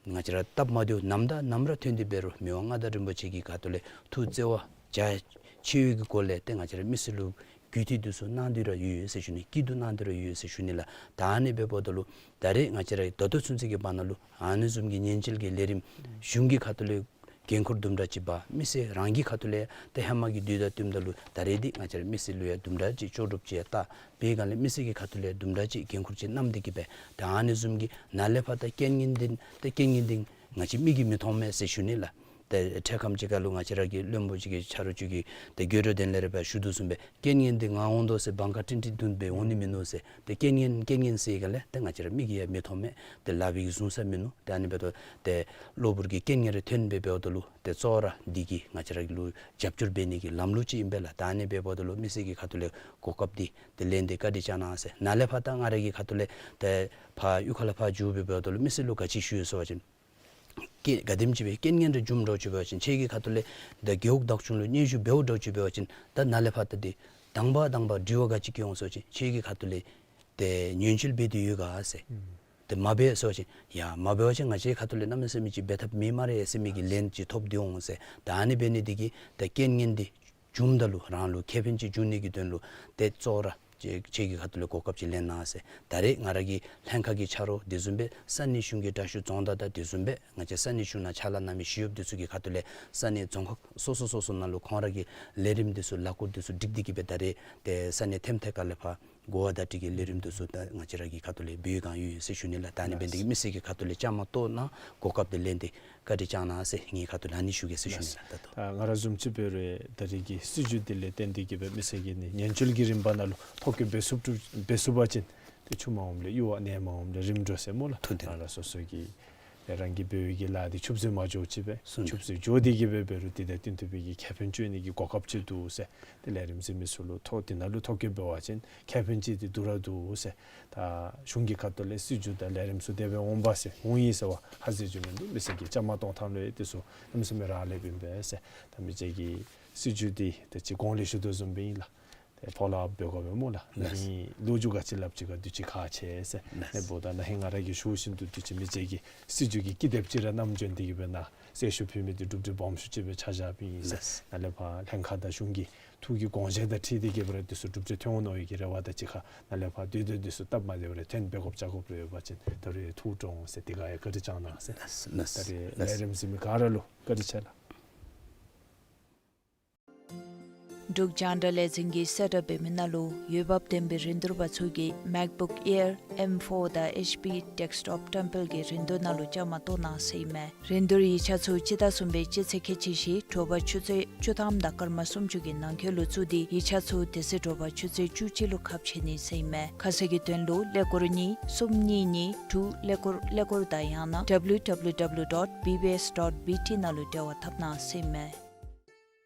ང་བཅས་ར་སྟབས་མ་བདེཝ་ནམ་དང་ནམ་ར་ཐོན་ཏེ་འབད་རུང་མི་དབང་མངའ་བདག་རིན་པོ་ཆེ་གི་ཁ་ཐུག་ལས་ཐུགས་བརྩེ་བ་རྒྱ་ཆེ་བའི་གི་སྒོ་ལས་ཏེ་ང་བཅས་ར་མི་སེར་ལུ་གུས་བཏུད་འདི་ཚུ་གནང་སྟེ་ར་ཡོད་ཟེར་ཞུ་ནི། སྐྱིད་སྡུག་གནང་སྟེ་ར་ཡོད་ཟེར་ཞུ་ནི་ལགས། ད་ཨ་ནི་འབདཝ་ད་ལུ་ད་རེས་ང་བཅས་ར་ད་ལྟོ་ཚུན་ཚོད་ཀྱི་བར་ན་ལུ་ཨ་ནི་བཟུམ་གྱི་ཉེན་བཅོལ་གྱི་ལས་རིམ་གཞུང་གི་ཁ་ཐུག་ལས་འགན་ཁུར་དུམ་གྲ་ཅིག་འབག། མི་སེར་རང་གི་ཁ་ཐུག་ལས་ཏེ་ཧེ་མ་གི་དུས་དང་བསྟུནམ་ད་ལུ་ད་རེས་འདི་ང་བཅས་ར་མི་སེར་ལུ་ཡང་དུམ་གྲ་ཅིག་ལྕོགས་གྲུབ་ཅིག་ཡང་བལྟ། དེ་སྒང་ལས་མི་སེར་གྱི་ཁ་ཐུག་ལས་དུམ་གྲ་ཅིག་འགན་ཁུར་ཅིག་བསྣམས་ཏེ་གིས་སྦེ་ད་ཨ་ནི་བཟུམ་གྱི་ནཱ་ལས་ཕར་ད་རྐྱེན་ངན་འདི་ད་རྐྱེན་ངན་འདི་ང་བཅས་མིག་གིས་མི་མཐོང་མས་ཟེར་ཞུ་ནི་ལགས། ཏེ་འཕྲལ་ཁམས་ཅིག་ཁར་ལུ་ང་བཅས་ར་གི་བློན་པོ་ཅིག་གིས་ཆ་རོགས་ཅིག་གིས་ཏེ་དགོད་བྲོ་དེ་ལས་ར་སྦེ་ཞུ་དོ་བཟུམ་སྦེ་རྐྱེན་ངན་འདི་ང་འོང་དོ་ཟེར་བང་ཁ་ཀྲིང་ཀྲིང་བརྡུངས་སྦེ་འོང་ནི་མིན་ནུག་ཟེར། ཏེ་རྐྱེན་ངན་རྐྱེན་ངན་ཟེར་སྒང་ལས་ཏེ་ང་བཅས་ར་མིག་གིས་ཡང་མི་མཐོང་མས། ཏེ་ལག་པའི་གིས་བཟུང་ས་མིན་ནུག། ཏེ་ཨ་ནི་འབདཝ་ད་ཏེ་གློ་བུར་གྱི་རྐྱེན་ངན་རེ་ཐོན་སྦེ་འབདཝ་ད་ལུ་ཏེ་གཙོ་བོ་ར་འདི་གིས་ང་བཅས་ར་གི་ལུ་རྒྱབ་སྐྱོར་འབད་ནི་གི་ལམ་ལུགས་ཅིག་ཨིན་པས་ལགས། ད་ཨ་ནི་འབདཝ་ད་ལུ་མི་སེར་གྱི་ཁ་ཐུག་ལས་གོ་སྐབས་འདི་ཏེ་ལེན་ཏེ་བཀའ་དྲིན་བསྐྱང་གནང་ཟེར། ནཱ་ལས་ཕར་ད་ང་ར་གི་ཁ་ཐུག་ལས་ཏེ་ཕར་གཡུས་ཁ་ལས་ཕར་འགྱོ་སྦེ་འབདཝ་ད་ལུ་མི་སེར་ལུ་ག་ཅི་ཞུ་ཡི་ཟེར་བ་ཅིན་ཀྱེ་ག་དེམ་ཅིག་སྦེ་རྐྱེན་ངན་རེ་འབྱུངམ་འདྲཝ་ཅིག་འབད་བ་ཅིན་ཁྱེད་ཀྱི་ཁ་ཐུག་ལས་ད་རྒེད་འོག་བདག་སྐྱོང་ལུ་སྙན་ཞུ་འབདཝ་འདྲཝ་ཅིག་འབད་བ་ཅིན་ད་ནཱ་ལས་ཕར་ད་འདི་དང་པ་དང་པ་དྲི་བ་ག་ཅི་བཀོད་འོང་ཟེར་བ་ཅིན་ཁྱེད་ཀྱི་ཁ་ཐུག་ལས་ཏེ་ཉེན་བཅོལ་འབད་དེ་ཡོད་ག་ཟེར། ཨུམ། ཏེ་མ་འབད་ཟེར་བ་ཅིན་ཡ་མ་འབད་བ་ཅིན་ང་བཅས་ཁ་ཐུག་ལས་གནམ་མེད་ས་མེད་ཅིག་འབད་ཐབས་མེད་སྨ་རེ་ཟེར་མི་གི་ལན་ཅིག་ཐོབ་སྟེ་འོང་ཟེར། ད་ཨ་ནི་འབད་ནི་འདི་གིས་ད་རྐྱེན་ངན་འདི་བྱུངམ་ད་ལུ་རང་ལུ་ཁེ་ཕན་ཅིག་འབྱུང་ནི་གི་དོན་ལུ་ཏེ་གཙོ་བོ་ར་ཁྱེད་ཁྱེད་ཀྱི་ཁ་ཐུག་ལས་གོ་སྐབས་ཅིག་ལེན་གནང་ཟེར། ད་རེས་ང་ར་གི་ལྷན་ཁག་གི་ཆ་རོགས་དེ་བཟུམ་སྦེ་ས་གནས་གཞུང་གི་དྲག་ཤོས་རྫོང་བདག་དང་དེ་བཟུམ་སྦེ་ང་བཅས་ས་གནས་གཞུང་ནང་ཕྱག་ལཱ་གནང་མི་ཞི་གཡོགཔ་དེ་ཚུ་གི་ཁ་ཐུག་ལས་ས་གནས་རྫོང་ཁག་སོ་སོ་སོ་སོ་ནང་ལུ་ཁོང་ར་གི་ལས་རིམ་དེ་ཚུ་ལཱ་བཀོད་དེ་ཚུ་སྒྲིག་སྟེ་གིས་སྦེ་ད་རེས་ཏེ་ས་གནས་ཐེམ་ཐེ་ཁ་ལས་ཕར་གོ་བ་བརྡ་སྤྲོད་ཀྱི་ལས་རིམ་དེ་ཚུ་ད་ང་བཅས་ར་གི་ཁ་ཐུག་ལས་འབད་བའི་བསྒང་ཡོད་ཡོད་ཟེར་ཞུ་ནི་ལགས། ད་ཨ་ནི་འབད་ནི་འདི་གིས་མི་སེར་གྱི་ཁ་ཐུག་ལས་བཅའ་མར་གཏོགས་གནང་གོ་སྐབས་འདི་ལེན་ཏེ་བཀའ་དྲིན་བསྐྱང་གནང་ཟེར་ངེའི་ཁ་ཐུག་ལས་ཨ་ནི་ཞུ་གེ་ཟེར་ཞུ་ནི་ལགས། ད་ལྟོ་ད་ང་ར་བཟུམ་ཅིག་འབད་རུང་ད་རེས་ཀྱི་སྲིད་བྱུས་འདི་ལས་བརྟེན་ཏེ་གིས་སྦེ་མི་སེར་གྱིས་ནི་ཉེན་བཅོལ་གྱི་རིམ་པ་ནང་ལུ་ཐོ་བཀོད་འབད་ཚུགས་འབད་ཚུགས་པ་ཅིན་ཏེ་ཆུ་མ་འོངམ་ལས་གཡུར་བ་ནད་མ་འོངམ་ལས་རིམ་གྲོ་ཟེར་སྨོ་ལགས། ཐུགས་བདེན། ང་ར་སོ་སོ་གི་ཏེ་རང་གིས་འབད་བའི་གི་ལཱ་འདི་ཆུད་ཟོས་མ་འགྱོ་ཅིག་སྦེ་གསུངས་ཏེ། ཆུད་ཟོས་འགྱོ་སྟེ་གིས་སྦེ་འབད་རུང་དེ་དང་བསྟུན་ཏེ་འབད་གི་ཁེ་ཕན་ལྕོགས་ནི་གི་གོ་སྐབས་ཅིག་འདུག་ཟེར། ཏེ་ལས་རིམ་གཟིགས་མི་ཚུ་ལུ་ཐོ་དེ་ནང་ལུ་ཐོ་བཀོད་འབད་བ་ཅིན་ཁེ་ཕན་ཅིག་འདི་འདུག་ར་འདུག་ཟེར། ད་གཞུང་གི་ཁ་ཐུག་ལས་སྲིད་བྱུས་དང་ལས་རིམ་ཚུ་དེ་སྦེ་འོང་པ་ཟེར་འོང་ཡི་ཟེར་བ་ཧ་ཟེར་རྒྱུ་མིན་འདུག། མི་སེར་གྱིས་བཅའ་མར་གཏོགས་ཐངས་ལུ་ཡང་དེ་ཚུ་གནམ་མེད་ས་མེད་རག་ལས་པའི་ཨིན་པས་ཟེར། ད་མི་སེར་གྱིས་སྲིད་བྱུས་འདི་ད་ཅི་གོང་ལས་ཞུ་དོ་བཟུམ་སྦེ་ཨིན་ལགས། ཏེ་ཕོ་ལ་འབད་དགོ་པས་སྨོ་ལགས། ལགས། ནཱ་ཧིང་ལོ་རྒྱུས་ག་ཅི་སླབ་ཅི་ག་དུས་ཅི་ཁག་ཆེ་ཟེར། ལགས། ཨ་ནི་འབདཝ་ད་ནཱ་ཧིང་ང་ར་གིས་ཞུ་བཞིན་དུ་དུས་ཅི་མི་སེར་གྱིས་སྲིད་བྱུས་ཀྱི་ཀི་དེབ་ཅིག་ར་བསྣམས་བྱོན་ཏེ་གིས་སྦེ་ནཱ་གསལ་ཞུ་ཕུལ་མི་འདི་གྲུབ་འབྲས་སྦོམ་ཤོས་ཅིག་སྦེ་ཆ་བཞགཔ་ཨིན་ཟེར། ལགས། ནཱ་ལས་ཕར་ལྷན་ཁག་དང་གཞུང་གི་ཐུགས་ཀྱི་དགོངས་བཞེད་དང་འཁྲིལ་ཏེ་གིས་སྦེ་ར་དེ་ཚུ་གྲུབ་འབྲས་ཐོན་འོང་མནོ་བའི་གི་རེ་བ་དང་གཅིག་ཁར་ནཱ་ལས་ཕར་དུས་དང་དེ་ཚུ་སྟབས་མ་བདེཝ་རེ་ཐོན་འབད་དགོཔ་བཅའ་དགོཔ་རེ་ཡོད་པ་ཅིན་ད་རུང་ཐུགས་དྲང་ཟེར། དེ་ག་ཡང་བཀའ་དྲིན་བསྐྱང་གནང་ཟེར། ལགས། ལགས། ད་རེས་ལས་རིམ་གཟིགས་མི་ག་ར་ལུ་བཀའ་དྲིན་ཆེ་ལགས། འབྲུག་རྒྱང་བསྒྲགས་ལས་འཛིན་གྱིས་གསལ་བསྒྲགས་འབད་མི་ནང་ལུ་འོས་འབབ་ལྡན་པའི་རིན་བསྡུར་པ་ཚུ་གིས་MacBook Air M four དང་HP desktop བཀྲམ་སྤེལ་གྱི་རིན་བསྡུར་ནང་ལུ་བཅའ་མར་གཏོགས་གནང་ཟེར་ཨིན་མས། རིན་བསྡུར་ཡིག་ཆ་ཚུ་སྤྱི་ཟླ་གསུམ་པའི་སྤྱི་ཚེས་ཁལ་གཅིག་བཞི་དྲོ་པ་ཆུ་ཚོད་བཅུ་ཐམ་དང་སྐར་མ་སུམ་ཅུ་གི་ནང་འཁོད་ལུ་བཙུགས་ཏེ་ཡིག་ཆ་ཚུ་དེ་ཚེ་དྲོ་པ་ཆུ་ཚོད་བཅུ་གཅིག་ལུ་ཁ་ཕྱེ་ནི་ཟེར་ཨིན་མས། ཁ་གསལ་གྱི་དོན་ལུ་ཀླད་ཀོར་གཉིས་གསུམ་གཉིས་གཉིས་དྲུག་ཀླད་ཀོར་ཀླད་ཀོར་དང་ཡང་ན་W W W dot B B S dot B T ནང་ལུ་འབྲེལ་བ་འཐབ་གནང་ཟེར་ཨིན་མས།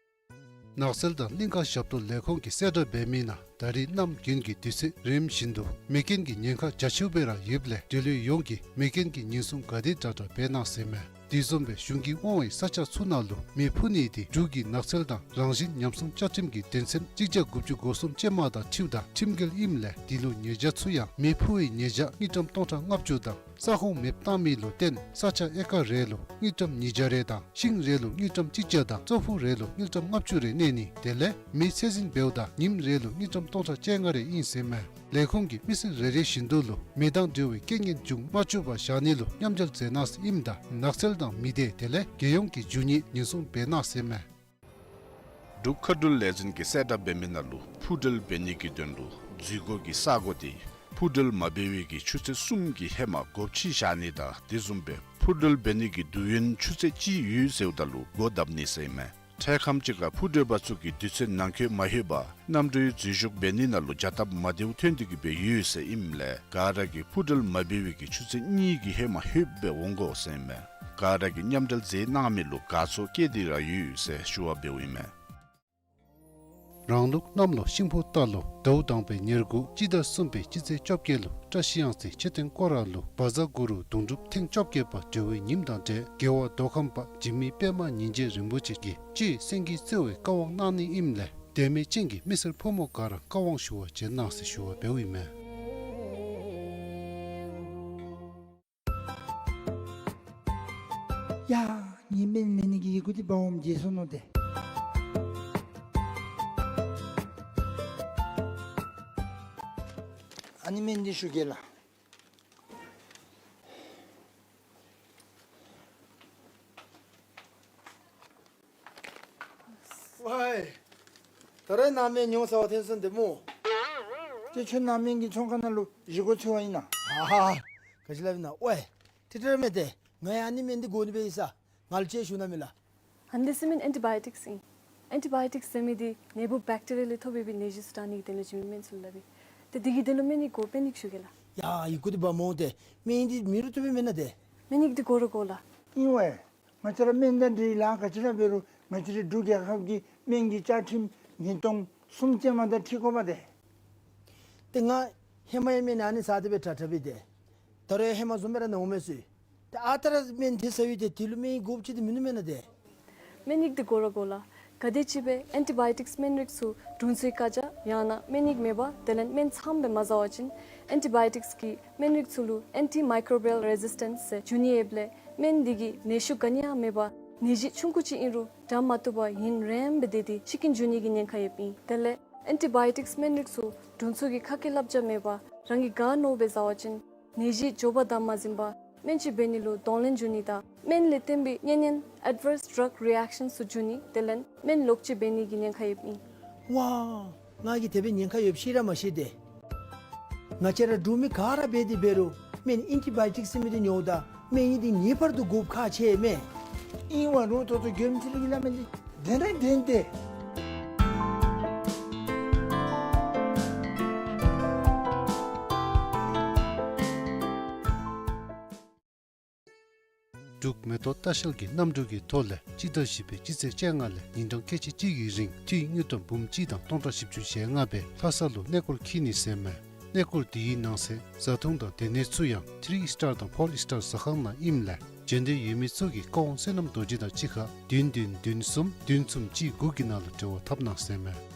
ནགས་ཚལ་དང་གླིང་ཁ་ཞབས་ཏོག་ལས་ཁུངས་ཀྱིས་གསལ་བསྒྲགས་འབད་མི་ནང་ད་རིས་གནམ་དགུན་གྱི་དུས་ཚོད་རིམ་བཞིན་དུ་མེ་རྐྱེན་གྱི་ཉེན་ཁ་རྒྱ་ཆེཝ་སྦེ་ར་ཡོདཔ་ལས་འབྲེལ་ཡོད་ཡོངས་ཀྱིས་མེ་རྐྱེན་གྱི་ཉེན་སྲུང་ག་དེ་དྲག་དྲག་འབད་གནང་ཟེར་མས། དེ་བཟུམ་སྦེ་གཞུང་གིས་དབང་བའི་ས་ཆ་ཚུ་ནང་ལུ་མེ་ཕུ་ནི་དེ་འབྲུག་གི་ནགས་ཚལ་དང་རང་བཞིན་ཉམས་སྲུང་བཅའ་ཁྲིམས་ཀྱི་དོན་ཚན་གཅིག་བརྒྱ་དགུ་བཅུ་གོ་གསུམ་ཅན་མ་དང་འཁྲིལཝ་ད་ཁྲིམས་འགལ་ཨིནམ་ལས་དེ་ལུ་ཉེས་བྱ་ཚུ་ཡང་མེ་ཕུ་བའི་ཉེས་བྱ་དངུལ་ཀྲམ་སྟོང་ཕྲག་ལྔ་བཅུ་དང་ས་ཁོངས་མེདཔ་བཏང་མི་ལུ་བརྟེན་ས་ཆ་ཨེ་ཀར་རེ་ལུ་དངུལ་ཀྲམ་ཉིས་བརྒྱ་རེ་དང་ཤིང་རེ་ལུ་དངུལ་ཀྲམ་གཅིག་བརྒྱ་དང་ཙོག་ཕུ་རེ་ལུ་དངུལ་ཀྲམ་ལྔ་བཅུ་རེ་གནས་ནི་དེ་ལས་མེ་ཚད་འཛིན་འབདཝ་ད་ཉིནམ་རེ་ལུ་དངུལ་ཀྲམ་སྟོང་ཕྲག་བཅོ་ལྔ་རེ་ཨིན་ཟེར་མས། ལས་ཁུངས་ཀྱིས་མི་སེར་རེ་རེ་བཞིན་དུ་ལུ་མེ་དང་འབྲེལ་བའི་རྐྱེན་ངན་བྱུང་མ་བཅུག་པར་བཞག་ནི་ལུ་མཉམ་འབྲེལ་མཛད་གནང་ཟེར་ཨིནམ་ད་ནགས་ཚལ་དང་མི་སྡེ་དེ་ལས་རྒྱལ་ཡོངས་ཀྱི་རྒྱུ་དངོས་ཉེན་སྲུང་འབད་གནང་ཟེར་མས། འབྲུག་མཁའ་འགྲུལ་ལས་འཛིན་གྱིས་གསལ་བསྒྲགས་འབད་མི་ནང་ལུ་འཕུར་འགྲུལ་འབད་ནི་གི་དོན་ལུ་འཛུལ་སྒོ་གི་ས་སྒོ་དེ་འཕུར་འགྲུལ་མ་འབད་བའི་གི་ཆུ་ཚོད་གསུམ་གྱི་ཧེ་མ་སྒོ་ཕྱེ་བཞག་ནི་དང་དེ་བཟུམ་སྦེ་འཕུར་འགྲུལ་འབད་ནི་གི་དུས་ཡུན་ཆུ་ཚོད་གཅིག་ཡོད་ཟེརཝ་ད་ལུ་སྒོ་བརྡབ་ནི་ཟེར་མས། འཕྲལ་ཁམས་ཅིག་ཁར་འཕུར་འགྲུལ་པ་ཚུ་གིས་དུས་ཚོད་ནང་འཁོད་མ་ལྷོད་པར་གནམ་གྲུའི་འཛུལ་ཞུགས་འབད་ནི་ནང་ལུ་བྱ་སྟབས་མ་བདེཝ་ཐོན་ཏེ་གི་སྦེ་ཡོད་ཟེར་ཨིནམ་ལས་ག་ར་གིས་འཕུར་འགྲུལ་མ་འབད་བའི་གི་ཆུ་ཚོད་གཉིས་ཀྱི་ཧེ་མ་ལྷོད་སྦེ་འོང་དགོ་ཟེར་མས། ག་ར་གིས་མཉམ་འབྲེལ་མཛད་གནང་མི་ལུ་དགའ་ཚོར་སྐྱེས་ཏེ་ར་ཡོད་ཟེར་ཞུ་བ་འབདཝ་ཨིན་མས། རང་ལུགས་གནམ་ལོ་ཤིང་ཕོ་རྟ་ལོ་ཟླཝ་དང་པའི་ཉེར་དགུ་སྤྱི་ཟླ་གསུམ་པའི་སྤྱི་ཚེས་བཅོ་བརྒྱད་ལུ་བཀྲ་ཤིས་གཡང་རྩེ་མཆོད་རྟེན་སྐོར་ར་ལུ་བཛྲ་གུ་རུ་གདུང་སྒྲུབ་ཐེངས་བཅོ་བརྒྱད་པ་གྲོལ་བའི་ཉིནམ་དང་འབྲེལ་རྒྱལ་བ་མདོ་ཁམས་པ་འཇིགས་མེད་པདྨ་ཉིན་བྱེད་རིན་པོ་ཆེ་གིས་གཅེས་སེང་གེ་རྩེ་བའི་བཀའ་དབང་གནང་ནི་ཨིནམ་ལས་དད་མོས་ཅན་གྱི་མི་སེར་ཕོ་མོ་ག་ར་བཀའ་དབང་ཞུ་བར་བྱོན་གནང་ཟེར་ཞུ་བ་འབདཝ་ཨིན་མས། ཡ་ངེའི་སྨན་ལེན་ནི་གི་ཡི་གུ་འདི་འབག་འོངམ་བརྗེད་སོ་ནུག་ཏེ། ཨ་ནི་སྨན་འདི་ཞུ་གེ་ལགས། ཝའེ། ད་རེས་ནཱ་སྨན་ཉོ་ས་བ་ཐོན་སོང་ཏེ་སྨོ། ཏེ་ཁྱོད་ནཱ་སྨན་གྱི་ཚོང་ཁང་ནང་ལུ་བཞེས་སྒོ་འཚོལ་བ་ཨིན་ན། ཨ་ཧ། ག་ཅི་སླབ་ཨིན་ན། ཝའེ། ཏེ་ཏེ་ར་མེན་ཏེ། ང་ཡང་ཨ་ནི་སྨན་འདི་དགོ་ནི་སྦེ་ཨིན་ས། ང་ལུ་ཅིག་ཞུ་གནང་མས་ལགས། ཨ་ནི་འདི་ཟེར་མི་ཨེན་ཊི་བཱ་ཡོ་ཊིཀསི་ཨིན། ཨེན་ཊི་བཱ་ཡོ་ཊིཀསི་ཟེར་མི་འདི་ནད་འབུཔ་བེཀ་ཊི་རི་ཡ་ལས་ཐོབ་པའི་ནད་གཞི་ཚུ་དྲག་ནི་གི་དོན་ལུ་བྱིན་མི་སྨན་ཚུ་ལུ་སླབ་ཨིན། ཏེ་འདི་གི་དོན་ལུ་སྨན་ཡིག་དགོ་པས་ནི་ཞུ་གེ་ལགས། ཡ་ཡི་གུ་འདི་འབག་འོང་ཏེ། སྨན་ཡིག་འདི་མེད་རུང་བཏུབ་པས་མེན་ན་ཏེ། སྨན་ཡིག་འདི་དགོ་ར་དགོ་ལགས། ཨིན་ཝའེ། ང་བཅས་ར་སྨན་དང་འབྲེལ་ལཱ་ག་ཅི་ར་འབད་རུང་ང་བཅས་རའི་འབྲུག་རྒྱལ་ཁབ་ཀྱི་སྨན་གྱི་བཅའ་ཁྲིམས་ཉིས་སྟོང་གསུམ་ཅན་མ་དང་འཁྲིལ་དགོ་པས་ཏེ། ཏེ་ང་ཧེ་མ་ཡང་སྨན་ཨ་ནི་ཟ་སྟེ་སྦེ་དྲག་དྲག་སྦེ་ཏེ། ད་རུང་ཧེ་མ་བཟུམ་སྦེ་ར་ནཝ་མས་ཟེར། ཏེ་ཨ་རྟག་ར་སྨན་དེ་ཟ་བའི་ཏེ་དེ་ལུ་སྨན་ཡིག་དགོཔ་ཅིག་ཏེ་མིན་ནུག་མེན་ན་ཏེ། སྨན་ཡིག་འདི་དགོ་ར་དགོ་ལགས། ག་དེམ་ཅིག་སྦེ་ཨེན་ཊི་བཱ་ཡོ་ཊིཀསི་སྨན་རིགས་ཚུ་དྲུང་འཚོའི་བཀའ་རྒྱ་ཡང་ན་སྨན་ཡིག་མེད་པར་དེ་ལས་སྨན་ཚངམ་སྦེ་མ་ཟ་བ་ཅིན་ཨེན་ཊི་བཱ་ཡོ་ཊིཀསི་གི་སྨན་རིགས་ཚུ་ལུ་ཨེན་ཊི་མའི་ཀོ་བི་ཡལ་རེ་ཟིས་ཊེནསི་ཟེར་འབྱུང་ནི་ཡོདཔ་ལས་སྨན་འདི་གིས་ནད་ཤུགས་ག་ནི་ཡང་མེད་པར་ནད་གཞི་ཆུང་ཀུ་ཅིག་ཨིན་རུང་དྲག་མ་བཏུབ་པར་ཡུན་རིངམོ་སྦེ་སྡོད་དེ་འཆི་རྐྱེན་འབྱུང་ནི་གི་ཉེན་ཁ་ཡོདཔ་ཨིན། དེ་ལས་ཨེན་ཊི་བཱ་ཡོ་ཊིཀསི་སྨན་རིགས་ཚུ་དྲུང་འཚོ་གི་ཁ་སྐད་བསླབ་བྱ་མེད་པར་རང་གིས་ག་མནོཝ་སྦེ་ཟ་བ་ཅིན་ནད་གཞི་མགྱོགས་པ་དང་མ་ཟིན་པར་སྨན་བཅོས་འབད་ནི་ལུ་གདོང་ལེན་འབྱུང་ནི་དང་སྨན་ལས་བརྟེན་པའི་གཉན་ཉེན་ཨེཌ་ཝརསི་ཌྲག་རི་ཨེཀ་ཤཱནསི་ཚུ་འབྱུང་ནི་དེ་ལས་སྨན་ལོག་སྤྱོད་འབད་ནི་གི་ཉེན་ཁ་ཡོདཔ་ཨིན། ཝའེ། ང་གིས་དེ་སྦེ་ཉེན་ཁ་ཡོདཔ་ཤེས་ར་མ་ཤེས་ཏེ། ང་བཅས་ར་འབྲུག་མི་ག་ར་འབད་དེ་འབད་རུང་སྨན་ཨེན་ཊི་བཱ་ཡོ་ཊིཀསི་ཟེར་མི་འདི་ཉོཝ་ད་སྨན་ཡིག་འདི་ངེས་པར་དུ་དགོཔ་ཁག་ཆེ་མས། ཨིན་ཝའེ་རུང་ད་ལྟོ་མགྱོནམ་ཅིག་ལུ་གི་སླབ་མི་འདི་བདེན་ར་བདེན་ཏེ། འབྲུག་མེ་ཏོག་ལྟ་བཤལ་གྱིས་གནམ་གྲུ་གི་ཐོག་ལས་སྤྱི་ཟླ་བཞི་པའི་སྤྱི་ཚེས་བཅོ་ལྔ་ལས་ཉིན་གྲངས་ཁལ་གཅིག་གཅིག་གི་རིང་ཁྲི་དངུལ་ཀྲམ་འབུམ་གཅིག་དང་སྟོང་ཕྲག་བཞི་བཅུ་ཞེ་ལྔ་སྦེ་ལྷ་ས་ལུ་གནས་སྐོར་འཁྱིད་ནི་ཟེར་མས། གནས་སྐོར་དེའི་ནང་གསེས་བཟའ་འཐུང་དང་སྡོད་གནས་ཚུ་ཡང་ཐི་རི་སི་ཊར་དང་ཕོར་སི་ཊར་ཟ་ཁང་ནང་ཨིནམ་ལས་འབྱོན་འདོད་ཡོད་མི་ཚུ་གིས་བཀའ་དབང་བསོད་ནམས་རྡོ་རྗེ་དང་གཅིག་ཁར་བདུན་བདུན་བདུན་གསུམ་བདུན་གསུམ་གཅིག་དགུ་གི་ནང་ལུ་འབྲེལ་བ་འཐབ་གནང་ཟེར་མས།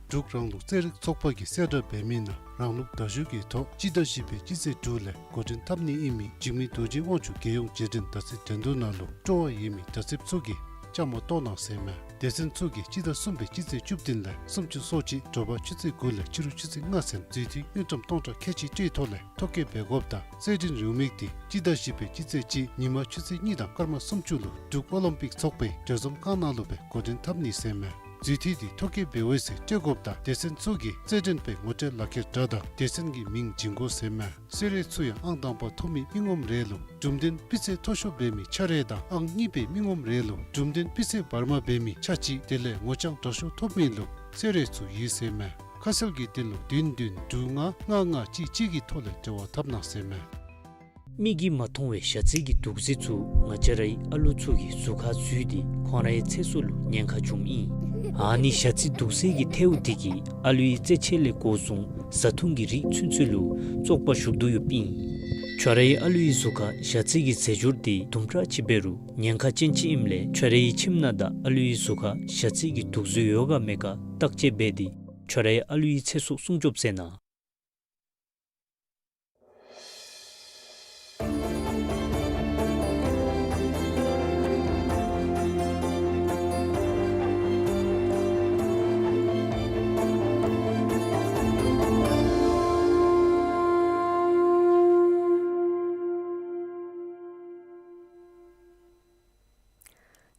འབྲུག་རང་ལུགས་རྩེད་རིགས་ཚོགས་པ་གིས་གསལ་བསྒྲགས་འབད་མི་ནང་རང་ལུགས་མདའ་གཞུ་གི་ཐོག་སྤྱི་ཟླ་བཞི་པའི་སྤྱི་ཚེས་དྲུག་ལས་འགོ་འདྲེན་འཐབ་ནི་ཨིན་མི་འཇིགས་མེད་རྡོ་རྗེ་དབང་ཕྱུག་རྒྱལ་ཡོངས་རྗེས་དྲན་མདའ་རྩེད་འགྲན་བསྡུར་ནང་ལུ་སྤྲོ་བ་ཡོད་མི་མདའ་རྩེདཔ་ཚུ་གིས་བཅའ་མར་གཏོགས་གནང་ཟེར་མས། སྡེ་ཚན་ཚུ་གིས་སྤྱི་ཟླ་གསུམ་པའི་སྤྱི་ཚེས་བཅུ་བདུན་ལས་སུམ་ཅུ་སོ་གཅིག་དྲོ་པ་ཆུ་ཚོད་དགུ་ལས་ཕྱི་རུ་ཆུ་ཚོད་ལྔ་ཚུན་འཛུལ་འཐུས་དངུལ་ཀྲམ་སྟོང་ཕྲག་ཁལ་གཅིག་སྤྲོད་ཐོག་ལས་ཐོ་བཀོད་འབད་དགོཔ་དང་རྩེད་འགྲན་རེའུ་མིག་དེ་སྤྱི་ཟླ་བཞི་པའི་སྤྱི་ཚེས་གཅིག་ཉིན་མ་ཆུ་ཚོད་གཉིས་དང་སྐར་མ་སུམ་ཅུ་ལུ་འབྲུག་ཨོ་ལིམ་པིག་ཚོགས་པའི་གྲོས་འཛོམས་ཁང་ནང་ལུ་སྦེ་འགོ་འདྲེན་འཐབ་ནི་ཟེར་མས། འཛུལ་འཐུས་དེ་ཐོ་བཀོད་འབད་འོང་ཟེར་སྤྲོད་དགོཔ་དང་སྡེ་ཚན་ཚུ་གིས་རྩེད་འགྲན་པའི་ངོ་སྤྲོད་ལག་ཁྱེར་དྲ་དང་སྡེ་ཚན་གྱི་མིང་བྱིན་དགོ་ཟེར་མས། གསོལ་རས་ཚུ་ཡང་ཨང་དང་པ་ཐོབ་མི་མི་ངོམ་རེ་ལུ་གྲུབ་དོན་སྤུས་ཚད་མཐོ་ཤོས་འབད་མི་ཆ་རེ་དང་ཨང་གཉིས་པའི་མི་ངོམ་རེ་ལུ་གྲུབ་དོན་སྤུས་ཚད་བར་མ་འབད་མི་ཆ་གཅིག་དེ་ལས་ངོ་རྐྱང་དྲག་ཤོས་ཐོབ་མི་ལུ་གསོལ་རས་ཚུ་ཡོད་ཟེར་མས། ཁ་གསལ་གྱི་དོན་ལུ་བདུན་བདུན་དྲུག་ལྔ་ལྔ་ལྔ་གཅིག་གཅིག་གི་ཐོག་ལས་འབྲེལ་བ་འཐབ་གནང་ཟེར་མས། མིག་གིས་མ་མཐོང་བའི་ཞ་རྩི་གི་དུག་རྫས་ཚུ་ང་བཅས་རའི་ཨ་ལུ་ཚུ་གི་གཟུགས་ཁར་འཛུལ་ཏེ་ཁོང་རའི་ཚེ་སྲོག་ལུ་ཉེན་ཁ་འབྱུངམ་ཨིན། ཨ་ནི་ཞ་རྩི་དུག་རྫས་ཀྱི་ཐལཝ་དེ་གིས་ཨ་ལུའི་རྩེད་ཆས་ལས་འགོ་བཟུང་བཟའ་འཐུང་གི་རིགས་ཚུན་ཚོད་ལུ་བཙོག་པ་ཞུགས་དོ་ཡོདཔ་ཨིན། ཁྱོད་རའི་ཨ་ལུའི་གཟུགས་ཁར་ཞ་རྩི་གི་རྫས་སྦྱོར་དེ་དུམ་གྲ་ཅིག་འབད་རུང་ཉེན་ཁ་ཅན་ཅིག་ཨིནམ་ལས་ཁྱོད་རའི་ཁྱིམ་ནང་དང་ཨ་ལུའི་གཟུགས་ཁར་ཞ་རྩི་གི་དུག་རྫས་ཡོད་ག་མེད་ག་བརྟག་དཔྱད་འབད་དེ་ཁྱོད་རའི་ཨ་ལུའི་ཚེ་སྲོག་སྲུང་སྐྱོབ་མཛད་གནང་།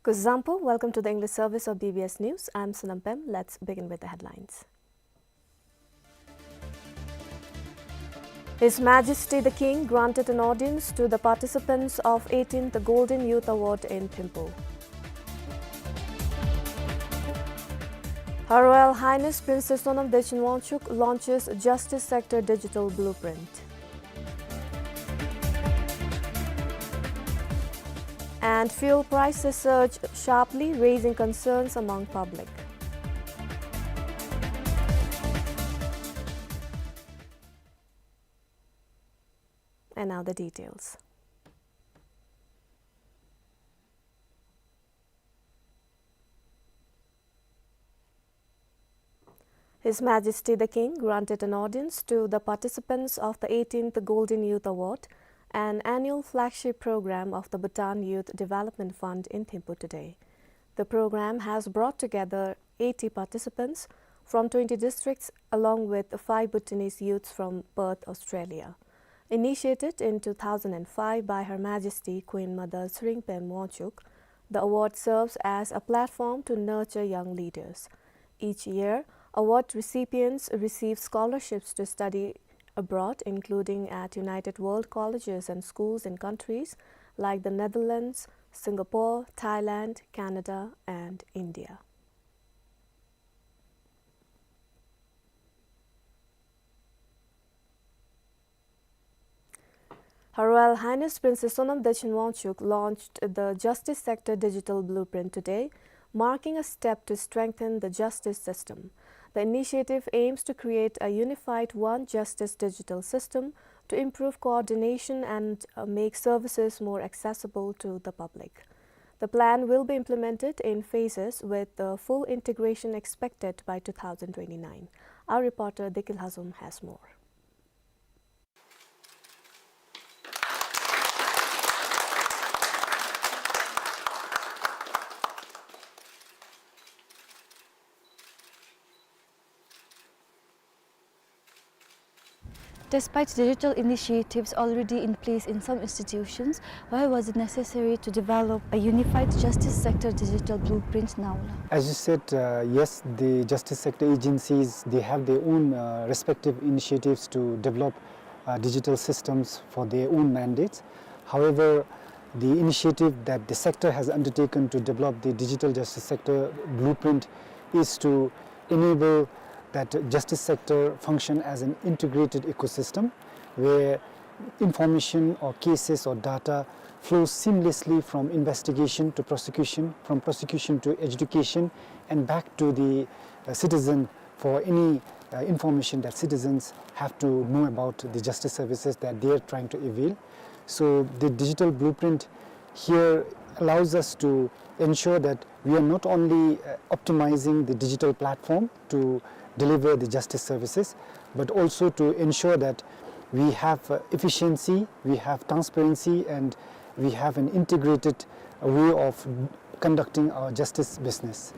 Kuzuzangpo, welcome to the English service of B B S News. I'm Sonam Pem. Let's begin with the headlines. His Majesty the King granted an audience to the participants of eighteenth Golden Youth Award in Thimphu. Her Royal Highness Princess Sonam Dechen Wangchuck launches Justice Sector Digital Blueprint. And fuel prices surge sharply, raising concerns among public. And now the details. His Majesty the King granted an audience to the participants of the eighteenth Golden Youth Award, an annual flagship program of the Bhutan Youth Development Fund in Thimphu today. The program has brought together eighty participants from twenty districts along with five Bhutanese youths from Perth, Australia. Initiated in two thousand and five by Her Majesty Queen Mother Tshering Pem Wangchuck, the award serves as a platform to nurture young leaders. Each year, award recipients receive scholarships to study abroad, including at United World Colleges and Schools in countries like the Netherlands, Singapore, Thailand, Canada, and India. Her Royal Highness Princess Sonam Dechen Wangchuck launched the Justice Sector Digital Blueprint today, marking a step to strengthen the justice system. The initiative aims to create a unified One Justice digital system to improve coordination and, uh, make services more accessible to the public. The plan will be implemented in phases with, uh, full integration expected by two thousand twenty-nine. Our reporter Dekil Hazum has more. Despite digital initiatives already in place in some institutions, why was it necessary to develop a unified justice sector digital blueprint now? As you said, uh, yes, the justice sector agencies, they have their own, uh, respective initiatives to develop, uh, digital systems for their own mandates. However, the initiative that the sector has undertaken to develop the digital justice sector blueprint is to enable that justice sector function as an integrated ecosystem where information or cases or data flows seamlessly from investigation to prosecution, from prosecution to adjudication, and back to the, uh, citizen for any, uh, information that citizens have to know about the justice services that they are trying to avail. So the digital blueprint here allows us to ensure that we are not only, uh, optimizing the digital platform to deliver the justice services, but also to ensure that we have, uh, efficiency, we have transparency, and we have an integrated, uh, way of conducting our justice business.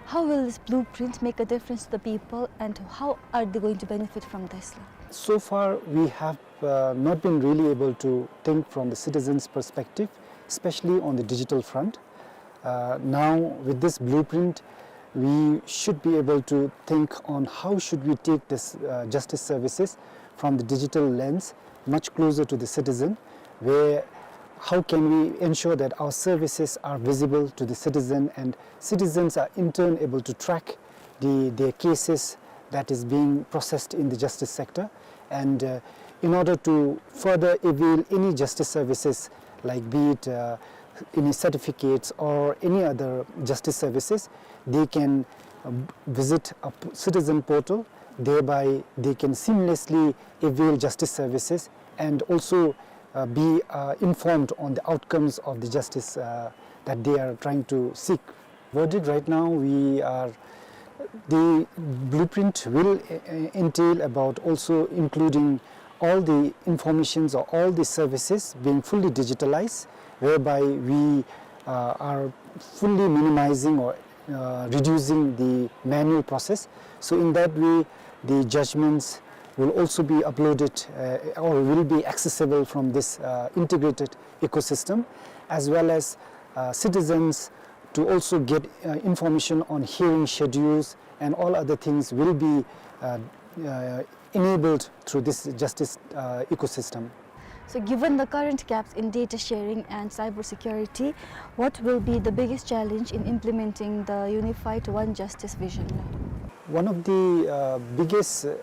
How will this blueprint make a difference to the people, and how are they going to benefit from this? So far, we have, uh, not been really able to think from the citizens' perspective, especially on the digital front. Uh, now, with this blueprint, we should be able to think on how should we take this, uh, justice services from the digital lens much closer to the citizen, where how can we ensure that our services are visible to the citizen and citizens are in turn able to track the, their cases that is being processed in the justice sector, and, uh, In order to further avail any justice services, like be it, uh, any certificates or any other justice services, they can, uh, visit a p-, citizen portal. Thereby, they can seamlessly avail justice services and also, uh, be, uh, informed on the outcomes of the justice, uh, that they are trying to seek. Verdict right now, we are, the blueprint will, uh, entail about also including all the informations or all the services being fully digitalized, whereby we, uh, are fully minimizing or, uh, reducing the manual process. So in that way, the judgments will also be uploaded, uh, or will be accessible from this, uh, integrated ecosystem, as well as, uh, citizens to also get, uh, information on hearing schedules and all other things will be, uh, uh, enabled through this justice, uh, ecosystem. So, given the current gaps in data sharing and cybersecurity, what will be the biggest challenge in implementing the unified One Justice vision? One of the, uh, biggest, uh,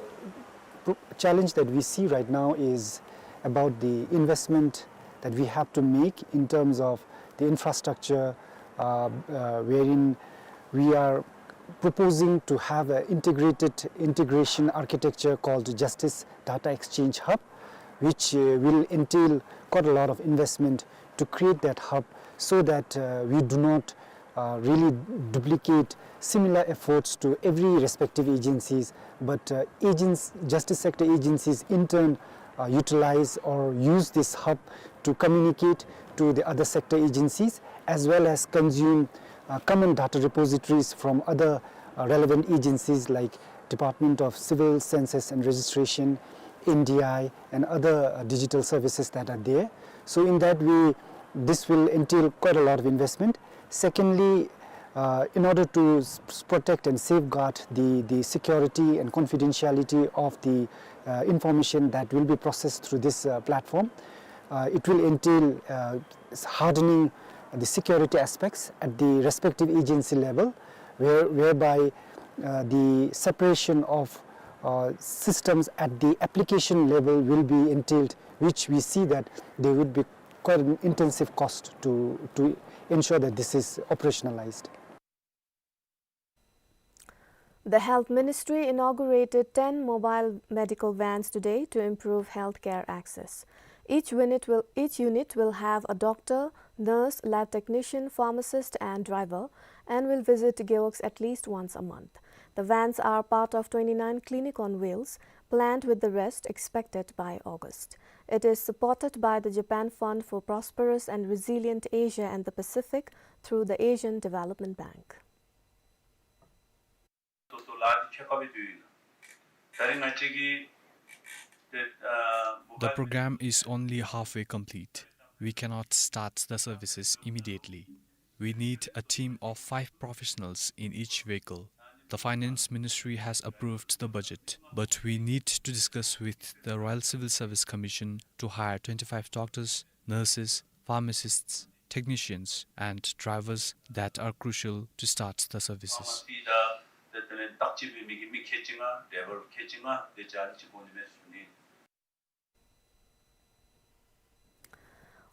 pro-, challenge that we see right now is about the investment that we have to make in terms of the infrastructure, uh, uh, wherein we are proposing to have an integrated integration architecture called Justice Data Exchange Hub, which, uh, will entail quite a lot of investment to create that hub so that, uh, we do not, uh, really duplicate similar efforts to every respective agencies, but, uh, agents, justice sector agencies in turn, uh, utilize or use this hub to communicate to the other sector agencies, as well as consume, uh, common data repositories from other, uh, relevant agencies like Department of Civil Census and Registration, N D I, and other, uh, digital services that are there. So in that way, this will entail quite a lot of investment. Secondly, uh, in order to s-, s-, protect and safeguard the, the security and confidentiality of the, uh, information that will be processed through this, uh, platform, uh, it will entail, uh, s-, hardening the security aspects at the respective agency level, where-, whereby, uh, the separation of, uh, systems at the application level will be entailed, which we see that there would be quite an intensive cost to, to ensure that this is operationalized. The Health Ministry inaugurated ten mobile medical vans today to improve healthcare access. Each unit will, each unit will have a doctor, nurse, lab technician, pharmacist, and driver, and will visit Gewogs at least once a month. The vans are part of twenty-nine Clinic on Wheels, planned with the rest expected by August. It is supported by the Japan Fund for Prosperous and Resilient Asia and the Pacific through the Asian Development Bank. The program is only halfway complete. We cannot start the services immediately. We need a team of five professionals in each vehicle. The Finance Ministry has approved the budget, but we need to discuss with the Royal Civil Service Commission to hire twenty-five doctors, nurses, pharmacists, technicians, and drivers that are crucial to start the services.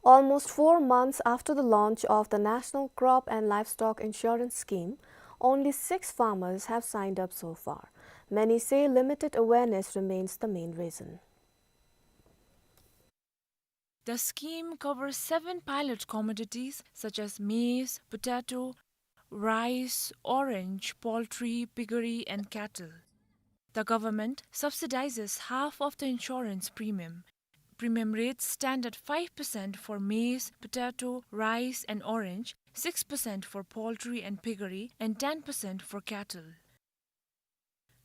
Almost four months after the launch of the National Crop and Livestock Insurance Scheme, only six farmers have signed up so far. Many say limited awareness remains the main reason. The scheme covers seven pilot commodities such as maize, potato, rice, orange, poultry, piggery, and cattle. The government subsidizes half of the insurance premium. Premium rates stand at five percent for maize, potato, rice, and orange, six percent for poultry and piggery, and ten percent for cattle.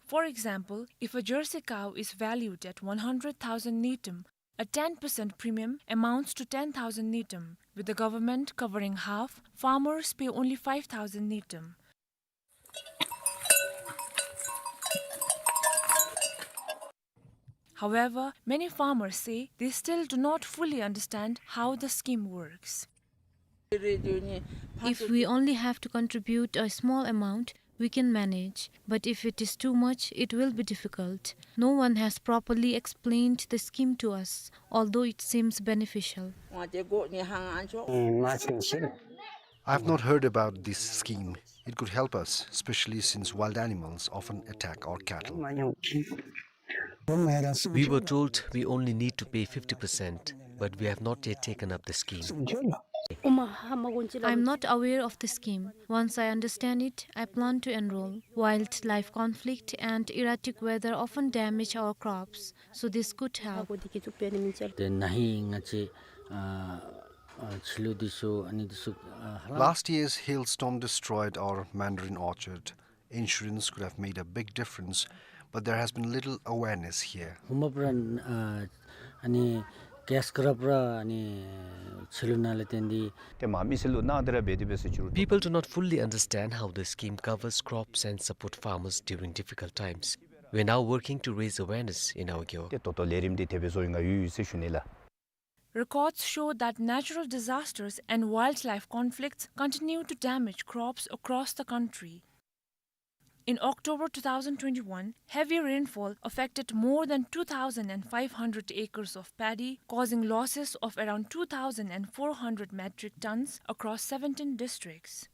For example, if a Jersey cow is valued at one hundred thousand ngultrum, a ten percent premium amounts to ten thousand ngultrum. With the government covering half, farmers pay only five thousand ngultrum. However, many farmers say they still do not fully understand how the scheme works. If we only have to contribute a small amount, we can manage, but if it is too much, it will be difficult. No one has properly explained the scheme to us, although it seems beneficial. I've not heard about this scheme. It could help us, especially since wild animals often attack our cattle. We were told we only need to pay fifty percent, but we have not yet taken up the scheme. I'm not aware of the scheme. Once I understand it, I plan to enroll. Wildlife conflict and erratic weather often damage our crops, so this could help. དེ་ན་ཧིང་ང་བཅས་ཨ་ཨ་ཕྱི་ལོ་འདི་ཚུ་ཨ་ནི་འདི་ཚུ་ཨ་ཧ་ལམ། Last year's hailstorm destroyed our mandarin orchard. Insurance could have made a big difference, but there has been little awareness here. ཧུ་མ་པ་ར་ཨ་ཨ་ནི་ཀེསི་ཀ་ར་པ་ར་ཨ་ནི་ཕྱི་ལོ་ནང་ལས་བརྟེན་ཏེ། ཏེ་མ་མི་སེར་ལུ་ནང་དེ་ར་འབད་དེ་འབད་ཟེར་ཅི་རུང་། People do not fully understand how the scheme covers crops and support farmers during difficult times. We are now working to raise awareness in our Gewog. ཏེ་ད་ལྟོ་ལས་རིམ་འདི་དེ་སྦེ་བཟོ་ཡི་ང་ཡོད་ཡོད་ཟེར་ཞུ་ནི་ལགས། Records show that natural disasters and wildlife conflicts continue to damage crops across the country. In October two thousand twenty-one, heavy rainfall affected more than two thousand five hundred acres of paddy, causing losses of around two thousand four hundred metric tons across seventeen districts.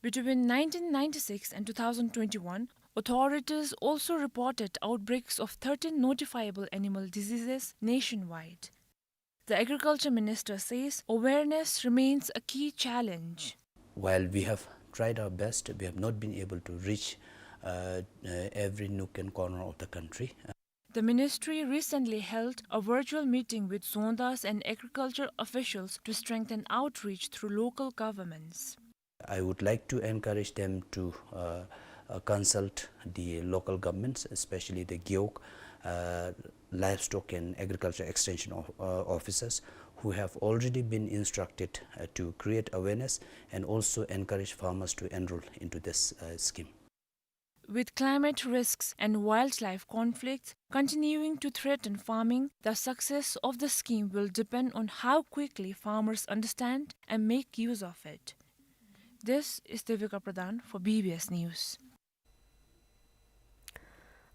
Between nineteen ninety-six and two thousand twenty-one, authorities also reported outbreaks of thirteen notifiable animal diseases nationwide. The agriculture minister says awareness remains a key challenge. While we have tried our best, we have not been able to reach, uh, uh, every nook and corner of the country. The ministry recently held a virtual meeting with Dzongdas and agriculture officials to strengthen outreach through local governments. I would like to encourage them to, uh, uh, consult the local governments, especially the Gewog, uh, livestock and agriculture extension of, uh, officers who have already been instructed, uh, to create awareness and also encourage farmers to enroll into this, uh, scheme. With climate risks and wildlife conflicts continuing to threaten farming, the success of the scheme will depend on how quickly farmers understand and make use of it. This is Devika Pradhan for B B S News.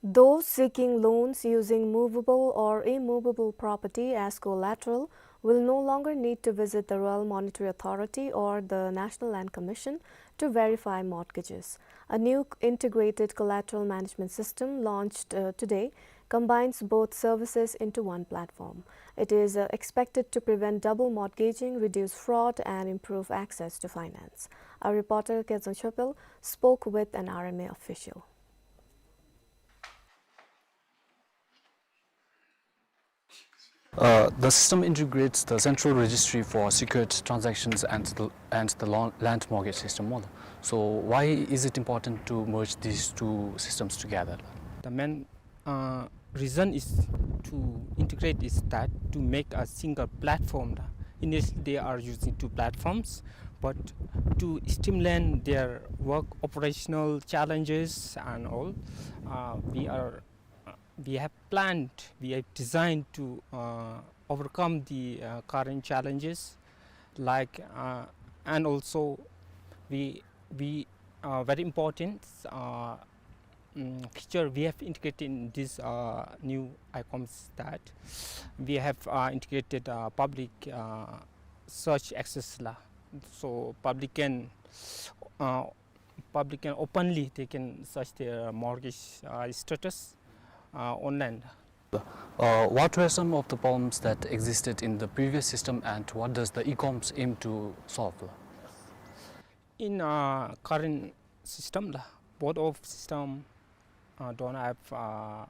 Those seeking loans using movable or immovable property as collateral will no longer need to visit the Royal Monetary Authority or the National Land Commission to verify mortgages. A new integrated collateral management system launched, uh, today combines both services into one platform. It is, uh, expected to prevent double mortgaging, reduce fraud, and improve access to finance. Our reporter, Kezang Chopel, spoke with an R M A official. Uh, the system integrates the central registry for secured transactions and the, and the lo-, land mortgage system. So why is it important to merge these two systems together? The main, uh, reason is to integrate is that to make a single platform. Initially, they are using two platforms, but to streamline their work, operational challenges and all, uh, we are we have planned, we have designed to, uh, overcome the, uh, current challenges, like, uh, and also we, we, uh, very important, uh, mm, feature we have integrated in this, uh, new ICOMS that we have, uh, integrated, uh, public, uh, search access la. So public can, uh, public can openly, they can search their mortgage, uh, status, uh, online. Uh, what were some of the problems that existed in the previous system, and what does the ICOMS aim to solve? In, uh, current system la, both of system, uh, don't have, uh,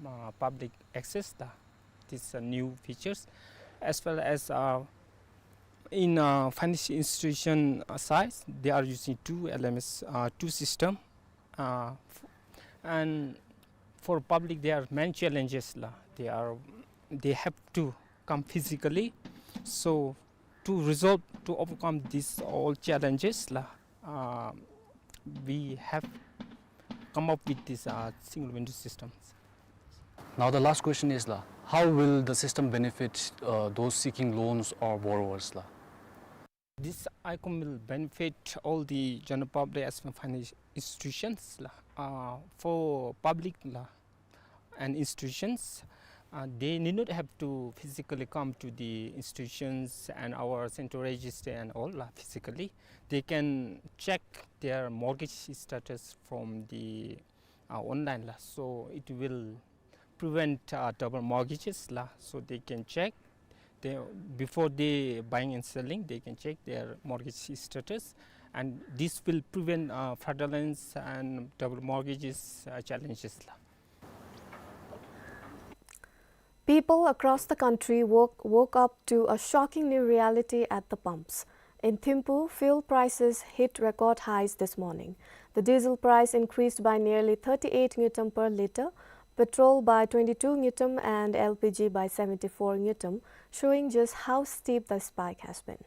uh, public access, the, these, uh, new features, as well as, uh, in, uh, financial institution, uh, side, they are using two L M S, uh, two system, uh, f-, and for public, there are many challenges la. They are, they have to come physically. So to resolve, to overcome these all challenges la, uh, we have come up with this, uh, single window systems. Now the last question is la, how will the system benefit, uh, those seeking loans or borrowers la? This ICOM will benefit all the general public as well financial institutions la. Uh, for public la and institutions, uh, they need not have to physically come to the institutions and our central register and all la physically. They can check their mortgage status from the uh, online la. So it will prevent uh, double mortgages la. So they can check they, before they buying and selling, they can check their mortgage status, and this will prevent uh, fraudulence and double mortgages uh, challenges la. People across the country woke, woke up to a shocking new reality at the pumps. In Thimphu, fuel prices hit record highs this morning. The diesel price increased by nearly thirty-eight ngultrum per litre, petrol by twenty-two ngultrum and L P G by seventy-four ngultrum, showing just how steep the spike has been.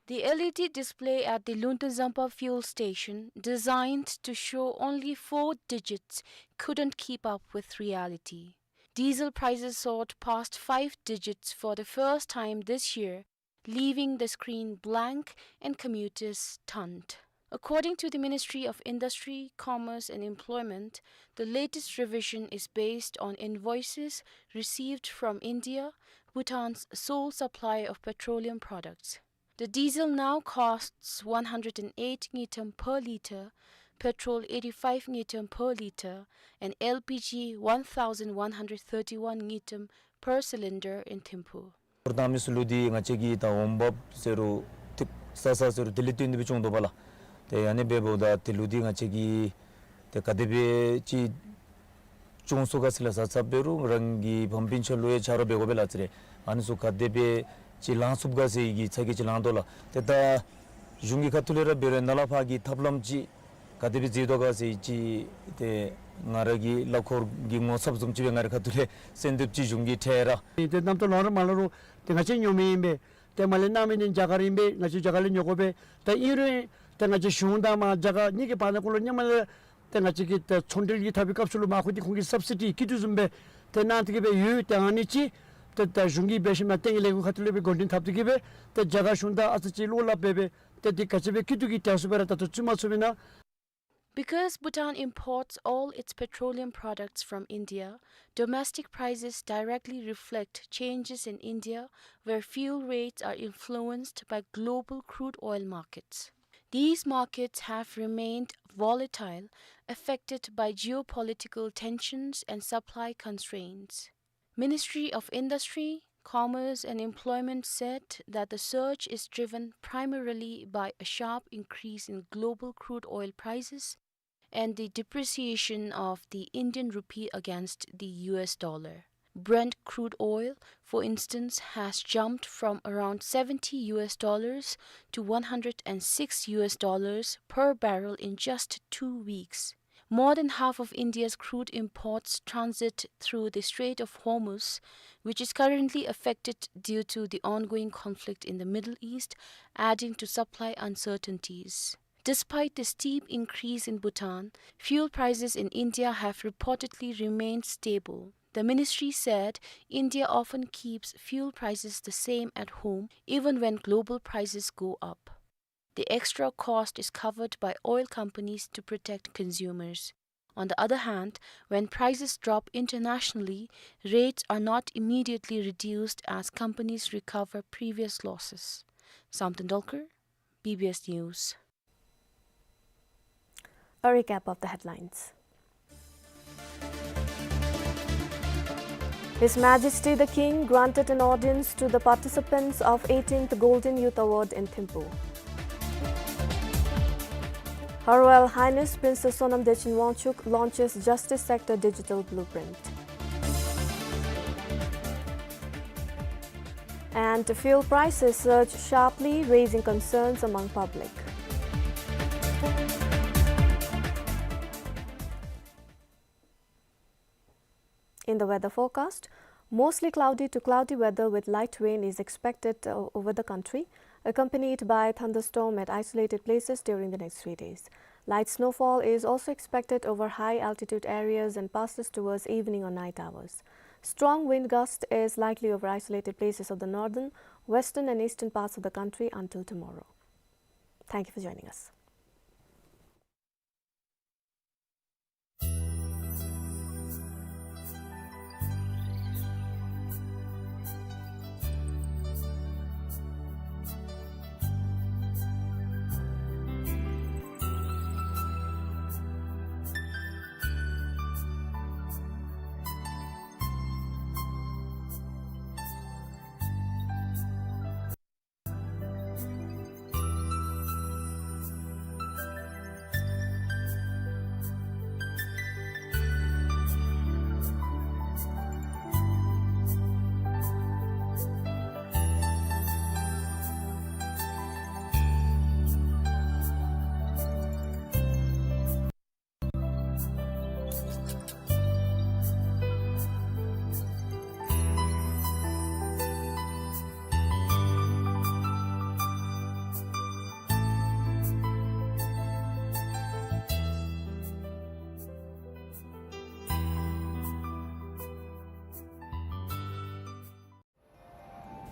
The L E D display at the Luntenzampa fuel station, designed to show only four digits, couldn't keep up with reality. Diesel prices soared past five digits for the first time this year, leaving the screen blank and commuters stunned. According to the Ministry of Industry, Commerce and Employment, the latest revision is based on invoices received from India, Bhutan's sole supplier of petroleum products. The diesel now costs one hundred and eight ngultrum per litre, petrol eighty-five ngultrum per litre, and L P G one thousand one hundred thirty-one ngultrum per cylinder in Thimphu. ཧོར་དང་མི་སུ་ལུ་འདི་ང་བཅས་ཀྱི་ད་འོང་འབབ་ཟེར་རུང་ཏེ་ས་ས་ཟེར་རུང་དེ་ལས་བརྟེན་ཏེ་སྦེ་སྐྱོང་དོ་བ་ལགས། ཏེ་ཨ་ནི་འབདཝ་ད་དེ་ལུ་འདི་ང་བཅས་ཀྱིས་ཏེ་ག་དེ་སྦེ་ཅིག་སྐྱོང་ཚུགས་ག་ཟེར་ལགས། ས་ས་འབད་རུང་རང་གི་ཕམ་སྤུན་ཆ་ལུ་ཡང་ཆ་རོགས་འབད་དགོ་པས་ལགས་ཟེར། ཨ་ནི་ཚུ་ག་དེ་སྦེ་ཅིག་ལང་ཚུགས་ག་ཟེར་གྱི་ཚ་གྱང་ཅིག་ལང་དོ་ལགས། ཏེ་ད་གཞུང་གི་ཁ་ཐུག་ལས་ར་འབད་རུང་ནཱ་ལས་ཕར་གྱི་ཐབས་ལམ་ཅིག་ག་དེ་སྦེ་མཛད་དོ་ག་ཟེར་ཅིག་ཏེ་ང་ར་གི་ལག་འཁོར་གྱི་ངོ་ཚབ་བཟུམ་ཅིག་སྦེ་ང་རའི་ཁ་ཐུག་ལས་གསོལ་འདེབས་ཅིག་གཞུང་གི་ཁྲལ་ར། ཏེ་རྣམ་རྟོག་ལང་རུང་མ་ལང་རུང་ཏེ་ང་བཅས་ཉོ་མི་ཨིན་པས། ཏེ་མར་ལས་གནང་མི་འདི་རྒྱ་གར་ཨིན་པས། ང་བཅས་རྒྱ་གར་ལས་ཉོ་དགོ་པས། ཏེ་ཨིན་རུང་ཏེ་ང་བཅས་གཞུང་དང་མར་རྒྱ་གར་གཉིས་ཀྱི་བར་ན་ཀུན་ལུ་སྔོན་མ་ལས་ཏེ་ང་བཅས་ཀྱི་ཏེ་ཚོང་འབྲེལ་གྱི་འཐབ་པའི་སྐབས་སུ་ལུ་མར་ཁུངས་འདི་ཁོང་གིས་སབ་སི་ཌི་སྐྱིད་སྡུག་བཟུམ་སྦེ་ཏེ་གནང་སྟེ་གི་སྦེ་ཡོད། ཏེ་ཨ་ནི་ཅིག་ཏེ་ད་གཞུང་གིས་འབད་ཞིནམ་ལས་ཏེ་ལས་འགུལ་ཁ་ཐུག་ལས་སྦེ་འགོ་འདྲེན་འཐབ་སྟེ་གི་སྦེ་ཏེ་རྒྱ་གར་གཞུང་དང་ཨ་ཙི་ཅིག་བློ་སླབ་སྦེ་སྦེ་ཏེ་འདི་ག་ཅི་སྦེ་སྐྱིད་སྡུག་གི་དྲག་ཤོས་སྦེ་ར་ད་ལྟོ་བཙུགས་མ་ཚུགས་པས་ན། Because Bhutan imports all its petroleum products from India, domestic prices directly reflect changes in India, where fuel rates are influenced by global crude oil markets. These markets have remained volatile, affected by geopolitical tensions and supply constraints. Ministry of Industry, Commerce and Employment said that the surge is driven primarily by a sharp increase in global crude oil prices and the depreciation of the Indian rupee against the U S dollar. Brent crude oil, for instance, has jumped from around seventy U S dollars to one hundred and six U S dollars per barrel in just two weeks. More than half of India's crude imports transit through the Strait of Hormuz, which is currently affected due to the ongoing conflict in the Middle East, adding to supply uncertainties. Despite the steep increase in Bhutan, fuel prices in India have reportedly remained stable. The ministry said India often keeps fuel prices the same at home, even when global prices go up. The extra cost is covered by oil companies to protect consumers. On the other hand, when prices drop internationally, rates are not immediately reduced as companies recover previous losses. Samten Dolkar, B B S News. A recap of the headlines. His Majesty the King granted an audience to the participants of eighteenth Golden Youth Award in Thimphu. Her Royal Highness Princess Sonam Dechen Wangchuck launches Justice Sector Digital Blueprint. And fuel prices surge sharply, raising concerns among public. In the weather forecast, mostly cloudy to cloudy weather with light rain is expected o-, over the country, accompanied by thunderstorm at isolated places during the next three days. Light snowfall is also expected over high altitude areas and passes towards evening or night hours. Strong wind gust is likely over isolated places of the northern, western and eastern parts of the country until tomorrow. Thank you for joining us.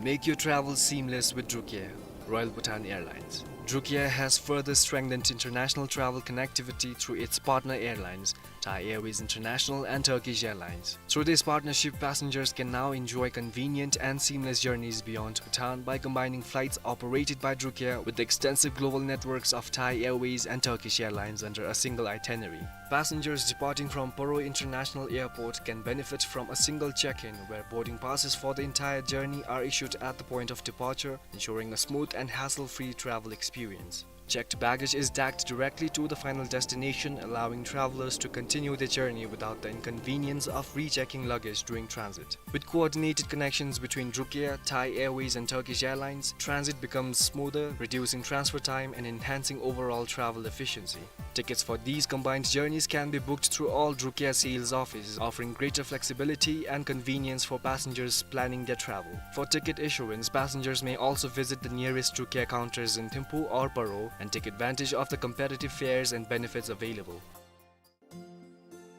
Make your travel seamless with Drukair, Royal Bhutan Airlines. Drukair has further strengthened international travel connectivity through its partner airlines, Thai Airways International and Turkish Airlines. Through this partnership, passengers can now enjoy convenient and seamless journeys beyond Bhutan by combining flights operated by Drukair with the extensive global networks of Thai Airways and Turkish Airlines under a single itinerary. Passengers departing from Paro International Airport can benefit from a single check-in, where boarding passes for the entire journey are issued at the point of departure, ensuring a smooth and hassle-free travel experience. Checked baggage is tagged directly to the final destination, allowing travelers to continue their journey without the inconvenience of rechecking luggage during transit. With coordinated connections between Drukair, Thai Airways and Turkish Airlines, transit becomes smoother, reducing transfer time and enhancing overall travel efficiency. Tickets for these combined journeys can be booked through all Drukair sales offices, offering greater flexibility and convenience for passengers planning their travel. For ticket issuance, passengers may also visit the nearest Drukair counters in Thimphu or Paro and take advantage of the competitive fares and benefits available.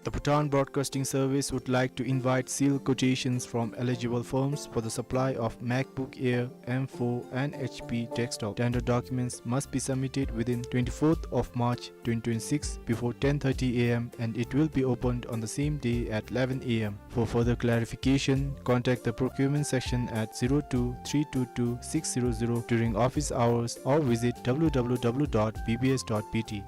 The Bhutan Broadcasting Service would like to invite sealed quotations from eligible firms for the supply of MacBook Air M four and H P desktop. Tender documents must be submitted within twenty-fourth of March twenty twenty-six before ten thirty A M, and it will be opened on the same day at eleven A M. For further clarification, contact the procurement section at zero two three two two six zero zero during office hours or visit W W W dot B B S dot B T.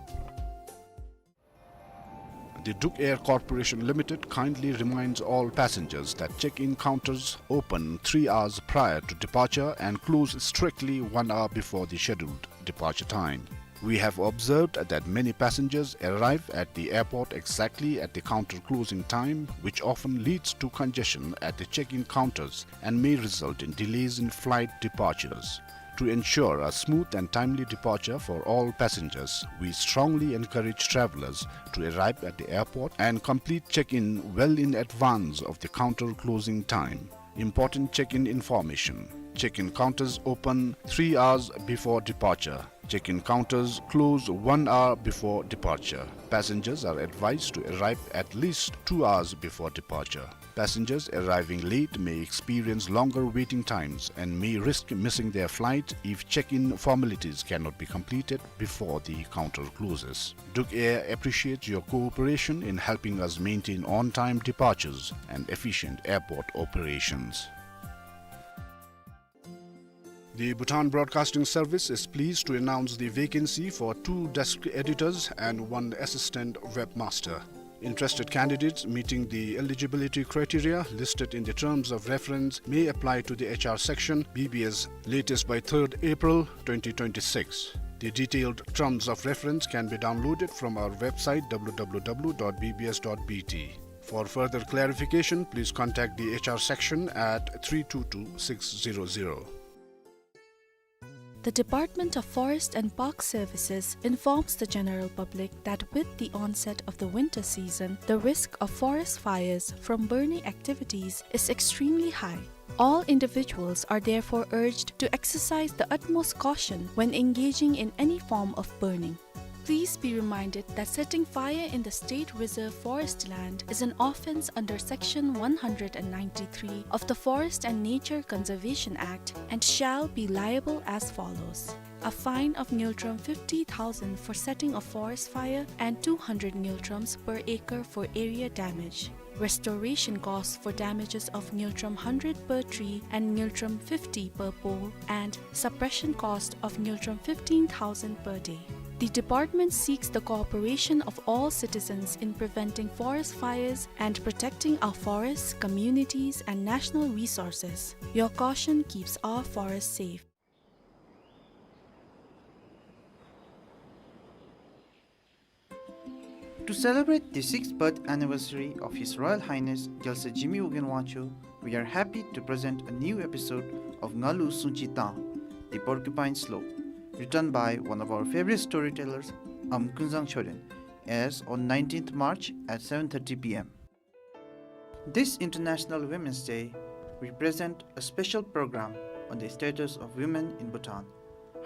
The Drukair Corporation Limited kindly reminds all passengers that check-in counters open three hours prior to departure and close strictly one hour before the scheduled departure time. We have observed that many passengers arrive at the airport exactly at the counter closing time, which often leads to congestion at the check-in counters and may result in delays in flight departures. To ensure a smooth and timely departure for all passengers, we strongly encourage travelers to arrive at the airport and complete check-in well in advance of the counter closing time. Important check-in information. Check-in counters open three hours before departure. Check-in counters close one hour before departure. Passengers are advised to arrive at least two hours before departure. Passengers arriving late may experience longer waiting times and may risk missing their flight if check-in formalities cannot be completed before the counter closes. Drukair appreciates your cooperation in helping us maintain on-time departures and efficient airport operations. The Bhutan Broadcasting Service is pleased to announce the vacancy for two desk editors and one assistant webmaster. Interested candidates meeting the eligibility criteria listed in the terms of reference may apply to the H R section, B B S, latest by third April twenty twenty-six. The detailed terms of reference can be downloaded from our website, W W W dot B B S dot B T. For further clarification, please contact the H R section at three two two six zero zero. The Department of Forest and Park Services informs the general public that with the onset of the winter season, the risk of forest fires from burning activities is extremely high. All individuals are therefore urged to exercise the utmost caution when engaging in any form of burning. Please be reminded that setting fire in the state reserve forest land is an offense under Section one hundred ninety-three of the Forest and Nature Conservation Act and shall be liable as follows: a fine of ngultrum fifty thousand for setting a forest fire and two hundred ngultrums per acre for area damage. Restoration costs for damages of ngultrum hundred per tree and ngultrum fifty per pole, and suppression cost of ngultrum fifteen thousand per day. The department seeks the cooperation of all citizens in preventing forest fires and protecting our forests, communities, and national resources. Your caution keeps our forests safe. To celebrate the sixth birth anniversary of His Royal Highness Gyalse Jigme Ugyen Wangchuck, we are happy to present a new episode of Ngalu Sungchi Tang, The Porcupine Slope, written by one of our favorite storytellers, Am Kunzang Choden, airs on nineteenth March at seven thirty p m. This International Women's Day, we present a special program on the status of women in Bhutan,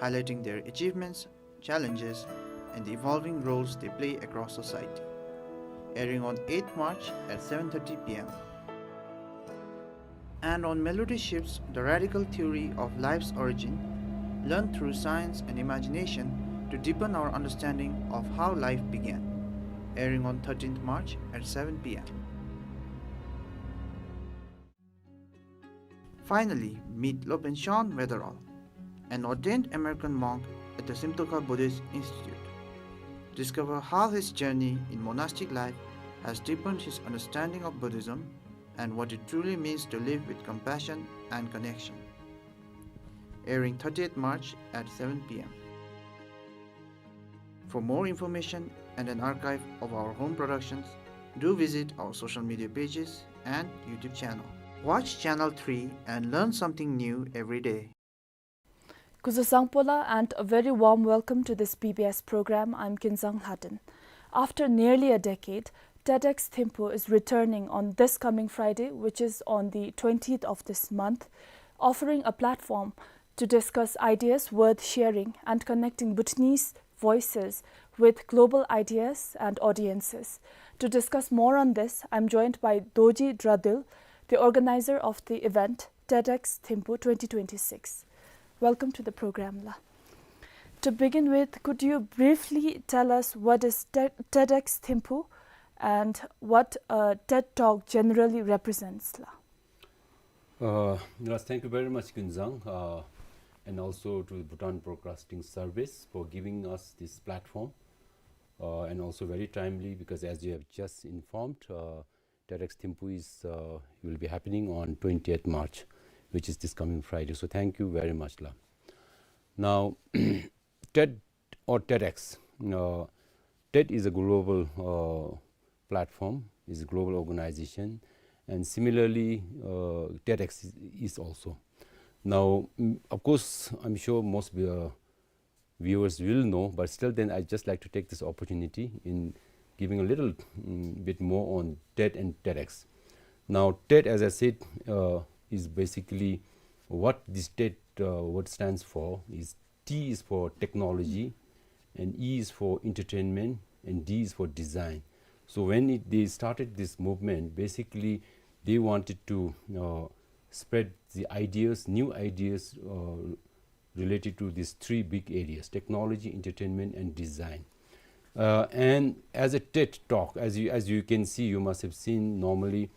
highlighting their achievements, challenges, and the evolving roles they play across society. Airing on eighth March at seven thirty p m. And on Melody Ships, the radical theory of life's origin, learned through science and imagination to deepen our understanding of how life began. Airing on thirteenth March at seven p m. Finally, meet Lopen Shan Wetherell, an ordained American monk at the Simtokha Buddhist Institute. Discover how his journey in monastic life has deepened his understanding of Buddhism and what it truly means to live with compassion and connection. Airing thirtieth March at seven p m. For more information and an archive of our home productions, do visit our social media pages and YouTube channel. Watch Channel three and learn something new every day. Kuzuzangpo la, and a very warm welcome to this B B S program. I'm Kinzang Lhaden. After nearly a decade, TEDx Thimphu is returning on this coming Friday, which is on the twentieth of this month, offering a platform to discuss ideas worth sharing and connecting Bhutanese voices with global ideas and audiences. To discuss more on this, I'm joined by Dorji Dradul, the organizer of the event, TEDx Thimphu twenty twenty-six. Welcome to the program, la. To begin with, could you briefly tell us what is Te-, TEDx Thimphu and what a TED Talk generally represents, la? Uh, yes, thank you very much, Kinzang, uh, and also to the Bhutan Broadcasting Service for giving us this platform, uh, and also very timely, because as you have just informed, uh, TEDx Thimphu is, uh, will be happening on twentieth March, which is this coming Friday. So thank you very much, la. Now, TED or TEDx, uh, TED is a global, uh, platform, is a global organization, and similarly, uh, TEDx is, is also. Now, mm, of course, I'm sure most, uh, viewers will know, but still then I just like to take this opportunity in giving a little, mm, bit more on TED and TEDx. Now, TED, as I said, uh, is basically what this TED, uh, word stands for, is T is for technology, and E is for entertainment, and D is for design. So when it, they started this movement, basically they wanted to, uh, spread the ideas, new ideas, uh, related to these three big areas: technology, entertainment, and design. Uh, and as a TED Talk, as you, as you can see, you must have seen normally,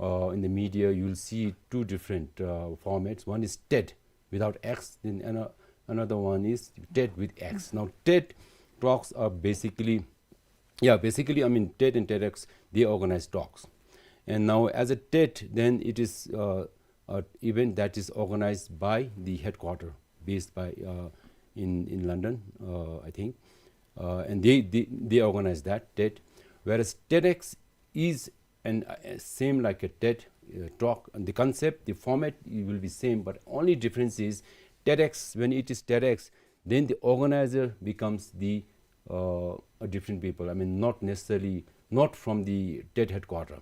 uh, in the media, you'll see two different, uh, formats. One is TED without X, then ano-, another one is TED with X. Now, TED Talks are basically, yeah, basically, I mean, TED and TEDx, they organize talks. And now, as a TED, then it is, uh, a event that is organized by the headquarter, based by, uh, in, in London, uh, I think. Uh, and they, they, they organize that, TED. Whereas TEDx is an, uh, same like a TED, uh, Talk. And the concept, the format, it will be same, but only difference is TEDx, when it is TEDx, then the organizer becomes the, uh, a different people. I mean, not necessarily, not from the TED headquarter.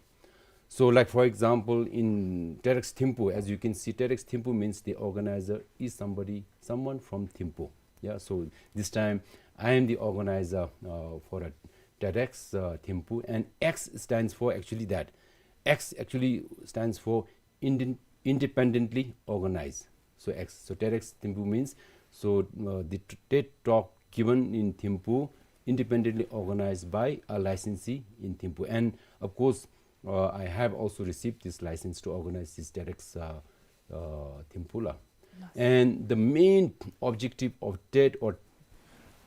So, like, for example, in TEDx Thimphu, as you can see, TEDx Thimphu means the organizer is somebody, someone from Thimphu. Yeah, so this time I am the organizer, uh, for a TEDx, uh, Thimphu, and X stands for actually that. X actually stands for Inde-, independently organized. So X, so TEDx Thimphu means, so, uh, the t-, TED Talk given in Thimphu, independently organized by a licensee in Thimphu. And of course, uh, I have also received this license to organize this TEDx, uh, uh, Thimphu la. Nice. And the main objective of TED or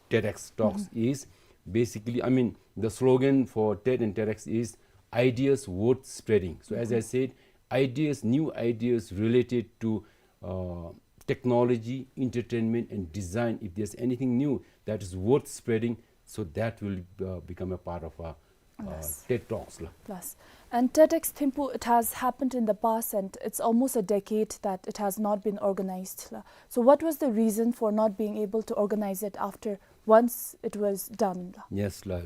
TEDx Talks, mm-hmm, is basically, I mean, the slogan for TED and TEDx is ideas worth spreading. So as I, mm-hmm, said, ideas, new ideas related to, uh, technology, entertainment, and design. If there's anything new that is worth spreading, so that will, uh, become a part of our, uh, yes, TED Talks la. Yes. And TEDx Thimphu, it has happened in the past, and it's almost a decade that it has not been organized la. So what was the reason for not being able to organize it after once it was done la? Yes la.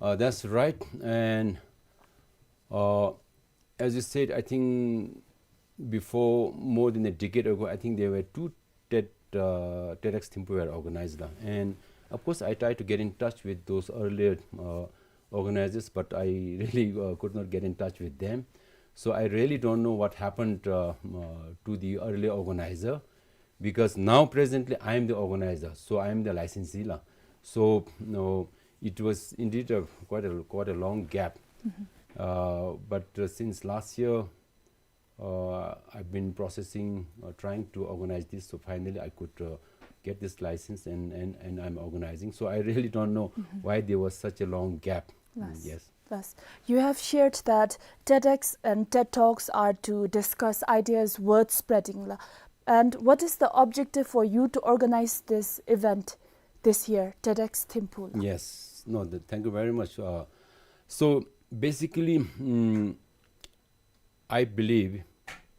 Uh, that's right. And, uh, as you said, I think before, more than a decade ago, I think there were two TED, uh, TEDx Thimphu were organized la. And of course, I tried to get in touch with those earlier, uh, organizers, but I really, uh, could not get in touch with them. So I really don't know what happened, uh, uh, to the earlier organizer, because now presently I am the organizer, so I am the licensee la. So, you know, it was indeed a quite a, quite a long gap. Mm-hmm. Uh, but, uh, since last year, uh, I've been processing, uh, trying to organize this. So finally I could, uh, get this license and, and, and I'm organizing. So I really don't know, mm-hmm, why there was such a long gap. Mm, yes. Yes. Yes. You have shared that TEDx and TED Talks are to discuss ideas worth spreading la. And what is the objective for you to organize this event this year, TEDx Thimphu la? Yes. No, the, thank you very much. Uh, so basically, mm, I believe,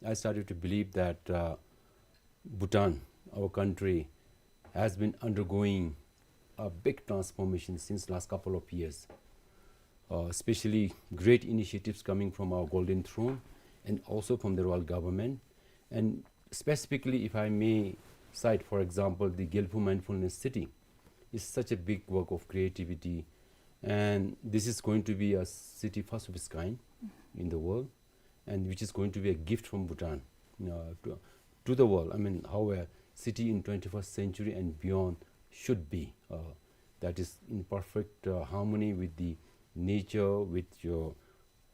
I started to believe that, uh, Bhutan, our country, has been undergoing a big transformation since last couple of years, uh, especially great initiatives coming from our Golden Throne and also from the royal government. And specifically, if I may cite, for example, the Gelphu Mindfulness City is such a big work of creativity, and this is going to be a city first of its kind in the world, and which is going to be a gift from Bhutan, uh, to, to the world. I mean, how a city in twenty-first century and beyond should be, uh, that is in perfect, uh, harmony with the nature, with your,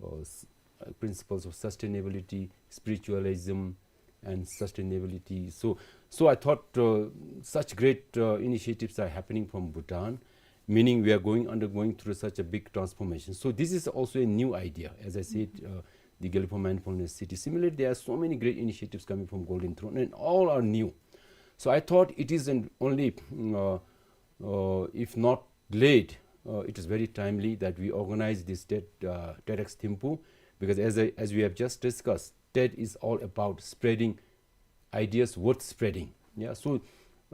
uh, s-, uh, principles of sustainability, spiritualism, and sustainability. So, so I thought, uh, such great, uh, initiatives are happening from Bhutan, meaning we are going, undergoing through such a big transformation. So this is also a new idea, as I said, uh, the Gelphu Mindfulness City. Similarly, there are so many great initiatives coming from Golden Throne, and all are new. So I thought it is an only, mm, uh, uh, if not late, uh, it is very timely that we organize this TED, uh, TEDx Thimphu, because as I, as we have just discussed, TED is all about spreading ideas worth spreading. Yeah, so,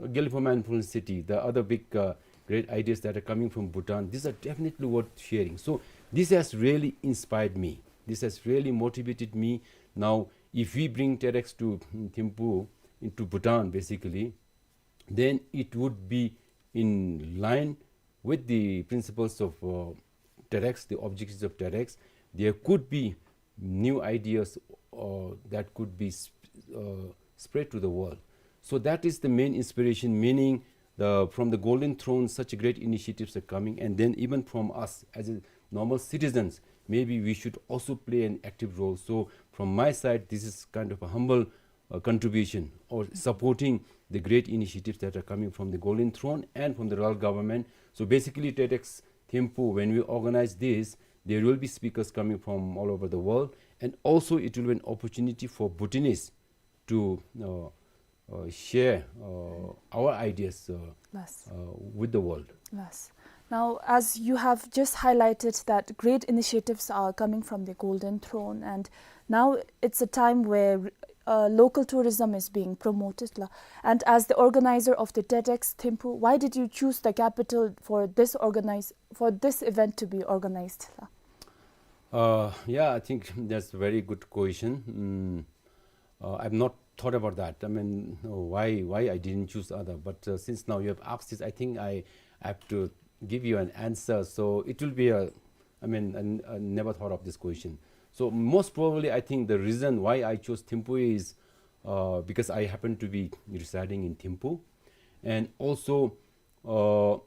uh, Gelphu Mindfulness City, the other big, uh, great ideas that are coming from Bhutan, these are definitely worth sharing. So this has really inspired me. This has really motivated me. Now, if we bring TEDx to, mm, Thimphu, into Bhutan, basically, then it would be in line with the principles of, uh, TEDx, the objectives of TEDx. There could be new ideas, uh, that could be sp-, uh, spread to the world. So that is the main inspiration, meaning the, from the Golden Throne, such great initiatives are coming, and then even from us as a normal citizens, maybe we should also play an active role. So from my side, this is kind of a humble, uh, contribution or supporting the great initiatives that are coming from the Golden Throne and from the royal government. So basically, TEDx Thimphu, when we organize this, there will be speakers coming from all over the world, and also it will be an opportunity for Bhutanese to, uh, uh, share, uh, our ideas, uh, yes, uh, with the world. Yes. Now, as you have just highlighted that great initiatives are coming from the Golden Throne, and now it's a time where, uh, local tourism is being promoted la. And as the organizer of the TEDx Thimphu, why did you choose the capital for this organize-, for this event to be organized la? Uh, yeah, I think that's a very good question. Mm, uh, I've not thought about that. I mean, uh, why, why I didn't choose other? But, uh, since now you have asked this, I think I, I have to give you an answer. So it will be a, I mean, I, I never thought of this question. So most probably, I think the reason why I chose Thimphu is, uh, because I happen to be residing in Thimphu, and also, uh,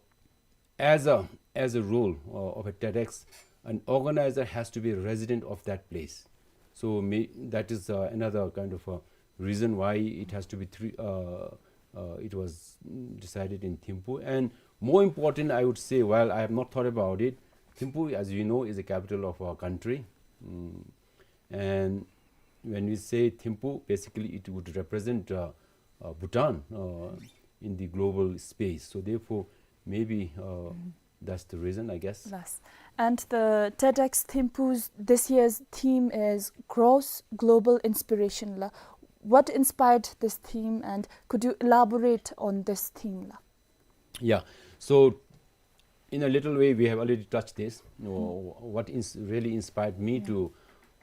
as a, as a rule, uh, of a TEDx, an organizer has to be a resident of that place. So may, that is, uh, another kind of a reason why it has to be three, uh, uh, it was decided in Thimphu. And more important, I would say, while I have not thought about it, Thimphu, as you know, is the capital of our country. Mm. And when we say Thimphu, basically it would represent, uh, uh, Bhutan, uh, in the global space. So therefore, maybe, uh, that's the reason, I guess. Yes. And the TEDx Thimphu's this year's theme is Cross Global Inspiration la. What inspired this theme, and could you elaborate on this theme la? Yeah. So, in a little way, we have already touched this. You know, what ins-, really inspired me to,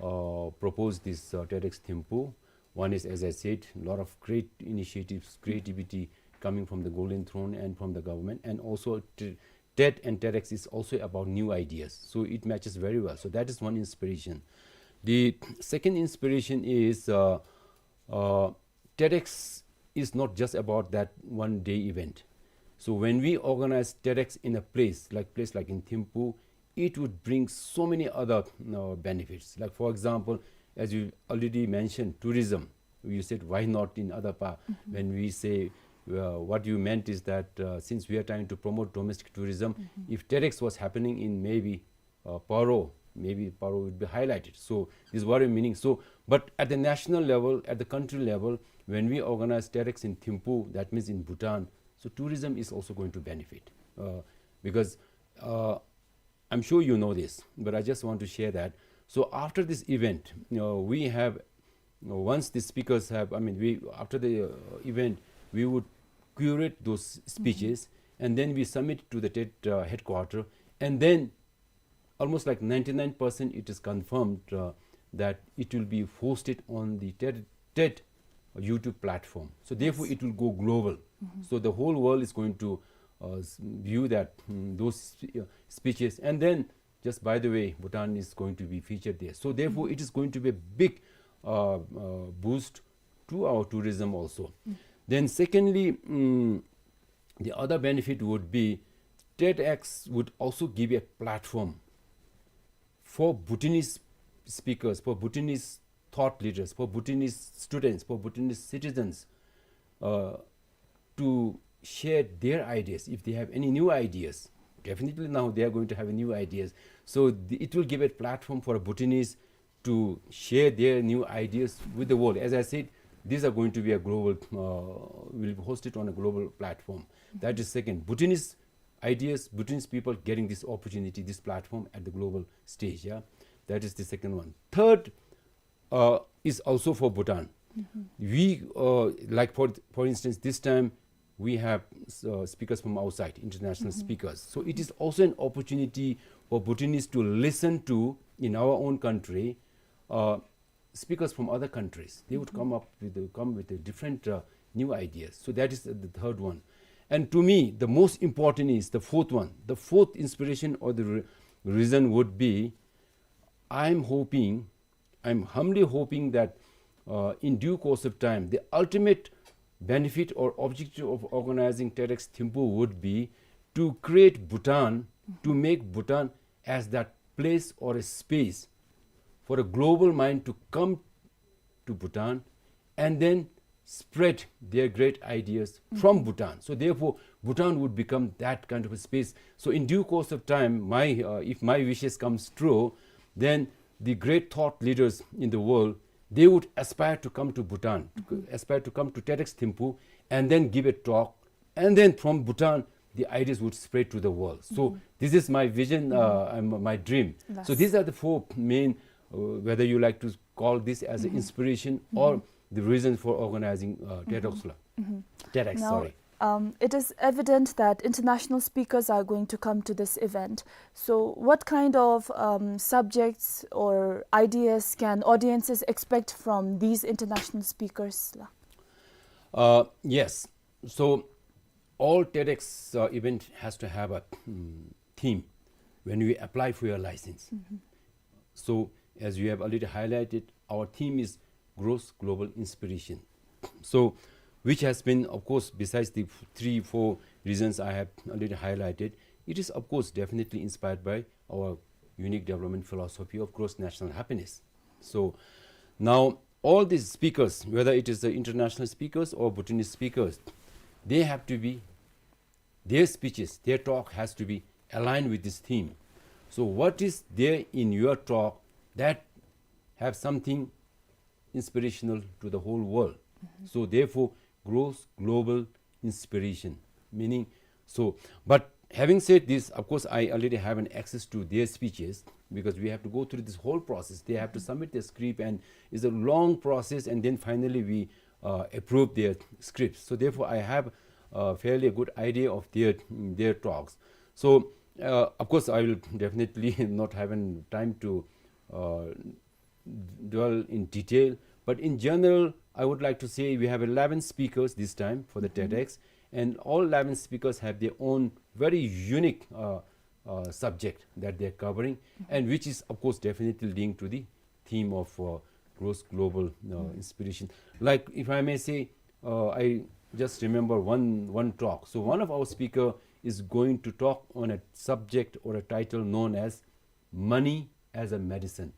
uh, propose this, uh, TEDx Thimphu? One is, as I said, a lot of great initiatives, creativity coming from the Golden Throne and from the government, and also t-, TED and TEDx is also about new ideas. So it matches very well. So that is one inspiration. The second inspiration is, uh, uh, TEDx is not just about that one day event. So when we organize TEDx in a place, like place like in Thimphu, it would bring so many other, uh, benefits. Like for example, as you already mentioned, tourism. You said, "Why not in other pa-" When we say, uh, what you meant is that, uh, since we are trying to promote domestic tourism, if TEDx was happening in maybe, uh, Paro, maybe Paro would be highlighted. So this is what I'm meaning. So, but at the national level, at the country level, when we organize TEDx in Thimphu, that means in Bhutan, so tourism is also going to benefit, uh, because, uh, I'm sure you know this, but I just want to share that. So after this event, you know, we have, you know, once the speakers have, I mean, we, after the, uh, event, we would curate those speeches, and then we submit to the TED, uh, headquarter, and then almost like ninety-nine percent it is confirmed, uh, that it will be hosted on the TED, TED YouTube platform. So therefore, it will go global. So the whole world is going to, uh, s-, view that, mm, those spe-, uh, speeches. And then, just by the way, Bhutan is going to be featured there. So therefore, it is going to be a big, uh, uh, boost to our tourism also. Then secondly, mm, the other benefit would be TEDx would also give a platform for Bhutanese speakers, for Bhutanese thought leaders, for Bhutanese students, for Bhutanese citizens, uh, to share their ideas. If they have any new ideas, definitely now they are going to have new ideas. So the, it will give a platform for Bhutanese to share their new ideas with the world. As I said, these are going to be a global, uh, will be hosted on a global platform. That is second. Bhutanese ideas, Bhutanese people getting this opportunity, this platform at the global stage. Yeah, that is the second one. Third, uh, is also for Bhutan. We, uh, like for, for instance, this time we have, uh, speakers from outside, international speakers. So it is also an opportunity for Bhutanese to listen to in our own country, uh, speakers from other countries. They would come up with the, come with a different, uh, new ideas. So that is the third one. And to me, the most important is the fourth one. The fourth inspiration or the re-, reason would be, I'm hoping, I'm humbly hoping that, uh, in due course of time, the ultimate benefit or objective of organizing TEDx Thimphu would be to create Bhutan, to make Bhutan as that place or a space for a global mind to come to Bhutan and then spread their great ideas from Bhutan. So therefore, Bhutan would become that kind of a space. So in due course of time, my, uh, if my wishes comes true, then the great thought leaders in the world, they would aspire to come to Bhutan, aspire to come to TEDx Thimphu, and then give a talk, and then from Bhutan, the ideas would spread to the world. So this is my vision, uh, and my dream. So these are the four main, uh, whether you like to call this as an inspiration or the reason for organizing, uh, TEDx la. TEDx, now, sorry. Um, it is evident that international speakers are going to come to this event. So what kind of, um, subjects or ideas can audiences expect from these international speakers la? Uh, yes. So all TEDx uh, event has to have a mm, theme when we apply for your license. So, as you have already highlighted, our theme is Gross Global Inspiration. So, which has been, of course, besides the f- three, four reasons I have already highlighted, it is, of course, definitely inspired by our unique development philosophy of gross national happiness. So, now all these speakers, whether it is the international speakers or Bhutanese speakers, they have to be their speeches, their talk has to be aligned with this theme. So what is there in your talk that have something inspirational to the whole world? So therefore, gross global inspiration. Meaning, so, but having said this, of course, I already have an access to their speeches because we have to go through this whole process. They have to submit their script, and it's a long process, and then finally we uh, approve their scripts. So therefore, I have uh, fairly a good idea of their their talks. So uh, of course, I will definitely not have an time to uh, dwell in detail. But in general, I would like to say we have eleven speakers this time for the TEDx, and all eleven speakers have their own very unique uh, uh, subject that they're covering, and which is, of course, definitely linked to the theme of uh, gross global uh, inspiration. Like, if I may say, uh, I just remember one one talk. So one of our speaker is going to talk on a subject or a title known as money as a medicine.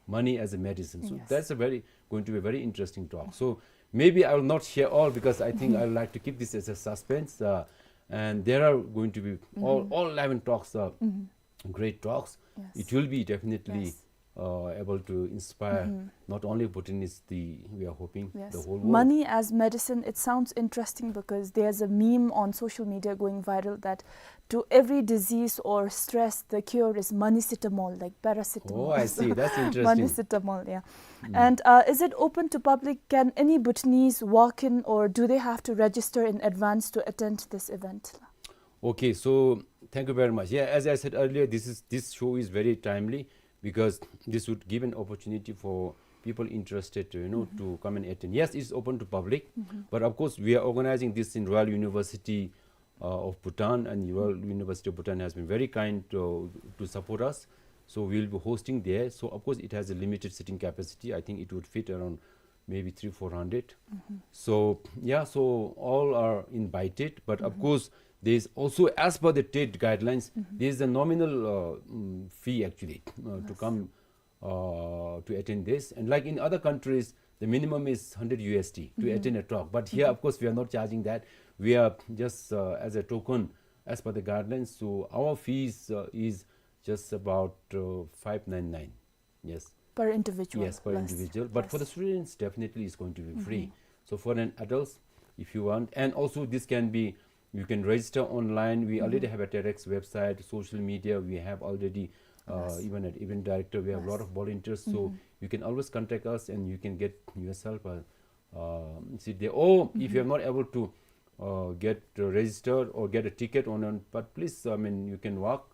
Money as a medicine. So that's a very going to be a very interesting talk. So maybe I will not share all because I think I would like to keep this as a suspense. Uh, and there are going to be all all eleven talks are great talks. It will be definitely uh, able to inspire not only Bhutanese, the we are hoping the whole world. Money as medicine, it sounds interesting because there's a meme on social media going viral that to every disease or stress, the cure is moneycetamol, like paracetamol. Oh, I see. That's interesting. Moneycetamol, yeah. And uh, is it open to public? Can any Bhutanese walk in, or do they have to register in advance to attend this event? Okay, so thank you very much. Yeah, as I said earlier, this is this show is very timely because this would give an opportunity for people interested to, you know, to come and attend. Yes, it's open to public, but of course we are organizing this in Royal University uh, of Bhutan, and Royal University of Bhutan has been very kind to, to support us. So we will be hosting there. So of course it has a limited seating capacity. I think it would fit around maybe three, four hundred. So yeah, so all are invited, but of course there is also, as per the TED guidelines, there is a nominal uh, mm, fee actually uh, to come uh, to attend this. And like in other countries, the minimum is hundred U S D to attend a talk. But here, of course, we are not charging that. We are just uh, as a token, as per the guidelines. So our fees uh, is just about uh, five nine nine. Yes. Per individual. Yes, per individual. But for the students, definitely it's going to be free. So for an adults, if you want, and also this can be, you can register online. We already have a TEDx website, social media. We have already uh, even an event director. We have a lot of volunteers, so you can always contact us and you can get yourself a uh, seat there. Or if you are not able to uh, get uh, registered or get a ticket on, on, but please, I mean, you can walk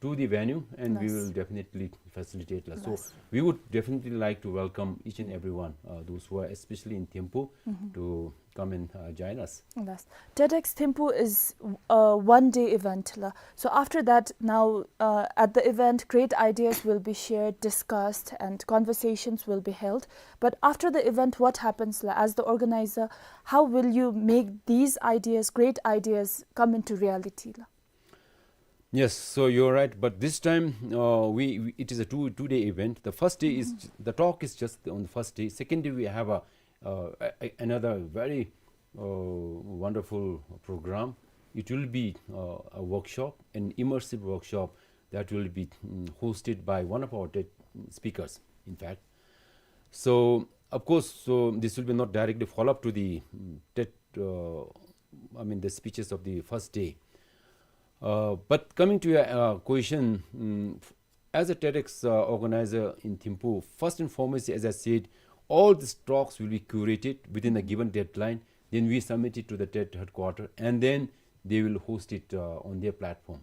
to the venue and we will definitely facilitate. La. So we would definitely like to welcome each and everyone, uh, those who are especially in Thimphu, to come and uh, join us. Yes. TEDx Thimphu is a one day event. La. So after that, now uh, at the event, great ideas will be shared, discussed, and conversations will be held. But after the event, what happens? La? As the organizer, how will you make these ideas, great ideas, come into reality? La? Yes, so you're right. But this time, uh, we, we it is a two two day event. The first day is the talk is just on the first day. Second day we have a, uh, a, a another very uh, wonderful program. It will be uh, a workshop, an immersive workshop that will be mm, hosted by one of our TED speakers. In fact, so of course, so this will be not directly follow up to the mm, TED uh, I mean, the speeches of the first day. Uh, but coming to your uh, question, mm, as a TEDx uh, organizer in Thimphu, first and foremost, as I said, all these talks will be curated within a given deadline. Then we submit it to the TED headquarter, and then they will host it uh, on their platform.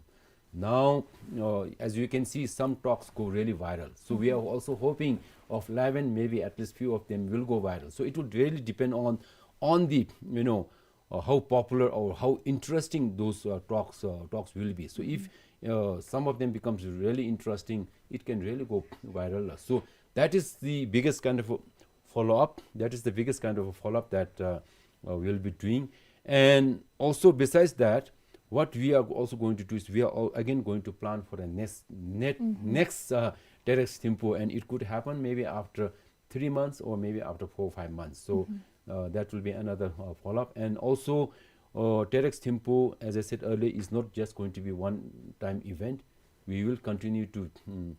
Now, uh, as you can see, some talks go really viral. So we are also hoping of eleven, maybe at least few of them will go viral. So it would really depend on on the you know uh, how popular or how interesting those, uh, talks, uh, talks will be. So if, uh, some of them becomes really interesting, it can really go viral. So that is the biggest kind of a follow-up. That is the biggest kind of a follow-up that, uh, uh, we'll be doing. And also, besides that, what we are also going to do is we are al-, again going to plan for the next, net-, next, uh, TEDx Thimphu, and it could happen maybe after three months or maybe after four or five months. So, uh, that will be another, uh, follow-up. And also, uh, TEDx Thimphu, as I said earlier, is not just going to be one-time event. We will continue to, mm,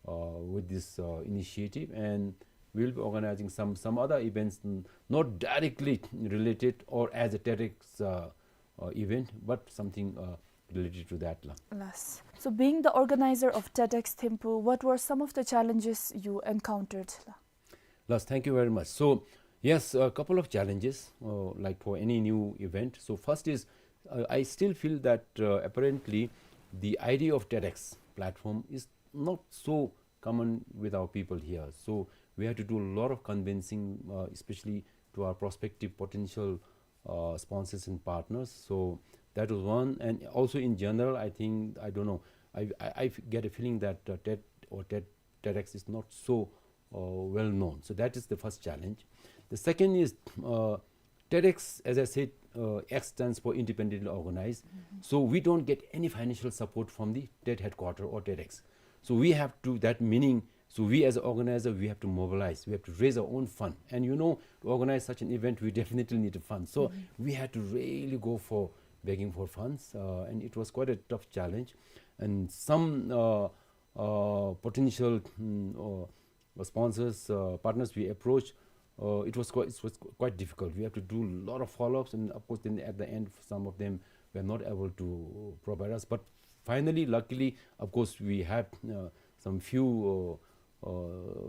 uh, with this, uh, initiative, and we will be organizing some, some other events, n-, not directly related or as a TEDx, uh, uh, event, but something, uh, related to that la. Yes. So, being the organizer of TEDx Thimphu, what were some of the challenges you encountered la? Yes, thank you very much. So, yes, a couple of challenges, uh, like for any new event. So first is, uh, I still feel that, uh, apparently the idea of TEDx platform is not so common with our people here. So we have to do a lot of convincing, uh, especially to our prospective potential, uh, sponsors and partners. So that was one. And also in general, I think, I don't know, I, I, I get a feeling that, uh, TED or TED TEDx is not so, uh, well known. So that is the first challenge. The second is, uh, TEDx, as I said, uh, X stands for independently organized. So we don't get any financial support from the TED headquarter or TEDx. So we have to, that meaning, so we as an organizer, we have to mobilize, we have to raise our own fund. And you know, to organize such an event, we definitely need a fund. So we had to really go for begging for funds, uh, and it was quite a tough challenge. And some, uh, uh, potential, mm, uh, sponsors, uh, partners we approached, uh, it was quite, it was qu-, quite difficult. We have to do a lot of follow-ups, and of course, then at the end, some of them were not able to provide us. But finally, luckily, of course, we had, uh, some few, uh, uh,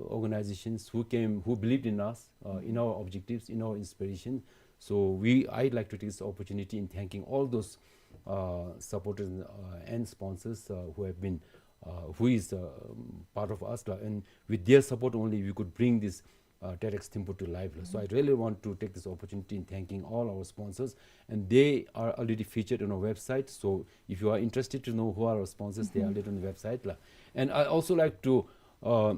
organizations who came, who believed in us, uh, in our objectives, in our inspiration. So we, I'd like to take this opportunity in thanking all those, uh, supporters, uh, and sponsors, uh, who have been, uh, who is, uh, um, part of us, uh, and with their support only we could bring this, uh, TEDx Thimphu to life. So I really want to take this opportunity in thanking all our sponsors, and they are already featured on our website. So if you are interested to know who are our sponsors, they are already on the website la. And I also like to, uh,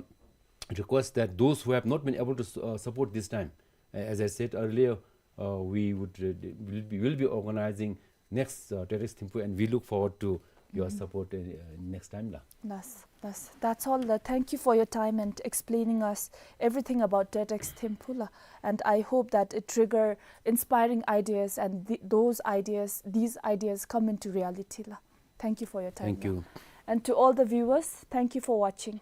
request that those who have not been able to s-, uh, support this time, a-, as I said earlier, uh, we would, uh, d-, will be, will be organizing next, uh, TEDx Thimphu, and we look forward to your support, uh, next time la. Yes, yes. That's all la. Thank you for your time and explaining us everything about TEDx Thimphu la. And I hope that it trigger inspiring ideas, and th-, those ideas, these ideas come into reality la. Thank you for your time la. Thank you. And to all the viewers, thank you for watching.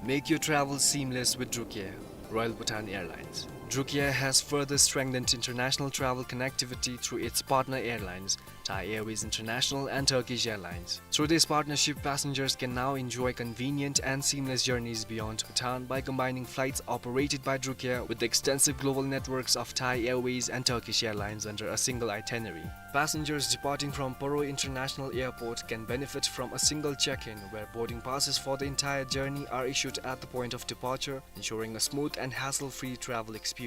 Make your travel seamless with Drukair, Royal Bhutan Airlines. Drukair has further strengthened international travel connectivity through its partner airlines, Thai Airways International and Turkish Airlines. Through this partnership, passengers can now enjoy convenient and seamless journeys beyond Bhutan by combining flights operated by Drukair with the extensive global networks of Thai Airways and Turkish Airlines under a single itinerary. Passengers departing from Paro International Airport can benefit from a single check-in, where boarding passes for the entire journey are issued at the point of departure, ensuring a smooth and hassle-free travel experience.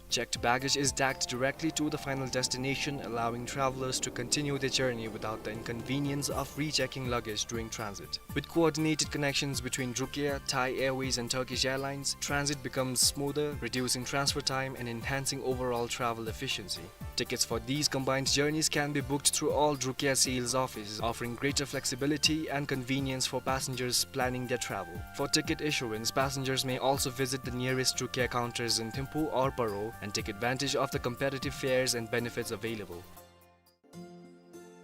Checked baggage is tagged directly to the final destination, allowing travelers to continue their journey without the inconvenience of rechecking luggage during transit. With coordinated connections between Drukair, Thai Airways and Turkish Airlines, transit becomes smoother, reducing transfer time and enhancing overall travel efficiency. Tickets for these combined journeys can be booked through all Drukair sales offices, offering greater flexibility and convenience for passengers planning their travel. For ticket issuance, passengers may also visit the nearest Drukair counters in Thimphu or Paro and take advantage of the competitive fares and benefits available.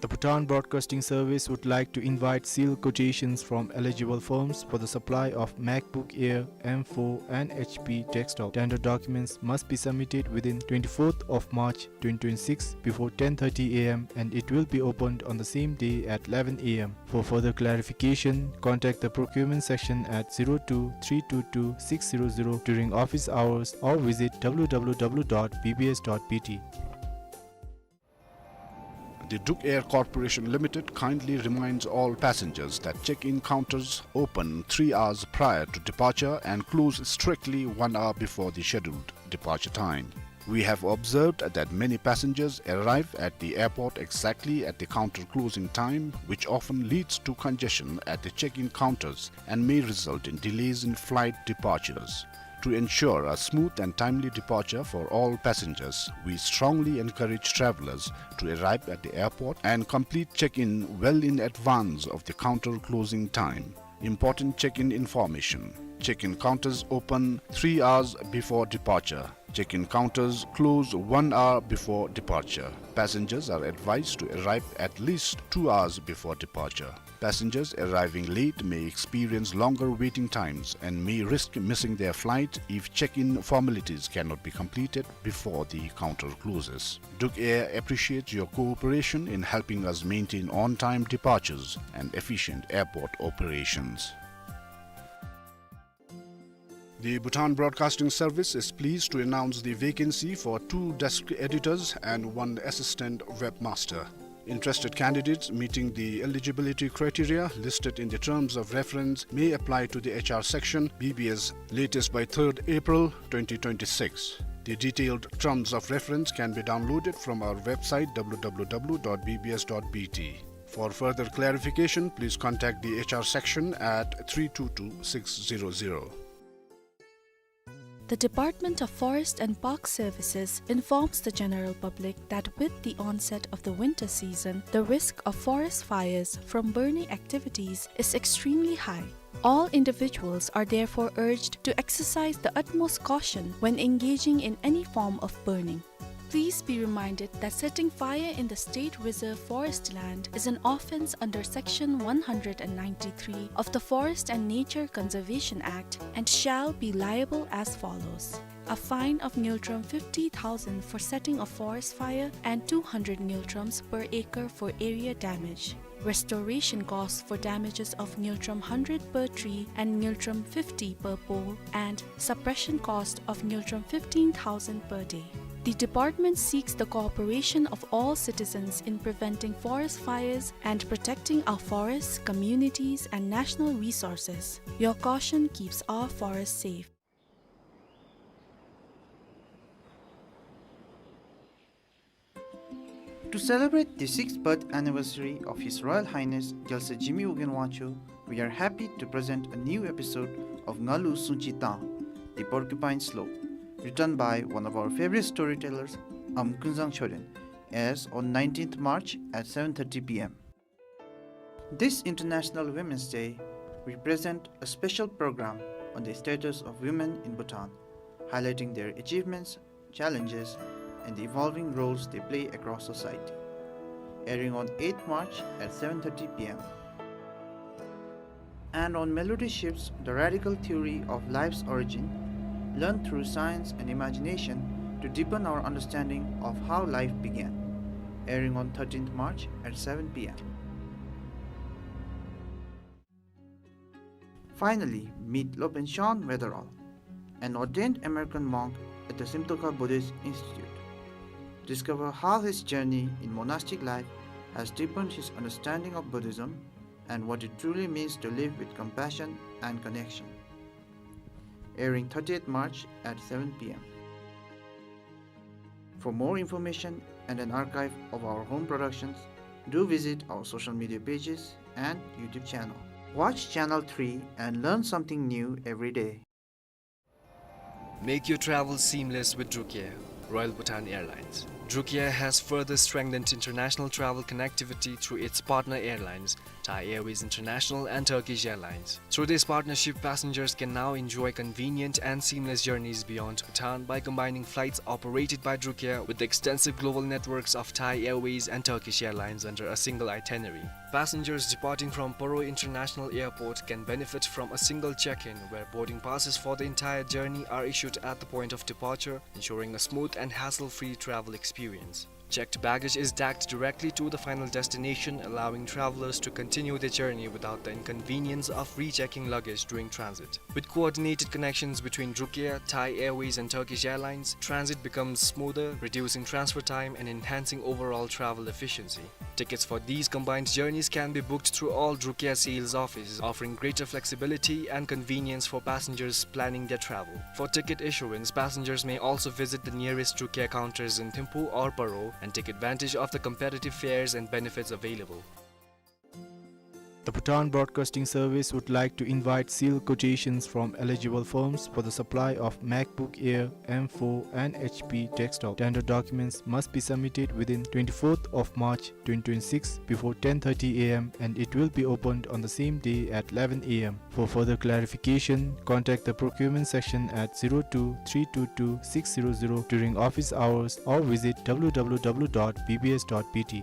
The Bhutan Broadcasting Service would like to invite sealed quotations from eligible firms for the supply of MacBook Air M four and H P desktop. Tender documents must be submitted within twenty-fourth of March twenty twenty-six before ten thirty A M, and it will be opened on the same day at eleven A M. For further clarification, contact the procurement section at zero two three two two six zero zero during office hours or visit W W W dot B B S dot B T. The Drukair Corporation Limited kindly reminds all passengers that check-in counters open three hours prior to departure and close strictly one hour before the scheduled departure time. We have observed that many passengers arrive at the airport exactly at the counter closing time, which often leads to congestion at the check-in counters and may result in delays in flight departures. To ensure a smooth and timely departure for all passengers, we strongly encourage travelers to arrive at the airport and complete check-in well in advance of the counter closing time. Important check-in information. Check-in counters open three hours before departure. Check-in counters close one hour before departure. Passengers are advised to arrive at least two hours before departure. Passengers arriving late may experience longer waiting times and may risk missing their flight if check-in formalities cannot be completed before the counter closes. Druk Air appreciates your cooperation in helping us maintain on-time departures and efficient airport operations. The Bhutan Broadcasting Service is pleased to announce the vacancy for two desk editors and one assistant webmaster. Interested candidates meeting the eligibility criteria listed in the terms of reference may apply to the H R section, B B S, latest by third April twenty twenty-six. The detailed terms of reference can be downloaded from our website, w w w dot b b s dot b t. For further clarification, please contact the H R section at three two two six zero zero. The Department of Forest and Park Services informs the general public that with the onset of the winter season, the risk of forest fires from burning activities is extremely high. All individuals are therefore urged to exercise the utmost caution when engaging in any form of burning. Please be reminded that setting fire in the state reserve forest land is an offence under Section one hundred and ninety-three of the Forest and Nature Conservation Act and shall be liable as follows: a fine of ngultrum fifty thousand for setting a forest fire and two hundred ngultrums per acre for area damage. Restoration costs for damages of ngultrum hundred per tree and ngultrum fifty per pole, and suppression cost of ngultrum fifteen thousand per day. The department seeks the cooperation of all citizens in preventing forest fires and protecting our forests, communities, and national resources. Your caution keeps our forests safe. To celebrate the sixth birth anniversary of His Royal Highness Gyaltsuen Jigme Ugyen Wangchuck, we are happy to present a new episode of Ngalu Sungchi Tang, The Porcupine Slope, written by one of our favorite storytellers, Am Kunzang Choden, airs on nineteenth March at seven thirty p m. This International Women's Day, we present a special program on the status of women in Bhutan, highlighting their achievements, challenges, and the evolving roles they play across society. Airing on eighth March at seven thirty p m. And on Melody Shifts, the radical theory of life's origin, learned through science and imagination to deepen our understanding of how life began. Airing on thirteenth March at seven p m. Finally, meet Lopen Shan Weatherall, an ordained American monk at the Simtokha Buddhist Institute. Discover how his journey in monastic life has deepened his understanding of Buddhism and what it truly means to live with compassion and connection. Airing thirtieth March at seven p m. For more information and an archive of our home productions, do visit our social media pages and YouTube channel. Watch Channel three and learn something new every day. Make your travel seamless with Druk Air, Royal Bhutan Airlines. Druk Air has further strengthened international travel connectivity through its partner airlines, Thai Airways International and Turkish Airlines. Through this partnership, passengers can now enjoy convenient and seamless journeys beyond Bhutan by combining flights operated by Druk Air with the extensive global networks of Thai Airways and Turkish Airlines under a single itinerary. Passengers departing from Paro International Airport can benefit from a single check-in, where boarding passes for the entire journey are issued at the point of departure, ensuring a smooth and hassle-free travel experience. Checked baggage is tagged directly to the final destination, allowing travelers to continue their journey without the inconvenience of rechecking luggage during transit. With coordinated connections between Druk Air, Thai Airways, and Turkish Airlines, transit becomes smoother, reducing transfer time and enhancing overall travel efficiency. Tickets for these combined journeys can be booked through all Druk Air sales offices, offering greater flexibility and convenience for passengers planning their travel. For ticket issuance, passengers may also visit the nearest Druk Air counters in Thimphu or Paro and take advantage of the competitive fares and benefits available. The Bhutan Broadcasting Service would like to invite sealed quotations from eligible firms for the supply of MacBook Air M four and H P desktop. Tender documents must be submitted within twenty-fourth of March twenty twenty-six before ten thirty A M and it will be opened on the same day at eleven A M. For further clarification, contact the procurement section at zero two three two two six zero zero during office hours or visit W W W dot B B S dot B T.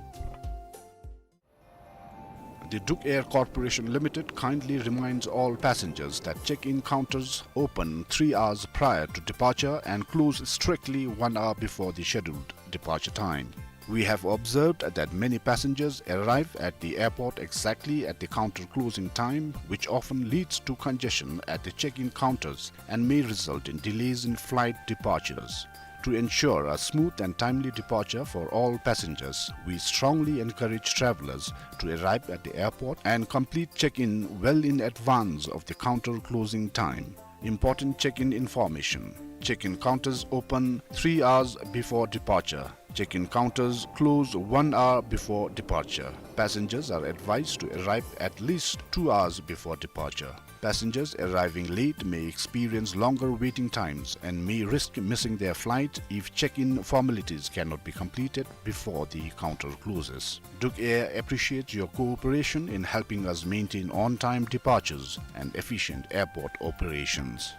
The Druk Air Corporation Limited kindly reminds all passengers that check-in counters open three hours prior to departure and close strictly one hour before the scheduled departure time. We have observed that many passengers arrive at the airport exactly at the counter closing time, which often leads to congestion at the check-in counters and may result in delays in flight departures. To ensure a smooth and timely departure for all passengers, we strongly encourage travelers to arrive at the airport and complete check-in well in advance of the counter closing time. Important check-in information. Check-in counters open three hours before departure. Check-in counters close one hour before departure. Passengers are advised to arrive at least two hours before departure. Passengers arriving late may experience longer waiting times and may risk missing their flight if check-in formalities cannot be completed before the counter closes. Druk Air appreciates your cooperation in helping us maintain on-time departures and efficient airport operations.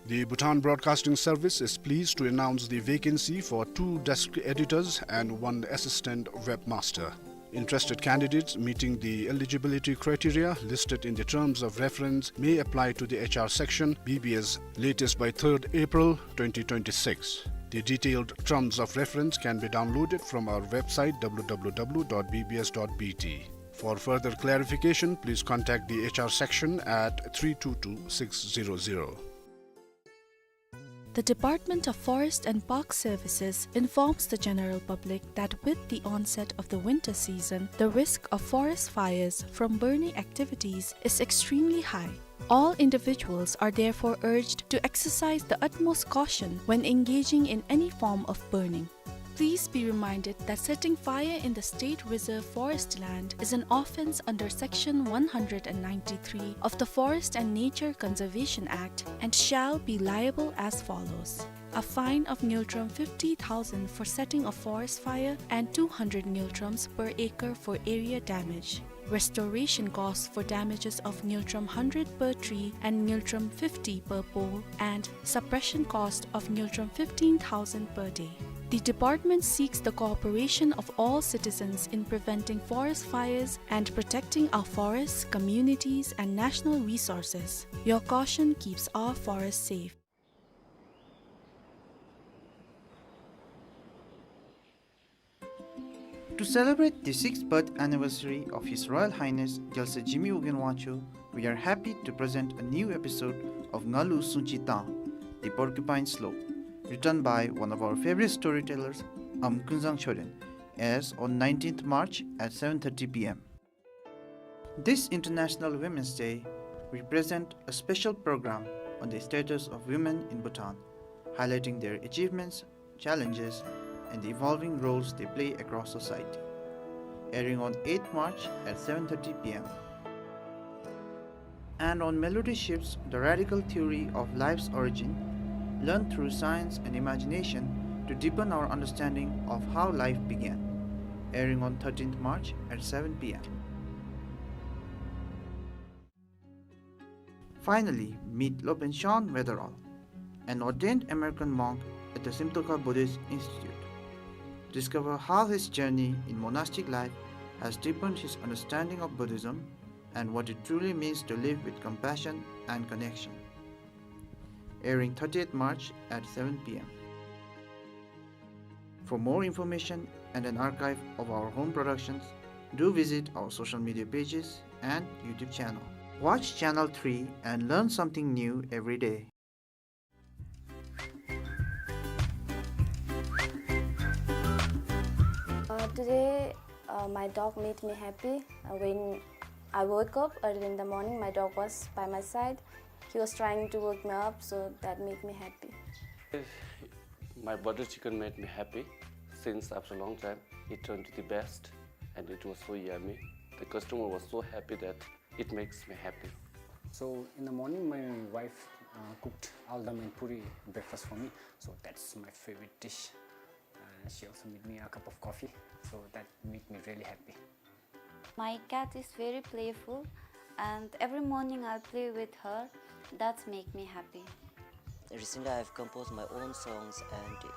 The Bhutan Broadcasting Service is pleased to announce the vacancy for two desk editors and one assistant webmaster. Interested candidates meeting the eligibility criteria listed in the terms of reference may apply to the H R section, B B S, latest by third April twenty twenty-six. The detailed terms of reference can be downloaded from our website, W W W dot B B S dot B T. For further clarification, please contact the H R section at three two two six zero zero. The Department of Forest and Park Services informs the general public that with the onset of the winter season, the risk of forest fires from burning activities is extremely high. All individuals are therefore urged to exercise the utmost caution when engaging in any form of burning. Please be reminded that setting fire in the state reserve forest land is an offence under Section one hundred and ninety-three of the Forest and Nature Conservation Act and shall be liable as follows. A fine of ngultrum fifty thousand for setting a forest fire and two hundred ngultrums per acre for area damage. Restoration cost for damages of ngultrum hundred per tree and ngultrum fifty per pole, and suppression cost of ngultrum fifteen thousand per day. The department seeks the cooperation of all citizens in preventing forest fires and protecting our forests, communities, and national resources. Your caution keeps our forests safe. To celebrate the sixth birth anniversary of His Royal Highness Gyalse Jigme Ugyen Wangchuck, we are happy to present a new episode of Ngalu Sungchi Tang, The Porcupine Slope, written by one of our favorite storytellers, Am Kunzang Choden, airs on nineteenth March at seven thirty P M. This International Women's Day, we present a special program on the status of women in Bhutan, highlighting their achievements, challenges, and the evolving roles they play across society. Airing on eighth March at seven thirty P M. And on Melody Shifts, the radical theory of life's origin, learned through science and imagination to deepen our understanding of how life began. Airing on thirteenth March at seven P M. Finally, meet Lopen Shan Weatherall, an ordained American monk at the Simtoka Buddhist Institute. Discover how his journey in monastic life has deepened his understanding of Buddhism and what it truly means to live with compassion and connection. Airing thirtieth March at seven P M. For more information and an archive of our home productions, do visit our social media pages and YouTube channel. Watch Channel three and learn something new every day. Uh, today, uh, my dog made me happy. Uh, when I woke up early in the morning, my dog was by my side. He was trying to wake me up, so that made me happy. My butter chicken made me happy since after a long time. It turned to the best, and it was so yummy. The customer was so happy that it makes me happy. So in the morning, my wife, uh, cooked aldam and puri breakfast for me. So that's my favorite dish. Uh, she also made me a cup of coffee. So that made me really happy. My cat is very playful, and every morning I play with her. That's make me happy. Recently, I've composed my own songs, and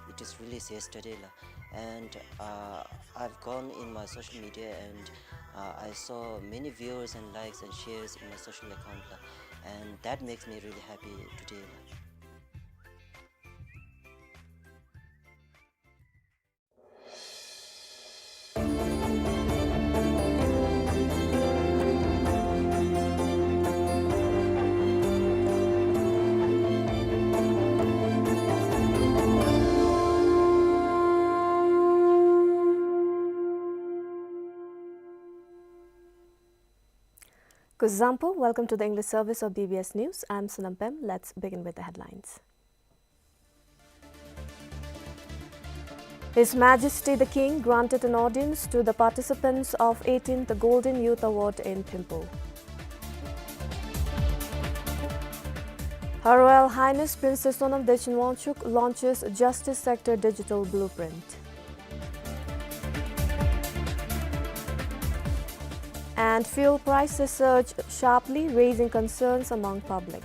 it is released yesterday, la. And, uh, I've gone in my social media, and, uh, I saw many viewers and likes and shares in my social account, la. And that makes me really happy today, la. Kuzuzangpo, welcome to the English service of B B S News. I'm Sonam Pem. Let's begin with the headlines. His Majesty the King granted an audience to the participants of eighteenth Golden Youth Award in Thimphu. Her Royal Highness Princess Sonam Devchand Wangchuck launches Justice Sector Digital Blueprint. And fuel prices surge sharply, raising concerns among public.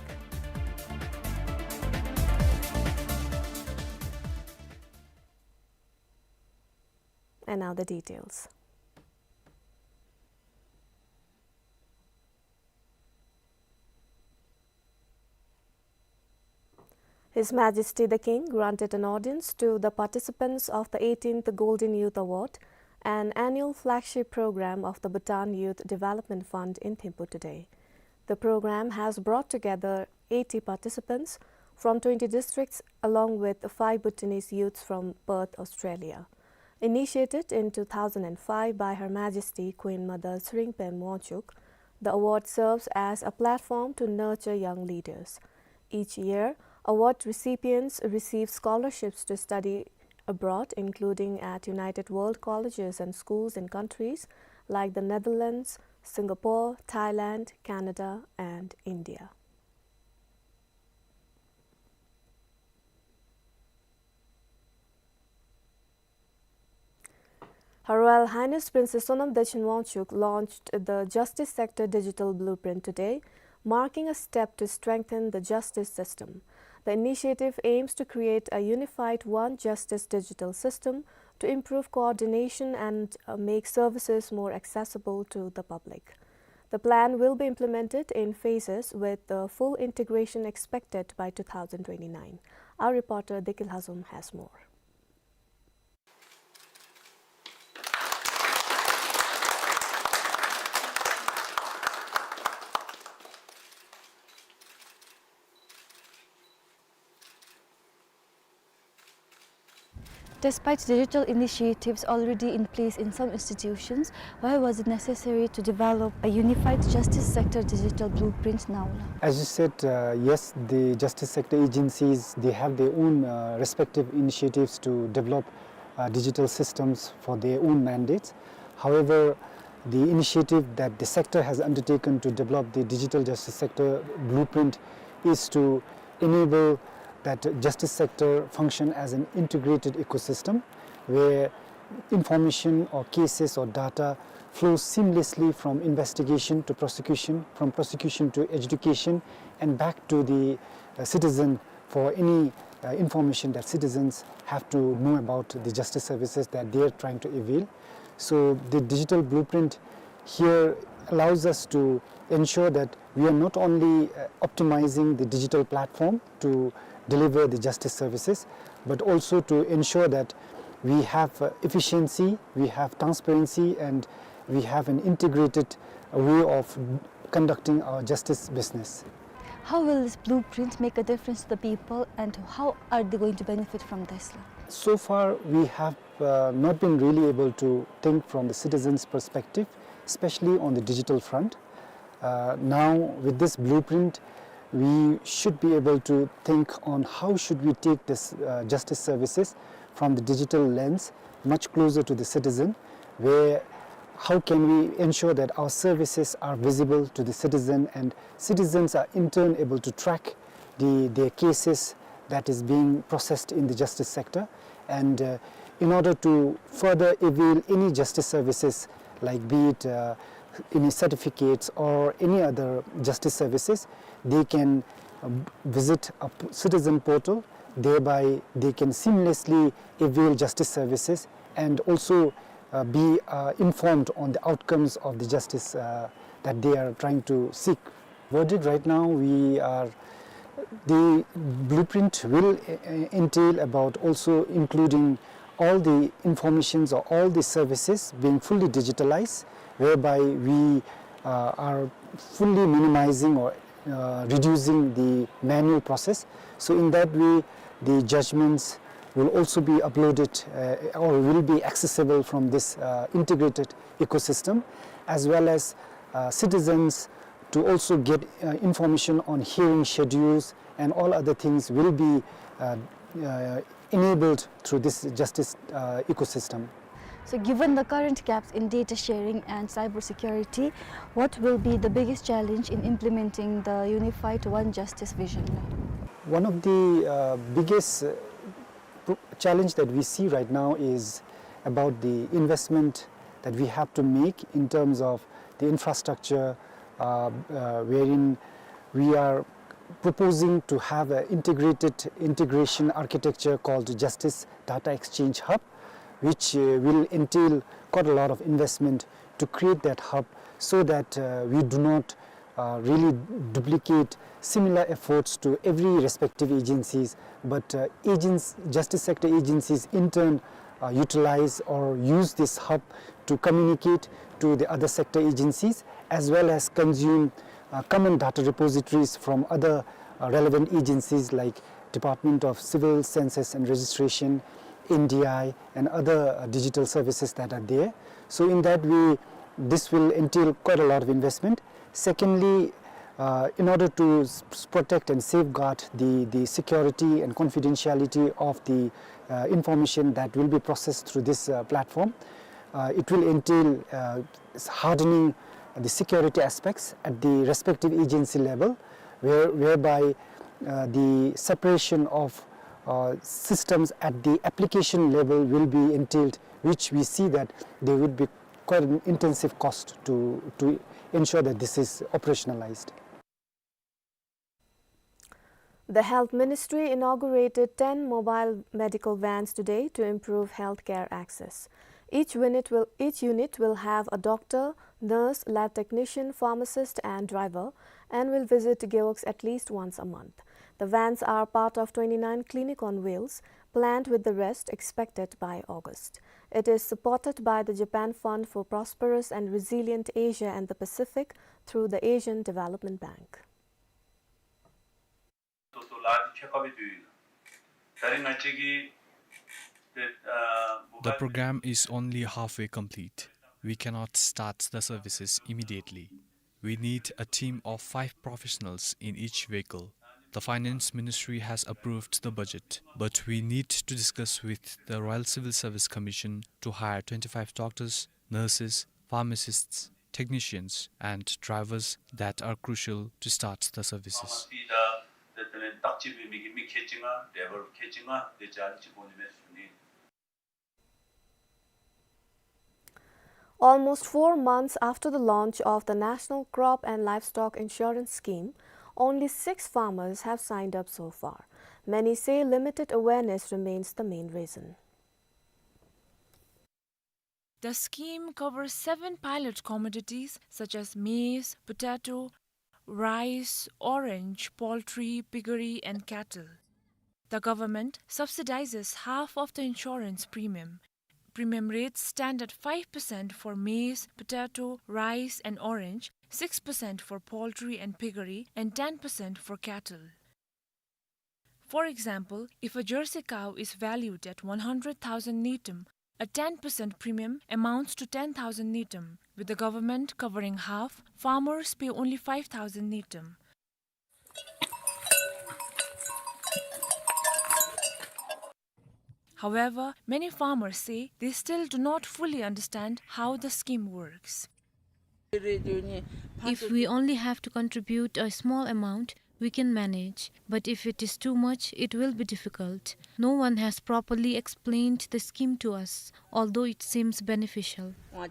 And now the details. His Majesty the King granted an audience to the participants of the eighteenth Golden Youth Award, an annual flagship program of the Bhutan Youth Development Fund in Thimphu today. The program has brought together eighty participants from twenty districts, along with five Bhutanese youths from Perth, Australia. Initiated in two thousand and five by Her Majesty Queen Mother Tshering Pem Wangchuck, the award serves as a platform to nurture young leaders. Each year, award recipients receive scholarships to study abroad, including at United World Colleges and Schools in countries like the Netherlands, Singapore, Thailand, Canada, and India. Her Royal Highness Princess Sonam Devchand Wangchuck launched the Justice Sector Digital Blueprint today, marking a step to strengthen the justice system. The initiative aims to create a unified One Justice digital system to improve coordination and, uh, make services more accessible to the public. The plan will be implemented in phases, with the full integration expected by two thousand twenty-nine. Our reporter Dekil Hazum has more. Despite digital initiatives already in place in some institutions, why was it necessary to develop a unified justice sector digital blueprint now? As you said, uh, yes, the justice sector agencies, they have their own, uh, respective initiatives to develop, uh, digital systems for their own mandates. However, the initiative that the sector has undertaken to develop the digital justice sector blueprint is to enable that justice sector function as an integrated ecosystem where information or cases or data flows seamlessly from investigation to prosecution, from prosecution to adjudication, and back to the, uh, citizen for any, uh, information that citizens have to know about the justice services that they are trying to avail. So the digital blueprint here allows us to ensure that we are not only, uh, optimizing the digital platform to deliver the justice services, but also to ensure that We have, uh, efficiency, we have transparency, and we have an integrated, uh, way of conducting our justice business. How will this blueprint make a difference to the people, and how are they going to benefit from this? So far, we have, uh, not been really able to think from the citizens' perspective, especially on the digital front. Uh, now, with this blueprint, we should be able to think on how should we take this, uh, justice services from the digital lens much closer to the citizen, where how can we ensure that our services are visible to the citizen and citizens are in turn able to track the, their cases that is being processed in the justice sector. And, uh, in order to further avail any justice services, like be it, uh, any certificates or any other justice services, they can, uh, visit a p-, citizen portal. Thereby, they can seamlessly avail justice services and also, uh, be, uh, informed on the outcomes of the justice, uh, that they are trying to seek. Verdict right now, we are, the blueprint will, uh, entail about also including all the informations or all the services being fully digitalized, whereby we, uh, are fully minimizing or, uh, reducing the manual process. So in that way, the judgments will also be uploaded, uh, or will be accessible from this, uh, integrated ecosystem, as well as, uh, citizens to also get, uh, information on hearing schedules and all other things will be, uh, uh, enabled through this justice, uh, ecosystem. So, given the current gaps in data sharing and cybersecurity, what will be the biggest challenge in implementing the unified One Justice vision? One of the, uh, biggest, uh, pro-, challenge that we see right now is about the investment that we have to make in terms of the infrastructure, uh, uh, wherein we are proposing to have an integrated integration architecture called Justice Data Exchange Hub, which, uh, will entail quite a lot of investment to create that hub so that, uh, we do not, uh, really duplicate similar efforts to every respective agencies, but, uh, agents, justice sector agencies in turn, uh, utilize or use this hub to communicate to the other sector agencies, as well as consume, uh, common data repositories from other, uh, relevant agencies like Department of Civil Census and Registration, N D I, and other, uh, digital services that are there. So in that way, this will entail quite a lot of investment. Secondly, uh, in order to s-, s-, protect and safeguard the, the security and confidentiality of the, uh, information that will be processed through this, uh, platform, uh, it will entail, uh, s-, hardening the security aspects at the respective agency level, where-, whereby, uh, the separation of, uh, systems at the application level will be entailed, which we see that there would be quite an intensive cost to, to ensure that this is operationalized. The Health Ministry inaugurated ten mobile medical vans today to improve healthcare access. Each unit will, each unit will have a doctor, nurse, lab technician, pharmacist and driver, and will visit Gewog at least once a month. The vans are part of twenty-nine Clinic on Wheels, planned with the rest expected by August. It is supported by the Japan Fund for Prosperous and Resilient Asia and the Pacific through the Asian Development Bank. The program is only halfway complete. We cannot start the services immediately. We need a team of five professionals in each vehicle. The Finance Ministry has approved the budget, but we need to discuss with the Royal Civil Service Commission to hire twenty-five doctors, nurses, pharmacists, technicians, and drivers that are crucial to start the services. Almost four months after the launch of the National Crop and Livestock Insurance Scheme, only six farmers have signed up so far. Many say limited awareness remains the main reason. The scheme covers seven pilot commodities such as maize, potato, rice, orange, poultry, piggery, and cattle. The government subsidizes half of the insurance premium. Premium rates stand at five percent for maize, potato, rice, and orange, six percent for poultry and piggery, and ten percent for cattle. For example, if a Jersey cow is valued at one hundred thousand ngultrum, a ten percent premium amounts to ten thousand ngultrum. With the government covering half, farmers pay only five thousand ngultrum. However, many farmers say they still do not fully understand how the scheme works. If we only have to contribute a small amount, we can manage, but if it is too much, it will be difficult. No one has properly explained the scheme to us, although it seems beneficial. I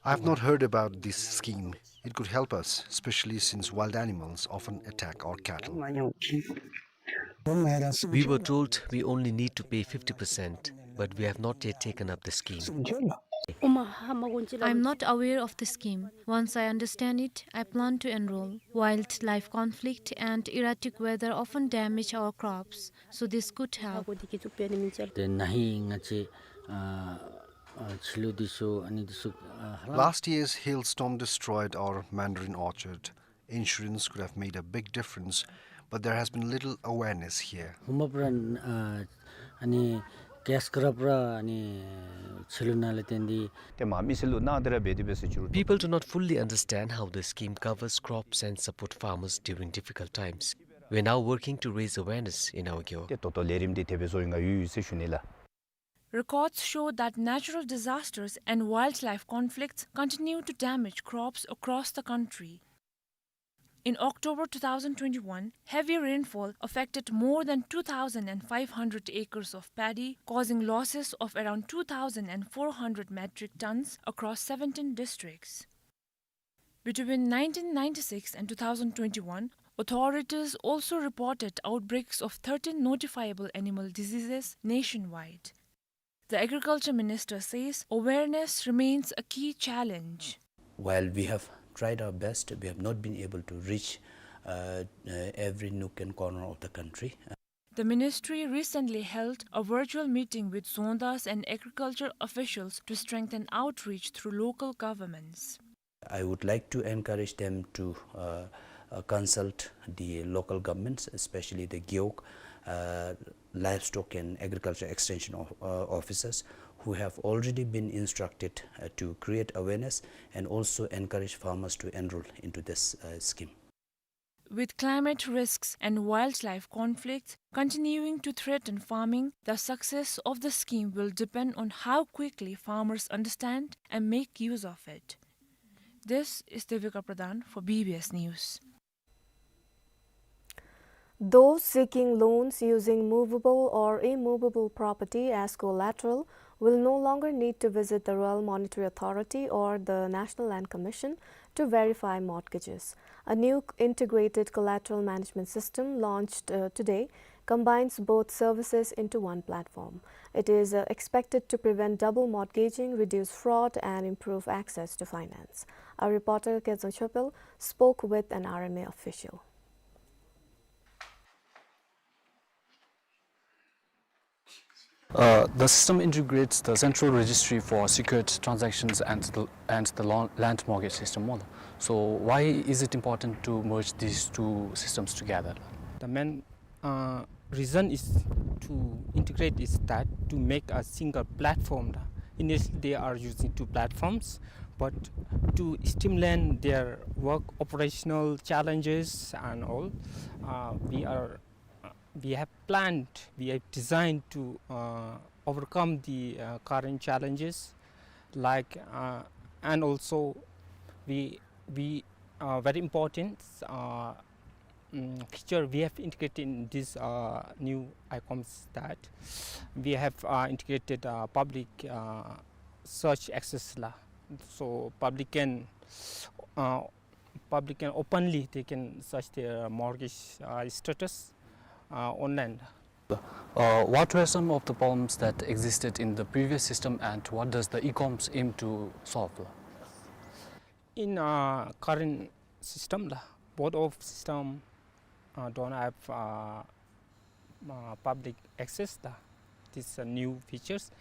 have not heard about this scheme. It could help us, especially since wild animals often attack our cattle. We were told we only need to pay fifty percent, but we have not yet taken up the scheme. I'm not aware of the scheme. Once I understand it, I plan to enroll. Wildlife conflict and erratic weather often damage our crops, so this could help. ཏེ་ན་ཧིང་ང་བཅས་ཨ་ཨ་ཕྱི་ལོ་འདི་ཚུ་ཨ་ནི་འདི་ཚུ་ཨ་ཧ་ལམ། Last year's hailstorm destroyed our mandarin orchard. Insurance could have made a big difference, but there has been little awareness here. ཧུམ་པ་ར་ཨ་ཨ་ནི་ཀེས་ཀ་ར་པ་ར་ཨ་ནི་ཕྱི་ལོ་ནང་ལས་བརྟེན་ཏེ། ཏེ་མ་མི་སེར་ལུ་ནང་དེ་ར་འབད་དེ་འབད་ཟེར་ཅི་རུང་། People do not fully understand how the scheme covers crops and support farmers during difficult times. We are now working to raise awareness in our Gewog. ཏེ་ད་ལྟོ་ལས་རིམ་འདི་དེ་སྦེ་བཟོ་ཡི་ང་ཡོད་ཡོད་ཟེར་ཞུ་ནི་ལགས། Records show that natural disasters and wildlife conflicts continue to damage crops across the country. In October two thousand twenty-one, heavy rainfall affected more than two thousand five hundred acres of paddy, causing losses of around two thousand four hundred metric tons across seventeen districts. Between nineteen ninety-six and two thousand twenty-one, authorities also reported outbreaks of thirteen notifiable animal diseases nationwide. The agriculture minister says awareness remains a key challenge. While we have tried our best, we have not been able to reach, uh, uh, every nook and corner of the country. The ministry recently held a virtual meeting with Dzongdas and agriculture officials to strengthen outreach through local governments. I would like to encourage them to, uh, uh, consult the local governments, especially the Gewog, uh, Livestock and Agriculture Extension of, uh, officers, who have already been instructed, uh, to create awareness and also encourage farmers to enroll into this, uh, scheme. With climate risks and wildlife conflicts continuing to threaten farming, the success of the scheme will depend on how quickly farmers understand and make use of it. This is Devika Pradhan for B B S News. Those seeking loans using movable or immovable property as collateral will no longer need to visit the Royal Monetary Authority or the National Land Commission to verify mortgages. A new integrated collateral management system launched, uh, today combines both services into one platform. It is, uh, expected to prevent double mortgaging, reduce fraud, and improve access to finance. Our reporter, Kezang Chopel, spoke with an R M A official. Uh, the system integrates the central registry for secured transactions and the, and the lo-, land mortgage system. So why is it important to merge these two systems together? The main, uh, reason is to integrate is that to make a single platform. Initially, they are using two platforms, but to streamline their work, operational challenges and all, uh, we are, we have planned, we have designed to, uh, overcome the, uh, current challenges, like, uh, and also we, we, uh, very important, uh, mm, feature we have integrated in this, uh, new ICOMS that we have, uh, integrated, uh, public, uh, search access la. So public can, uh, public can openly, they can search their mortgage, uh, status, uh, online. Uh, what were some of the problems that existed in the previous system, and what does the ICOMS aim to solve? In, uh, current system la, both of system, uh, don't have, uh, uh, public access, the, these, uh, new features,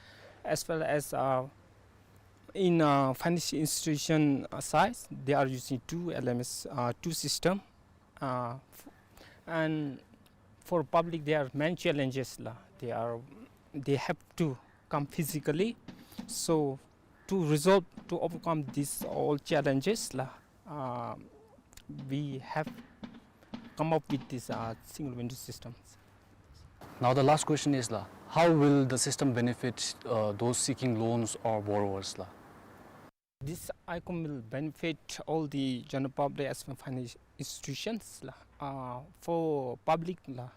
as well as, uh, in, uh, financial institution, uh, size, they are using two L M S, uh, two system, uh, f-, and for public, there are many challenges, la. They are, they have to come physically. So to resolve, to overcome these all challenges, la, uh, we have come up with this, uh, single window system. Now the last question is, la, how will the system benefit, uh, those seeking loans or borrowers, la? This icon will benefit all the general public as well financial institutions, la. Uh, for public, la,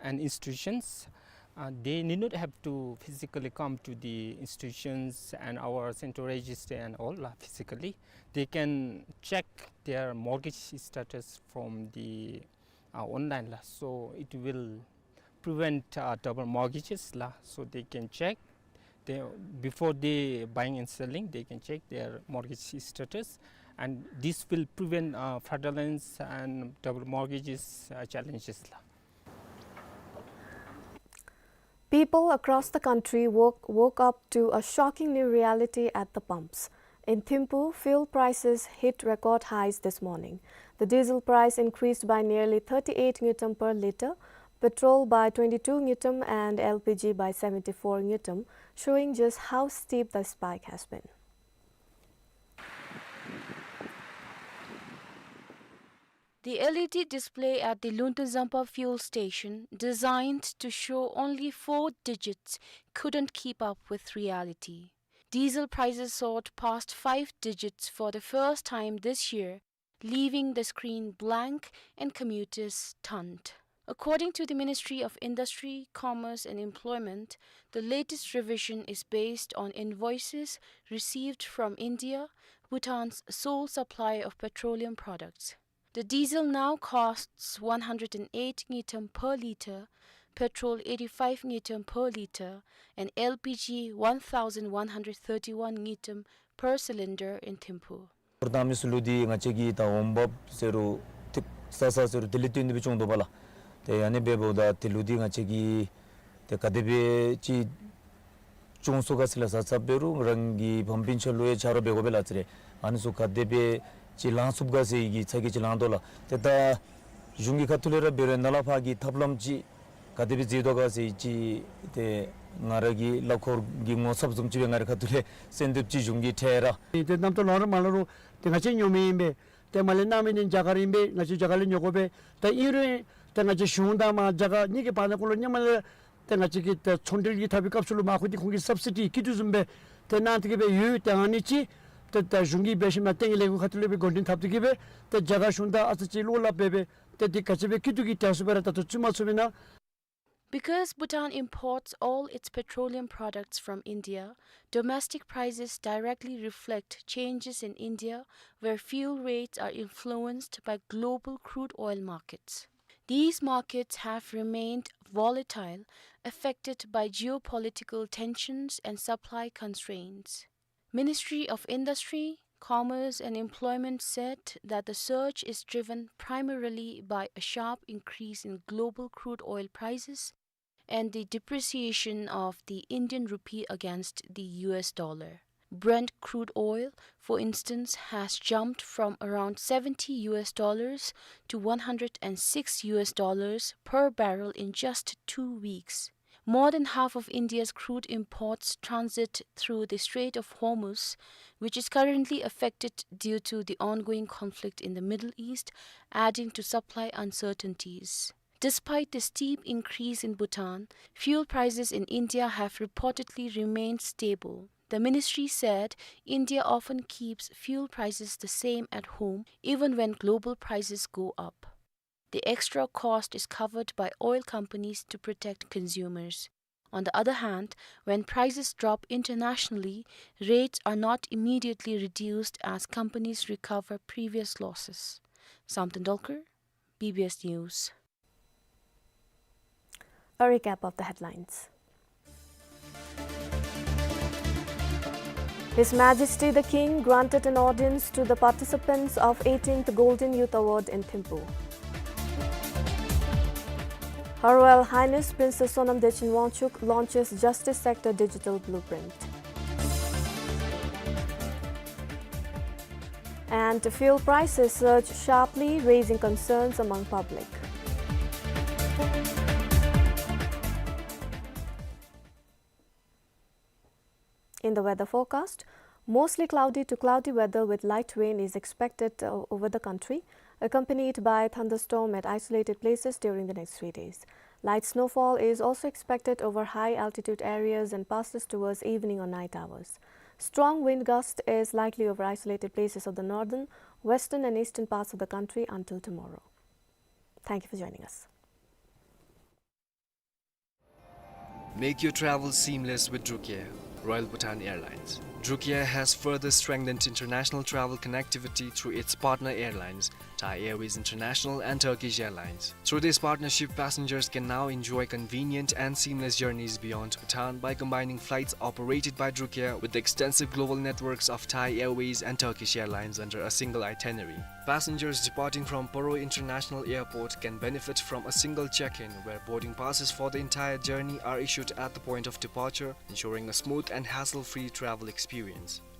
and institutions, uh, they need not have to physically come to the institutions and our central register and all, la, physically. They can check their mortgage status from the, uh, online, la. So it will prevent, uh, double mortgages, la. So they can check, they, before they buying and selling, they can check their mortgage status, and this will prevent, uh, fraudulence and double mortgages, uh, challenges, la. People across the country woke, woke up to a shocking new reality at the pumps. In Thimphu, fuel prices hit record highs this morning. The diesel price increased by nearly thirty-eight ngultrum per litre, petrol by twenty-two ngultrum and L P G by seventy-four ngultrum, showing just how steep the spike has been. The L E D display at the Luntenzampa fuel station, designed to show only four digits, couldn't keep up with reality. Diesel prices soared past five digits for the first time this year, leaving the screen blank and commuters stunned. According to the Ministry of Industry, Commerce and Employment, the latest revision is based on invoices received from India, Bhutan's sole supplier of petroleum products. The diesel now costs one hundred and eight ngultrum per litre, petrol eighty-five ngultrum per litre, and L P G one thousand one hundred thirty-one ngultrum per cylinder in Thimphu. ད་མི་སུ་ལུ་འདི་ང་བཅས་ཀྱི་ད་འོང་འབབ་ཟེར་རུང་ཏེ་ས་ས་ཟེར་རུང་དེ་ལས་བརྟེན་ཏེ་སྦེ་བྱུང་དོ་བ་ལགས། ཏེ་ཨ་ནི་འབདཝ་ད་དེ་ལུ་འདི་ང་བཅས་ཀྱིས་ཏེ་ག་དེ་སྦེ་ཅིག་བྱུང་སོང་ག་ཟེར་ལགས། ས་ས་འབད་རུང་རང་གི་ཕམ་སྤུན་ཆ་ལུ་ཡང་ཆ་རོགས་འབད་དགོ་པས་ལགས་ཟེར། ཨ་ནི་ཚུ་ག་དེ་སྦེ་ཅིག་ལང་ཚུགས་ག་ཟེར་གྱི་ཚ་གྱང་ཅིག་ལང་དོ་ལགས། ཏེ་ད་གཞུང་གི་ཁ་ཐུག་ལས་ར་འབད་རུང་ནཱ་ལས་ཕར་གྱི་ཐབས་ལམ་ཅིག་ག་དེ་སྦེ་མཛད་དོ་ག་ཟེར་ཅིག་ཏེ་ང་ར་གི་ལག་འཁོར་གྱི་ངོ་ཚབ་བཟུམ་ཅིག་སྦེ་ང་རའི་ཁ་ཐུག་ལས་གསོལ་འདེབས་ཅིག་གཞུང་གི་ཁྲལ་ར། ཏེ་རྣམ་རྟོག་ལང་རུང་མ་ལང་རུང་ཏེ་ང་བཅས་ཉོ་མི་ཨིན་པས། ཏེ་མར་ལས་གནང་མི་འདི་རྒྱ་གར་ཨིན་པས། ང་བཅས་རྒྱ་གར་ལས་ཉོ་དགོ་པས། ད་ཨིན་རུང་ཏེ་ང་བཅས་གཞུང་དང་མར་རྒྱ་གར་གཉིས་ཀྱི་བར་ན་གུ་ལུ་ཧེ་མ་ལས་ཏེ་ང་བཅས་ཀྱི་ཏེ་ཚོང་འབྲེལ་གྱི་འཐབ་པའི་སྐབས་སུ་ལུ་མར་ཁུ་འདི་ཁོང་གིས་སབ་སི་ཌི་སྐྱིད་སྡུག་བཟུམ་སྦེ་ཏེ་གནང་སྟེ་གི་སྦེ་ཡོད། ཏེ་ཨ་ནི་ཅིག་ཏེ་ད་གཞུང་གིས་འབད་ཞིནམ་ལས་ཏེ་ལས་འགུལ་ཁ་ཐུག་ལས་སྦེ་འགོ་འདྲེན་འཐབ་སྟེ་གི་སྦེ་ཏེ་རྒྱ་གར་གཞུང་དང་ཨ་ཙི་ཅིག་བློ་སླབ་སྦེ་སྦེ་ཏེ་འདི་ག་ཅི་སྦེ་སྐྱིད་སྡུག་གི་དྲག་ཤོས་སྦེ་ར་ད་ལྟོ་བཙུགས་མ་ཚུགས་པས་ན། Because Bhutan imports all its petroleum products from India, domestic prices directly reflect changes in India, where fuel rates are influenced by global crude oil markets. These markets have remained volatile, affected by geopolitical tensions and supply constraints. Ministry of Industry, Commerce and Employment said that the surge is driven primarily by a sharp increase in global crude oil prices and the depreciation of the Indian rupee against the U S dollar. Brent crude oil, for instance, has jumped from around seventy U S dollars to one hundred and six U S dollars per barrel in just two weeks. More than half of India's crude imports transit through the Strait of Hormuz, which is currently affected due to the ongoing conflict in the Middle East, adding to supply uncertainties. Despite the steep increase in Bhutan, fuel prices in India have reportedly remained stable. The ministry said India often keeps fuel prices the same at home, even when global prices go up. The extra cost is covered by oil companies to protect consumers. On the other hand, when prices drop internationally, rates are not immediately reduced as companies recover previous losses. Samten Dolkar, B B S News. A recap of the headlines. His Majesty the King granted an audience to the participants of eighteenth Golden Youth Award in Thimphu. Her Royal Highness Princess Sonam Dechen Wangchuck launches Justice Sector Digital Blueprint. And fuel prices surge sharply, raising concerns among public. In the weather forecast, mostly cloudy to cloudy weather with light rain is expected, uh, over the country, accompanied by thunderstorm at isolated places during the next three days. Light snowfall is also expected over high altitude areas and passes towards evening or night hours. Strong wind gust is likely over isolated places of the northern, western and eastern parts of the country until tomorrow. Thank you for joining us. Make your travel seamless with Drukair, Royal Bhutan Airlines. Drukair has further strengthened international travel connectivity through its partner airlines, Thai Airways International and Turkish Airlines. Through this partnership, passengers can now enjoy convenient and seamless journeys beyond Bhutan by combining flights operated by Drukair with the extensive global networks of Thai Airways and Turkish Airlines under a single itinerary. Passengers departing from Paro International Airport can benefit from a single check-in, where boarding passes for the entire journey are issued at the point of departure, ensuring a smooth and hassle-free travel experience.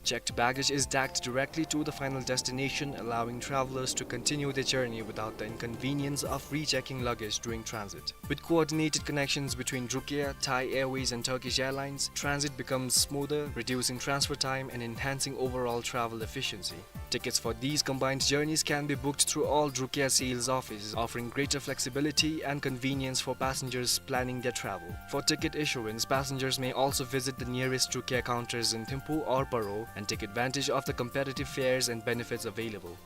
Checked baggage is tagged directly to the final destination, allowing travelers to continue their journey without the inconvenience of rechecking luggage during transit. With coordinated connections between Drukair, Thai Airways, and Turkish Airlines, transit becomes smoother, reducing transfer time and enhancing overall travel efficiency. Tickets for these combined journeys can be booked through all Drukair sales offices, offering greater flexibility and convenience for passengers planning their travel. For ticket issuance, passengers may also visit the nearest Drukair counters in Thimphu or Paro and take advantage of the competitive fares and benefits available.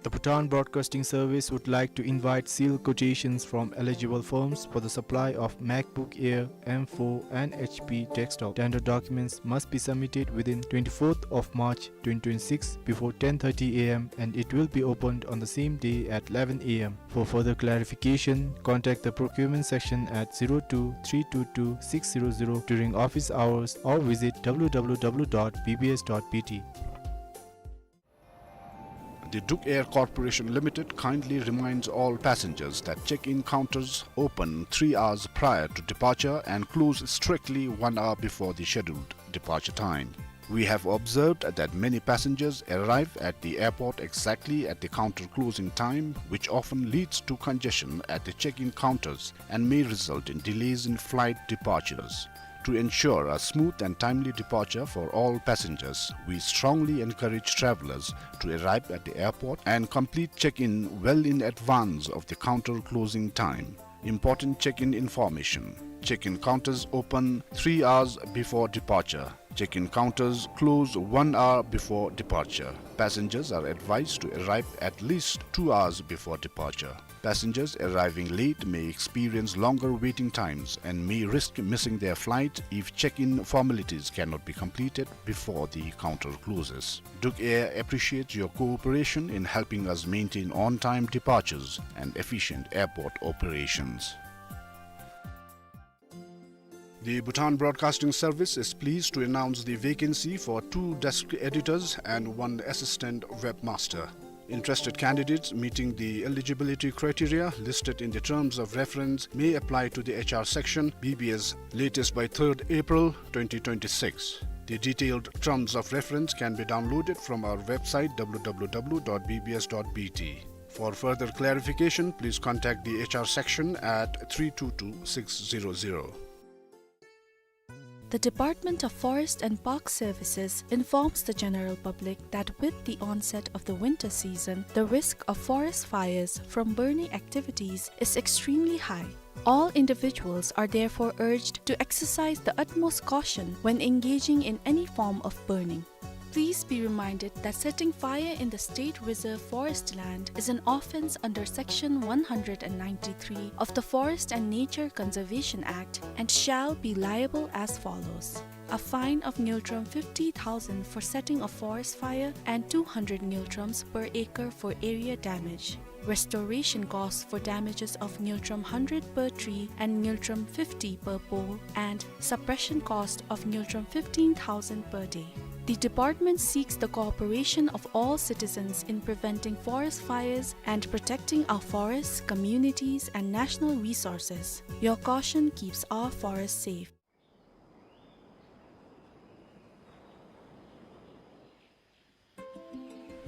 The Bhutan Broadcasting Service would like to invite sealed quotations from eligible firms for the supply of MacBook Air M four and H P desktop. Tender documents must be submitted within twenty-fourth of March twenty twenty-six before ten thirty A M and it will be opened on the same day at eleven A M. For further clarification, contact the procurement section at zero two three two two six zero zero during office hours or visit W W W dot B B S dot B T. The Drukair Corporation Limited kindly reminds all passengers that check-in counters open three hours prior to departure and close strictly one hour before the scheduled departure time. We have observed that many passengers arrive at the airport exactly at the counter closing time, which often leads to congestion at the check-in counters and may result in delays in flight departures. To ensure a smooth and timely departure for all passengers, we strongly encourage travelers to arrive at the airport and complete check-in well in advance of the counter closing time. Important check-in information. Check-in counters open three hours before departure. Check-in counters close one hour before departure. Passengers are advised to arrive at least two hours before departure. Passengers arriving late may experience longer waiting times and may risk missing their flight if check-in formalities cannot be completed before the counter closes. Drukair appreciates your cooperation in helping us maintain on-time departures and efficient airport operations. The Bhutan Broadcasting Service is pleased to announce the vacancy for two desk editors and one assistant webmaster. Interested candidates meeting the eligibility criteria listed in the terms of reference may apply to the H R section, B B S, latest by third April twenty twenty-six. The detailed terms of reference can be downloaded from our website, W W W dot B B S dot B T. For further clarification, please contact the H R section at three two two six zero zero. The Department of Forest and Park Services informs the general public that with the onset of the winter season, the risk of forest fires from burning activities is extremely high. All individuals are therefore urged to exercise the utmost caution when engaging in any form of burning. Please be reminded that setting fire in the State Reserve Forest land is an offence under Section one hundred and ninety-three of the Forest and Nature Conservation Act and shall be liable as follows. A fine of ngultrum fifty thousand for setting a forest fire and two hundred ngultrums per acre for area damage. Restoration costs for damages of ngultrum hundred per tree and ngultrum fifty per pole, and suppression cost of ngultrum fifteen thousand per day. The department seeks the cooperation of all citizens in preventing forest fires and protecting our forests, communities, and national resources. Your caution keeps our forests safe.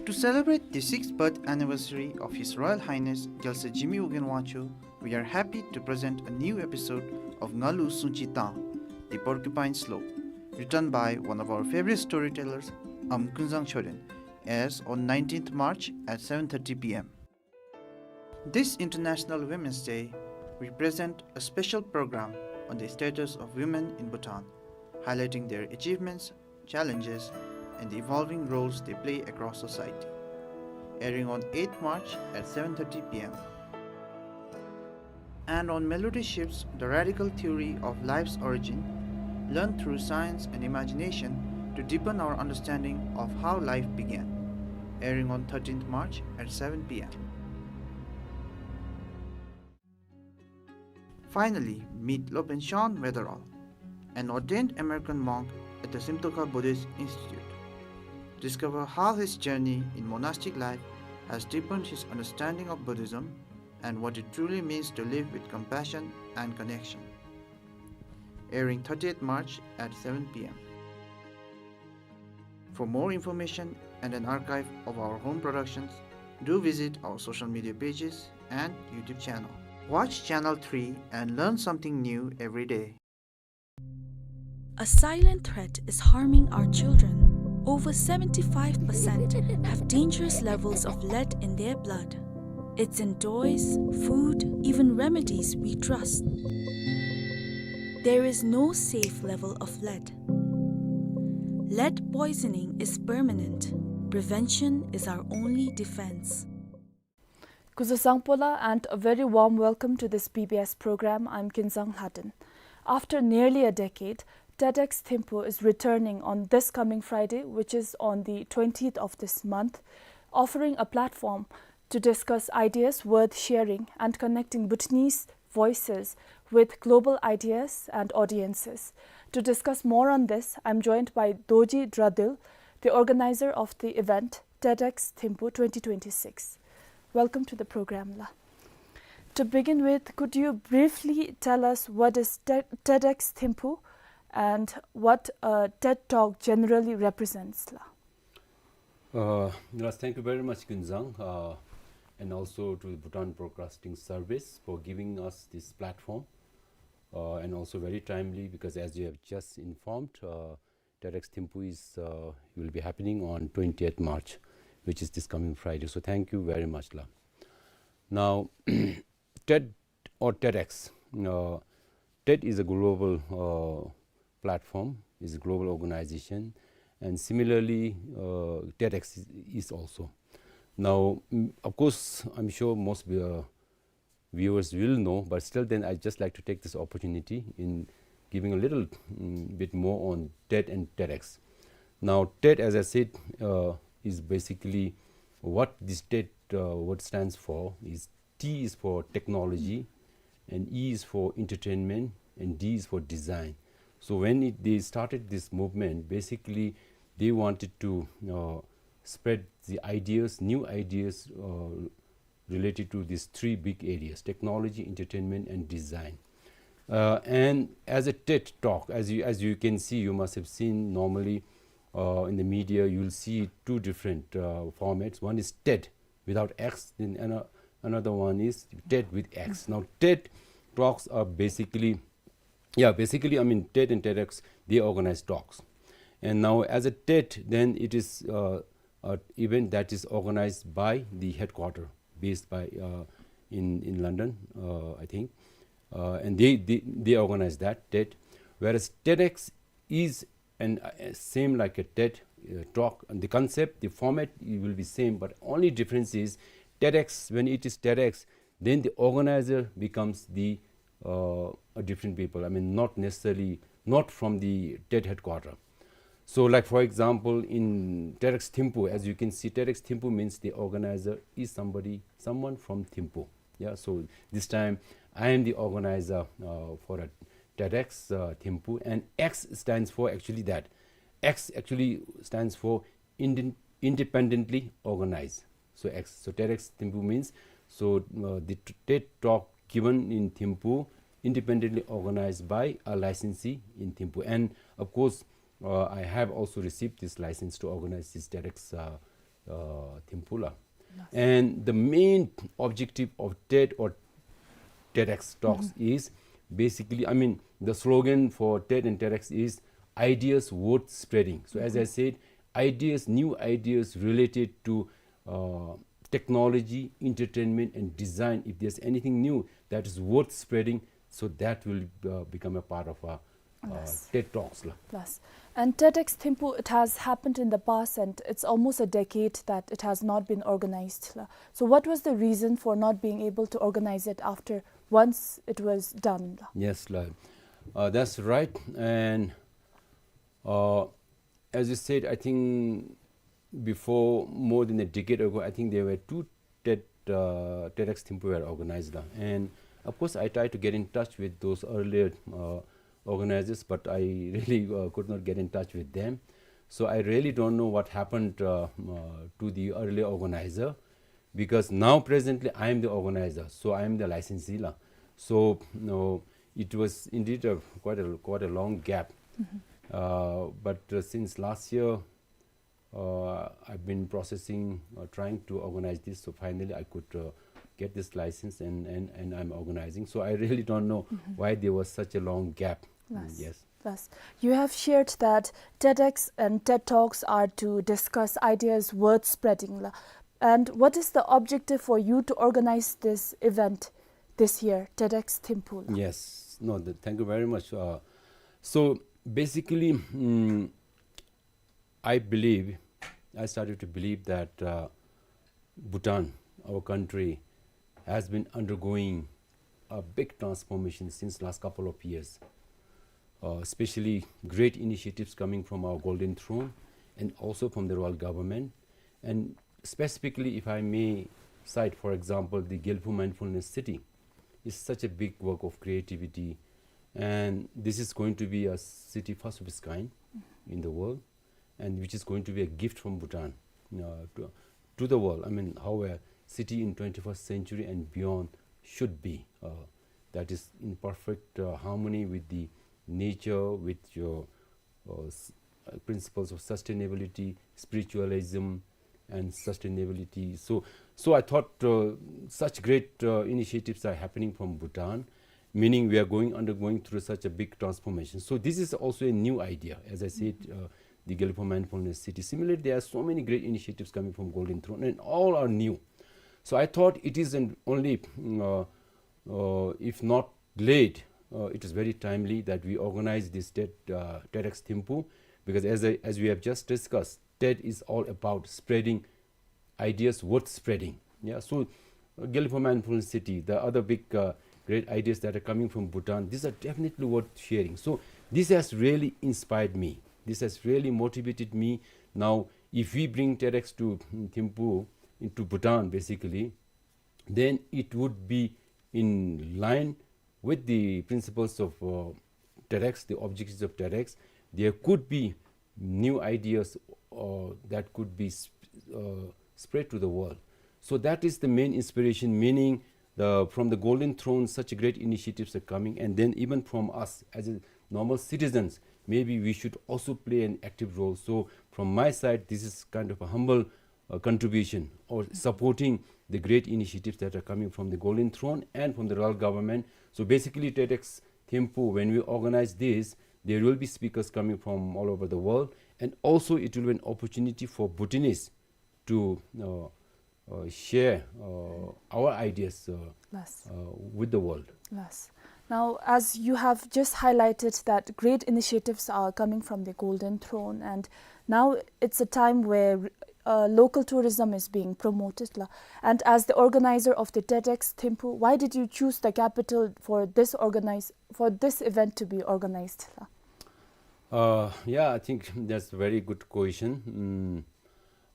To celebrate the sixth birth anniversary of His Royal Highness Gyaltswer Jigme Wogyen Wangchuck, we are happy to present a new episode of Ngalu Sungchi Tang, The Porcupine Slope, written by one of our favorite storytellers, A'am Kunzang Chorten, airs on nineteenth March at seven thirty P M. This International Women's Day, we present a special program on the status of women in Bhutan, highlighting their achievements, challenges, and the evolving roles they play across society. Airing on eighth March at seven thirty P M. And on Melody Shifts, the radical theory of life's origin, learned through science and imagination to deepen our understanding of how life began. Airing on thirteenth March at seven P M. Finally, meet Lopen Shan Weatherall, an ordained American monk at the Simtokha Buddhist Institute. Discover how his journey in monastic life has deepened his understanding of Buddhism and what it truly means to live with compassion and connection. Airing thirtieth March at seven P M. For more information and an archive of our home productions, do visit our social media pages and YouTube channel. Watch Channel three and learn something new every day. A silent threat is harming our children. Over seventy-five percent have dangerous levels of lead in their blood. It's in toys, food, even remedies we trust. There is no safe level of lead. Lead poisoning is permanent. Prevention is our only defense. Kuzuzangpo la, and a very warm welcome to this B B S program. I'm Kinzang Lhaden. After nearly a decade, TEDx Thimphu is returning on this coming Friday, which is on the twentieth of this month, offering a platform to discuss ideas worth sharing and connecting Bhutanese voices with global ideas and audiences. To discuss more on this, I'm joined by Dorji Dradul, the organizer of the event, TEDx Thimphu twenty twenty-six. Welcome to the program, la. To begin with, could you briefly tell us what is Te-, TEDx Thimphu and what a TED Talk generally represents, la? Uh, yes, thank you very much, Kinzang, uh, and also to the Bhutan Broadcasting Service for giving us this platform, uh, and also very timely because, as you have just informed, uh, TEDx Thimphu is, uh, will be happening on twentieth March, which is this coming Friday. So thank you very much, la. Now, TED or TEDx. Uh, TED is a global, uh, platform, is a global organization, and similarly, uh, TEDx is, is also. Now, mm, of course, I'm sure most, uh, viewers will know, but still then I just like to take this opportunity in giving a little, mm, bit more on TED and TEDx. Now, TED, as I said, uh, is basically what this TED, uh, word stands for is T is for technology, and E is for entertainment, and D is for design. So when it, they started this movement, basically they wanted to, uh, spread the ideas, new ideas, uh, related to these three big areas: technology, entertainment, and design. Uh, and as a TED Talk, as you, as you can see, you must have seen normally, uh, in the media, you'll see two different, uh, formats. One is TED, without X, then ano-, another one is TED with X. Now, TED Talks are basically, yeah, basically, I mean, TED and TEDx, they organize talks. And now, as a TED, then it is, uh, a event that is organized by the headquarter based by, uh, in, in London, uh, I think. Uh, and they, they, they organize that TED. Whereas TEDx is and, uh, same like a TED, uh, Talk. And the concept, the format, it will be same, but only difference is TEDx, when it is TEDx, then the organizer becomes the, uh, a different people. I mean, not necessarily, not from the TED headquarter. So, like, for example, in TEDx Thimphu, as you can see, TEDx Thimphu means the organizer is somebody, someone from Thimphu. Yeah, so this time I am the organizer, uh, for a TEDx, uh, Thimphu, and X stands for actually that. X actually stands for Indi- independently organized. So X, so TEDx Thimphu means, so uh, the t- TED talk given in Thimphu, independently organized by a licensee in Thimphu. And of course, uh, I have also received this license to organize this TEDx uh, uh, Thimphu la. And the main objective of TED or TEDx talks is basically, I mean, the slogan for TED and TEDx is ideas worth spreading. So as I said, ideas, new ideas related to uh, technology, entertainment, and design. If there's anything new that is worth spreading, so that will uh, become a part of our uh, TED Talks la. Yes. And TEDx Thimphu, it has happened in the past, and it's almost a decade that it has not been organized la. So what was the reason for not being able to organize it after once it was done la? Yes la. Uh, that's right. And uh, as you said, I think before, more than a decade ago, I think there were two TED uh, TEDx Thimphu were organized la. And of course, I tried to get in touch with those earlier uh, organizers, but I really uh, could not get in touch with them. So I really don't know what happened uh, uh, to the earlier organizer, because now presently I am the organizer, so I am the licensee la. So no, it was indeed a, quite a quite a long gap. Uh, but uh, since last year, uh, I've been processing, uh, trying to organize this. So finally, I could uh, get this license, and, and, and I'm organizing. So I really don't know why there was such a long gap. Mm, yes. Yes. You have shared that TEDx and TED Talks are to discuss ideas worth spreading la. And what is the objective for you to organize this event this year, TEDx Thimphu la? Yes. No, the, thank you very much. Uh, so basically, mm, I believe, I started to believe that uh, Bhutan, our country, has been undergoing a big transformation since last couple of years, uh, especially great initiatives coming from our Golden Throne and also from the royal government. And specifically, if I may cite, for example, the Gelphu Mindfulness City is such a big work of creativity, and this is going to be a city first of its kind in the world, and which is going to be a gift from Bhutan uh, to, to the world. I mean, how a city in twenty-first century and beyond should be. Uh, that is in perfect uh, harmony with the nature, with your uh, s- uh, principles of sustainability, spiritualism, and sustainability. So, so I thought uh, such great uh, initiatives are happening from Bhutan, meaning we are going undergoing through such a big transformation. So this is also a new idea. As I said, uh, the Gelphu Mindfulness City. Similarly, there are so many great initiatives coming from Golden Throne, and all are new. So I thought it is an only, mm, uh, uh, if not late, uh, it is very timely that we organize this TED, uh, TEDx Thimphu, because as I, as we have just discussed, TED is all about spreading ideas worth spreading. Yeah, so uh, Gelphu Mindfulness City, the other big uh, great ideas that are coming from Bhutan, these are definitely worth sharing. So this has really inspired me. This has really motivated me. Now, if we bring TEDx to mm, Thimphu, into Bhutan, basically, then it would be in line with the principles of uh, TEDx, the objectives of TEDx. There could be new ideas uh, that could be sp- uh, spread to the world. So that is the main inspiration, meaning the, from the Golden Throne, such great initiatives are coming, and then even from us as a normal citizens, maybe we should also play an active role. So from my side, this is kind of a humble uh, contribution or supporting the great initiatives that are coming from the Golden Throne and from the royal government. So basically, TEDx Thimphu, when we organize this, there will be speakers coming from all over the world, and also it will be an opportunity for Bhutanese to uh, uh, share uh, our ideas uh, Yes. uh, with the world. Yes. Now, as you have just highlighted that great initiatives are coming from the Golden Throne, and now it's a time where uh, local tourism is being promoted la. And as the organizer of the TEDx Thimphu, why did you choose the capital for this organize for this event to be organized la? Uh, yeah, I think that's a very good question.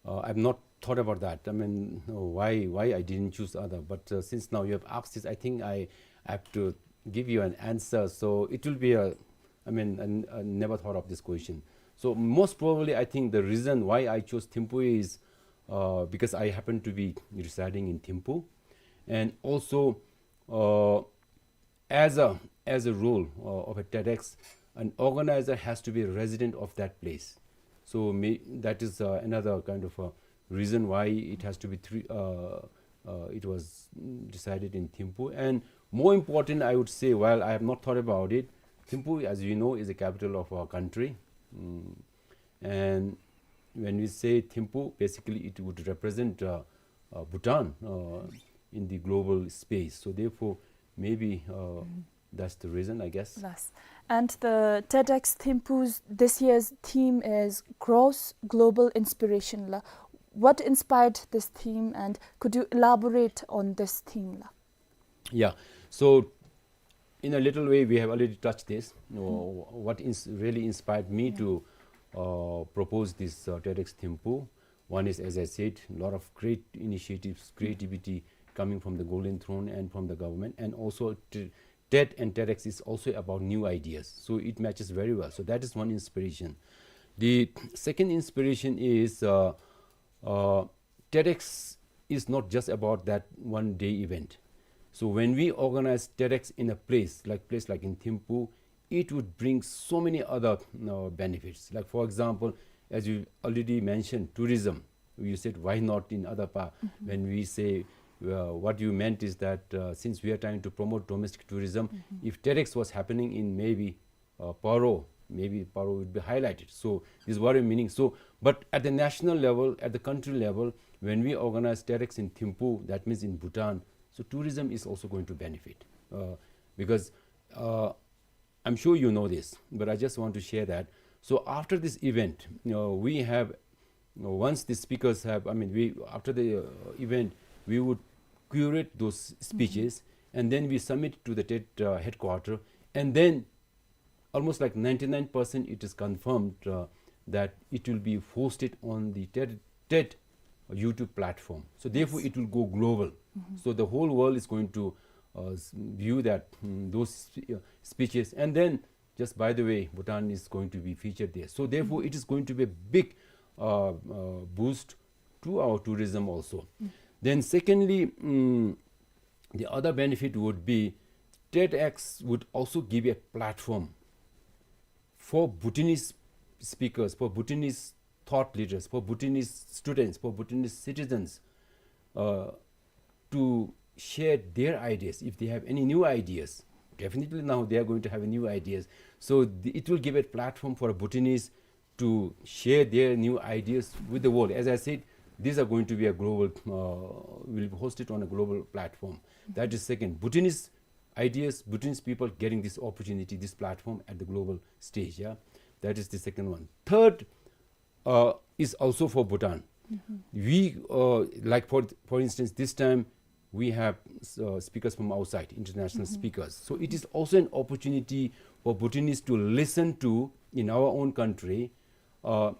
Mm, uh, I've not thought about that. I mean, why why I didn't choose other? But uh, since now you have asked this, I think I, I have to give you an answer. So it will be a, I mean, I, I never thought of this question. So most probably, I think the reason why I chose Thimphu is, uh, because I happen to be residing in Thimphu, and also, uh, as a, as a rule, uh, of a TEDx, an organizer has to be a resident of that place. So may, that is, uh, another kind of a reason why it has to be three, uh, uh, it was, mm, decided in Thimphu. And more important, I would say, while I have not thought about it, Thimphu, as you know, is the capital of our country. Mm. And when we say Thimphu, basically it would represent, uh, uh, Bhutan, uh, in the global space. So therefore, maybe, uh, that's the reason, I guess. Yes. And the TEDx Thimphu's this year's theme is Cross Global Inspiration la. What inspired this theme, and could you elaborate on this theme la? Yeah. So in a little way, we have already touched this. You know, what ins-, really inspired me to, uh, propose this, uh, TEDx Thimphu? One is, as I said, a lot of great initiatives, creativity coming from the Golden Throne and from the government, and also t-, TED and TEDx is also about new ideas. So it matches very well. So that is one inspiration. The second inspiration is, uh, uh, TEDx is not just about that one day event. So when we organize TEDx in a place like, place like in Thimphu, it would bring so many other, uh, benefits. Like, for example, as you already mentioned, tourism. You said, "Why not in other pa-," when we say, uh, what you meant is that, uh, since we are trying to promote domestic tourism, if TEDx was happening in maybe, uh, Paro, maybe Paro would be highlighted. So this is what I'm meaning. So, but at the national level, at the country level, when we organize TEDx in Thimphu, that means in Bhutan, so tourism is also going to benefit, uh, because, uh, I'm sure you know this, but I just want to share that. So after this event, you know, we have, you know, once the speakers have, I mean, we, after the, uh, event, we would curate those speeches, and then we submit to the TED, uh, headquarter, and then almost like ninety-nine percent it is confirmed, uh, that it will be hosted on the TED, TED YouTube platform. So therefore, it will go global. So the whole world is going to, uh, s-, view that, mm, those spe-, uh, speeches. And then, just by the way, Bhutan is going to be featured there. So therefore, it is going to be a big, uh, uh, boost to our tourism also. Then secondly, mm, the other benefit would be TEDx would also give a platform for Bhutanese speakers, for Bhutanese thought leaders, for Bhutanese students, for Bhutanese citizens, uh, to share their ideas. If they have any new ideas, definitely now they are going to have new ideas. So the, it will give a platform for Bhutanese to share their new ideas with the world. As I said, these are going to be a global, uh, will be hosted on a global platform. That is second. Bhutanese ideas, Bhutanese people getting this opportunity, this platform at the global stage. Yeah, that is the second one. Third, uh, is also for Bhutan. We, uh, like for, for instance, this time we have, uh, speakers from outside, international speakers. So it is also an opportunity for Bhutanese to listen to, in our own country, uh,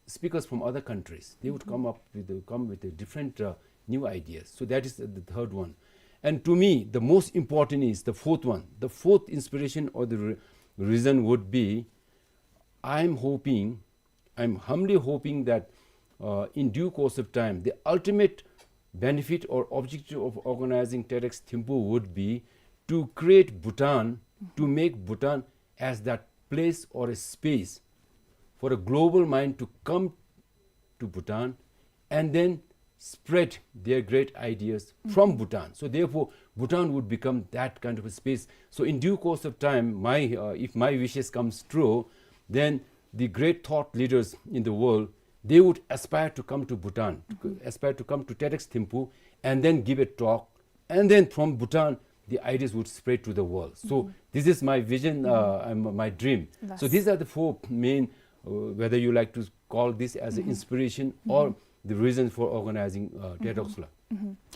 speakers from other countries. They would come up with the, come with the different, uh, new ideas. So that is the third one. And to me, the most important is the fourth one. The fourth inspiration or the re-, reason would be, I'm hoping, I'm humbly hoping that, uh, in due course of time, the ultimate benefit or objective of organizing TEDx Thimphu would be to create Bhutan, to make Bhutan as that place or a space for a global mind to come to Bhutan and then spread their great ideas from Bhutan. So therefore, Bhutan would become that kind of a space. So in due course of time, my, uh, if my wishes comes true, then the great thought leaders in the world, they would aspire to come to Bhutan, aspire to come to TEDx Thimphu, and then give a talk, and then from Bhutan, the ideas would spread to the world. So this is my vision, uh, and my dream. So these are the four main, uh, whether you like to call this as an inspiration or the reason for organizing, uh, TEDx la.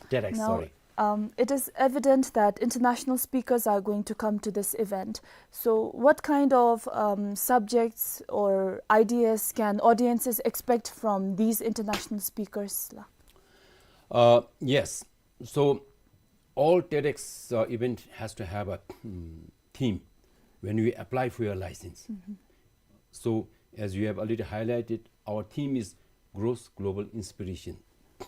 TEDx, now, sorry. Um, it is evident that international speakers are going to come to this event. So what kind of, um, subjects or ideas can audiences expect from these international speakers la? Uh, yes. So all TEDx, uh, event has to have a, mm, theme when we apply for your license. So As you have already highlighted, our theme is Growth Global Inspiration.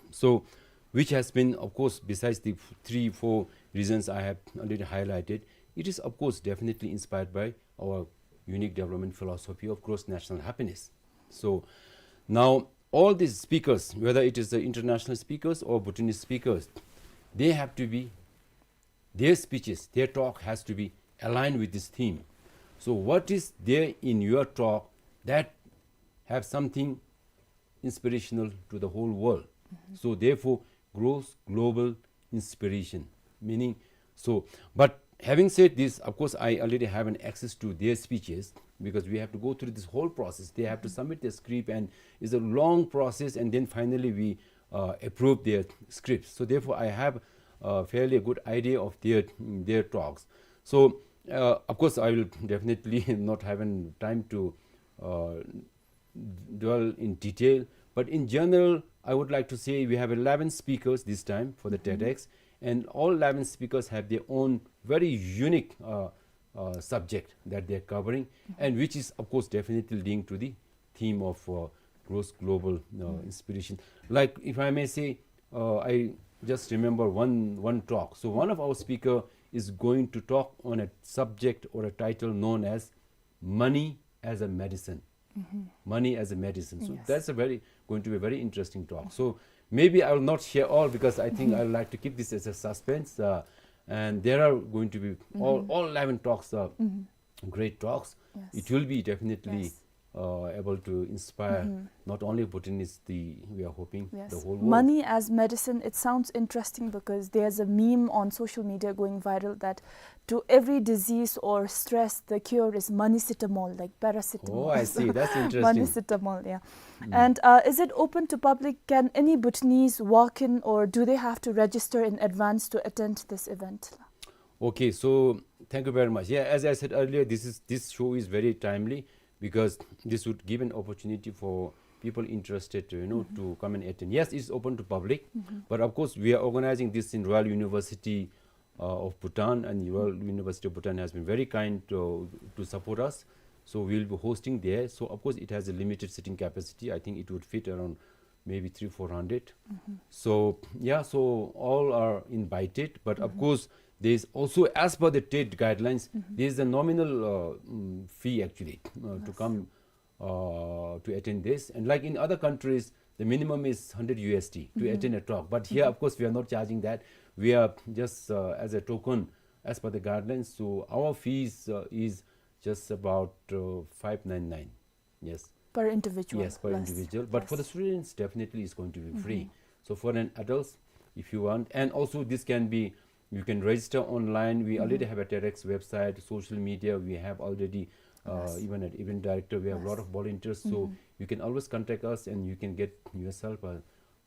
So, which has been, of course, besides the f-, three, four reasons I have already highlighted, it is, of course, definitely inspired by our unique development philosophy of gross national happiness. So, now all these speakers, whether it is the international speakers or Bhutanese speakers, they have to be, their speeches, their talk has to be aligned with this theme. So what is there in your talk that have something inspirational to the whole world? So therefore, grows global inspiration. Meaning, so, but having said this, of course, I already have an access to their speeches because we have to go through this whole process. They have to submit their script, and it's a long process, and then finally we, uh, approve their scripts. So therefore, I have, uh, fairly a good idea of their, their talks. So, uh, of course, I will definitely not have an time to, uh, dwell in detail, but in general, I would like to say we have eleven speakers this time for the TEDx, and all eleven speakers have their own very unique, uh, uh, subject that they're covering, and which is, of course, definitely linked to the theme of, uh, gross global, uh, inspiration. Like, if I may say, uh, I just remember one, one talk. So one of our speaker is going to talk on a subject or a title known as money as a medicine. Money as a medicine. So that's a very, going to be a very interesting talk. So maybe I will not share all because I think I would like to keep this as a suspense. Uh, and there are going to be all, all eleven talks, uh, great talks. It will be definitely, uh, able to inspire not only Bhutanese, the, we are hoping the whole world. Money as medicine, it sounds interesting because there's a meme on social media going viral that to every disease or stress, the cure is moneycetamol, like paracetamol. Oh, I see. That's interesting. Moneycetamol, yeah. And, uh, is it open to public? Can any Bhutanese walk in, or do they have to register in advance to attend this event? Okay, so thank you very much. Yeah, as I said earlier, this is, this show is very timely because this would give an opportunity for people interested to, you know, to come and attend. Yes, it's open to public, but of course, we are organizing this in Royal University, uh, of Bhutan, and Royal University of Bhutan has been very kind to, to support us. So we'll be hosting there. So of course, it has a limited seating capacity. I think it would fit around maybe three, four hundred. So, yeah, so all are invited, but of course, there is also, as per the TED guidelines, there is a nominal, uh, mm, fee actually, uh, to come, uh, to attend this. And like in other countries, the minimum is hundred U S D to attend a talk. But here, of course, we are not charging that. We are just, uh, as a token, as per the guidelines. So our fees, uh, is just about, uh, five nine nine. Yes. Per individual. Yes, per individual. But for the students, definitely it's going to be free. So for an adults, if you want, and also this can be, you can register online. We already have a TEDx website, social media. We have already, uh, even an event director. We have a lot of volunteers. So you can always contact us and you can get yourself a,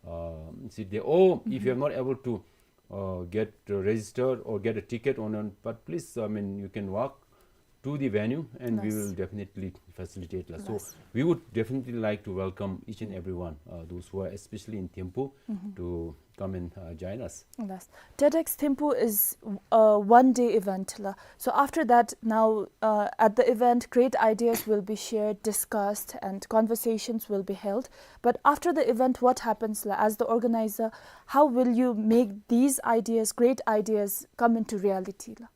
um, seat there. Or if you are not able to, uh, get, uh, registered or get a ticket on, on, but please, I mean, you can walk to the venue and we will definitely facilitate. So we would definitely like to welcome each and everyone, uh, those who are especially in Thimphu, to come and, uh, join us. Yes. TEDx Thimphu is a one-day event la. So after that, now, uh, at the event, great ideas will be shared, discussed, and conversations will be held. But after the event, what happens la? As the organizer, how will you make these ideas, great ideas, come into reality la?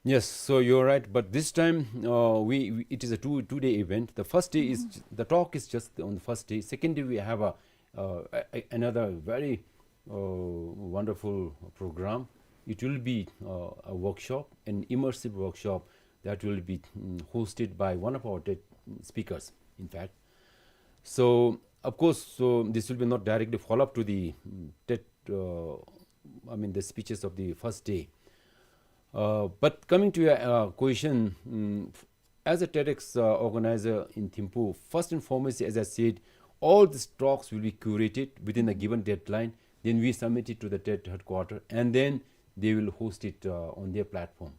Yes, so you're right. But this time, uh, we, we, it is a two, two-day event. The first day is, the talk is just on the first day. Second day, we have a, uh, a, a, another very, uh, wonderful program. It will be, uh, a workshop, an immersive workshop that will be, mm, hosted by one of our TED speakers, in fact. So, of course, so this will be not directly follow up to the, mm, TED, uh, I mean, the speeches of the first day. Uh, but coming to your, uh, question, mm, f-, as a TEDx, uh, organizer in Thimphu, first and foremost, as I said, all these talks will be curated within a given deadline. Then we submit it to the TED headquarter, and then they will host it, uh, on their platform.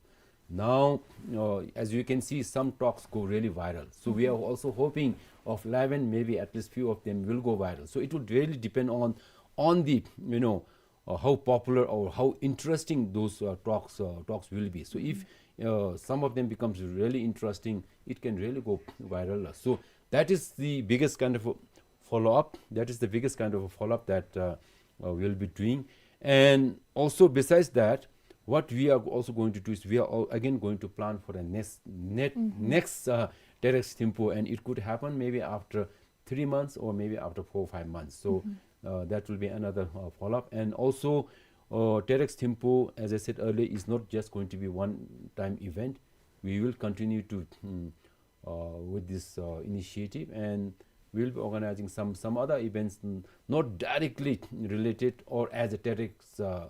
Now, uh, as you can see, some talks go really viral. So we are also hoping of eleven, maybe at least few of them will go viral. So it would really depend on, on the, you know, uh, how popular or how interesting those, uh, talks, uh, talks will be. So if, uh, some of them becomes really interesting, it can really go viral. So that is the biggest kind of a follow-up. That is the biggest kind of a follow-up that, uh, uh, we'll be doing. And also, besides that, what we are also going to do is we are al-, again going to plan for the next, net-, next, uh, TEDx Thimphu, and it could happen maybe after three months or maybe after four, five months. So, uh, that will be another, uh, follow-up. And also, uh, TEDx Thimphu, as I said earlier, is not just going to be one-time event. We will continue to, mm, uh, with this, uh, initiative, and we will be organizing some, some other events, n-, not directly related or as a TEDx, uh,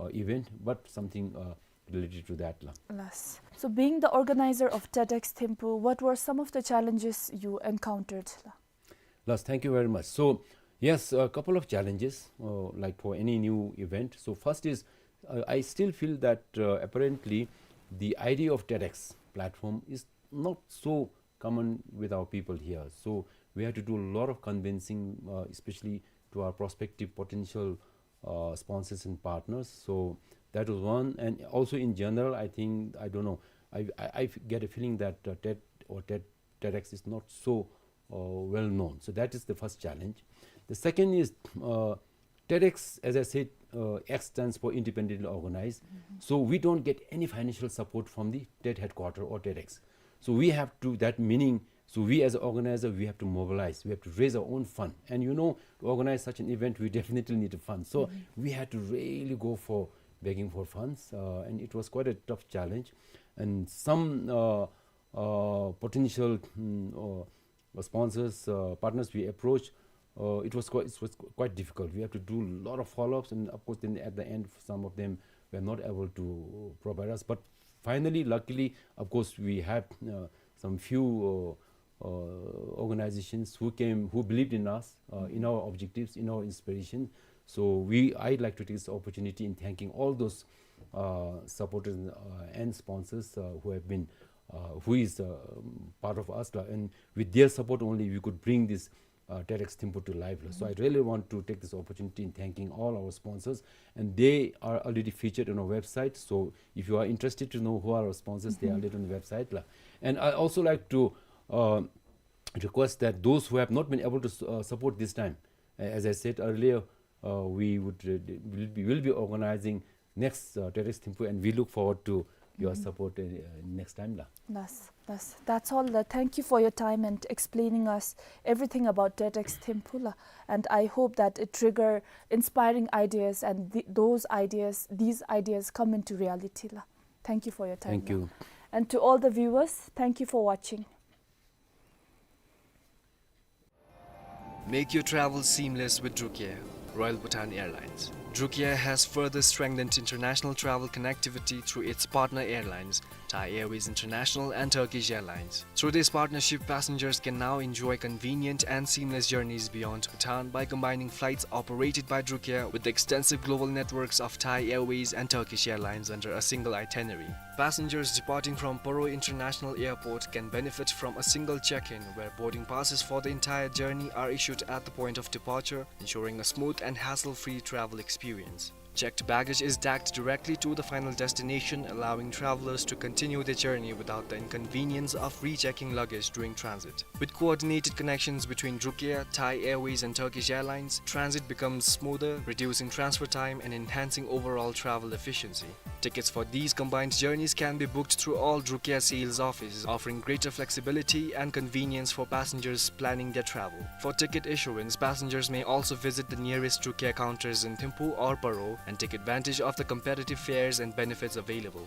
uh, event, but something, uh, related to that la. Yes. So, being the organizer of TEDx Thimphu, what were some of the challenges you encountered la? Yes, thank you very much. So, yes, a couple of challenges, uh, like for any new event. So first is, uh, I still feel that, uh, apparently the idea of TEDx platform is not so common with our people here. So we have to do a lot of convincing, uh, especially to our prospective potential, uh, sponsors and partners. So that was one. And also in general, I think, I don't know, I, I, I get a feeling that, uh, TED or TED TEDx is not so, uh, well known. So that is the first challenge. The second is, uh, TEDx, as I said, uh, X stands for independently organized. So we don't get any financial support from the TED headquarter or TEDx. So we have to, that meaning, so we as an organizer, we have to mobilize, we have to raise our own fund. And you know, to organize such an event, we definitely need a fund. So we had to really go for begging for funds, uh, and it was quite a tough challenge. And some, uh, uh, potential, mm, uh, sponsors, uh, partners we approached, uh, it was quite, it was qu-, quite difficult. We have to do a lot of follow-ups, and of course, then at the end, some of them were not able to provide us. But finally, luckily, of course, we had, uh, some few, uh, uh, organizations who came, who believed in us, uh, in our objectives, in our inspiration. So we, I'd like to take this opportunity in thanking all those, uh, supporters, uh, and sponsors, uh, who have been, uh, who is, uh, um, part of us, uh, and with their support only we could bring this, uh, TEDx Thimphu to life. So I really want to take this opportunity in thanking all our sponsors, and they are already featured on our website. So if you are interested to know who are our sponsors, they are already on the website la. And I also like to, uh, request that those who have not been able to s-, uh, support this time, a-, as I said earlier, uh, we would, uh, d-, will be, will be organizing next, uh, TEDx Thimphu, and we look forward to your support, uh, next time la. Yes, yes. That's all la. Thank you for your time and explaining us everything about TEDx Thimphu la. And I hope that it trigger inspiring ideas, and th-, those ideas, these ideas come into reality la. Thank you for your time la. Thank you. And to all the viewers, thank you for watching. Make your travel seamless with Drukair, Royal Bhutan Airlines. Drukair has further strengthened international travel connectivity through its partner airlines, Thai Airways International and Turkish Airlines. Through this partnership, passengers can now enjoy convenient and seamless journeys beyond Bhutan by combining flights operated by Drukair with the extensive global networks of Thai Airways and Turkish Airlines under a single itinerary. Passengers departing from Paro International Airport can benefit from a single check-in, where boarding passes for the entire journey are issued at the point of departure, ensuring a smooth and hassle-free travel experience. Checked baggage is tagged directly to the final destination, allowing travelers to continue their journey without the inconvenience of rechecking luggage during transit. With coordinated connections between Drukair, Thai Airways and Turkish Airlines, transit becomes smoother, reducing transfer time and enhancing overall travel efficiency. Tickets for these combined journeys can be booked through all Drukair sales offices, offering greater flexibility and convenience for passengers planning their travel. For ticket issuance, passengers may also visit the nearest Drukair counters in Thimphu or Paro and take advantage of the competitive fares and benefits available.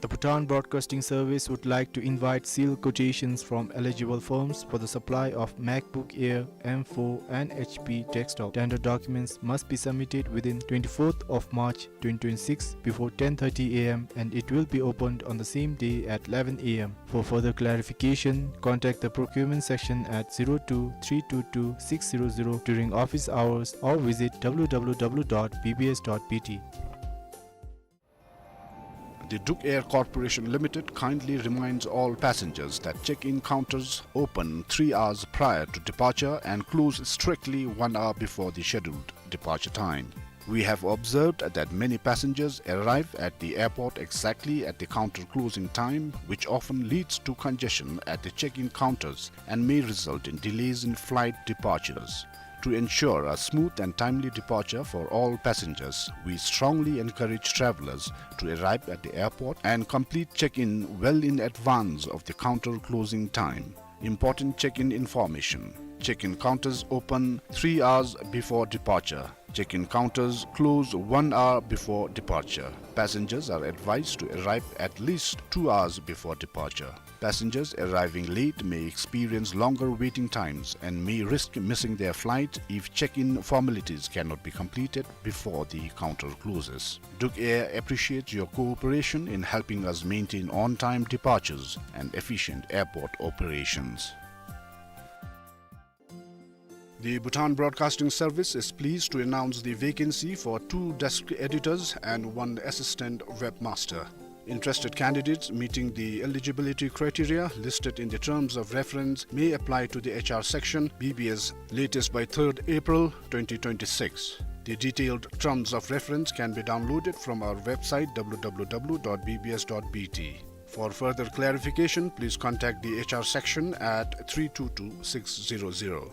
The Bhutan Broadcasting Service would like to invite sealed quotations from eligible firms for the supply of MacBook Air M four and H P desktop. Tender documents must be submitted within twenty-fourth of March twenty twenty-six before ten thirty A M, and it will be opened on the same day at eleven A M. For further clarification, contact the procurement section at zero two three two two six zero zero during office hours or visit W W W dot B B S dot B T. The Drukair Corporation Limited kindly reminds all passengers that check-in counters open three hours prior to departure and close strictly one hour before the scheduled departure time. We have observed that many passengers arrive at the airport exactly at the counter closing time, which often leads to congestion at the check-in counters and may result in delays in flight departures. To ensure a smooth and timely departure for all passengers, we strongly encourage travelers to arrive at the airport and complete check-in well in advance of the counter closing time. Important check-in information. Check-in counters open three hours before departure. Check-in counters close one hour before departure. Passengers are advised to arrive at least two hours before departure. Passengers arriving late may experience longer waiting times and may risk missing their flight if check-in formalities cannot be completed before the counter closes. Druk Air appreciates your cooperation in helping us maintain on-time departures and efficient airport operations. The Bhutan Broadcasting Service is pleased to announce the vacancy for two desk editors and one assistant webmaster. Interested candidates meeting the eligibility criteria listed in the terms of reference may apply to the H R section, B B S, latest by third April twenty twenty-six. The detailed terms of reference can be downloaded from our website, W W W dot B B S dot B T. For further clarification, please contact the H R section at three two two six zero zero.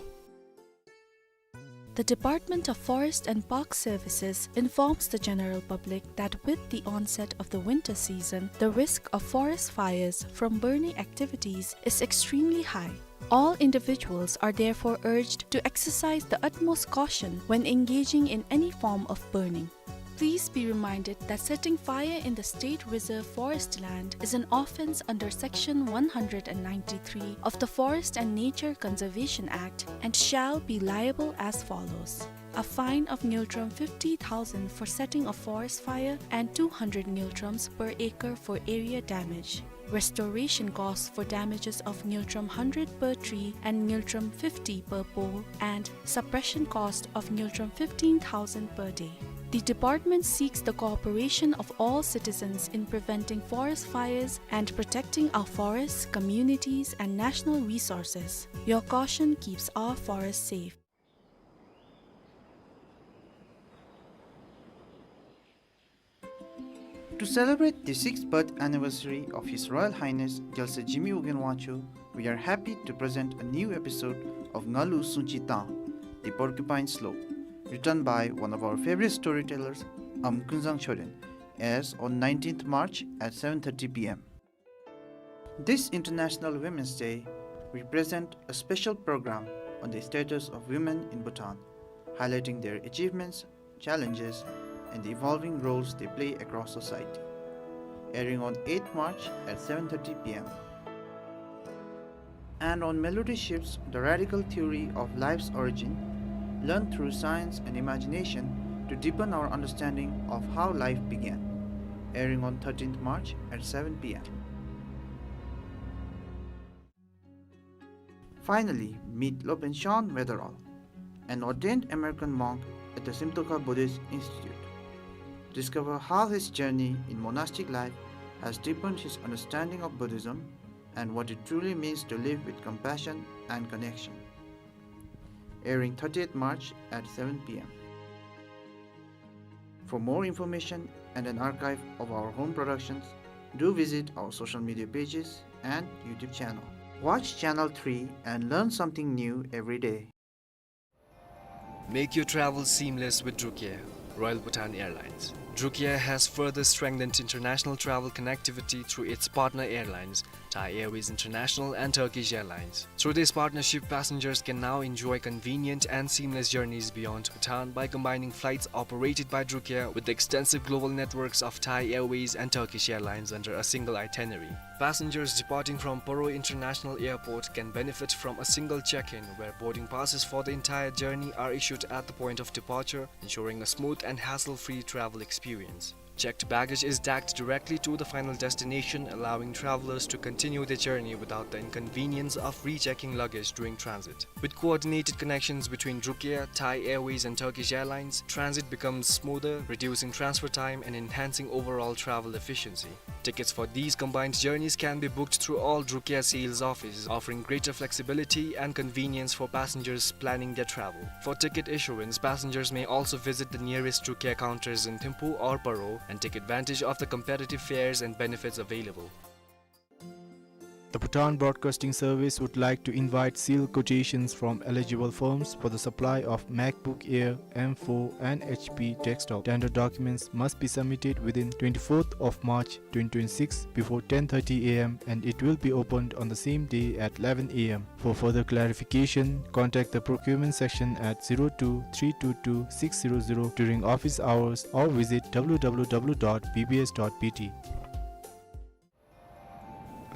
The Department of Forest and Park Services informs the general public that with the onset of the winter season, the risk of forest fires from burning activities is extremely high. All individuals are therefore urged to exercise the utmost caution when engaging in any form of burning. Please be reminded that setting fire in the state reserve forest land is an offence under Section one hundred and ninety-three of the Forest and Nature Conservation Act and shall be liable as follows. A fine of ngultrum fifty thousand for setting a forest fire and two hundred ngultrums per acre for area damage. Restoration costs for damages of ngultrum hundred per tree and ngultrum fifty per pole, and suppression cost of ngultrum fifteen thousand per day. The department seeks the cooperation of all citizens in preventing forest fires and protecting our forests, communities, and national resources. Your caution keeps our forests safe. To celebrate the sixth birth anniversary of His Royal Highness Gyaltsuen Jigme Ugyen Wangchuck, we are happy to present a new episode of Ngalu Sungchi Tang, The Porcupine Slope, written by one of our favorite storytellers, Am Kunzang Choden, airs on nineteenth March at seven thirty P M. This International Women's Day, we present a special program on the status of women in Bhutan, highlighting their achievements, challenges, and the evolving roles they play across society. Airing on eighth March at seven thirty P M. And on Melody Shifts, the radical theory of life's origin, learned through science and imagination to deepen our understanding of how life began. Airing on thirteenth March at seven P M. Finally, meet Lopen Shan Weatherall, an ordained American monk at the Simtokha Buddhist Institute. Discover how his journey in monastic life has deepened his understanding of Buddhism and what it truly means to live with compassion and connection. Airing thirtieth March at seven P M. For more information and an archive of our home productions, do visit our social media pages and YouTube channel. Watch Channel three and learn something new every day. Make your travel seamless with Druk Air, Royal Bhutan Airlines. Druk Air has further strengthened international travel connectivity through its partner airlines, Thai Airways International and Turkish Airlines. Through this partnership, passengers can now enjoy convenient and seamless journeys beyond Bhutan by combining flights operated by Druk Air with the extensive global networks of Thai Airways and Turkish Airlines under a single itinerary. Passengers departing from Paro International Airport can benefit from a single check-in, where boarding passes for the entire journey are issued at the point of departure, ensuring a smooth and hassle-free travel experience. Checked baggage is tagged directly to the final destination, allowing travelers to continue their journey without the inconvenience of rechecking luggage during transit. With coordinated connections between Druk Air, Thai Airways, and Turkish Airlines, transit becomes smoother, reducing transfer time and enhancing overall travel efficiency. Tickets for these combined journeys can be booked through all Druk Air sales offices, offering greater flexibility and convenience for passengers planning their travel. For ticket issuance, passengers may also visit the nearest Druk Air counters in Thimphu or Paro and take advantage of the competitive fares and benefits available. The Bhutan Broadcasting Service would like to invite sealed quotations from eligible firms for the supply of MacBook Air M four and H P desktop. Tender documents must be submitted within twenty-fourth of March twenty twenty-six before ten thirty A M and it will be opened on the same day at eleven A M. For further clarification, contact the procurement section at zero two three two two six zero zero during office hours or visit W W W dot B B S dot B T.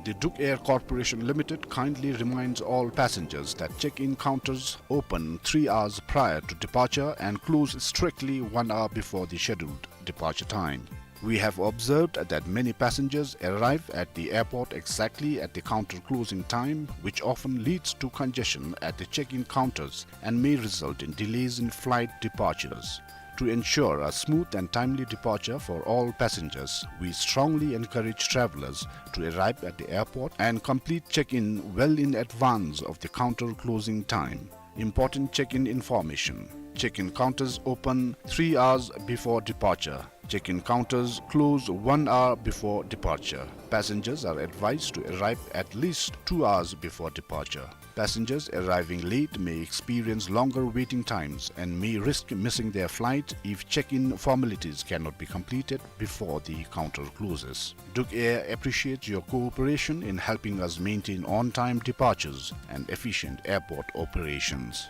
The Druk Air Corporation Limited kindly reminds all passengers that check-in counters open three hours prior to departure and close strictly one hour before the scheduled departure time. We have observed that many passengers arrive at the airport exactly at the counter closing time, which often leads to congestion at the check-in counters and may result in delays in flight departures. To ensure a smooth and timely departure for all passengers, we strongly encourage travelers to arrive at the airport and complete check-in well in advance of the counter closing time. Important check-in information. Check-in counters open three hours before departure. Check-in counters close one hour before departure. Passengers are advised to arrive at least two hours before departure. Passengers arriving late may experience longer waiting times and may risk missing their flight if check-in formalities cannot be completed before the counter closes. Druk Air appreciates your cooperation in helping us maintain on-time departures and efficient airport operations.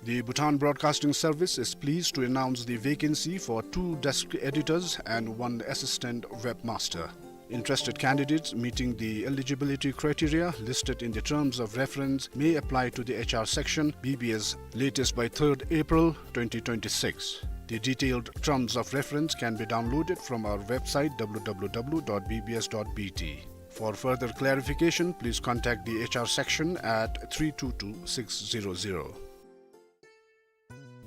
The Bhutan Broadcasting Service is pleased to announce the vacancy for two desk editors and one assistant webmaster. Interested candidates meeting the eligibility criteria listed in the terms of reference may apply to the H R section, B B S, latest by third April twenty twenty-six. The detailed terms of reference can be downloaded from our website, W W W dot B B S dot B T. For further clarification, please contact the H R section at three two two six zero zero.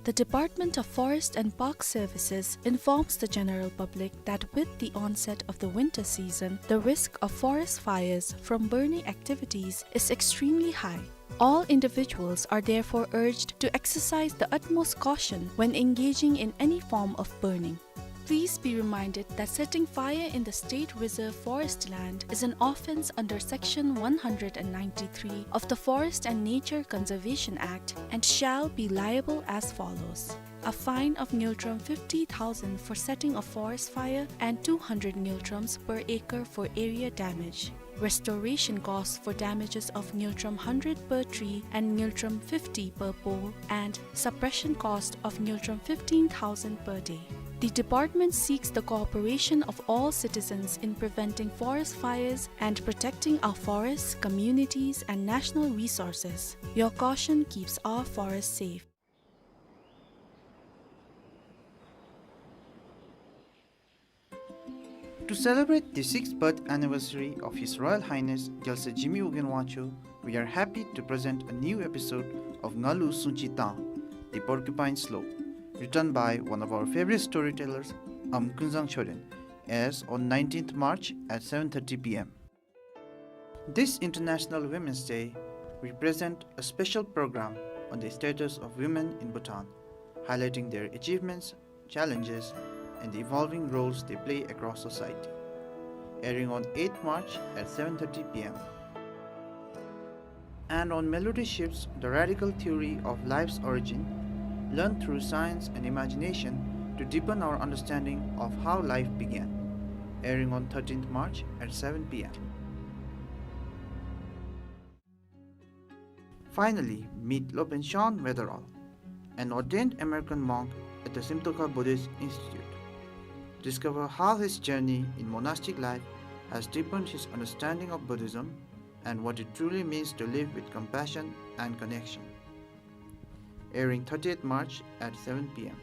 The Department of Forest and Park Services informs the general public that with the onset of the winter season, the risk of forest fires from burning activities is extremely high. All individuals are therefore urged to exercise the utmost caution when engaging in any form of burning. Please be reminded that setting fire in the state reserve forest land is an offence under Section one hundred and ninety-three of the Forest and Nature Conservation Act and shall be liable as follows. A fine of ngultrum fifty thousand for setting a forest fire and two hundred ngultrums per acre for area damage. Restoration cost for damages of ngultrum hundred per tree and ngultrum fifty per pole, and suppression cost of ngultrum fifteen thousand per day. The department seeks the cooperation of all citizens in preventing forest fires and protecting our forests, communities, and national resources. Your caution keeps our forests safe. To celebrate the sixth birth anniversary of His Royal Highness Gyalse Jigme Ugyen Wangchuck, we are happy to present a new episode of Ngalu Sungchi Tang, The Porcupine Slope, written by one of our favorite storytellers, Am Kunzang Choden, airs on nineteenth March at seven thirty P M. This International Women's Day, we present a special program on the status of women in Bhutan, highlighting their achievements, challenges, and the evolving roles they play across society. Airing on eighth March at seven thirty P M. And on Melody Shifts, the radical theory of life's origin, learned through science and imagination to deepen our understanding of how life began. Airing on thirteenth March at seven P M. Finally, meet Lopen Shan Weatherall, an ordained American monk at the Simtokha Buddhist Institute. Discover how his journey in monastic life has deepened his understanding of Buddhism and what it truly means to live with compassion and connection. Airing thirtieth March at seven P M.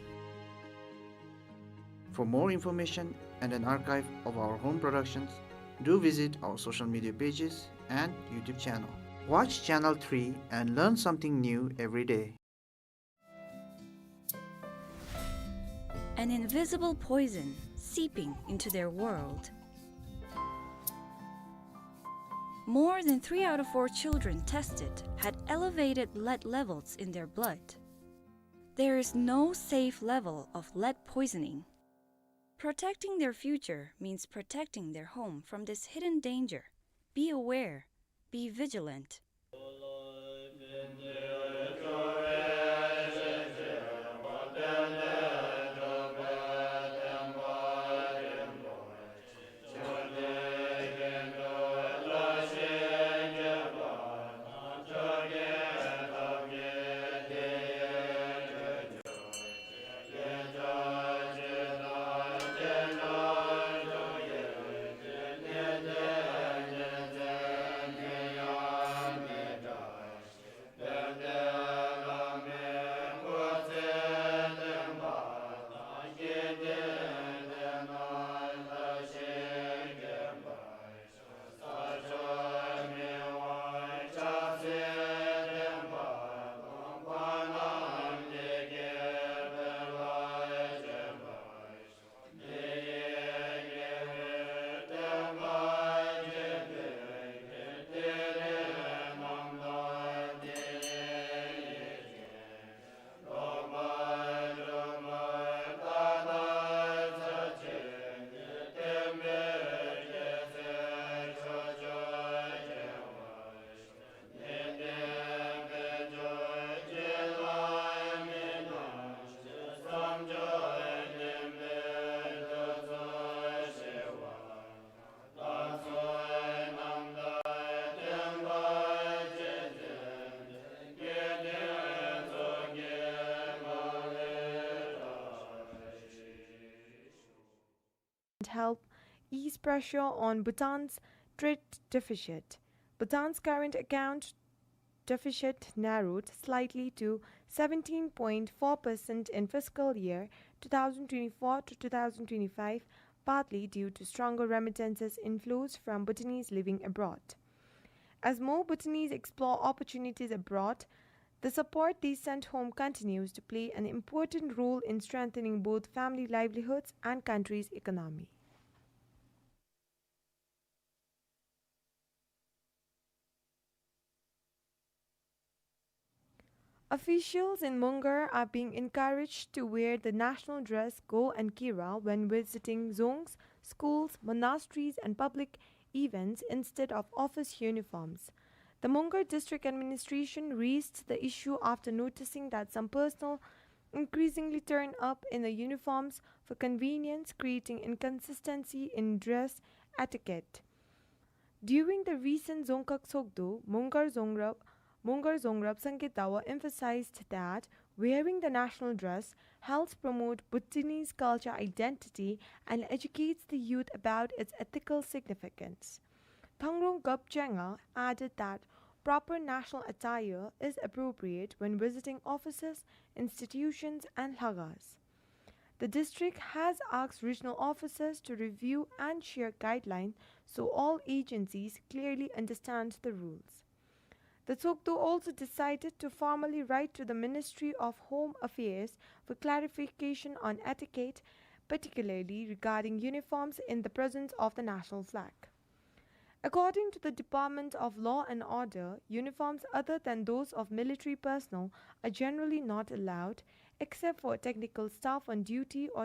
For more information and an archive of our home productions, do visit our social media pages and YouTube channel. Watch Channel three and learn something new every day. An invisible poison seeping into their world. More than three out of four children tested had elevated lead levels in their blood. There is no safe level of lead poisoning. Protecting their future means protecting their home from this hidden danger. Be aware. Be vigilant. And help ease pressure on Bhutan's trade deficit. Bhutan's current account deficit narrowed slightly to seventeen point four percent in fiscal year two thousand twenty-four to two thousand twenty-five, partly due to stronger remittances inflows from Bhutanese living abroad. As more Bhutanese explore opportunities abroad, the support they send home continues to play an important role in strengthening both family livelihoods and country's economy. Officials in Mongar are being encouraged to wear the national dress Go and Kira when visiting dzongs, schools, monasteries, and public events instead of office uniforms. The Mongar District Administration raised the issue after noticing that some personnel increasingly turn up in the uniforms for convenience, creating inconsistency in dress etiquette. During the recent Dzongkhag Tshogdu, Mongar Dzongrab, Mongar Dzongrab Sangay Dawa emphasized that wearing the national dress helps promote Bhutanese culture identity and educates the youth about its ethical significance. Thangrong Gapchanga added that proper national attire is appropriate when visiting offices, institutions, and lhagas. The district has asked regional officers to review and share guidelines so all agencies clearly understand the rules. The Tshogdu also decided to formally write to the Ministry of Home Affairs for clarification on etiquette, particularly regarding uniforms in the presence of the national flag. According to the Department of Law and Order, uniforms other than those of military personnel are generally not allowed, except for technical staff on duty or